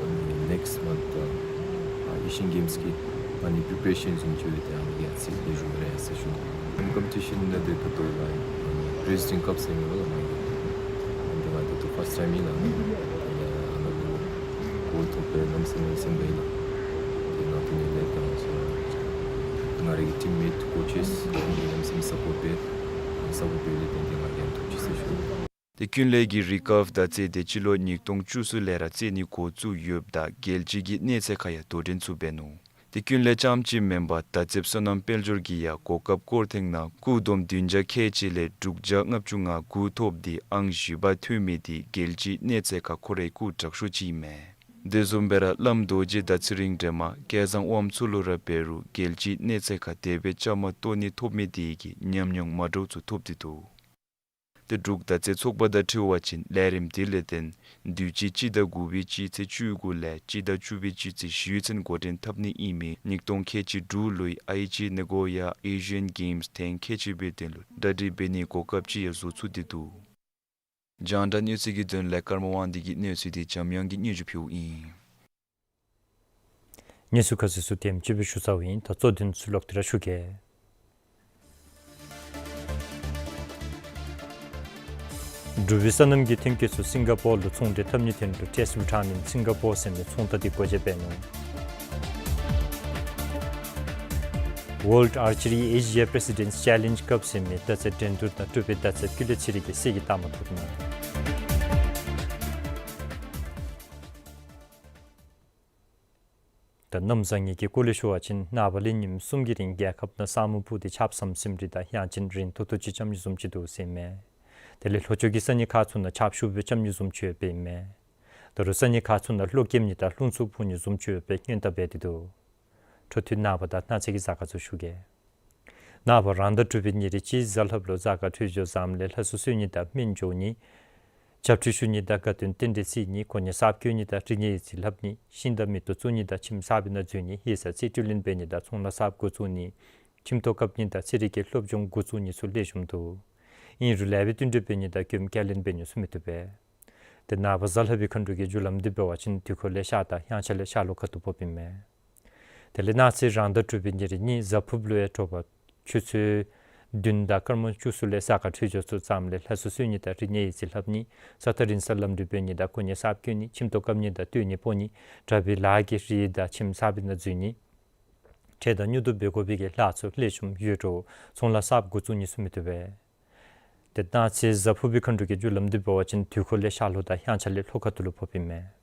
ཨ་ནི་ནེགསིཊ་མནཐ་ད་ཨ་ཨེ་ཤི་ཡན་གེམསི་གི་ཨ་ནི་པི་རི་པེ་རེ་ཤཱན་བཟུམ་ཅིག་ཡོད། ཏེ་ཨ་ནི་གི་ཨ་ཙི་ལེགས་ཤོམ་རེ་ཟེར་ཞུ་དོ། ཨ་ནི་ཀམ་པི་ཊི་ཤཱན་ནང་འདི་ད་ལྟོ་ལགས་ཨ་ནི་པི་རེ་སི་ཌེནཊ་ཀབ་ཟེར་མི་འབདཝ་ལགས། ཨ་ནི་འདི་ང་ད་ལྟོ་ཕརསཊ་ཊའིམ་ཨིན་ལགས། ཨ་ནི་ཨ་ནཱ་ལུ་གོ་ཐོབ་སྦེ་གནམ་མེད་ས་མེད་སེམས་དགའ་ཡི་ལགས། ཏེ་ནང་ཏེ་ནི་ལས་ད་ང་བཅས་ང་རའི་ཊིམ་མེཊ་ཀོ་ཅེསི་གུ་ལས་གནམ་མེད་ས་མེད་སཔོཊ་འབད་སཔོཊ་འབད་ལས་ཏེ་ང་གིས་ཐོབ་ཅི་ཟེར་ཞུ་དོ། ཏེ་ཀུན་ལེགས་ཀྱིས་རི་ཀབ་མདའ་རྩེད་འདི་སྤྱི་ལོ་ཉིས་སྟོང་བཅུ་གསུམ་ལས་ར་རྩེད་ནི་འགོ་བཙུགས་ཡོདཔ་ད་རྒྱལ་སྤྱི་གི་གནས་ཚད་ཁར་ཡང་དོ་འགྲན་ཚུ་འབད་ནུག། ཏེ་ཀུན་ལེགས་རྐྱངམ་གཅིག་མེན་པར་མདའ་རྩེདཔ་བསོད་ནམས་དཔལ་འབྱོར་གྱིས་ཡང་གོ་སྐབས་སྐོར་ཐེངས་ནང་སྐུགས་འདོམས་བདུན་བརྒྱ་ཁལ་གཅིག་ལས་དྲུག་བརྒྱ་ལྔ་བཅུ་ང་དགུ་ཐོབ་སྟེ་ཨང་བཞི་པ་ཐོན་མི་འདི་རྒྱལ་སྤྱིའི་གནས་ཚད་ཁར་ཁོ་རའི་སྐུགས་དྲག་ཤོས་ཅིག་ཨིན་མས། དེ་བཟུམ་སྦེ་ར་བླམ་རྡོ་རྗེ་མདའ་ཚེ་རིང་འདྲེས་མ་སྐལ་བཟང་དབངམོ་ཚུ་ལུ་ར་འབད་རུང་རྒྱལ་སྤྱིའི་གནས་ཚད་ཁར་དེ་སྦེ་བཅའ་མར་གཏོགས་ནི་ཐོབ་མི་འདི་གིས་ཉམས་མྱོང་མ་འདྲཝ་ཚུ་ཐོབ་སྟེ་འདུག། ཏེ་འབྲུག་མདའ་རྩེད་ཚོགས་པ་དང་འཁྲིལ་བ་ཅིན་ལས་རིམ་འདི་ལས་བརྟེན་དུས་ཅི་སྤྱི་ཟླ་དགུ་པའི་སྤྱི་ཚེས་བཅུ་དགུ་ལས་སྤྱི་ཟླ་བཅུ་པའི་སྤྱི་ཚེས་བཞི་ཚུན་འགོ་འདྲེན་འཐབ་ནི་ཨིན་མི་ཉིས་སྟོང་ཁལ་གཅིག་དྲུག་ལོའི་ཨའི་ཅི་ནོ་གོ་ཡ་ཨེ་ཤི་ཡན་གེམསི་ཐེངས་ཁལ་གཅིག་པའི་དོན་ལུ་གྲ་སྒྲིག་འབད་ནིའི་གོ་སྐབས་ཅིག་ཡང་བཟོ་ཚུགས་ཏེ་འདུག། རྒྱང་བསྒྲགས་གནས་ཚུལ་གྱི་དོན་ལས་ཀརྨ་དབང་འདུས་ཀྱི་གནས་ཚུལ་འདི་འཇམ་དབྱངས་ཀྱིས་སྙན་ཞུ་ཕུལཝ་ཨིན། གནས་ཚུལ་ཁ་གསལ་ཚུ་དེམ་ཅིག་སྦེ་ཞུ་ཚརཝ་ཨིན། ད་གཙོ་དོན་ཚུ་ལོག་སྟེ་ར་ཞུ་གེ། འབྲུག་པའི་སོ་ནམ་གྱི་ཐོན་སྐྱེད་ཚུ་སིང་ག་པོར་ལུ་ཚོང་འབྲེལ་འཐབ་ནིའི་དོན་ལུ་ཊེསཊ་བི་ཊ་མིན་སིང་ག་པོར་ཟེར་མི་ཚོང་རྟགས་འདི་སྒོ་འབྱེད་འབད་ནུག། World Archery Asia Presidents Challenge Cup ཟེར་མི་མདའ་རྩེད་འགྲན་བསྡུར་དང་འབྲུག་པའི་མདའ་རྩེདཔ་ཀུན་ལེགས་ཚེ་རིང་གིས་གསེར་གྱི་རྟགས་མ་ཐོབ་ནུག། ད་གནམ་བཟང་ངན་གྱི་སྐོར་ལས་ཞུ་བ་ཅིན་ནངས་པ་ལས་ཉིནམ་གསུམ་གྱི་རིང་རྒྱལ་ཁབ་ནང་ས་སྨུག་སྤུབས་ཏེ་ཆརཔ་ཟམ་ཟིམ་རེ་དང་དབྱང་ཅན་རན་ཏོག་ཏོ་ཅིག་རྐྱབ་ནི་བཟུམ་ཅིག་འདུག་ཟེར་མས། དེ་ལས་ལྷོ་ཕྱོགས་ཀྱི་ས་གནས་ཁག་ཚུ་ནང་ཆརཔ་ཤུགས་སྦེ་རྐྱབ་ནི་བཟུམ་ཅིག་ཡོདཔ་ཨིན་མས། ད་རུང་ས་གནས་ཁག་ཚུ་ནང་གློག་རྐྱབ་ནི་དང་རླུང་འཚུབ་འཕུ་ནི་བཟུམ་ཅིག་ཡོད་པའི་སྔོན་བརྡ་འབད་དེ་འདུག། འཕྲོ་མཐུད་ནངས་པ་དང་གནངས་ཚེ་གི་གཟའ་སྐར་ཚུ་ཞུ་གེ། ནངས་པ་རང་ཟླ་དྲུག་པའི་ཉེར་གཅིག་གཟའ་ལྷགཔ་ལུ་གཟའ་སྐར་འཕྲོད་སྦྱོར་བཟངམ་ལས་ལྷ་གསོལ་གསོལ་ནི་དང་སྨན་འཇོག་ནི། བྱབས་ཁྲུས་ཞུ་ནི་དང་དགའ་སྟོན་རྟེན་འབྲེལ་བརྩི་ནི། གོ་གནས་གསརཔ་བསྐོ་ནི་དང་རིག་གནས་ཡིག་རྩིས་ལྷབ་ནི། ཤིང་དང་མེ་ཏོག་བཙུགས་ནི་དང་ཁྱིམ་གསར་པའི་ནང་འཛུལ་ནི། ཡིག་ཚང་རྩིས་སྤྲོད་ལེན་འབད་ནི་དང་ཚོང་ལཱ་གསརཔ་འགོ་བཙུགས་ནི། ཁྱིམ་ཐོག་བཀབ་ནི་དང་ཚན་རིག་གི་སློབ་སྦྱོང་འགོ་བཙུགས་ནི་ཚུ་ལེགས་ཤོམ་འདུག། ཨིན་རུང་ལེགས་པའི་བསྟུན་གྲོས་འབད་ནི་དང་མགྱོནམ་བསྐྱར་ལེན་འབད་ནི་ཚུ་མི་བཏུབ་པས། ཏེ་ནངས་པ་གཟའ་ལྷག་པའི་མཁའ་འགྲོ་གི་རྒྱུ་ལམ་འདི་འབད་བ་ཅིན་དུས་འཁོར་ལས་ཤར་དང་དབྱངས་འཆར་ལས་ཤར་ལྷོ་ཁ་ཐུག་ཕོགཔ་ཨིན་མས། དེ་ལས་གནངས་ཚེ་རང་ཟླ་དྲུག་པའི་ཉེར་གཉིས་གཟའ་ཕུརཔ་ལུ་ཡང་དྲོ་པ་ཆུ་ཚོད་བདུན་དང་སྐར་མ་བཅུ་གསུམ་ལས་གཟའ་སྐར་འཕྲོད་སྦྱོར་ཚུ་བཟངམ་ལས་ལྷ་གསོལ་གསོལ་ནི་དང་རིག་གནས་ཡིག་རྩིས་ལྷབ་ནི། ས་ཐག་རིང་སར་ལམ་འགྲུལ་འབད་ནི་དང་གོ་གནས་གསརཔ་བསྐོ་ནི། ཁྱིམ་ཐོག་བཀབ་ནི་དང་སྟོད་ནི་སྤོ་ནི། གྲྭ་པའི་ལཱ་གི་རིགས་དང་ཁྱིམ་གསར་པའི་ནང་འཛུལ་ནི། ཁྲལ་དང་མྱུར་བསྡུ་འབད་དགོ་པའི་གི་ལཱ་ཚུ་ལེགས་ཤོམ་ཡོད་རུང་ཚོང་ལཱ་གསརཔ་འགོ་བཙུགས་ནི་ཚུ་མི་བཏུབ་པས། ཏེ་གནངས་ཚེ་གཟའ་ཕུར་པའི་མཁའ་འགྲོ་གི་རྒྱུ་ལམ་འདི་འབད་བ་ཅིན་དུས་འཁོར་ལས་ཤར་ལྷོ་དང་དབྱངས་འཆར་ལས་ལྷོ་ཁ་ཐུག་ལུ་ཕོགཔ་ཨིན་མས།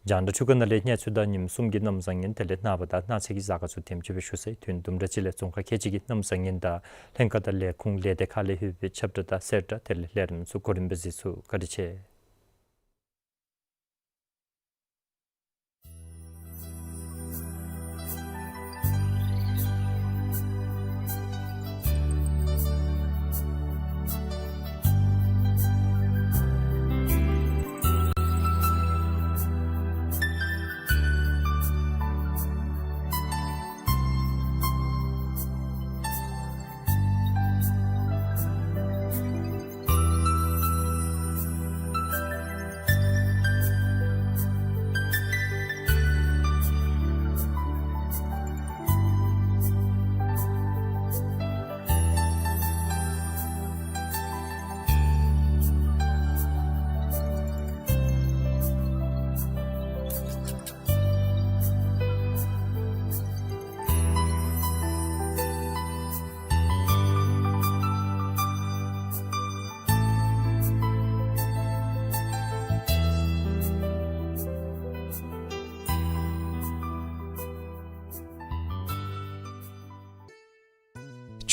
རྒྱང་བསྒྲགས་འཕྲུལ་ཁང་ནང་ལས་གནས་ཚུལ་དང་ཉིནམ་གསུམ་གྱི་གནམ་བཟང་ངན་དེ་ལས་ནངས་པ་དང་གནངས་ཚེ་གི་གཟའ་སྐར་ཚུ་དེམ་ཅིག་སྦེ་ཞུ་ཚར་ཡི། དུས་ཡུན་དུམ་གྲ་ཅིག་ལས་རྫོང་ཁག་ཁལ་གཅིག་གི་གནམ་བཟང་ངན་དང་ལྷན་ཁག་དང་ལས་ཁུངས་ལས་སྡེ་ཁག་ལས་ལྷོད་པའི་ཁྱབ་བསྒྲགས་དང་གསལ་བསྒྲགས་དེ་ལས་ལས་རིམ་ཚུ་གོ་རིམ་སྦེ་གཟིགས་ཚུགས། བཀའ་དྲིན་ཆེ།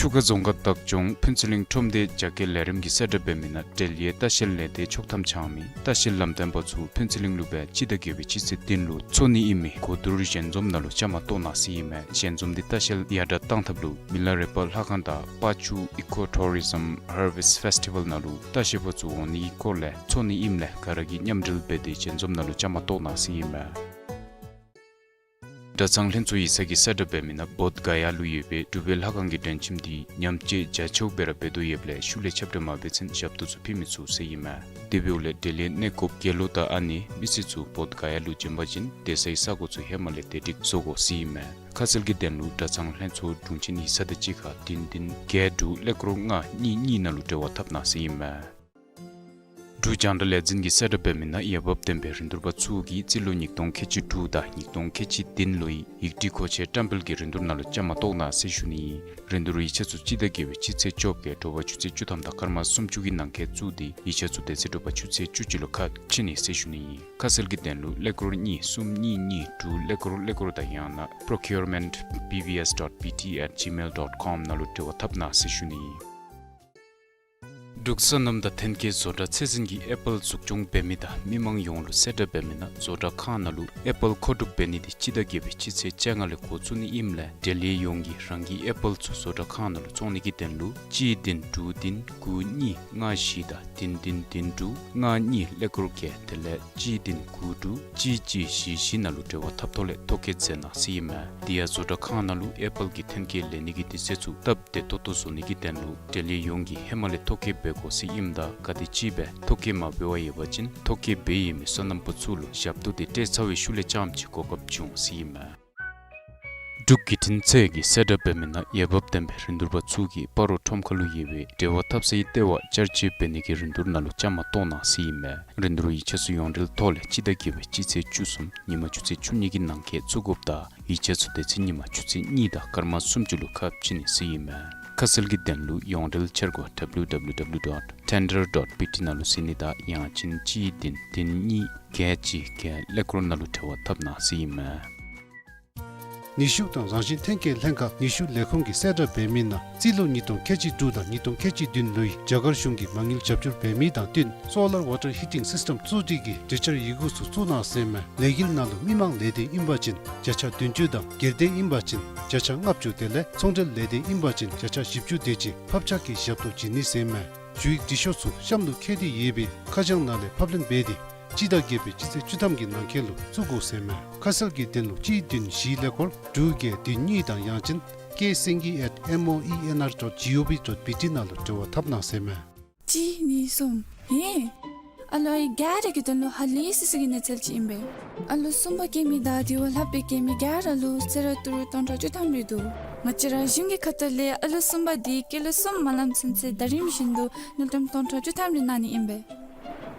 ཆུ་ཁ་རྫོང་ཁག་བདག་སྐྱོང་ཕུན་ཚོགས་གླིང་ཁྲོམ་སྡེ་རྒྱ་སྐྱེད་ལས་རིམ་གྱིས་གསལ་བསྒྲགས་འབད་མི་ནང་འབྲེལ་ཡོད་ལྟ་བཤལ་ལས་སྡེ་ཆོག་ཐམ་འཆང་མི་ལྟ་བཤལ་ལམ་སྟོན་པ་ཚུ་ཕུན་ཚོགས་གླིང་ལུ་སྦེ་སྤྱི་ཟླ་བརྒྱད་པའི་སྤྱི་ཚེས་བདུན་ལུ་འཚོགས་ནི་ཨིན་མི་གོ་བསྡུར་ཞལ་འཛོམས་ནང་ལུ་བཅའ་མར་གཏོགས་གནང་ཟེར་ཨིན་མས། ཞལ་འཛོམས་འདི་ལྟ་བཤལ་ཡར་དྲག་གཏང་ཐབས་ལུ་མི་ལ་རས་པ་ལྷ་ཁང་དང་པ་ཅུ་ཨི་ཀོ་ཊུ་རི་ཛིམ་ཧར་ཝེསཊ་ཕེསི་ཊི་ཝཱལ་ནང་ལུ་ལྟ་བཤལ་པ་ཚུ་འོང་ནི་གི་སྐོར་ལས་འཚོགས་ནི་ཨིནམ་ལས་ག་ར་གིས་མཉམ་འབྲེལ་འབད་དེ་ཞལ་འཛོམས་ནང་ལུ་བཅའ་མར་གཏོགས་གནང་ཟེར་ཨིན་མས། གྲྭ་ཚང་ལྷན་ཚོགས་ཡིག་ཚང་གིས་གསལ་བསྒྲགས་འབད་མི་ནང་བོདྷ་ག་ཡ་ལུ་ཡོད་པའི་འབྲུག་པའི་ལྷ་ཁང་གི་མགྲོན་ཁྱིམ་འདི་ཉམས་བཅོས་རྒྱ་ཆེཝ་སྦེ་ར་འབད་དོ་ཡོདཔ་ལས་ཤུལ་ལས་ཁྱབ་བསྒྲགས་མ་འབད་ཚུན་ཞབས་ཏོག་ཚུ་ཕུལ་མི་ཚུགས་ཟེར་ཨིན་མས། དེ་འབདཝ་ལས་འབྲེལ་ཡོད་གནས་སྐབས་དགེ་སློང་དང་ཨ་ནེ་མི་སེར་ཚུ་བོདྷ་ག་ཡ་ལུ་བྱོན་པ་ཅིན་སྡོད་སའི་ས་གོ་ཚུ་ཧེ་མ་ལས་བདེ་སྒྲིག་བཟོ་དགོ་ཟེར་ཨིན་མས། ཁ་གསལ་གྱི་དོན་ལུ་གྲྭ་ཚང་ལྷན་ཚོགས་དྲུང་ཆེན་ཡིག་ཚང་དང་གཅིག་ཁར་བདུན་བདུན་བརྒྱད་དྲུག་ཀླད་ཀོར་ལྔ་གཉིས་གཉིས་ནང་ལུ་འབྲེལ་བ་འཐབ་གནང་ཟེར་ཨིན་མས། འབྲུག་རྒྱང་བསྒྲགས་ལས་འཛིན་གྱིས་གསལ་བསྒྲགས་འབད་མི་ནང་འོས་འབབ་ལྡན་པའི་རིན་བསྡུར་པ་ཚུ་གིས་རྩིས་ལོ་ཉིས་སྟོང་ཁལ་གཅིག་དྲུག་དང་ཉིས་སྟོང་ཁལ་གཅིག་བདུན་ལོའི་ཡིག་འབྲེལ་མཁོ་ཆས་བཀྲམ་སྤེལ་གྱི་རིན་བསྡུར་ནང་ལུ་བཅའ་མར་གཏོགས་གནང་ཟེར་ཞུ་ནི་ཨིན། རིན་བསྡུར་ཡིག་ཆ་ཚུ་སྤྱི་ཟླ་བརྒྱད་པའི་སྤྱི་ཚེས་བཅོ་བརྒྱད་དྲོ་པ་ཆུ་ཚོད་བཅུ་ཐམ་དང་སྐར་མ་སུམ་ཅུ་གི་ནང་འཁོད་བཙུགས་ཏེ་ཡིག་ཆ་ཚུ་དེ་ཚེ་དྲོ་པ་ཆུ་ཚོད་བཅུ་གཅིག་ལུ་ཁ་ཕྱེ་ནི་ཟེར་ཞུ་ནི་ཨིན། ཁ་གསལ་གྱི་དོན་ལུ་ཀླད་ཀོར་གཉིས་གསུམ་གཉིས་གཉིས་དྲུག་ཀླད་ཀོར་ཀླད་ཀོར་དང་ཡང་ན་procurement B V S dot B T at gmail dot com ནང་ལུ་འབྲེལ་བ་འཐབ་གནང་ཟེར་ཞུ་ནི་ཨིན། འབྲུག་སོ་ནམ་དང་ཐོན་སྐྱེད་བཟོ་གྲྭ་ཚད་འཛིན་གྱིས་ཨེ་པཱལ་འཛུགས་སྐྱོང་འབད་མི་དང་མི་མང་ཡོངས་ལུ་གསལ་བསྒྲགས་འབད་མི་ནང་བཟོ་གྲྭ་ཁང་ནང་ལུ་ཨེ་པཱལ་མཁོ་སྒྲུབ་འབད་ནི་འདི་སྤྱི་ཟླ་བརྒྱད་པའི་སྤྱི་ཚེས་བཅོ་ལྔ་ལས་འགོ་བཙུགས་ནི་ཨིནམ་ལས་འབྲེལ་ཡོད་ཡོངས་ཀྱིས་རང་གི་ཨེ་པཱལ་ཚུ་བཟོ་གྲྭ་ཁང་ནང་ལུ་བཙོང་ནི་གི་དོན་ལུ་གཅིག་བདུན་དྲུག་བདུན་དགུ་གཉིས་ལྔ་བཞི་དང་བདུན་བདུན་བདུན་དྲུག་ལྔ་གཉིས་ཀླད་ཀོར་བརྒྱད་དེ་ལས་གཅིག་བདུན་དགུ་དྲུག་གཅིག་གཅིག་བཞི་བཞི་ནང་ལུ་འབྲེལ་བ་འཐབ་ཐོག་ལས་ཐོ་བཀོད་མཛད་གནང་ཟེར་ཨིན་མས། དེ་ཡང་བཟོ་གྲྭ་ཁང་ནང་ལུ་ཨེ་པཱལ་གྱི་ཐོན་སྐྱེད་ལེན་ནི་གི་དུས་ཚོད་ཚུ་སྟབས་བདེ་ཏོག་ཏོ་བཟོ་ནི་གི་དོན་ལུ་འབྲེལ་ཡོད་ཡོངས་ཀྱིས་ཧེ་མ་ལས་ཐོ་བཀོད་འབད་དགོ་ཟེར་ཨིནམ་ད་ག་དེམ་ཅིག་སྦེ་ཐོ་བཀོད་མ་འབད་བར་ཡོད་པ་ཅིན་ཐོ་བཀོད་འབད་ཡོད་མི་སོ་ནམ་པ་ཚུ་ལུ་ཞབས་ཏོག་འདི་སྤྲོད་ཚར་བའི་ཤུལ་ལས་རྐྱངམ་ཅིག་གོ་སྐབས་བྱུང་ཟེར་ཨིན་མས། འབྲུག་བརྒྱུད་འཕྲིན་ཚད་ཀྱིས་གསལ་བསྒྲགས་འབད་མི་ནང་འོས་འབབ་ལྡན་པའི་རིན་བསྡུར་པ་ཚུ་གིས་སྤ་རོ་ཁྲོམ་ཁ་ལུ་ཡོད་པའི་འབྲེལ་བ་འཐབ་སའི་ལྟེ་བ་བཅར་འབྱོན་འབད་ནི་གི་རིན་བསྡུར་ནང་ལུ་བཅའ་མར་གཏོགས་གནང་ཟེར་ཨིན་མས། རིན་བསྡུར་ཡིག་ཆ་ཚུ་ཡོངས་འབྲེལ་ཐོག་ལས་སྤྱི་ཟླ་བརྒྱད་པའི་སྤྱི་ཚེས་བཅུ་གསུམ་ཉིན་མ་ཆུ་ཚོད་བཅུ་གཉིས་ཀྱི་ནང་འཁོད་བཙུགས་དགོཔ་དང་ཡིག་ཆ་ཚུ་དེ་ཚེ་ཉིན་མ་ཆུ་ཚོད་གཉིས་དང་སྐར་མ་སུམ་ཅུ་ལུ་ཁ་ཕྱེ་ནི་ཟེར་ཨིན་མས། ཁ་གསལ་གྱི་དོན་ལུ་ཡོངས་འབྲེལ་འཆར་སྒོ་W W W dot tender dot B T ནང་ལུ་གཟིགས་ནི་དང་ཡང་ཅིན་གཅིག་བདུན་བདུན་གཉིས་བརྒྱད་གཅིག་བརྒྱད་ཀླད་ཀོར་ནང་ལུ་འབྲེལ་བ་འཐབ་གནང་ཟེར་ཨིན་མས། ནུས་ཤུགས་དང་རང་བཞིན་ཐོན་སྐྱེད་ལྷན་ཁག་ནུས་ཤུགས་ལས་ཁུངས་ཀྱིས་གསལ་བསྒྲགས་འབད་མི་ནང་རྩིས་ལོ་ཉིས་སྟོང་ཁལ་གཅིག་དྲུག་དང་ཉིས་སྟོང་ཁལ་གཅིག་བདུན་ལོའི་རྒྱ་གར་གཞུང་གིས་མ་དངུལ་རྒྱབ་སྐྱོར་འབད་མི་དང་བསྟུན་solar water heating system བཙུགས་སྒྲིག་གི་གྲོས་འཆར་ཡི་གུ་ཚུ་བཙུགས་གནང་ཟེར་ཨིན་མས། ལས་འགུལ་ནང་ལུ་མི་མང་ལས་སྡེ་ཨིན་པ་ཅིན་བརྒྱ་ཆ་བདུན་ཅུ་དང་སྒེར་སྡེ་ཨིན་པ་ཅིན་བརྒྱ་ཆ་ལྔ་བཅུ་དེ་ལས་ཚོང་འབྲེལ་ལས་སྡེ་ཨིན་པ་ཅིན་བརྒྱ་ཆ་བཞི་བཅུ་དེ་ཅིག་ཕབ་ཆག་གི་ཞབས་ཏོག་བྱིན་ནི་ཟེར་ཨིན་མས། ཞུ་ཡིག་འབྲི་ཤོག་ཚུ་གཤམ་ལུ་བཀོད་དེ་ཡོད་པའི་ཁ་བྱང་ནང་ལས་ཕབ་ལེན་འབད་དེ་སྤྱི་ཟླ་བརྒྱད་པའི་སྤྱི་ཚེས་བཅུ་ཐམ་གྱི་ནང་འཁོད་ལུ་བཙུགས་དགོ་ཟེར་ཨིན་མས། ཁ་གསལ་གྱི་དོན་ལུ་གཅིག་བདུན་བཞི་ཀླད་ཀོར་དྲུག་བརྒྱད་བདུན་གཉིས་དང་ཡང་ཅིན་K Singhi at M O E N R dot G O V dot B T ནང་ལུ་འབྲེལ་བ་འཐབ་གནང་ཟེར་ཨིན་མས། གཅིག་གཉིས་གསུམ། ཧེ། ཨ་ལོ་ཨའི་ག་ར་གི་དོན་ལུ་ཧ་ལས་སི་སི་གི་གནས་ཚུལ་ཅིག་ཨིན་པས། ཨ་ལོ་གསུམ་པ་སྐྱེ་མི་དང་དེ་བ་ལྷག་སྦེ་སྐྱེ་མི་ག་ར་ལུ་གསོལ་རས་ཏི་རུ་སྟོང་ཕྲག་བཅུ་ཐམ་རེ་འདུག། ང་བཅས་ར་གཞུང་གི་ཁ་ཐུག་ལས་ཨ་ལོ་གསུམ་པ་དེ་སྐྱེས་ལོ་གསུམ་མ་ལང་ཚུན་ཚོད་ཟླ་རིམ་བཞིན་དུ་དངུལ་ཀྲམ་སྟོང་ཕྲག་བཅུ་ཐམ་རེ་གནང་ནི་ཨིན་པས།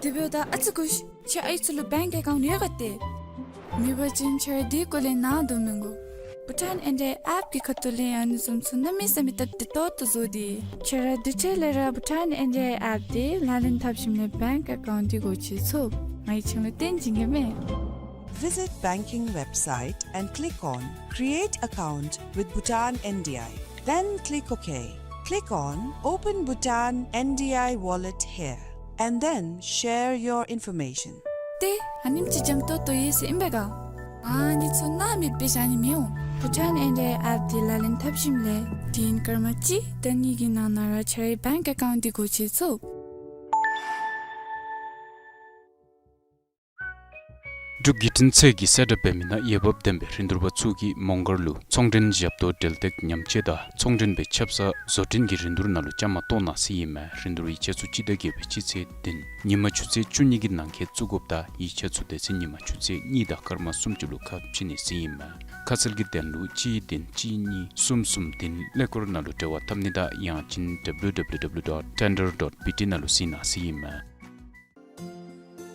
དེ་འབདཝ་ད་ཨ་ཙི་སྒུག་ཤིག། ཁྱེད་ཨའི་ཚུ་ལུ་bank account ཡོད་ག་ཏེ། མེད་པ་ཅིན་ཁྱེད་ར་དེ་སྐོར་ལས་ནཱ་འདུག་མི་དགོ། Bhutan N D I app གི་ཁ་ཐུག་ལས་ཨ་ནི་བཟུམ་ཚུ་གནམ་མེད་ས་མེད་སྟབས་བདེ་ཏོག་ཏོ་བཟོ་སྟེ། ཁྱེད་ར་དུས་ཚོད་ལས་ར་Bhutan N D I app དེ་ལག་ལེན་འཐབ་ཞིནམ་ལས་bank account འདི་སྒོ་ཕྱེ་ཚུགས། ང་གིས་ཁྱེད་ལུ་སྟོན་བྱིན་གེ་མས། Visit banking website and click on Create account with Bhutan N D I. Then click OK. Click on Open Bhutan N D I wallet here and then share your information. ཏེ་ཨ་ནེམ་ཅིག་འཇམ་ཏོང་ཏོ་ཡོད་ཟེར་ཨིན་པས་ག། ཨ་ནི་ཚུ་ནཱ་མེདཔ་སྦེ་བཞག་ནི་མི་འོང་། Bhutan N D I app དེ་ལག་ལེན་འཐབ་ཞིནམ་ལས་དེ་ཡང་སྐར་མ་གཅིག་དང་གཉིས་ཀྱི་ནང་ན་ར་ཁྱེད་རའི་bank account དེ་སྒོ་ཕྱེ་ཚུགས། འབྲུག་བརྒྱུད་འཕྲིན་ཚད་ཀྱིས་གསལ་བསྒྲགས་འབད་མི་ནང་འོས་འབབ་ལྡན་པའི་རིན་བསྡུར་པ་ཚུ་གིས་མོང་སྒར་ལུ་ཚོང་མགྲོན་ཞབས་ཏོག་འབྲེལ་སྟེགས་ཉམས་བཅོས་དང་ཚོང་མགྲོན་པའི་ཆབ་གསང་བཟོ་སྐྲུན་གྱི་རིན་བསྡུར་ནང་ལུ་བཅའ་མར་གཏོགས་གནང་ཟེར་ཨིན་མས། རིན་བསྡུར་ཡིག་ཆ་ཚུ་སྤྱི་ཟླ་བརྒྱད་པའི་སྤྱི་ཚེས་བདུན་ཉིན་མ་ཆུ་ཚོད་བཅུ་གཉིས་ཀྱི་ནང་འཁོད་བཙུགས་དགོཔ་དང་ཡིག་ཆ་ཚུ་དེ་ཚེ་ཉིན་མ་ཆུ་ཚོད་གཉིས་དང་སྐར་མ་སུམ་ཅུ་ལུ་ཁ་ཕྱེ་ནི་ཟེར་ཨིན་མས། ཁ་གསལ་གྱི་དོན་ལུ་གཅིག་བདུན་གཅིག་གཉིས་གསུམ་གསུམ་བདུན་ཀླད་ཀོར་ནང་ལུ་འབྲེལ་བ་འཐབ་ནི་དང་ཡང་ཅིན W W W dot tender dot B T ནང་ལུ་གཟིགས་གནང་ཟེར་ཨིན་མས།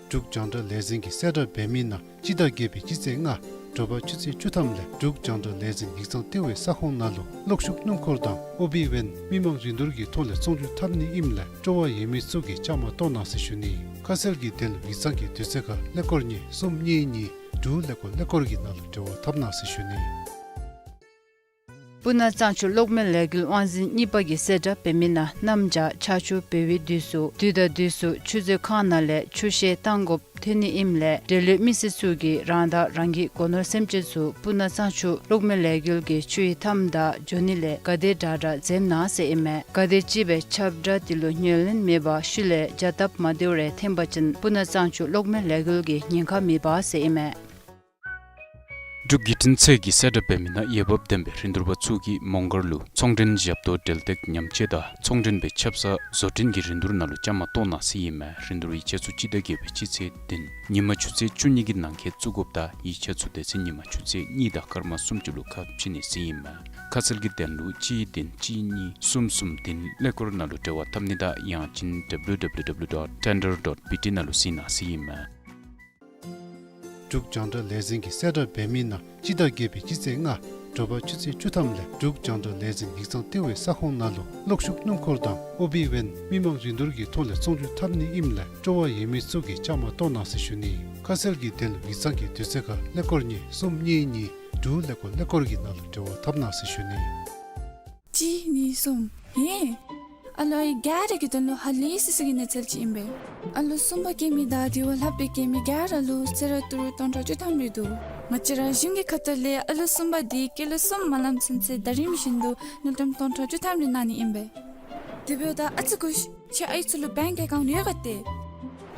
འབྲུག་རྒྱང་བསྒྲགས་ལས་འཛིན་གྱིས་གསལ་བསྒྲགས་འབད་མི་ནང་སྤྱི་ཟླ་བརྒྱད་པའི་སྤྱི་ཚེས་ལྔ་དྲོ་པ་ཆུ་ཚོད་བཅུ་ཐམ་ལས་འབྲུག་རྒྱང་བསྒྲགས་ལས་འཛིན་ཡིག་ཚང་ལྟེ་བའི་ས་ཁོངས་ནང་ལུ་གློག་ཤུགས་སྣུམ་འཁོར་དང་ཨོ་བི་ཝེན་མི་མང་རིན་བསྡུར་གྱི་ཐོག་ལས་ཚོང་བསྒྱུར་འཐབ་ནི་ཨིནམ་ལས་སྤྲོ་བ་ཡོད་མི་ཚུ་གིས་བཅའ་མར་གཏོགས་གནང་ཟེར་ཞུ་ནི། ཁ་གསལ་གྱི་དོན་ལུ་ཡིག་ཚང་གི་དུས་ཚོད་ཁར་ཀླད་ཀོར་གཉིས་གསུམ་གཉིས་གཉིས་དྲུག་ཀླད་ཀོར་ཀླད་ཀོར་གྱི་ནང་ལུ་འབྲེལ་བ་འཐབ་གནང་ཟེར་ཞུ་ནི། སྤུ་ན་གཙང་ཆུ་གློག་མེ་ལས་འགུལ་དབང་འཛིན་གཉིས་པ་གིས་གསལ་བསྒྲགས་འབད་མི་ནང་གནམ་བྱཱར་ཆར་ཆུ་འབབ་པའི་དུས་སུ་དུས་དང་དུས་སུ་ཆུ་མཛོད་ཁང་ནང་ལས་ཆུ་བཤལ་བཏང་དགོཔ་ཐོན་ནི་ཨིནམ་ལས་འབྲེལ་ཡོད་མི་སེར་ཚུ་གིས་རང་དང་རང་གི་སྒོ་ནོར་སེམས་ཅན་ཚུ་སྤུ་ན་གཙང་ཆུ་གློག་མེ་ལས་འགུལ་གྱི་ཆུ་ཡི་མཐའམ་དང་འགྱོ་ནི་ལས་ག་དེ་དྲག་དྲག་འཛེམ་གནང་ཟེར་ཨིན་མས། ག་དེ་ཅིག་སྦེ་ཁྱབ་བསྒྲགས་དེ་ལུ་ཉན་ལེན་མེད་པར་ཤུལ་ལས་བྱ་སྟབས་མ་བདེཝ་རེ་འཐོན་པ་ཅིན་སྤུ་ན་གཙང་ཆུ་གློག་མེ་ལས་འགུལ་གྱི་ཉེན་ཁ་མེད་པ་ཟེར་ཨིན་མས། འབྲུག་བརྒྱུད་འཕྲིན་ཚད་ཀྱིས་གསལ་བསྒྲགས་འབད་མི་ནང་འོས་འབབ་ལྡན་པའི་རིན་བསྡུར་པ་ཚུ་གིས་མོང་སྒར་ལུ་ཚོང་མགྲོན་ཞབས་ཏོག་འབྲེལ་སྟེགས་ཉམས་བཅོས་དང་ཚོང་མགྲོན་པའི་ཆབ་གསང་བཟོ་སྐྲུན་གྱི་རིན་བསྡུར་ནང་ལུ་བཅའ་མར་གཏོགས་གནང་ཟེར་ཨིན་མས། རིན་བསྡུར་ཡིག་ཆ་ཚུ་སྤྱི་ཟླ་བརྒྱད་པའི་སྤྱི་ཚེས་བདུན་ཉིན་མ་ཆུ་ཚོད་བཅུ་གཉིས་ཀྱི་ནང་འཁོད་བཙུགས་དགོཔ་དང་ཡིག་ཆ་ཚུ་དེ་ཚེ་ཉིན་མ་ཆུ་ཚོད་གཉིས་དང་སྐར་མ་སུམ་ཅུ་ལུ་ཁ་ཕྱེ་ནི་ཟེར་ཨིན་མས། ཁ་གསལ་གྱི་དོན་ལུ་གཅིག་བདུན་གཅིག་གཉིས་གསུམ་གསུམ་བདུན་ཀླད་ཀོར་ནང་ལུ་འབྲེལ་བ་འཐབ་ནི་དང་ཡང་ཅིན་W W W dot tender dot B T ནང་ལུ་གཟིགས་གནང་ཟེར་ཨིན་མས། འབྲུག་རྒྱང་བསྒྲགས་ལས་འཛིན་གྱིས་གསལ་བསྒྲགས་འབད་མི་ནང་སྤྱི་ཟླ་བརྒྱད་པའི་སྤྱི་ཚེས་ལྔ་དྲོ་པ་ཆུ་ཚོད་བཅུ་ཐམ་ལས་འབྲུག་རྒྱང་བསྒྲགས་ལས་འཛིན་ཡིག་ཚང་ལྟེ་བའི་ས་ཁོངས་ནང་ལུ་གློག་ཤུགས་སྣུམ་འཁོར་དང་ཨོ་བི་ཝེན་མི་མང་རིན་བསྡུར་གྱི་ཐོག་ལས་ཚོང་བསྒྱུར་འཐབ་ནི་ཨིནམ་ལས་སྤྲོ་བ་ཡོད་མི་ཚུ་གིས་བཅའ་མར་གཏོགས་གནང་ཟེར་ཞུ་ནི། ཁ་གསལ་གྱི་དོན་ལུ་ཡིག་ཚང་གི་དུས་ཚོད་ཁར་ཀླད་ཀོར་གཉིས་གསུམ་གཉིས་གཉིས་དྲུག་ཀླད་ཀོར་ཀླད་ཀོར་གྱི་ནང་ལུ་འབྲེལ་བ་འཐབ་གནང་ཟེར་ཞུ་ནི། གཅིག་གཉིས་གསུམ། ཧེ། ཨ་ལོ་ཨའི་ག་ར་གི་དོན་ལུ་ཧ་ལས་སི་སི་གི་གནས་ཚུལ་ཅིག་ཨིན་པས། ཨ་ལོ་གསུམ་པ་སྐྱེ་མི་དང་དེ་བ་ལྷག་སྦེ་སྐྱེ་མི་ག་ར་ལུ་གསོལ་རས་ཏི་རུ་སྟོང་ཕྲག་བཅུ་ཐམ་རེ་འདུག། ང་བཅས་ར་གཞུང་གི་ཁ་ཐུག་ལས་ཨ་ལོ་གསུམ་པ་དེ་སྐྱེས་ལོ་གསུམ་མ་ལང་ཚུན་ཚོད་ཟླ་རིམ་བཞིན་དུ་དངུལ་ཀྲམ་སྟོང་ཕྲག་བཅུ་ཐམ་རེ་གནང་ནི་ཨིན་པས། དེ་འབདཝ་ད་ཨ་ཙི་སྒུག་ཤིག། ཁྱེད་ཨའི་ཚུ་ལུ་bank account ཡོད་ག་ཏེ།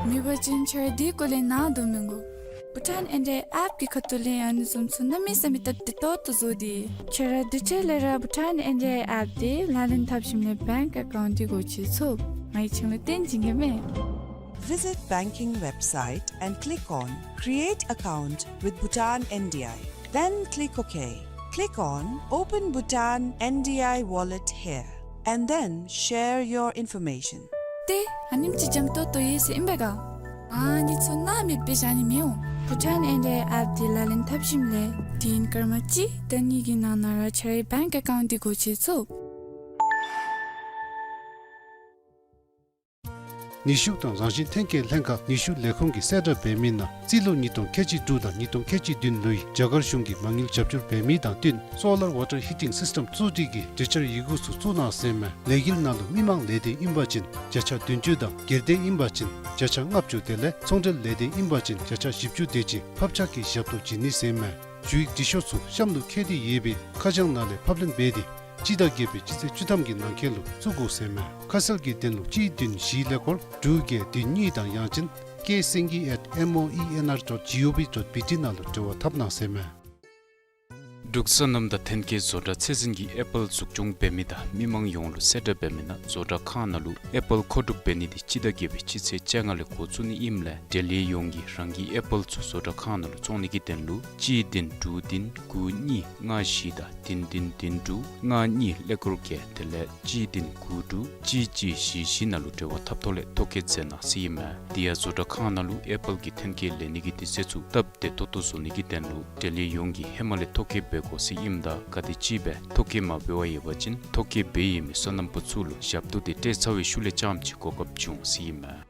མེད་པ་ཅིན་ཁྱེད་ར་དེ་སྐོར་ལས་ནཱ་འདུག་མི་དགོ། Bhutan N D I app གི་ཁ་ཐུག་ལས་ཨ་ནི་བཟུམ་ཚུ་གནམ་མེད་ས་མེད་སྟབས་བདེ་ཏོག་ཏོ་བཟོ་སྟེ། ཁྱེད་ར་དུས་ཚོད་ལས་ར་Bhutan N D I app དེ་ལག་ལེན་འཐབ་ཞིནམ་ལས་bank account འདི་སྒོ་ཕྱེ་ཚུགས། ང་གིས་ཁྱེད་ལུ་སྟོན་བྱིན་གེ་མས། Visit banking website and click on Create account with Bhutan N D I. Then click OK. Click on Open Bhutan N D I Wallet here and then share your information. ཏེ་ཨ་ནེམ་ཅིག་འཇམ་ཏོང་ཏོ་ཡོད་ཟེར་ཨིན་པས་ག། ཨ་ནི་ཚུ་ནཱ་མེདཔ་སྦེ་བཞག་ནི་མི་འོང་། Bhutan N D I app འདི་ལག་ལེན་འཐབ་ཞིནམ་ལས་དེ་སྐར་མ་གཅིག་དང་གཉིས་ཀྱི་ནང་ན་ར་ཁྱོད་རའི་bank account འདི་སྒོ་ཕྱེ་ཚུགས། ནུས་ཤུགས་དང་རང་བཞིན་ཐོན་སྐྱེད་ལྷན་ཁག་ནུས་ཤུགས་ལས་ཁུངས་ཀྱིས་གསལ་བསྒྲགས་འབད་མི་ནང་རྩིས་ལོ་ཉིས་སྟོང་ཁལ་གཅིག་དྲུག་དང་ཉིས་སྟོང་ཁལ་གཅིག་བདུན་ལོའི་རྒྱ་གར་གཞུང་གིས་མ་དངུལ་རྒྱབ་སྐྱོར་འབད་མི་དང་བསྟུན་solar water heating system བཙུགས་སྒྲིག་གི་གྲོས་འཆར་ཡི་གུ་ཚུ་བཙུགས་གནང་ཟེར་མས། ལས་འགུལ་ནང་ལུ་མི་མང་ལས་སྡེ་ཨིན་པ་ཅིན་བརྒྱ་ཆ་བདུན་ཅུ་དང་སྒེར་སྡེ་ཨིན་པ་ཅིན་བརྒྱ་ཆ་ལྔ་བཅུ་དེ་ལས་ཚོང་འབྲེལ་ལས་སྡེ་ཨིན་པ་ཅིན་བརྒྱ་ཆ་བཞི་བཅུ་དེ་ཅིག་ཕབ་ཆག་གི་ཞབས་ཏོག་བྱིན་ནི་ཟེར་མས། ཞུ་ཡིག་འབྲི་ཤོག་ཚུ་གཤམ་ལུ་བཀོད་དེ་ཡོད་པའི་ཁ་བྱང་ནང་ལས་ཕབ་ལེན་འབད་དེ་སྤྱི་ཟླ་བརྒྱད་པའི་སྤྱི་ཚེས་བཅུ་ཐམ་གྱི་ནང་འཁོད་ལུ་བཙུགས་དགོ་ཟེར་མས། ཁ་གསལ་གྱི་དོན་ལུ་གཅིག་བདུན་བཞི་ཀླད་ཀོར་དྲུག་བརྒྱད་བདུན་གཉིས་དང་ཡང་ཅིན་K Singhi at M O E N R dot G O V dot B T ནང་ལུ་འབྲེལ་བ་འཐབ་གནང་ཟེར་མས། འབྲུག་སོ་ནམ་དང་ཐོན་སྐྱེད་བཟོ་གྲྭ་ཚད་འཛིན་གྱིས་ཨེ་པཱལ་འཛུགས་སྐྱོང་འབད་མི་དང་མི་མང་ཡོངས་ལུ་གསལ་བསྒྲགས་འབད་མི་ནང་བཟོ་གྲྭ་ཁང་ནང་ལུ་ཨེ་པཱལ་མཁོ་སྒྲུབ་འབད་ནི་འདི་སྤྱི་ཟླ་བརྒྱད་པའི་སྤྱི་ཚེས་བཅོ་ལྔ་ལས་འགོ་བཙུགས་ནི་ཨིནམ་ལས་འབྲེལ་ཡོད་ཡོངས་ཀྱིས་རང་གི་ཨེ་པཱལ་ཚུ་བཟོ་གྲྭ་ཁང་ནང་ལུ་བཙོང་ནི་གི་དོན་ལུ་གཅིག་བདུན་དྲུག་བདུན་དགུ་གཉིས་ལྔ་བཞི་དང་བདུན་བདུན་བདུན་དྲུག་ལྔ་གཉིས་ཀླད་ཀོར་བརྒྱད་དེ་ལས་གཅིག་བདུན་དགུ་དྲུག་གཅིག་གཅིག་བཞི་བཞི་ནང་ལུ་འབྲེལ་བ་འཐབ་ཐོག་ལས་ཐོ་བཀོད་མཛད་གནང་ཟེར་ཨིན་མས། དེ་ཡང་བཟོ་གྲྭ་ཁང་ནང་ལུ་ཨེ་པཱལ་གྱི་ཐོན་སྐྱེད་ལེན་ནི་གི་དུས་ཚོད་ཚུ་སྟབས་བདེ་ཏོག་ཏོ་བཟོ་ནི་གི་དོན་ལུ་འབྲེལ་ཡོད་ཡོངས་ཀྱིས་ཧེ་མ་ལས་ཐོ་བཀོད་འབད་དགོ་ཟེར་ཨིནམ་ད་ག་དེམ་ཅིག་སྦེ་ཐོ་བཀོད་མ་འབད་བར་ཡོད་པ་ཅིན་ཐོ་བཀོད་འབད་ཡོད་མི་སོ་ནམ་པ་ཚུ་ལུ་ཞབས་ཏོག་དེ་སྤྲོད་ཚར་བའི་ཤུལ་ལས་རྐྱངམ་ཅིག་གོ་སྐབས་བྱུང་ཟེར་ཨིན་མས།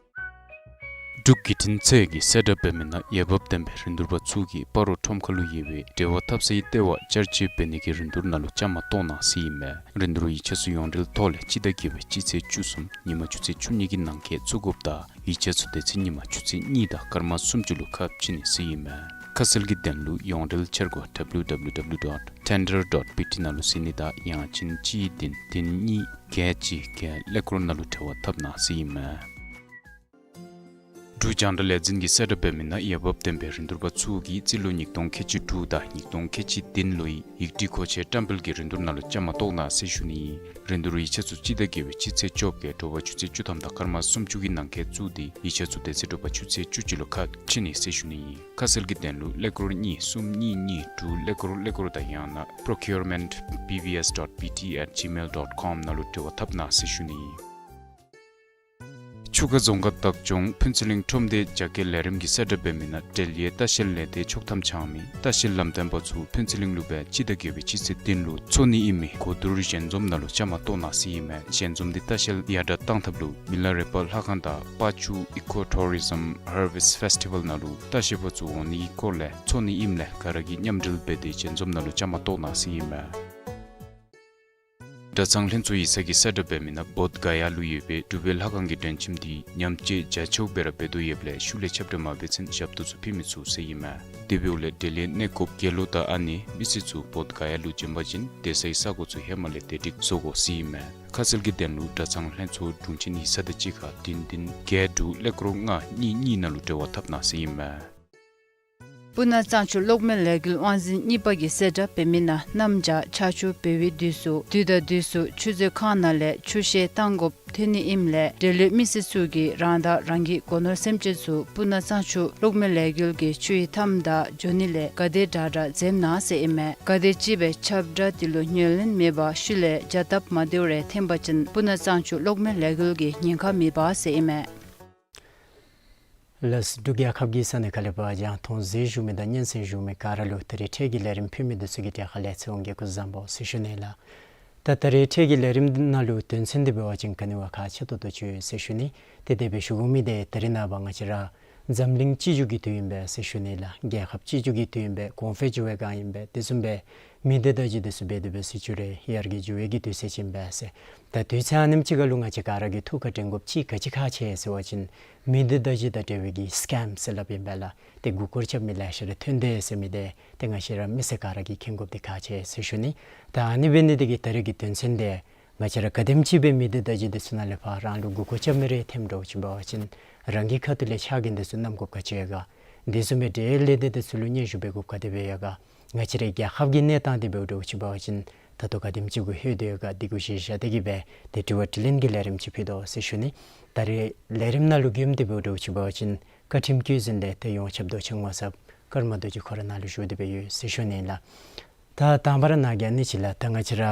འབྲུག་བརྒྱུད་འཕྲིན་ཚད་ཀྱིས་གསལ་བསྒྲགས་འབད་མི་ནང་འོས་འབབ་ལྡན་པའི་རིན་བསྡུར་པ་ཚུ་གིས་སྤ་རོ་ཁྲོམ་ཁ་ལུ་ཡོད་པའི་འབྲེལ་བ་འཐབ་སའི་ལྟེ་བ་བསྐྱར་བཅོས་འབད་ནི་གི་རིན་བསྡུར་ནང་ལུ་བཅའ་མར་གཏོགས་གནང་ཟེར་ཨིན་མས། རིན་བསྡུར་ཡིག་ཆ་ཚུ་ཡོངས་འབྲེལ་ཐོག་ལས་སྤྱི་ཟླ་བརྒྱད་པའི་སྤྱི་ཚེས་བཅུ་གསུམ་ཉིན་མ་ཆུ་ཚོད་བཅུ་གཉིས་ཀྱི་ནང་འཁོད་བཙུགས་དགོཔ་དང་ཡིག་ཆ་ཚུ་དེ་ཚེ་ཉིན་མ་ཆུ་ཚོད་གཉིས་དང་སྐར་མ་སུམ་ཅུ་ལུ་ཁ་ཕྱེ་ནི་ཟེར་ཨིན་མས། ཁ་གསལ་གྱི་དོན་ལུ་ཡོངས་འབྲེལ་འཆར་སྒོ་W W W dot tender dot B T ནང་ལུ་གཟིགས་ནི་དང་ཡང་ཅིན་གཅིག་བདུན་བདུན་གཉིས་བརྒྱད་གཅིག་བརྒྱད་ཀླད་ཀོར་ནང་ལུ་འབྲེལ་བ་འཐབ་གནང་ཟེར་ཨིན་མས། འབྲུག་རྒྱང་བསྒྲགས་ལས་འཛིན་གྱིས་གསལ་བསྒྲགས་འབད་མི་ནང་འོས་འབབ་ལྡན་པའི་རིན་བསྡུར་པ་ཚུ་གིས་རྩིས་ལོ་ཉིས་སྟོང་ཁལ་གཅིག་དྲུག་དང་ཉིས་སྟོང་ཁལ་གཅིག་བདུན་ལོའི་ཡིག་སྒྲིག་མཁོ་ཆས་བཀྲམ་སྤེལ་གྱི་རིན་བསྡུར་ནང་ལུ་བཅའ་མར་གཏོགས་གནང་ཟེར་ཞུ་ནི་ཨིན། རིན་བསྡུར་ཡིག་ཆ་ཚུ་སྤྱི་ཟླ་བརྒྱད་པའི་སྤྱི་ཚེས་བཅོ་བརྒྱད་དྲོ་པ་ཆུ་ཚོད་བཅུ་ཐམ་དང་སྐར་མ་སུམ་ཅུ་གི་ནང་འཁོད་བཙུགས་ཏེ་ཡིག་ཆ་ཚུ་དེ་ཚེ་དྲོ་པ་ཆུ་ཚོད་བཅུ་གཅིག་ལུ་ཁ་ཕྱེ་ནི་ཟེར་ཞུ་ནི་ཨིན། ཁ་གསལ་གྱི་དོན་ལུ་ཀླད་ཀོར་གཉིས་གསུམ་གཉིས་གཉིས་དྲུག་ཀླད་ཀོར་ཀླད་ཀོར་དང་ཡང་ན་procurement B V S dot B T at gmail dot com ནང་ལུ་འབྲེལ་བ་འཐབ་གནང་ཟེར་ཞུ་ནི་ཨིན། ཆུ་ཁ་རྫོང་ཁག་བདག་སྐྱོང་ཕུན་ཚོགས་གླིང་ཁྲོམ་སྡེ་རྒྱ་སྐྱེད་ལས་རིམ་གྱིས་གསལ་བསྒྲགས་འབད་མི་ནང་འབྲེལ་ཡོད་ལྟ་བཤལ་ལས་སྡེ་ཆོག་ཐམ་འཆང་མི་ལྟ་བཤལ་ལམ་སྟོན་པ་ཚུ་ཕུན་ཚོགས་གླིང་ལུ་སྦེ་སྤྱི་ཟླ་བརྒྱད་པའི་སྤྱི་ཚེས་བདུན་ལུ་འཚོགས་ནི་ཨིན་མི་གོ་བསྡུར་ཞལ་འཛོམས་ནང་ལུ་བཅའ་མར་གཏོགས་གནང་ཟེར་ཨིན་མས། ཞལ་འཛོམས་འདི་ལྟ་བཤལ་ཡར་དྲག་གཏང་ཐབས་ལུ་མི་ལ་རས་པ་ལྷ་ཁང་དང་པ་ཅུ་Eco Tourism Harvest Festival ནང་ལུ་ལྟ་བཤལ་པ་ཚུ་འོང་ནི་གི་སྐོར་ལས་འཚོགས་ནི་ཨིནམ་ལས་ག་ར་གིས་མཉམ་འབྲེལ་འབད་དེ་ཞལ་འཛོམས་ནང་ལུ་བཅའ་མར་གཏོགས་གནང་ཟེར་ཨིན་མས། གྲྭ་ཚང་ལྷན་ཚོགས་ཡིག་ཚང་གིས་གསལ་བསྒྲགས་འབད་མི་ནང་བོདྷ་ག་ཡ་ལུ་ཡོད་པའི་གྲུབ་པའི་ལྷ་ཁང་གི་མགྲོན་ཁྱིམ་འདི་ཉམས་བཅོས་རྒྱ་ཆེཝ་སྦེ་ར་འབད་དོ་ཡོདཔ་ལས་ཤུལ་ལས་ཁྱབ་བསྒྲགས་མ་འབད་ཚུན་ཞབས་ཏོག་ཚུ་ཕུལ་མི་ཚུགས་ཟེར་ཨིན་མས། དེ་འབདཝ་ལས་འབྲེལ་ཡོད་གནས་སྐོརཔ་དགེ་སློང་དང་ཨ་ནེ་མི་སེར་ཚུ་བོདྷ་ག་ཡ་ལུ་བྱོན་པ་ཅིན་སྡོད་སའི་ས་གོ་ཚུ་ཧེ་མ་ལས་བདེ་སྒྲིག་བཟོ་དགོ་ཟེར་ཨིན་མས། ཁ་གསལ་གྱི་དོན་ལུ་གྲྭ་ཚང་ལྷན་ཚོགས་དྲུང་ཆེན་ཡིག་ཚང་དང་གཅིག་ཁར་བདུན་བདུན་བརྒྱད་དྲུག་ཀླད་ཀོར་ལྔ་གཉིས་གཉིས་ནང་ལུ་འབྲེལ་བ་འཐབ་གནང་ཟེར་ཨིན་མས། སྤུ་ན་གཙང་ཆུ་གློག་མེ་ལས་འགུལ་དབང་འཛིན་གཉིས་པ་གིས་གསལ་བསྒྲགས་འབད་མི་ནང་གནམ་བྱཱར་ཆར་ཆུ་འབབ་པའི་དུས་སུ་དུས་དང་དུས་སུ་ཆུ་མཛོད་ཁང་ནང་ལས་ཆུ་བཤལ་བཏང་དགོཔ་ཐོན་ནི་ཨིནམ་ལས་འབྲེལ་ཡོད་མི་སེར་ཚུ་གིས་རང་དང་རང་གི་སྒོ་ནོར་སེམས་ཅན་ཚུ་སྤུ་ན་གཙང་ཆུ་གློག་མེ་ལས་འགུལ་གྱི་ཆུའི་མཐའམ་དང་འགྱོ་ནི་ལས་ག་དེ་དྲག་དྲག་འཛེམ་གནང་ཟེར་ཨིན་མས། ག་དེམ་ཅིག་སྦེ་ཁྱབ་བསྒྲགས་འདི་ལུ་ཉན་ལེན་མེད་པར་ཤུལ་ལས་བྱ་སྟབས་མ་བདེཝ་རེ་ཐོན་པ་ཅིན་སྤུ་ན་གཙང་ཆུ་གློག་མེ་ལས་འགུལ་གྱི་ཉེན་ཁ་མེདཔ་ཟེར་ཨིན་མས། ལགས། འབྲུག་རྒྱལ་ཁབ་ཀྱི་ས་གནས་ཁག་ལས་ཕར་རྒྱང་མཐོང་གཟིགས་བཞུགས་མི་དང་སྙན་གསན་བཞུགས་མི་ག་ར་ལུ་ད་རིས་འཕྲལ་གྱི་ལས་རིམ་ཕུལ་མི་འདི་ཚུ་གི་གྲས་ཁར་ལས་ཚེ་དབང་གིས་སྐུ་གཟུགས་བཟང་པོ་ཟེར་ཞུ་ནི་ལགས། ད་ད་རིས་འཕྲལ་གྱི་ལས་རིམ་ནང་ལུ་དོན་ཚན་འདི་འབད་བ་ཅིན་ག་ནི་བ་ཁག་ཆེ་ཏོག་ཏོ་ཅིག་ཡོད་ཟེར་ཞུ་ནི། ཏེ་དེ་སྦེ་ཞུ་དགོ་མི་འདི་ད་རིས་ནངས་པ་ང་བཅས་ར་འཛམ་གླིང་སྤྱི་རྒྱུ་གི་དུས་ཨིན་པས་ཟེར་ཞུ་ནི་ལགས། རྒྱལ་ཁབ་སྤྱི་རྒྱུ་གི་དུས་ཨིན་པས། གོང་འཕེལ་འགྱོ་བའི་སྒང་ཨིན་པས། དེ་བཟུམ་སྦེ་མི་སྡེ་བརྡ་བརྒྱུད་འདི་ཚུ་འབད་དེ་འབད་སྲིད་བྱུས་རེ་ཡར་རྒྱས་འགྱོ་བའི་གི་དུས་ཚོད་ཅིག་ཨིན་པས་ཟེར། ད་དུས་ཚོད་ཨ་ནེམ་ཅིག་ཁར་ལུ་ང་བཅས་ག་ར་གིས་ཐུགས་ཁར་དྲན་དགོཔ་ཅིག་ག་ཅི་ཁག་ཆེ་ཟེར་བ་ཅིན་མི་སྡེ་བརྡ་བརྒྱུད་དང་འབྲེལ་བའི་གི་སི་ཀེམ་ཟེར་སླབ་ཨིན་པས་ལགས། ཏེ་མགུ་སྐོར་རྐྱབ་མི་ལེ་ཤ་ར་ཐོན་དེས་ཟེར་མི་འདི་ཏེ་ང་བཅས་ར་མི་སེར་ག་ར་གིས་མཁྱེན་དགོཔ་འདི་ཁག་ཆེ་ཟེར་ཞུ་ནི། ད་ཨ་ནི་འབད་ནི་འདི་གིས་ད་རིས་ཀྱི་དོན་ཚན་འདི་ང་བཅས་ར་ག་དེམ་ཅིག་སྦེ་མི་སྡེ་བརྡ་བརྒྱུད་འདི་ཚུ་ནང་ལས་ཕར་རང་ལུ་མགུ་སྐོར་རྐྱབ་མི་རེ་ཐོནམ་འདྲཝ་ཅིག་འབད་བ་ཅིན་རང་གི་ཁ་ཐུག་ལས་ཕྱག་འགན་འདི་ཚུ་བསྣམ་དགོཔ་ག་ཅི་ཡོད་ག། དེ་བཟུམ་སྦེ་འབྲེལ་ཡོད་ལས་སྡེ་འདི་ཚུ་ལུ་སྙན་ཞུ་འབད་དགོཔ་ག་དེ་སྦེ་ཡོད་ག། ང་བཅས་རའི་རྒྱལ་ཁབ་ཀྱི་གནས་སྟངས་འདི་འབདཝ་འདྲཝ་ཅིག་འབད་བ་ཅིན་ད་ལྟོ་ག་དེམ་ཅིག་གུ་ལྷོད་དེ་ཡོད་ག། འདི་གུ་གཞི་བཞག་སྟེ་གིས་སྦེ་ཏེ་དྲི་བ་དྲིས་ལན་གྱི་ལས་རིམ་ཅིག་ཕུལ་དོ་ཟེར་ཞུ་ནི། ད་རིས་ལས་རིམ་ནང་ལུ་མགྱོནམ་འདི་འབདཝ་འདྲཝ་ཅིག་འབད་བ་ཅིན་བཀའ་ཁྲིམས་བཀོད་འཛིན་ལས་ཏེ་ཡོངས་ཁྱབ་མདོ་ཆེན་ངོ་ཚབ་ཀརྨ་རྡོ་རྗེ་ཁོ་ར་ནཱ་ལུ་བཞུགས་ཏེ་སྦེ་ཡོད་ཟེར་ཞུ་ནི་ལགས། ད་དང་པ་ར་ནཱ་གི་ཨ་ནི་ཅིག་ལགས། ད་ང་བཅས་ར་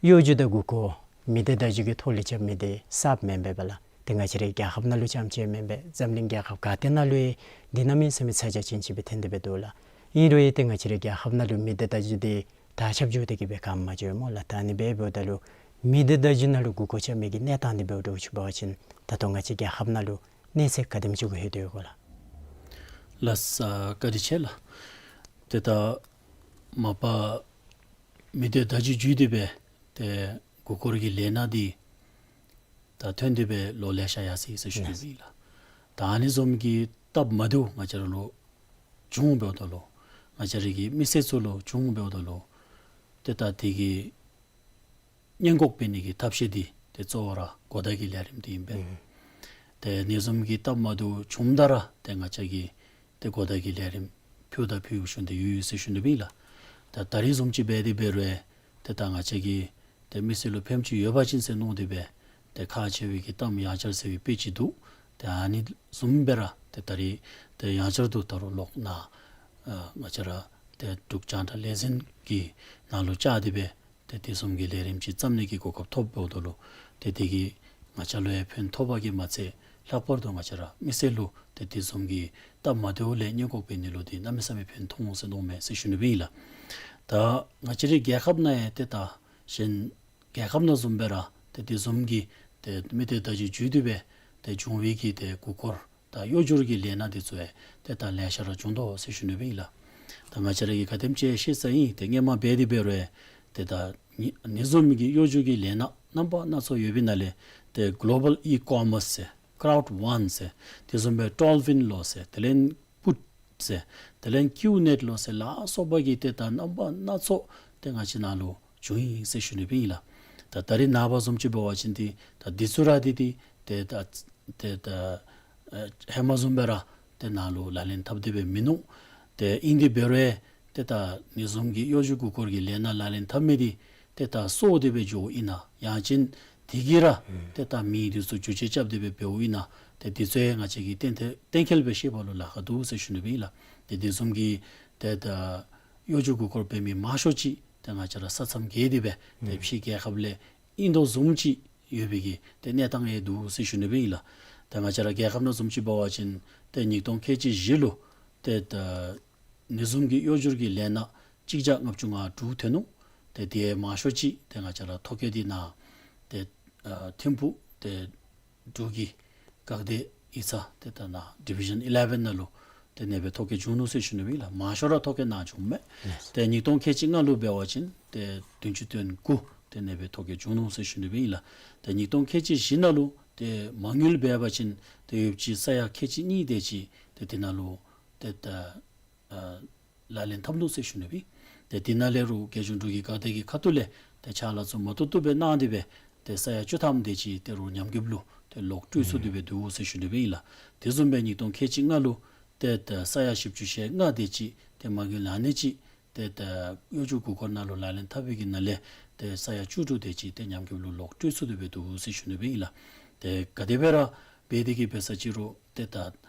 གཡོ་སྒྱུ་དང་མགུ་སྐོར་མི་སྡེ་བརྡ་བརྒྱུད་ཀྱི་ཐོག་ལས་རྐྱབ་མི་འདི་གསརཔ་མེན་པས་ལགས། ཏེ་ང་བཅས་རའི་རྒྱལ་ཁབ་ནང་ལུ་རྐྱངམ་ཅིག་མེན་པས། འཛམ་གླིང་རྒྱལ་ཁབ་ག་ཏེ་ནང་ལུ་ཡང་འདི་གནམ་མེད་ས་མེད་ཚ་གྱང་ཅན་ཅིག་སྦེ་ཐོན་ཏེ་སྦེ་འདུག་ལགས། ཨིན་རུང་ཡང་ཏེ་ང་བཅས་རའི་རྒྱལ་ཁབ་ནང་ལུ་མི་སྡེ་བརྡ་བརྒྱུད་འདི་དར་ཁྱབ་འགྱོ་སྟེ་གི་སྦེ་ག་མ་འགྱོཝ་སྨོ་ལགས། ད་ཨ་ནི་སྦེ་འབདཝ་ད་ལུ་མི་སྡེ་བརྡ་བརྒྱུད་ནང་ལུ་མགུ་སྐོར་རྐྱབ་མི་གི་གནས་སྟངས་འདི་འབདཝ་འདྲཝ་ཅིག་འབད་བ་ཅིན་ད་ལྟོ་ང་བཅས་རྒྱལ་ཁབ་ནང་ལུ་གནས་ཚད་ག་དེམ་ཅིག་གུ་ལྷོད་དེ་ཡོད་ག་ལགས། ལགས་སོ། བཀའ་དྲིན་ཆེ་ལགས། ཏེ་ད་མ་པ་མི་སྡེ་བརྡ་བརྒྱུད་བརྒྱུད་དེ་སྦེ་ཏེ་མགུ་སྐོར་གྱི་ལས་སྣ་འདི་ད་ཐོན་ཏེ་སྦེ་ལོ་ལེ་ཤ་ཡར་སོ་ཡི་ཟེར་ཞུ་ནི་ཨིན་ལགས། ད་ཨ་ནི་བཟུམ་གྱི་སྟབས་མ་བདེཝ་ང་བཅས་ར་ལུ་བྱུང་འབདཝ་ད་ལུ་ང་བཅས་ར་གི་མི་སེར་ཚུ་ལུ་བྱུང་འབདཝ་ད་ལུ་ཏེ་ད་དེ་གི་སྔོན་འགོག་འབད་ནི་གི་ཐབས་ཤེས་འདི་ཏེ་གཙོ་བོ་ར་གོ་བརྡ་གི་ལས་རིམ་འདི་ཨིན་པས། ཨུམ། ཏེ་ཨ་ནི་བཟུམ་གྱི་སྟབས་མ་བདེཝ་བྱུངམ་ད་ར་ཏེ་ང་བཅས་ཀྱིས་ཏེ་གོ་བརྡ་གི་ལས་རིམ་ཕུལཝ་ད་ཕུལ་བཞིན་དུ་ཡོད་ཡོད་ཟེར་ཞུ་ནི་ཨིན་ལགས། ད་ད་རིས་བཟུམ་ཅིག་འབད་དེ་འབད་རུང་ཏེ་ད་ང་བཅས་ཀྱིས་ཏེ་མི་སེར་ལུ་ཕནམ་ཅིག་ཡོད་པ་ཅིན་ཟེར་མནོ་སྟེ་སྦེ་ཏེ་ཁག་ཆེ་བའི་གི་གཏམ་ཡང་ཆར་ཟེར་བའི་དཔེ་ཅིག་འདུག། ཏེ་ཨ་ནི་བཟུམ་སྦེ་ར་ཏེ་ད་རིས་ཏེ་ཡང་ཆར་དུ་ད་རུང་ལོག་ནཱ་ཨ་ང་བཅས་ར་ཏེ་འབྲུག་རྒྱང་བསྒྲགས་ལས་འཛིན་གྱི་ནང་ལུ་བཅར་ཏེ་སྦེ་ཏེ་དེ་བཟུམ་གྱི་ལས་རིམ་ཅིག་བརྩམ་ནི་གི་གོ་སྐབས་ཐོབ་འབདཝ་ད་ལུ་ཏེ་དེ་གིས་ང་བཅས་ལུ་ཡང་ཕན་ཐོགས་པ་གིས་མ་ཚད་ལྷག་པར་དུ་ང་བཅས་ར་མི་སེར་ལུ་ཏེ་དེ་བཟུམ་གྱི་སྟབས་མ་བདེཝ་ལས་སྔོན་འགོག་འབད་ནི་ལུ་འདི་གནམ་མེད་ས་མེད་ཕན་ཐོགས་འོང་ཟེར་མནོཝ་མས་ཟེར་ཞུ་ནི་ཨིན་ལགས། ད་ང་བཅས་རའི་རྒྱལ་ཁབ་ནང་ཡང་ཏེ་ད་གཞན་རྒྱལ་ཁབ་ནང་བཟུམ་སྦེ་ར་ཏེ་དེ་བཟུམ་གྱི་ཏེ་མི་སྡེ་བརྡ་བརྒྱུད་བརྒྱུད་དེ་སྦེ་ཏེ་བྱུང་བའི་གི་ཏེ་མགུ་སྐོར་དང་གཡོ་སྒྱུར་གྱི་ལས་སྣ་འདི་ཚུ་ཡང་ཏེ་ད་ལེ་ཤ་ར་བྱུང་དོ་ཟེར་ཞུ་ནི་ཨིན་ལགས། ད་ང་བཅས་ར་གིས་ག་དེམ་ཅིག་ཤེས་ས་ཨིན། ཏེ་སྔོན་མ་འབད་དེ་འབད་རུང་ཏེ་ད་ཨ་ནི་བཟུམ་གྱི་གཡོ་སྒྱུར་གྱི་ལས་སྣ་རྣམ་པ་སྣ་ཚོགས་ཡོད་པའི་ནང་ལས་ཏེ་གོ་ལོ་བཱལ་ཨི་ཀོ་མརསི་ཟེར་ཀརའུཌ་ཝཱན་ཟེར་དེ་བཟུམ་སྦེ་ཊོལ་ཝིན་ལོ་ཟེར་དེ་ལས་པུཊ་ཟེར་དེ་ལས་ཀིའུ་ནེཊ་ལོ་ཟེར་ལ་སོགས་པ་གི་ཏེ་ད་རྣམ་པ་སྣ་ཚོགས་ཏེ་ང་བཅས་ནང་ལུ་བྱུང་ཡི་ཟེར་ཞུ་ནི་ཨིན་ལགས། ད་ད་རིས་ནངས་པ་བཟུམ་ཅིག་འབད་བ་ཅིན་ཏེ་ད་འདི་ཚུ་ར་འདི་ཏེ་ཏེ་ད་ཏེ་ད་ཨ་ཧེ་མ་བཟུམ་སྦེ་ར་ཏེ་ནཱ་ལུ་ལག་ལེན་འཐབ་སྟེ་སྦེ་མིན་ནུག། ཏེ་ཨིན་དེ་འབད་རུང་ཏེ་ད་ཨ་ནི་བཟུམ་གྱི་གཡོ་སྒྱུ་མགུ་སྐོར་གྱི་ལས་སྣ་ལག་ལེན་འཐབ་མི་འདི་ཏེ་ད་སོར་ཏེ་སྦེ་འགྱོཝ་ཨིན་ན་ཡང་ཅིན་དེ་གིས་ར་ཨུམ་ཏེ་ད་མི་འདི་ཚུ་འགྱུར་བཅོས་རྐྱབ་སྟེ་སྦེ་འབདཝ་ཨིན་ན་ཏེ་འདི་ཚུ་ཡང་ང་བཅས་ཀྱིས་གཏན་གཏན་གཏན་འཁེལ་སྦེ་ཤེས་པ་ལུ་ལཱ་ཁག་འདུག་ཟེར་ཞུ་ནི་ཨིན་ལགས། ཏེ་དེ་བཟུམ་གྱི་ཏེ་ད་གཡོ་སྒྱུ་མགུ་སྐོར་འབད་མི་མང་ཤོས་ཅིག་ཏེ་ང་བཅས་ར་ས་མཚམས་བརྒལ་ཏེ་སྦེ་ཏེ་ཨུམ་ཕྱི་རྒྱལ་ཁབ་ལས་ཨིན་དོ་བཟུམ་ཅིག་ཡོད་པའི་གི་ཏེ་གནས་སྟངས་ཡང་འདུག་ཟེར་ཞུ་ནི་ཨིན་ལགས། ཏེ་ང་བཅས་ར་རྒྱལ་ཁབ་ནང་བཟུམ་ཅིག་འབད་བ་ཅིན་ཏེ་ཉིས་སྟོང་ཁལ་གཅིག་བཞི་ལུ་ཏེ་ད་ཨ་ནི་བཟུམ་གྱི་གཡོ་སྒྱུར་གྱི་ལས་སྣ་གཅིག་བརྒྱ་ལྔ་བཅུ་ང་དྲུག་ཐོན་ནུག། ཏེ་དེ་མང་ཤོས་ཅིག་ཏེ་ང་བཅས་ར་ཐོ་བཀོད་འདི་ནཱ་ཏེ་ཨ་ཐིམ་ཕུག་ཏེ་འབྲུག་གི་འགག་སྡེ་ཡིག་ཚང་ཏེ་ད་ནཱ་ཌི་བི་ཤཱན་ཨི་ལེ་བཱན་ནང་ལུ་ཏེ་ཨ་ནེ་སྦེ་ཐོ་བཀོད་བྱུང་ནུག་ཟེར་ཞུ་ནི་ཨིན་ལགས། མང་ཤོས་ར་ཐོ་བཀོད་ནཱ་བྱུངམ་མས། ལགས་སོ། ཏེ་ཉིས་སྟོང་ཁལ་གཅིག་ལྔ་ལུ་འབད་བ་ཅིན་ཏེ་བདུན་ཅུ་དོན་དགུ་ཏེ་ཨ་ནེ་སྦེ་ཐོ་བཀོད་བྱུང་ནུག་ཟེར་ཞུ་ནི་ཨིན་ལགས། ཏེ་ཉིས་སྟོང་ཁལ་གཅིག་བཞི་ནང་ལུ་ཏེ་མ་དངུལ་འབད་བ་ཅིན་ཏེ་ཡོདཔ་ཅིག་ས་ཡ་ཁལ་གཅིག་གཉིས་དེ་ཅིག་ཏེ་དེ་ནང་ལུ་ཏེ་ད་ཨ་ལག་ལེན་འཐབ་ནུག་ཟེར་ཞུ་ནི་ཨིན། ཏེ་དེ་ནང་ལས་རུང་རྒྱལ་གཞུང་འབྲུག་གི་འགག་སྡེ་གི་ཁ་ཐུག་ལས་ཏེ་ཕྱག་ལཱ་ཚུ་མ་ཏོག་ཏོ་སྦེ་གནང་སྟེ་སྦེ་ཏེ་ས་ཡ་བཅུ་ཐམ་དེ་ཅིག་ཏེ་རུང་ཉམས་རྒུདཔ་ལུ་ཏེ་ལོག་སྤྲོད་ཚུགས་ཏེ་སྦེ་འདུག་ཟེར་ཞུ་ནི་ཨིན་ལགས། དེ་བཟུམ་སྦེ་ཉིས་སྟོང་ཁལ་གཅིག་ལྔ་ལུ་ཏེ་ད་ས་ཡ་བཞི་བཅུ་ཞེ་ལྔ་དེ་ཅིག་ཏེ་མ་དངུལ་ཨ་ནེ་ཅིག་ཏེ་ད་གཡོ་སྒྱུ་མགུ་སྐོར་ནང་ལུ་ལག་ལེན་འཐབ་པའི་གི་ནང་ལས་ཏེ་ས་ཡ་བཅུ་དྲུག་དེ་ཅིག་ཏེ་ཉམས་རྒུདཔ་ལུ་ལོག་སྤྲོད་ཚུགས་ཏེ་སྦེ་འདུག་ཟེར་ཞུ་ནི་ཨིན་ལགས། ཏེ་ག་དེ་སྦེ་ར་འབད་དེ་གི་འབད་ས་ཅིག་རུང་ཏེ་ད་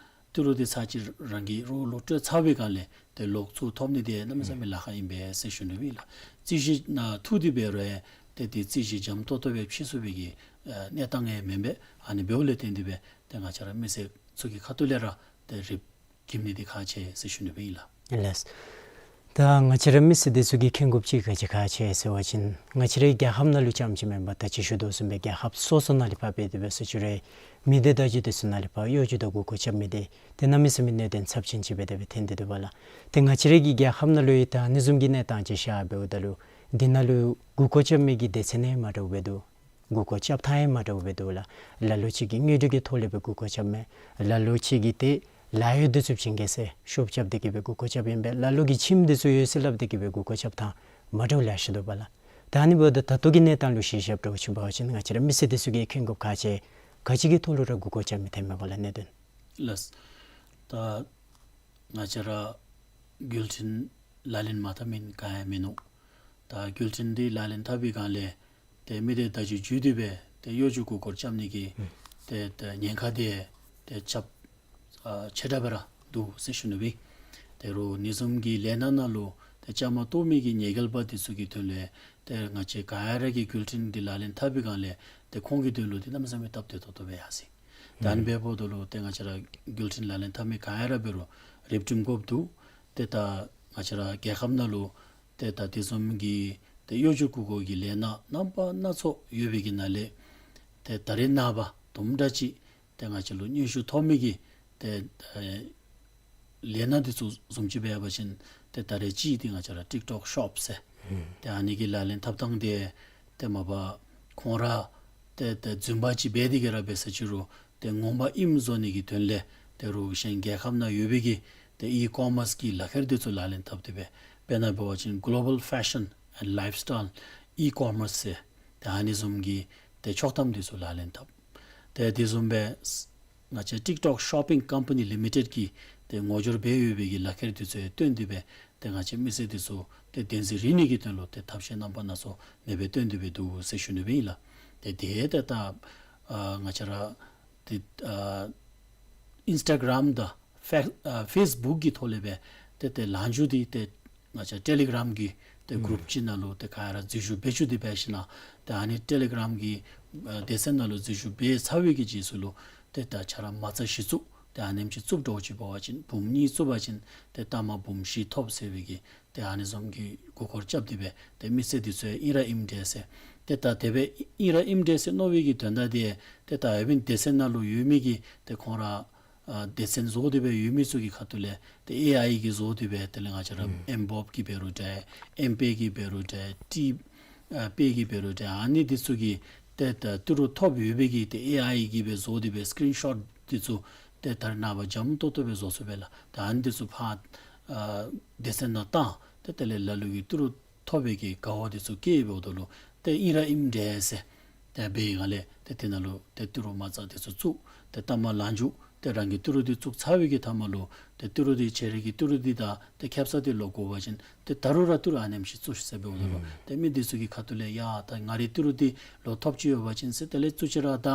ཏི་རུ་འདི་ཚར་གཅིག་རང་གིས་རོགས་ལོག་སྤྲོད་ཚར་བའི་སྒང་ལས་ཏེ་ལོག་ཚུར་ཐོབ་ནི་འདི་གནམ་མེད་ས་མེད་ལཱ་ཁག་ཨིན་པས་ཟེར་ཞུ་ནི་ཨིན་ལགས། རྩོད་གཞི་ནང་ཐུག་སྟེ་འབད་རུང་ཏེ་དེ་རྩོད་གཞི་འཇམ་ཏོག་ཏོ་སྦེ་ཕྱེ་ཚུགས་པའི་གི་ཨ་གནས་སྟངས་ཡང་མེན་པས། ཨ་ནི་འབདཝ་ལས་བརྟེན་ཏེ་སྦེ་ཏེ་ང་བཅས་ར་མི་སེར་ཚུ་གི་ཁ་ཐུག་ལས་ར་ཏེ་རིགཔ་འགྱིམ་ནི་འདི་ཁག་ཆེ་ཟེར་ཞུ་ནི་ཨིན་ལགས། ལགས། ད་ང་བཅས་ར་མི་སེར་འདི་ཚུ་གིས་མཁྱེན་དགོཔ་ཅིག་ག་ཅི་ག་ཅི་ཟེར་བ་ཅིན་ང་བཅས་རའི་རྒྱལ་ཁབ་ནང་ལུ་རྐྱངམ་ཅིག་མེན་པར་ད་ཅི་ཞུ་དོ་བཟུམ་སྦེ་རྒྱལ་ཁབ་སོ་སོ་ནང་ལས་ཕར་འབད་དེ་འབད་སོང་ཅི་རུང་མི་སྡེ་བརྡ་བརྒྱུད་འདི་ཚུ་ནང་ལས་ཕར་གཡོ་སྒྱུ་དང་མགུ་སྐོར་རྐྱབ་མི་འདི་ཏེ་གནམ་མེད་ས་མེད་གནད་དོན་ཚབས་ཆེན་ཅིག་སྦེ་དེ་སྦེ་ཐོན་ཏེ་འདུག་པ་ལགས། ཏེ་ང་བཅས་རའི་གི་རྒྱལ་ཁབ་ནང་ལུ་ཡང་ད་ཨ་ནི་བཟུམ་གྱི་གནས་སྟངས་ཅིག་ཤར་འབདཝ་ད་ལུ་འདི་ནང་ལུ་མགུ་སྐོར་རྐྱབ་མི་གི་སྡེ་ཚན་ཡང་མ་འདྲཝ་སྦེ་འདུག། མགུ་སྐོར་རྐྱབ་ཐངས་ཡང་མ་འདྲཝ་སྦེ་འདུག་ལགས། ལ་ལུ་ཅིག་གིས་དངོས་སྒྲུབ་ཀྱི་ཐོག་ལས་སྦེ་མགུ་སྐོར་རྐྱབ་མས། ལ་ལུ་ཅིག་གིས་ཏེ་ལཱ་གཡོག་འདི་ཚུ་བྱིན་གེ་ཟེར་ཤོབ་རྐྱབ་སྟེ་གི་སྦེ་མགུ་སྐོར་རྐྱབ་ཨིན་པས། ལ་ལུ་གིས་ཁྱིམ་འདི་ཚུ་ཡོད་ཟེར་སླབ་སྟེ་གི་སྦེ་མགུ་སྐོར་རྐྱབ་ཐངས་མ་འདྲཝ་ལེ་ཤ་འདུག་པ་ལགས། ད་ཨ་ནི་འབདཝ་ད་ད་ལྟོ་གི་གནས་སྟངས་ལུ་གཞི་བཞག་འདྲཝ་ཅིག་འབད་བ་ཅིན་ང་བཅས་ར་མི་སེར་འདི་ཚུ་གིས་མཁྱེན་དགོཔ་ཁག་ཆེ་ག་ཅི་གི་ཐོག་ལུ་ར་མགུ་སྐོར་རྐྱབ་མི་ཐོནམ་མས་ག་ལགས་གནད་དོན། ལགས། ད་ང་བཅས་ར་བརྒྱུད་འཕྲིན་ལག་ལེན་མ་འཐབ་མི་ག་ཡང་མིན་ནུག། ད་བརྒྱུད་འཕྲིན་འདི་ལག་ལེན་འཐབ་པའི་སྒང་ལས་ཏེ་མི་སྡེ་བརྡ་བརྒྱུད་བརྒྱུད་དེ་སྦེ་ཏེ་གཡོ་སྒྱུ་མགུ་སྐོར་རྐྱབ་ནི་གི་ཨུམ་ཏེ་ཏེ་ཉེན་ཁ་འདི་ཏེ་ཁྱབ་ཨ་ཆེ་དྲགས་སྦེ་ར་འདུག་ཟེར་ཞུ་ནི་ཨིན། ད་རུང་ཨ་ནི་བཟུམ་གྱི་ལས་སྣ་ནང་ལུ་ཏེ་ བཅའ་མར་གཏོགས་མི་གི་ཉེས་འགེལ་པ་འདི་ཚུ་གི་དོན་ལས་ཏེ་ང་བཅས་ག་ར་གིས་འགུལ་འཕྲིན་འདི་ལག་ལེན་འཐབ་པའི་སྒང་ལས་ཏེ་ཁོང་གི་དོན་ལུ་འདི་གནམ་མེད་ས་མེད་སྟབས་བདེ་ཏོག་ཏོ་སྦེ་ཡར་སོ་ཡི། ད་ཨ་ནི་འབདཝ་ད་ལུ་ཏེ་ང་བཅས་ར་འགུལ་འཕྲིན་ལག་ལེན་འཐབ་མི་ག་ར་འབད་རུང་རིག་སྒྲིམ་དགོཔ་འདུག། ཏེ་ད་ང་བཅས་ར་རྒྱལ་ཁབ་ནང་ལུ་ཏེ་ད་དེ་བཟུམ་གྱི་ཏེ་གཡོ་སྒྱུ་འགུག་དགོ་གི་ལས་སྣ་རྣམ་པ་སྣ་ཚོགས་ཡོད་པའི་གི་ནང་ལས་ཏེ་ད་རེས་ནངས་པ་དུམ་གྲ་ཅིག་ཏེ་ང་བཅས་ལུ་སྙན་ཞུ་ཐོབ་མི་གི་ཏེ་ཨེ་ལས་སྣ་འདི་ཚུ་བཟུམ་ཅིག་འབད་བ་ཅིན་ཏེ་ད་རེས་ཅིག་ཏེ་ང་བཅས་ར་ཊིཀ་ཊོཀ་ཤོབ་ཟེར་ཨུམ་ཏེ་ཨ་ནི་གི་ལག་ལེན་འཐབ་ཐངས་འདི་ཏེ་མ་པ་ཁོང་ར་ཏེ་ཏེ་རྫུན་པ་ཅིག་འབད་དེ་གི་ར་འབད་ས་ཅིག་རུང་ཏེ་ངོ་མ་ཨིནམ་བཟོ་ནི་གི་དོན་ལས་ཏེ་རུང་གཞན་རྒྱལ་ཁབ་ནང་ཡོད་པའི་གི་ཏེ་ཨི་ཀོ་མརསི་གི་ལག་ཁྱེར་འདི་ཚུ་ལག་ལེན་འཐབ་སྟེ་སྦེ་དཔེར་ན་འབད་བ་ཅིན་གོ་ལོ་བཱལ་ཕེ་ཤཱན་ཨེནཌ་ལའིཕ་སི་ཊའིལ་ཨི་ཀོ་མརསི་ཟེར་ཏེ་ཨ་ནི་བཟུམ་གྱི་ཏེ་ཆོག་ཐམ་འདི་ཚུ་ལག་ལེན་འཐབ། ཏེ་དེ་བཟུམ་སྦེ་ང་བཅས་ཊིཀ་ཊོཀ་ཤོ་པིང་ཀམ་པ་ནི་ལི་མི་ཊེཌ་ཀྱིས་ཏེ་ངོ་སྦྱོར་འབད་ཡོད་པའི་གི་ལག་ཁྱེར་འདི་ཚུ་ཡང་བཏོན་ཏེ་སྦེ་ཏེ་ང་བཅས་མི་སེར་འདི་ཚུ་ཏེ་བདེན་འཛིན་རིག་ནི་གི་དོན་ལུ་ཏེ་ཐབས་ཤེས་རྣམ་པ་སྣ་ཚོགས་ཨ་ནེ་སྦེ་བཏོན་ཏེ་སྦེ་འདུག་ཟེར་ཞུ་ནི་སྦེ་ཨིན་ལགས། ཏེ་དེ་ཏེ་ད་ཨ་ང་བཅས་ར་ཏེ་ཨ་ཨིནསི་ཊ་གརམ་དང་ཕེ་ཨ་ཕེསི་བུཀ་གི་ཐོག་ལས་སྦེ་ཏེ་ཏེ་ལན་ཞུ་འདི་ཏེ་ང་བཅས་ཊེ་ལི་གརམ་གི་ཏེ་གུ་རུབ་ཅིག་ནང་ལུ་ཏེ་ག་ར་འཛུལ་ཞུགས་འབད་བཅུག་སྟེ་འབད་ཞིནམ་ལས་ཏེ་ཨ་ནི་ཊེ་ལི་གརམ་གི་ཨ་སྡེ་ཚན་ནང་ལུ་འཛུལ་ཞུགས་འབད་ཚར་བའི་གི་རྗེས་སུ་ལུ་ཏེ་ད་ཆ་ར་མ་རྩ་གཞི་བཙུགས་ཏེ་ཨ་ནེམ་ཅིག་བཙུགས་འགྱོ་ཅིག་འབད་བ་ཅིན་འབུམ་གཉིས་བཙུགས་པ་ཅིན་ཏེ་ལྟག་མ་འབུམ་བཞི་ཐོབ་ཟེར་བའི་གི་ཏེ་ཨ་ནི་བཟུམ་གྱི་མགུ་སྐོར་རྐྱབ་སྟེ་སྦེ་ཏེ་མི་སེར་འདི་ཚུ་ཡང་ཨིན་ར་ཨིནམ་འདྲས་ཟེར། ཏེ་ད་དེ་སྦེ་ཨིན་ར་ཨིནམ་འདྲས་ཟེར་མནོ་བའི་གི་དོན་དག་འདི་ཏེ་ད་ཨ་ཕི་སྡེ་ཚན་ནང་ལུ་ཡོད་མི་གི་ཏེ་ཁོང་ར་ཨ་སྡེ་ཚན་བཟོ་སྟེ་སྦེ་ཡོད་མི་ཚུ་གི་ཁ་ཐུག་ལས་ཏེ་ཨེ་ཨའི་གིས་བཟོ་སྟེ་སྦེ་དེ་ལས་ང་བཅས་ར་ཨུམ་ཨེམ་བོབ་ཀྱིས་འབད་རུང་འདྲ་ཨེམ་པེ་གིས་འབད་རུང་འདྲ་ཊི་ཨ་པེ་གིས་འབད་རུང་འདྲ་ཨ་ནི་འདི་ཚུ་གི་ཏེ་ད་ཏི་རུ་ཐོབ་ཡོད་པའི་གི་ཏེ་ཨེ་ཨའི་གིས་སྦེ་བཟོ་སྟེ་སྦེ་སི་ཀི་རིན་ཤོཊ་འདི་ཚུ་ཏེ་ད་རེས་ནངས་པ་འཇམ་ཏོག་ཏོ་སྦེ་བཟོ་ཚུགས་པས་ལགས། ད་ཨ་ནི་འདི་ཚུ་ཕར་ཨ་སྡེ་ཚན་ནང་བཏང་སྟེ་དེ་ལས་ལ་ལུ་གིས་ཏི་རུ་ཐོབ་པའི་གི་དགའ་བ་འདི་ཚུ་སྐྱེ་འབདཝ་ད་ལུ་ཏེ་ཨིན་ར་ཨིནམ་འདྲས་ཟེར་ཏེ་འབད་བའི་སྒང་ལས་ཏེ་དེ་ནང་ལུ་ཏེ་ཏི་རུ་མ་རྩ་འདི་ཚུ་བཙུགས་ཏེ་ལྟག་མ་ལན་ཞུ་ཏེ་རང་གི་ཏི་རུ་འདི་བཙུགས་ཚར་བའི་གི་མཐའ་མ་ལུ་ཏེ་ཏི་རུ་འདི་ཁྱེད་རའི་གི་ཏི་རུ་འདི་དང་ཏེ་ཁེབ་ས་འདི་ལོག་དགོ་པ་ཅིན་ཏེ་ད་རུང་ར་ཏི་རུ་ཨ་ནེམ་ཅིག་བཙུགས་ཤིག་ཟེར་འབདཝ་ད་ལུ་ཨུམ་ཏེ་མི་འདི་ཚུ་གི་ཁ་ཐུག་ལས་ཡ་ད་ང་རའི་ཏི་རུ་འདི་ལོག་ཐོབ་ཅི་ཡོད་པ་ཅིན་ཟེར་དེ་ལས་བཙུགས་ཅི་ར་ད་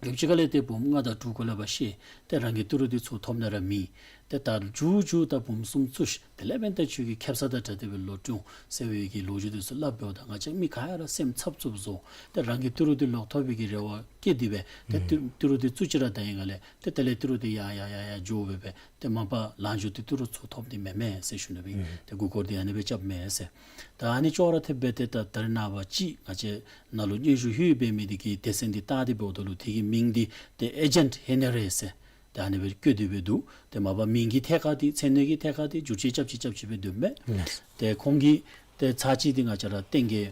ཡུདཔ་ཅིག་ཁ་ལས་ཏེ་འབུམ་ལྔ་དང་དྲུག་གུ་ལས་ཕར་བཤལ། ཏེ་རང་གི་ཏི་རུ་འདི་ཚུར་ཐོབ་ནི་ར་མེད། ཏེ་ད་མཇུག་མཇུག་ད་འབུམ་གསུམ་བཙུགས་ཤིག། དེ་ལས་འབདན་ད་ཁྱོད་ཀྱི་ཁེབ་ས་དང་འདྲ་སྟེ་སྦེ་ལོག་འགྱོ་འོང་ཟེར་བའི་གི་ལོ་རྒྱུས་འདི་ཚུ་སླབ་འབདཝ་ད་ང་བཅས་མི་ག་ར་སེམས་འཚབ་འཚུབ་བཟོ། ཏེ་རང་གི་ཏི་རུ་འདི་ལོག་ཐོབ་པའི་གི་རེ་བ་བསྐྱེད་དེ་སྦེ་ཏེ་ཨུམ་ཏི་ཏི་རུ་འདི་བཙུགས་ཅི་ར་ད་ཨིན་ག་ལས་ཏེ་དེ་ལས་ཏི་རུ་འདི་ཡར་ཡར་ཡར་ཡར་འགྱོ་སྦེ་སྦེ་ཏེ་མ་པ་ལན་ཞུ་སྟེ་ཏི་རུ་ཚུར་ཐོབ་ནི་མེན་མས་ཟེར་ཞུ་ནི་སྦེ་ཨིན། ཨུམ་ཏེ་མགུ་སྐོར་འདི་ཨ་ནེ་སྦེ་རྐྱབ་མས་ཟེར། ད་ཨ་ནི་ཅོག་ར་འཐདཔ་སྦེ་ཏེ་ད་ད་རེས་ནངས་པ་ཅིག་ང་བཅས་ནང་ལུ་སྙན་ཞུ་ལྷོད་འབད་མི་འདི་གི་སྡེ་ཚན་འདི་བལྟ་སྟེ་འབདཝ་ད་ལུ་དེ་གི་མིང་འདི་ཏེ་ཨེ་ཇེནཊ་ཧེ་ནེ་རེ་ཟེར་ཏེ་ཨ་ནེ་སྦེ་བཀོད་དེ་སྦེ་འདུག། ཏེ་མ་པ་མིང་གི་ཐད་ཁར་འདི་མཚན་གནས་ཀྱི་ཐད་ཁར་འདི་བསྒྱུར་བཅོས་རྐྱབ་ཅི་རྐྱབ་ཅི་སྦེ་འདུག་མས། ལགས། ཏེ་ཁོང་གི་ཏེ་ཚར་གཅིག་འདི་ང་བཅས་ར་ཏེ་གི་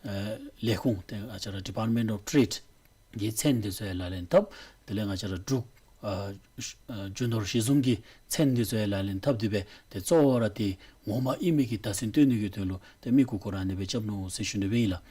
ཨེ་ལས་ཁུངས་ཏེ་ང་བཅས་ར་ཌི་པཱརཊ་མེནཊ་ཨོཕ་ཊེཌ་གི་མཚན་འདི་ཚུ་ཡང་ལག་ལེན་འཐབ། དེ་ལས་ང་བཅས་ར་འབྲུག་ཨ་ཨ་རྒྱུ་ནོར་གཞི་བཟུང་གི་མཚན་འདི་ཚུ་ཡང་ལག་ལེན་འཐབ་སྟེ་སྦེ་ཏེ་གཙོ་བོ་ར་ཏེ་ངོ་མ་ཨིན་མི་གི་བདག་འཛིན་སྟོན་ནི་གི་དོན་ལུ་ཏེ་མི་མགུ་སྐོར་ཨ་ནེ་སྦེ་རྐྱབ་ནུག་ཟེར་ཞུ་ནི་སྦེ་ཨིན་ལགས།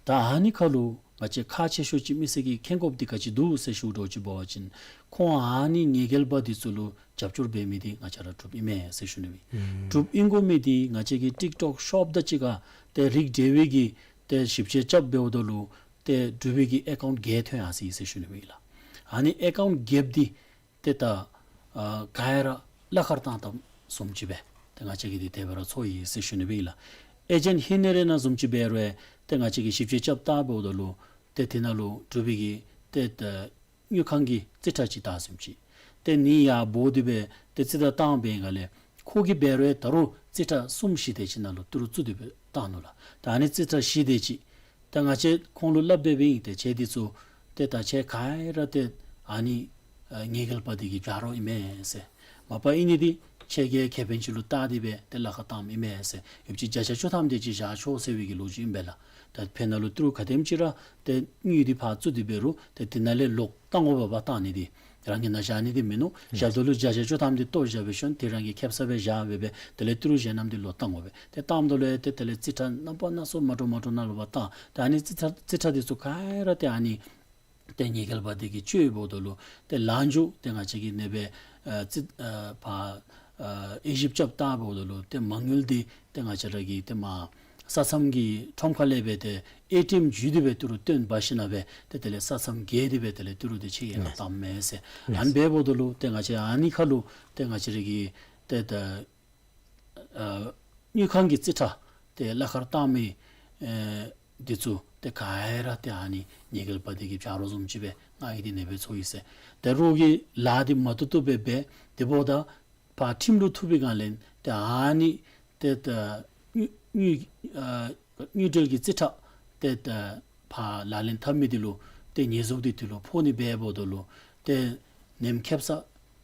ད་ཨ་ནི་ཁར་ལུ་ང་བཅས་ཁག་ཆེ་ཤོས་ཅིག་མི་སེར་གྱིས་མཁྱེན་དགོཔ་འདི་ག་ཅི་འདུག་ཟེར་ཞུ་འགྱོ་ཅིག་འབད་བ་ཅིན་ཁོང་ཨ་ནི་ཉེས་འགེལ་པ་འདི་ཚུ་ལུ་རྒྱབ་སྐྱོར་འབད་མི་འདི་ང་བཅས་ར་འབྲུགཔ་ཨིན་མས་ཟེར་ཞུ་ནི་སྦེ་ཨིན། ཨུམ་འབྲུགཔ་ཨིན་དགོ་མི་འདི་ང་བཅས་ཀྱི་ཊིཀ་ཊོཀ་ཤོབ་དང་གཅིག་ཁར་ཏེ་རིགས་འབྲེལ་བའི་གི་ཏེ་ཞིབ་དཔྱད་རྐྱབ་འབདཝ་ད་ལུ་ཏེ་འབྲུག་པའི་གི་ཨེ་ཀའུནཊ་བརྒྱད་ཐོན་ཡར་སོ་ཡི་ཟེར་ཞུ་ནི་སྦེ་ཨིན་ལགས། ཨ་ནི་ཨེ་ཀའུནཊ་བརྒྱདཔ་འདི་ཏེ་ད་ཨ་ག་ཡ་ར་གླ་ཁར་བཏང་བཏངམ་བཟུམ་ཅིག་སྦེ་ཏེ་ང་བཅས་ཀྱིས་འདི་དེ་སྦེ་ར་ཚོར་ཡི་ཟེར་ཞུ་ནི་སྦེ་ཨིན་ལགས། ཨེ་ཇེནཊ་ཧེ་ནེ་རེ་ནང་བཟུམ་ཅིག་འབད་རུང་ཏེ་ང་བཅས་ཀྱིས་ཞིབ་དཔྱད་རྐྱབ་བལྟ་འབདཝ་ད་ལུ་ཏེ་དེ་ནང་ལུ་འབྲུག་པའི་གི་ཏེ་ད་དངུལ་ཁང་གི་རྩིས་ཁྲ་ཅིག་བལྟ་བཟུམ་ཅིག། ཏེ་ནི་ཡར་འབོ་སྟེ་སྦེ་ཏེ་རྩིས་ཁྲ་བཏང་པའི་སྒང་ལས་ཁོ་གིས་འབད་རུང་ད་རུང་རྩིས་ཁྲ་གསུམ་བཞི་དེ་ཅིག་ནང་ལུ་ཏི་རུ་བཙུགས་ཏེ་སྦེ་བཏང་ནུག་ལགས། ད་ཨ་ནི་རྩིས་ཁྲ་བཞི་དེ་ཅིག་ད་ང་བཅས་ཁོང་ལུ་སླབ་སྦེ་སྦེ་ཨིན། ཏེ་ཁྱེད་འདི་ཚུ་ཏེ་ད་ཁྱེད་ག་ཡ་ར་ཏེ་ཨ་ནི་ཨ་ཉེས་འགེལ་པ་འདི་གི་བྱ་རོག་ཨིན་མས་ཟེར། མ་པ་ཨིན་ནི་འདི་ཁྱེད་ཀྱིས་ཁེ་ཕན་ཅིག་ལུ་བལྟ་སྟེ་སྦེ་ཏེ་གླ་ཁར་བཏངམ་ཨིན་མས་ཟེར། ཡུདཔ་ཅིག་བརྒྱ་ཆ་བཅུ་ཐམ་དེ་ཅིག་བཞག་ཆོག་ཟེར་བའི་གི་ལོ་རྒྱུས་ཨིན་པས་ལགས། ད་ཕར་ནང་ལུ་ཏི་རུ་ག་དེམ་ཅིག་ར་ཏེ་དངུལ་འདི་ཕར་བཙུགས་ཏེ་འབད་རུང་ཏེ་དེ་ནང་ལས་ལོག་བཏང་དགོ་པས། ཕར་བཏང་ནི་འདི་རང་གི་ནང་བཞག་ནི་འདི་མིན་ནུག། བཞགཔ་ད་ལུ་བརྒྱ་ཆ་བཅུ་ཐམ་འདི་བཏོག་བཞག་སྦེ་ཤོན་ཏེ་རང་གི་ཁེབ་ས་སྦེ་བཞག་སྦེ་སྦེ་དེ་ལས་ཏི་རུ་གཞན་རྣམས་འདི་ལོག་བཏང་དགོ་པས། ཏེ་བཏངམ་ད་ལུ་ཡང་ཏེ་དེ་ལས་རྩིས་ཁྲ་རྣམ་པ་སྣ་ཚོགས་མ་འདྲཝ་མ་འདྲཝ་ནང་ལུ་ཕར་བཏང་། ད་ཨ་ནི་རྩིས་ཁྲ་རྩིས་ཁྲ་འདི་ཚུ་ག་ར་ཏེ་ཨ་ནི་ཏེ་ཉེས་འགེལ་པ་འདི་གིས་བཅོས་འབདཝ་ད་ལུ་ཏེ་ལན་ཞུ་ཏེ་ང་བཅས་ཀྱིས་ཨ་ནེ་སྦེ་ཨ་རྩིས་ཨ་ཕར་ཨ་དབྱེ་ཞིབ་རྐྱབ་བལྟ་འབདཝ་ད་ལུ་ཏེ་མ་དངུལ་འདི་ཏེ་ང་བཅས་ར་གི་ཏེ་མར་ས་མཚམས་ཀྱི་ཁྲོམ་ཁ་ལས་སྦེ་ཏེ་ཨེ་ཊི་ཨེམ་བརྒྱུད་དེ་སྦེ་ཏི་རུ་བཏོན་འབག་ཞིནམ་ལས་སྦེ་ཏེ་དེ་ལས་ས་མཚམས་བརྒལ་ཏེ་སྦེ་དེ་ལས་ཏི་རུ་འདི་ཕྱི་རྒྱལ་ཁར་བཏངམ་མས་ཟེར། ཨ་ནི་འབདཝ་ད་ལུ་ཏེ་ང་བཅས་ཨ་ནི་ཁར་ལུ་ཏེ་ང་བཅས་ར་གི་ཏེ་ད་ཨ་ དངུལ་ཁང་གི་རྩིས་ཁྲ་ཏེ་གླ་ཁར་བཏང་མི་ཨེ་འདི་ཚུ་ཏེ་ག་ར་ཏེ་ཨ་ནི་ཉེས་འགེལ་པ་འདི་གིས་བྱ་རོག་བཟུམ་ཅིག་སྦེ་ང་གིས་འདི་ནེ་སྦེ་འཚོ་ཡི་ཟེར། ཏེ་རོགས་ཀྱི་ལཱ་འདི་མ་བཏུབ་བཏུབ་སྦེ་འབད། དེ་འབདཝ་ད་ཕར་ཁྲིམས་ལུ་ཐུག་པའི་སྒང་ལས་ཏེ་ཨ་ནི་ཏེ་ད་དངུལ་དངུལ་ཨ་དངུལ་འབྲེལ་གྱི་རྩིས་ཁྲ་ཏེ་ད་ཕར་ལག་ལེན་འཐབ་མི་འདི་ལུ་ཏེ་ཉེས་འཛུགས་འདི་འདི་ལུ་ཕོག་ནི་འབདཝ་ད་ལུ་ཏེ་ནེམ་ཁེབ་ས་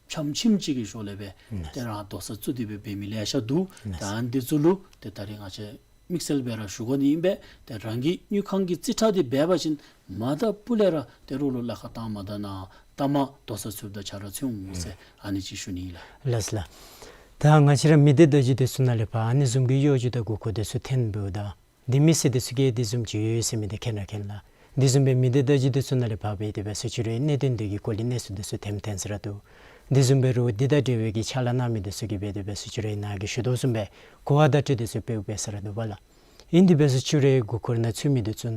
ཕྱམ་ཁྱིམ་ཅིག་གི་ཞོར་ལས་སྦེ་ཏེ་རང་དོགས་ས་བཙུགས་ཏེ་སྦེ་འབད་མི་ལེ་ཤ་འདུག། ཏེ་ཨ་ནི་འདི་ཚུ་ལུ་ཏེ་ད་རིས་ང་བཅས་དམིགས་བསལ་སྦེ་ར་ཞུ་དགོ་ནི་ཨིན་པས། ཏེ་རང་གི་དངུལ་ཁང་གི་རྩིས་ཁྲ་འདི་འབད་བ་ཅིན་མ་ད་པུ་ལས་ར་ཏེ་རོགས་ལུ་གླ་ཁར་བཏང་མ་ད་ན་ད་མ་དོགས་ས་ཚུདཔ་ད་ཆ་རོགས་ཚུ་འོང་ཟེར་ཨ་ནི་ཅིག་ཞུ་ནི་ཨིན་ལགས། ལགས་ལགས། ད་ང་བཅས་ར་མི་སྡེ་བརྡ་བརྒྱུད་འདི་ཚུ་ནང་ལས་ཕར་ཨ་ནི་བཟུམ་གྱི་གཡོ་སྒྱུ་དང་མགུ་སྐོར་འདི་ཚུ་ཐོན་འབདཝ་ད་འདི་མི་སེར་འདི་ཚུ་གིས་འདི་བཟུམ་ཅིག་ཡོད་ཟེར་མི་འདི་མཁྱེན་ར་མཁྱེན་ལགས། འདི་བཟུམ་སྦེ་མི་སྡེ་བརྡ་བརྒྱུད་འདི་ཚུ་ནང་ལས་ཕར་འབད་དེ་སྦེ་སུ་ཅིག་ར་གནད་དོན་འདི་གི་སྐོར་ལས་གནས་ཚུལ་འདི་ཚུ་ཐོནམ་ཐོན་ས་ར་འདུག། འདི་བཟུམ་སྦེ་རོགས་འདི་དང་འབྲེལ་བའི་གི་ཕྱག་ལཱ་གནང་མི་འདི་ཚུ་གིས་འབད་དེ་སྦེ་སུ་ཅིག་ར་ནཱ་གིས་ཞུ་དོ་བཟུམ་སྦེ་གོ་བ་བརྡ་སྤྲོད་འདི་ཚུ་འབདཝ་འབད་ས་ར་འདུག་པ་ལགས། ཨིན་དེ་སྦེ་སུ་ཅིག་ར་མགུ་སྐོར་ནང་ཚུད་མི་འདི་ཚུ་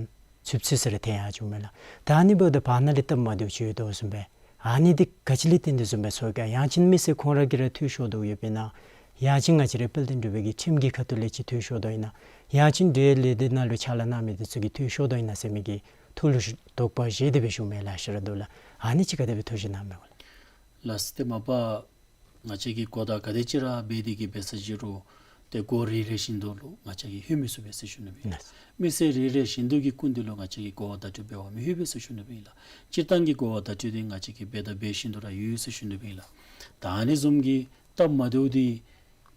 ཚུདཔ་ཚུད་ས་ར་ཐོན་ཡར་འགྱོཝ་མས་ལགས། ད་ཨ་ནི་འབདཝ་ད་ཕར་ནང་ལས་སྟབས་མ་བདེཝ་ཅིག་ཡོད་དོ་བཟུམ་སྦེ་ཨ་ནི་འདི་ག་ཅི་ལས་བརྟེན་ཏེ་བཟུམ་སྦེ་ཚོར་ག། ཡང་ཅིན་མི་སེར་ཁོང་ར་གིས་ར་འཐུས་ཤོར་དོ་ཡོདཔ་ཨིན་ན། ཡང་ཅིན་ང་བཅས་ར་དཔལ་ལྡན་འབྲུག་པའི་གི་ཁྲིམས་ཀྱི་ཁ་ཐུག་ལས་ཅིག་འཐུས་ཤོར་དོ་ཨིན་ན། ཡང་ཅིན་འབྲེལ་ལས་སྡེ་ནང་ལུ་ཕྱག་ལཱ་གནང་མི་འདི་ཚུ་གིས་འཐུས་ཤོར་དོ་ཨིན་ན་ཟེར་མི་གི་ཐུགས་ལུ་དོགས་པ་བཞེས་ཏེ་སྦེ་ཞུཝ་མས་ལགས། ཤེས་ར་འདུག་ལགས། ཨ་ནི་ཅིག་ག་དེ་སྦེ་ཐུགས་བཞེད་གནངམ་མས་གོ་ལགས། ལགས་སོ། ཏེ་མ་པ་ང་བཅས་ཀྱིས་གོ་བརྡ་ག་དེ་ཅིག་ར་འབད་དེ་གིས་འབད་ས་ཅིག་རུང་ཏེ་འགོ་རེ་རེ་བཞིན་དུ་ལུ་ང་བཅས་ཀྱིས་ལྷོད་མི་ཚུགས་པས་ཟེར་ཞུ་ནི་སྦེ་ཨིན་ལགས། མི་སེར་རེ་རེ་བཞིན་དུ་གི་སྐུ་མདུན་ལུ་ང་བཅས་ཀྱིས་གོ་བ་བརྡ་སྤྲོད་འབད་བར་མི་ལྷོད་པས་ཟེར་ཞུ་ནི་སྦེ་ཨིན་ལགས། སྤྱིར་བཏང་གི་གོ་བ་བརྡ་སྤྲོད་འདི་ང་བཅས་ཀྱིས་འབད་དང་འབད་བཞིན་དུ་ར་ཡོད་ཟེར་ཞུ་ནི་སྦེ་ཨིན་ལགས། ད་ཨ་ནི་བཟུམ་གྱི་སྟབས་མ་བདེཝ་འདི་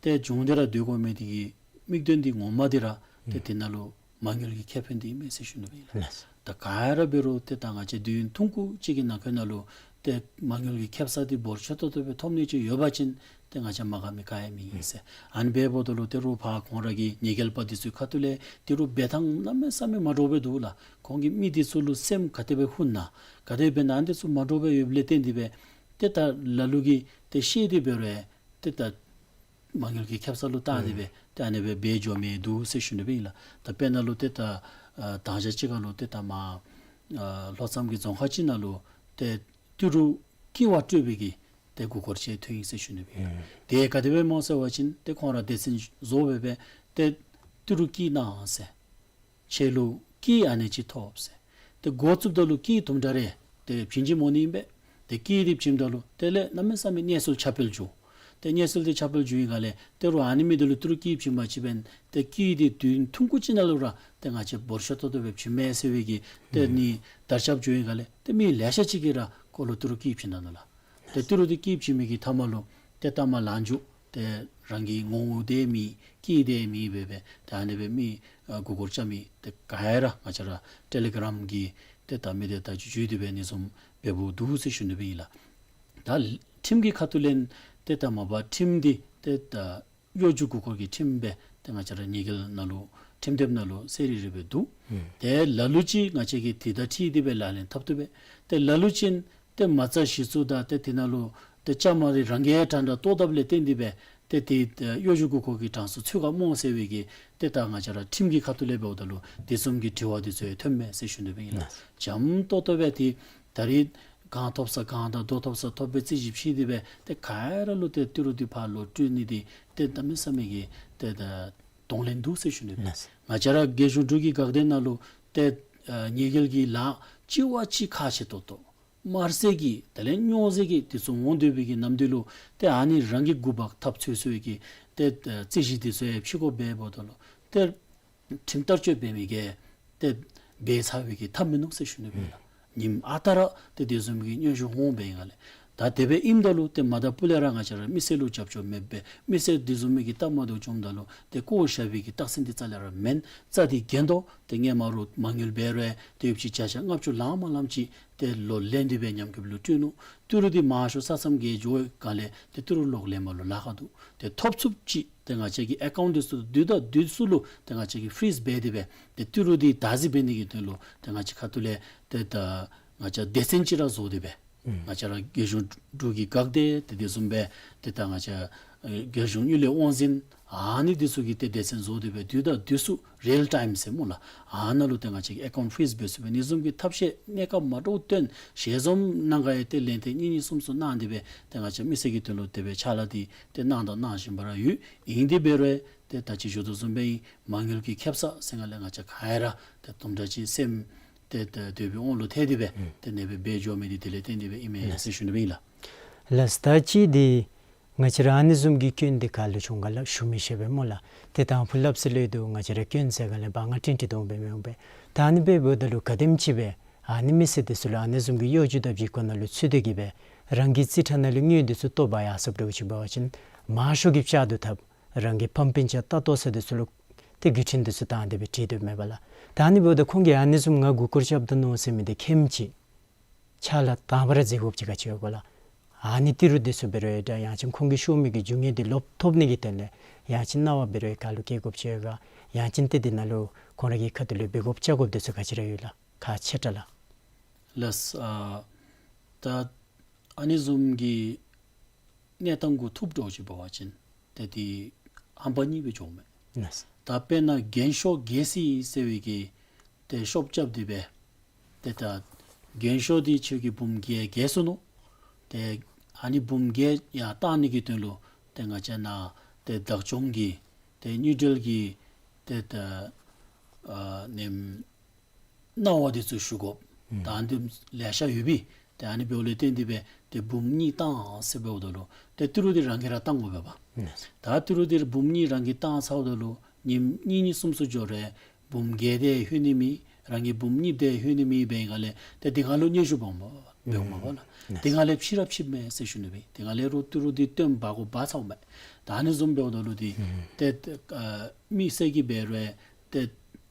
ཏེ་བྱུང་སྟེ་ར་སྡོད་དགོ་མི་འདི་གི་དམིགས་དོན་འདི་ངོ་མ་འདི་ར་ཏེ་ཨུམ་དེ་ནང་ལུ་མ་དངུལ་གྱི་ཁེ་ཕན་འདི་ཨིན་མས་ཟེར་ཞུ་ནི་སྦེ་ཨིན་ལགས། ལགས། ད་ག་ར་འབད་རུང་ཏེ་ད་ང་བཅས་དུས་ཡུན་ཐུང་ཀུ་ཅིག་གི་ནང་འཁོད་ནང་ལུ་ཏེ་མ་དངུལ་གྱི་ཁེབ་ས་འདི་འབོར་ཆེ་ཏོག་ཏོ་སྦེ་ཐོབ་ནི་ཅིག་ཡོད་པ་ཅིན་ཏེ་ང་བཅས་མ་དགའ་མི་ག་ཡང་མེད་ཨིན་ཟེར། ཨ་ནི་འབདཝ་ད་ལུ་ཏེ་རོགས་ཕར་ཁོང་ར་གི་ཉེས་འགེལ་པ་འདི་ཚུ་ཁ་ཐུག་ལས་ཏེ་རོགས་འབད་ཐངས་གནམ་མེད་ས་མེད་མ་འདྲཝ་སྦེ་འདུག་ལགས། ཁོང་གིས་མི་འདི་ཚུ་ལུ་སེམས་ག་དེ་སྦེ་ཧུར་ན་ག་དེ་སྦེ་ཨ་ནི་འདི་ཚུ་མ་འདྲཝ་སྦེ་ཡོདཔ་ལས་བརྟེན་ཏེ་སྦེ་ཏེ་ད་ལ་ལུ་གིས་ཏེ་ཤེས་ཏེ་འབད་རུང་ཏེ་ད་མ་དངུལ་གྱི་ཁེབ་ས་ལུ་བལྟ་སྟེ་སྦེ་ཨུམ་ཏེ་ཨ་ནི་སྦེ་འབད་འགྱོ་མི་འདུག་ཟེར་ཞུ་ནི་སྦེ་ཨིན་ལགས། ད་དཔེར་ན་ལུ་ཏེ་ད་ཨ་ད་ཅི་ཅིག་ཁར་ལུ་ཏེ་ད་མར་ཨ་ལྷོ་མཚམས་ཀྱི་རྫོང་ཁག་ཅིག་ནང་ལུ་ཏེ་ཏི་རུ་ཀི་བ་སྤྲོད་པའི་གི་ཏེ་མགུ་སྐོར་ཅིག་ཐོན་ཡི་ཟེར་ཞུ་ནི་སྦེ་ཨིན་ལགས། ཨུམ་དེ་ག་དེ་སྦེ་སྨོ་ཟེར་བ་ཅིན་ཏེ་ཁོང་ར་སྡེ་ཚན་བཟོ་སྦེ་སྦེ་ཏེ་ཏི་རུ་ཀི་གནང་ཟེར། ཁྱེད་ལུ་ཀི་ཨ་ནི་ཅིག་ཐོབ་ཟེར། ཏེ་འགོ་བཙུགསཔ་ད་ལུ་ཀི་དུམ་གྲ་རེ་ཏེ་བྱིན་གྱི་མོ་ནི་ཨིན་པས། ཏེ་ཀི་འདི་བྱིནམ་ད་ལུ་དེ་ལས་གནམ་མེད་ས་མེད་གནས་ཚུལ་ཁྱབ་སྤེལ་འགྱོ། ཏེ་གནས་ཚུལ་འདི་ཁྱབ་སྤེལ་འགྱོ་བའི་སྒང་ལས་ཏེ་རོགས་ཨ་ནི་མི་འདི་ལུ་ཏི་རུ་ཀི་བྱིན་པ་ཅིན་འབདན་ཏེ་ཀི་འདི་དུས་ཐུང་ཀུ་ཅིག་ནང་ལུ་ར་ཏེ་ང་བཅས་འབོར་ཆེ་ཏོག་ཏོ་སྦེ་བྱིན་མས་ཟེར་བའི་གི་ཏེ་ཨུམ་ནི་དར་ཁྱབ་འགྱོ་བའི་སྒང་ལས་ཏེ་མི་ལེ་ཤ་ཅིག་གིས་ར་ཁོ་ལུ་ཏི་རུ་ཀི་བྱིན་ད་ནུག་ལགས། ཏེ་ཏི་རུ་འདི་ཀི་བྱིན་མི་གི་མཐའ་མ་ལུ་ཏེ་ལྟ་མ་ལང་འགྱོ། ཏེ་རང་གི་ངོ་བོ་འདི་མེད་ཀི་འདི་མེད་སྦེ་སྦེ་ཏེ་ཨ་ནི་སྦེ་མི་ཨ་མགུ་སྐོར་རྐྱབ་མི་ཏེ་ག་ར་ང་བཅས་ར་ཊེ་ལི་གྲམ་གི་ཏེ་ད་མི་སྡེ་བརྡ་བརྒྱུད་བརྒྱུད་དེ་སྦེ་ཨ་ནི་བཟུམ་འབདཝ་འདུག་ཟེར་ཞུ་ནི་སྦེ་ཨིན་ལགས། ད་ཁྲིམས་ཀྱི་ཁ་ཐུག་ལས་ཏེ་ད་མ་པ་ཁྲིམས་འདི་ཏེ་ད་གཡོ་སྒྱུ་མགུ་སྐོར་གྱི་ཁྲིམས་སྦེ་ཏེ་ང་བཅས་ར་ཉེས་འགེལ་ནང་ལུ་ཁྲིམས་དེབ་ནང་ལུ་གསལ་རི་རི་སྦེ་འདུག། ཨུམ་ཏེ་ལ་ལུ་ཅིག་ང་བཅས་ཀྱིས་དེ་དང་འཁྲིལ་ཏེ་སྦེ་ལག་ལེན་འཐབ་བཏུབ་པས། ཏེ་ལ་ལུ་ཅིག་ཏེ་མ་རྩ་གཞི་བཙུགས་དང་ཏེ་དེ་ནང་ལུ་ཏེ་བཅའ་མར་རང་གིས་དྲང་དྲང་བཏོག་བཏབ་ལས་བརྟེན་ཏེ་སྦེ་ཏེ་ཏེ་ཨེ་གཡོ་སྒྱུ་མགུ་སྐོར་གྱི་གྲངས་སུ་ཚུད་ག་སྨོ་ཟེར་བའི་གི་ཏེ་ད་ང་བཅས་ར་ཁྲིམས་ཀྱི་ཁ་ཐུག་ལས་འབདཝ་ད་ལུ་དེ་བཟུམ་གྱི་དྲི་བ་འདི་ཚུ་ཡང་ཐོནམ་མས་ཟེར་ཞུ་ནི་སྦེ་ཨིན་ལགས། ལགས། འཇམ་ཏོག་ཏོ་སྦེ་ཏེ་ད་རིས་གང་ཐོབ་ས་གང་དང་རྡོ་ཐོབ་ས་ཐོབ་སྦེ་རྩོད་གཞི་ཕྱེ་སྟེ་སྦེ་ཏེ་ག་ར་ལུ་ཏེ་ཏི་རུ་འདི་ཕར་ལོག་སྤྲོད་ནི་འདི་ཏེ་གནམ་མེད་ས་མེད་ཀྱི་ཏེ་ད་གདོང་ལེན་འདུག་ཟེར་ཞུ་ནི་སྦེ་ཨིན་ལགས། ང་བཅས་ར་རྒྱལ་གཞུང་འབྲུག་གི་འགག་སྡེ་ནང་ལུ་ཏེ་ཨ་ཉེས་འགེལ་གྱི་ལཱ་གཅིག་བ་གཅིག་ཁག་ཆེ་ཏོག་ཏོ་དམར་ཟས་ཀྱི་དེ་ལས་སྨྱོ་ཟས་ཀྱི་འདི་ཚུ་འོང་སྡོད་པའི་གི་ནམ་དུས་ལུ་ཏེ་ཨ་ནི་རང་གི་འགུ་བག་ཐབས་འཚོལ་འཚོལ་གྱི་ཏེ་ཨ་རྩོད་གཞི་འདི་ཚུ་ཡང་ཕྱི་གོ་འབད་འབདཝ་ད་ལུ་ཏེ་ཁྲིམས་བསྟར་སྤྱོད་འབད་མི་གིས་ཏེ་འབད་ཚར་བའི་གི་ཐབས་མིན་ནུག་ཟེར་ཞུ་ནི་སྦེ་ཨིན་ལགས། ཨུམ་ཉིནམ་ཨ་རྟག་ར་ཏེ་དེ་བཟུམ་གྱི་སྙན་ཞུ་འོང་སྦེ་ཨིན་ག་ལགས། ད་དེ་སྦེ་ཨིནམ་ད་ལུ་ཏེ་མ་ད་པུ་ལས་ར་ང་བཅས་ར་མི་སེར་ལུ་རྒྱབ་སྐྱོར་མེདཔ་སྦེ་མི་སེར་དེ་བཟུམ་མའི་གི་སྟབས་མ་བདེཝ་བྱུངམ་ད་ལུ་ཏེ་བཀོ་བཞག་པའི་གི་རྟགས་མཚན་འདི་རྩ་ལས་ར་མེན། རྩ་འདི་འགེངས་དོ། ཏེ་སྔོན་མ་རོགས་མ་དངུལ་འབད་རུང་ཏེ་ཡོདཔ་ཅིག་བརྒྱ་ཆ་ལྔ་བཅུ་ལང་མ་ལངམ་ཅིག་ཏེ་ལོག་ལེན་ཏེ་སྦེ་ཉམས་རྒུདཔ་ལུ་སྤྲོད་ནུག། ཏི་རུ་འདི་མང་ཤོས་ས་མཚམས་བརྒལ་འགྱོ་བའི་སྒང་ལས་ཏེ་ཏི་རུ་ལོག་ལེན་པ་ལུ་ལཱ་ཁག་འདུག། ཏེ་ཐོབ་ཚུགསཔ་ཅིག་ཏེ་ང་བཅས་ཀྱི་ཨེ་ཀའུནཊ་འདི་ཚུ་དུས་དང་དུས་སུ་ལུ་ཏེ་ང་བཅས་ཀྱིས་ཕི་རིཛ་འབད་དེ་སྦེ་ཏེ་ཏི་རུ་འདི་བདག་འཛིན་འབད་ནི་གི་དོན་ལུ་ཏེ་ང་བཅས་ཁ་ཐུག་ལས་ཏེ་ད་ང་བཅས་སྡེ་ཚན་ཅིག་ར་བཟོ་སྟེ་སྦེ་ཨུམ་ང་བཅས་ར་རྒྱལ་གཞུང་འབྲུག་གི་འགག་སྡེ་ཏེ་དེ་བཟུམ་སྦེ་ཏེ་ད་ང་བཅས་ རྒྱལ་གཞུང་དངུལ་ལས་དབང་འཛིན་ཨ་ནི་འདི་ཚུ་གིས་ཏེ་སྡེ་ཚན་བཟོ་སྟེ་སྦེ་དུས་དང་དུས་སུ་རིལ་ཊའིམ་ཟེར་སྨོ་ལགས། ཨ་ནཱ་ལུ་ཏེ་ང་བཅས་ཀྱིས་ཨེ་ཀའུནཊ་ཕི་རིཛ་འབད་ཚུགས་པའི་ཨ་ནི་བཟུམ་གྱི་ཐབས་ཤེས་གནས་སྐབས་མ་འདྲཝ་སྟོན་ཞལ་འཛོམས་གནང་ག་ཡང་ཏེ་ལན་ཐེངས་གཉིས་གཉིས་གསུམ་གསུམ་གནང་སྟེ་སྦེ་ཏེ་ང་བཅས་མི་སེར་གྱི་དོན་ལུ་དེ་སྦེ་ཕྱག་ལཱ་འདི་ཏེ་གནང་དང་གནང་བཞིན་པ་ར་ཡོད། ཨིན་དེ་འབད་རུང་ཏེ་ད་ཅི་ཞུ་དོ་བཟུམ་སྦེ་མ་དངུལ་གྱི་ཁེབ་ས་ཟེར་ང་ལས་ང་བཅས་ག་ར་ཏེ་དུམ་གྲ་ཅིག་སེམས་ཏེ་ཏེ་འདོད་པའི་དབང་ལུ་ཐལ་ཏེ་སྦེ་ཨུམ་ཏེ་ཨ་ནེ་སྦེ་འབད་འགྱོ་མི་འདི་དེ་ལས་བརྟེན་ཏེ་སྦེ་ཨིན་མས་ལགས། ཟེར་ཞུ་ནི་སྦེ་ཨིན་ལགས། ལགས། ད་ཅི་འདི་ང་བཅས་ར་ཨ་ནི་བཟུམ་གྱི་སྐྱོན་འདི་ག་ལུ་བྱུང་ག་ལགས་ཞུ་མི་ཤེས་པས་སྨོ་ལགས། ཏེ་དང་ཕུ་སླབ་ས་ལུ་ཡང་འདུག། ང་བཅས་ར་སྐྱོན་ཟེར་ག་ལས་འབག་སྔ་འཕྲིན་འཁྲི་གཏོང་འབད་མི་འོང་པས། ད་ཨ་ནི་འབདཝ་ད་ལུ་ག་དེམ་ཅིག་སྦེ་ཨ་ནི་མི་སེར་འདི་ཚུ་ལུ་ཨ་ནི་བཟུམ་གྱི་གཡོ་སྒྱུ་དང་བརྗེ་བཀོད་ནང་ལུ་ཚུད་དེ་གི་སྦེ་རང་གི་རྩིས་ཁྲ་ནང་ལུ་དངུལ་འདི་ཚུ་བཏོག་འབག་ཡར་སོངམ་འདྲཝ་ཅིག་འབད་བ་ཅིན་མང་ཤོས་ཀྱིས་བཅག་བཏུབ་ཐབས་རང་གི་ཕམ་སྤུན་ཆ་ལྟ་བཏོག་ས་འདི་ཚུ་ལུ་ཏེ་བརྒྱུད་འཕྲིན་འདི་ཚུ་བཏང་སྟེ་སྦེ་བྲིས་དོ་མས་པ་ལགས། ད་ཨ་ནི་འབདཝ་ད་ཁོང་གིས་ཨ་ནི་བཟུམ་ང་མགུ་སྐོར་རྐྱབ་ད་ནུག་ཟེར་མི་འདི་ཁེམ་ཅིག་ཕྱག་ལཱ་དང་པ་ར་མཛད་དགོཔ་ཅིག་ག་ཅི་ཡོད་ག་ལགས། ཨ་ནི་ཏི་རུ་འདི་ཚུ་འབད་རུང་ཡང་ཅིན་ཁོང་གིས་ཤོར་མི་གི་རྒྱུ་དངོས་འདི་ལོག་ཐོབ་ནི་གི་དོན་ལས་ཡང་ཅིན་གནང་བ་འབད་རུང་ག་ལུ་བསྐྱལ་དགོཔ་ཅིག་ཡོད་ག། ཡང་ཅིན་ཏེ་འདི་ནང་ལུ་ཁོང་ར་གི་ཁ་ཐུག་ལུ་འབད་དགོཔ་བཅའ་དགོཔ་འདི་ཚུ་ག་ཅི་ར་ཡོད་ལགས། ཁག་ཆེ་དྲགས་ལགས། ལགས། ཨ་ད་ཨ་ནི་བཟུམ་གྱི་གནས་སྟངས་གུ་ཐུགཔ་འདྲཝ་ཅིག་འབད་བ་ཅིན་ཏེ་འདི་ཧམ་པ་གཉིས་སྦེ་འགྱོཝ་མས། ལགས། ད་དཔེར་ན་རྒན་ཤོས་རྒྱལ་སྲས་ཟེར་བའི་གི་ཏེ་ཤོབ་རྐྱབ་སྟེ་སྦེ་ཏེ་ད་རྒན་ཤོས་འདི་ཁྱོད་ཀྱིས་འབུམ་བརྒྱད་བརྒལ་སོ་ནུག། ཏེ་ཨ་ནི་འབུམ་བརྒྱད་ཡར་བཏང་ནི་གི་དོན་ལུ་ཏེ་ང་བཅས་ནཱ་ཏེ་བདག་སྐྱོང་གི་ཏེ་དངུལ་འབྲེལ་གྱི་ཏེ་ད་ཨ་ནེམ་གནང་བ་འདི་ཚུ་ཞུ་དགོཔ་ད་འདི་ལེ་ཤ་ཡོད་པས། ཏེ་ཨ་ནི་འབདཝ་ལས་བརྟེན་ཏེ་སྦེ་ཏེ་འབུམ་གཉིས་བཏང་ཟེར་འབདཝ་ད་ལུ་ཏེ་ཏི་རུ་འདི་རང་གིས་ར་བཏང་དགོ་པས་པ། ད་ཏི་རུ་འདི་འབུམ་གཉིས་རང་གིས་བཏང་ཚརཝ་ད་ལུ་ཉིནམ་གཉིས་གཉིས་གསུམ་གསུམ་འགྱོ་རུང་འབུམ་བརྒྱད་དེ་ལྷོད་ནི་མེད། རང་གི་འབུམ་གཉིས་དེ་ལྷོད་ནི་མེད་པའི་སྒང་ལས་ཏེ་འདི་ང་ལུ་སྙན་ཞུ་འབག་མ་འབག་འོང་མས་པ་ལགས། འདི་ང་ལས་ཕྱི་ར་ཕྱིསཔ་མས་ཟེར་ཞུ་ནི་སྦེ། འདི་ང་ལས་རོགས་ཏི་རུ་འདི་བཏོན་འབག་དགོཔ་འབག་ཚརཝ་མས། ད་ཨ་ནི་བཟུམ་འབདཝ་ད་ལུ་འདི་ཏེ་ཨ་མི་སེར་གྱིས་འབད་རུང་ཏེ་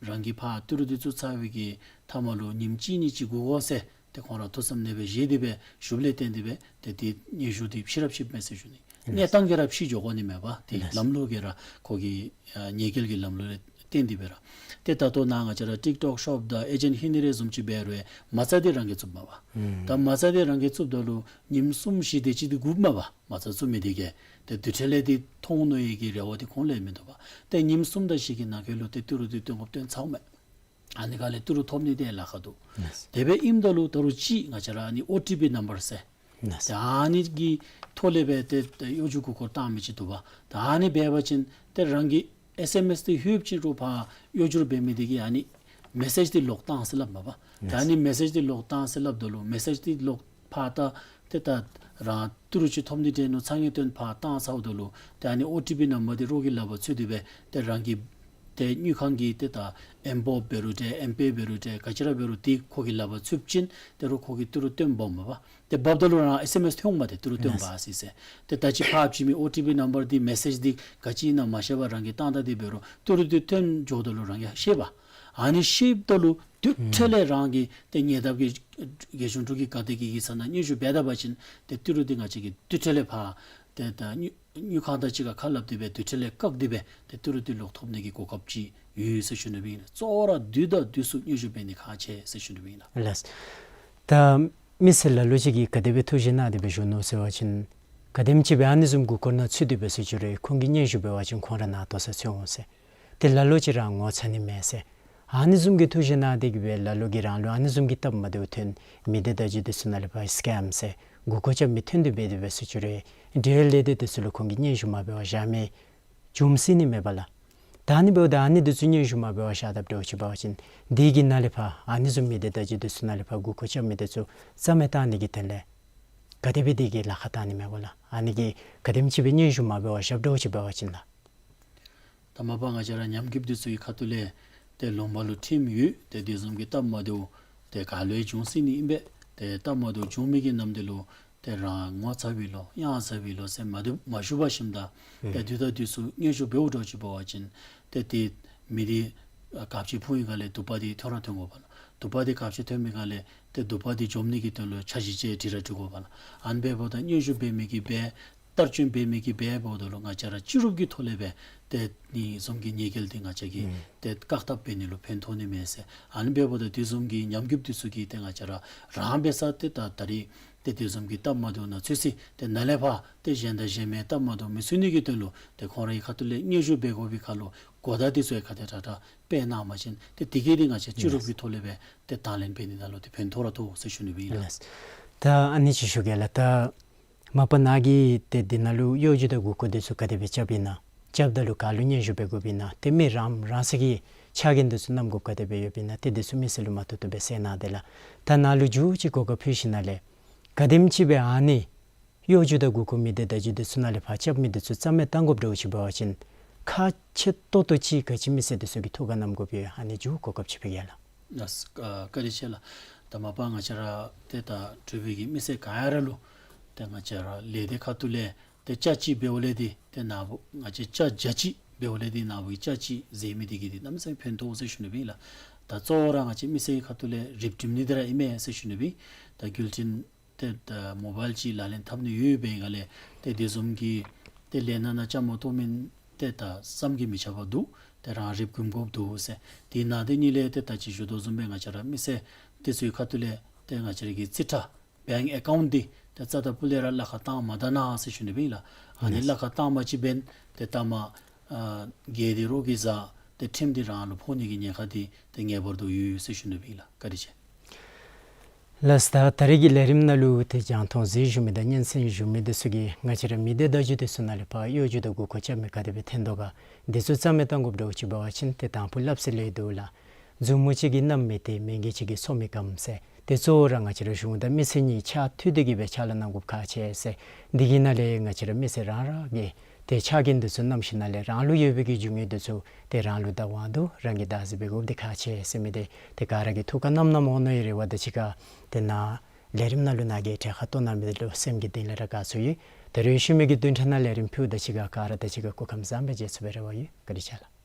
རང་གི་ཕར་ཏི་རུ་འདི་ཚུ་ཚར་བའི་གི་མཐའ་མ་ལུ་ཉིནམ་གཅིག་གཉིས་ཅིག་སྒུག་དགོ་ཟེར་ཏེ་ཁོང་ར་ཐུགས་བསམ་ཨ་ནེ་སྦེ་བཞེས་ཏེ་སྦེ་ཞུཝ་ལས་བརྟེན་ཏེ་སྦེ་ཏེ་འདི་སྙན་ཞུ་འདི་ཕྱི་ར་ཕྱིསཔ་མས་ཟེར་ཞུ་ནི། གནས་སྟངས་ཀྱིས་ར་ཕྱི་འགྱོ་དགོ་ནི་མས་པ། ཏེ་ལམ་ལུགས་ཀྱིས་ར་ཁོ་གི་ཨ་ཉེས་འགེལ་གྱི་ལམ་ལུགས་ལས་བརྟེན་ཏེ་སྦེ་ར། ཏེ་ད་ལྟོ་ནཱ་ང་བཅས་ར་ཊིཀ་ཊོཀ་ཤོབ་དང་ཨེ་ཇེནཊ་ཧིན་རེ་བཟུམ་ཅིག་འབད་རུང་མ་རྩ་འདི་རང་གིས་བཙུགསཔ་མས་པ། ད་མ་རྩ་འདི་རང་གིས་བཙུགསཔ་ད་ལུ་ཉིནམ་གསུམ་བཞི་དེ་ཅིག་འདི་སྒུགཔ་མས་པ། མ་རྩ་བཙུགས་མི་འདི་གིས་ཏེ་དུས་ཁྲལ་འདི་མཐོང་ནི་གི་རེ་བ་འདི་ཁོང་ལས་མིན་འདུག་པ། ཏེ་ཉིནམ་གསུམ་དང་བཞི་གི་ནང་འཁོད་ལུ་ཏེ་ཏི་རུ་འདི་བཏོན་དགོཔ་བཏོན་ཚརཝ་མས། ཨ་ནི་སྒང་ལས་ཏི་རུ་ཐོབ་ནི་འདི་ལཱ་ཁག་འདུག། ལགས། དེ་སྦེ་ཨིནམ་ད་ལུ་ད་རུང་ཅིག་ང་བཅས་ར་ཨ་ནི་ཨོ་ཊི་པི་ནམ་བར་ཟེར། ལགས། ད་ཨ་ནི་གི་ཐོག་ལས་སྦེ་ཏེ་ཏེ་གཡོ་སྒྱུ་མགུ་སྐོར་བཏང་མི་ཅིག་འདུག་པ། ད་ཨ་ནི་འབད་བ་ཅིན་ཏེ་རང་གི་ཨེས་ཨེམ་ཨེས་འདི་ལྷོདཔ་ཅིག་རུང་ཕར་གཡོ་སྒྱུར་འབད་མི་འདི་གིས་ཨ་ནི་མེ་སེཇ་འདི་ལོག་བཏང་ཟེར་སླབ་མས་པ། ད་ཨ་ནི་མེ་སེཇ་འདི་ལོག་བཏང་ཟེར་སླབ་ད་ལུ་མེ་སེཇ་འདི་ལོག་ཕར་ད་ཏེ་ད་རང་ཏི་རུ་ཅིག་ཐོབ་ནི་འདྲས་ནུག་ཚ་ངེས་བཏོན་ཕར་བཏང་ཚརཝ་ད་ལུ་ཏེ་ཨ་ནི་ཨོ་ཊི་པི་ནམ་བར་འདི་རོགས་ཀྱི་ལག་པར་ཚུད་དེ་སྦེ་ཏེ་རང་གི་ཏེ་དངུལ་ཁང་གི་ཏེ་ད་ཨེམ་པོ་འབད་རུང་འདྲས་ཨེམ་པེ་འབད་རུང་འདྲས་ག་ཅི་ར་འབད་རུང་འདི་ཁོ་གི་ལག་པར་ཚུདཔ་ཅིན་ཏེ་རོགས་ཁོ་གིས་ཏི་རུ་བཏོན་འབག་མས་པ། ཏེ་འབགཔ་ད་ལུ་རང་ཨེས་ཨེམ་ཨེས་ཐོན་འོང་མས། ཏེ་ཏི་རུ་བཏོན་འབག་ཡི་ཟེར། ཏེ་ད་ཅི་ཕར་བྱིན་མི་ཨོ་ཊི་པི་ནམ་བར་འདི་མེ་སེཇ་འདི་ག་ཅི་ཨིན་ན་མ་ཤེས་པར་རང་གིས་བཏང་ད་འདི་འབད་རུང་ཏི་རུ་འདི་བཏོན་འགྱོཝ་ད་ལུ་རང་གིས་ཤེས་པ། ཨ་ནི་ཤེསཔ་ད་ལུ་དུས་ཐོག་ལས་རང་གིས་ཏེ་ཉེ་འདབས་ཀྱི་རྒྱལ་གཞུང་འབྲུག་གི་ག་ཏེ་གི་གི་ས་ནང་སྙན་ཞུ་འབད་ད་པ་ཅིན་ཏེ་ཏི་རུ་འདི་ང་བཅས་ཀྱིས་དུས་ཐོག་ལས་ཕར་ཏེ་ད་དངུལ་དངུལ་ཁང་དང་གཅིག་ཁར་ཁ་སླབ་སྟེ་སྦེ་དུས་ཐོག་ལས་བཀག་སྟེ་སྦེ་ཏེ་ཏི་རུ་འདི་ལོག་ཐོབ་ནི་གི་གོ་སྐབས་ཅིག་ཡོད་ཟེར་ཞུ་ནི་སྦེ་ཨིན་ལགས། གཙོ་བོ་ར་དུས་དང་དུས་སུ་སྙན་ཞུ་འབད་ནི་ཁག་ཆེ་ཟེར་ཞུ་ནི་སྦེ་ཨིན་ལགས། ལགས། ད་མི་སེར་ལ་ལུ་ཅིག་གིས་ག་དེ་སྦེ་ཐུགས་བཞེད་གནང་སྟེ་སྦེ་བཞུགས་ནུག་ཟེར་བ་ཅིན་ག་དེམ་ཅིག་སྦེ་ཨ་ནི་བཟུམ་མགུ་སྐོར་ནང་ཚུད་དེ་སྦེ་ཟེར་ཞུ་རུང་ཁོང་གིས་སྙན་ཞུ་འབད་བ་ཅིན་ཁོང་ར་ནཱ་ལྟོ་ས་ཚུད་འོང་ཟེར། ཏེ་ལ་ལུ་ཅིག་ར་ངོ་ཚ་ནི་མས་ཟེར། ཨ་ནི་བཟུམ་གྱི་ཐུགས་བཞེད་གནང་སྟེ་གི་སྦེ་ལ་ལུ་གིས་རང་ལུ་ཨ་ནི་བཟུམ་གྱི་སྟབས་མ་བདེཝ་ཐོན་མི་སྡེ་བརྡ་བརྒྱུད་འདི་ཚུ་ནང་ལས་ཕར་སི་ཀེམ་ཟེར་མགུ་སྐོར་རྐྱབ་མི་ཐོན་ཏེ་འབད་དེ་སྦེ་ཟེར་ཞུ་རུང་འབྲེལ་ལས་སྡེ་འདི་ཚུ་ལུ་ཁོང་གིས་སྙན་ཞུ་མ་འབད་བར་བཞག་མི་བྱུང་སྲིད་ནི་མས་པ་ལགས། ད་ཨ་ནི་འབདཝ་ད་ཨ་ནི་འདི་ཚུ་སྙན་ཞུ་མ་འབད་བར་བཞག་དཔ་འདྲཝ་ཅིག་འབད་བ་ཅིན་འདི་གི་ནང་ལས་ཕར་ཨ་ནི་བཟུམ་མི་སྡེ་བརྡ་བརྒྱུད་འདི་ཚུ་ནང་ལས་ཕར་མགུ་སྐོར་རྐྱབ་མི་འདི་ཚུ་རྩ་མེད་བཏང་ནི་གི་དོན་ལས་ག་དེ་སྦེ་འདི་གི་ལཱ་ཁག་བཏང་ནི་མས་གོ་ལགས། ཨ་ནི་གི་ག་དེམ་ཅིག་སྦེ་སྙན་ཞུ་མ་འབད་བར་བཞགཔ་འདྲཝ་ཅིག་འབད་བ་ཅིན་ལགས། ད་མ་པ་ང་བཅས་ར་ཉམས་རྒུདཔ་འདི་ཚུ་གི་ཁ་ཐུག་ལས་ཏེ་ལུང་པ་ལུ་ཁྲིམས་ཡོད། ཏེ་དེ་བཟུམ་གྱི་སྟབས་མ་བདེཝ་ཏེ་ག་ལུ་ཡང་འབྱུང་སྲིད་ནི་ཨིན་པས། ཏེ་སྟབས་མ་བདེཝ་འབྱུང་མི་གི་ནམ་དུས་ལུ་ཏེ་རང་ངོ་ཚ་བའི་ལོ་གཡང་ཟ་བའི་ལོ་ཟེར་མ་བཏུབ་མ་ཞུ་བ་ཞིནམ་ད་ཏེ་དུས་དང་དུས་སུ་སྙན་ཞུ་འབདཝ་འདྲཝ་ཅིག་འབད་བ་ཅིན་ཏེ་ཏེ་མི་འདི་ཨ་གབ་ཅིག་ཕུང་བའི་སྒང་ལས་དུ་པ་འདི་ཐོན་ར་ཐོན་དགོ་པ་ལགས། དུ་པ་འདི་གབ་ཅིག་ཐོན་མི་སྒང་ལས་ཏེ་དུ་པ་འདི་འཇོམས་ནི་གི་དོན་ལུ་འཆར་གཞི་ཅིག་སྒྲིག་ར་སྒྲིག་དགོ་པ་ལགས། ཨ་ནི་འབདཝ་ད་སྙན་ཞུ་འབད་མི་གིས་འབད་བསྟར་སྐྱོན་འབད་མི་གིས་འབད་འབདཝ་ད་ལུ་ང་བཅས་ར་སྤྱི་རུབ་ཀྱི་ཐོག་ལས་འབད་ཏེ་ཨ་ནི་བཟུམ་གྱི་ཉེས་འགེལ་འདི་ང་བཅས་ཀྱིས་ཨུམ་ཏེ་བཀག་ཐབས་འབད་ནི་ལུ་ཕན་ཐོགས་ནི་མས་ཟེར། ཨ་ནི་འབདཝ་ད་དེ་བཟུམ་གྱི་ཉམས་རྒུདཔ་འདི་ཚུ་གིས་ཏེ་ང་བཅས་ར་རང་འབད་ས་ཏེ་ད་ད་རིས་ ཏེ་དེ་བཟུམ་གྱི་སྟབས་མ་བདེཝ་ནང་ཚུད་ཅི། ཏེ་ནཱ་ལས་ཕར་ཏེ་གཞན་དང་གཞན་མའི་སྟབས་མ་བདེཝ་མི་ཚུད་ནི་གི་དོན་ལུ་ཏེ་ཁོང་རའི་ཁ་ཐུག་ལས་སྙན་ཞུ་འབད་དགོ་པའི་ཁར་ལུ་གོ་བརྡ་དེ་ཚུ་ཡང་ག་དེ་དྲག་དྲག་སྤེལ་གནང་བ་ཅིན་ཏེ་དེ་གིས་ཏེ་ང་བཅས་སྤྱི་རོགས་ཀྱི་ཐོག་ལས་སྦེ་ཏེ་དང་ལེན་འབད་ནི་ནང་ལུ་ཏེ་ཕན་ཐོགས་ར་ཐོགས་ཟེར་ཞུ་ནི་སྦེ་ཨིན་ལགས། ལགས། ད་ཨ་ནི་ཅིག་ཞུ་གེ་ལགས། ད་མ་པ་ནཱ་གིས་ཏེ་འདི་ནང་ལུ་གཡོ་སྒྱུ་དང་མགུ་སྐོར་འདི་ཚུ་ག་དེ་སྦེ་རྐྱབ་ཨིན་ན། རྐྱབ་ད་ལུ་ག་ལུ་སྙན་ཞུ་འབད་དགོཔ་ཨིན་ན། ཏེ་མི་རང་རང་སོ་གི་ཕྱག་འགན་འདི་ཚུ་བསྣམ་དགོཔ་ག་དེ་སྦེ་ཡོདཔ་ཨིན་ན། ཏེ་འདི་ཚུ་མི་སེར་ལུ་མ་ཐུག་ཐུག་སྦེ་གསལ་གནང་དེ་ལགས། ད་ནཱ་ལུ་མཇུག་ཅིག་གོ་སྐབས་ཕུལ་ཞིནམ་ལས་ག་དེམ་ཅིག་སྦེ་ཨ་ནི་གཡོ་སྒྱུ་དང་མགུ་སྐོར་མི་སྡེ་བརྡ་བརྒྱུད་འདི་ཚུ་ནང་ལས་ཕར་རྐྱབ་མི་འདི་ཚུ་རྩ་མེད་བཏང་དགོཔ་འདྲཝ་ཅིག་འབད་བ་ཅིན་ཁག་ཆེ་ཏོག་ཏོ་ཅིག་ག་ཅི་མི་སེར་འདི་ཚུ་གིས་ཐུགས་ཁར་བསྣམ་དགོཔ་ཡོད། ཨ་ནི་མཇུག་གོ་སྐབས་ཅིག་ཕུལ་གེ་ལགས། ལགས། ཨ་བཀའ་དྲིན་ཆེ་ལགས། ད་མ་པ་ང་བཅས་ར་ཏེ་ད་འབྲུག་པའི་གི་མི་སེར་ག་ར་ལུ་ཏེ་ང་བཅས་ར་ལས་སྡེ་ཁ་ཐུག་ལས་ཏེ་ཅ་ཅི་འབདཝ་ལས་འདི་ཏེ་ནཱ་བུ་ང་བཅས་ཅ་བརྒྱ་ཅིག་འབདཝ་ལས་འདི་ནཱ་བུ་གི་ཅ་ཅི་ཟེར་མི་འདི་གིས་འདི་གནམ་མེད་ས་མེད་ཕན་ཐོགས་ཟེར་ཞུ་ནི་སྦེ་ཨིན་ལགས། ད་གཙོ་བོ་ར་ང་བཅས་མི་སེར་གྱི་ཁ་ཐུག་ལས་རིགཔ་སྒྲིམ་ནི་འདི་ར་ཨིན་མས་ཟེར་ཞུ་ནི་སྦེ་ཨིན། ད་བརྒྱུད་འཕྲིན་ཏེ་ད་མོ་བཱའིལ་ཅིག་ལག་ལེན་འཐབ་ནི་ཡོད་པའི་སྒང་ལས་ཏེ་དེ་བཟུམ་གྱི་ཏེ་ལས་སྣ་ནང་བཅའ་མར་གཏོགས་མི་ཏེ་ད་བསམ་གྱིས་མི་ཁྱབ་པ་འདུག། ཏེ་རང་རིགཔ་སྒྲིམ་དགོཔ་འདུག་ཟེར། དེ་ནང་དེ་གཉིས་ལས་ཏེ་ད་ཅི་ཞུ་དོ་བཟུམ་སྦེ་ང་བཅས་ར་མི་སེར་འདི་ཚུ་གི་ཁ་ཐུག་ལས་ཏེ་ང་བཅས་ར་གི་རྩིས་ཁྲ་བེངཀ་ཨེ་ཀའུནཊ་འདི་ཏེ་རྩ་དང་སྤུ་ལས་ར་གླ་ཁར་བཏང་མ་ད་ན་ཟེར་ཞུ་ནི་སྦེ་ཨིན་ལགས། ཨ་ནི་ལགས། གླ་ཁར་བཏང་མ་ཅིག་འབདན་ཏེ་ད་མ་ཨ་རྒྱལ་དེ་རོགས་ཀྱིས་བཟའ་ཏེ་ཁྲིམས་འདི་རང་ལུ་ཕོག་ནི་གི་ཉེན་ཁ་འདི་ཏེ་ངེས་པར་དུ་ཡོད་ཟེར་ཞུ་ནི་སྦེ་ཨིན་ལགས། བཀའ་དྲིན་ཆེ། ལགས། ད་ད་རེས་ཀྱི་ལས་རིམ་ནང་ལུ་ཏེ་རྒྱང་མཐོང་གཟིགས་བཞུགས་མི་དང་སྙན་གསན་བཞུགས་མི་འདི་ཚུ་གིས་ང་བཅས་ར་མི་སྡེ་བརྡ་བརྒྱུད་འདི་ཚུ་ནང་ལས་ཕར་གཡོ་སྒྱུ་དང་མགུ་སྐོར་རྐྱབ་མི་ག་དེ་སྦེ་ཐོན་དོ་ག། འདི་ཚུ་རྩ་མེད་བཏང་དགོཔ་འདྲཝ་ཅིག་འབད་བ་ཅིན་ཏེ་དང་ཕུ་སླབ་སྲོལ་ཡོད་འདུག་ལགས། མཛུབ་མོ་གཅིག་གིས་མནབས་མི་ཏིག། མི་འགྱེད་གཅིག་གིས་སོར་མི་སྐམ་ཟེར། ཏེ་གཙོ་བོ་ར་ང་བཅས་ར་གཞུང་དང་མི་སེར་གཉིས་ཕྱག་མཐུད་དེ་གི་སྦེ་ཕྱག་ལཱ་གནང་དགོཔ་ཁག་ཆེ་ཟེར། འདི་གི་ནང་ལས་ང་བཅས་ར་མི་སེར་རང་རང་གི་ཏེ་ཕྱག་འགན་འདི་ཚུ་བསྣམས་ཞིནམ་ལས་རང་ལུ་ཡོད་པའི་གི་རྒྱུ་དངོས་འདི་ཚུ་ཏེ་རང་ལུ་བདག་དབང་འདུག། རང་གིས་བདག་འཛིན་འབད་དགོཔ་འདི་ཁག་ཆེ་ཟེར་མི་འདི་ཏེ་ག་ར་གིས་ཐུགས་ཁར་བསྣམ་བསྣམ་འོང་ནི་ཡོད་རེ་བ་དང་གཅིག་ཁར་ཏེ་ནཱ་ལས་རིམ་ནང་ལུ་ནཱ་གིས་གྲལ་ཁར་གཏོགས་གནང་མི་འདི་ལུ་སེམས་ཀྱི་གཏིང་ལས་ར་དགའ་ཚོར་ཡོད། ད་རེས་ཤུལ་མའི་གི་བདུན་ཕྲག་ནང་ལས་རིམ་ཕུལཝ་དང་གཅིག་ཁར་ག་ར་དང་གཅིག་ཁར་སྐུ་ཁམས་བཟང་སྦེ་མཇལ་ཚུགས་པའི་རེ་བ་ཡོད། བཀའ་དྲིན་ཆེ་ལགས།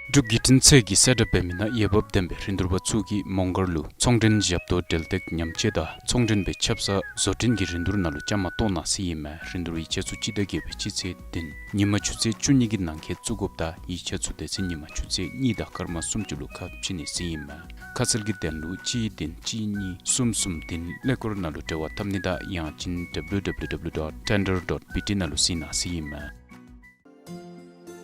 འབྲུག་བརྒྱུད་འཕྲིན་ཚད་ཀྱིས་གསལ་བསྒྲགས་འབད་མི་ནང་འོས་འབབ་ལྡན་པའི་རིན་བསྡུར་པ་ཚུ་གིས་མོང་སྒར་ལུ་ཚོང་འབྲེལ་ཞབས་ཏོག་འབྲེལ་སྟེགས་ཉམས་བཅོས་དང་ཚོང་འབྲེལ་པའི་ཆབ་གསང་བཟོ་སྐྲུན་གྱི་རིན་བསྡུར་ནང་ལུ་བཅའ་མར་གཏོགས་གནང་ཟེར་ཨིན་མས། རིན་བསྡུར་ཡིག་ཆ་ཚུ་སྤྱི་ཟླ་བརྒྱད་པའི་སྤྱི་ཚེས་བདུན་ཉིན་མ་ཆུ་ཚོད་བཅུ་གཉིས་ཀྱི་ནང་འཁོད་བཙུགས་དགོཔ་དང་ཡིག་ཆ་ཚུ་དེ་ཚེ་ཉིན་མ་ཆུ་ཚོད་གཉིས་དང་སྐར་མ་སུམ་ཅུ་ལུ་ཁ་ཕྱེ་ནི་ཟེར་ཨིན་མས། ཁ་གསལ་གྱི་དོན་ལུ་གཅིག་བདུན་གཅིག་གཉིས་གསུམ་གསུམ་བདུན་ཀླད་ཀོར་ནང་ལུ་འབྲེལ་བ་འཐབ་ནི་དང་ཡང་ཅིན་W W W dot tender dot B T ནང་ལུ་གཟིགས་གནང་ཟེར་ཨིན་མས།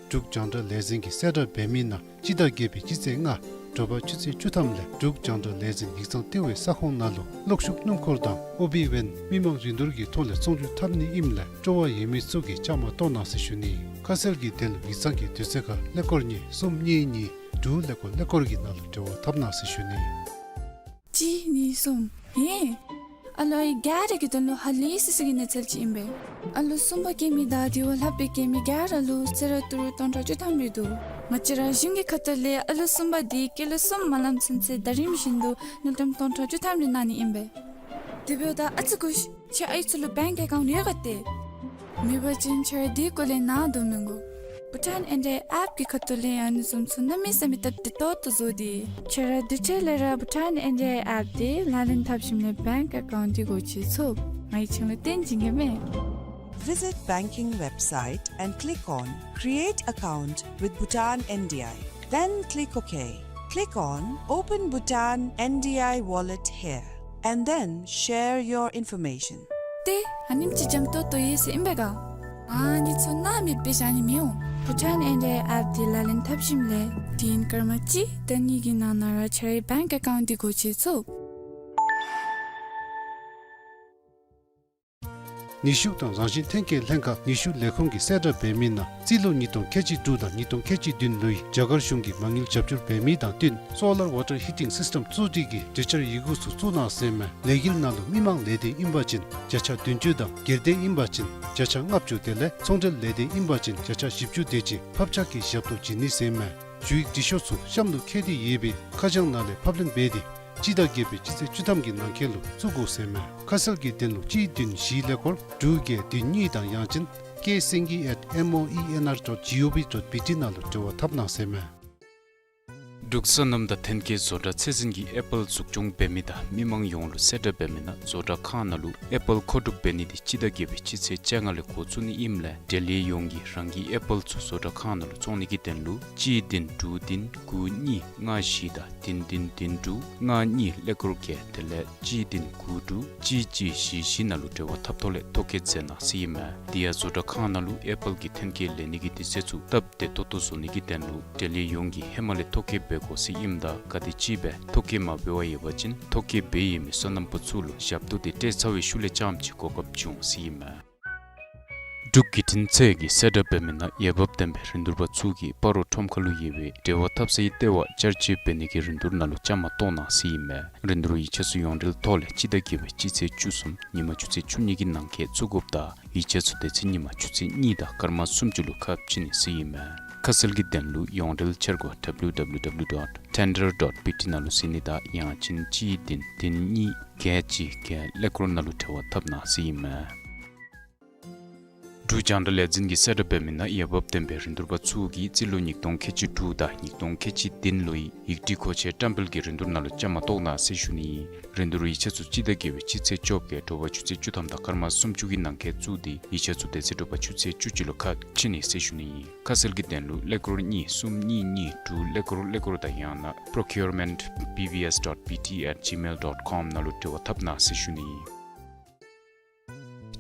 འབྲུག་རྒྱང་བསྒྲགས་ལས་འཛིན་གྱིས་གསལ་བསྒྲགས་འབད་མི་ནང་སྤྱི་ཟླ་བརྒྱད་པའི་སྤྱི་ཚེས་ལྔ་དྲོ་པ་ཆུ་ཚོད་བཅུ་ཐམ་ལས་འབྲུག་རྒྱང་བསྒྲགས་ལས་འཛིན་ཡིག་ཚང་ལྟེ་བའི་ས་ཁོངས་ནང་ལུ་གློག་ཤུགས་སྣུམ་འཁོར་དང་ཨོ་བི་ཝེན་མི་མང་རིན་བསྡུར་གྱི་ཐོག་ལས་ཚོང་བསྒྱུར་འཐབ་ནི་ཨིནམ་ལས་སྤྲོ་བ་ཡོད་མི་ཚུ་གིས་བཅའ་མར་གཏོགས་གནང་ཟེར་ཞུ་ནི། ཁ་གསལ་གྱི་དོན་ལུ་ཡིག་ཚང་གི་དུས་ཚོད་ཁར་ཀླད་ཀོར་གཉིས་གསུམ་གཉིས་གཉིས་དྲུག་ཀླད་ཀོར་ཀླད་ཀོར་གྱི་ནང་ལུ་འབྲེལ་བ་འཐབ་གནང་ཟེར་ཞུ་ནི། གཅིག་གཉིས་གསུམ། ཧེ། ཨ་ལོ་ཨའི་ག་ར་གི་དོན་ལུ་ཧ་ལས་སི་སི་གི་གནས་ཚུལ་ཅིག་ཨིན་པས། ཨ་ལོ་གསུམ་པ་སྐྱེ་མི་དང་དེ་བ་ལྷག་པའི་སྐྱེ་མི་ག་ར་ལུ་གསོལ་རས་ཏི་རུ་སྟོང་ཕྲག་བཅུ་ཐམ་རེ་འདུག། ང་བཅས་ར་གཞུང་གི་ཁ་ཐུག་ལས་ཨ་ལོ་གསུམ་པ་འདི་སྐྱེས་ལོ་གསུམ་མ་ལངམ་ཚུན་ཚོད་ཟླ་རིམ་བཞིན་དུ་དངུལ་ཀྲམ་སྟོང་ཕྲག་བཅུ་ཐམ་རེ་གནང་ནི་ཨིན་པས། དེ་འབདཝ་ད་ཨ་ཙི་སྒུག་ཤིག། ཁྱེད་ཨའི་ཚུ་ལུ་བེངཀ་ཨེ་ཀའུནཊ་ཡོད་ག་ཏེ། མེད་པ་ཅིན་ཁྱེད་ར་དེའི་སྐོར་ལས་ནཱ་བསྡུ་མི་དགོ། བྷུ་ཊཱན་ཨེན་ཌི་ཨའི་ཨེཔ་གི་ཁ་ཐུག་ལས་ཨ་ནི་བཟུམ་ཚུ་གནམ་མེད་ས་མེད་སྟབས་བདེ་ཏོག་ཏོ་བཟོ་སྟེ། ཁྱེད་ར་དེ་འཕྲལ་ལས་ར་བྷུ་ཊཱན་ཨེན་ཌི་ཨའི་ཨེཔ་འདི་ལག་ལེན་འཐབ་ཞིནམ་ལས་བེངཀ་ཨེ་ཀའུནཊ་འདི་སྒོ་ཕྱེ་ཚུགས། ང་གིས་ཁྱེད་ལུ་སྟོན་བྱིན་གེ་མས། Visit banking website and click on Create Account with Bhutan N D I. Then click OK. Click on Open Bhutan N D I Wallet here and then share your information. ཏེ་ཨ་ནེམ་ཅིག་འཇམ་ཏོང་ཏོ་ཡོད་ཟེར་ཨིན་པས་ག། ཨ་ནི་ཚུ་སྣང་མེད་སྦེ་བཞག་ནི་མི་འོང་། བྷུ་ཊཱན་ཨེན་ཌི་ཨའི་ཨེཔ་འདི་ལག་ལེན་འཐབ་ཞིནམ་ལས་དུས་ཡུན་སྐར་མ་གཅིག་དང་གཉིས་ཀྱི་ནང་ན་ར་ཁྱེད་རའི་བེངཀ་ཨེ་ཀའུནཊ་འདི་སྒོ་ཕྱེ་ཚུགས། ནུས་ཤུགས་དང་རང་བཞིན་ཐོན་སྐྱེད་ལྷན་ཁག་ནུས་ཤུགས་ལས་ཁུངས་ཀྱིས་གསལ་བསྒྲགས་འབད་མི་ནང་རྩིས་ལོ་ཉིས་སྟོང་ཁལ་གཅིག་དྲུག་དང་ཉིས་སྟོང་ཁལ་གཅིག་བདུན་ལོའི་རྒྱ་གར་གཞུང་གིས་མ་དངུལ་རྒྱབ་སྐྱོར་འབད་མི་དང་བསྟུན་སོ་ལར་ཝ་ཊར་ཧི་ཊིང་སིསི་ཊམ་བཙུགས་སྒྲིག་གི་གྲོས་འཆར་ཡི་གུ་ཚུ་བཙུགས་གནང་ཟེར་མས། ལས་འགུལ་ནང་ལུ་མི་མང་ལས་སྡེ་ཨིན་པ་ཅིན་བརྒྱ་ཆ་བདུན་ཅུ་དང་སྒེར་སྡེ་ཨིན་པ་ཅིན་བརྒྱ་ཆ་ལྔ་བཅུ་དེ་ལས་ཚོང་འབྲེལ་ལས་སྡེ་ཨིན་པ་ཅིན་བརྒྱ་ཆ་བཞི་བཅུ་དེ་ཅིག་ཕབ་ཆག་གི་ཞབས་ཏོག་བྱིན་ནི་ཟེར་མས། ཞུ་ཡིག་འབྲི་ཤོག་ཚུ་གཤམ་ལུ་བཀོད་དེ་ཡོད་པའི་ཁ་བྱང་ནང་ལས་ཕབ་ལེན་འབད་དེ་སྤྱི་ཟླ་བརྒྱད་པའི་སྤྱི་ཚེས་བཅུ་ཐམ་གྱི་ནང་འཁོད་ལུ་བཙུགས་དགོ་ཟེར་མས། ཁ་གསལ་གྱི་དོན་ལུ་གཅིག་བདུན་བཞི་ཀླད་ཀོར་དྲུག་བརྒྱད་བདུན་གཉིས་དང་ཡང་ཅིན་K Singhi at M O E N R dot G O V dot B T ནང་ལུ་འབྲེལ་བ་འཐབ་གནང་ཟེར་མས། འབྲུག་སོ་ནམ་དང་ཐོན་སྐྱེད་བཟོ་གྲྭ་ཚད་འཛིན་གྱིས་ཨེ་པཱལ་འཛུགས་སྐྱོང་འབད་མི་དང་མི་མང་ཡོངས་ལུ་གསལ་བསྒྲགས་འབད་མི་ནང་བཟོ་གྲྭ་ཁང་ནང་ལུ་ཨེ་པཱལ་མཁོ་སྒྲུབ་འབད་ནི་འདི་སྤྱི་ཟླ་བརྒྱད་པའི་སྤྱི་ཚེས་བཅོ་ལྔ་ལས་འགོ་བཙུགས་ནི་ཨིནམ་ལས་འབྲེལ་ཡོད་ཡོངས་ཀྱིས་རང་གི་ཨེ་པཱལ་ཚུ་བཟོ་གྲྭ་ཁང་ནང་ལུ་བཙོང་ནི་གི་དོན་ལུ་གཅིག་བདུན་དྲུག་བདུན་དགུ་གཉིས་ལྔ་བཞི་དང་བདུན་བདུན་བདུན་དྲུག་ལྔ་གཉིས་ཀླད་ཀོར་བརྒྱད་དེ་ལས་གཅིག་བདུན་དགུ་དྲུག་གཅིག་གཅིག་བཞི་བཞི་ནང་ལུ་འབྲེལ་བ་འཐབ་ཐོག་ལས་ཐོ་བཀོད་མཛད་གནང་ཟེར་ཨིན་མས། དེ་ཡང་བཟོ་གྲྭ་ཁང་ནང་ལུ་ཨེ་པཱལ་གྱི་ཐོན་སྐྱེད་ལེན་ནི་གི་དུས་ཚོད་ཚུ་སྟབས་བདེ་ཏོག་ཏོ་བཟོ་ནི་གི་དོན་ལུ་འབྲེལ་ཡོད་ཡོངས་ཀྱིས་ཧེ་མ་ལས་ཐོ་བཀོད་འབད་དགོ་ཟེར་ཨིནམ་ད་ག་དེམ་ཅིག་སྦེ་ཐོ་བཀོད་མ་འབད་བར་ཡོད་པ་ཅིན་ཐོ་བཀོད་འབད་ཡོད་མི་སོ་ནམ་པ་ཚུ་ལུ་ཞབས་ཏོག་འདི་སྤྲོད་ཚར་བའི་ཤུལ་ལས་རྐྱངམ་ཅིག་གོ་སྐབས་བྱུང་ཟེར་ཨིན་མས། འབྲུག་བརྒྱུད་འཕྲིན་ཚད་ཀྱིས་གསལ་བསྒྲགས་འབད་མི་ནང་འོས་འབབ་ལྡན་པའི་རིན་བསྡུར་པ་ཚུ་གིས་སྤ་རོ་ཁྲོམ་ཁ་ལུ་ཡོད་པའི་འབྲེལ་བ་འཐབ་སའི་ལྟེ་བ་བཅར་འབྱོན་འབད་ནི་གི་རིན་བསྡུར་ནང་ལུ་བཅའ་མར་གཏོགས་གནང་ཟེར་ཨིན་མས། རིན་བསྡུར་ཡིག་ཆ་ཚུ་ཡོངས་འབྲེལ་ཐོག་ལས་སྤྱི་ཟླ་བརྒྱད་པའི་སྤྱི་ཚེས་བཅུ་གསུམ་ཉིན་མ་ཆུ་ཚོད་བཅུ་གཉིས་ཀྱི་ནང་འཁོད་བཙུགས་དགོཔ་དང་ཡིག་ཆ་ཚུ་དེ་ཚེ་ཉིན་མ་ཆུ་ཚོད་གཉིས་དང་སྐར་མ་སུམ་ཅུ་ལུ་ཁ་ཕྱེ་ནི་ཟེར་ཨིན་མས། ཁ་གསལ་གྱི་དོན་ལུ་ཡོངས་འབྲེལ་འཆར་སྒོ་www dot tender dot bt ནང་ལུ་གཟིགས་ནི་དང་ཡང་ཅིན་གཅིག་བདུན་བདུན་གཉིས་བརྒྱད་གཅིག་བརྒྱད་ཀླད་ཀོར་ནང་ལུ་འབྲེལ་བ་འཐབ་གནང་ཟེར་ཨིན་མས། འབྲུག་རྒྱང་བསྒྲགས་ལས་འཛིན་གྱིས་གསལ་བསྒྲགས་འབད་མི་ནང་འོས་འབབ་ལྡན་པའི་རིན་བསྡུར་པ་ཚུ་གིས་རྩིས་ལོ་ཉིས་སྟོང་ཁལ་གཅིག་དྲུག་དང་ཉིས་སྟོང་ཁལ་གཅིག་བདུན་ལོའི་ཡིག་སྒྲིག་མཁོ་ཆས་བཀྲམ་སྤེལ་གྱི་རིན་བསྡུར་ནང་ལུ་བཅའ་མར་གཏོགས་གནང་ཟེར་ཞུ་ནི་ཨིན། རིན་བསྡུར་ཡིག་ཆ་ཚུ་སྤྱི་ཟླ་བརྒྱད་པའི་སྤྱི་ཚེས་བཅོ་བརྒྱད་དྲོ་པ་ཆུ་ཚོད་བཅུ་ཐམ་དང་སྐར་མ་སུམ་ཅུ་གི་ནང་འཁོད་བཙུགས་ཏེ་ཡིག་ཆ་ཚུ་དེ་ཚེ་དྲོ་པ་ཆུ་ཚོད་བཅུ་གཅིག་ལུ་ཁ་ཕྱེ་ནི་ཟེར་ཞུ་ནི་ཨིན། ཁ་གསལ་གྱི་དོན་ལུ་ཀླད་ཀོར་གཉིས་གསུམ་གཉིས་གཉིས་དྲུག་ཀླད་ཀོར་ཀླད་ཀོར་དང་ཡང་ན་procurement B V S dot B T at gmail dot com ནང་ལུ་འབྲེལ་བ་འཐབ་གནང་ཟེར་ཞུ་ནི་ཨིན།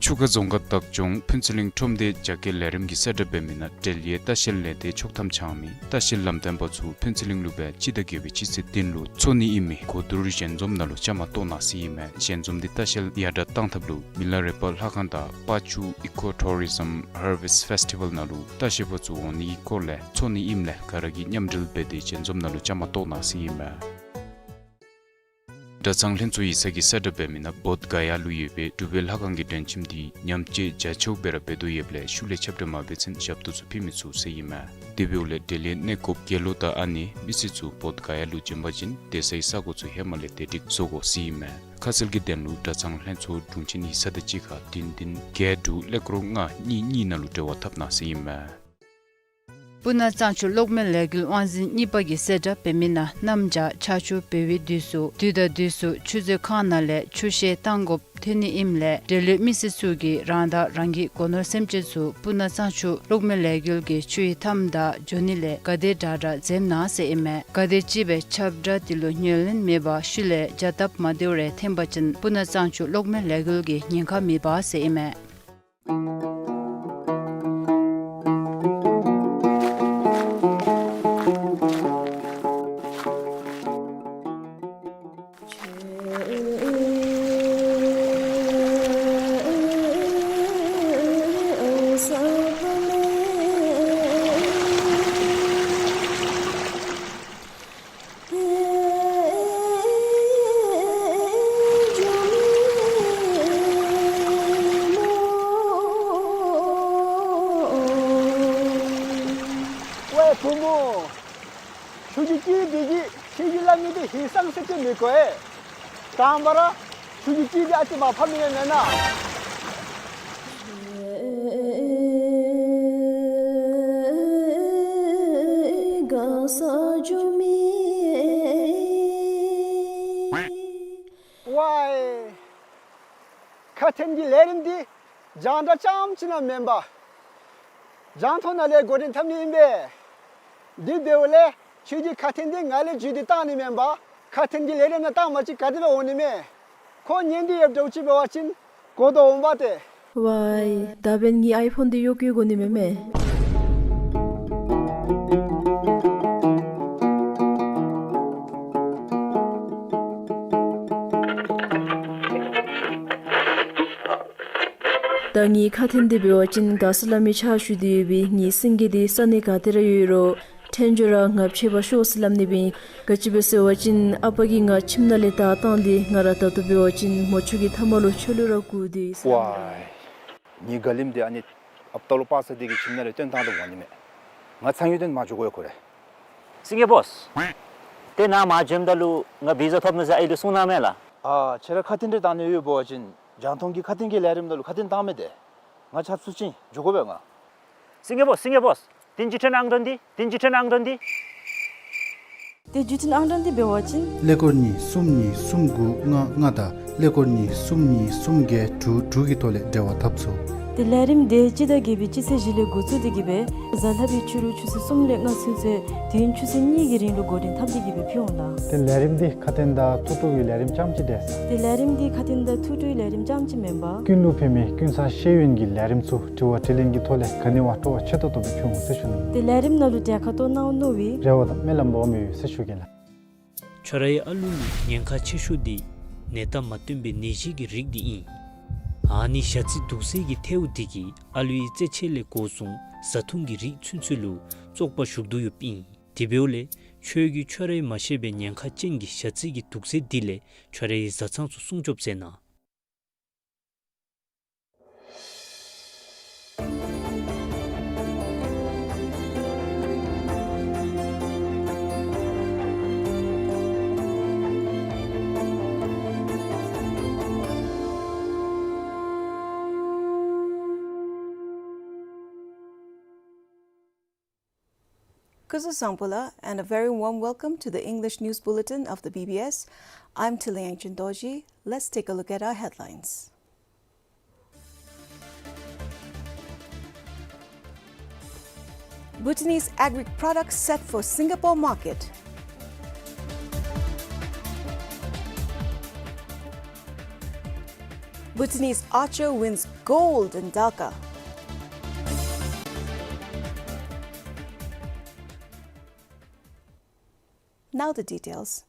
ཆུ་ཁ་རྫོང་ཁག་བདག་སྐྱོང་ཕུན་ཚོགས་གླིང་ཁྲོམ་སྡེ་རྒྱ་སྐྱེད་ལས་རིམ་གྱིས་གསལ་བསྒྲགས་འབད་མི་ནང་འབྲེལ་ཡོད་ལྟ་བཤལ་ལས་སྡེ་ཆོག་ཐམ་འཆང་མི་ལྟ་བཤལ་ལམ་སྟོན་པ་ཚུ་ཕུན་ཚོགས་གླིང་ལུ་སྦེ་སྤྱི་ཟླ་བརྒྱད་པའི་སྤྱི་ཚེས་བདུན་ལུ་འཚོགས་ནི་ཨིན་མི་གོ་བསྡུར་ཞལ་འཛོམས་ནང་ལུ་བཅའ་མར་གཏོགས་གནང་ཟེར་ཨིན་མས། ཞལ་འཛོམས་འདི་ལྟ་བཤལ་ཡར་དྲག་བཏང་ཐབས་ལུ་མི་ལ་རས་པ་ལྷ་ཁང་དང་པ་ཆུ་Eco Tourism Harvest Festival ནང་ལུ་ལྟ་བཤལ་པ་ཚུ་འོང་ནི་གི་སྐོར་ལས་འཚོགས་ནི་ཨིནམ་ལས་ག་ར་གིས་མཉམ་འབྲེལ་འབད་དེ་ཞལ་འཛོམས་ནང་ལུ་བཅའ་མར་གཏོགས་གནང་ཟེར་ཨིན་མས། གྲྭ་ཚང་ལྷན་ཚོགས་ཡིག་ཚང་གིས་གསལ་བསྒྲགས་འབད་མི་ནང་བོདྷ་ག་ཡ་ལུ་ཡོད་པའི་གྲུབ་པའི་ལྷ་ཁང་གི་མགྲོན་ཁྱིམ་འདི་ཉམས་བཅོས་རྒྱ་ཆེཝ་སྦེ་ར་འབད་དོ་ཡོདཔ་ལས་ཤུལ་ལས་ཁྱབ་བསྒྲགས་མ་འབད་ཚུན་ཞབས་ཏོག་ཚུ་ཕུལ་མི་ཚུགས་ཟེར་ཨིན་མས། དེ་འབདཝ་ལས་འབྲེལ་ཡོད་གནས་སྐོརཔ་དགེ་སློང་དང་ཨ་ནེ་མི་སེར་ཚུ་བོདྷ་ག་ཡ་ལུ་བྱོན་པ་ཅིན་སྡོད་སའི་ས་གོ་ཚུ་ཧེ་མ་ལས་བདེ་སྒྲིག་བཟོ་དགོ་ཟེར་ཨིན་མས། ཁ་གསལ་གྱི་དོན་ལུ་གྲྭ་ཚང་ལྷན་ཚོགས་དྲུང་ཆེན་ཡིག་ཚང་དང་གཅིག་ཁར་བདུན་བདུན་བརྒྱད་དྲུག་ཀླད་ཀོར་ལྔ་གཉིས་གཉིས་ནང་ལུ་འབྲེལ་བ་འཐབ་གནང་ཟེར་ཨིན་མས། སྤུ་ན་གཙང་ཆུ་གློག་མེ་ལས་འགུལ་དབང་འཛིན་གཉིས་པ་གིས་གསལ་བསྒྲགས་འབད་མི་ནང་གནམ་བྱཱར་ཆར་ཆུ་འབབ་པའི་དུས་སུ་དུས་དང་དུས་སུ་ཆུ་མཛོད་ཁང་ནང་ལས་ཆུ་བཤལ་བཏང་དགོཔ་ཐོན་ནི་ཨིནམ་ལས་འབྲེལ་ཡོད་མི་སེར་ཚུ་གིས་རང་དང་རང་གི་སྒོ་ནོར་སེམས་ཅན་ཚུ་སྤུ་ན་གཙང་ཆུ་གློག་མེ་ལས་འགུལ་གྱི་ཆུའི་མཐའམ་དང་འགྱོ་ནི་ལས་ག་དེ་དྲག་དྲག་འཛེམ་གནང་ཟེར་ཨིན་མས། ག་དེམ་ཅིག་སྦེ་ཁྱབ་བསྒྲགས་འདི་ལུ་ཉན་ལེན་མེད་པར་ཤུལ་ལས་བྱ་སྟབས་མ་བདེཝ་རེ་འཐོན་པ་ཅིན་སྤུ་ན་གཙང་ཆུ་གློག་མེ་ལས་འགུལ་གྱིས་ཉེན་ཁ་མི་འབག་ཟེར་ཨིན་མས། ཝའེ་བུམོ། ཆུ་གི་དཀྱིལ་འདི་གིས་ཁྱོད་ཀྱིས་སླབ་མི་འདི་ཧིང་སངས་ས་ཅིག་མི་གོ་ཨེ། དང་པ་ར་ཆུ་གི་དཀྱིལ་འདི་ཨ་ཙི་མར་ཕབ་ནི་མེན་ན། ཝའེ། ཁ་འཕྲིན་གྱི་ལས་རིམ་འདི་རྒྱང་བསྒྲགས་རྐྱངམ་ཅིག་ནང་མེན་པར་རྒྱང་མཐོང་ནང་ལས་འགོ་འདྲེན་འཐབ་ནི་ཨིན་པས། དེ་འབདཝ་ལས་ཁྱོད་ཀྱིས་ཁ་འཕྲིན་འདི་ང་ལས་བརྒྱུད་དེ་བཏང་ནི་མེན་པར་ཁ་འཕྲིན་གྱི་ལས་རིམ་ནང་བཏང་མ་ཅིག་ག་དེ་སྦེ་འོང་ནི་མས། ཁོ་ཉན་ཏེ་ཡོདཔ་འདྲཝ་ཅིག་འབད་བ་ཅིན་གོ་དོ་འོང་པ་ཏེ། ཝའེ། ད་འབདན་ངེའི་ཨའི་ཕོན་འདི་གཡོག་བཀོལ་དགོ་ནི་མས་མས། ད་ངེའི་ཁ་འཕྲིན་འདི་འབད་བ་ཅིན་དགའ་ས་ལ་མི་ཆ་ཞུ་སྟེ་ཡོད་པའི་ངེའི་སེང་གེ་འདི་ས་གནས་ག་ཏེ་ར་ཡོད་རུང་ཕྲན་བྱོ་ར་ང་ཕྱད་པར་ཤོག་ཟེར་སླབ་ནི་སྦེ། ག་ཅི་སྦེ་ཟེར་བ་ཅིན་ཨ་པ་གིས་ང་ཁྱིམ་ནང་ལས་བདའ་བཏང་སྟེ་ང་ར་ད་ལྟོ་འབད་བ་ཅིན་མོ་ཆུ་གི་མཐའ་མ་ལུ་ཆོས་ལུ་ར་བསྒུགས་ཏེ་ཡོད་ཟེར་སླབ་ནི་ར། ཝའེ། ངེའི་དགའ་ལེམ་འདི་ཨ་ནི་ཨཔ་ཏ་ལུ་པ་སངས་འདི་གི་ཁྱིམ་ནང་ལས་བཏོན་བཏང་དོ་འོང་ནི་མས། ང་ཚང་ཡུལ་དོན་མར་འགྱོ་དགོ་ཡོད་ཁོ་རེ། སེང་གེ་བོས། ཏེ་ནཱ་མར་འགྱོཝ་ད་ལུ་ང་བི་ཟ་ཐོབ་ནི་ཟེར་ཨའི་ལུ་གསུང་གནང་མས་ལགས། ཨ་ཁྱོད་ར་ཁ་འཕྲིན་འདི་བཏང་ནི་ཡོད་འབད་བ་ཅིན་རྒྱང་མཐོང་གི་ཁ་འཕྲིན་གྱི་ལས་རིམ་ནང་ལུ་ཁ་འཕྲིན་བཏང་མི་དེ། ང་ཆབ་སྲིད་ཅིག་འགྱོ་དགོ་པས་ང་། སེང་གེ་བོས། སེང་གེ་བོས། འདི་ཅིག་འཕྲིན་ཨང་གྲངས་འདི། འདི་ཅིག་འཕྲིན་ཨང་གྲངས་འདི། ཏེ་བརྒྱུད་འཕྲིན་ཨང་གྲངས་འདི་འབད་བ་ཅིན། ཀླད་ཀོར་གཉིས་གསུམ་གཉིས་གསུམ་དགུ་ལྔ་ལྔ་དང་ཀླད་ཀོར་གཉིས་གསུམ་གཉིས་གསུམ་བརྒྱད་དྲུག་དྲུག་གི་ཐོག་ལས་འབྲེལ་བ་འཐབ་ཚུགས། ཏེ་ལས་རིམ་འདི་སྤྱི་ཟླ་བརྒྱད་པའི་སྤྱི་ཚེས་བཞི་ལས་འགོ་བཙུགས་ཏེ་གི་སྦེ་གཟའ་ལྷག་པའི་ཕྱི་རུ་ཆུ་ཚོད་གསུམ་ལས་ལྔ་ཚུན་ཚོད་དུས་ཡུན་ཆུ་ཚོད་གཉིས་ཀྱི་རིང་ལུ་འགོ་འདྲེན་འཐབ་སྟེ་གི་སྦེ་ཕུལ་འོང་ལགས། ཏེ་ལས་རིམ་འདི་ཁ་ཏོན་དང་ཐུགས་སྤྲོ་གི་ལས་རིམ་རྐྱངམ་ཅིག་འདུག་ཟེར། ཏེ་ལས་རིམ་འདི་ཁ་ཏོན་དང་ཐུགས་སྤྲོའི་ལས་རིམ་རྐྱངམ་ཅིག་མེན་པར། ཀུན་ལུ་ཕན་མི་ཀུན་བཟང་ཤེས་ཡོན་གྱི་ལས་རིམ་ཚུ་དྲི་བ་དྲིས་ལན་གྱི་ཐོག་ལས་ག་ནི་བ་སྤྲོ་བ་ཆེ་ཏོག་ཏོ་སྦེ་ཕུལ་འོང་ཟེར་ཞུ་ནི། ཏེ་ལས་རིམ་ནང་ལུ་གྲལ་ཁར་གཏོགས་གནང་མནོ་བའི་རེ་བ་དང་སྨོན་ལམ་འབོ་མི་ཡོད་ཟེར་ཞུ་གེ་ལགས། ཁྱོད་རའི་ཨ་ལུ་ལུ་ཉེན་ཁ་ཆེ་ཤོས་འདི་ནད་རྟགས་མ་སྟོན་པའི་ནད་གཞི་གི་རིགས་འདི་ཨིན། ཨ་ནི་ཞ་རྩི་དུག་སེལ་གྱི་ཐལཝ་འདི་གིས་ཨ་ལུའི་རྩེད་ཆས་ལས་འགོ་བཟུང་བཟའ་འཐུང་གི་རིགས་ཚུན་ཚོད་ལུ་བཙོག་པ་ཞུགས་དོ་ཡོདཔ་ཨིན། དེ་འབདཝ་ལས་ཁྱོད་ཀྱིས་ཁྱོད་རའི་མ་ཤེས་པའི་ཉེན་ཁ་ཅན་གྱི་ཞ་རྩི་གི་དུག་སེལ་འདི་ལས་ཁྱོད་རའི་བཟའ་ཚང་ཚུ་སྲུང་སྐྱོབ་མཛད་གནང་། Kuzuzangpula, and a very warm welcome to the English News Bulletin of the B B S. I'm Tiliang Chindoji. Let's take a look at our headlines. Bhutanese agri products set for Singapore market. Bhutanese archer wins gold in Dhaka. Now the details.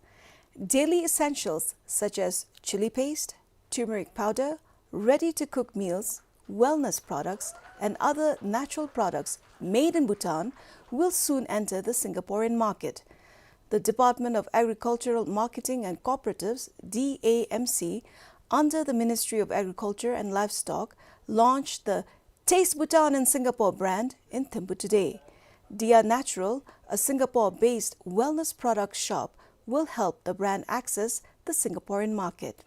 Daily essentials such as chili paste, turmeric powder, ready-to-cook meals, wellness products, and other natural products made in Bhutan will soon enter the Singaporean market. The Department of Agricultural Marketing and Cooperatives, D A M C, under the Ministry of Agriculture and Livestock, launched the Taste Bhutan in Singapore brand in Thimphu today. Dia Natural, a Singapore-based wellness product shop, will help the brand access the Singaporean market.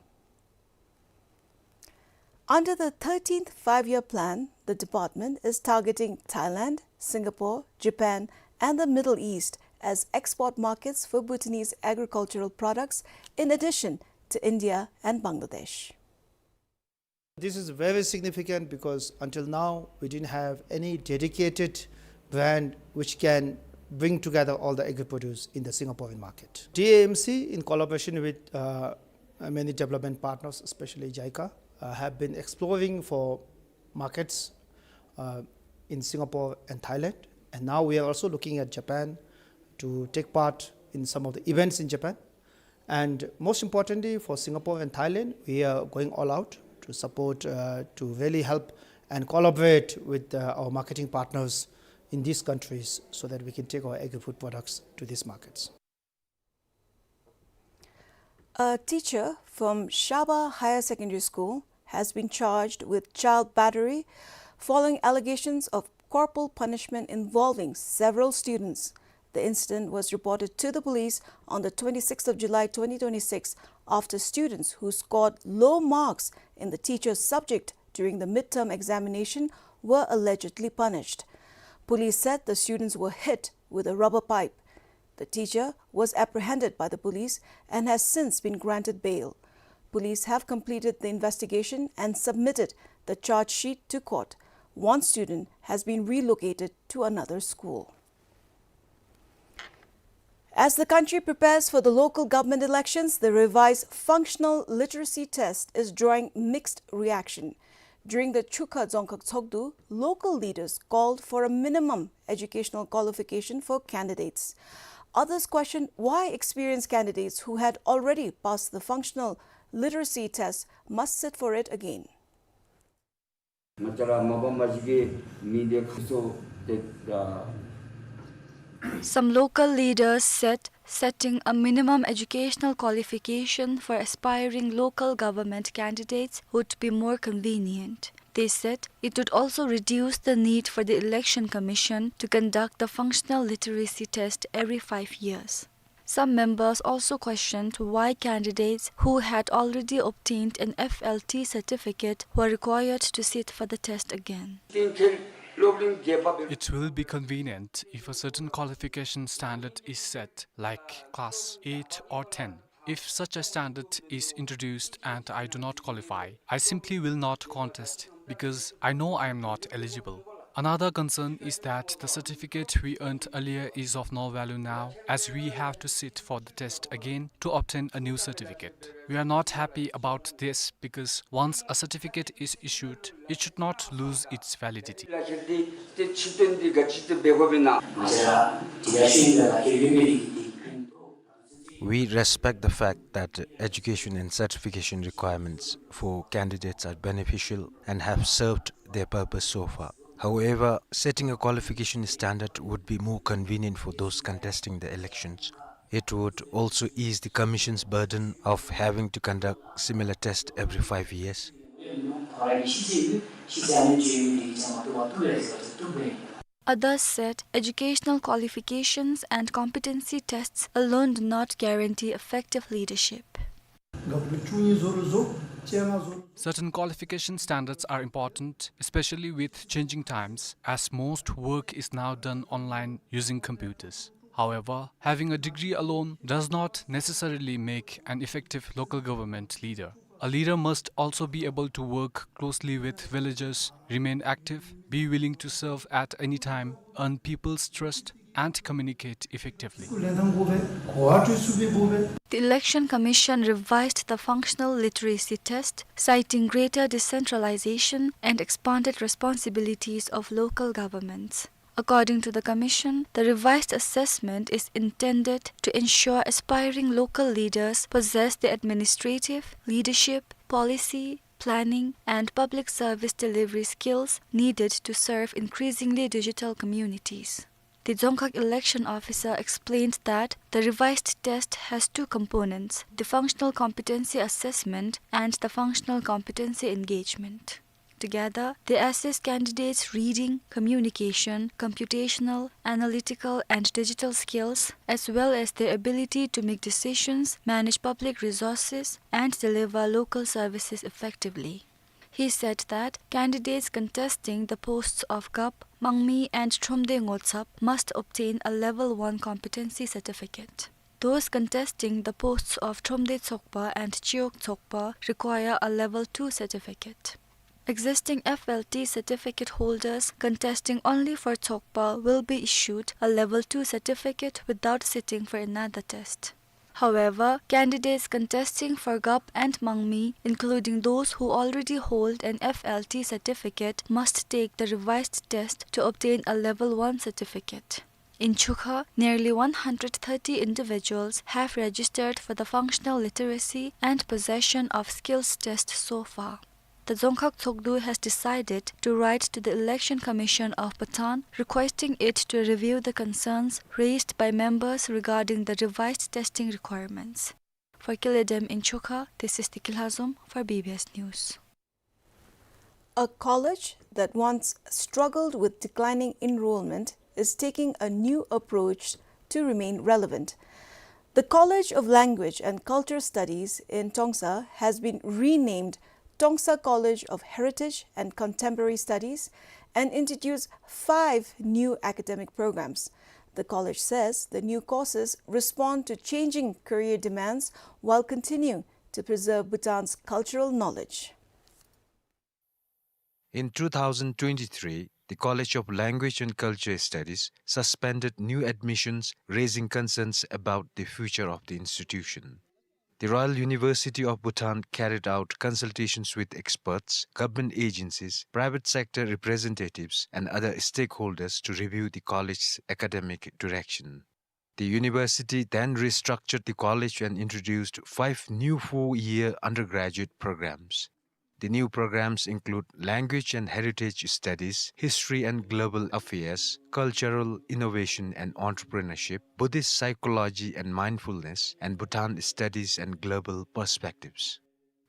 Under the thirteenth Five-Year Plan, the department is targeting Thailand, Singapore, Japan, and the Middle East as export markets for Bhutanese agricultural products, in addition to India and Bangladesh. This is very significant because until now we didn't have any dedicated brand which can bring together all the agri-produce in the Singaporean market. D A M C, in collaboration with, uh, many development partners, especially JICA, uh, have been exploring for markets, uh, in Singapore and Thailand. And now we are also looking at Japan to take part in some of the events in Japan. And most importantly, for Singapore and Thailand, we are going all out to support, uh, to really help and collaborate with, uh, our marketing partners in these countries so that we can take our agri-food products to these markets. A teacher from Shaba Higher Secondary School has been charged with child battery following allegations of corporal punishment involving several students. The incident was reported to the police on the twenty-sixth of July twenty twenty-six after students who scored low marks in the teacher's subject during the midterm examination were allegedly punished. Police said the students were hit with a rubber pipe. The teacher was apprehended by the police and has since been granted bail. Police have completed the investigation and submitted the charge sheet to court. One student has been relocated to another school. As the country prepares for the local government elections, the revised functional literacy test is drawing mixed reaction. During the Chukha Dzongkhag Tshogdu, local leaders called for a minimum educational qualification for candidates. Others questioned why experienced candidates who had already passed the functional literacy test must sit for it again. Some local leaders said setting a minimum educational qualification for aspiring local government candidates would be more convenient. They said it would also reduce the need for the Election Commission to conduct the functional literacy test every five years. Some members also questioned why candidates who had already obtained an F L T certificate were required to sit for the test again. Tin thil It will be convenient if a certain qualification standard is set, like class eight or ten. If such a standard is introduced and I do not qualify, I simply will not contest because I know I am not eligible. Another concern is that the certificate we earned earlier is of no value now, as we have to sit for the test again to obtain a new certificate. We are not happy about this because once a certificate is issued, it should not lose its validity. We respect the fact that education and certification requirements for candidates are beneficial and have served their purpose so far. However, setting a qualification standard would be more convenient for those contesting the elections. It would also ease the Commission's burden of having to conduct similar tests every five years. Others said educational qualifications and competency tests alone do not guarantee effective leadership. Certain qualification standards are important, especially with changing times, as most work is now done online using computers. However, having a degree alone does not necessarily make an effective local government leader. A leader must also be able to work closely with villagers, remain active, be willing to serve at any time, earn people's trust, and communicate effectively. The Election Commission revised the functional literacy test, citing greater decentralization and expanded responsibilities of local governments. According to the Commission, the revised assessment is intended to ensure aspiring local leaders possess the administrative, leadership, policy, planning, and public service delivery skills needed to serve increasingly digital communities. The Dzongkhag election officer explained that the revised test has two components, the functional competency assessment and the functional competency engagement. Together, they assess candidates' reading, communication, computational, analytical, and digital skills, as well as their ability to make decisions, manage public resources, and deliver local services effectively. He said that candidates contesting the posts of Gap, Mangmi, and Thromde Ngotsap must obtain a Level one competency certificate. Those contesting the posts of Thromde Tsokpa and Chiok Tsokpa require a Level two certificate. Existing F L T certificate holders contesting only for Tsokpa will be issued a Level two certificate without sitting for another test. However, candidates contesting for Gap and Mangmi, including those who already hold an F L T certificate, must take the revised test to obtain a Level one certificate. In Chukha, nearly one hundred thirty individuals have registered for the functional literacy and possession of skills test so far. The Dzongkhag Tshogdu has decided to write to the Election Commission of Bhutan requesting it to review the concerns raised by members regarding the revised testing requirements. For Kile Dem in Chukha, this is Tiki Lhazom for B B S News. A college that once struggled with declining enrollment is taking a new approach to remain relevant. The College of Language and Culture Studies in Tongsa has been renamed Tongsa College of Heritage and Contemporary Studies and introduced five new academic programs. The college says the new courses respond to changing career demands while continuing to preserve Bhutan's cultural knowledge. In two thousand twenty-three, the College of Language and Culture Studies suspended new admissions, raising concerns about the future of the institution. The Royal University of Bhutan carried out consultations with experts, government agencies, private sector representatives, and other stakeholders to review the college's academic direction. The university then restructured the college and introduced five new four-year undergraduate programs. The new programs include Language and Heritage Studies, History and Global Affairs, Cultural Innovation and Entrepreneurship, Buddhist Psychology and Mindfulness, and Bhutan Studies and Global Perspectives.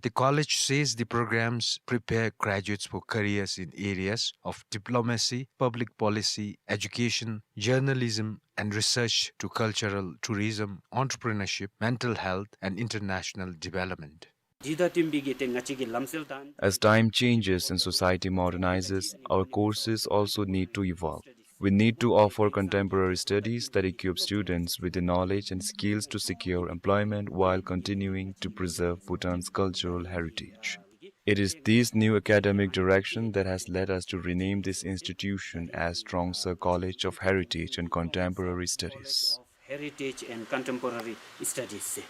The college says the programs prepare graduates for careers in areas of diplomacy, public policy, education, journalism, and research, to cultural tourism, entrepreneurship, mental health, and international development. འདི་དང་བསྟུན་པའི་གི་ཏེ་ང་བཅས་ཀྱི་ལམ་སྲོལ་དང་། As time changes and society modernizes, our courses also need to evolve. We need to offer contemporary studies that equip students with the knowledge and skills to secure employment while continuing to preserve Bhutan's cultural heritage. It is this new academic direction that has led us to rename this institution as Trongsa College of Heritage and Contemporary Studies. Heritage and Contemporary Studies.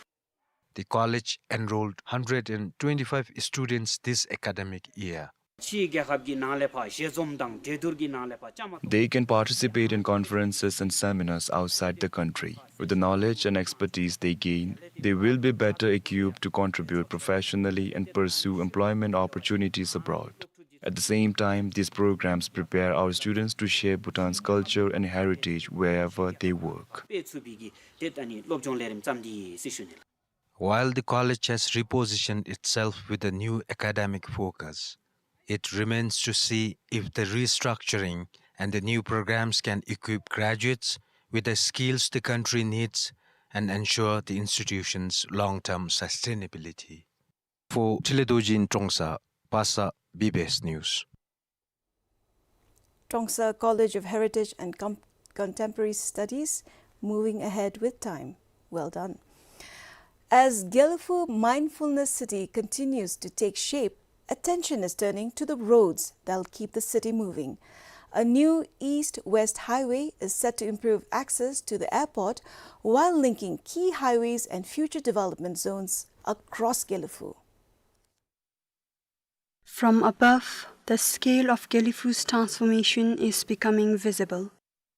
The college enrolled hundred and twenty-five students this academic year. ཕྱིའི་རྒྱལ་ཁབ་ཀྱི་ནང་ལས་ཕར་ཞལ་འཛོམས་དང་གྲོས་བསྡུར་གྱི་ནང་ལས་ཕར་བཅའ་མར་གཏོགས། They can participate in conferences and seminars outside the country. With the knowledge and expertise they gain, they will be better equipped to contribute professionally and pursue employment opportunities abroad. At the same time, these programs prepare our students to share Bhutan's culture and heritage wherever they work. དཔེ་ཚུགས་པའི་གི་ཏེ་ད་ནི་སློབ་སྦྱོང་ལས་རིམ་བརྩམས་ཏེ་ཡོད་ཟེར་ཞུ་ནི་ལགས། While the college has repositioned itself with a new academic focus, it remains to see if the restructuring and the new programs can equip graduates with the skills the country needs and ensure the institution's long-term sustainability. For Tile Dorji in Trongsa, Pasa, B B S News. Trongsa College of Heritage and Com-, Contemporary Studies, moving ahead with time. Well done. As Gelephu Mindfulness City continues to take shape, attention is turning to the roads that'll keep the city moving. A new east-west highway is set to improve access to the airport while linking key highways and future development zones across Gelephu. From above, the scale of Gelephu's transformation is becoming visible.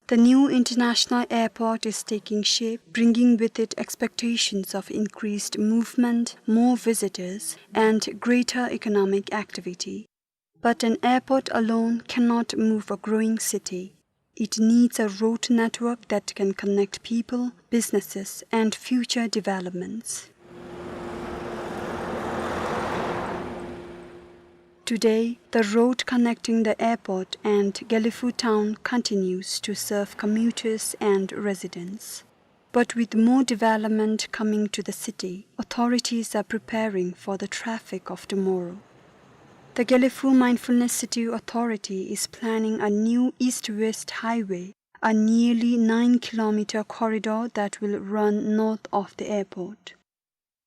The new international airport is taking shape, bringing with it expectations of increased movement, more visitors, and greater economic activity. But an airport alone cannot move a growing city. It needs a road network that can connect people, businesses, and future developments. Today, the road connecting the airport and Gelephu town continues to serve commuters and residents. But with more development coming to the city, authorities are preparing for the traffic of tomorrow. The Gelephu Mindfulness City Authority is planning a new east-west highway, a nearly nine-kilometer corridor that will run north of the airport.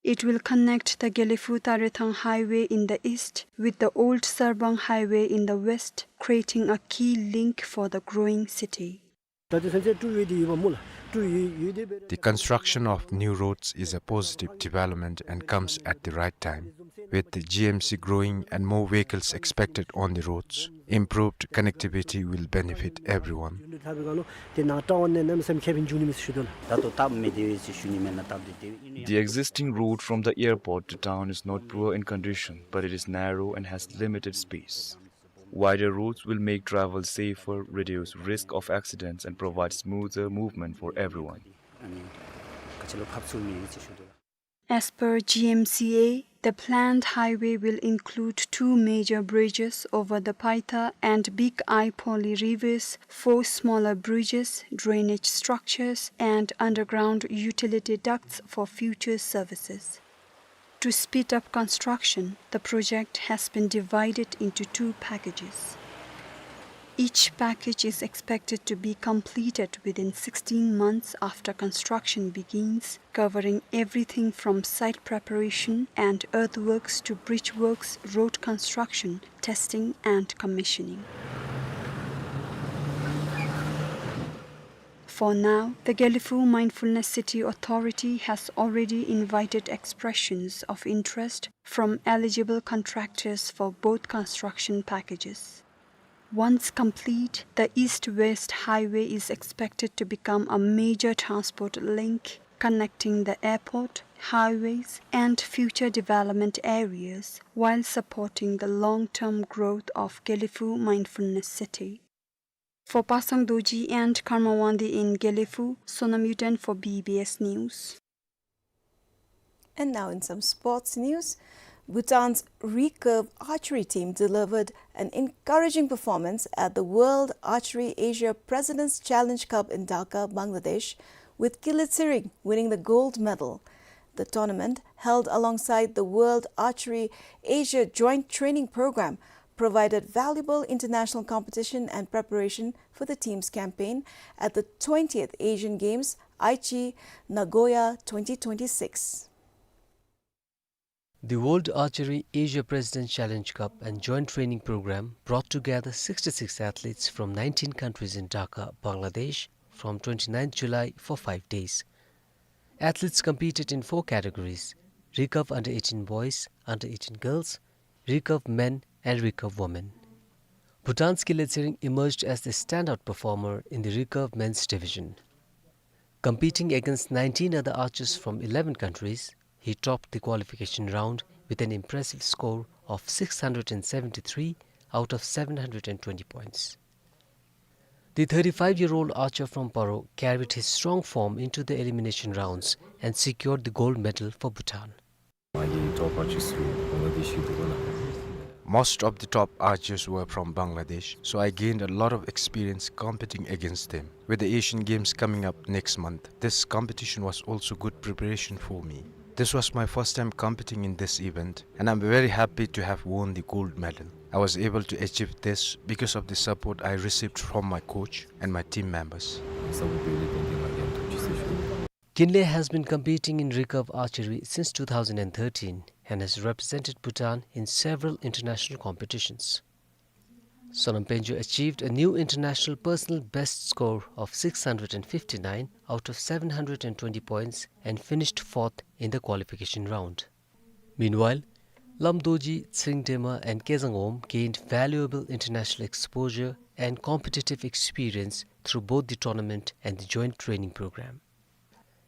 It will connect the Gelephu-Tarethang Highway in the east with the old Sarbang Highway in the west, creating a key link for the growing city. The construction of new roads is a positive development and comes at the right time. With the G M C growing and more vehicles expected on the roads, improved connectivity will benefit everyone. The existing road from the airport to town is not poor in condition, but it is narrow and has limited space. Wider roads will make travel safer, reduce risk of accidents, and provide smoother movement for everyone. As per G M C A, the planned highway will include two major bridges over the Paitha and Big Ai Poli rivers, four smaller bridges, drainage structures, and underground utility ducts for future services. To speed up construction, the project has been divided into two packages. Each package is expected to be completed within sixteen months after construction begins, covering everything from site preparation and earthworks to bridge works, road construction, testing and commissioning. For now, the Gelephu Mindfulness City Authority has already invited expressions of interest from eligible contractors for both construction packages. Once complete, the east-west highway is expected to become a major transport link connecting the airport, highways, and future development areas while supporting the long-term growth of Gelephu Mindfulness City. For Pasang Dorji and Karma Wangdi in Gelephu, Sonam Yuden for B B S News. And now in some sports news, Bhutan's recurve archery team delivered an encouraging performance at the World Archery Asia Presidents Challenge Cup in Dhaka, Bangladesh, with Kili Tsering winning the gold medal. The tournament held alongside the World Archery Asia Joint Training Program, provided valuable international competition and preparation for the team's campaign at the twentieth Asian Games, Aichi, Nagoya twenty twenty-six. The World Archery Asia President's Challenge Cup and Joint Training Program brought together sixty-six athletes from nineteen countries in Dhaka, Bangladesh, from twenty-ninth July for five days. Athletes competed in four categories: recurve under eighteen boys, under eighteen girls, recurve men, and recurve women. Bhutan's Kinley Tsering emerged as the standout performer in the recurve men's division. Competing against nineteen other archers from eleven countries, he topped the qualification round with an impressive score of six hundred and seventy-three out of seven hundred and twenty points. The thirty-five-year-old archer from Paro carried his strong form into the elimination rounds and secured the gold medal for Bhutan. Most of the top archers were from Bangladesh, so I gained a lot of experience competing against them. With the Asian Games coming up next month, this competition was also good preparation for me. This was my first time competing in this event, and I'm very happy to have won the gold medal. I was able to achieve this because of the support I received from my coach and my team members. Kinley has been competing in recurve archery since two thousand and thirteen and has represented Bhutan in several international competitions. Sonam Penjo achieved a new international personal best score of six hundred and fifty-nine out of seven hundred and twenty points and finished fourth in the qualification round. Meanwhile, Lam Dorji, Tshering Drema, and Kezang Wom gained valuable international exposure and competitive experience through both the tournament and the joint training program.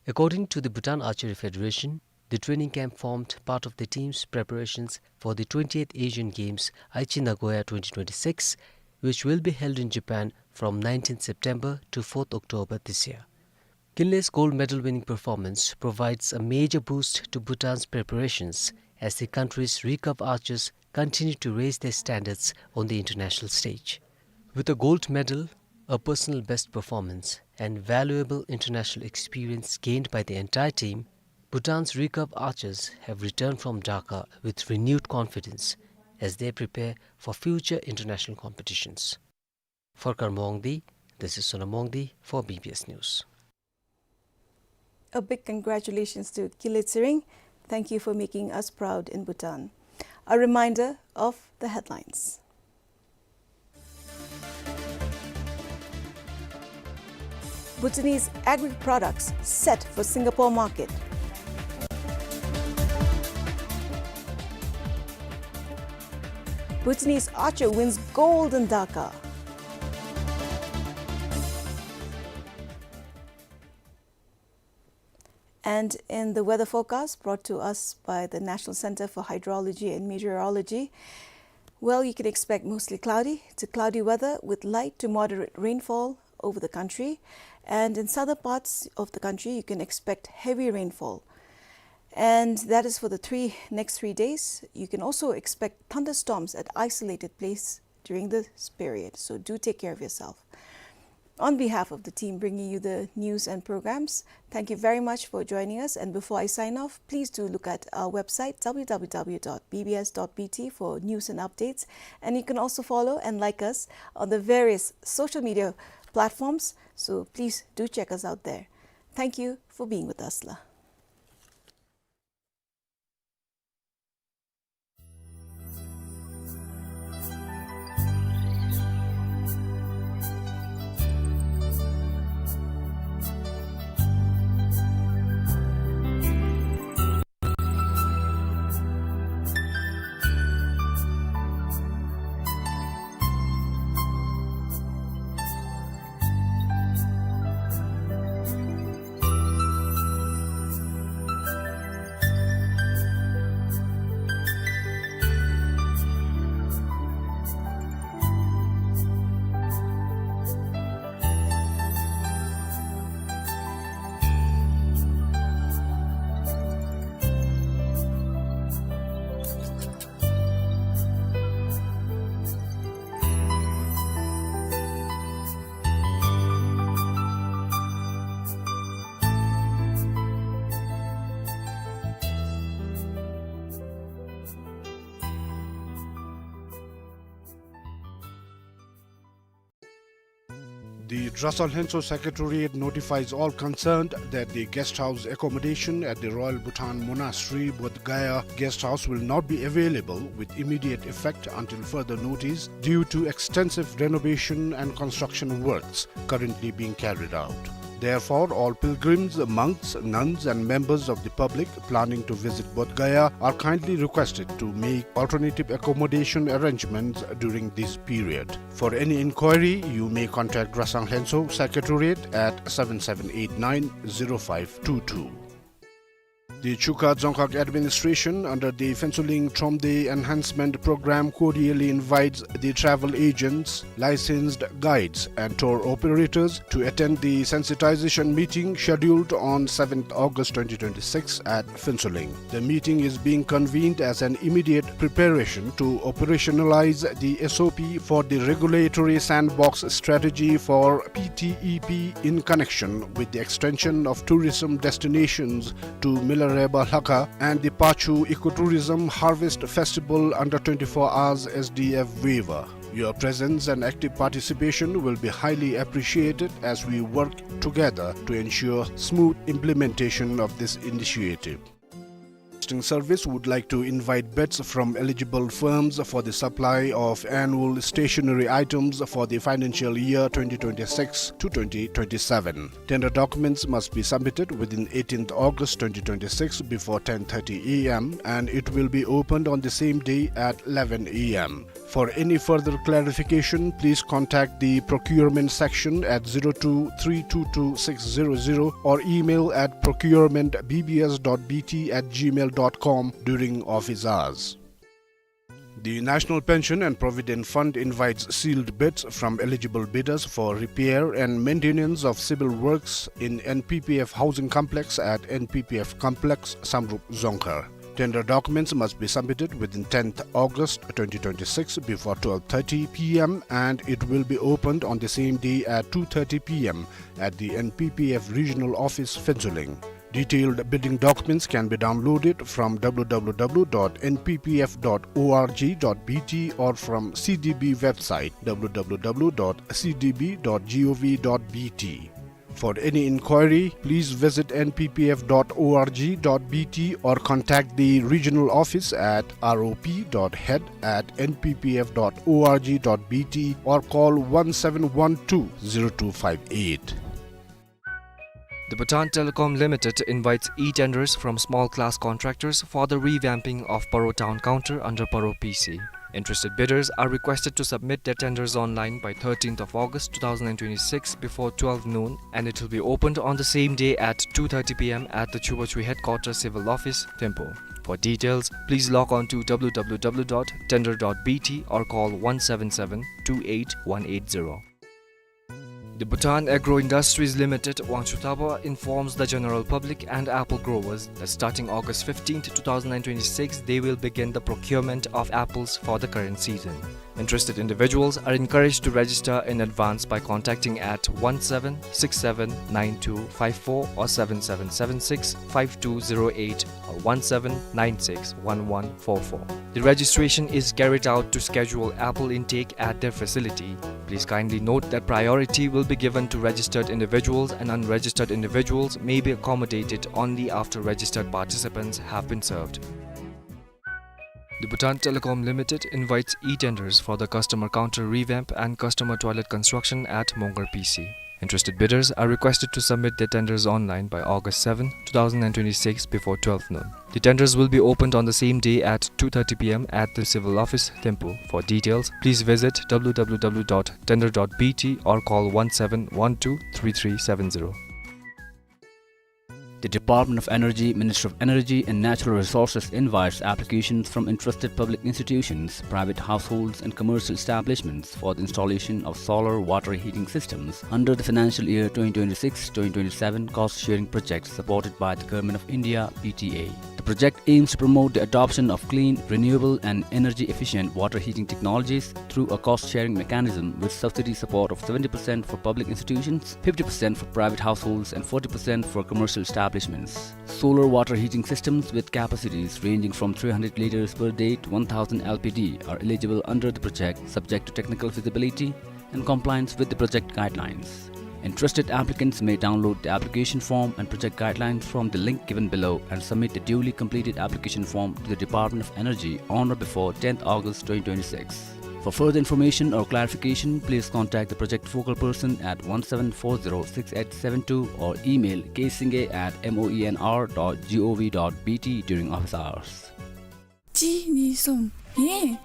According to the Bhutan Archery Federation, the training camp formed part of the team's preparations for the twentieth Asian Games, Aichi Nagoya twenty twenty-six, which will be held in Japan from nineteenth September to fourth October this year. Kinley's gold medal winning performance provides a major boost to Bhutan's preparations as the country's recurve archers continue to raise their standards on the international stage. With a gold medal, a personal best performance, and valuable international experience gained by the entire team, Bhutan's recurve archers have returned from Dhaka with renewed confidence as they prepare for future international competitions. For Karma Wangdi, this is Sonam Wangdi for B B S News. A big congratulations to Kinley Tsering. Thank you for making us proud in Bhutan. A reminder of the headlines. Bhutanese agri-products set for Singapore market. Bhutanese archer wins gold in Dhaka. And in the weather forecast brought to us by the National Center for Hydrology and Meteorology, well, you can expect mostly cloudy to cloudy weather with light to moderate rainfall over the country. And in southern parts of the country, you can expect heavy rainfall. And that is for the three, next three days. You can also expect thunderstorms at isolated place during this period. So do take care of yourself. On behalf of the team bringing you the news and programs, thank you very much for joining us. And before I sign off, please do look at our website, w w w dot b b s dot b t, for news and updates. And you can also follow and like us on the various social media platforms. So please do check us out there. Thank you for being with us, la. The Dresang Lhentsho Secretariat notifies all concerned that the guest house accommodation at the Royal Bhutan Monastery, Bodh Gaya Guest House will not be available with immediate effect until further notice due to extensive renovation and construction works currently being carried out. Therefore, all pilgrims, monks, nuns, and members of the public planning to visit Bodh Gaya are kindly requested to make alternative accommodation arrangements during this period. For any inquiry, you may contact Dresang Lhentsho Secretariat at seven seven eight nine zero five two two. The Chukha Dzongkhag Administration, under the Phuentsholing Thromde Enhancement Program, cordially invites the travel agents, licensed guides, and tour operators to attend the sensitization meeting scheduled on seventh August twenty twenty-six at Phuentsholing. The meeting is being convened as an immediate preparation to operationalize the S O P for the regulatory sandbox strategy for P T E P in connection with the extension of tourism destinations to Milareba Lhakha and the Pachu Ecotourism Harvest Festival under twenty-four hours S D F waiver. Your presence and active participation will be highly appreciated as we work together to ensure smooth implementation of this initiative. Hosting Service would like to invite bids from eligible firms for the supply of annual stationery items for the financial year twenty twenty-six to twenty twenty-seven. Tender documents must be submitted within eighteenth August twenty twenty-six before ten thirty A M, and it will be opened on the same day at eleven A M. For any further clarification, please contact the procurement section at zero two three two two six zero zero or email at procurement B B S dot B T at gmail dot com during office hours. The National Pension and Provident Fund invites sealed bids from eligible bidders for repair and maintenance of civil works in N P P F housing complex at N P P F complex, Samrup Dzongkhar. Tender documents must be submitted within tenth August twenty twenty-six before twelve thirty P M, and it will be opened on the same day at two thirty P M at the N P P F regional office, Phuentsholing. Detailed bidding documents can be downloaded from W W W dot N P P F dot org dot B T or from C D B website, W W W dot C D B dot gov dot B T. For any inquiry, please visit N P P F dot org dot B T or contact the regional office at R O P dot head at N P P F dot org dot B T or call one seven one two zero two five eight. The Bhutan Telecom Limited invites e-tenders from small class contractors for the revamping of Paro Town Counter under Paro P C. Interested bidders are requested to submit their tenders online by thirteenth of August two thousand and twenty-six before twelve noon, and it will be opened on the same day at two thirty P M at the Chubachui Headquarters Civil Office, Thimphu. For details, please log on to W W W dot tender dot B T or call one seven seven two eight one eight zero. The Bhutan Agro Industries Limited, Wangchuktaba, informs the general public and apple growers that starting August fifteenth, two thousand and twenty-six, they will begin the procurement of apples for the current season. Interested individuals are encouraged to register in advance by contacting at one seven six seven nine two five four or seven seven seven six five two zero eight or one seven nine six one one four four. The registration is carried out to schedule apple intake at their facility. Please kindly note that priority will be given to registered individuals, and unregistered individuals may be accommodated only after registered participants have been served. The Bhutan Telecom Limited invites e-tenders for the customer counter revamp and customer toilet construction at Mongar P C. Interested bidders are requested to submit their tenders online by August seventh, two thousand and twenty-six before twelve noon. The tenders will be opened on the same day at two thirty P M at the Civil Office, Thimphu. For details, please visit W W W dot tender dot B T or call one seven one two three three seven zero. The Department of Energy, Ministry of Energy and Natural Resources invites applications from interested public institutions, private households and commercial establishments for the installation of solar water heating systems under the financial year twenty twenty-six twenty twenty-seven cost sharing project supported by the Government of India, P T A. The project aims to promote the adoption of clean, renewable and energy efficient water heating technologies through a cost sharing mechanism with subsidy support of seventy percent for public institutions, fifty percent for private households and forty percent for commercial establishments. Solar water heating systems with capacities ranging from three hundred liters per day to one thousand L P D are eligible under the project, subject to technical feasibility in compliance with the project guidelines. Interested applicants may download the application form and project guidelines from the link given below and submit the duly completed application form to the Department of Energy on or before tenth August twenty twenty-six. For further information or clarification, please contact the project focal person at one seven four zero six eight seven two or email ksingye at moenr dot gov dot bt during office hours. གཅིག་གཉིས་གསུམ། ཧེ།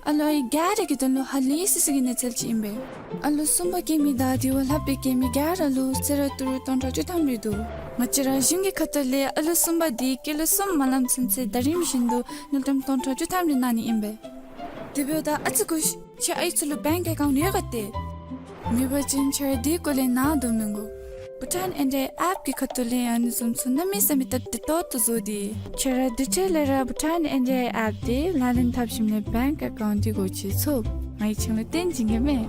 ཨ་ལོ་ཨའི་ག་ར་གི་དོན་ལུ་ཧ་ལས་སི་སི་གི་གནས་ཚུལ་ཅིག་ཨིན་པས། ཨ་ལོ་གསུམ་པ་སྐྱེ་མི་དང་དེ་བ་ལྷག་པའི་སྐྱེ་མི་ག་ར་ལུ་གསོལ་རས་ཏི་རུ་སྟོང་ཕྲག་བཅུ་ཐམ་རེ་འདུག། ང་བཅས་ར་གཞུང་གི་ཁ་ཐུག་ལས་ཨ་ལོ་གསུམ་པ་དེ་སྐྱེས་ལོ་གསུམ་མ་ལངམ་ཚུན་ཚོད་ཟླ་རིམ་བཞིན་དུ་དངུལ་ཀྲམ་སྟོང་ཕྲག་བཅུ་ཐམ་རེ་གནང་ནི་ཨིན་པས། དེ་འབདཝ་ད་ཨ་ཙི་སྒུག་ཤིག། ཁྱེད་ཨའི་ཚུ་ལུ་bank account ཡོད་ག་ཏེ། མེད་པ་ཅིན་ཁྱེད་ར་དེ་སྐོར་ལས་ནཱ་དོ་མི་དགོ། Bhutan N D I app གི་ཁ་ཐུག་ལས་ཨ་ནི་བཟུམ་ཚུ་གནམ་མེད་ས་མེད་སྟབས་བདེ་ཏོག་ཏོ་བཟོ་སྟེ། ཁྱེད་ར་དུས་ཅི་ལས་ར་Bhutan N D I app དེ་ལག་ལེན་འཐབ་ཞིནམ་ལས་bank account དེ་སྒོ་ཕྱེ་ཚུགས། ང་གིས་ཁྱེད་ལུ་སྟོན་བྱིན་གེ་མས།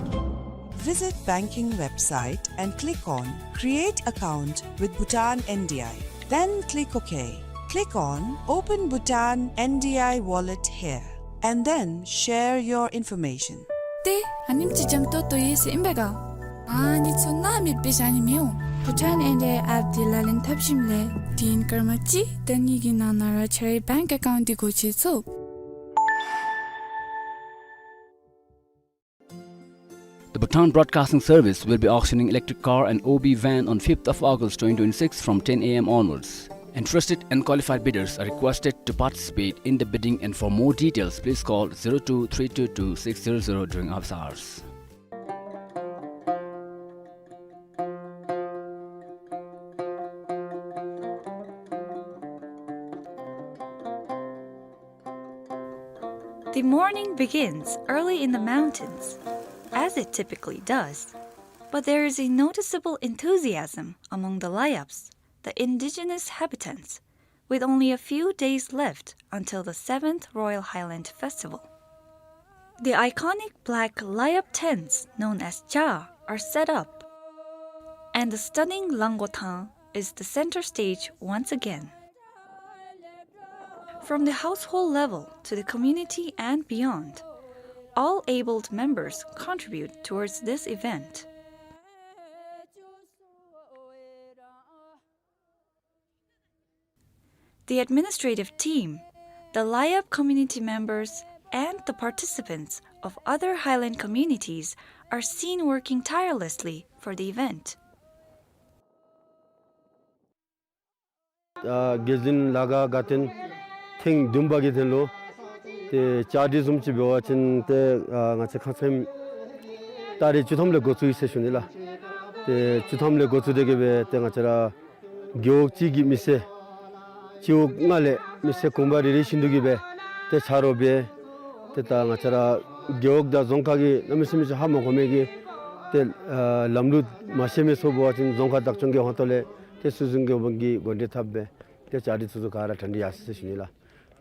Visit banking website and click on Create Account with Bhutan N D I. Then click OK. Click on Open Bhutan N D I Wallet here, and then share your information. ཏེ་ཨ་ནེམ་ཅིག་འཇམ་ཏོང་ཏོ་ཡོད་ཟེར་ཨིན་པས་ག། ཨ་ནི་ཚུ་ནཱ་མེདཔ་སྦེ་བཞག་ནི་མི་འོང་། Bhutan N D I app དེ་ལག་ལེན་འཐབ་ཞིནམ་ལས་དུས་ཡུན་སྐར་མ་གཅིག་དང་གཉིས་ཀྱི་ནང་ན་ར་ཁྱེད་རའི་bank account དེ་སྒོ་ཕྱེ་ཚུགས། The Bhutan Broadcasting Service will be auctioning electric car and O B van on fifth of August twenty twenty-six from ten A M onwards. Interested and qualified bidders are requested to participate in the bidding, and for more details, please call zero two three two two six zero zero during office hours. The morning begins early in the mountains, as it typically does, but there is a noticeable enthusiasm among the Layaps, the indigenous habitants, with only a few days left until the seventh Royal Highland Festival. The iconic black Layap tents known as Cha are set up, and the stunning Lango Thang is the center stage once again. From the household level to the community and beyond, all abled members contribute towards this event. The administrative team, the Layap community members, and the participants of other Highland communities are seen working tirelessly for the event. ཨ་རྒྱལ་འཛིན་ལ་དགའ་དགའ་སྟོན་ཐེངས་བདུན་པ་གི་དོན་ལུ་ཏེ་བཅའ་སྒྲིག་བཟུམ་ཅིག་འབད་བ་ཅིན་ཏེ་ཨ་ང་བཅས་ཁ་ཙ་ཏ་རིག་བཅུ་ཐམ་ལས་འགོ་བཙུགས་ཡི་ཟེར་ཞུ་ནི་ལགས། ཏེ་བཅུ་ཐམ་ལས་འགོ་བཙུགས་ཏེ་གི་སྦེ་ཏེ་ང་བཅས་ར་རྒེད་འོག་གཅིག་གི་མི་སེར་སྤྱི་འོག་ལྔ་ལས་མི་སེར་གུང་པ་རེ་རེ་བཞིན་དུ་གི་སྦེ་ཏེ་ཆ་རོགས་འབད། ཏེ་ད་ང་བཅས་ར་རྒེད་འོག་དང་རྫོང་ཁག་གི་གནམ་མེད་ས་མེད་ཅིག་ཧ་མ་གོ་མི་གི་ཏེ་ཨ་ལམ་ལུགས་མ་ཤེས་མི་ཚུ་འབད་བ་ཅིན་རྫོང་ཁག་བདག་སྐྱོང་གི་ཧོང་ཏོ་ལས་ཏེ་སྲོལ་འཛིན་གྱི་འབངས་ཀྱི་འགོ་འདྲེན་འཐབ་སྦེ་ཏེ་བཅའ་སྒྲིག་ཚུ་ཚུ་ག་ར་གྲ་སྒྲིག་ཡར་སོ་ཡི་ཟེར་ཞུ་ནི་ལགས།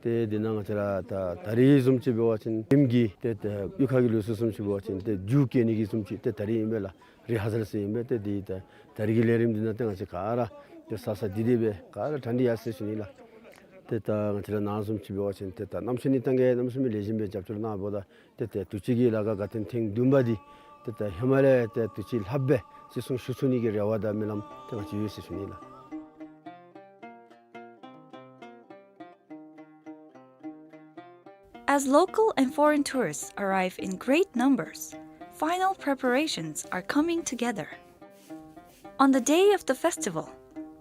ཏེ་དེ་ནང་ང་བཅས་ར་ད་ད་རིས་བཟུམ་ཅིག་འབད་བ་ཅིན་རིམ་གྱིས་ཏེ་ད་གཡུས་ཁ་གི་ལུགས་སྲོལ་བཟུམ་ཅིག་འབད་བ་ཅིན་ཏེ་རྒྱུ་སྐྱེ་ནི་གི་བཟུམ་ཅིག་ཏེ་ད་རིས་ཨིན་པས་ལགས། རི་ཧར་སཱལ་ཟེར་ཨིན་པས། ཏེ་དེ་ད་ད་རིས་ཀྱི་ལས་རིམ་འདི་ནང་ཏེ་ང་བཅས་ག་ར་ཏེ་ས་ས་འདི་འདི་སྦེ་ག་ར་གྲ་སྒྲིག་ཡར་སོ་ཡི་ཟེར་ཞུ་ནི་ལགས། ཏེ་ད་ང་བཅས་ར་ནཱ་བཟུམ་ཅིག་འབད་བ་ཅིན་ཏེ་ད་གནམ་མེད་ས་མེད་ནི་ཏེ་གནམ་མེད་ས་མེད་ལེགས་ཤོམ་སྦེ་རྒྱབ་སྐྱོར་གནང་བ་ད་ཏེ་ཏེ་དུས་ཅི་གི་ལ་དགའ་དགའ་སྟོན་ཐེངས་བདུན་པ་འདི་ཏེ་ད་ཧེ་མ་ལས་ཏེ་དུས་ཅི་ལྷགཔ་སྦེ་བརྩི་སྲུང་ཞུ་ཚུགས་ནི་གི་རེ་བ་དང་སྨོན་ལམ་ཏེ་ང་བཅས་ཡོད་ཟེར་ཞུ་ནི་ལགས། As local and foreign tourists arrive in great numbers, final preparations are coming together. On the day of the festival,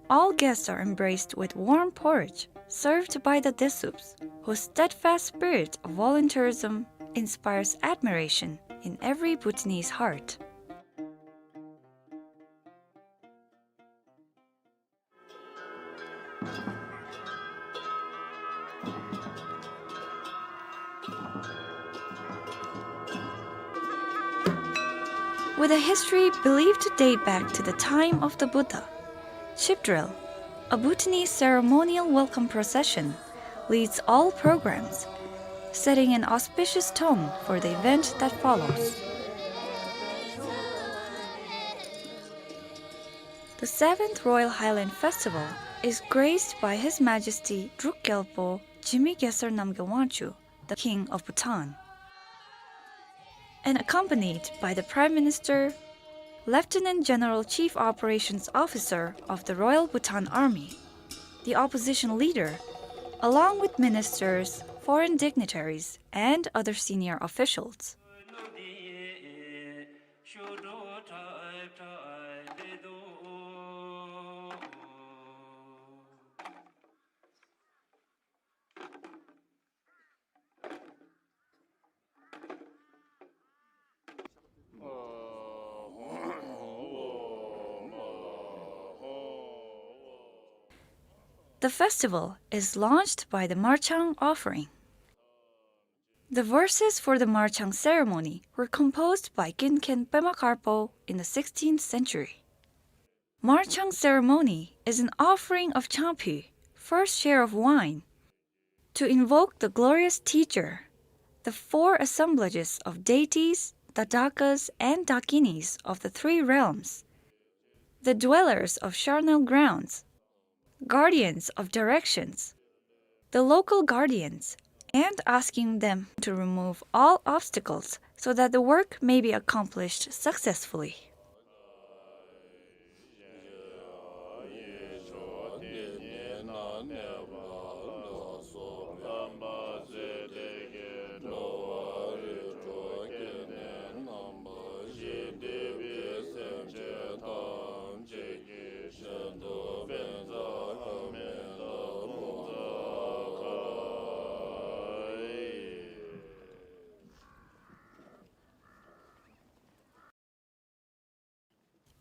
all guests are embraced with warm porridge served by the Desuups, whose steadfast spirit of volunteerism inspires admiration in every Bhutanese heart. With a history believed to date back to the time of the Buddha, Chipdrel, a Bhutanese ceremonial welcome procession, leads all programs, setting an auspicious tone for the event that follows. The seventh Royal Highland Festival is graced by His Majesty Druk Gyalpo Jigme Gyalsar Namgye Wangchuck, the King of Bhutan. and accompanied by the Prime Minister, Lieutenant General Chief Operations Officer of the Royal Bhutan Army, the opposition leader, along with ministers, foreign dignitaries, and other senior officials. The festival is launched by the Marchang offering. The verses for the Marchang ceremony were composed by Kinken Pema Karpo in the sixteenth century. Marchang ceremony is an offering of changpyu, first share of wine, to invoke the glorious teacher, the four assemblages of deities, Tadhakas, and Dakinis of the three realms, the dwellers of charnel grounds, guardians of directions, the local guardians, and asking them to remove all obstacles so that the work may be accomplished successfully.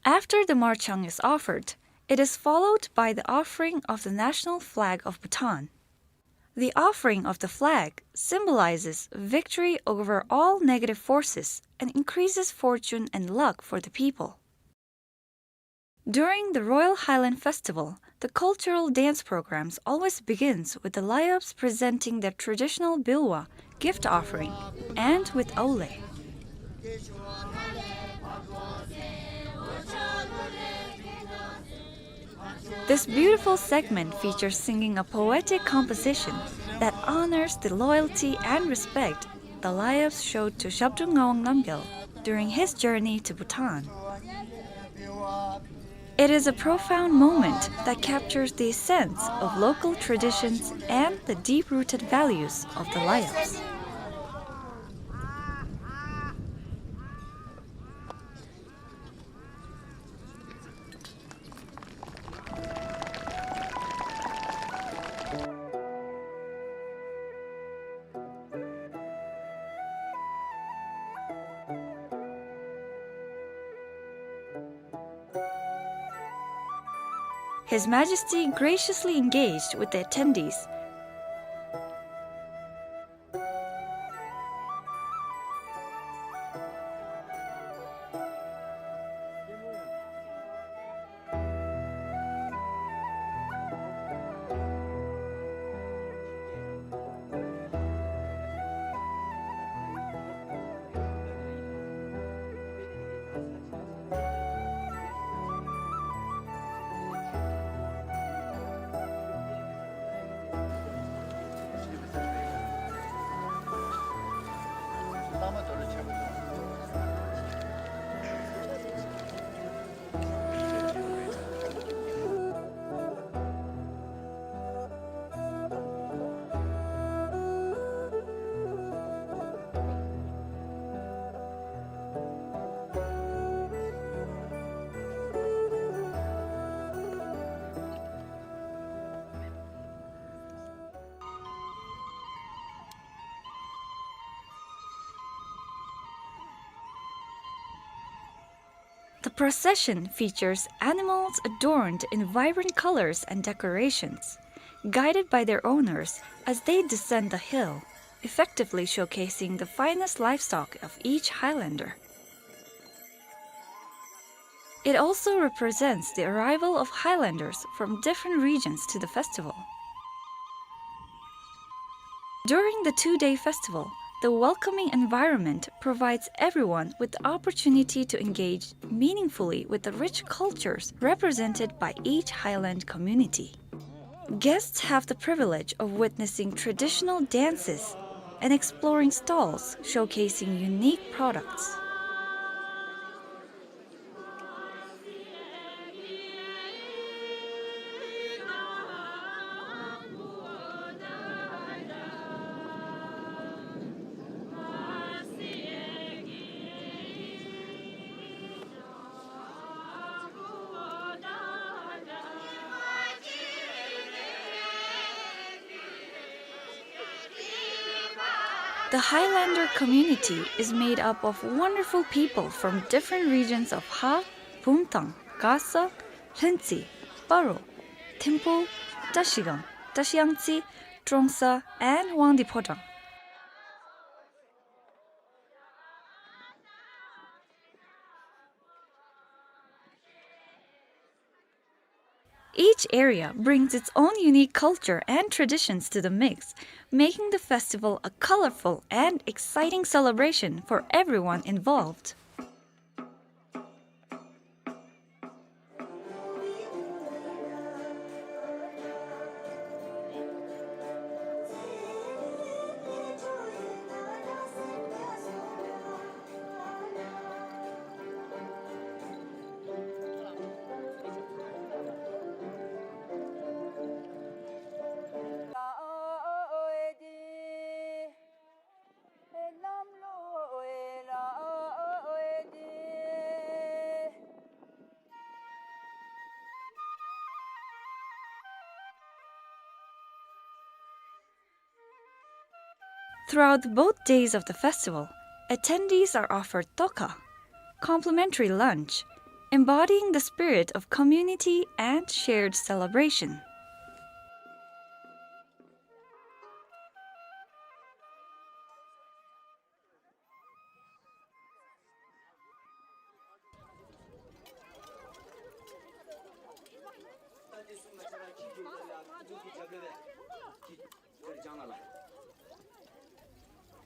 After the Marchang is offered, it is followed by the offering of the national flag of Bhutan. The offering of the flag symbolizes victory over all negative forces and increases fortune and luck for the people. During the Royal Highland Festival, the cultural dance programs always begins with the Layups presenting their traditional bilwa gift offering and with aulay. This beautiful segment features singing a poetic composition that honors the loyalty and respect the Layups showed to Zhabdrung Ngawang Namgyal during his journey to Bhutan. It is a profound moment that captures the essence of local traditions and the deep-rooted values of the Layups. His Majesty graciously engaged with the attendees. The procession features animals adorned in vibrant colors and decorations, guided by their owners as they descend the hill, effectively showcasing the finest livestock of each Highlander. It also represents the arrival of Highlanders from different regions to the festival. During the two-day festival, the welcoming environment provides everyone with the opportunity to engage meaningfully with the rich cultures represented by each Highland community. Guests have the privilege of witnessing traditional dances and exploring stalls showcasing unique products. The Highlander community is made up of wonderful people from different regions of Ha, Bumthang, Gasa, Lhuentse, Paro, Thimphu, Trashigang, Trashiyangtse, Trongsa, and Wangdue Phodrang. Each area brings its own unique culture and traditions to the mix, making the festival a colorful and exciting celebration for everyone involved. Throughout both days of the festival, attendees are offered tokha, complimentary lunch, embodying the spirit of community and shared celebration.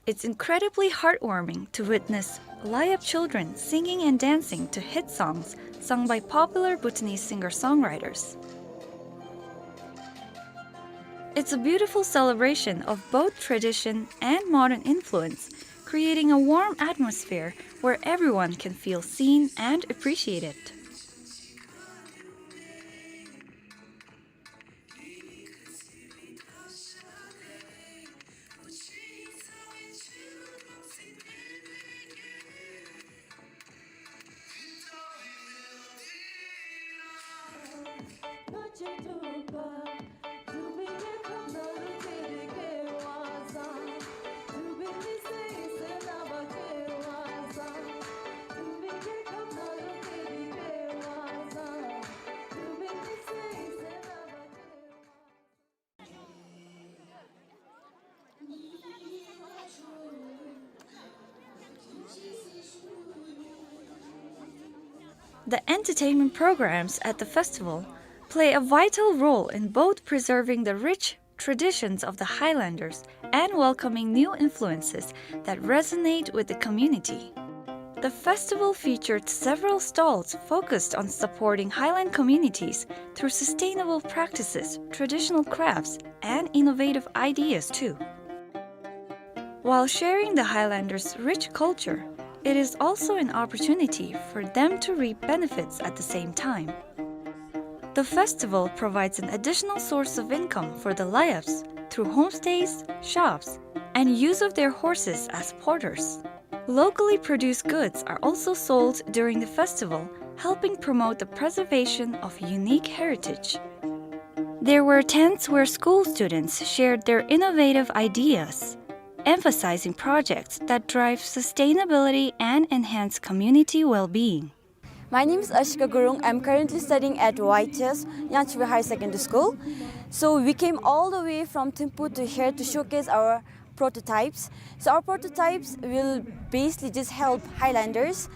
It's incredibly heartwarming to witness Layap children singing and dancing to hit songs sung by popular Bhutanese singer-songwriters. It's a beautiful celebration of both tradition and modern influence, creating a warm atmosphere where everyone can feel seen and appreciated. The entertainment programs at the festival play a vital role in both preserving the rich traditions of the Highlanders and welcoming new influences that resonate with the community. The festival featured several stalls focused on supporting Highland communities through sustainable practices, traditional crafts, and innovative ideas too. While sharing the Highlanders' rich culture, it is also an opportunity for them to reap benefits at the same time. The festival provides an additional source of income for the Layaps through homestays, shops, and use of their horses as porters. Locally produced goods are also sold during the festival, helping promote the preservation of unique heritage. There were tents where school students shared their innovative ideas, emphasizing projects that drive sustainability and enhance community well-being. My name is Ashika Gurung. I'm currently studying at Y H S, Yangtze River Higher Secondary School. So we came all the way from Thimphu to here to showcase our prototypes. So our prototypes will basically just help Highlanders.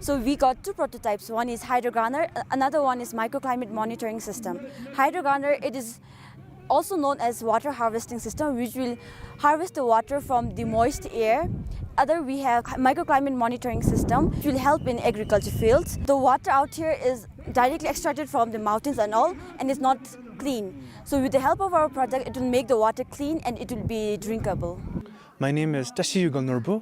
So we got two prototypes. One is hydrogunner, a-, another one is microclimate monitoring system. Hydrogunner, it is also known as water harvesting system, which will harvest the water from the moist air. Other, we have microclimate monitoring system, which will help in agriculture fields. The water out here is directly extracted from the mountains and all, and it's not clean. So with the help of our project, it will make the water clean and it will be drinkable. My name is Tashi Yugal Norbu,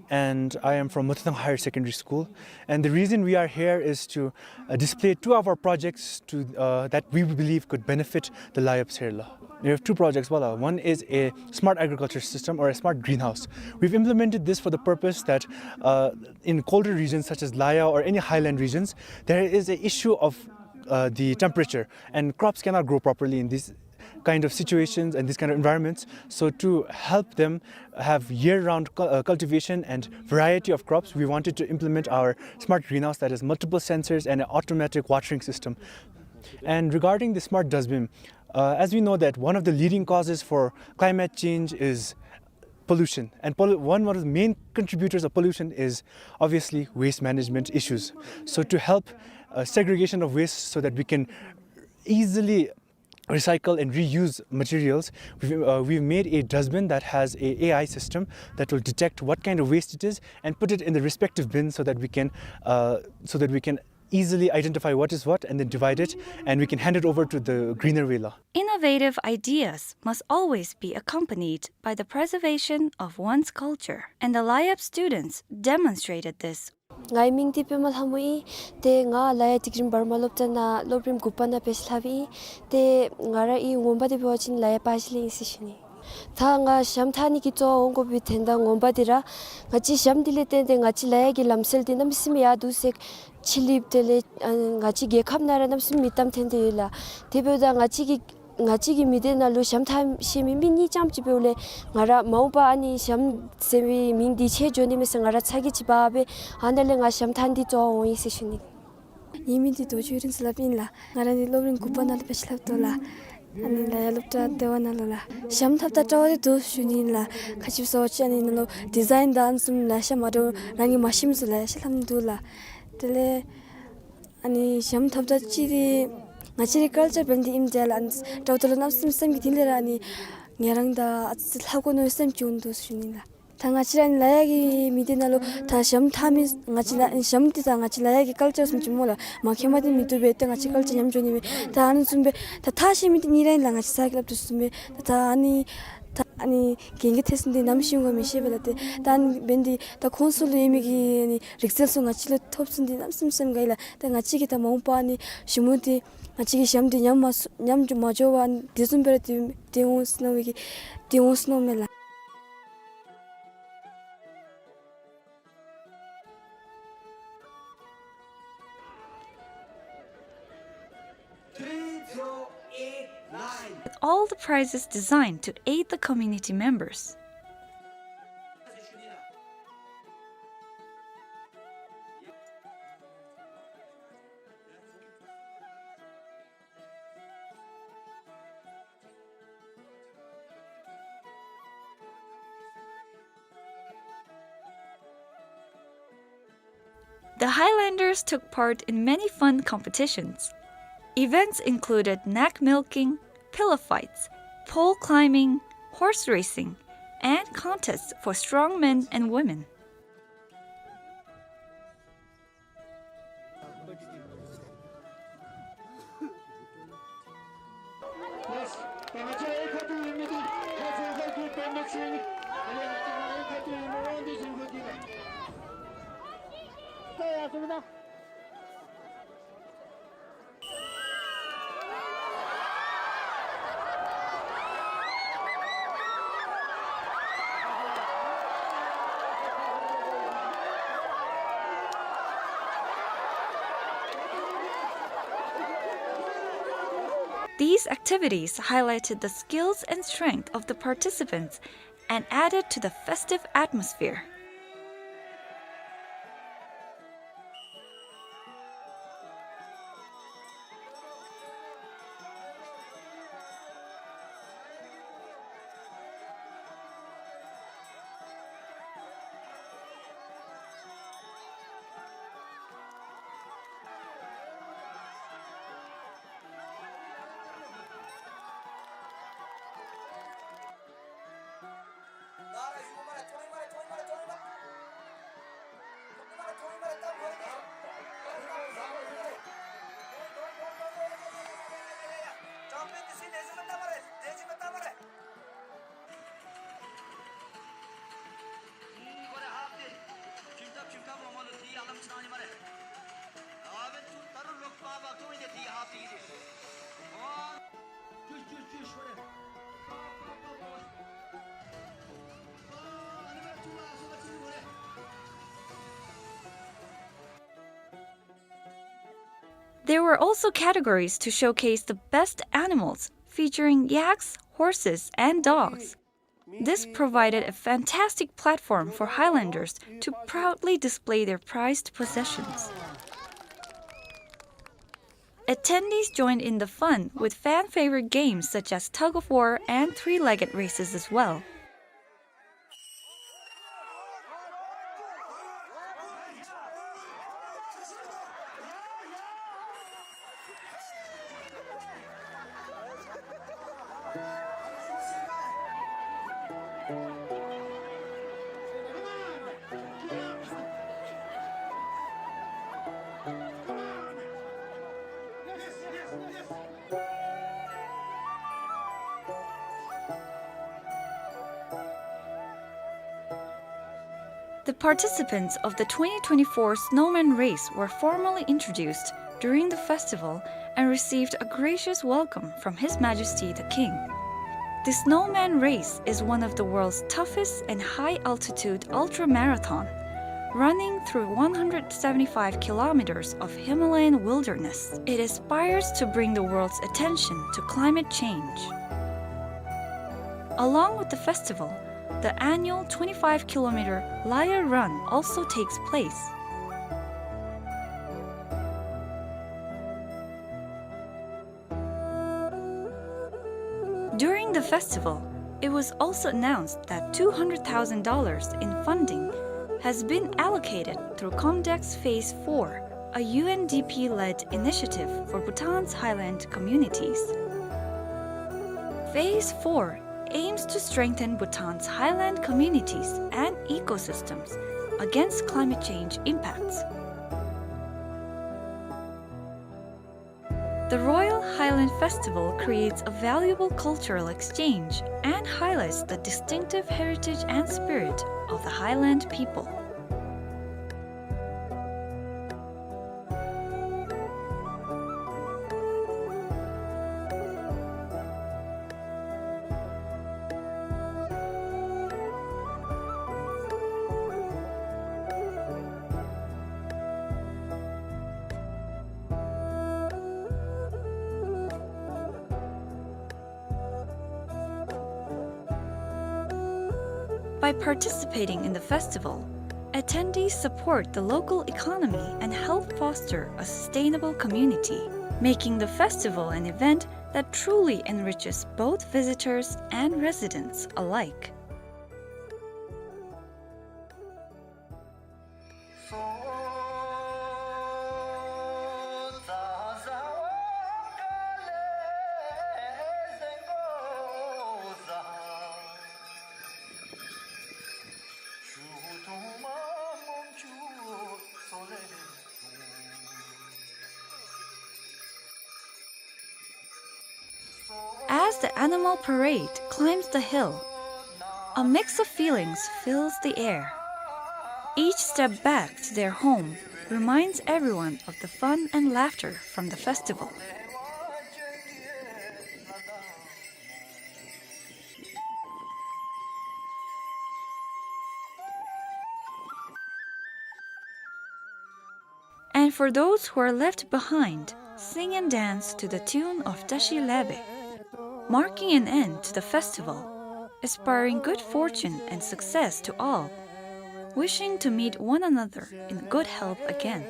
and I am from Mototang Higher Secondary School. And the reason we are here is to, uh, display two of our projects to, uh, that we believe could benefit the Layap Serla. We have two projects, wala. One is a smart agriculture system or a smart greenhouse. We've implemented this for the purpose that, uh, in colder regions such as Laya or any highland regions, there is an issue of, uh, the temperature, and crops cannot grow properly in these kind of situations and these kind of environments. So to help them have year-round cul-, uh, cultivation and variety of crops, we wanted to implement our smart greenhouse that has multiple sensors and an automatic watering system. And regarding the smart dustbin, uh, as we know that one of the leading causes for climate change is pollution. And pollu-, one, one of the main contributors of pollution is obviously waste management issues. So to help, uh, segregation of waste so that we can easily recycle and reuse materials, we've, uh, we've made a dustbin that has a AI system that will detect what kind of waste it is and put it in the respective bin so that we can, uh, so that we can easily identify what is what and then divide it, and we can hand it over to the greener Vela. Innovative ideas must always be accompanied by the preservation of one's culture, and the Layap students demonstrated this. ངེའི་མིང་འདི་པདྨ་ལྷ་མོ་ཨིན། ཏེ་ང་ལ་ཡ་ཏིག་རིམ་བར་མ་སློབ་གྲྭ་ནང་སློབ་རིམ་དགུ་པ་ནང་འབད་ཞིནམ་ལས་ཨིན། ཏེ་ང་རའི་ངོ་མ་འདི་འབད་བ་ཅིན་ལ་ཡ་པ་ཞི་ལིང་ཟེར་ཞུ་ནི། ད་ང་ཞྭམོ་འཐག་ནི་གི་རྩ་བ་འོང་དགོ་པའི་དོན་དག་ངོ་མ་འདི་ར་ང་བཅས་ཞྭམོ་འདི་ལས་བརྟེན་ཏེ་ང་བཅས་ལ་ཡ་གི་ལམ་སྲོལ་འདི་གནམ་མེད་ས་མེད་ཡར་འདུག་ཟེར་ཕྱི་གླིངཔ་དེ་ལས་ཨ་ང་བཅས་རྒྱལ་ཁབ་ནང་ར་གནམ་མེད་ས་མེད་མིང་གཏམ་ཐོན་ཏེ་ཡོད་ལགས། དེ་འབདཝ་ད་ང་བཅས་ཀྱི་ང་བཅས་ཀྱི་མི་སྡེ་ནང་ལུ་ཞྭམོ་འཐག་ཤེས་མི་མི་གཉིས་ཙམ་ཅིག་འབདཝ་ལས་ང་ར་མ་འོངས་པ་ཨ་ནི་ཞྭམོ་ཟེར་བའི་མིང་འདི་ཆད་འགྱོ་ནི་མས་ཟེར་ང་ར་ཚ་གྱང་ཅིག་འབག་སྦེ་ཨ་ནཱ་ལས་ང་ཞྭམོ་འཐག་འདི་རྩ་བ་འོང་ཡི་ཟེར་ཞུ་ནི། ངེའི་མིང་འདི་རྡོ་རྗེ་རིང་བསྲེལ་སླབ་ཨིན་ལགས། ང་ར་འདི་སློབ་རིམ་དགུ་པ་ནང་ལུ་འབད་ཞིནམ་ལས་འདུག་ལགས། ཨ་ནི་ལ་ཡ་སློབ་གྲྭ་ལྟེ་བ་ནང་ལུ་ལགས། ཞྭམོ་འཐགཔ་ད་སྤྲོ་བ་འདི་འདུག་ཞུ་ནི་ཨིན་ལགས། ག་ཅི་སྦེ་ཟེར་བ་ཅིན་ཨ་ནི་ནང་ལུ་ཌི་ཛའིན་དང་ཨ་ནི་བཟུམ་ལེ་ཤ་མ་འདྲཝ་རང་གིས་མ་ཤེས་མི་ཚུ་ལེ་ཤ་ལྷབ་ནི་འདུག་ལགས། དེ་ལས་ཨ་ནི་ཞྭམོ་འཐགཔ་ད་ཅིག་འདི་ང་བཅས་རའི་ཀལ་ཅར་འབད་ནི་འདི་ཨིནམ་ད་ལགས། ཨ་ནི་སྤྲོ་བ་འདི་ལུ་གནམ་མེད་ས་མེད་སེམས་ཀྱི་གཏིང་ལས་ར་ཨ་ནི་ང་རང་དང་ཨ་ཙི་ལྷབ་དགོ་མནོ་བའི་སེམས་བྱུང་འདུག་ཞུ་ནི་ལགས། ད་ང་བཅས་ར་ཨ་ནི་ལ་ཡ་གི་མི་སྡེ་ནང་ལུ་ད་ཞྭམོ་འཐག་མི་ང་བཅས་ལ་ཞྭམོ་འདི་ད་ང་བཅས་ལ་ཡ་གི་ཀལ་ཅར་བཟུམ་ཅིག་སྨོ་ལགས། མ་མཁྱེནམ་འདི་མིན་འདུག་པས། ཏེ་ང་བཅས་ཀལ་ཅར་ཉམས་འགྱོ་ནི་མས། ད་ཨ་ནི་བཟུམ་སྦེ་ད་འཐག་ཤེས་མི་འདི་གཉིས་ར་ཨིན་ལགས། ང་བཅས་ཚ་གྱང་སླབ་དོ་བཟུམ་སྦེ་ད་ད་ཨ་ནི་ད་ཨ་ནི་གན་གི་ཐེབས་ས་འདི་ནམ་ཤེས་འོང་ག་མི་ཤེས་པས་ལགས། ཏེ་ད་ཨ་ནི་འབདན་འདི་ད་ཁོང་ཚུ་ལུ་ཡོད་མི་གི་ཨ་ནི་རིག་རྩལ་ཚུ་ང་བཅས་ལུ་ཐོབ་ཚུགས་ནི་འདི་གནམ་མེད་ས་མེད་སེམས་དགའ་ཡི་ལགས། ཏེ་ང་བཅས་ཀྱིས་ད་མ་འོངས་པ་ཨ་ནི་ཞི་མོ་འདི་ང་བཅས་ཀྱི་ཞྭམོ་འདི་ཉམས་མ་སོ་ཉམས་མ་འགྱོ་བར་ཨ་ནི་དེ་བཟུམ་སྦེ་ར་སྡོད་སྡོད་འོང་ཟེར་མནོ་བའི་གི་སྡོད་འོང་ཟེར་མནོཝ་མས་ལགས། With all the prizes designed to aid the community members. The Highlanders took part in many fun competitions. Events included nag milking, pillow fights, pole climbing, horse racing, and contests for strong men and women. These activities highlighted the skills and strength of the participants and added to the festive atmosphere. There were also categories to showcase the best animals, featuring yaks, horses, and dogs. This provided a fantastic platform for Highlanders to proudly display their prized possessions. Attendees joined in the fun with fan-favorite games such as tug of war and three-legged races as well. The participants of the twenty twenty-four Snowman Race were formally introduced during the festival and received a gracious welcome from His Majesty the King. The Snowman Race is one of the world's toughest and high-altitude ultramarathon, running through one hundred seventy-five kilometers of Himalayan wilderness. It aspires to bring the world's attention to climate change. Along with the festival, the annual twenty-five kilometer Lyre Run also takes place. During the festival, it was also announced that two hundred thousand dollars in funding has been allocated through Comdex Phase four, a U N D P-led initiative for Bhutan's highland communities. Phase four aims to strengthen Bhutan's highland communities and ecosystems against climate change impacts. The Royal Highland Festival creates a valuable cultural exchange and highlights the distinctive heritage and spirit of the Highland people. By participating in the festival, attendees support the local economy and help foster a sustainable community, making the festival an event that truly enriches both visitors and residents alike. As the animal parade climbs the hill, a mix of feelings fills the air. Each step back to their home reminds everyone of the fun and laughter from the festival. And for those who are left behind, sing and dance to the tune of Tashi Lebe, marking an end to the festival, aspiring good fortune and success to all, wishing to meet one another in good health again.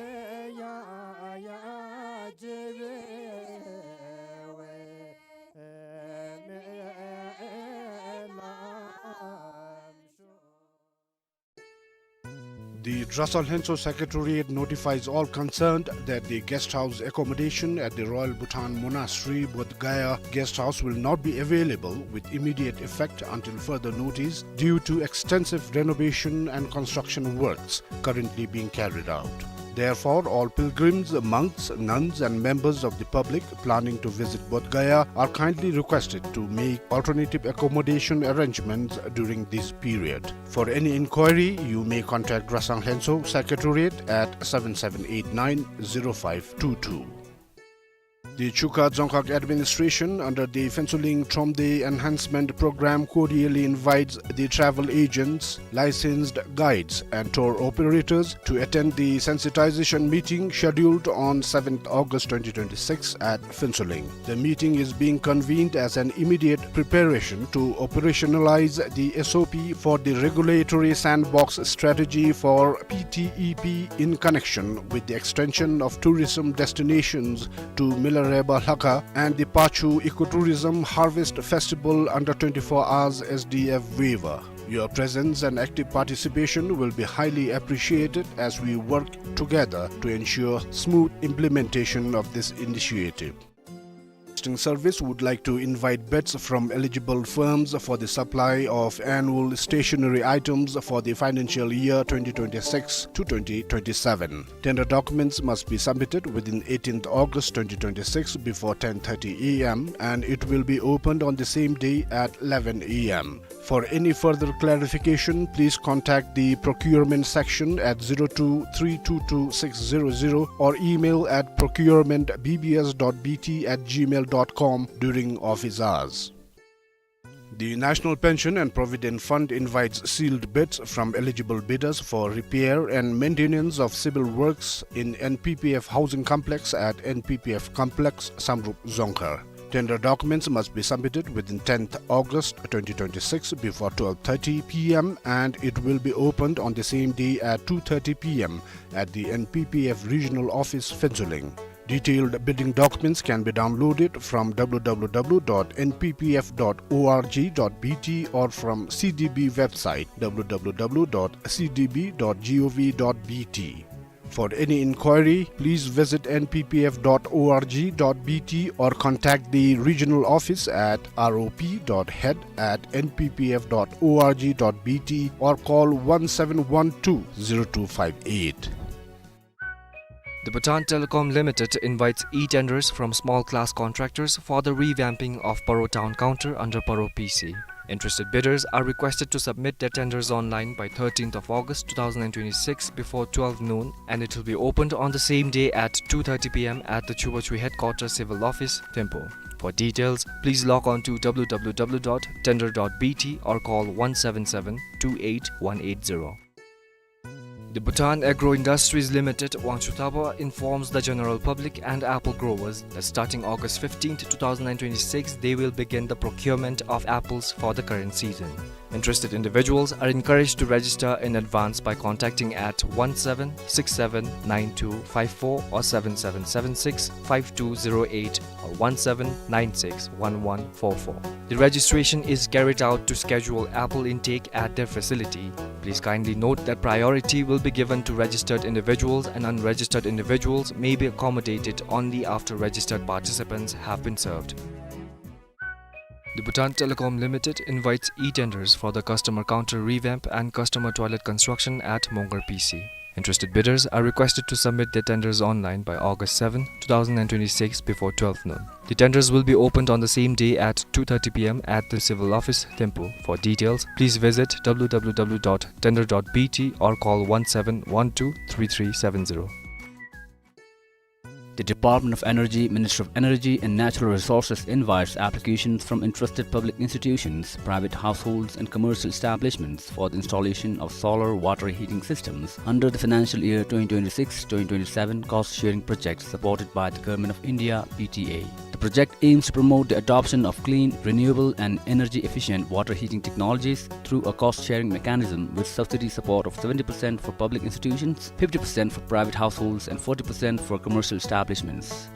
The Dresang Lhentsho Secretariat notifies all concerned that the guest house accommodation at the Royal Bhutan Monastery, Bodh Gaya Guest House will not be available with immediate effect until further notice due to extensive renovation and construction works currently being carried out. Therefore, all pilgrims, monks, nuns, and members of the public planning to visit Bodh Gaya are kindly requested to make alternative accommodation arrangements during this period. For any inquiry, you may contact Dresang Lhentsho Secretariat at seven seven eight nine zero five two two. The Chukha Dzongkhag Administration, under the Phuentsholing Thromde Enhancement Program, cordially invites the travel agents, licensed guides, and tour operators to attend the sensitization meeting scheduled on seventh August twenty twenty-six at Phuentsholing. The meeting is being convened as an immediate preparation to operationalize the S O P for the regulatory sandbox strategy for P T E P in connection with the extension of tourism destinations to Milarepa Lhakha and the Pachhu Ecotourism Harvest Festival under twenty-four hours S D F waiver. Your presence and active participation will be highly appreciated as we work together to ensure smooth implementation of this initiative. Broadcasting Service would like to invite bids from eligible firms for the supply of annual stationery items for the financial year twenty twenty-six to twenty twenty-seven. Tender documents must be submitted within eighteenth August twenty twenty-six before ten thirty A M, and it will be opened on the same day at eleven A M. For any further clarification, please contact the procurement section at zero two three two two six zero zero or email at procurement B B S dot B T at gmail dot com during office hours. The National Pension and Provident Fund invites sealed bids from eligible bidders for repair and maintenance of civil works in N P P F housing complex at N P P F Complex, Samrup Dzongkhar. Tender documents must be submitted within tenth August twenty twenty-six before twelve thirty P M, and it will be opened on the same day at two thirty P M at the N P P F Regional Office, Phuentsholing. Detailed bidding documents can be downloaded from W W W dot N P P F dot O R G dot B T or from C D B website, W W W dot C D B dot gov dot B T. For any inquiry, please visit N P P F dot O R G dot B T or contact the regional office at R O P dot head at N P P F dot O R G dot B T or call one seven one two zero two five eight. The Bhutan Telecom Limited invites e-tenders from small class contractors for the revamping of Paro Town Counter under Paro P C. Interested bidders are requested to submit their tenders online by thirteenth of August two thousand and twenty-six before twelve noon, and it will be opened on the same day at two thirty P M at the Chubachu Headquarters Civil Office, Thimphu. For details, please log on to W W W dot tender dot B T or call one seven seven two eight one eight zero. The Bhutan Agro Industries Limited, Wangchuktaba, informs the general public and apple growers that starting August fifteenth, two thousand and twenty-six, they will begin the procurement of apples for the current season. Interested individuals are encouraged to register in advance by contacting at one seven six seven nine two five four or seven seven seven six five two zero eight or one seven nine six one one four four. The registration is carried out to schedule apple intake at their facility. Please kindly note that priority will be given to registered individuals, and unregistered individuals may be accommodated only after registered participants have been served. The Bhutan Telecom Limited invites e-tenders for the customer counter revamp and customer toilet construction at Mongar P C. Interested bidders are requested to submit their tenders online by August seventh, two thousand and twenty-six before twelve noon. The tenders will be opened on the same day at two thirty P M at the Civil Office, Thimphu. For details, please visit W W W dot tender dot B T or call one seven one two three three seven zero. The Department of Energy, Ministry of Energy and Natural Resources invites applications from interested public institutions, private households and commercial establishments for the installation of solar water heating systems under the financial year twenty twenty-six twenty twenty-seven cost sharing project supported by the Government of India, P T A. The project aims to promote the adoption of clean, renewable and energy efficient water heating technologies through a cost sharing mechanism with subsidy support of seventy percent for public institutions, fifty percent for private households and forty percent for commercial establishments.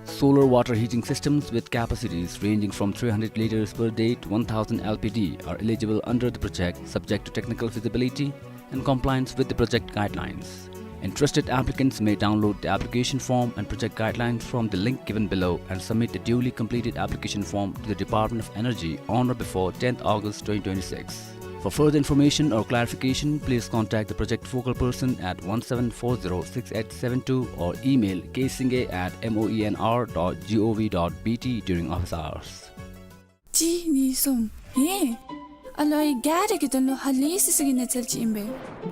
Solar water heating systems with capacities ranging from three hundred liters per day to one thousand L P D are eligible under the project, subject to technical feasibility and compliance with the project guidelines. Interested applicants may download the application form and project guidelines from the link given below and submit the duly completed application form to the Department of Energy on or before tenth August twenty twenty-six. For further information or clarification, please contact the project focal person at one seven four zero six eight seven two or email ksingye at moenr dot gov dot bt during office hours. གཅིག་གཉིས་གསུམ། ཧེ། ཨ་ལོ་ཨའི་ག་ར་གི་དོན་ལུ་ཧ་ལས་སི་སི་གི་གནས་ཚུལ་ཅིག་ཨིན་པས།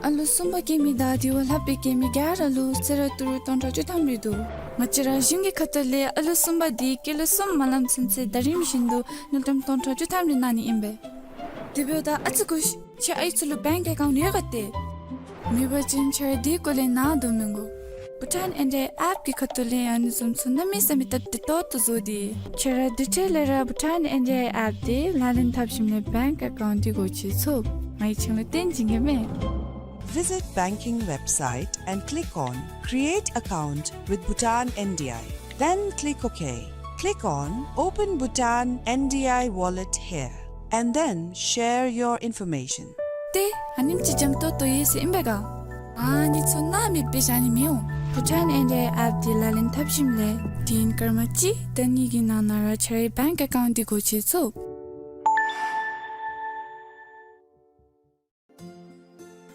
ཨ་ལོ་གསུམ་པ་སྐྱེས་མི་དང་དེ་བ་ལྷག་པའི་སྐྱེས་མི་ག་ར་ལུ་གསོལ་རས་ཏི་རུ་སྟོང་ཕྲག་བཅུ་ཐམ་རེ་འདུག། ང་བཅས་ར་གཞུང་གི་ཁ་ཐུག་ལས་ཨ་ལོ་གསུམ་པ་འདི་སྐྱེས་ལོ་གསུམ་མ་ལངམ་ཚུན་ཚོད་ད་རིམ་བཞིན་དུ་དངུལ་ཀྲམ་སྟོང་ཕྲག་བཅུ་ཐམ་རེ་གནང་ནི་ཨིན་པས། དེ་འབདཝ་ད་ཨ་ཙི་སྒུག་ཤིག། ཁྱོད་ཨའི་ཚུ་ལུ་bank account ཡོད་ག་ཏེ། མེད་པ་ཅིན་ཁྱོད་ར་དེའི་སྐོར་ལས་ནཱ་དོ་མི་དགོ། Bhutan N D I app གི་ཁ་ཐུག་ལས་ཨ་ནི་བཟུམ་ཚུ་གནམ་མེད་ས་མེད་སྟབས་བདེ་ཏོག་ཏོ་བཟོ་སྟེ། ཁྱོད་ར་དེ་འཕྲལ་ལས་ར་Bhutan N D I app འདི་ལག་ལེན་འཐབ་ཞིནམ་ལས་bank account འདི་སྒོ་ཕྱེ་ཚུགས། ང་གིས་ཁྱོད་ལུ་སྟོན་བྱིན་གེ་མས། Visit banking website and click on Create Account with Bhutan N D I. Then click OK. Click on Open Bhutan N D I Wallet here and then share your information. ཏེ་ཨ་ནེམ་ཅིག་འཇམ་ཏོང་ཏོ་ཡོད་ཟེར་ཨིན་པས་ག། ཨ་ནི་ཚུ་གནམ་མེད་པའི་བཞག་ནི་མི་འོང་། Bhutan N D I app འདི་ལག་ལེན་འཐབ་ཞིནམ་ལས་དུས་ཡུན་སྐར་མ་གཅིག་དང་གཉིས་ཀྱི་ནང་ན་ར་ཁྱོད་རའི་bank account འདི་སྒོ་ཕྱེ་ཚུགས།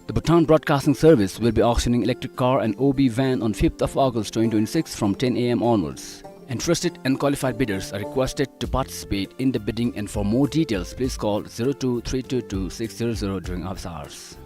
The Bhutan Broadcasting Service will be auctioning electric car and O B van on fifth of August twenty twenty-six from ten A M onwards. Interested and qualified bidders are requested to participate in the bidding, and for more details, please call zero two three two two six zero zero during office hours.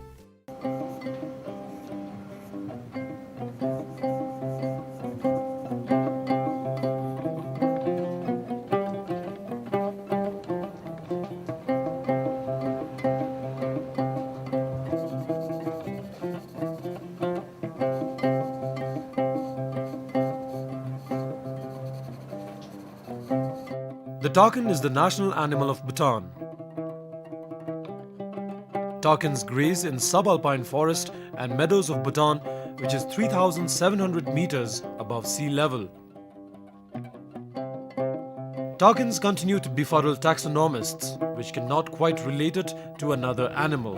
The takin is the national animal of Bhutan. Takins graze in subalpine forest and meadows of Bhutan, which is three thousand seven hundred meters above sea level. Takins continue to befuddle taxonomists, which cannot quite relate it to another animal.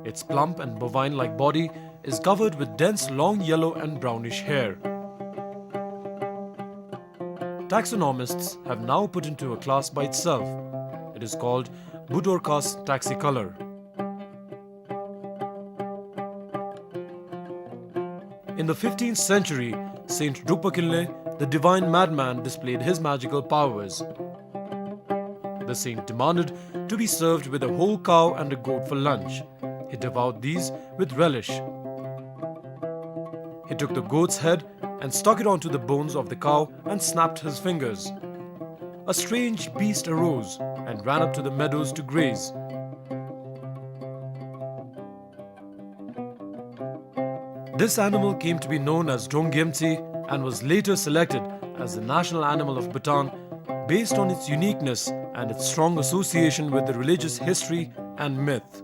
Its plump and bovine-like body is covered with dense long yellow and brownish hair. Taxonomists have now put into a class by itself. It is called Budorcas taxicolor. In the fifteenth century, Saint Drukpa Kinley, the divine madman, displayed his magical powers. The saint demanded to be served with a whole cow and a goat for lunch. He devoured these with relish. He took the goat's head and stuck it onto the bones of the cow and snapped his fingers. A strange beast arose and ran up to the meadows to graze. This animal came to be known as Drongyemtsi and was later selected as the national animal of Bhutan based on its uniqueness and its strong association with the religious history and myth.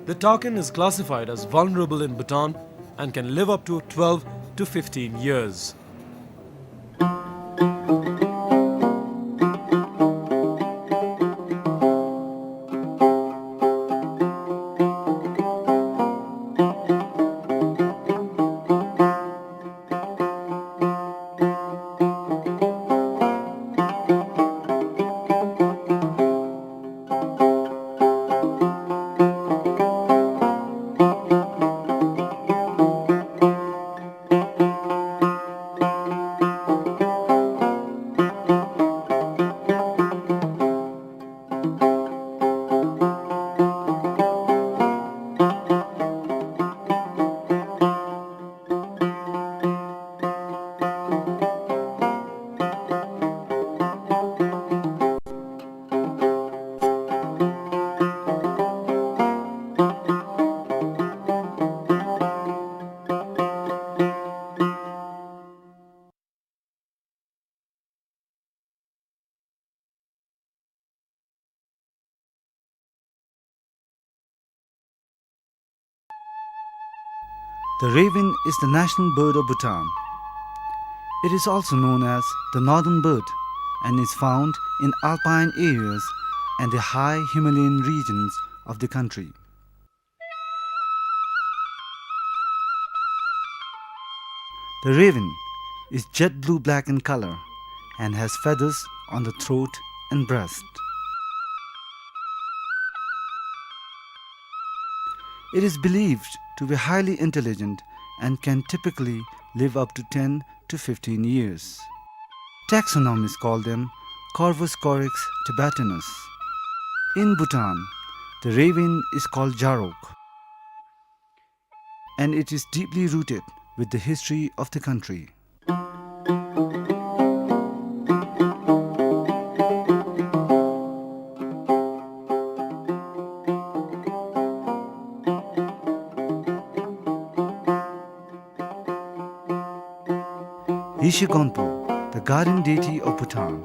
The takin is classified as vulnerable in Bhutan and can live up to twelve to fifteen years. The raven is the national bird of Bhutan. It is also known as the northern bird and is found in alpine areas and the high Himalayan regions of the country. The raven is jet blue-black in color and has feathers on the throat and breast. It is believed to be highly intelligent and can typically live up to ten to fifteen years. Taxonomists call them Corvus corax tibetanus. In Bhutan, the raven is called Jarok, and it is deeply rooted with the history of the country. Yeshe Gonpo, the guardian deity of Bhutan,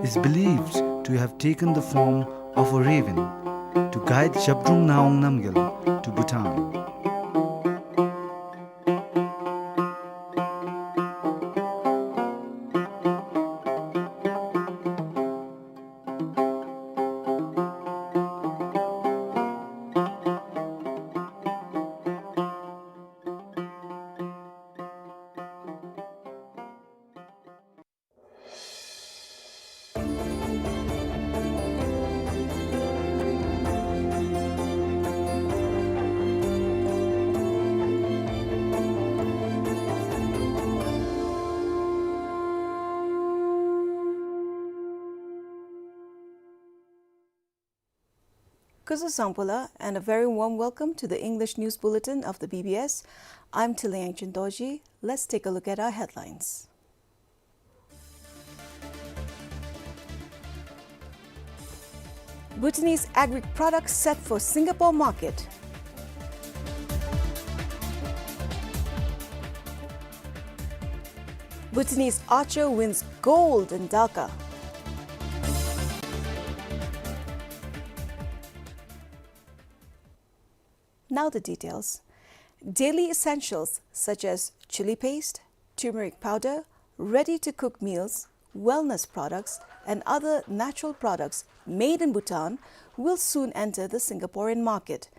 is believed to have taken the form of a raven to guide Zhabdrung Ngawang Namgyal to Bhutan. Kuzuzangpo la, and a very warm welcome to the English News Bulletin of the B B S. I'm Tiliang Chindoji. Let's take a look at our headlines. Bhutanese agri products set for Singapore market. Bhutanese archer wins gold in Dhaka. Now the details. Daily essentials such as chili paste, turmeric powder, ready-to-cook meals, wellness products, and other natural products made in Bhutan will soon enter the Singaporean market.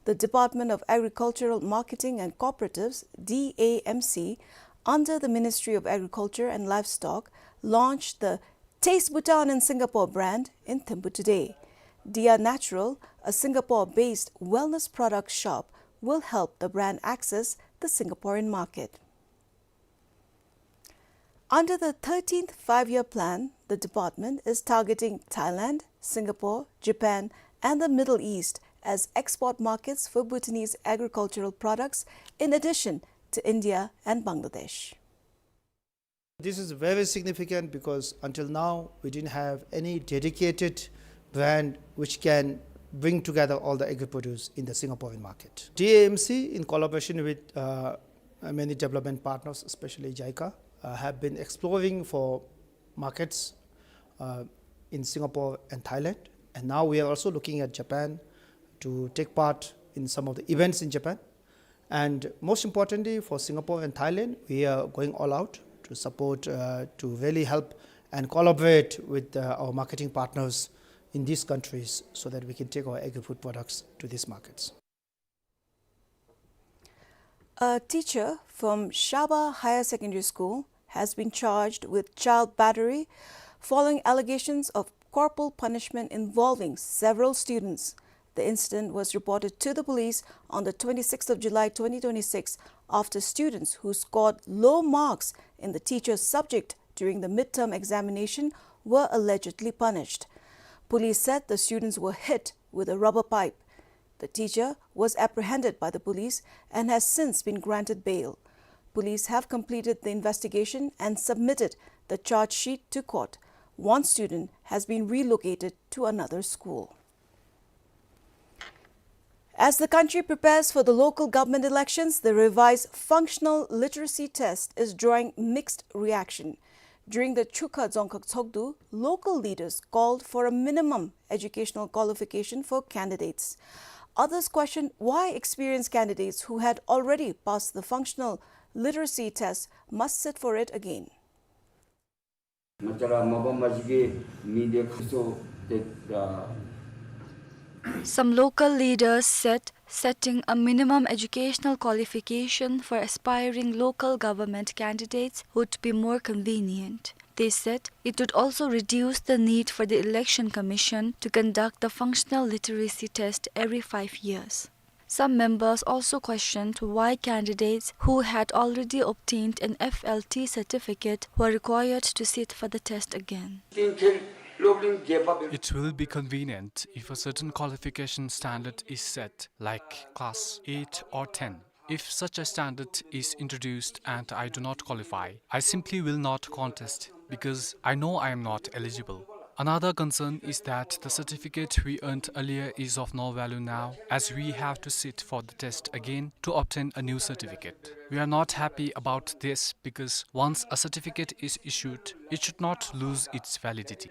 The Department of Agricultural Marketing and Cooperatives, D A M C, under the Ministry of Agriculture and Livestock, launched the Taste Bhutan in Singapore brand in Thimphu today. Dia Natural, a Singapore-based wellness product shop, will help the brand access the Singaporean market. Under the thirteenth Five-Year Plan, the department is targeting Thailand, Singapore, Japan, and the Middle East as export markets for Bhutanese agricultural products, in addition to India and Bangladesh. This is very significant because until now we didn't have any dedicated brand which can bring together all the agri-produce in the Singaporean market. D A M C, in collaboration with, uh, many development partners, especially JICA, uh, have been exploring for markets, uh, in Singapore and Thailand. And now we are also looking at Japan to take part in some of the events in Japan. And most importantly, for Singapore and Thailand, we are going all out to support, uh, to really help and collaborate with, uh, our marketing partners in these countries so that we can take our agri-food products to these markets. A teacher from Shaba Higher Secondary School has been charged with child battery following allegations of corporal punishment involving several students. The incident was reported to the police on the twenty-sixth of July twenty twenty-six after students who scored low marks in the teacher's subject during the midterm examination were allegedly punished. Police said the students were hit with a rubber pipe. The teacher was apprehended by the police and has since been granted bail. Police have completed the investigation and submitted the charge sheet to court. One student has been relocated to another school. As the country prepares for the local government elections, the revised functional literacy test is drawing mixed reaction. During the Chukha Dzongkhag Tshogdu, local leaders called for a minimum educational qualification for candidates. Others questioned why experienced candidates who had already passed the functional literacy test must sit for it again. Some local leaders said setting a minimum educational qualification for aspiring local government candidates would be more convenient. They said it would also reduce the need for the Election Commission to conduct the functional literacy test every five years. Some members also questioned why candidates who had already obtained an F L T certificate were required to sit for the test again. Tin thil It will be convenient if a certain qualification standard is set, like class eight or ten. If such a standard is introduced and I do not qualify, I simply will not contest because I know I am not eligible. Another concern is that the certificate we earned earlier is of no value now, as we have to sit for the test again to obtain a new certificate. We are not happy about this because once a certificate is issued, it should not lose its validity.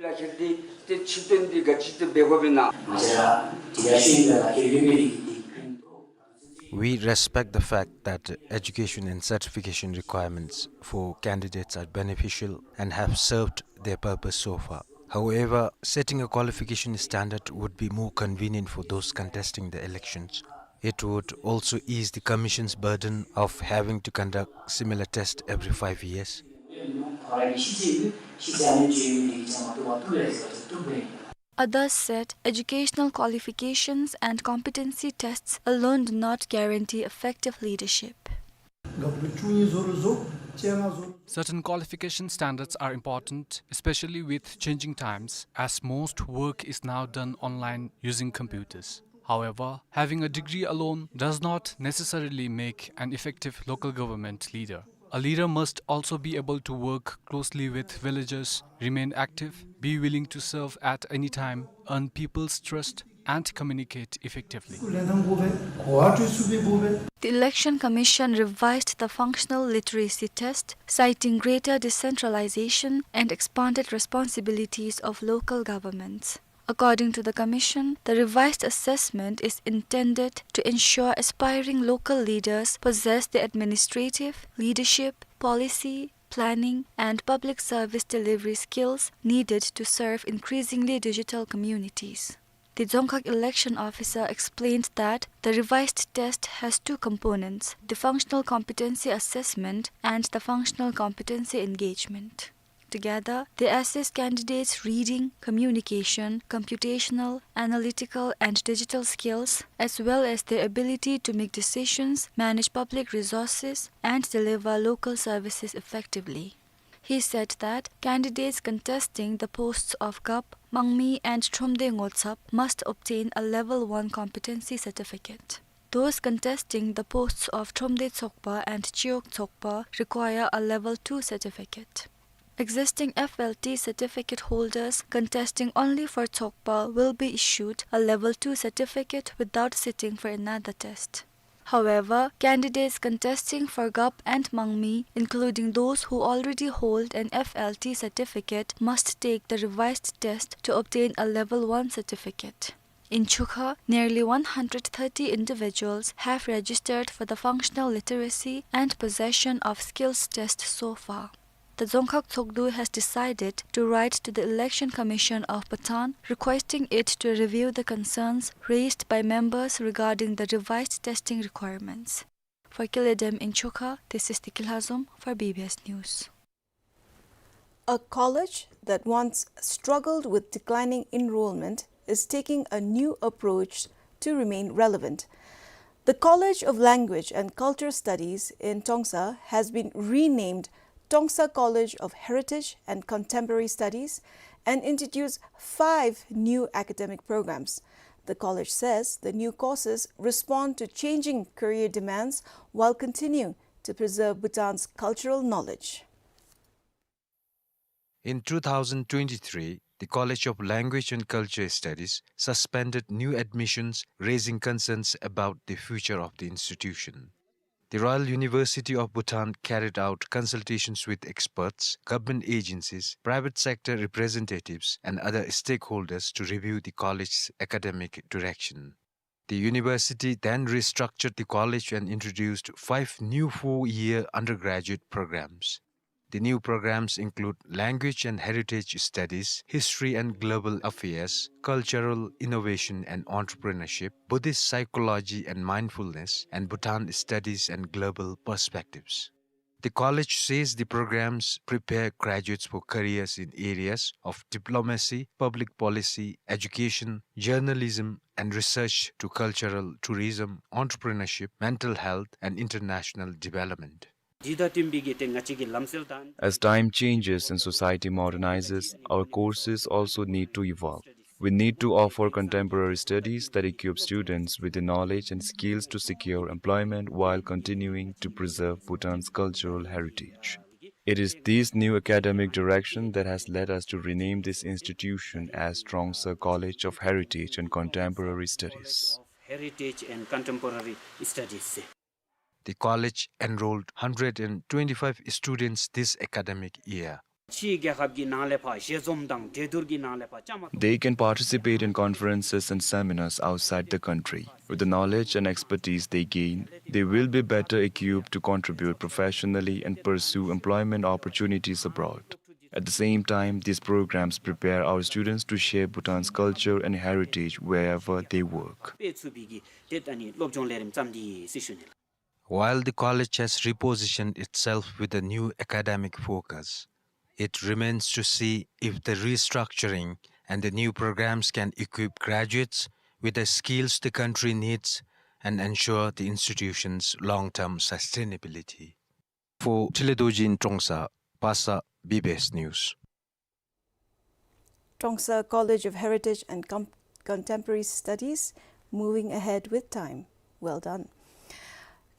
We respect the fact that education and certification requirements for candidates are beneficial and have served their purpose so far. However, setting a qualification standard would be more convenient for those contesting the elections. It would also ease the Commission's burden of having to conduct similar tests every five years. Others said educational qualifications and competency tests alone do not guarantee effective leadership. Certain qualification standards are important, especially with changing times, as most work is now done online using computers. However, having a degree alone does not necessarily make an effective local government leader. A leader must also be able to work closely with villagers, remain active, be willing to serve at any time, earn people's trust, and communicate effectively. The Election Commission revised the functional literacy test, citing greater decentralization and expanded responsibilities of local governments. According to the Commission, the revised assessment is intended to ensure aspiring local leaders possess the administrative, leadership, policy, planning, and public service delivery skills needed to serve increasingly digital communities. The Dzongkhag election officer explained that the revised test has two components, the functional competency assessment and the functional competency engagement. Together, they assess candidates' reading, communication, computational, analytical, and digital skills, as well as their ability to make decisions, manage public resources, and deliver local services effectively. He said that candidates contesting the posts of Gap, Mangmi, and Thromde Ngotsap must obtain a Level one competency certificate. Those contesting the posts of Thromde Tsokpa and Chiok Tsokpa require a Level two certificate. Existing F L T certificate holders contesting only for Tsokpa will be issued a Level two certificate without sitting for another test. However, candidates contesting for Gap and Mangmi, including those who already hold an F L T certificate, must take the revised test to obtain a Level one certificate. In Chukha, nearly one hundred thirty individuals have registered for the functional literacy and possession of skills test so far. The Dzongkhag Tshogdu has decided to write to the Election Commission of Bhutan requesting it to review the concerns raised by members regarding the revised testing requirements. For Kile Dem in Chukha, this is Tiki Lhazom for B B S News. A college that once struggled with declining enrollment is taking a new approach to remain relevant. The College of Language and Culture Studies in Tongsa has been renamed Tongsa College of Heritage and Contemporary Studies and introduced five new academic programs. The college says the new courses respond to changing career demands while continuing to preserve Bhutan's cultural knowledge. In two thousand twenty-three, the College of Language and Culture Studies suspended new admissions, raising concerns about the future of the institution. The Royal University of Bhutan carried out consultations with experts, government agencies, private sector representatives, and other stakeholders to review the college's academic direction. The university then restructured the college and introduced five new four-year undergraduate programs. The new programs include Language and Heritage Studies, History and Global Affairs, Cultural Innovation and Entrepreneurship, Buddhist Psychology and Mindfulness, and Bhutan Studies and Global Perspectives. The college says the programs prepare graduates for careers in areas of diplomacy, public policy, education, journalism, and research, to cultural tourism, entrepreneurship, mental health, and international development. འདི་དང་བསྟུན་པའི་གི་ཏེ་ང་བཅས་ཀྱི་ལམ་སྲོལ་དང་། As time changes and society modernizes, our courses also need to evolve. We need to offer contemporary studies that equip students with the knowledge and skills to secure employment while continuing to preserve Bhutan's cultural heritage. It is this new academic direction that has led us to rename this institution as Trongsa College of Heritage and Contemporary Studies. Heritage and Contemporary Studies. The college enrolled hundred and twenty-five students this academic year. ཕྱིའི་རྒྱལ་ཁབ་ཀྱི་ནང་ལས་ཕར་ཞལ་འཛོམས་དང་གྲོས་བསྡུར་གྱི་ནང་ལས་ཕར་བཅའ་མར་གཏོགས། They can participate in conferences and seminars outside the country. With the knowledge and expertise they gain, they will be better equipped to contribute professionally and pursue employment opportunities abroad. At the same time, these programs prepare our students to share Bhutan's culture and heritage wherever they work. དཔེ་ཚུགས་པའི་གི་ཏེ་ད་ནི་སློབ་སྦྱོང་ལས་རིམ་བརྩམས་ཏེ་ཡོད་ཟེར་ཞུ་ནི་ལགས། While the college has repositioned itself with a new academic focus, it remains to see if the restructuring and the new programs can equip graduates with the skills the country needs and ensure the institution's long-term sustainability. For Tile Dorji in Trongsa, Pasa, B B S News. Trongsa College of Heritage and Com-, Contemporary Studies, moving ahead with time. Well done.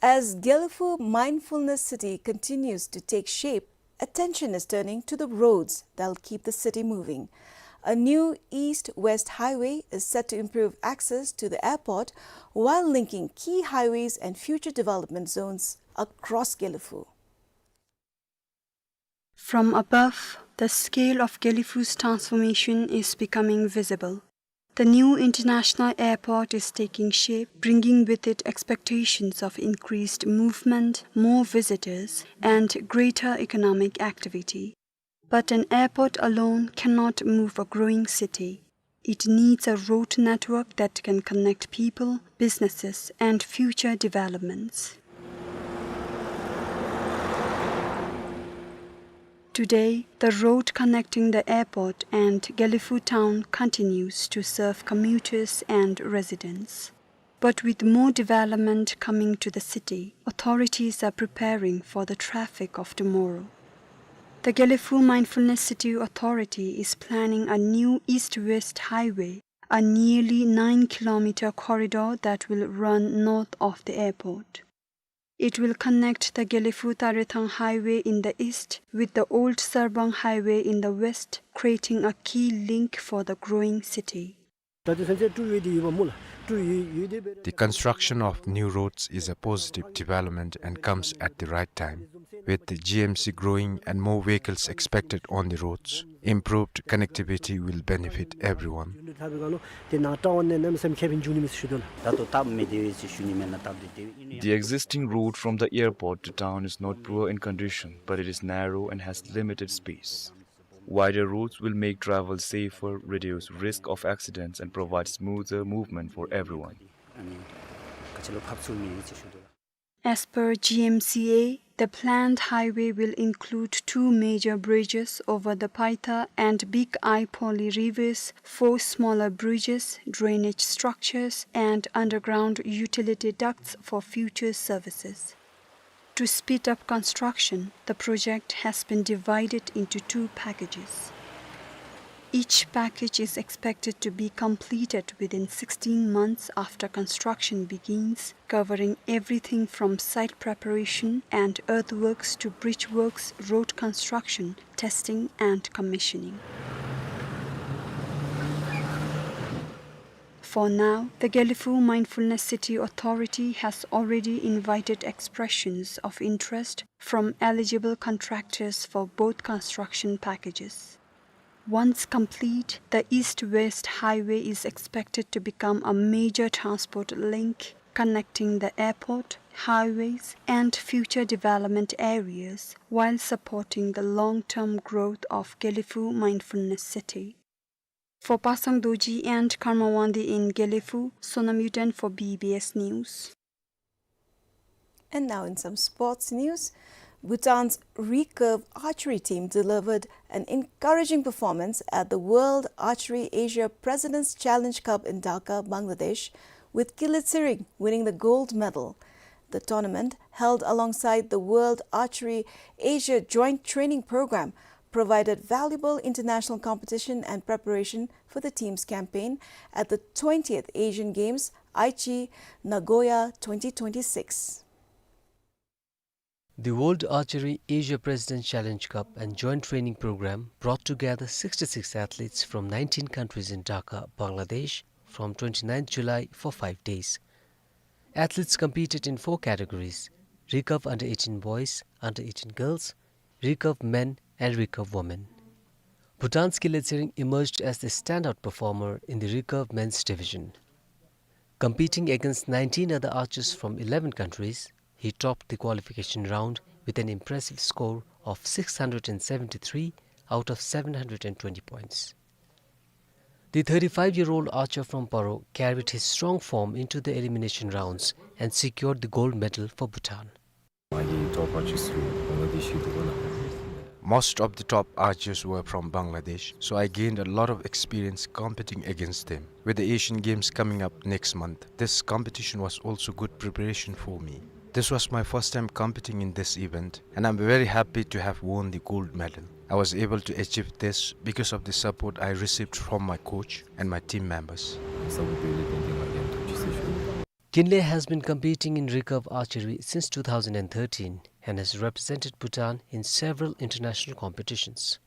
As Gelephu Mindfulness City continues to take shape, attention is turning to the roads that'll keep the city moving. A new east-west highway is set to improve access to the airport while linking key highways and future development zones across Gelephu. From above, the scale of Gelephu's transformation is becoming visible. The new international airport is taking shape, bringing with it expectations of increased movement, more visitors, and greater economic activity. But an airport alone cannot move a growing city. It needs a road network that can connect people, businesses, and future developments. Today, the road connecting the airport and Gelephu town continues to serve commuters and residents. But with more development coming to the city, authorities are preparing for the traffic of tomorrow. The Gelephu Mindfulness City Authority is planning a new east-west highway, a nearly nine-kilometer corridor that will run north of the airport. It will connect the Gelephu-Tarethang Highway in the east with the old Sarbang Highway in the west, creating a key link for the growing city. The construction of new roads is a positive development and comes at the right time. With the G M C growing and more vehicles expected on the roads, improved connectivity will benefit everyone. The existing road from the airport to town is not poor in condition, but it is narrow and has limited space. Wider roads will make travel safer, reduce risk of accidents, and provide smoother movement for everyone. As per G M C A, the planned highway will include two major bridges over the Paitha and Big Ai Poli rivers, four smaller bridges, drainage structures, and underground utility ducts for future services. To speed up construction, the project has been divided into two packages. Each package is expected to be completed within sixteen months after construction begins, covering everything from site preparation and earthworks to bridge works, road construction, testing and commissioning. For now, the Gelephu Mindfulness City Authority has already invited expressions of interest from eligible contractors for both construction packages. Once complete, the east-west highway is expected to become a major transport link connecting the airport, highways, and future development areas while supporting the long-term growth of Gelephu Mindfulness City. For Pasang Dorji and Karma Wangdi in Gelephu, Sonam Yuden for B B S News. And now in some sports news, Bhutan's recurve archery team delivered an encouraging performance at the World Archery Asia Presidents Challenge Cup in Dhaka, Bangladesh, with Kili Tsering winning the gold medal. The tournament, held alongside the World Archery Asia Joint Training Program, provided valuable international competition and preparation for the team's campaign at the twentieth Asian Games, Aichi, Nagoya twenty twenty-six. The World Archery Asia President's Challenge Cup and Joint Training Program brought together sixty-six athletes from nineteen countries in Dhaka, Bangladesh, from twenty-ninth July for five days. Athletes competed in four categories: recurve under eighteen boys, under eighteen girls, recurve men, and recurve women. Bhutan's Kinley Tsering emerged as the standout performer in the recurve men's division. Competing against nineteen other archers from eleven countries, he topped the qualification round with an impressive score of six hundred and seventy-three out of seven hundred and twenty points. The thirty-five-year-old archer from Paro carried his strong form into the elimination rounds and secured the gold medal for Bhutan. Most of the top archers were from Bangladesh, so I gained a lot of experience competing against them. With the Asian Games coming up next month, this competition was also good preparation for me. This was my first time competing in this event, and I'm very happy to have won the gold medal. I was able to achieve this because of the support I received from my coach and my team members. Kinley has been competing in recurve archery since two thousand and thirteen and has represented Bhutan in several international competitions.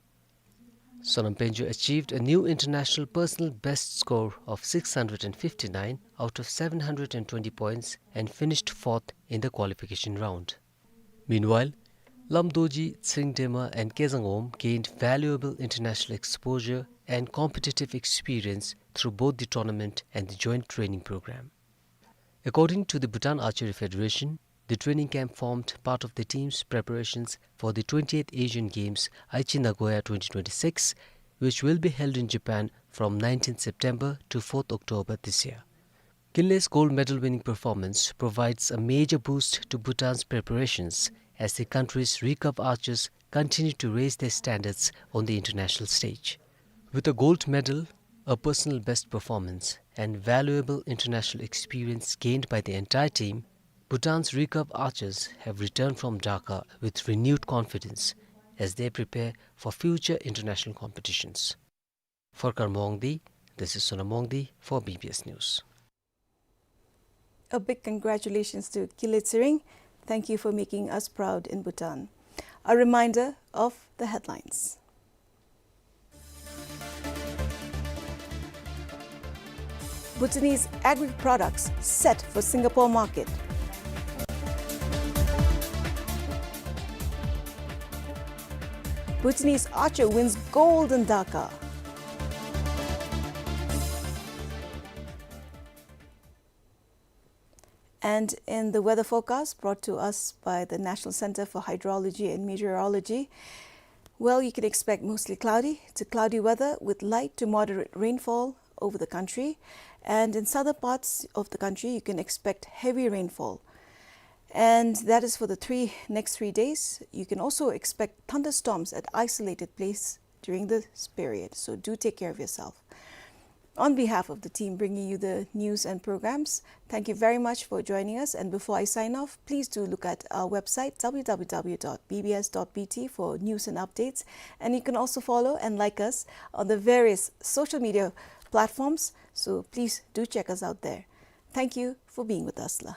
Sonam Penjo achieved a new international personal best score of six hundred and fifty-nine out of seven hundred and twenty points and finished fourth in the qualification round. Meanwhile, Lam Dorji, Tshering Drema and Kezang Wom gained valuable international exposure and competitive experience through both the tournament and the joint training program. According to the Bhutan Archery Federation, the training camp formed part of the team's preparations for the twentieth Asian Games, Aichi Nagoya twenty twenty-six, which will be held in Japan from nineteenth September to fourth October this year. Kinley's gold medal winning performance provides a major boost to Bhutan's preparations as the country's recurve archers continue to raise their standards on the international stage. With a gold medal, a personal best performance, and valuable international experience gained by the entire team, Bhutan's recurve archers have returned from Dhaka with renewed confidence as they prepare for future international competitions. For Karma Wangdi, this is Sonam Wangdi for B B S News. A big congratulations to Kinley Tsering. Thank you for making us proud in Bhutan. A reminder of the headlines. Bhutanese agri-products set for Singapore market. Bhutanese archer wins gold in Dhaka. And in the weather forecast brought to us by the National Center for Hydrology and Meteorology, well, you can expect mostly cloudy to cloudy weather with light to moderate rainfall over the country. And in southern parts of the country, you can expect heavy rainfall. And that is for the three, next three days. You can also expect thunderstorms at isolated place during this period. So do take care of yourself. On behalf of the team bringing you the news and programs, thank you very much for joining us. And before I sign off, please do look at our website, W W W dot B B S dot B T, for news and updates. And you can also follow and like us on the various social media platforms. So please do check us out there. Thank you for being with us, la.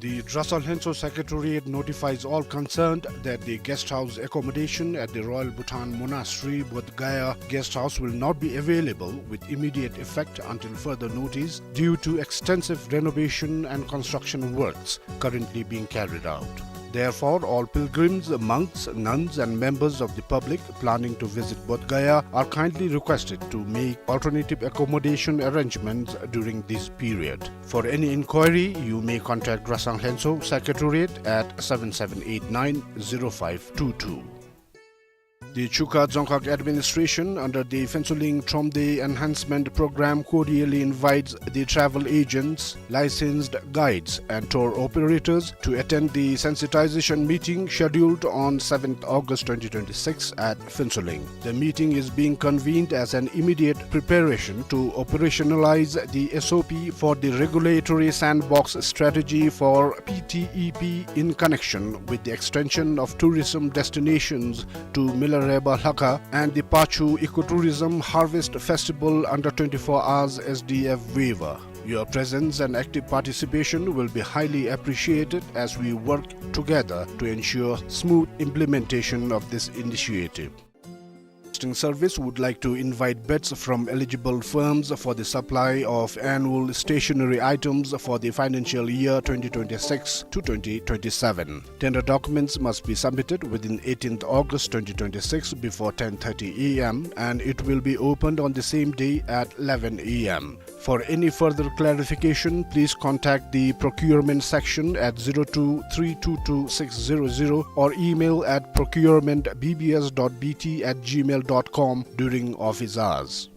The Dresang Lhentsho Secretariat notifies all concerned that the guest house accommodation at the Royal Bhutan Monastery, Bodh Gaya Guest House will not be available with immediate effect until further notice due to extensive renovation and construction works currently being carried out. Therefore, all pilgrims, monks, nuns, and members of the public planning to visit Bodh Gaya are kindly requested to make alternative accommodation arrangements during this period. For any inquiry, you may contact Dresang Lhentsho Secretariat at seven seven eight nine zero five two two. The Chukha Dzongkhag Administration, under the Phuentsholing Thromde Enhancement Program, cordially invites the travel agents, licensed guides, and tour operators to attend the sensitization meeting scheduled on seventh August twenty twenty-six at Phuentsholing. The meeting is being convened as an immediate preparation to operationalize the S O P for the regulatory sandbox strategy for P T E P in connection with the extension of tourism destinations to Milareba Lhakha and the Pachu Ecotourism Harvest Festival under twenty-four hours S D F waiver. Your presence and active participation will be highly appreciated as we work together to ensure smooth implementation of this initiative. Hosting Service would like to invite bids from eligible firms for the supply of annual stationery items for the financial year twenty twenty-six to twenty twenty-seven. Tender documents must be submitted within eighteenth August twenty twenty-six before ten thirty A M, and it will be opened on the same day at eleven A M. For any further clarification, please contact the procurement section at zero two three two two six zero zero or email at procurement B B S dot B T at gmail dot com during office hours.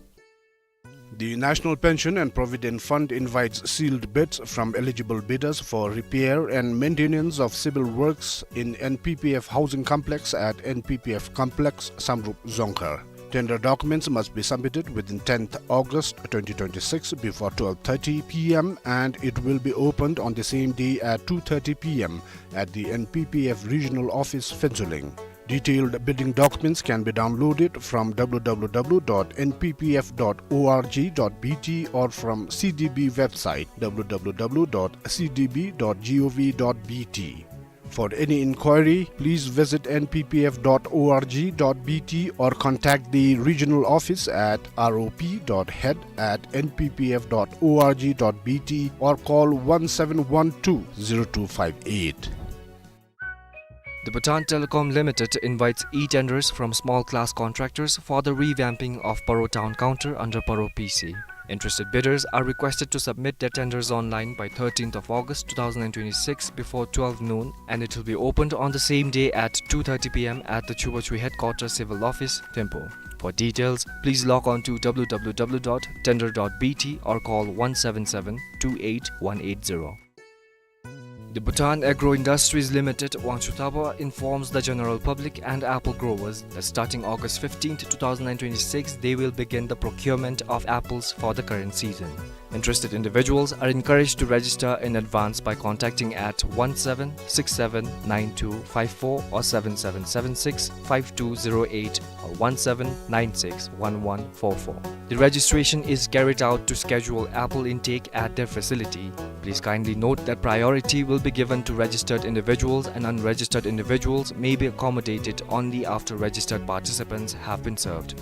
The National Pension and Provident Fund invites sealed bids from eligible bidders for repair and maintenance of civil works in N P P F housing complex at N P P F complex, Samdrup Dzongkhar. Tender documents must be submitted within tenth August twenty twenty-six before twelve thirty P M, and it will be opened on the same day at two thirty P M at the N P P F regional office, Phuentsholing. Detailed bidding documents can be downloaded from W W W dot N P P F dot org dot B T or from C D B website W W W dot C D B dot gov dot B T. For any inquiry, please visit N P P F dot org dot B T or contact the regional office at R O P dot head at N P P F dot org dot B T or call one seven one two zero two five eight. The Bhutan Telecom Limited invites e-tenders from small class contractors for the revamping of Paro Town Counter under Paro P C. Interested bidders are requested to submit their tenders online by thirteenth of August two thousand and twenty-six before twelve noon, and it will be opened on the same day at two thirty P M at the Chubachu Headquarters Civil Office, Thimphu. For details, please log on to W W W dot tender dot B T or call one seven seven two eight one eight zero. The Bhutan Agro Industries Limited, Wangchuktaba, informs the general public and apple growers that starting August fifteenth, two thousand and twenty-six, they will begin the procurement of apples for the current season. Interested individuals are encouraged to register in advance by contacting at one seven six seven nine two five four or seven seven seven six five two zero eight or one seven nine six one one four four. The registration is carried out to schedule apple intake at their facility. Please kindly note that priority will be given to registered individuals, and unregistered individuals may be accommodated only after registered participants have been served.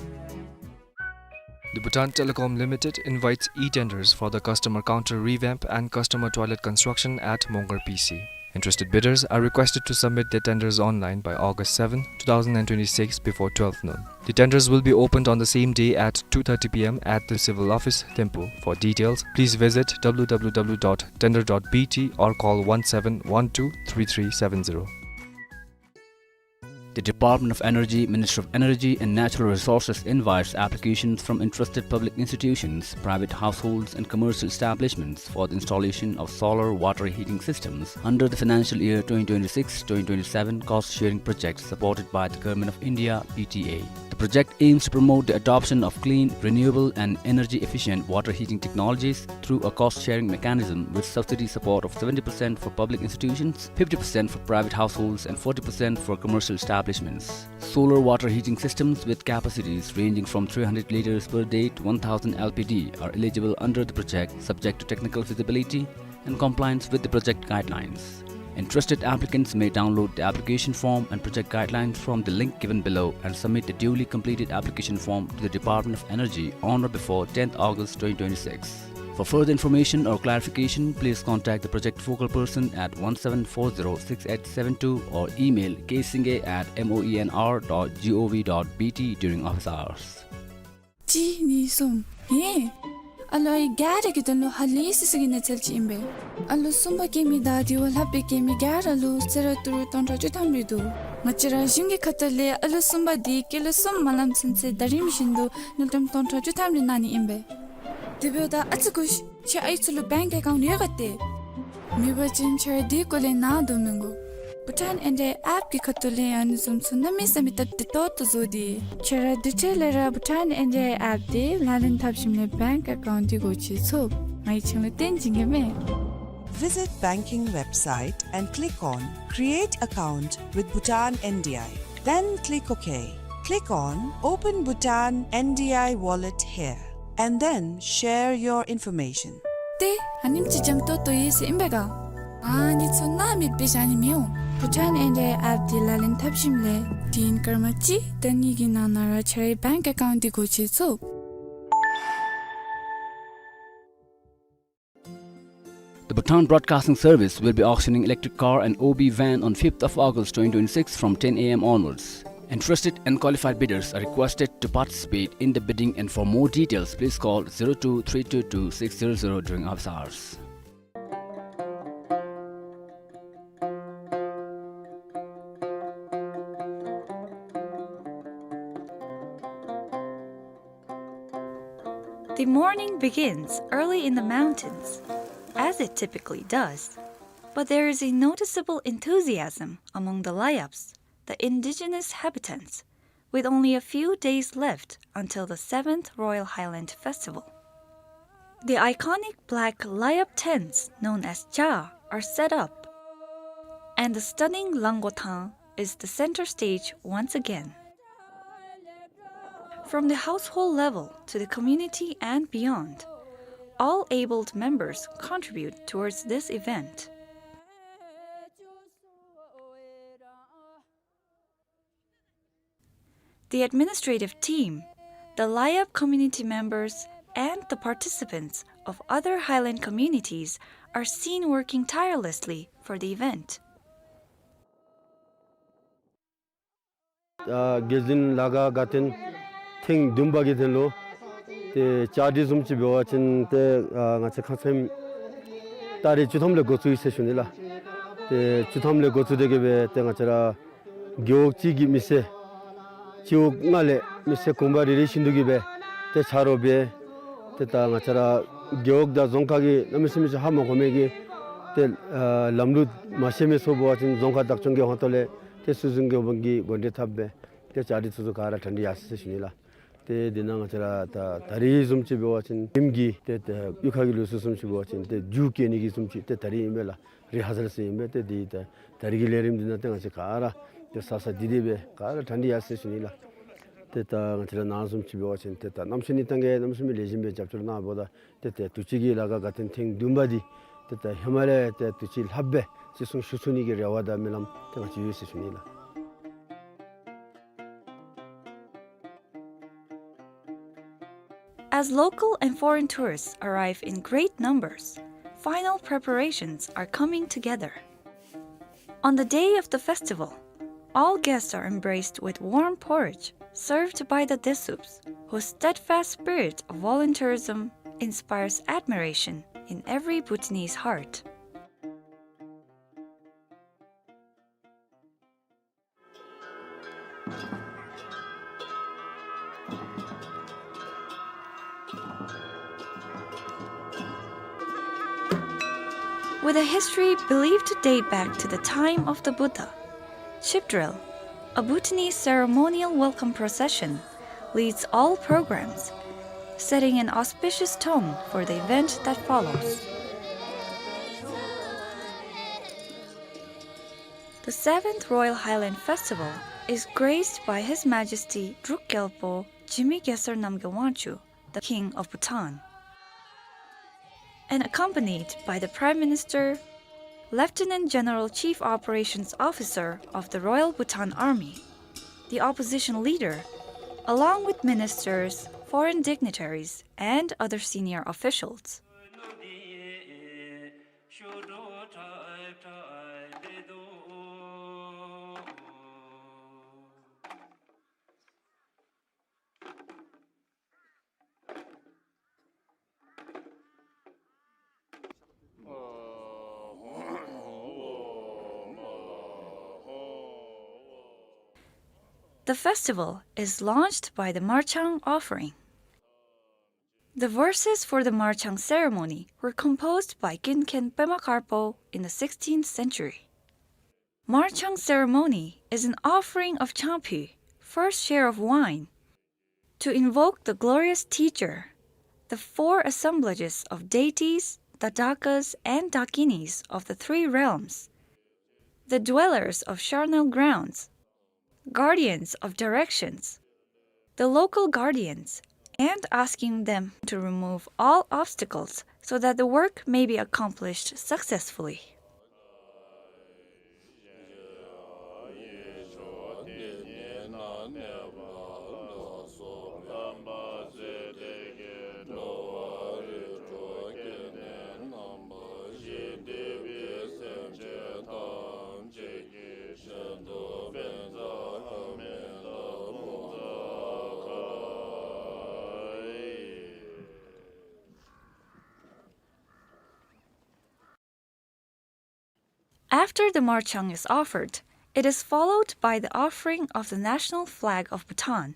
The Bhutan Telecom Limited invites e-tenders for the customer counter revamp and customer toilet construction at Mongar P C. Interested bidders are requested to submit their tenders online by August seventh, two thousand and twenty-six before twelve noon. The tenders will be opened on the same day at two thirty P M at the Civil Office, Thimphu. For details, please visit W W W dot tender dot B T or call one seven one two three three seven zero. The Department of Energy, Ministry of Energy and Natural Resources invites applications from interested public institutions, private households and commercial establishments for the installation of solar water heating systems under the financial year twenty twenty-six twenty twenty-seven cost sharing project supported by the Government of India, P T A. The project aims to promote the adoption of clean, renewable and energy efficient water heating technologies through a cost sharing mechanism with subsidy support of seventy percent for public institutions, fifty percent for private households and forty percent for commercial establishments. Solar water heating systems with capacities ranging from three hundred liters per day to one thousand L P D are eligible under the project, subject to technical feasibility, in compliance with the project guidelines. Interested applicants may download the application form and project guidelines from the link given below and submit the duly completed application form to the Department of Energy on or before tenth August twenty twenty-six. For further information or clarification, please contact the project focal person at one seven four zero six eight seven two or email ksingye at moenr dot gov dot bt during office hours. གཅིག་གཉིས་གསུམ། ཧེ། ཨ་ལོ་ཨའི་ག་ར་གི་དོན་ལུ་ཧ་ལས་སི་སི་གི་གནས་ཚུལ་ཅིག་ཨིན་པས། ཨ་ལོ་གསུམ་པ་སྐྱེ་མི་དང་དེ་བ་ལྷག་སྦེ་སྐྱེ་མི་ག་ར་ལུ་གསོལ་རས་ཏི་རུ་སྟོང་ཕྲག་བཅུ་ཐམ་རེ་འདུག། ང་བཅས་ར་གཞུང་གི་ཁ་ཐུག་ལས་ཨ་ལོ་གསུམ་པ་དེ་སྐྱེས་ལོ་གསུམ་མ་ལངམ་ཚུན་ཚོད་ཟླ་རིམ་བཞིན་དུ་དངུལ་ཀྲམ་སྟོང་ཕྲག་བཅུ་ཐམ་རེ་གནང་ནི་ཨིན་པས། དེ་འབདཝ་ད་ཨ་ཙི་སྒུག་ཤིག། ཁྱེད་ཨའི་ཚུ་ལུ་bank account ཡོད་ག་ཏེ། མེད་པ་ཅིན་ཁྱེད་ར་དེ་སྐོར་ལས་ནཱ་དོ་མི་དགོ། Bhutan N D I app གི་ཁ་ཐུག་ལས་ཡང་ཨ་ནི་བཟུམ་ཚུ་གནམ་མེད་ས་མེད་སྟབས་བདེ་ཏོག་ཏོ་བཟོ་སྟེ། ཁྱེད་ར་དུས་ཅི་ལས་ར་Bhutan N D I app དེ་ལག་ལེན་འཐབ་ཞིནམ་ལས་bank account དེ་སྒོ་ཕྱེ་ཚུགས། ང་གིས་ཁྱེད་ལུ་སྟོན་བྱིན་གེ་མས། Visit banking website and click on Create Account with Bhutan N D I. Then click OK. Click on Open Bhutan N D I Wallet here, and then share your information. ཏེ་ཨ་ནེམ་ཅིག་འཇམ་ཏོང་ཏོ་ཡོད་ཟེར་ཨིན་པས་ག། ཨ་ནི་ཚུ་ནཱ་མེདཔ་སྦེ་བཞག་ནི་མི་འོང་། Bhutan N D I app དེ་ལག་ལེན་འཐབ་ཞིནམ་ལས་དུས་ཡུན་སྐར་མ་གཅིག་དང་གཉིས་ཀྱི་ནང་ན་ར་ཁྱེད་རའི་bank account དེ་སྒོ་ཕྱེ་ཚུགས། The Bhutan Broadcasting Service will be auctioning electric car and O B van on fifth of August twenty twenty-six from ten A M onwards. Interested and qualified bidders are requested to participate in the bidding, and for more details, please call zero two three two two six zero zero during office hours. The morning begins early in the mountains, as it typically does, but there is a noticeable enthusiasm among the Layaps, the indigenous habitants, with only a few days left until the seventh Royal Highland Festival. The iconic black Layap tents known as Cha are set up, and the stunning Lango Thang is the center stage once again. From the household level to the community and beyond, all abled members contribute towards this event. The administrative team, the Layap community members, and the participants of other Highland communities are seen working tirelessly for the event. ཨ་རྒྱལ་འཛིན་ལ་དགའ་དགའ་སྟོན་ཐེངས་བདུན་པ་གི་དོན་ལུ་ཏེ་བཅའ་སྒྲིག་བཟུམ་ཅིག་འབད་བ་ཅིན་ཏེ་ཨ་ང་བཅས་ཁ་ཙ་ཏ་རིག་བཅུ་ཐམ་ལས་འགོ་བཙུགས་ཡི་ཟེར་ཞུ་ནི་ལགས། ཏེ་བཅུ་ཐམ་ལས་འགོ་བཙུགས་ཏེ་གི་སྦེ་ཏེ་ང་བཅས་ར་རྒེད་འོག་གཅིག་གི་མི་སེར་སྤྱི་འོག་ལྔ་ལས་མི་སེར་གུང་པ་རེ་རེ་བཞིན་དུ་གི་སྦེ་ཏེ་ཆ་རོགས་འབད། ཏེ་ད་ང་བཅས་ར་རྒེད་འོག་དང་རྫོང་ཁག་གི་གནམ་མེད་ས་མེད་ཅིག་ཧ་མ་གོ་མི་གི་ཏེ་ཨ་ལམ་ལུགས་མ་ཤེས་མི་ཚུ་འབད་བ་ཅིན་རྫོང་ཁག་བདག་སྐྱོང་གི་ཧོངས་ཏོ་ལས་ཏེ་སྲོལ་འཛིན་འགོ་དཔོན་གྱིས་འགོ་འདྲེན་འཐབ་སྦེ་ཏེ་བཅའ་སྒྲིག་ཚུ་ཚུ་ག་ར་གྲ་སྒྲིག་ཡར་སོ་ཡི་ཟེར་ཞུ་ནི་ལགས། ཏེ་དེ་ནང་ང་བཅས་ར་ད་ད་རིས་བཟུམ་ཅིག་འབད་བ་ཅིན་རིམ་གྱིས་ཏེ་ད་གཡུས་ཁ་གི་ལུགས་སྲོལ་བཟུམ་ཅིག་འབད་བ་ཅིན་ཏེ་རྒྱུག་བཀལ་ནི་གི་བཟུམ་ཅིག་ཏེ་ད་རིས་ཨིན་པས་ལགས། རི་ཧར་སཱལ་ཟེར་ཨིན་པས། ཏེ་དེ་ད་ད་རིས་ཀྱི་ལས་རིམ་འདི་ནང་ཏེ་ང་བཅས་ག་ར་ཏེ་ས་ས་དེ་དེ་སྦེ་ག་ར་གྲ་སྒྲིག་ཡར་སོ་ཡི་ཟེར་ཞུ་ནི་ལགས། ཏེ་ད་ང་བཅས་ར་ནཱ་བཟུམ་ཅིག་འབད་བ་ཅིན་ཏེ་ད་གནམ་མེད་ས་མེད་ཏེ་གནམ་མེད་ས་མེད་ལེགས་ཤོམ་སྦེ་རྒྱབ་སྐྱོར་གནང་བ་ད་ཏེ་ཏེ་དུས་ཅི་གི་ལ་དགའ་དགའ་སྟོན་ཐེངས་བདུན་པ་འདི་ཏེ་ད་ཧེ་མ་ལས་ཏེ་དུས་ཅི་ལྷགཔ་སྦེ་བརྩི་སྲུང་ཞུ་ཚུགས་ནི་གི་རེ་བ་དང་སྨོན་ལམ་ཏེ་ང་བཅས་ཡོད་ཟེར་ཞུ་ནི་ལགས། As local and foreign tourists arrive in great numbers, final preparations are coming together. On the day of the festival, all guests are embraced with warm porridge served by the Desuups, whose steadfast spirit of volunteerism inspires admiration in every Bhutanese heart. With a history believed to date back to the time of the Buddha, Chipdrel, a Bhutanese ceremonial welcome procession, leads all programs, setting an auspicious tone for the event that follows. The seventh Royal Highland Festival is graced by His Majesty Druk Gyalpo Jigme Gyalsar Namgyal Wangchuck, the King of Bhutan. and accompanied by the Prime Minister, Lieutenant General Chief Operations Officer of the Royal Bhutan Army, the opposition leader, along with ministers, foreign dignitaries, and other senior officials. The festival is launched by the Marchang offering. The verses for the Marchang ceremony were composed by Kinken Pema Karpo in the sixteenth century. Marchang ceremony is an offering of Changpyu, first share of wine, to invoke the glorious teacher, the four assemblages of deities, Dadakas, and Dakinis of the three realms, the dwellers of charnel grounds, guardians of directions, the local guardians, and asking them to remove all obstacles so that the work may be accomplished successfully. After the Marchang is offered, it is followed by the offering of the national flag of Bhutan.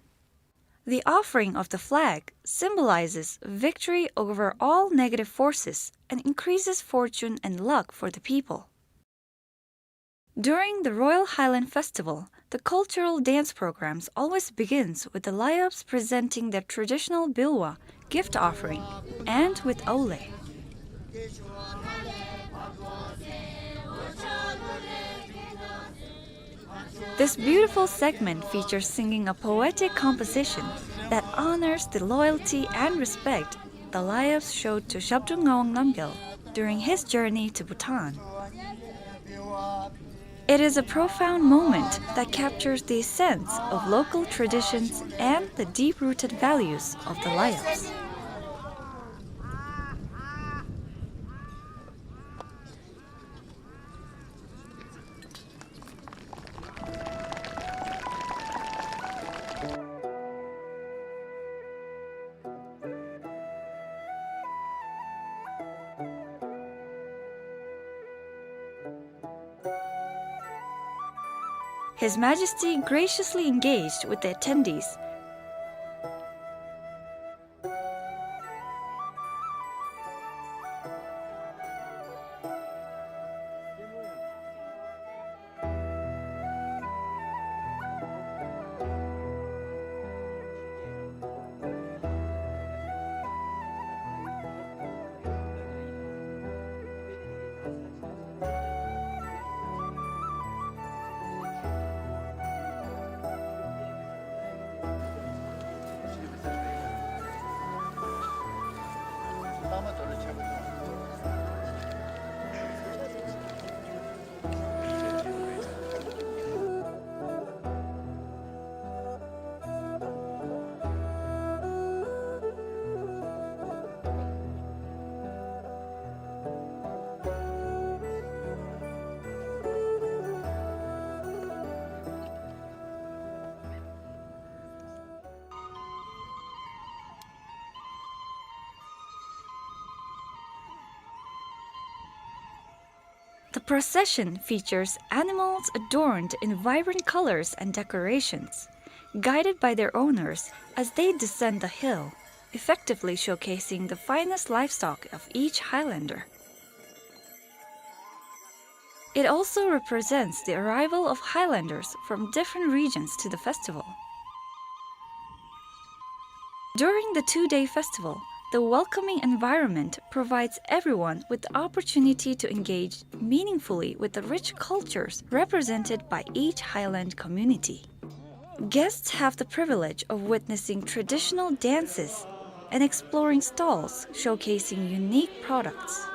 The offering of the flag symbolizes victory over all negative forces and increases fortune and luck for the people. During the Royal Highland Festival, the cultural dance programs always begins with the Layups presenting their traditional bilwa gift offering and with aule. This beautiful segment features singing a poetic composition that honors the loyalty and respect the Layups showed to Zhabdrung Ngawang Namgyal during his journey to Bhutan. It is a profound moment that captures the essence of local traditions and the deep-rooted values of the Layups. His Majesty graciously engaged with the attendees. The procession features animals adorned in vibrant colors and decorations, guided by their owners as they descend the hill, effectively showcasing the finest livestock of each Highlander. It also represents the arrival of Highlanders from different regions to the festival. During the two-day festival, the welcoming environment provides everyone with the opportunity to engage meaningfully with the rich cultures represented by each Highland community. Guests have the privilege of witnessing traditional dances, and exploring stalls showcasing unique products.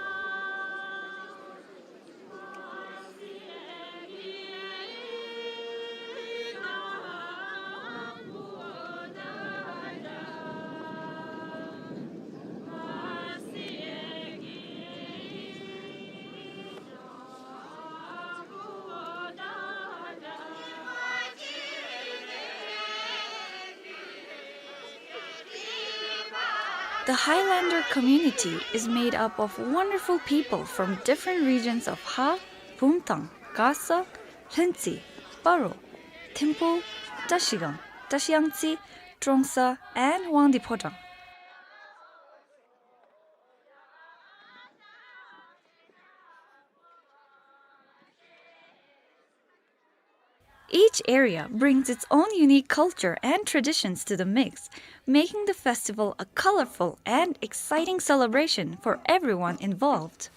The Highlander community is made up of wonderful people from different regions of Ha, Pumthang, Kasa, Lhuentse, Paro, Thimphu, Trashigang, Trashiyangtse, Trongsa, and Wangdue Phodrang. Each area brings its own unique culture and traditions to the mix, making the festival a colorful and exciting celebration for everyone involved.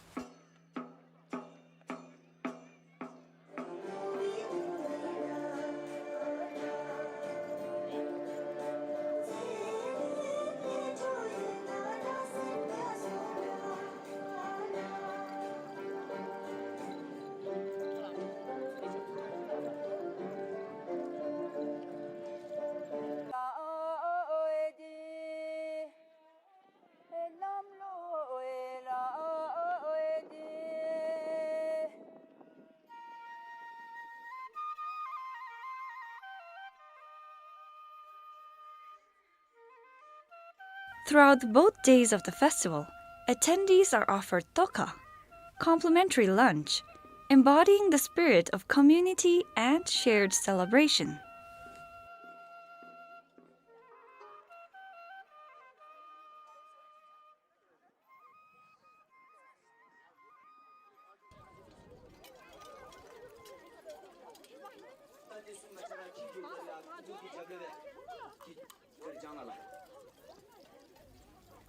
Throughout both days of the festival, attendees are offered tokha, complimentary lunch, embodying the spirit of community and shared celebration.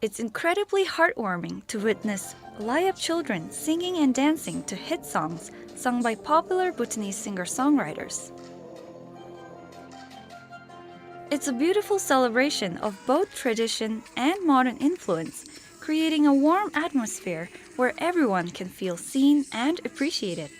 It's incredibly heartwarming to witness Layap children singing and dancing to hit songs sung by popular Bhutanese singer-songwriters. It's a beautiful celebration of both tradition and modern influence, creating a warm atmosphere where everyone can feel seen and appreciated.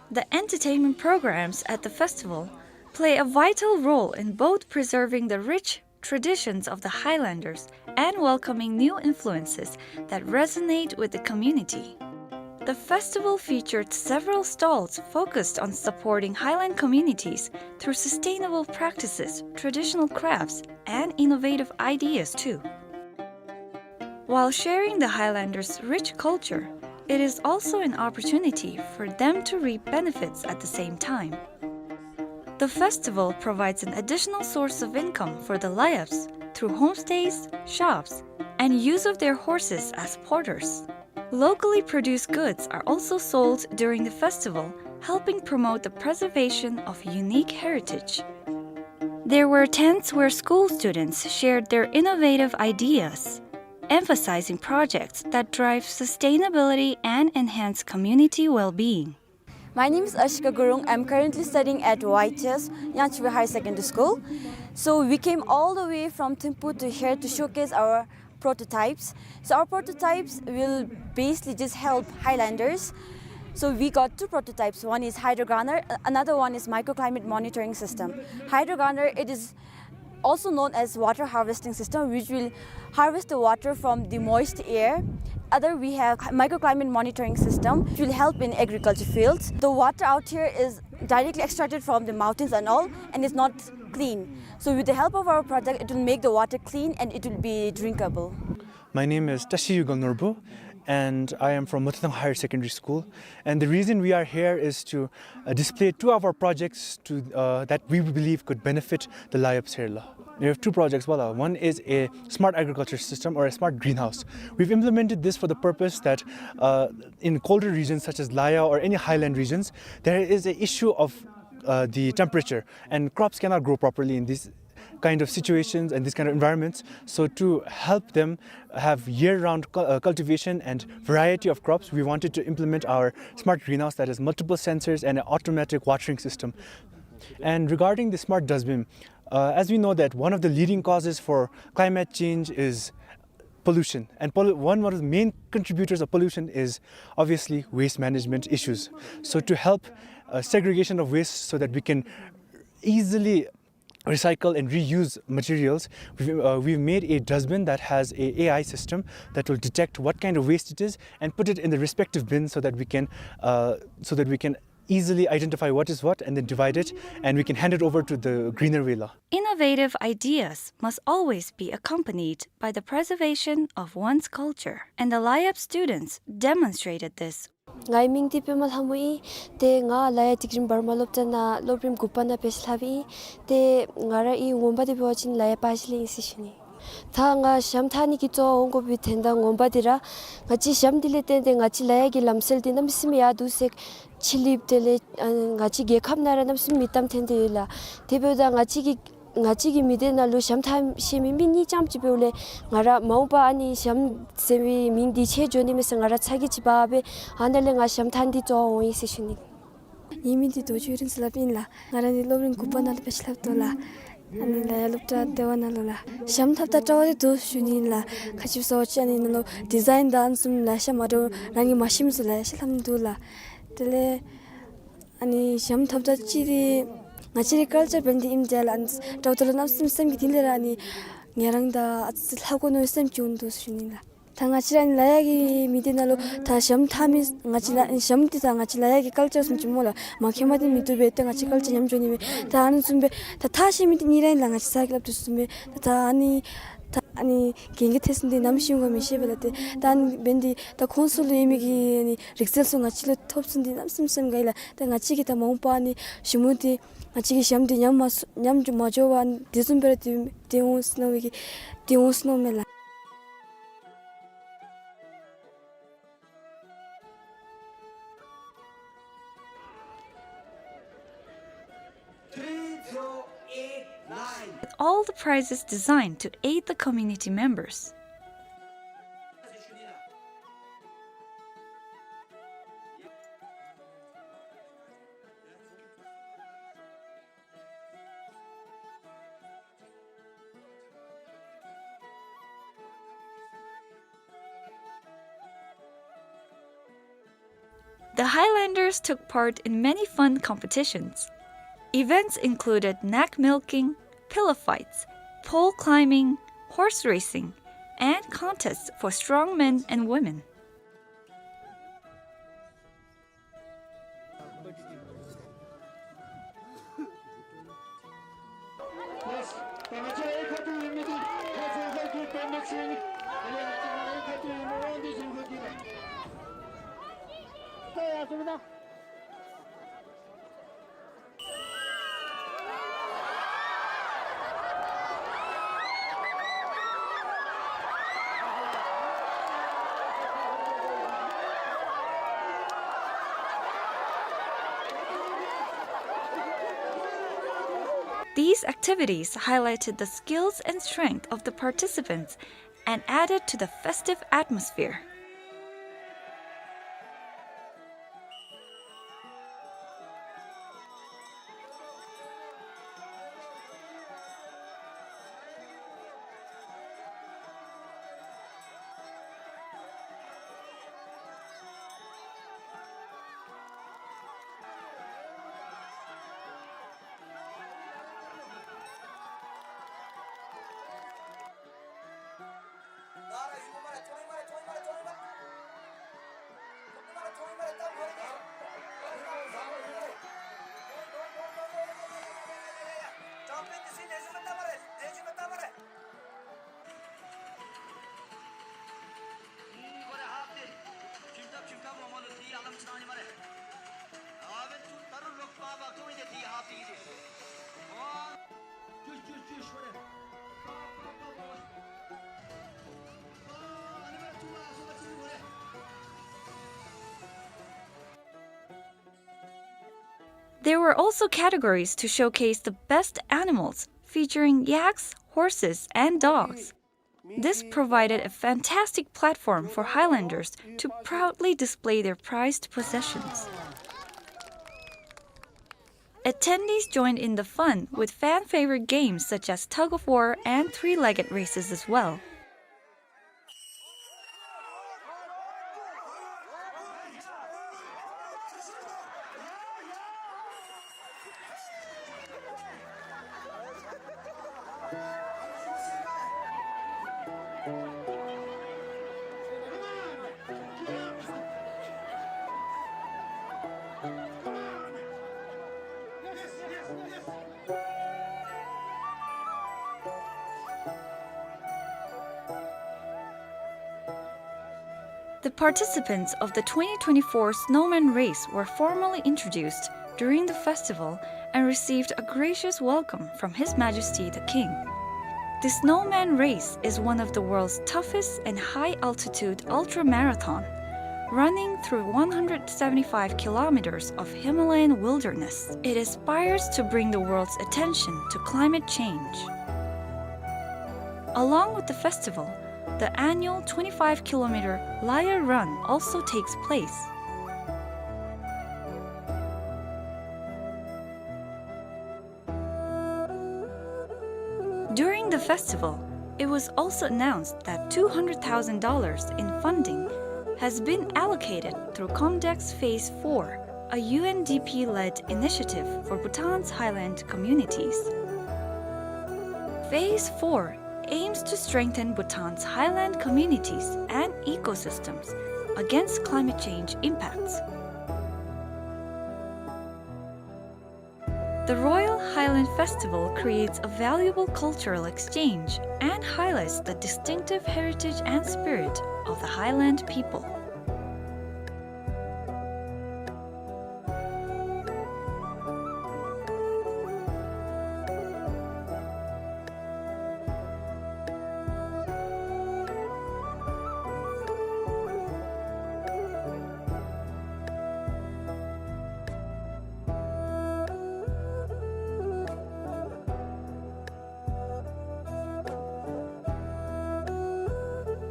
The entertainment programs at the festival play a vital role in both preserving the rich traditions of the Highlanders and welcoming new influences that resonate with the community. The festival featured several stalls focused on supporting Highland communities through sustainable practices, traditional crafts, and innovative ideas too. While sharing the Highlanders' rich culture, it is also an opportunity for them to reap benefits at the same time. The festival provides an additional source of income for the Layaps through homestays, shops, and use of their horses as porters. Locally produced goods are also sold during the festival, helping promote the preservation of unique heritage. There were tents where school students shared their innovative ideas, emphasizing projects that drive sustainability and enhance community well-being. My name is Ashika Gurung. I'm currently studying at Y H S, Yangtze River Higher Secondary School. So we came all the way from Thimphu to here to showcase our prototypes. So our prototypes will basically just help Highlanders. So we got two prototypes. One is hydrogunner, a-, another one is microclimate monitoring system. Hydrogunner, it is also known as water harvesting system, which will harvest the water from the moist air. Other, we have microclimate monitoring system, which will help in agriculture fields. The water out here is directly extracted from the mountains and all, and it's not clean. So with the help of our project, it will make the water clean and it will be drinkable. My name is Tashi Yugal Norbu, and I am from Mutadang Higher Secondary School. And the reason we are here is to uh, display two of our projects to, uh, that we believe could benefit the Laya Pseerla. We have two projects, wala. One is a smart agriculture system or a smart greenhouse. We've implemented this for the purpose that uh, in colder regions such as Laya or any highland regions, there is an issue of uh, the temperature, and crops cannot grow properly in these kind of situations and these kind of environments. So to help them have year-round cu- uh, cultivation and variety of crops, we wanted to implement our smart greenhouse that has multiple sensors and an automatic watering system. And regarding the smart dustbin, uh, as we know that one of the leading causes for climate change is pollution. And pollu- one, one of the main contributors of pollution is obviously waste management issues. So to help uh, segregation of waste so that we can easily recycle and reuse materials, we've, uh, we've made a dustbin that has a AI system that will detect what kind of waste it is and put it in the respective bin so that we can, uh, so that we can easily identify what is what and then divide it, and we can hand it over to the greener Vela. Innovative ideas must always be accompanied by the preservation of one's culture, and the Layap students demonstrated this. ངའི་མིང་འདི་པདྨ་ལྷ་མོ་ཨིན། ཏེ་ང་ལ་ཡ་ཌིག་རིམ་བར་མ་སློབ་གྲྭ་ནང་སློབ་རིམ་དགུ་པ་ནང་འབད་ཞིནམ་ལས་ཨིན། ཏེ་ང་རའི་ངོ་མ་འདི་འབད་བ་ཅིན་ལ་ཡ་པ་ཞི་ལིང་ཟེར་ཞུ་ནི། ད་ང་ཞྭམོ་འཐག་ནི་གི་རྩ་བ་འོང་དགོ་པའི་དོན་དག་ངོ་མ་འདི་ར་ང་བཅས་ཞྭམོ་འདི་ལས་བརྟེན་ཏེ་ང་བཅས་ལ་ཡ་གི་ལམ་སྲོལ་འདི་གནམ་མེད་ས་མེད་ཡར་འདུག་ཟེར་ཕྱི་གླིངཔ་དེ་ལས་ཨ་ང་བཅས་རྒྱལ་ཁབ་ནང་ར་གནམ་མེད་ས་མེད་མིང་གཏམ་ཐོན་ཏེ་ཡོད་ལགས། དེ་འབདཝ་ད་ང་བཅས་ཀྱི་ང་བཅས་ཀྱི་མི་སྡེ་ནང་ལུ་ཞྭམོ་འཐག་ཤེས་མི་མི་གཉིས་ཙམ་ཅིག་འབདཝ་ལས་ང་ར་མ་འོངས་པ་ཨ་ནི་ཞྭམོ་ཟེར་བའི་མིང་འདི་ཆད་འགྱོ་ནི་མས་ཟེར་ང་ར་ཚ་གྱང་ཅིག་འབག་སྦེ་ཨ་ནཱ་ལས་ང་ཞྭམོ་འཐག་ནི་འདི་རྩ་བ་འོང་ཡི་ཟེར་ཞུ་ནི། ངེའི་མིང་འདི་རྡོ་རྗེ་རིང་ཟེར་སླབ་ཨིན་ལགས། ང་ར་ནི་སློབ་རིམ་དགུ་པ་ནང་ལུ་འབད་ཞིནམ་ལས་ལགས། ཨ་ནི་ལ་ཡ་སློབ་གྲྭ་ལྟེ་བ་ནང་ལུ་ལགས། ཞྭམོ་འཐགཔ་ད་སྤྲོ་བ་འདི་འདུག་ཞུ་ནི་ལགས། ག་ཅི་སྨོ་ཟེར་བ་ཅིན་ཨ་ནི་ནང་ལུ་ཌི་ཛའིན་དང་ཨ་ནི་བཟུམ་ལེ་ཤ་མ་འདྲཝ་རང་གིས་མ་ཤེས་མི་ཚུ་ལེ་ཤ་ལྷབ་ནི་འདུག་ལགས། དེ་ལས་ཨ་ནི་ཞྭམོ་འཐགཔ་ད་ཅིག་འདི་ང་བཅས་རའི་ཀལ་ཅར་འབད་ནི་འདི་ཨིནམ་ད་ལགས། ཨ་ནི་འདྲཝ་ད་ལུ་གནམ་མེད་ས་མེད་སེམས་ཀྱི་གཏིང་ལས་ར་ཨ་ནི་ང་ར་ད་ཨ་ཙི་ལྷབ་དགོ་མནོ་བའི་སེམས་བྱུང་འདུག་ཞུ་ནི་ལགས། ད་ང་བཅས་ར་ཨ་ནི་ལ་ཡ་གི་མི་སྡེ་ནང་ལུ་ད་ཞྭམོ་འཐག་མི་ང་བཅས་ལ་ཞྭམོ་འདི་ད་ང་བཅས་ལ་ཡ་གི་ཀལ་ཅར་བཟུམ་ཅིག་སྨོ་ལགས། མ་མཁྱེན་པ་འདི་མི་བཏུབ་པས། ཏེ་ང་བཅས་ཀལ་ཅར་ཉམས་འགྱོ་ནི་མས། ད་ཨ་ནི་བཟུམ་སྦེ་ད་འཐག་ཤེས་མི་འདི་གཉིས་ར་ཨིན་ལགས། ང་བཅས་ས་གི་སླབ་དོ་བཟུམ་སྦེ་ད་ད་ཨ་ནི་ད་ཨ་ནི་གན་རྒྱ་ཐེབས་ས་འདི་གནམ་མེད་ས་མེད་ཤེས་པས་ལགས། ཏེ་ད་ཨ་ནི་འབདན་འདི་ད་ཁོང་ཚུ་ལུ་ཡོད་མི་གི་ཨ་ནི་རིག་རྩལ་ཚུ་ང་བཅས་ལུ་ཐོབ་ཚུགས་ནི་འདི་གནམ་མེད་ས་མེད་སེམས་དགའ་ཡི་ལགས། ད་ང་བཅས་ཀྱིས་ད་མ་འོངས་པ་ཨ་ནི་ཞྭམོ་འདི་ང་བཅས་ཀྱི་ཞྭམོ་འདི་ཉམས་མ་ཉམས་མ་འགྱོ་བར་ཨ་ནི་དེ་བཟུམ་སྦེ་ར་སྡོད་སྡོད་འོང་ཟེར་མནོ་བའི་གི་སྡོད་འོང་ཟེར་མནོཝ་མས་ལགས། With all the prizes designed to aid the community members. The Highlanders took part in many fun competitions. Events included nag milking, pillow fights, pole climbing, horse racing, and contests for strong men and women. These activities highlighted the skills and strength of the participants and added to the festive atmosphere. There were also categories to showcase the best animals, featuring yaks, horses, and dogs. This provided a fantastic platform for Highlanders to proudly display their prized possessions. Attendees joined in the fun with fan-favorite games such as tug-of-war and three-legged races as well. The participants of the twenty twenty-four Snowman Race were formally introduced during the festival and received a gracious welcome from His Majesty the King. The Snowman Race is one of the world's toughest and high-altitude ultramarathon, running through one hundred seventy-five kilometers of Himalayan wilderness. It aspires to bring the world's attention to climate change. Along with the festival, the annual twenty-five kilometer Layar Run also takes place. During the festival, it was also announced that two hundred thousand dollars in funding has been allocated through COMDEX Phase four, a U N D P-led initiative for Bhutan's highland communities. Phase four aims to strengthen Bhutan's highland communities and ecosystems against climate change impacts. The Royal Highland Festival creates a valuable cultural exchange and highlights the distinctive heritage and spirit of the Highland people.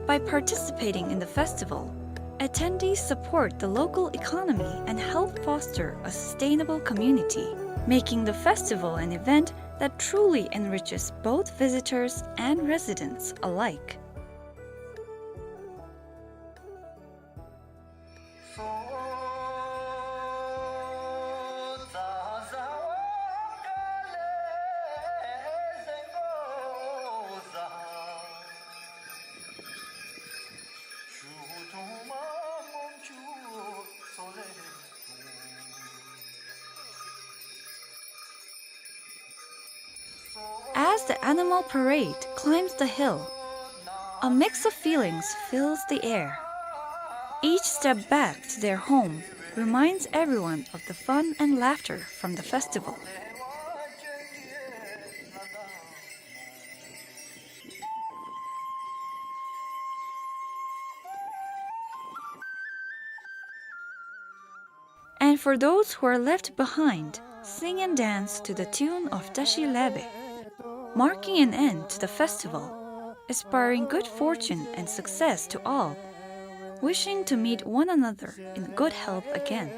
By participating in the festival, attendees support the local economy and help foster a sustainable community, making the festival an event that truly enriches both visitors and residents alike. As the animal parade climbs the hill, a mix of feelings fills the air. Each step back to their home reminds everyone of the fun and laughter from the festival. And for those who are left behind, sing and dance to the tune of Tashi Lebe, marking an end to the festival, aspiring good fortune and success to all, wishing to meet one another in good health again.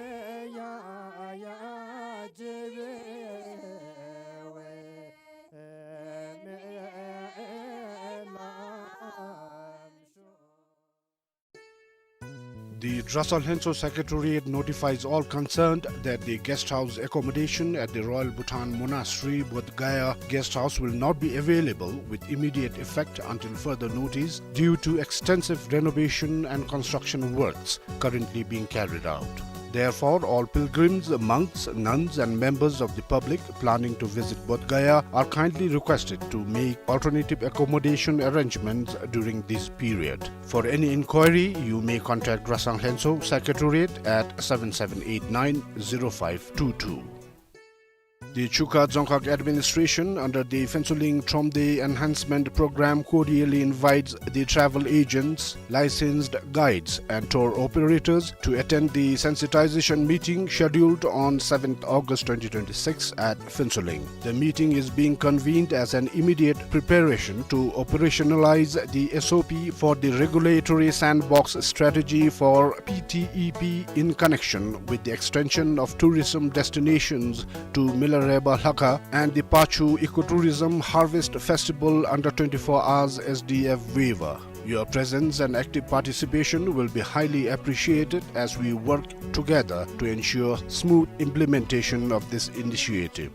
The Dresang Lhentsho Secretariat notifies all concerned that the guest house accommodation at the Royal Bhutan Monastery, Bodh Gaya Guest House will not be available with immediate effect until further notice due to extensive renovation and construction works currently being carried out. Therefore, all pilgrims, monks, nuns, and members of the public planning to visit Bodh Gaya are kindly requested to make alternative accommodation arrangements during this period. For any inquiry, you may contact Dresang Lhentsho Secretariat at seven seven eight nine zero five two two. The Chukha Dzongkhag Administration, under the Phuentsholing Thromde Enhancement Program, cordially invites the travel agents, licensed guides, and tour operators to attend the sensitization meeting scheduled on seventh August twenty twenty-six at Phuentsholing. The meeting is being convened as an immediate preparation to operationalize the S O P for the regulatory sandbox strategy for P T E P in connection with the extension of tourism destinations to Milareba Lhakha and the Pachu Ecotourism Harvest Festival under twenty-four hours S D F waiver. Your presence and active participation will be highly appreciated as we work together to ensure smooth implementation of this initiative.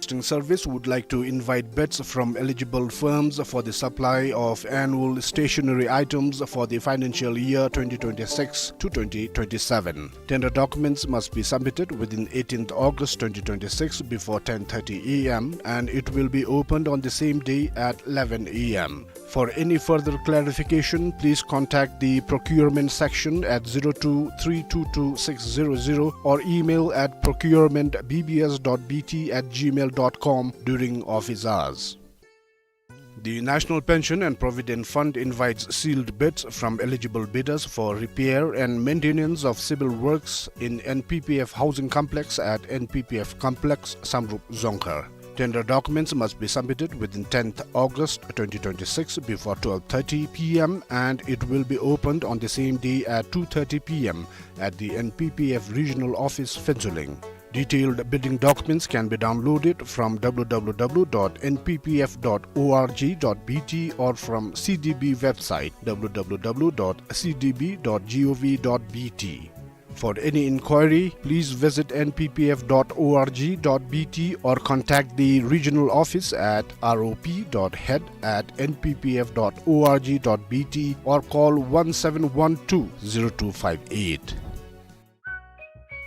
Posting Service would like to invite bids from eligible firms for the supply of annual stationery items for the financial year twenty twenty-six to twenty twenty-seven. Tender documents must be submitted within eighteenth August twenty twenty-six before ten thirty A M, and it will be opened on the same day at eleven A M. For any further clarification, please contact the procurement section at zero two three two two six zero zero or email at procurement B B S dot B T at gmail dot com during office hours. The National Pension and Provident Fund invites sealed bids from eligible bidders for repair and maintenance of civil works in N P P F housing complex at N P P F complex, Samrup Dzongkhag. Tender documents must be submitted within tenth August twenty twenty-six before twelve thirty P M, and it will be opened on the same day at two thirty P M at the N P P F Regional Office, Phuentsholing. Detailed bidding documents can be downloaded from W W W dot N P P F dot O R G dot B T or from C D B website, W W W dot C D B dot gov dot B T. For any inquiry, please visit N P P F dot O R G dot B T or contact the regional office at R O P dot head at N P P F dot O R G dot B T or call one seven one two zero two five eight.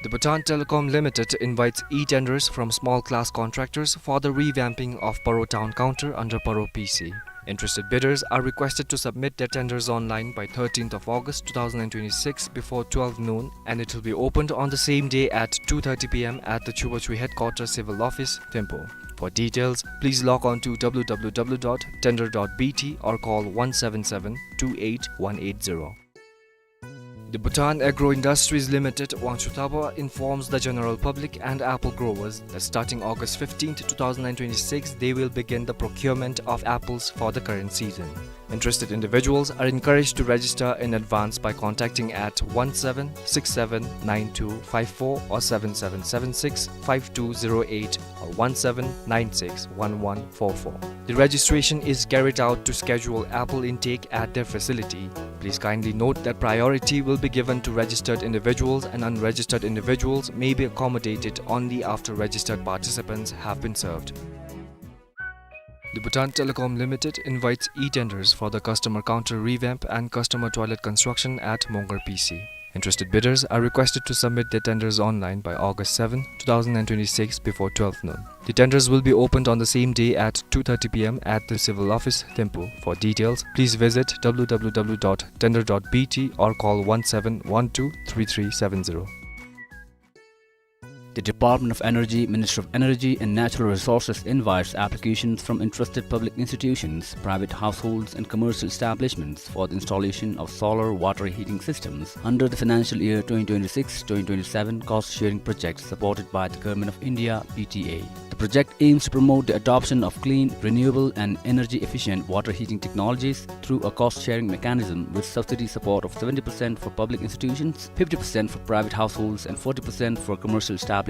The Bhutan Telecom Limited invites e-tenders from small class contractors for the revamping of Paro Town Counter under Paro P C. Interested bidders are requested to submit their tenders online by thirteenth of August two thousand and twenty-six before twelve noon, and it will be opened on the same day at two thirty P M at the Chubachui Headquarters Civil Office, Thimphu. For details, please log on to W W W dot tender dot B T or call one seven seven two eight one eight zero. The Bhutan Agro Industries Limited, Wangchuktaba, informs the general public and apple growers that starting August fifteenth, two thousand and twenty-six, they will begin the procurement of apples for the current season. Interested individuals are encouraged to register in advance by contacting at one seven six seven nine two five four or seven seven seven six five two zero eight or one seven nine six one one four four. The registration is carried out to schedule apple intake at their facility. Please kindly note that priority will be given to registered individuals, and unregistered individuals may be accommodated only after registered participants have been served. The Bhutan Telecom Limited invites e-tenders for the customer counter revamp and customer toilet construction at Mongar P C. Interested bidders are requested to submit their tenders online by August seventh, two thousand and twenty-six, before twelve noon. The tenders will be opened on the same day at two thirty P M at the Civil Office, Thimphu. For details, please visit W W W dot tender dot B T or call one seven one two three three seven zero. The Department of Energy, Ministry of Energy and Natural Resources invites applications from interested public institutions, private households and commercial establishments for the installation of solar water heating systems under the financial year twenty twenty-six twenty twenty-seven cost sharing project supported by the Government of India, P T A. The project aims to promote the adoption of clean, renewable and energy efficient water heating technologies through a cost sharing mechanism with subsidy support of seventy percent for public institutions, fifty percent for private households and forty percent for commercial establishments.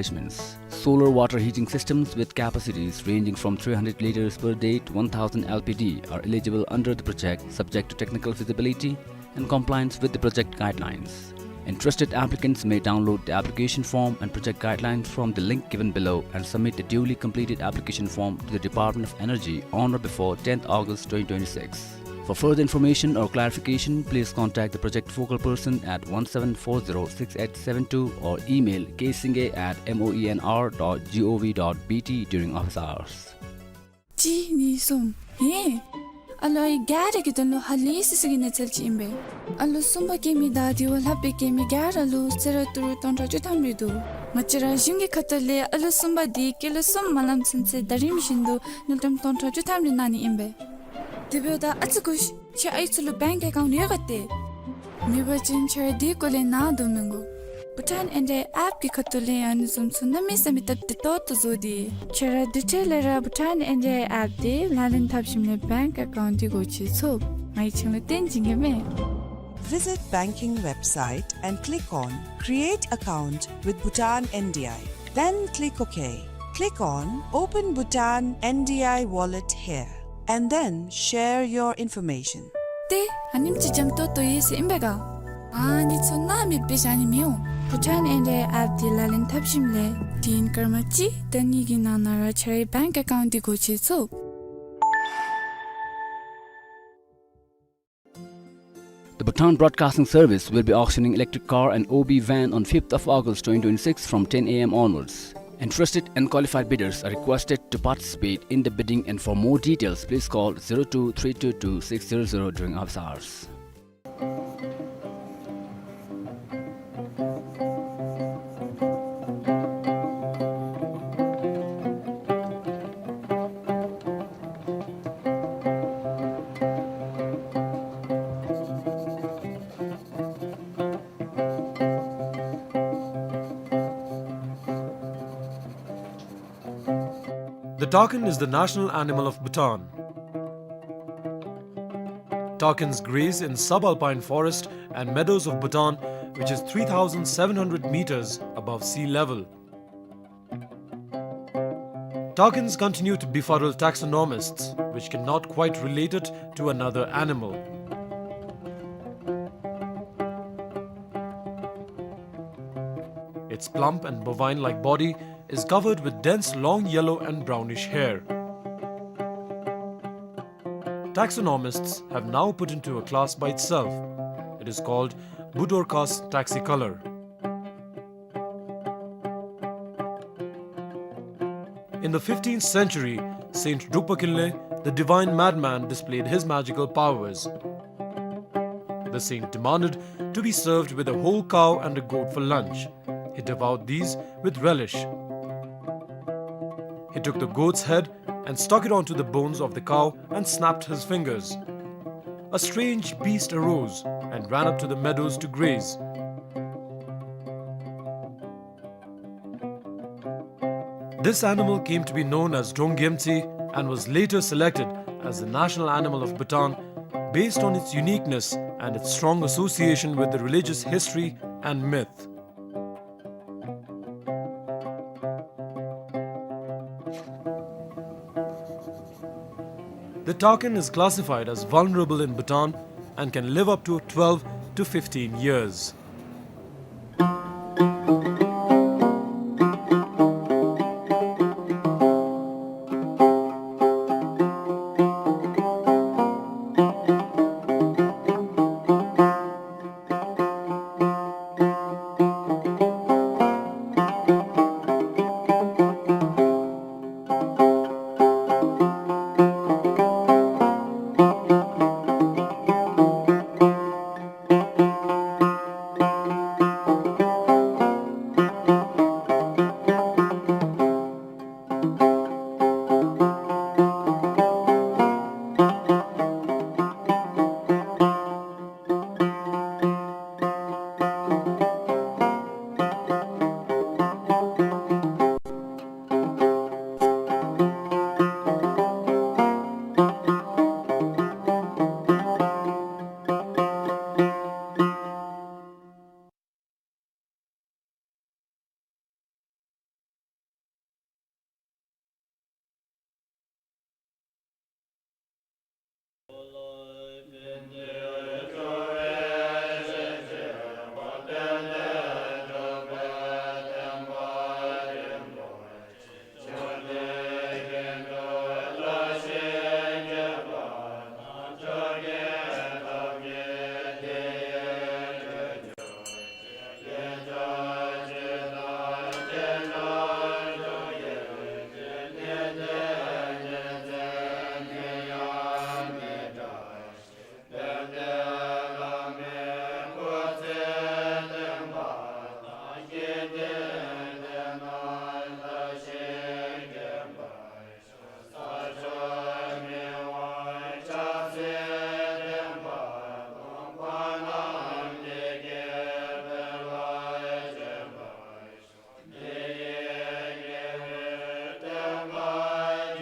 Solar water heating systems with capacities ranging from three hundred liters per day to one thousand L P D are eligible under the project, subject to technical feasibility and compliance with the project guidelines. Interested applicants may download the application form and project guidelines from the link given below and submit the duly completed application form to the Department of Energy on or before tenth August twenty twenty-six. For further information or clarification, please contact the project focal person at one seven four zero six eight seven two or email ksingye at moenr dot gov dot bt during office hours. གཅིག་གཉིས་གསུམ། ཧེ། ཨ་ལོ་ཨའི་ག་ར་གི་དོན་ལུ་ཧ་ལས་སི་སི་གི་གནས་ཚུལ་ཅིག་ཨིན་པས། ཨ་ལོ་གསུམ་པ་སྐྱེས་མི་དང་དེ་བ་ལྷག་པའི་སྐྱེས་མི་ག་ར་ལུ་གསོལ་རས་ཏི་རུ་སྟོང་ཕྲག་བཅུ་ཐམ་རེ་འདུག། ང་བཅས་ར་གཞུང་གི་ཁ་ཐུག་ལས་ཨ་ལོ་གསུམ་པ་འདི་སྐྱེས་ལོ་གསུམ་མ་ལངམ་ཚུན་ཚོད་ཟླ་རིམ་བཞིན་དུ་དངུལ་ཀྲམ་སྟོང་ཕྲག་བཅུ་ཐམ་རེ་གནང་ནི་ཨིན་པས། དེ་འབདཝ་ད་ཨ་ཙི་སྒུག་ཤིག། ཁྱོད་ཨའི་ཚུ་ལུ་bank account ཡོད་ག་ཏེ། མེད་པ་ཅིན་ཁྱོད་ར་དེའི་སྐོར་ལས་ནཱ་དོ་མི་དགོ། Bhutan N D I app གི་ཁ་ཐུག་ལས་ཨ་ནི་བཟུམ་ཚུ་གནམ་མེད་ས་མེད་སྟབས་བདེ་ཏོག་ཏོ་བཟོ་སྟེ། ཁྱོད་ར་དེ་འཕྲལ་ལས་ར་Bhutan N D I app འདི་ལག་ལེན་འཐབ་ཞིནམ་ལས་bank account འདི་སྒོ་ཕྱེ་ཚུགས། ང་གིས་ཁྱོད་ལུ་སྟོན་བྱིན་གེ་མས། Visit banking website and click on Create Account with Bhutan N D I. Then click OK. Click on Open Bhutan N D I Wallet here and then share your information. ཏེ་ཨ་ནེམ་ཅིག་འཇམ་ཏོང་ཏོ་ཡོད་ཟེར་ཨིན་པས་ག། ཨ་ནི་ཚུ་ནཱ་མེདཔ་སྦེ་བཞག་ནི་མི་འོང་། Bhutan N D I app འདི་ལག་ལེན་འཐབ་ཞིནམ་ལས་དུས་ཡུན་སྐར་མ་གཅིག་དང་གཉིས་ཀྱི་ནང་ན་ར་ཁྱོད་རའི་bank account འདི་སྒོ་ཕྱེ་ཚུགས། The Bhutan Broadcasting Service will be auctioning electric car and O B van on fifth of August twenty twenty-six from ten A M onwards. Interested and qualified bidders are requested to participate in the bidding, and for more details, please call zero two three two two six zero zero during office hours. The takin is the national animal of Bhutan. Takins graze in subalpine forest and meadows of Bhutan, which is three thousand seven hundred meters above sea level. Takins continue to befuddle taxonomists, which cannot quite relate it to another animal. Its plump and bovine-like body is covered with dense long yellow and brownish hair. Taxonomists have now put into a class by itself. It is called Budorcas taxicolor. In the fifteenth century, Saint Drukpa Kinley, the divine madman, displayed his magical powers. The saint demanded to be served with a whole cow and a goat for lunch. He devoured these with relish. He took the goat's head and stuck it onto the bones of the cow and snapped his fingers. A strange beast arose and ran up to the meadows to graze. This animal came to be known as Drongyemtsi and was later selected as the national animal of Bhutan based on its uniqueness and its strong association with the religious history and myth. The takin is classified as vulnerable in Bhutan and can live up to twelve to fifteen years.